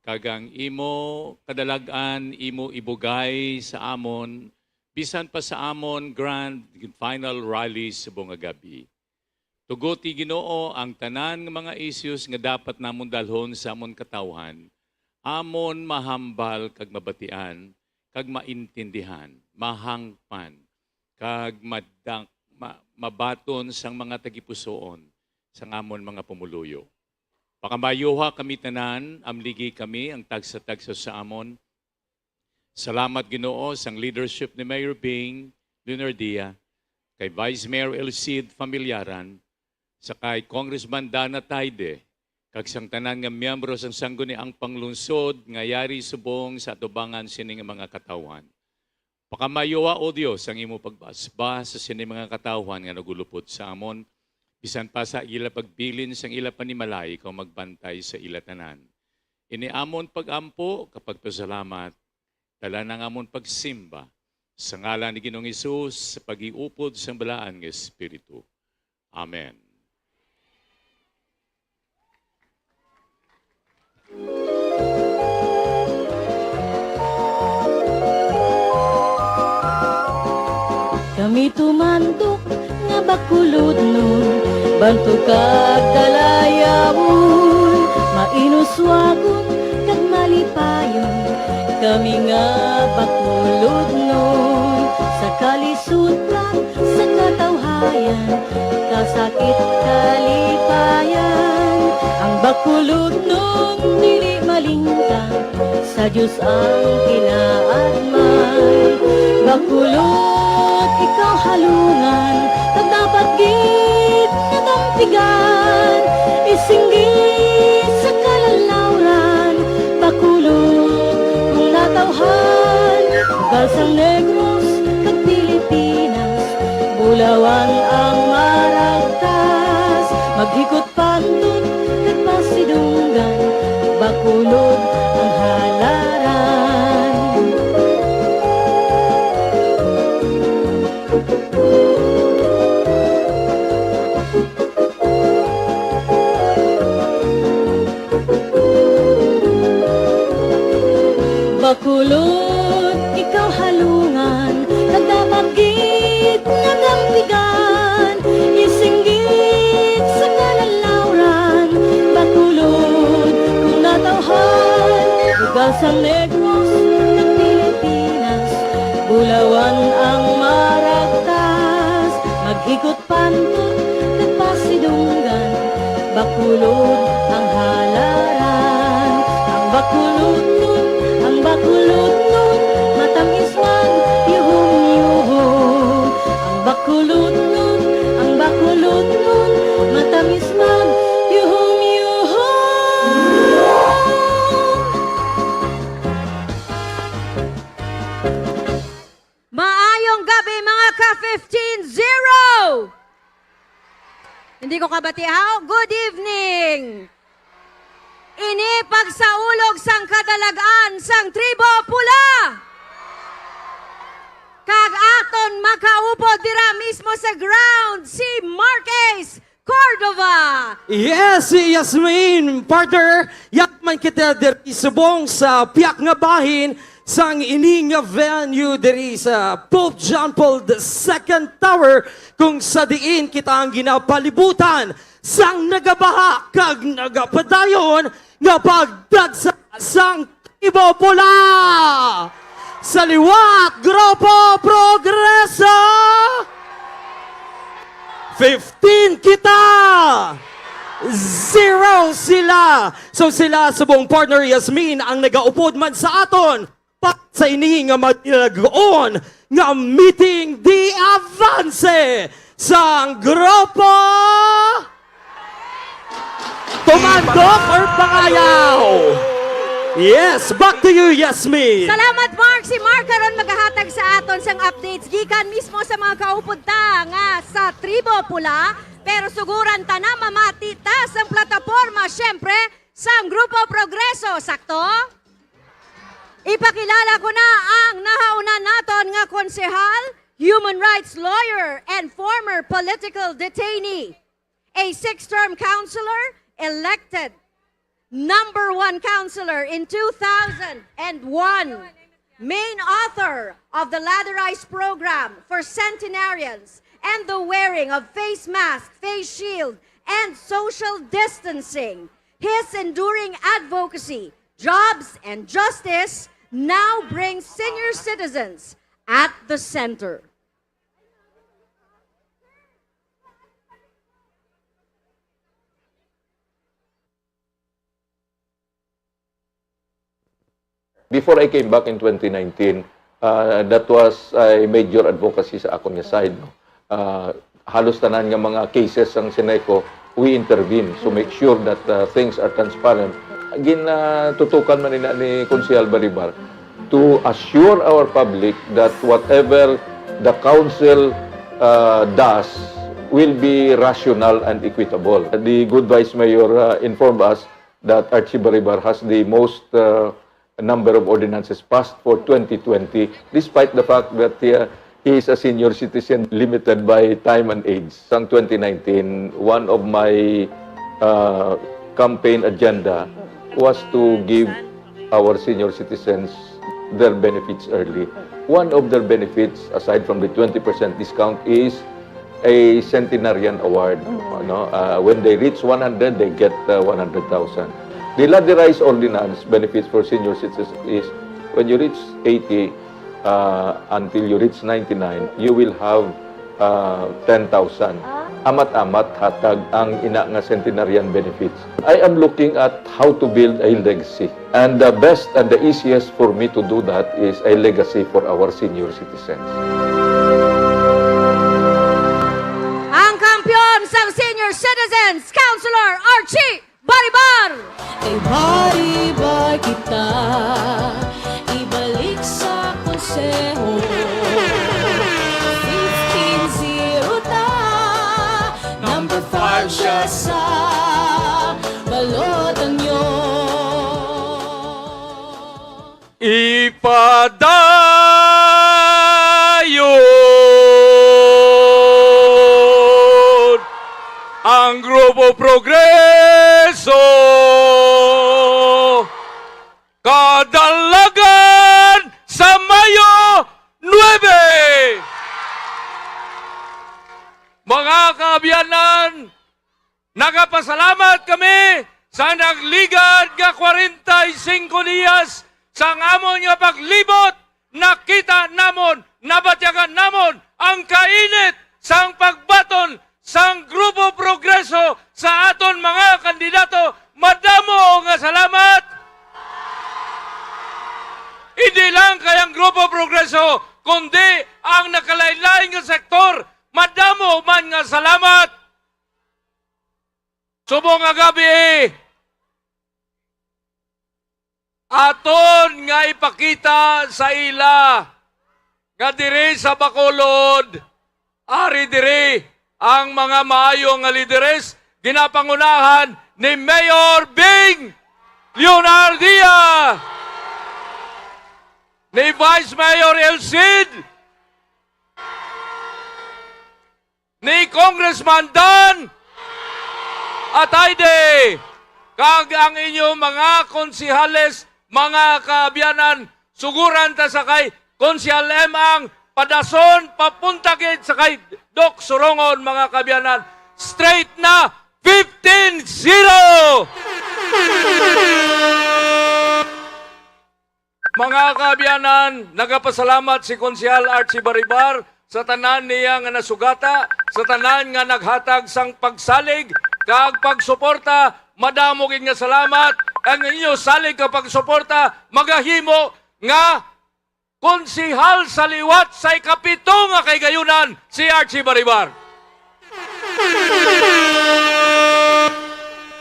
kag ang imo kadalag-an imo ibugay sa amon, bisan pa sa amon grand final rally subong nga gab-i. Tuguti, Ginoo, ang tanan nga mga issues nga dapat namon dalhon sa amon katawhan, amon mahambal kag mabatian, kag maintindihan, mahangpan, kag madak-, ma-, mabaton sang mga tagipusoon sang amon mga pumuluyo. Pakamayuha kami tanan, amligi kami ang tagsa-tagsa sa amon. Salamat, Ginoo, sang leadership ni Mayor Bing Leonardia, kay Vice Mayor El Cid Familiaran, sa kay Congressman Dana Taide, kag sang tanan nga miyembro sang Sangguniang Panglungsod nga yari subong sa atubangan sini nga mga katawhan. Pakamayuha, O Dios, ang imo pagbasbas sa sini mga katawhan nga nagulupod sa amon, bisan pa sa ila pagbilin sang ila panimalay, ikaw magbantay sa ila tanan. Ini amon pag-ampo kag pagpasalamat, dala na nga amon pagsimba sa ngalan ni Ginoong Hesus, sa pag-iupod sang Balaan nga Espiritu. Amen. Kami tumandok nga bakulodnon, bantog kag dalayawon, mainuswagon kag malipayon. Kami nga bakulodnon, sa kalisod lang sa katawhayan, kasakit kalipayan. Ang bakulodnon dili malingkang, sa Dios ang kinaagmay. Bakulod, ikaw halungan, kag dapat gid nga dampigan. Isinggit sa kalalawran, bakulod kung natawhan. Bugal sang Negros kag Pilipinas, bulawan ang maragtas. Maghikot pantot kag pasidunggan, bakulod ang halaran. Bakulod, ikaw halungan, kag dapat gid nga dampigan. Isinggit sa kalalawran, bakulod kung natawhan. Bugal sang Negros kag Pilipinas, bulawan ang maragtas. Maghikot pantot kag pasidunggan, bakulod ang halaran. Ang bakulodnon, ang bakulodnon, matamis man yuhom-yuhom. Ang bakulodnon, ang bakulodnon, matamis man yuhom-yuhom. Maayong gabi, mga ka fifteen zero! Hindi ko kabatihaw. Good evening! Ini pagsaulog sang kadalag-an sang Tribo Pula. Kag aton makaupod dira mismo sa ground si Marquez Cordova. Yes, si Yasmin, partner. Yaman kita diri subong sa piyak nga bahin sang ini nga venue diri sa Pope John Paul the Second Tower, kung sa diin kita ang ginapalibutan sang nagabaha kag nagapadayon nga pagdagsa sang Tribo Pula. Sa liwat, Grupo Progreso. Fifteen kita. Zero sila. So sila, subong partner Yasmin, ang nagaupod man sa aton. Para sa ini nga madilag-on nga meeting de avance sang grupo Tumandok or Pangayaw? Yes, back to you, Yasmin. Salamat, Mark. Si Mark karon magahatag sa aton sang updates gikan mismo sa mga kaupod ta nga sa Tribo Pula. Pero suguran ta na mamati ta sang plataporma, syempre, sang Grupo Progreso. Sakto? Ipakilala ko na ang nahauna naton nga konsehal, human rights lawyer, and former political detainee, a six-term councilor, elected number one councilor in two thousand and one, main author of the Ladderized Program for Centenarians and the wearing of face mask, face shield, and social distancing. His enduring advocacy, jobs, and justice now brings senior citizens at the center. Before I came back in twenty nineteen, uh, that was a major advocacy sa akon nga side, no? Uh, halos tanan nga mga cases sang Ceneco, we intervene. So make sure that, uh, things are transparent. Ginatutukan man ina ni Konsehal Baribar to assure our public that whatever the council, uh, does will be rational and equitable. The good Vice Mayor, uh, informed us that Archie Baribar has the most, uh, number of ordinances passed for twenty twenty, despite the fact that, uh, he is a senior citizen limited by time and age. Sang twenty nineteen, one of my, uh, campaign agenda was to give our senior citizens their benefits early. One of their benefits, aside from the twenty percent discount, is a centenarian award. Mm. Ano, uh, when they reach one hundred, they get, uh, one hundred thousand. The Ladderized Ordinance benefits for senior citizens is when you reach eighty, uh, until you reach ninety-nine, you will have, uh, ten thousand. Ah. Amat-amat hatag ang ina nga centenarian benefits. I am looking at how to build a legacy. And the best and the easiest for me to do that is a legacy for our senior citizens. Ang kampiyon sang senior citizens, Councilor Archie Baribar. Kay Baribar kita, ibalik sa konseho. Fifteen zero ta, number five siya sa balota nyo. Ipadayon ang Grupo Progreso, kadalagan sa Mayo nuebe. Mga kaabyanan, nagapasalamat kami sa nagligad nga kwarenta y singko diyas sang amon nga paglibot. Nakita namon, nabatyagan namon ang kainit sang pagbaton sang Grupo Progreso sa aton mga kandidato. Madamo nga salamat! Hindi lang kay ang Grupo Progreso, kundi ang nagkalain-lain nga sektor, madamo man nga salamat! Subong nga gabi, aton nga ipakita sa ila nga diri sa Bacolod, ari diri ang mga maayo nga lideres, ginapangunahan ni Mayor Bing Leonardia, ni Vice Mayor El Cid, ni Congressman Dan Ataide, kag ang inyo mga konsehales, mga kaabyanan, suguran ta sa kay Konsehal Emang Padason, papunta gid sa kay Doc Surongon, mga kaabyanan. Straight na, fifteen zero! Mga kaabyanan, nagapasalamat si Konsehal Archie Baribar sa tanan niya nga nasugata, sa tanan nga naghatag sang pagsalig kag pagsuporta. Madamo gid nga salamat. Ang inyo salig kag pagsuporta magahimo nga konsihal sa liwat sa ikapito nga kahigayunan, si Archie Baribar.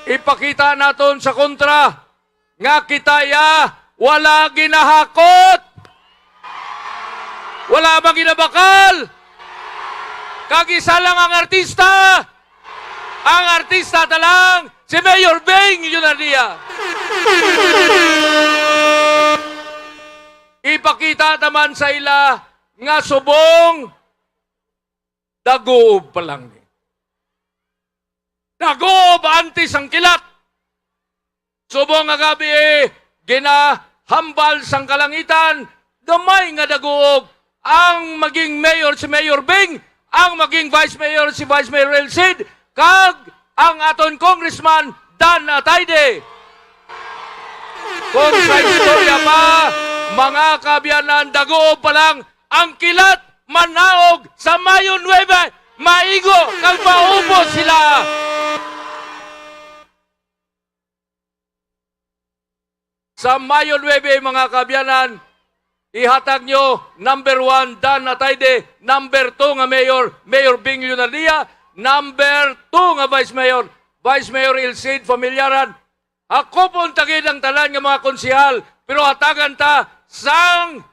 Ipakita naton sa kontra nga kita ya wala ginahakot, wala man ginabakal, kag isa lang ang artista. Ang artista ta lang, si Mayor Beng Leonardia. Ipakita ta man sa ila nga subong daguob pa lang ni. Daguob antes ang kilat. Subong nga gabi, eh, ginahambal sang kalangitan, gamay nga daguob ang maging mayor si Mayor Bing, ang maging vice mayor si Vice Mayor El Cid, kag ang aton congressman Dan Atayde. Kung sa istorya pa, mga kaabyanan, daguob pa lang ang kilat, manaog sa Mayo nuebe, maigo kag maubos sila. Sa Mayo nuebe, mga kaabyanan, ihatag nyo, number one, Dan Atayde, number two nga mayor, Mayor Bing Leonadia, number two nga vice mayor, Vice Mayor El Cid Familiaran. Hakupon ta gid ang tanan nga mga konsehal, pero hatagan ta sang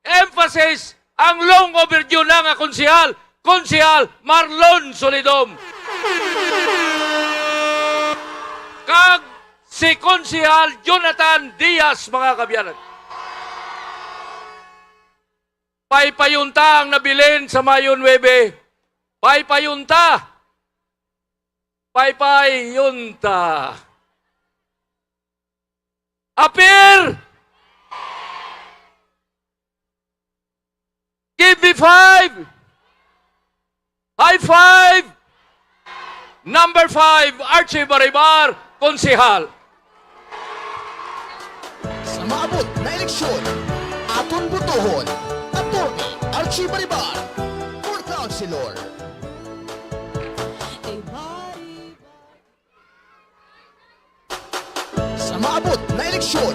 emphasis ang long overdue na nga konsehal, Konsehal Marlon Solidom. Kag si Konsehal Jonathan Diaz, mga kaabyanan. Paypayon ta ang nabilin sa Mayo nuebe. Paypayon ta. Paypayon ta. Apir! Give me five! High five! Number five, Archie Baribar, konsehal. Sa maabot na eleksyon, aton botohon, Attorney Archie Baribar, for Councilor. Sa maabot na eleksyon,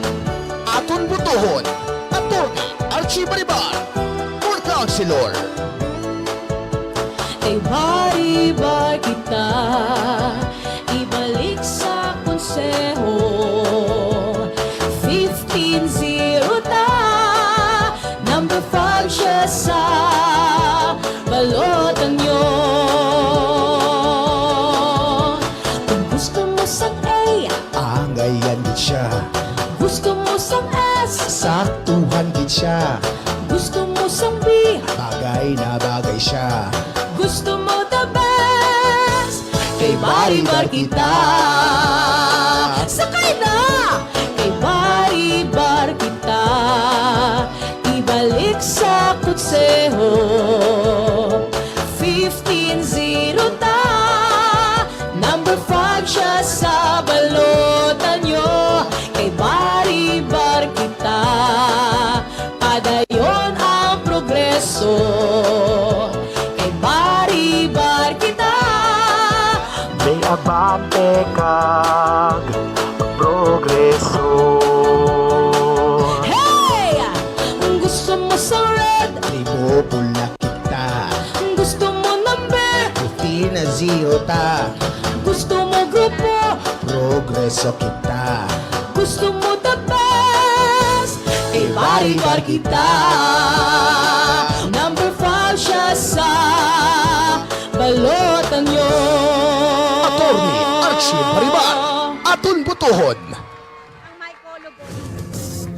aton botohon, Attorney Archie Baribar, for Councilor. Kay Baribar kita, ibalik sa konseho. Fifteen zero ta, number five siya sa balota nyo. Kung gusto mo sang A, angayan gid siya. Gusto mo sang S, saktuhan gid siya. Gusto mo sang B, bagay na bagay siya. Gusto mo the best, kay Baribar kita. Sakay na, kay Baribar kita. Ibalik sa konseho. Fifteen zero ta, number five siya sa balota nyo. Kay Baribar kita, padayon ang progreso. Kay Baribar kita. May abante kag progreso. Hey! Gusto mo sa red? Tribo pula kita. Gusto mo number? Puti na zero ta. Gusto mo grupo? Progreso kita. Gusto mo the best? Kay Baribar kita. Number five siya sa balota nyo. Attorney Archie Baribar, aton botohon. Ang mycology.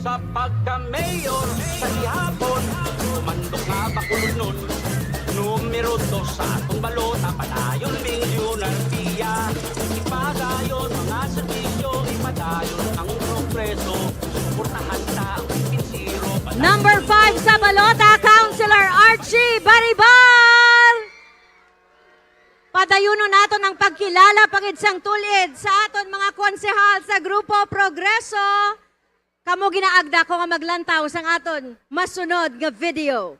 Sa pagka-mayor sa gihapon, humandok nga Bacolod nun. Numero dos sa atong balota, padayon Bing Leonadia. Ipadayon mga serbisyo, ipadayon ang progreso. Suportahan ta ang pinsiro, padayon. Number five sa balota, Councilor Archie Baribar. Padayunon naton ang pagkilala pa gid sang tulid sa aton mga konsehal sa Grupo Progreso. Kamo ginaagda ko nga maglantaw sang aton masunod nga video.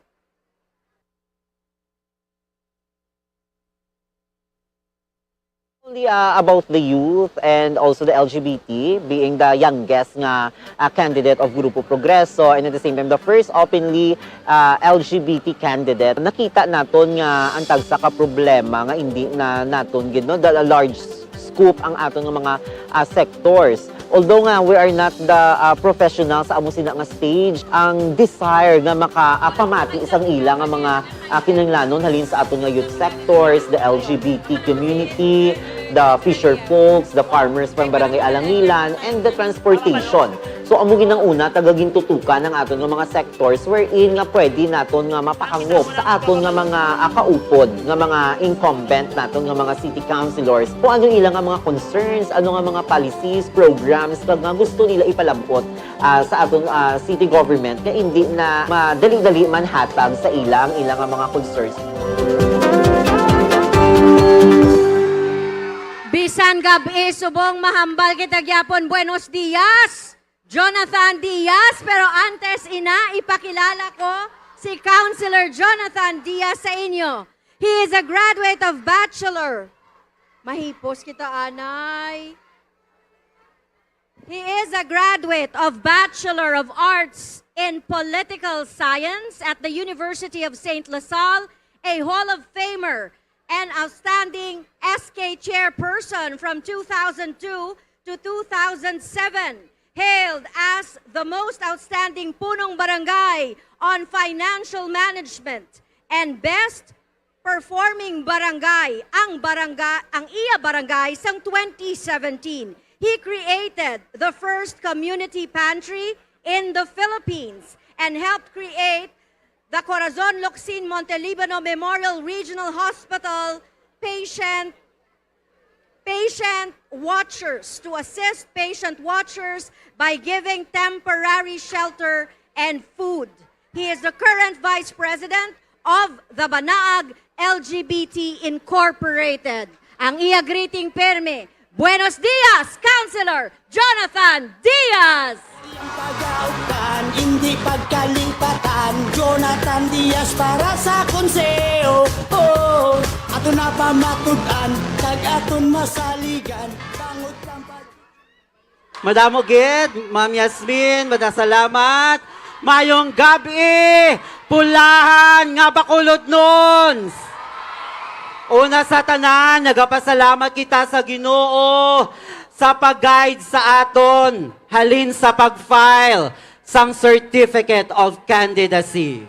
Actually, uh, about the youth and also the L G B T, being the youngest nga uh, candidate of Grupo Progreso, and at the same time, the first openly uh, L G B T candidate, nakita naton nga ang tagsa ka problema nga hindi na naton gid, no, the large scope ang aton nga mga uh, sectors. Although nga we are not the uh, professional sa amo sina nga stage, ang desire nga makapamati sang ila nga mga uh, kinahanglanon halin sa aton nga youth sectors, the L G B T community, the fisher folks, the farmers from Barangay Alangilan, and the transportation. So amo gid ang una, taga gintutukan ang aton nga mga sectors wherein nga pwede naton nga mapahangop sa aton nga mga ah, kaupod nga mga incumbent naton nga mga city councilors kung ano ila nga mga concerns, ano nga mga policies, programs kag nga gusto nila ipalabot ah, sa aton ah, city government nga hindi na madali-dali man hatag sa ila ang ila nga mga concerns. Bisan gab-i subong mahambal kita gyapon, buenos dias, Jonathan Diaz. Pero antes ina, ipakilala ko si Councilor Jonathan Diaz sa inyo. He is a graduate of Bachelor. Mahipos kita, anay. He is a graduate of Bachelor of Arts in Political Science at the University of Saint La Salle, a Hall of Famer and outstanding S K chairperson from two thousand two to two thousand seven, hailed as the most outstanding punong barangay on financial management and best performing barangay ang barangay ang iya barangay sang twenty seventeen. He created the first community pantry in the Philippines and helped create the Corazon Locsin Montelibano Memorial Regional Hospital patient patient watchers to assist patient watchers by giving temporary shelter and food. He is the current vice president of the Banaag L G B T Incorporated. Ang iya greeting permi, buenos dias, Councilor Jonathan Diaz! Ang pagautan, hindi pagkalipatan, Jonathan Diaz para sa konseo. Oh, ato na pamatud-an, kag aton masaligan, bangod lang pag- Madamo gid, Ma'am Yasmin, madasalamat. Mayong gab-i, pulahan nga Bacolodnons. Una sa tanan, nagapasalamat kita sa Ginoo sa pag-guide sa aton halin sa pag-file sang Certificate of Candidacy.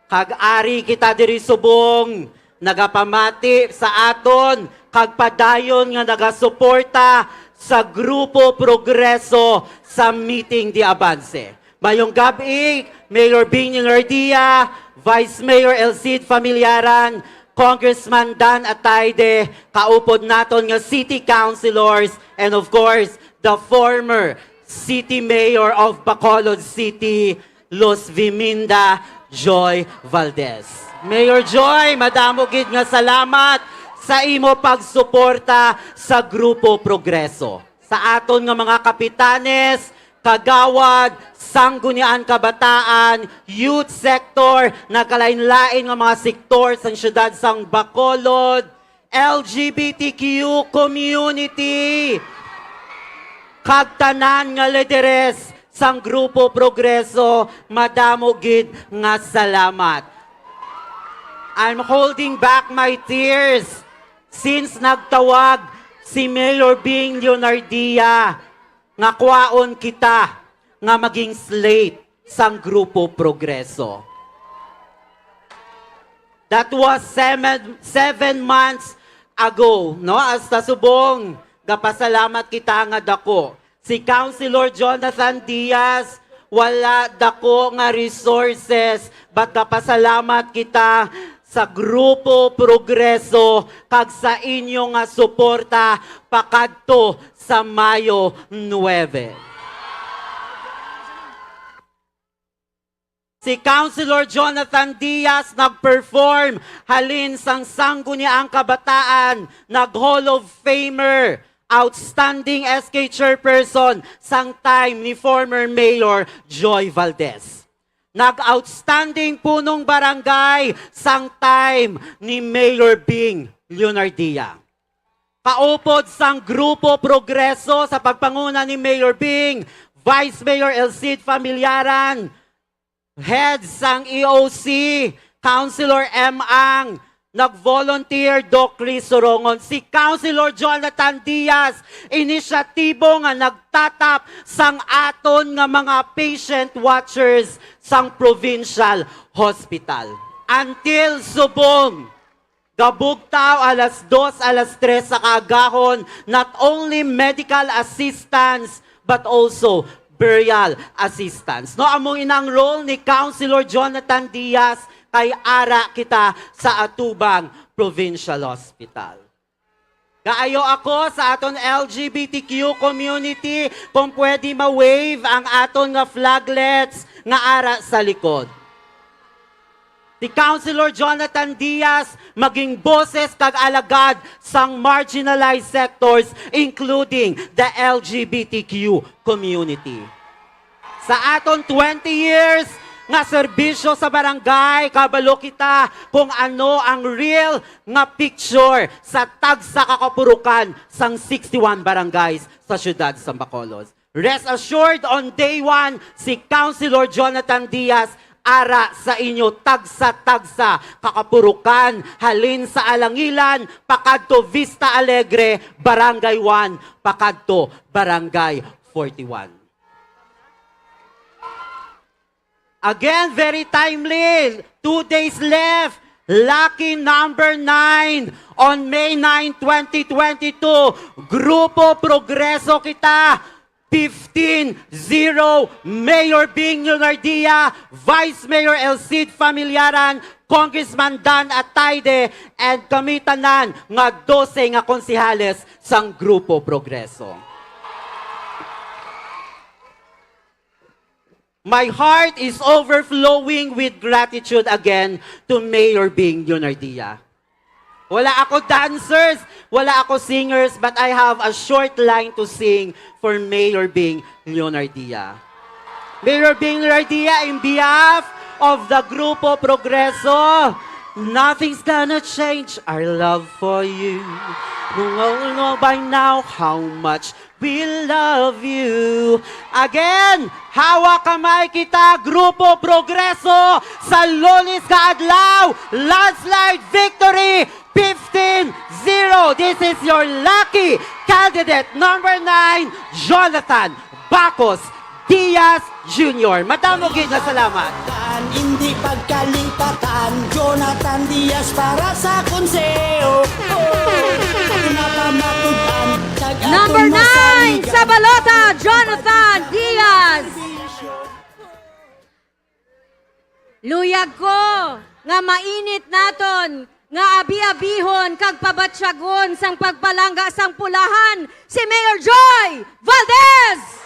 Kag ari kita diri subong nagapamati sa aton kag padayon nga nagasuporta sa Grupo Progreso sa Meeting de Avance. Mayong gab-i, Mayor Bing Leonardia, Vice Mayor Elcid Familiaran, Congressman Dan Atayde, kaupod naton nga city councilors, and of course, the former City Mayor of Bacolod City, Luz Viminda Joy Valdez. Mayor Joy, madamo gid nga salamat sa imo pagsuporta sa Grupo Progreso. Sa aton nga mga kapitanes, kagawad, sanggunian kabataan, youth sector, nagkalain-lain nga mga sektor sang siyudad sang Bacolod, L G B T Q community, kag tanan nga lideres sang Grupo Progreso, madamo gid nga salamat. I'm holding back my tears since nagtawag si Mayor Bing Leonardia nga kwaon kita nga maging slate sang Grupo Progreso. That was seven, seven months ago, no? Hasta subong, gapasalamat kita nga dako. Si Councilor Jonathan Diaz, wala dako nga resources, but gapasalamat kita sa Grupo Progreso kag sa inyo nga suporta pakadto sa Mayo nuebe. Si Councilor Jonathan Diaz nag-perform halin sang Sangguniang Kabataan, nag-Hall of Famer, outstanding S K chairperson sang time ni former Mayor Joy Valdez. Nag-outstanding punong barangay sang time ni Mayor Bing Leonardia. Kaupod sang Grupo Progreso sa pagpanguna ni Mayor Bing, Vice Mayor El Cid Familiaran, head sang E O C, Councilor M Ang, nag-volunteer, Doc Chris Sorongon, si Councilor Jonathan Diaz, inisyatibo nga nagtatap sang aton nga mga patient watchers sang provincial hospital. Until subong, gabugtaw alas dos, alas tres sa kaagahon, not only medical assistance, but also burial assistance. No, amo inang role ni Councilor Jonathan Diaz, kay ara kita sa atubang provincial hospital. Kaayo ako sa aton L G B T Q community, kung pwede ma-wave ang aton nga flaglets nga ara sa likod. Si Councilor Jonathan Diaz maging boses kag alagad sang marginalized sectors, including the L G B T Q community. Sa aton twenty years nga serbisyo sa barangay, kabalo kita kung ano ang real nga picture sa tagsa ka kapurukan sang sixty-one barangays sa siyudad sa Bacolod. Rest assured, on day one, si Councilor Jonathan Diaz ara sa inyo tagsa-tagsa ka kapurukan, halin sa Alangilan pakadto Vista Alegre, Barangay one pakadto Barangay forty-one. Again, very timely. Two days left. Lucky number nine on May nine, twenty twenty-two. Grupo Progreso kita. Fifteen zero. Mayor Bing Leonardia, Vice Mayor El Cid Familiaran, Congressman Dan Ataide, and kami tanan nga dose nga konsehales sang Grupo Progreso. My heart is overflowing with gratitude again to Mayor Bing Leonardia. Wala ako dancers, wala ako singers, but I have a short line to sing for Mayor Bing Leonardia. Mayor Bing Leonardia, in behalf of the Grupo Progreso, nothing's gonna change our love for you. You all know by now how much we love you. Again, hawak kamay kita, Grupo Progreso, sa Lunes nga adlaw, landslide victory, fifteen zero. This is your lucky candidate, number nine, Jonathan Bacos Diaz Junior. Madamo gid nga salamat. Hindi pagkalipatan, Jonathan Diaz para sa Conseho. Oh, pinakamatud-an, kag Number aton nine masaligan. Sa balota, Jonathan Diaz. Luyag ko nga mainit naton nga abi-abihon kag pabatyagon sang pagpalangga sang pulahan si Mayor Joy Valdez!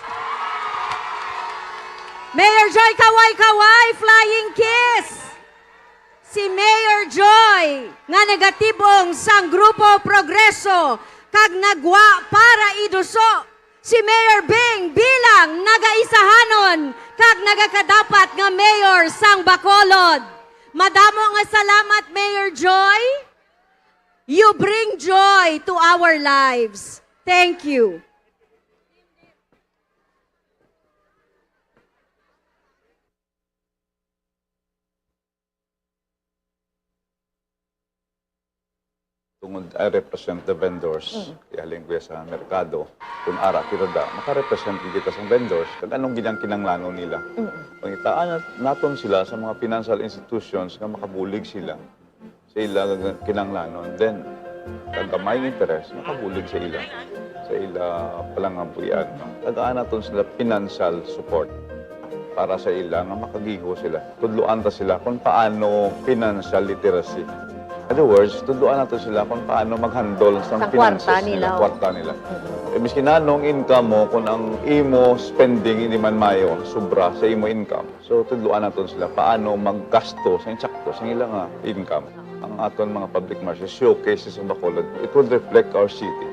Mayor Joy, kaway-kaway, flying kiss! Si Mayor Joy nga nagatib-ong sang Grupo Progreso kag nagwa para iduso si Mayor Bing bilang nagaisahanon kag nagakadapat nga mayor sang Bacolod. Madamo nga salamat, Mayor Joy. You bring joy to our lives. Thank you. Tungod I represent the vendors, Mm. ihalin ko ya sa merkado. Kung ara kita da, makarepresent kita sa vendors, kag anong ginang kinanglanon nila. Mm. Pangitaan nat-, naton sila sa mga financial institutions nga makabulig sila sa ila nga kinanglanon. Then, kag gamay nga interes, makabulig sa ila, sa ila palangabuhian, no? Tagaan naton sila financial support para sa ila nga makagiho sila. Tudloan ta sila kung paano financial literacy. In other words, tudloan nato sila kung paano mag-handle sa Sa finances kwarta nila, nila, oh. kwarta nila. Mm-hmm. Eh, miskin anong income mo, kung ang imo spending hindi man mayo, sobra sa imo income. So, tudloan nato sila paano maggasto sa insakto sa ilang, ah, income. Ang aton mga public markets, showcases sa Bacolod, it will reflect our city.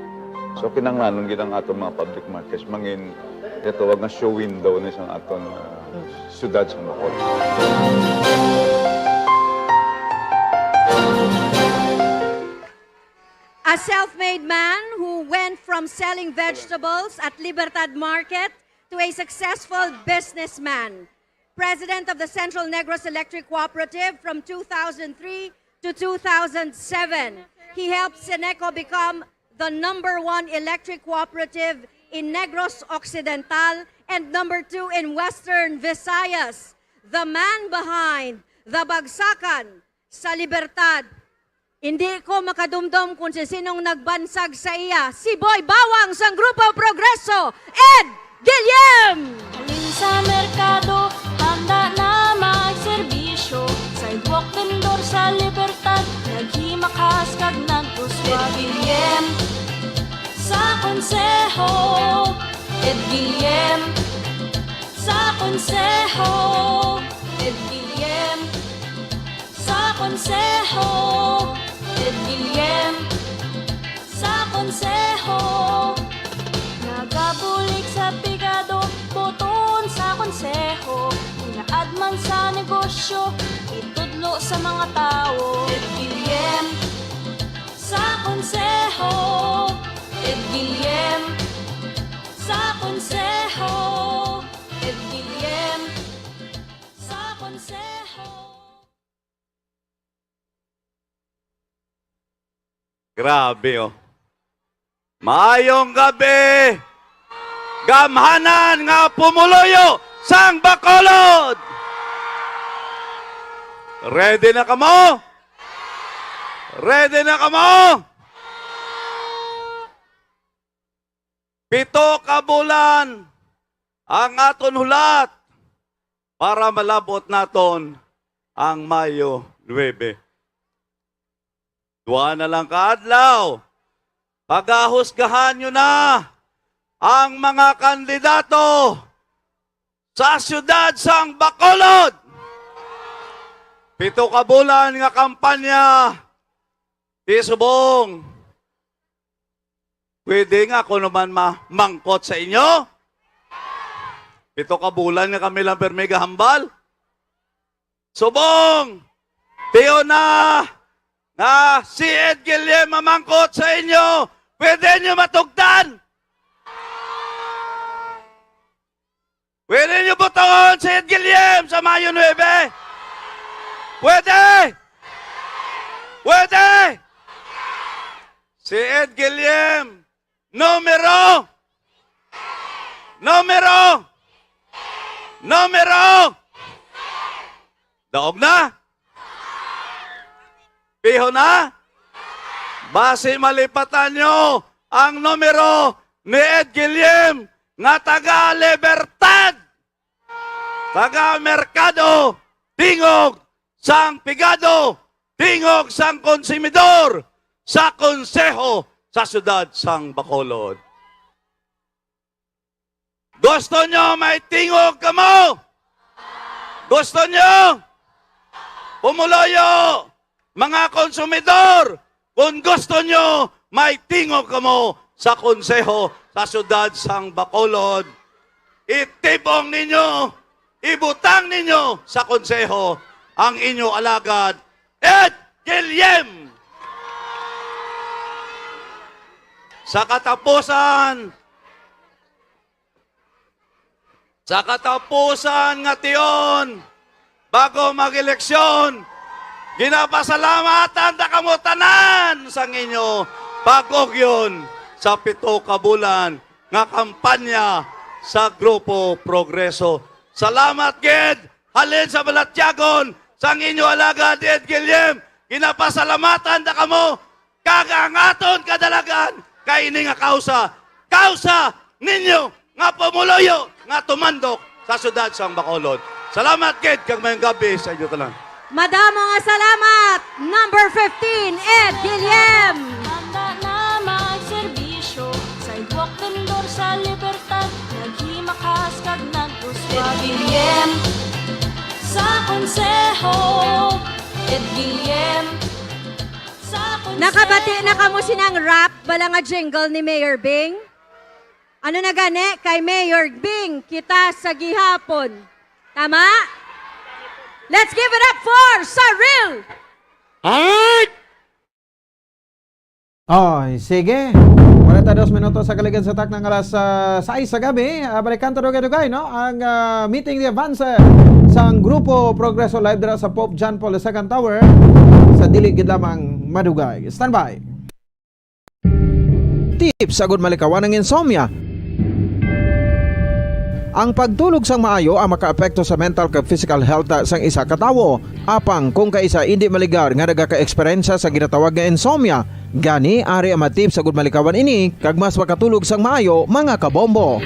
So, kinahanglanon gid ang aton mga public markets mangin-, ginatawag nga show window ni sa aton, ah, syudad sa Bacolod. A self-made man who went from selling vegetables at Libertad Market to a successful businessman. President of the Central Negros Electric Cooperative from two thousand three to two thousand seven. He helped Ceneco become the number one electric cooperative in Negros Occidental and number two in Western Visayas. The man behind the Bagsakan sa Libertad. Hindi ko makadumdom kung si sinong nagbansag sa iya. Si Boy Bawang sang Grupo Progreso, Ed Guillem! Halin sa merkado, handa na magserbisyo. Sidewalk vendor sa Libertad, naghimakas kag nag-uswag. Ed Guillem sa konseho. Ed Guillem sa konseho. Ed Guillem sa konseho. Ed Guillem sa konseho. Nagabulig sa pigado, boton sa konseho. Inaad man sa negosyo, itudlo sa mga tawo. Ed Guillem sa konseho. Ed Guillem sa konseho. Ed Guillem sa konseho. Grabe, oh. Maayong gabi, gamhanan nga pumuluyo sang Bacolod! Ready na kamo? Ready na kamo? Pito ka bulan ang aton hulat para malab-ot naton ang Mayo nuebe. Duha na lang ka adlaw, pagahusgahan nyo na ang mga kandidato sa siyudad sang Bacolod. Pito ka bulan nga kampanya, Ti Subong. Pwede nga ako naman mamangkot sa inyo? Pito ka bulan nga kami lang permi gahambal. Subong, tiyo na nga si Ed Guillem mamangkot sa inyo. Pwede nyo matugtan? Pwede nyo butongon si Ed Guillem sa Mayo nuebe? Pwede! Pwede! Si Ed Guillem, numero! Numero! Numero! Daog na? Piho na? Basi malipatan nyo ang numero ni Ed Guillem nga taga Libertad, taga Merkado, tingog sang pigado, tingog sang konsumidor sa konseho sa siyudad sang Bacolod. Gusto nyo may tingog kamo? Gusto nyo? Pumuluyo, mga konsumidor, kung gusto nyo may tingog kamo sa konseho sa siyudad sang Bacolod, itibong ninyo, ibutang ninyo sa konseho ang inyo alagad, Ed Guillem. Sa katapusan, sa katapusan nga tion, bago mag-eleksyon, ginapasalamatan ta kamo tanan sang inyo pag-ugyon sa pito ka bulan nga kampanya sa Grupo Progreso. Salamat gid halin sa balatyagon sang inyo alagad Ed Guillem. Ginapasalamatan ta kamo, kag ang aton kadalagan kay ini nga kausa, kausa ninyo nga pumuluyo nga tumandok sa siyudad sang Bacolod. Salamat gid kag mayong gabi sa inyo tanan. Madamo nga salamat, number fifteen, Ed Guillem. Handa na magserbisyo, sidewalk vendor sa Libertad, naghimakas kag nag-uswag. Ed Guillem sa konseho. Ed Guillem sa konseho. Nakabati na kamo sinang rap bala nga jingle ni Mayor Bing? Ano na gani kay Mayor Bing kita sa gihapon? Tama? Let's give it up for Saril! Alright! Oy, sige. Kwarenta dos minutos sa kaligid sa takna nga alas, ah, sais sa gabi. Ah, balikan ta dugay-dugay, no? Ang, ah, meeting de avance sang Grupo Progreso live dira sa Pope John Paul the Second Tower sa dili gid lamang madugay. Standby. Tips agud malikawan ang insomnia. Ang pagtulog sang maayo ang makaapekto sa mental kag physical health sang isa ka tawo. Apang kung kaisa indi maligar nga nagaka-eksperyensya sa ginatawag nga insomnia, gani ari ang mga tips agud malikawan ini kag mas makatulog sang maayo, mga kabombo.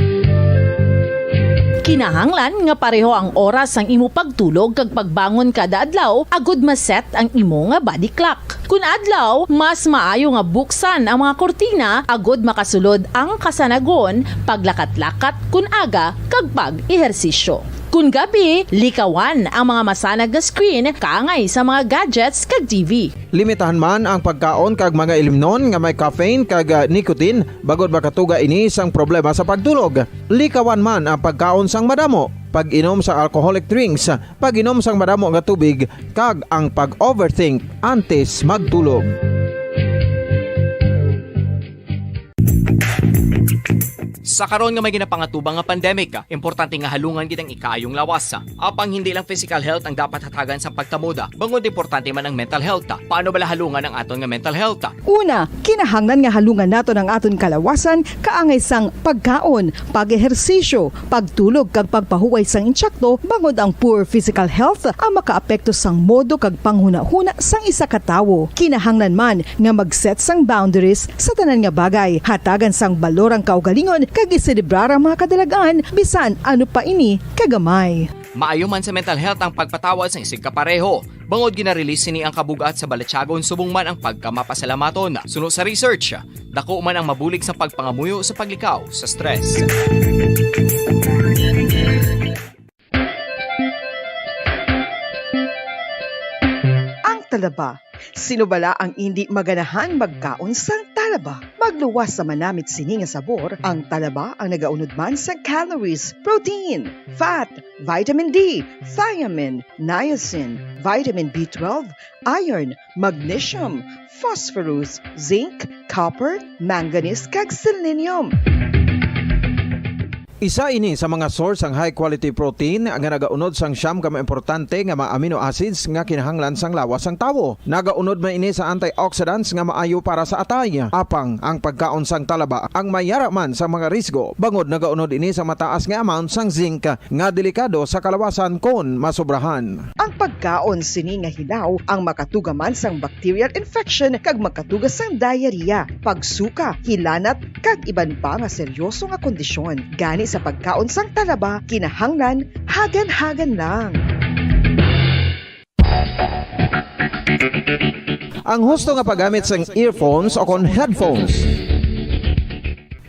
Kinahanglan nga pareho ang oras sang imo pagtulog kag pagbangon kada adlaw agud ma-set ang imo nga body clock. Kun adlaw, mas maayo nga buksan ang mga kurtina agud makasulod ang kasanagon, paglakat-lakat kun aga, kag pag-ehersisyo. Kun gabi, likawan ang mga masanag nga screen kaangay sa mga gadgets kag T V. Limitahan man ang pagkaon kag mga ilimnon nga may caffeine kag, ah, nicotine, bangod makatuga ini sang problema sa pagtulog. Likawan man ang pagkaon sang madamo, pag-inom sa alcoholic drinks, pag-inom sang madamo nga tubig, kag ang pag-overthink antes magtulog. Sa karon nga may ginapangatubang nga pandemic, importante nga halungan gid ang ikaayong lawas. Apang hindi lang physical health ang dapat hatagan sa pagkamoda, bangod importante man ang mental health. Paano bala halungan ang aton nga mental health? Una, kinahanglan nga halungan naton ang aton kalawasan kaangay sang pagkaon, pag-ehersisyo, pagtulog kag pagpahuway sang insakto, bangod ang poor physical health ang makaapekto sang modo kag panghunahuna sang isa ka tawo. Kinahanglan man nga mag-set sang boundaries sa tanan nga bagay, hatagan sang balor ang kaugalingon kag iselebrar ang mga kadalag-an bisan ano pa ini kagamay. Maayo man sa mental health ang pagpatawad sang isigkapareho, bangod gina-release sini ang kabug-at sa balatyagon subong man ang pagkamapasalamaton. Suno sa research, dako man ang mabulig sa pagpangamuyo sa paglikaw sa stress. Ang talaba. Sino bala ang indi maganahan magkaon sang talaba? Magluwas sa manamit sini nga sabor, ang talaba ang nagaunod man sa calories, protein, fat, vitamin D, thiamine, niacin, vitamin B twelve, iron, magnesium, phosphorus, zinc, copper, manganese, kag selenium. Isa ini sa mga source sang high quality protein nga nagaunod sang siyam ka mga importante nga mga amino acids nga kinahanglan sang lawas sang tawo. Nagaunod man ini sa antioxidants nga maayo para sa atay. Apang ang pagkaon sang talaba ang mayara man sa mga risgo, bangod nagaunod ini sa mataas nga amount sang zinc nga delikado sa kalawasan kon masobrahan. Ang pagkaon sini nga hilaw ang makatuga man sang bacterial infection kag makatuga sang diarrhea, pagsuka, hilanat, kag iban pa nga seryoso nga kondisyon. Gani sa pagkaon sang talaba, kinahanglan hagan-hagan lang. Ang husto nga paggamit sang earphones o kon headphones.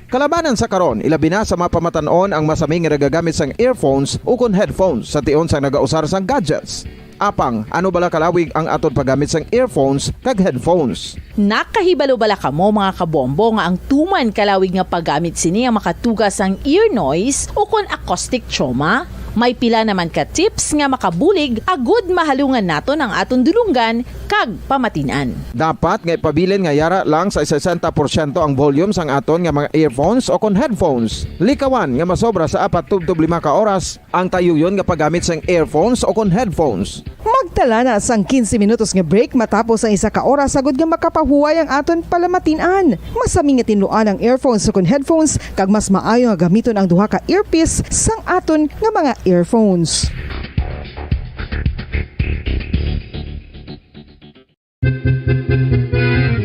Kalabanan sa karon, ilabi na sa mga pamatan-on ang masami nga nagagamit sang earphones ukon headphones sa tion sang nagausar sang gadgets. Apang, ano bala kalawig ang aton paggamit sang earphones kag headphones? Nakahibalo bala kamo, mga kabombo, nga ang tuman kalawig nga paggamit sini ang makatuga sang ear noise ukon acoustic trauma? May pila naman ka tips nga makabulig agud mahalungan naton ang aton dulonggan kag pamatin-an. Dapat nga ipabilin nga yara lang sa sesenta porsyento ang volume sang aton nga mga earphones o kon headphones. Likawan nga masobra sa apat tubtob lima ka oras ang tayuyon nga paggamit sang earphones o kon headphones. Magtala na sang quince minutos nga break matapos ang isa ka oras agud nga makapahuway ang aton palamatin-an. Masami nga tinluan ang earphones o kon headphones, kag mas maayo nga gamiton ang duha ka earpiece sang aton nga mga earphones.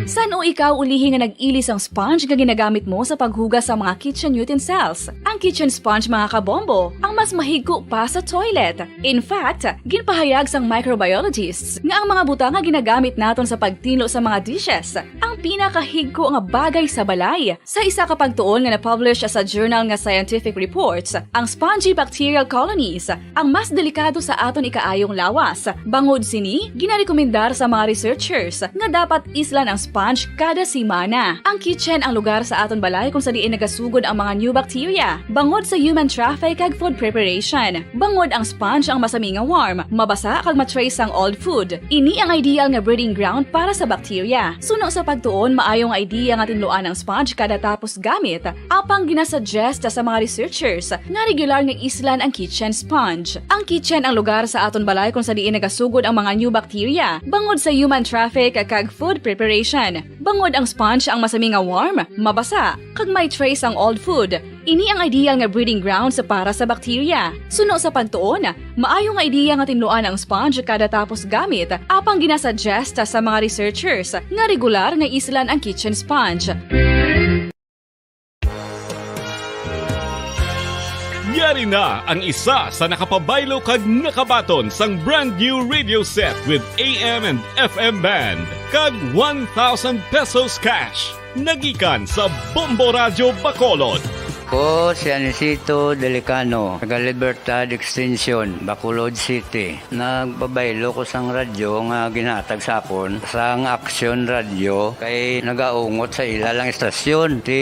San-o ikaw ulihi nga nag-ili sang sponge nga ginagamit mo sa paghugas sa mga kitchen utensils? Ang kitchen sponge, mga kabombo, ang mas mahigko pa sa toilet. In fact, ginpahayag sang microbiologists nga ang mga butang nga ginagamit naton sa pagtinlo sa mga dishes ang pinakahigko nga bagay sa balay. Sa isa ka pagtuon nga na-publish sa journal nga Scientific Reports, ang spongy bacterial colonies ang mas delikado sa aton ikaayong lawas. Bangod sini, ginarekomendar sa mga researchers nga dapat islan ang sponge Kada semana, ang kitchen ang lugar sa aton balay kung sa diin nagasugod ang mga new bacteria, bangod sa human traffic kag food preparation. Bangod ang sponge ang masami nga warm, mabasa kag ma-trace ang old food. Ini ang ideal nga breeding ground para sa bacteria. Suno sa pagtuon, maayo nga idea nga tinluan ang sponge kada tapos gamit, apang ginasuggest sa mga researchers nga regular nga islan ang kitchen sponge. Ang kitchen ang lugar sa aton balay kung sa diin nagasugod ang mga new bacteria, bangod sa human traffic kag food preparation. Bangod ang sponge ang masami nga warm, mabasa, kag may trace ang old food. Ini ang ideal nga breeding grounds para sa bacteria. Suno sa pagtuon, maayo nga ideya nga tinluan ang sponge kada tapos gamit, apang ginasuggest sa mga researchers nga regular nga islan ang kitchen sponge. Yari na ang isa sa nakapabaylo kag nakabaton sang brand new radio set with A M and F M band kag one thousand pesos cash. Nagikan sa Bombo Radyo Bacolod. Ko si Anisito Delicano, taga Libertad Extension, Bacolod City. Nagpabaylo ko sang radyo nga ginhatag sa akon sang Action Radio kay nagaungot sa ila lang istasyon. Ti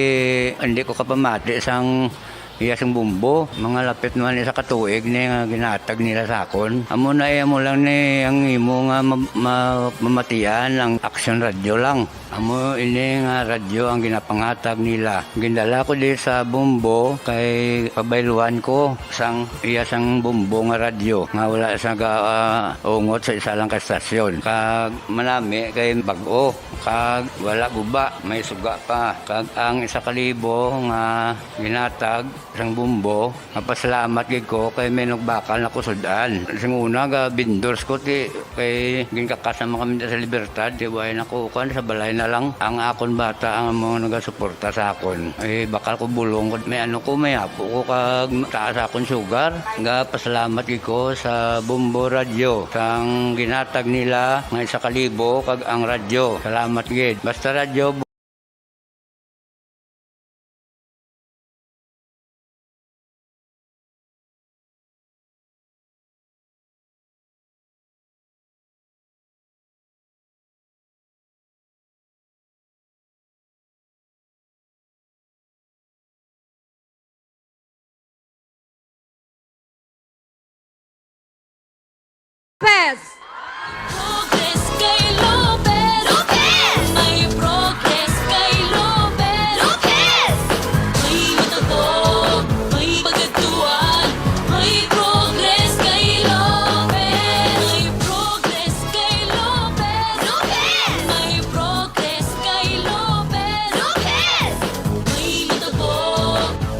hindi ko kapamati sang iya sang bumbo. Mga lapit naman isa ka tuig ni nga ginhatag nila sa akon. Amo na iya mo lang ni ang imo nga ma- ma- mamatian ang Action Radio lang. Amo ini nga radyo ang ginapanghatag nila. Gindala ko di sa Bombo kay pabayluan ko sang iya sang Bombo nga radyo nga wala sa ga, ah, ungot sa isa lang ka estasyon. Kag manami kay bag-o kag wala guba, may suga pa. Kag ang isa ka libo nga ginatag sang Bombo, mapasalamat gid ko kay may nagbakal na ko sud-an. Sing una ga vendors ko ti kay ginkakas naman kami sa Libertad, ti way na ko kuan sa balay na lang. Ang akon bata ang mga nagasuporta sa akon. Eh, bakal ko bulong ko, may ano ko, may apo ko kag taas akon sugar. Ga pasalamat gid ko sa Bombo Radyo sang ginatag nila nga isa ka libo kag ang radyo. Salamat gid. Basta Radyo Lopez. Progress kay Lopez. Lopez. May progress kay Lopez. Lopez. Lopez. May matabo, may pagkatuan, may progress kay Lopez. May progress kay Lopez. Lopez. May progress kay Lopez. Lopez. May matabo,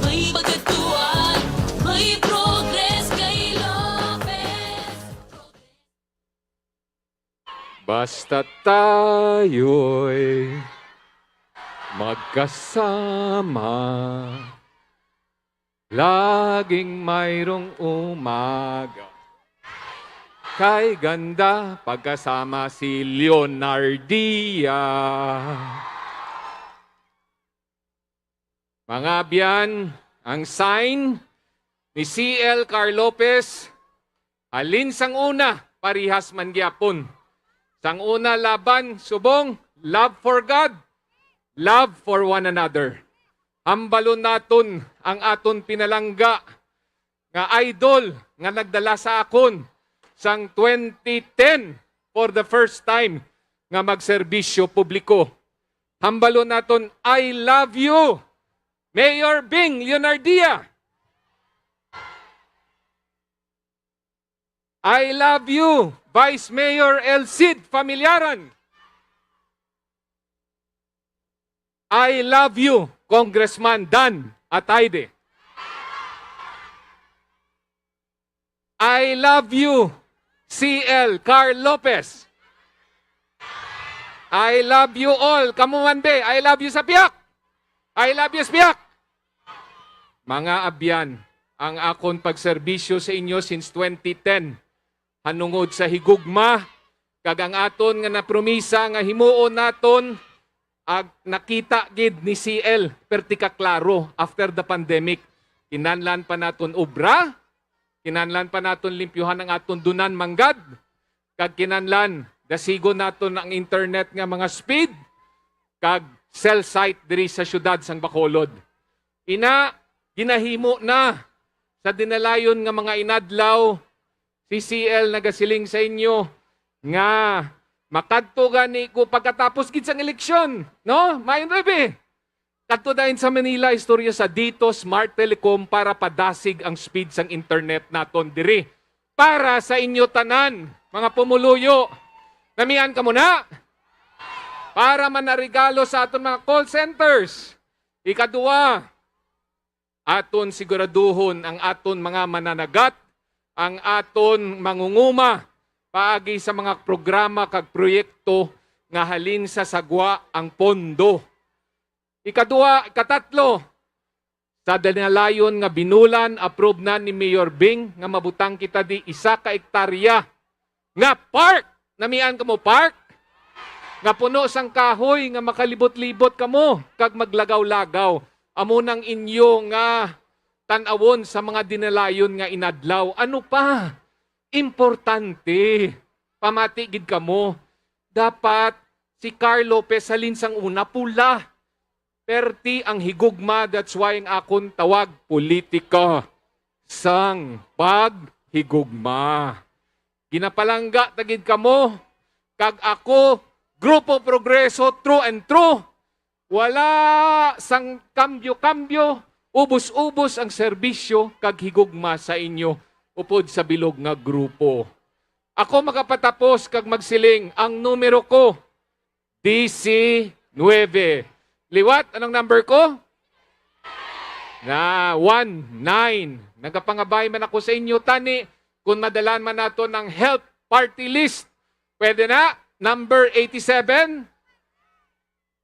may pagkatuan, may progress kay Lopez. Basta tayo'y magkasama, laging mayroong umaga. Kay ganda pagkasama si Leonardia. Mga abyan, ang sign ni C L Carl Lopez, halin sang una, parihas man gyapon. Sang una laban, subong, love for God, love for one another. Hambalon naton ang aton pinalangga nga idol nga nagdala sa akon sang twenty ten for the first time nga magserbisyo publiko. Hambalon naton, I love you, Mayor Bing Leonardia. I love you, Vice Mayor El Cid Familiaran. I love you, Congressman Dan Atayde. I love you, C L Carl Lopez. I love you all. Kamo man, be, I love you sa pihak. I love you sa pihak. Mga abyan, ang akon pagserbisyo sa inyo since twenty ten, hanungod sa higugma, kag ang aton nga napromisa nga himuon naton, ag nakita gid ni C L perti ka klaro after the pandemic. Kinahanglan pa naton obra, kinahanglan pa naton limpyuhan ang aton dunan manggad, kag kinahanglan dasigon naton ang internet nga mga speed, kag cell site diri sa siyudad sang Bacolod. Ina, ginahimo na sa dinalayon nga mga inadlaw, si C L nagasiling sa inyo nga makadto gani ko pagkatapos gid sang eleksyon, no? Mayon, Rebe. Kadto dayon sa Manila, istorya sa Dito Smart Telecom para padasig ang speed sang internet naton diri. Para sa inyo tanan, mga pumuluyo. Namian kamo na? Para manarigalo sa aton mga call centers. Ikadua, aton siguraduhon ang aton mga mananagat, ang aton mangunguma paagi sa mga programa kag proyekto nga halin sa sagwa ang pondo. Ikadua, ikatatlo, sa dinalayon nga binulan, approve na ni Mayor Bing nga mabutang kita di isa ka ektarya nga park. Namian kamo park? Nga puno sang kahoy nga makalibot-libot kamo kag maglagaw-lagaw. Amo nang inyo nga tan-awon sa mga dinalayon nga inadlaw. Ano pa? Importante. Pamati gid kamo. Dapat si Carl Lopez halin sang una pula. Perti ang higugma, that's why ang akon tawag politika sang paghigugma. Ginapalangga ta gid kamo, kag ako, Grupo Progreso, true and true. Wala sang kambyo-kambyo, ubos-ubos ang serbisyo kag higugma sa inyo upod sa bilog nga grupo. Ako makapatapos kag magsiling, ang numero ko, D C nuebe. Liwat, anong number ko? Na, one nine. Nagapangabay man ako sa inyo, tani, kung madalan man nato ng health party list. Pwede na? Number eighty-seven?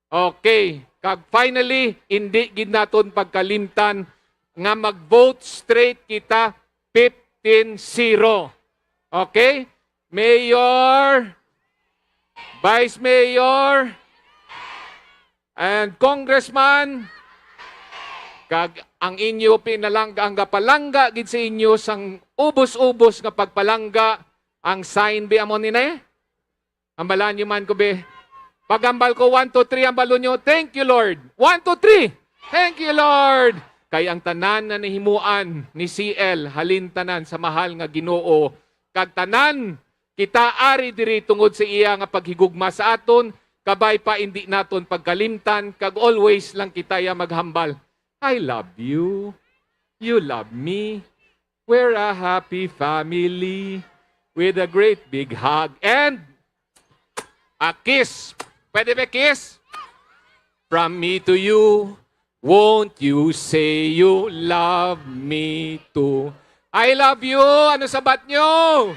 Okay. Kag finally, hindi gid naton pagkalimtan nga mag-vote straight kita, fifteen zero. Okay? Mayor, Vice Mayor, and Congressman, kag ang inyo pinalangga, ang gapalangga gid sa inyo sang ubos-ubos nga pagpalangga, ang sign bi amo ni ne? Hambalan niyo man ko, be. Paghambal ko, one, two, three, hambalon niyo, "Thank you, Lord." One, two, three. "Thank you, Lord." Kay ang tanan na nahimuan ni C L, halin tanan sa mahal nga Ginoo, kag tanan kita ari diri tungod sa iya nga paghigugma sa aton, kabay pa indi naton pagkalimtan, kag always lang kita ya maghambal, "I love you. You love me. We're a happy family." With a great big hug and a kiss. Pwede ba kiss? From me to you, won't you say you love me too? I love you. Ano sabat nyo?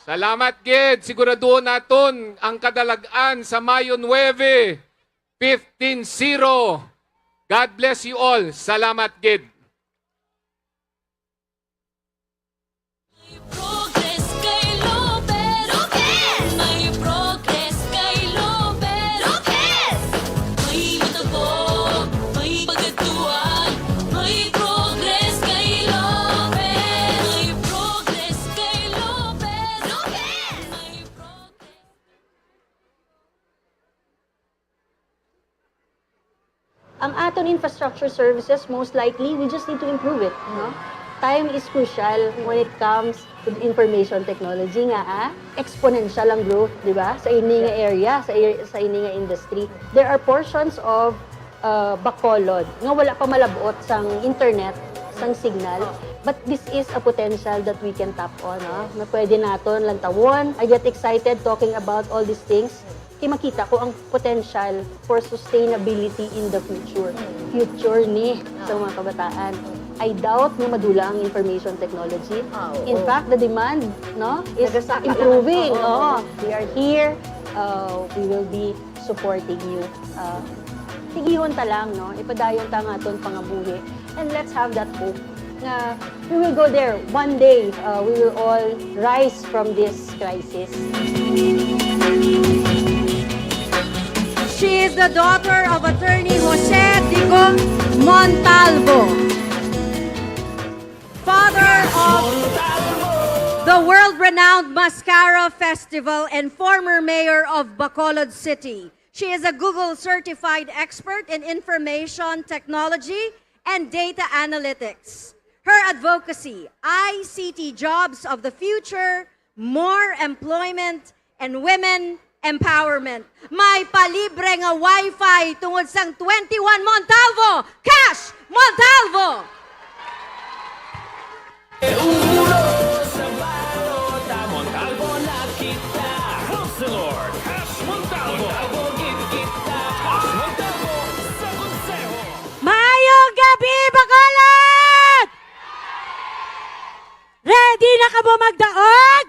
Salamat gid. Siguraduhon naton ang kadalag-an sa Mayo nuebe, fifteen zero. God bless you all. Salamat gid. May progress kay Lopez. Lopez! May progress kay Lopez. Lopez! May natabo, may pagkatuan. May progress kay Lopez. May progress kay Lopez. Lopez! May progress. Ang aton infrastructure services, most likely, we just need to improve it, no? Time is crucial when it comes to information technology nga, ah, exponential ang growth, di ba? Sa ini nga area, sa i-, sa ini nga industry. There are portions of, uh, Bacolod nga wala pa malabot sang internet, sang signal. But this is a potential that we can tap on, no? Na pwede naton lantawon. I get excited talking about all these things. Kay makita ko ang potential for sustainability in the future. Mm. Future ni sa mga kabataan. I doubt nga madula ang information technology. Ah, oo. In fact, the demand, no, is improving. Oo. We are here. Uh, we will be supporting you. Uh, tigihon ta lang, no? Ipadayon ta ang aton pangabuhi. And let's have that hope nga we will go there. One day, uh, we will all rise from this crisis. She is the daughter of Attorney Jose Digong Montalvo, father of the world-renowned Mascara Festival and former mayor of Bacolod City. She is a Google certified expert in information technology and data analytics. Her advocacy, I C T jobs of the future, more employment, and women empowerment. May palibre nga wifi tungod sang twenty-one Montalvo, Cash Montalvo! Uno sa balota, Montalvo na kita. Councilor Cash Montalvo. Montalvo gid kita. Cash Montalvo sa konseho. Maayong gabi, Bacolod! Ready na kamo magdaog?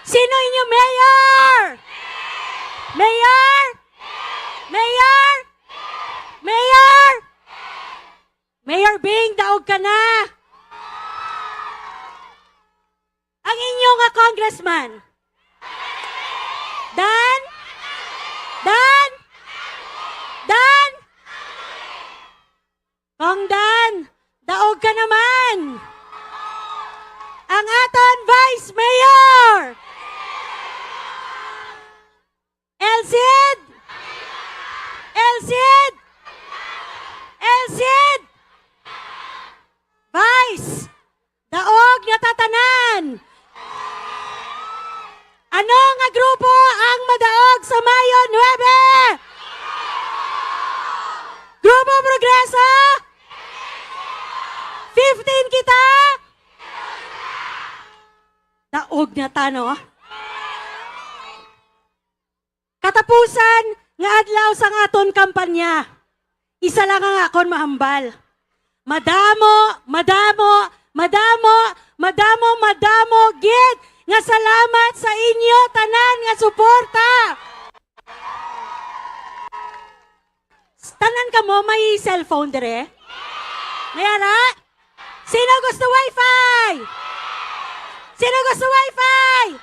Sino inyo mayor? Mayor? Mayor? Mayor? Mayor Bing, daog ka na. Ang inyo nga congressman. Dan? Dan? Dan? Kong Dan, daog ka naman. Ang aton Vice Mayor. Elcid! Elcid! Elcid! Vice! Daog na ta tanan! Ano nga grupo ang madaog sa Mayo nuebe? Grupo Progreso? Fifteen kita? Daog na ta, no? Katapusan nga adlaw sang aton kampanya, isa lang ang akon mahambal. Madamo, madamo, madamo, madamo, madamo gid nga salamat sa inyo tanan nga suporta. Tanan kamo may cellphone dire? May ara? Sino gusto wifi? Sino gusto wifi?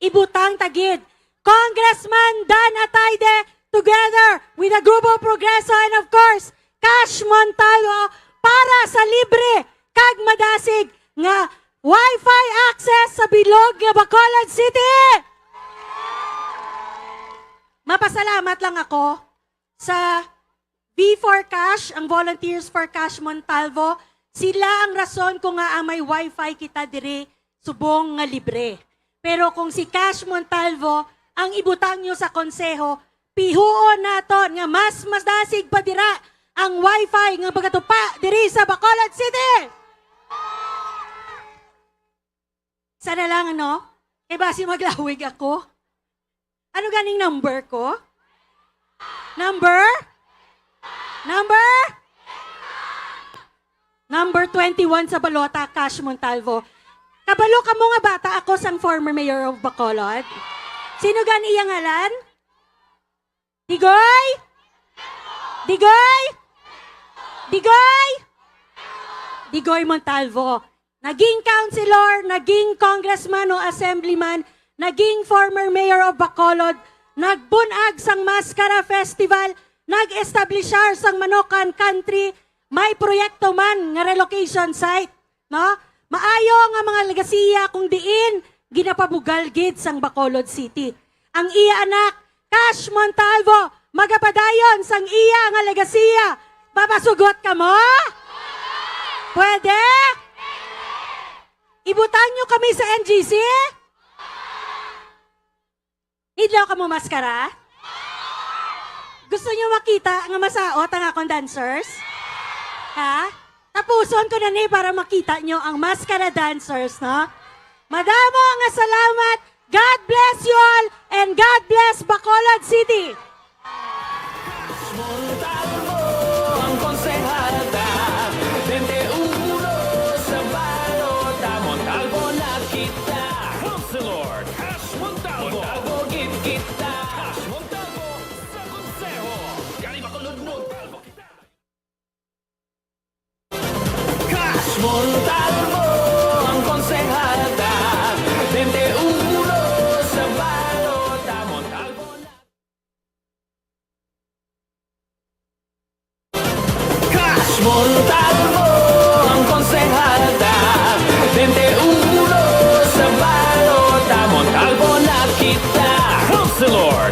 Ibutang ta gid, Congressman Dan Atayde, together with the Grupo Progreso and, of course, Cash Montalvo para sa libre kag madasig nga wifi access sa bilog nga Bacolod City. Mapasalamat lang ako sa V four Cash, ang Volunteers for Cash Montalvo, sila ang rason kung ngaa may wifi kita diri subong nga libre. Pero kung si Cash Montalvo ang ibutang nyo sa konseho, pihuon naton nga mas madasig pa dira ang wifi nga magatupa diri sa Bacolod City. Sana lang, ano? Kay basi maglawig ako. Ano ganing number ko? Number? Number? Number twenty-one sa balota, Cash Montalvo. Kabalo kamo nga bata ako sang former mayor of Bacolod? Sino gani iyang ngalan? Digoy? Digoy? Digoy? Digoy Montalvo. Naging councilor, naging congressman o assemblyman, naging former mayor of Bacolod, nagbun-ag sang Mascara Festival, nag-establishar sang Manokan Country, may proyekto man nga relocation site, no? Maayo nga mga legasiya kung diin ginapabugal gid sang Bacolod City. Ang iya anak, Cash Montalvo, magapadayon sang iya nga legasiya. Mapasugot kamo? Pwede? Ibutang nyo kami sa N G C? Nidlaw kamo maskara? Gusto nyo makita nga masaot ang akon dancers? Ha? Tapuson ko na ni para makita nyo ang maskara dancers, no? Madamo nga salamat. God bless you all and God bless Bacolod City. Montalvo ang konsehal ta. Twenty-uno sa balota, Montalvo na kita. Councilor Cash Montalvo. Montalvo gid kita. Cash Montalvo sa konseho. Gani Bacolod, Montalvo kita. Cash Montalvo ang konsehal ta. Twenty-uno sa balota, Montalvo na. Cash Montalvo ang konsehal ta. Twenty-uno sa balota, Montalvo na kita. Councilor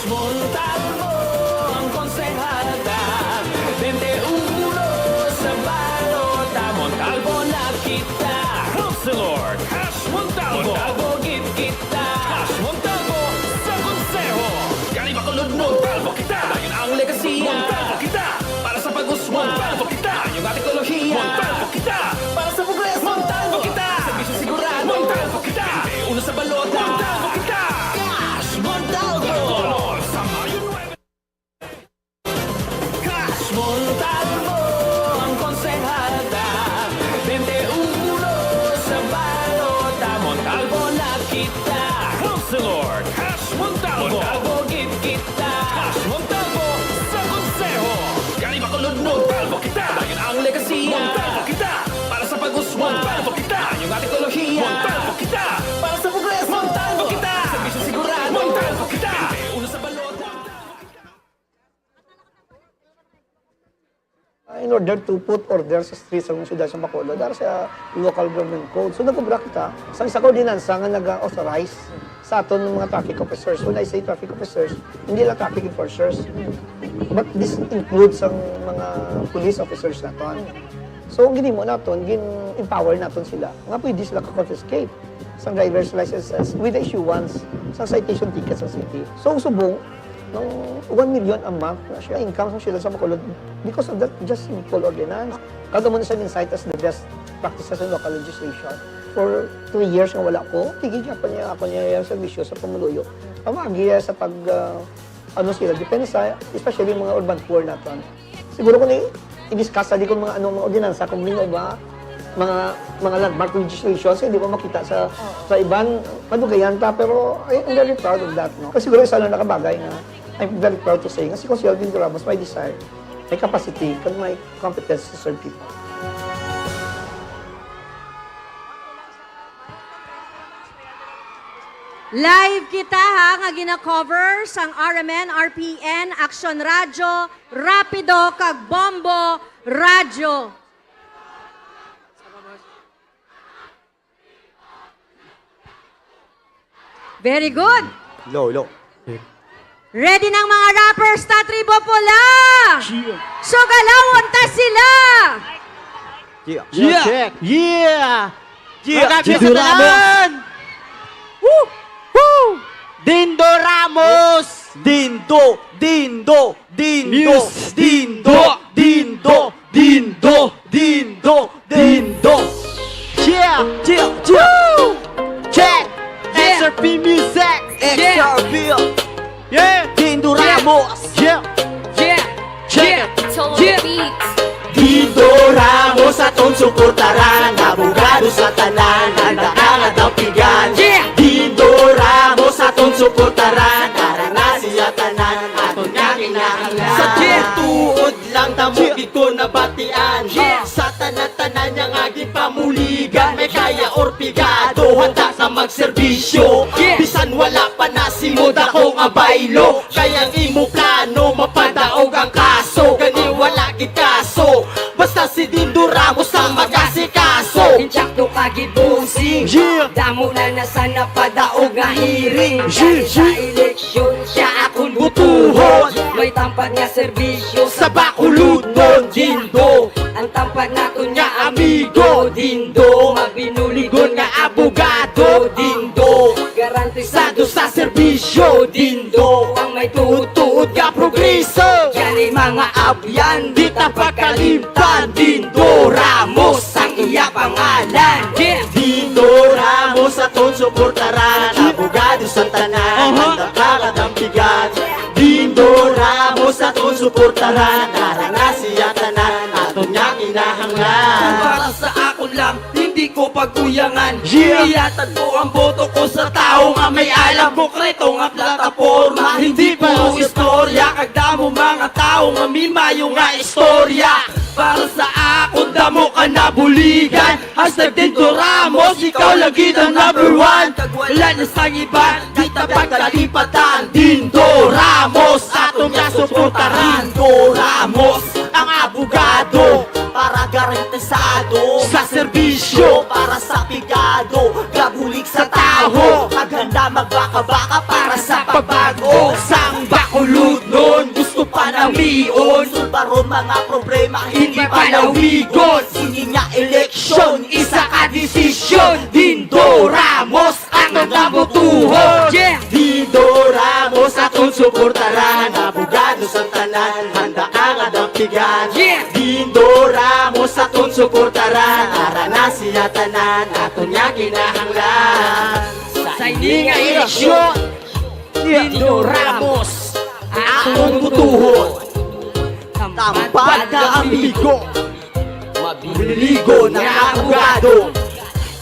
Montalvo ang konsehal ta, twenty-uno sa balota, Montalvo na kita. Councilor Cash Montalvo. Montalvo gid kita. Cash Montalvo sa konseho. Gani Bacolod, Montalvo kita. Dayon ang legasiya. Montalvo kita. Para sa pag-uswag. Montalvo kita. Dayon ang teknolohiya. Montalvo kita. Para sa progreso. Montalvo kita. Serbisyo sigurado. Montalvo kita. Uno sa balota. Montalvo kita. Cash Montalvo. Color sa Mayo nuebe. Cash Montalvo ang konsehal ta, twenty-uno sa balota, Montalvo na kita. Councilor Cash Montalvo. Montalvo gid kita. Cash Montalvo sa konseho. Gani Bacolod, Montalvo kita. Dayon ang legasiya. Montalvo kita. Para sa pag-uswag. Montalvo kita. Dayon ang teknolohiya. Montalvo kita. Para sa progreso. Montalvo kita. Serbisyo sigurado. Montalvo kita. Uno sa balota. Ah, in order to put order sa streets sa mga siyudad sa Bacolod, dahil sa local government code. So, nag-obra kita sa isa ka ordinansa nga nag-authorize sa aton ng mga traffic officers. When I say traffic officers, hindi lang traffic enforcers. But this includes ang mga police officers naton. So, ang ginimo naton, gin-empower naton sila nga pwede sila ka-confiscate sa driver's licenses with the issuance sa citation ticket sa city. So, ang subong, no, one million a month na siya income sa siyudad sa Bacolod because of that just simple ordinance. Kag amo na siya gin-cite as the best practices in local legislation. For three years nga wala ko, tigid niya pa niya ako niya yung servisyo sa pumuluyo. Pamagi sa pag, ah, ano sila, depensa, especially mga urban poor naton. Siguro kung i- i-discuss sa di ko mga ano, mga ordinansa, kung may iba, mga, mga landmark legislation, hindi mo makita sa, sa iban, madugayan ta, pero I am very proud of that, no? Kasi siguro isa lang nakabagay nga, I'm very proud to say, nga si Konsehal Dindo Ramos may desire, may capacity, kag may competence to serve people. Live kita ha, nga gina-cover sang R M N, R P N, Aksyon Radyo, Rapido, kag Bombo Radyo. Very good. Low, low. Ready ng mga rappers ta, Tribo Pula! Sugalawon ta sila! Yeah. Yeah. Check. Yeah. Yeah. Magkakita Dindo sa Ramos. tanan! Woo! Woo! Dindo Ramos. Dindo, Dindo, Dindo, News. Dindo, Dindo, Dindo, Dindo, Dindo. Yeah. Yeah. Yeah. Woo! Check. Yeah. X R P Music. Yeah. X R P. Yeah. Dindo Ramos. Yeah. Yeah! Check. Yeah! Yeah! Dindo Ramos aton suportaran, abogado sa tanan, handa ka nga dampigan. Yeah! Dindo Ramos aton suportaran, para na siya tanan, aton nga kinahanglan. Sa tuod lang tamo gid ko nabatian. Yeah! Sa tanan-tanan niya nga ginpamuligan, may kaya or pigado, handa ka magserbisyo. Yeah! Bisan wala pa nasimo dako nga baylo, kay ang imo plano mapadaog ang kaso. Gani wala gid kaso, basta si Dindo Ramos ang mag-asikaso. Insakto ka gid, bossing. Yeah. Damo na na sa napadaog nga hearing. Yeah, Sa yeah. eleksyon siya akong butuhon. May tampad nga serbisyo sa Bacolodnon, Dindo. Ang tampad naton nga amigo, Dindo. Mabinuligon nga abogado, Dindo. Garantisado sa serbisyo, Dindo. Ang may tuod-tuod nga progreso. Yan ay mga abyan, di ta pagkalimtan. Dindo Ramos ang iya pangalan. Yeah! Dindo Ramos aton suportaran, abogado sa tanan, Aha. handa ka nga dampigan. Dindo Ramos aton suportaran, para na siya tanan, aton nga kinahanglan. Para sa akon lang, hindi ko pagkuyangan. Yeah. Ihatag ko ang boto ko sa tao nga may alam. Konkreto nga plataporma, hindi puro istorya. Kag damo mga tao nga may mayo nga istorya. Para sa akon, damo ka nabuligan. Hashtag Dindo Ramos, ikaw lagi ang number one. Kag wala na sang iban, di ta pagkalipatan. Dindo Ramos, aton nga suportaran. Dindo Ramos, ang abogado, para garantisado sa serbisyo, para sa pigado, gabulig sa tawo, kag handa magbaka-baka para sa pagbago. Sang Hindi palawigon, sini nga eleksyon, isa ka desisyon. Dindo Ramos ang nagdabutuhon. Yeah! Dindo Ramos aton suportaran, abogado sa tanan, handa ka nga dampigan. Yeah! Dindo Ramos aton suportaran, ara na siya tanan, aton niya kinahanglan. Sa ini nga eleksyon, Dindo Ramos, akong butuhon. Tampad na amigo, mabiligo na abogado,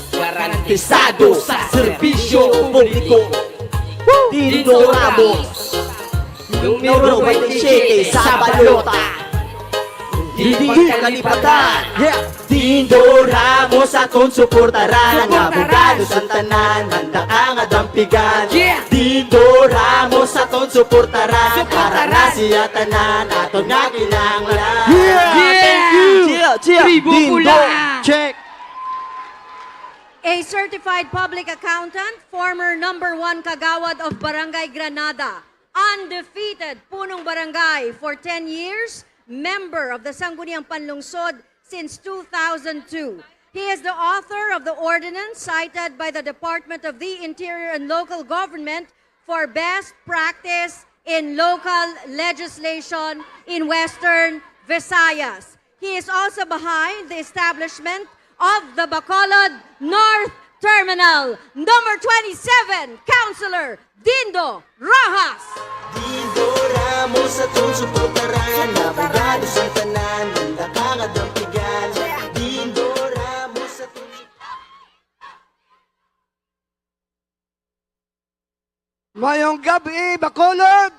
garantisado sa serbisyo publiko. Dindo Ramos, numero twenty-seven sa balota. Hindi kalipatan. Yeah. Dindo Ramos aton suportaran, ang abogado sa tanan, handa ka nga dampigan. Yeah. Dindo Ramos aton suportaran, suportaran. Ara na siya tanan, aton nga kinahanglan. Yeah! Yeah! Thank you! Cheer, cheer! Tribo Dindo! Pula! Check! A certified public accountant, former number one kagawad of Barangay Granada, undefeated punong barangay for ten years, member of the Sangguniang Panlungsod since two thousand two. He is the author of the ordinance cited by the Department of the Interior and Local Government for best practice in local legislation in Western Visayas. He is also behind the establishment of the Bacolod North Terminal. Number twenty-seven, Councilor Dindo Rojas. Dindo Ramos aton suportaran, abogado sa tanan, handa ka nga dampigan. Dindo Ramos aton suportaran. Mayong gab-i, Bacolod!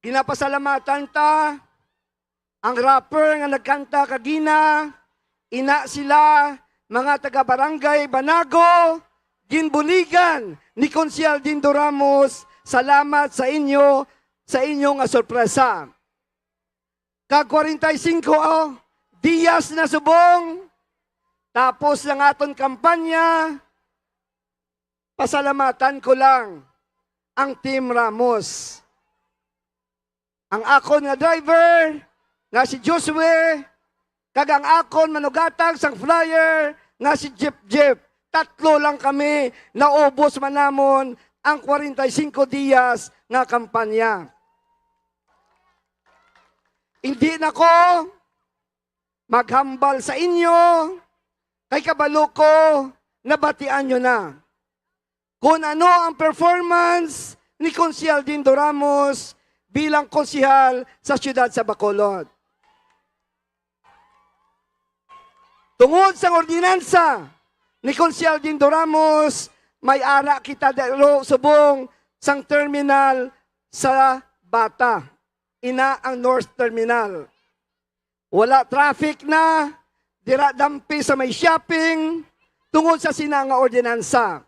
Ginapasalamatan ta ang rapper nga nagkanta kagina, ina sila, mga taga-barangay Banago, ginbuligan ni Konsehal Dindo Ramos. Salamat sa inyo, sa inyo nga sorpresa. Kag kwarenta y singko, oh, diyas na subong, tapos ang aton kampanya, pasalamatan ko lang ang Team Ramos. Ang akon nga driver nga si Josue, kag ang akon manugatag sang flyer nga si Jeep Jeep. Tatlo lang kami, naubos man namon ang kwarenta y singko diyas nga kampanya. Hindi na ko maghambal sa inyo, kay kabalo ko nabatian nyo na kung ano ang performance ni Konsehal Dindo Ramos bilang konsehal sa siyudad sa Bacolod. Tungod sang ordinansa ni Konsehal Dindo Ramos, may ara kita dero subong sang terminal sa Bata, ina ang North Terminal. Wala traffic na dira, dampi sa may shopping tungod sa sina nga ordinansa.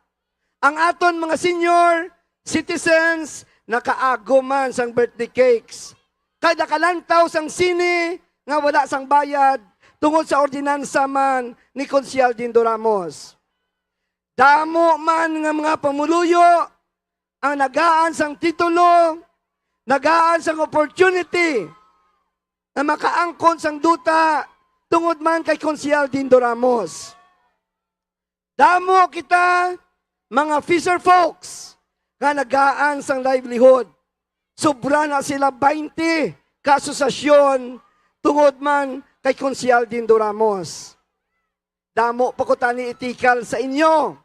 Ang aton mga senior citizens nakaagom man sang birthday cakes. Kay nakalantaw sang sine nga wala sang bayad tungod sa ordinansa man ni Konsehal Dindo Ramos. Damo man nga mga pumuluyo ang nagaan sang titulo, nagaan sang opportunity na makaangkon sang duta tungod man kay Konsehal Dindo Ramos. Damo kita, mga fisher folks, nga nagaan sang livelihood. Sobra na sila twenty ka asosasyon tungod man kay Konsehal Dindo Ramos. Damo pa ko tani itikal sa inyo.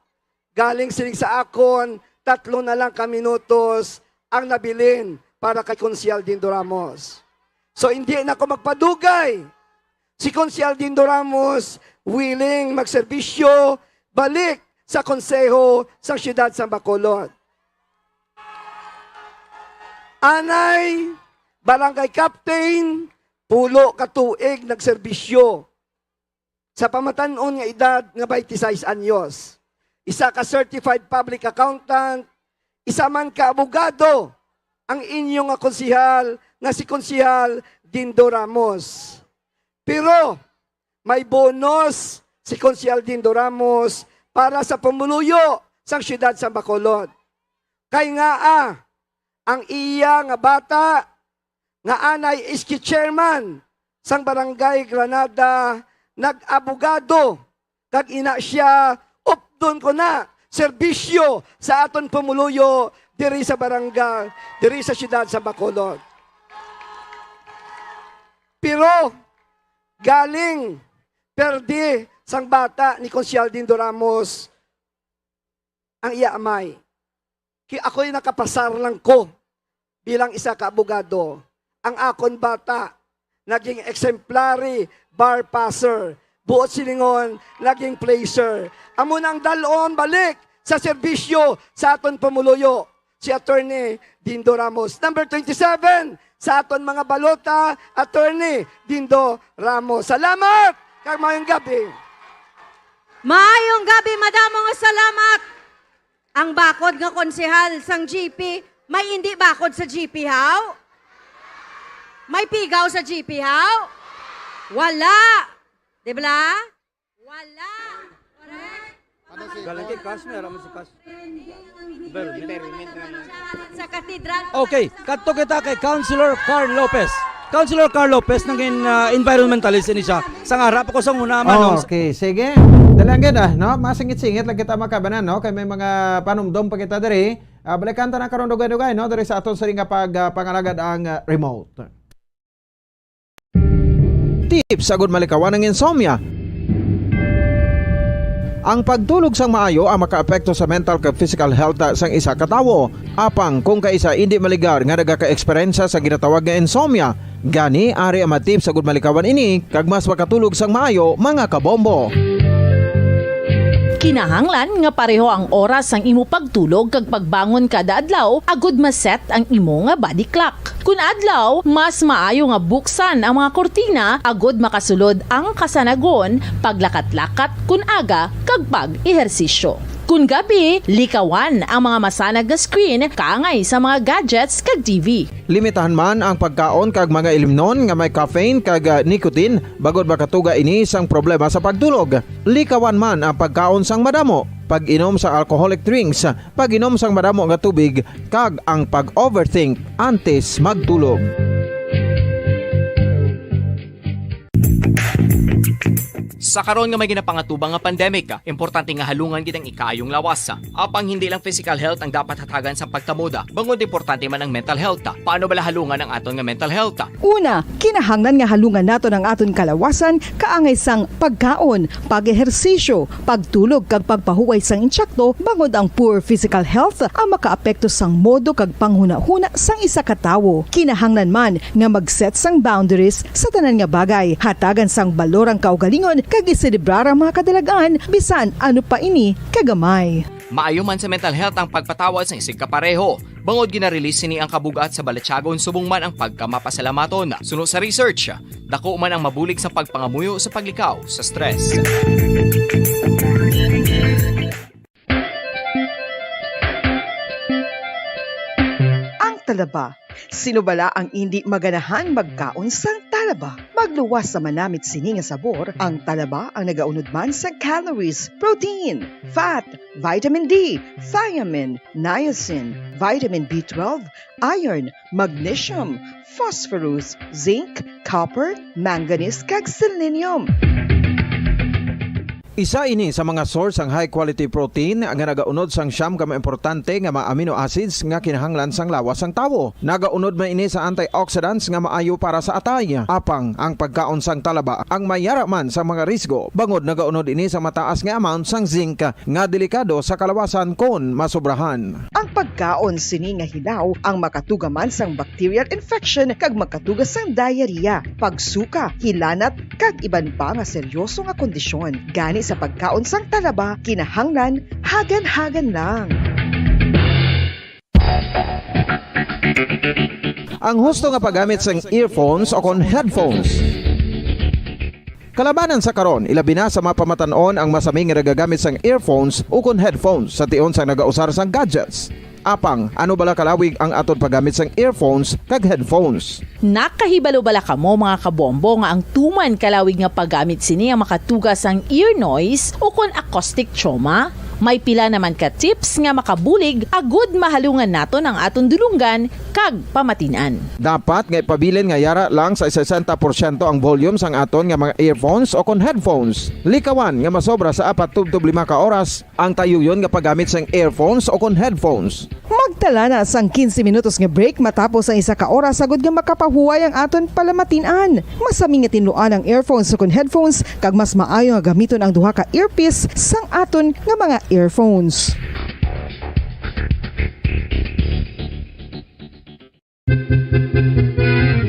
Galing sining sa akon, tatlo na lang ka minutos ang nabilin para kay Konsehal Dindo Ramos. So, hindi na ko magpadugay. Si Konsehal Dindo Ramos willing magserbisyo balik sa konseho sa siyudad sa Bacolod. Anay, barangay captain, pulo ka tuig nagserbisyo. Sa pamatan-on nga edad nga twenty-six anyos, isa ka certified public accountant, isa man ka abogado ang inyo nga konsehal nga si Konsehal Dindo Ramos. Pero may bonus si Konsehal Dindo Ramos para sa pumuluyo sang siyudad sa Bacolod. Kay ngaa, ang iya nga bata nga anay S K chairman sang Barangay Granada, nag-abogado, kag ina sia, updon ko na, serbisyo sa aton pumuluyo diri sa barangay, diri sa siyudad sa Bacolod. Pero galing perdi sang bata ni Konsehal Dindo Ramos ang iya amay. Ki-, ako'y nakapasar lang ko bilang isa ka abogado. Ang akon bata naging exemplary bar passer. Buot silingon, naging placer. Amo nang dalon balik sa serbisyo sa aton pumuluyo, si Attorney Dindo Ramos. Number twenty-seven sa aton mga balota, Attorney Dindo Ramos. Salamat! Kag maayong gabi. Maayong gabi, madamo nga salamat. Ang bakod nga konsehal sang G P, may indi bakod sa G P, haw? May pigaw sa G P, haw? Wala. Di ba? Wala. Correct? Galing kay Cash, may aram si Cash. Sa katedral. Okay, kadto kita kay Councilor Carl Lopez. Councilor Carl Lopez, nangin, ah, environmentalist ini siya. Sa nga, harap ako sa una, man, no? Okay, sige. Dali lang gid, ah, no? Masingit-singit lang kita, mga kabanan, no? Kay may mga panumdom pa kita diri. Ah, balikan ta na karon dugay-dugay, no? Diri sa aton sini nga pag, ah, pangalagad ang, ah, remote. Tips agud malikawan ang insomnia. Ang pagtulog sang maayo ang makaapekto sa mental kag physical health sang isa ka tawo. Apang kung kaisa indi maligar nga nagaka-eksperyensya sa ginatawag nga insomnia, gani ari ang mga tips agud malikawan ini kag mas makatulog sang maayo, mga kabombo. Kinahanglan nga pareho ang oras sang imo pagtulog kag pagbangon kada adlaw agud ma-set ang imo nga body clock. Kun adlaw, mas maayo nga buksan ang mga kurtina agud makasulod ang kasanagon, paglakat-lakat kun aga, kag pag-ehersisyo. Kun gabi, likawan ang mga masanag nga screen kaangay sa mga gadgets kag T V. Limitahan man ang pagkaon kag mga ilimnon nga may caffeine kag, ah, nicotine, bangod makatuga ini sang problema sa pagtulog. Likawan man ang pagkaon sang madamo, pag-inom sa alcoholic drinks, pag-inom sang madamo nga tubig, kag ang pag-overthink antes magtulog. Sa karon nga may ginapangatubang nga pandemic, importante nga halungan gid ang ikaayong lawas. Apang hindi lang physical health ang dapat hatagan sa pagkamoda, bangod importante man ang mental health. Paano bala halungan ang aton nga mental health? Una, kinahanglan nga halungan naton ang aton kalawasan kaangay sang pagkaon, pag-ehersisyo, pagtulog kag pagpahuway sang insakto, bangod ang poor physical health ang makaapekto sang modo kag panghunahuna sang isa ka tawo. Kinahanglan man nga mag-set sang boundaries sa tanan nga bagay, hatagan sang balor ang kaugalingon kag iselebrar ang mga kadalag-an bisan ano pa ini kagamay. Maayo man sa mental health ang pagpatawad sang isigkapareho, bangod gina-release sini ang kabug-at sa balatyagon subong man ang pagkamapasalamaton. Suno sa research, dako man ang mabulig sa pagpangamuyo sa paglikaw sa stress. Ang talaba. Sino bala ang indi maganahang magkaon sang talaba? Magluwas sa manamit sini nga sabor, ang talaba ang nagaunod man sa calories, protein, fat, vitamin D, thiamine, niacin, vitamin B twelve, iron, magnesium, phosphorus, zinc, copper, manganese, kag selenium. Isa ini sa mga source sang high quality protein nga nagaunod sang siyam ka mga importante nga mga amino acids nga kinahanglan sang lawas sang tawo. Nagaunod man ini sa antioxidants nga maayo para sa atay. Apang ang pagkaon sang talaba ang may yara man sa mga risgo, bangod nagaunod ini sa mataas nga amount sang zinc nga delikado sa kalawasan kon masobrahan. Ang pagkaon sini nga hilaw ang makatuga man sang bacterial infection kag makatuga sang diarrhea, pagsuka, hilanat, kag iban pa nga seryoso nga kondisyon. Gani sa pagkaon sang talaba, kinahanglan hagan-hagan lang. Ang husto nga paggamit sang earphones o kon headphones. Kalabanan sa karon, ilabi na sa mga pamatan-on ang masami nga nagagamit sang earphones ukon headphones sa tion sang nagausar sang gadgets. Apang, ano bala kalawig ang aton paggamit sang earphones kag headphones? Nakahibalo bala kamo, mga kabombo, nga ang tuman kalawig nga paggamit sini ang makatuga sang ear noise ukon acoustic trauma? May pila naman ka tips nga makabulig agud mahalungan naton ang aton dulonggan kag pamatin-an. Dapat nga ipabilin nga yara lang sa sesenta porsyento ang volume sang aton nga mga earphones o kon headphones. Likawan nga masobra sa apat tubtob lima ka oras ang tayuyon nga paggamit sang earphones o kon headphones. Magtala na sang quince minutos nga break matapos ang isa ka oras, agud nga makapahuway ang aton palamatin-an. Masami nga tinluan ang earphones ukon headphones, kag mas maayo nga gamiton ang duha ka earpiece sang aton nga mga earphones.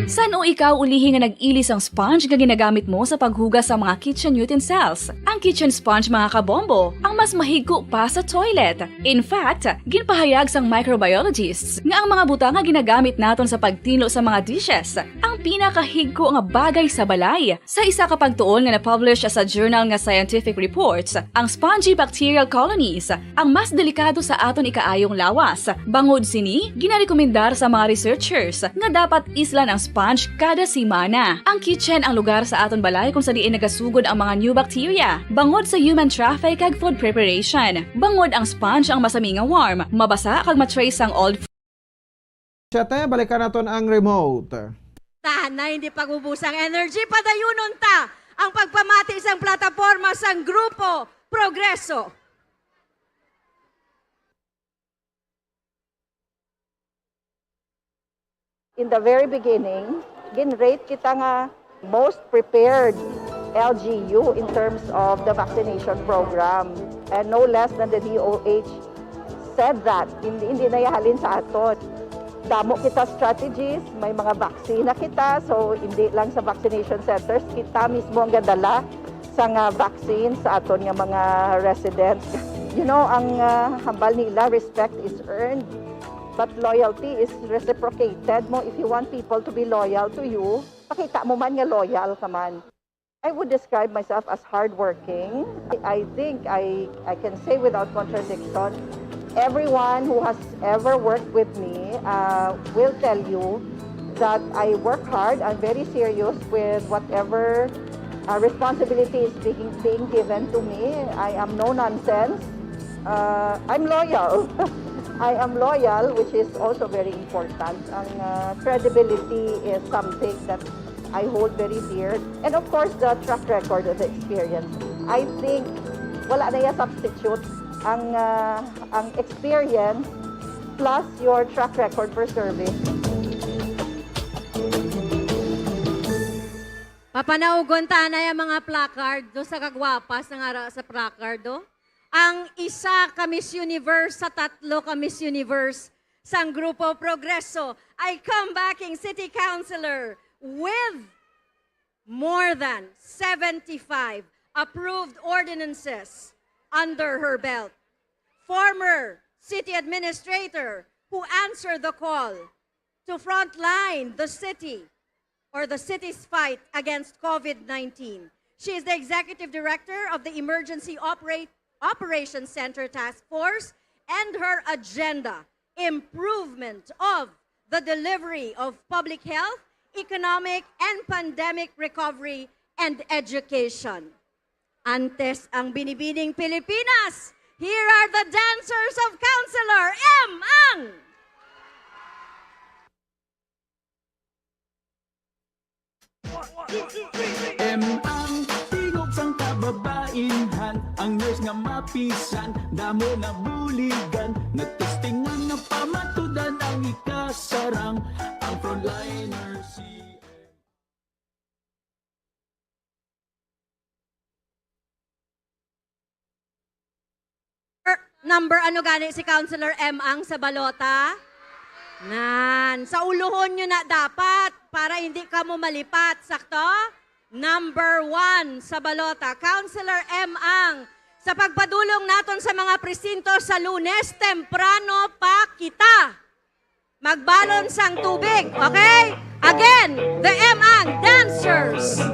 San-o ikaw ulihi nga nag-ili sang sponge nga ginagamit mo sa paghugas sa mga kitchen utensils? Ang kitchen sponge, mga kabombo, ang mas mahigko pa sa toilet. In fact, ginpahayag sang microbiologists nga ang mga butang nga ginagamit naton sa pagtinlo sa mga dishes ang pinakahigko nga bagay sa balay. Sa isa ka pagtuon nga na-publish sa journal nga Scientific Reports, ang spongy bacterial colonies ang mas delikado sa aton ikaayong lawas. Bangod sini, ginarekomendar sa mga researchers nga dapat islan ang sponge kada semana. Ang kitchen ang lugar sa aton balay kung sa diin nagasugod ang mga new bacteria bangod sa human traffic kag food preparation. Bangod ang sponge ang masami nga warm, mabasa kag ma-trace sang old Siyete, balikan naton ang remote. Tahan na, hindi pag-ubos ang energy. Padayunon ta ang pagpamati sang plataporma sang Grupo Progreso. In the very beginning, gin-rate kita nga most prepared L G U in terms of the vaccination program. And no less than the D O H said that, hindi, hindi na ihalin sa aton. Damo kita strategies, may mga vaccine na kita, so hindi lang sa vaccination centers, kita mismo ang gadala sa nga vaccine sa aton nga mga residents. You know, ang ah, hambal nila, respect is earned, but loyalty is reciprocated mo. If you want people to be loyal to you, pakita mo man nga loyal ka man. I would describe myself as hardworking. I, I think I, I can say without contradiction, everyone who has ever worked with me uh, will tell you that I work hard. I'm very serious with whatever uh, responsibility is being, being given to me. I am no nonsense. Uh, I'm loyal. I am loyal, which is also very important. Ang uh, credibility is something that I hold very dear. And of course, the track record of the experience. I think wala na iya substitute ang ah, ang experience plus your track record for service. Papanaugon ta na yung mga placard do sa kagwapas nga ara sa placard do. Ang isa ka Miss Universe sa tatlo ka Miss Universe sang Grupo Progreso ay comebacking city councilor with more than seventy-five approved ordinances under her belt. Former city administrator who answered the call to frontline the city or the city's fight against COVID nineteen. She is the executive director of the Emergency Operate Operations Center Task Force, and her agenda, improvement of the delivery of public health, economic, and pandemic recovery, and education. Antes ang binibining Pilipinas, here are the dancers of Councilor M. Ang. M ang tingog sang kababainhan, ang nurse nga mapisan, damo nabuligan, nagtestingan, napamatudan ang ikasarang, ang frontliner si Er, number ano gani si Councilor M ang sa balota? Nan, sa uluhon nyo na dapat para hindi kamo malipat, sakto? Number one sa balota, Councilor M ang. Sa pagpadulong naton sa mga presinto sa Lunes, temprano pa kita. Magbalon sang tubig, okay? Again, the M ang dancers.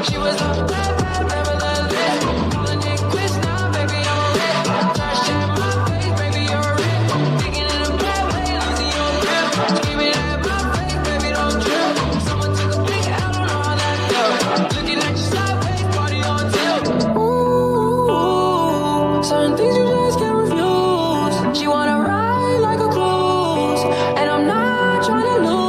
She was on that bad, never that lit. Calling it quits now, baby, I'm on it. Flashing my face, baby, you're a rip. Thinking in a bad way, losing your grip. Screaming at my face, baby, don't trip. Someone took a big L on all that love. Looking at you sideways, party on tilt. Ooh, certain things you just can't refuse. She wanna ride like a cruise, and I'm not tryna lose.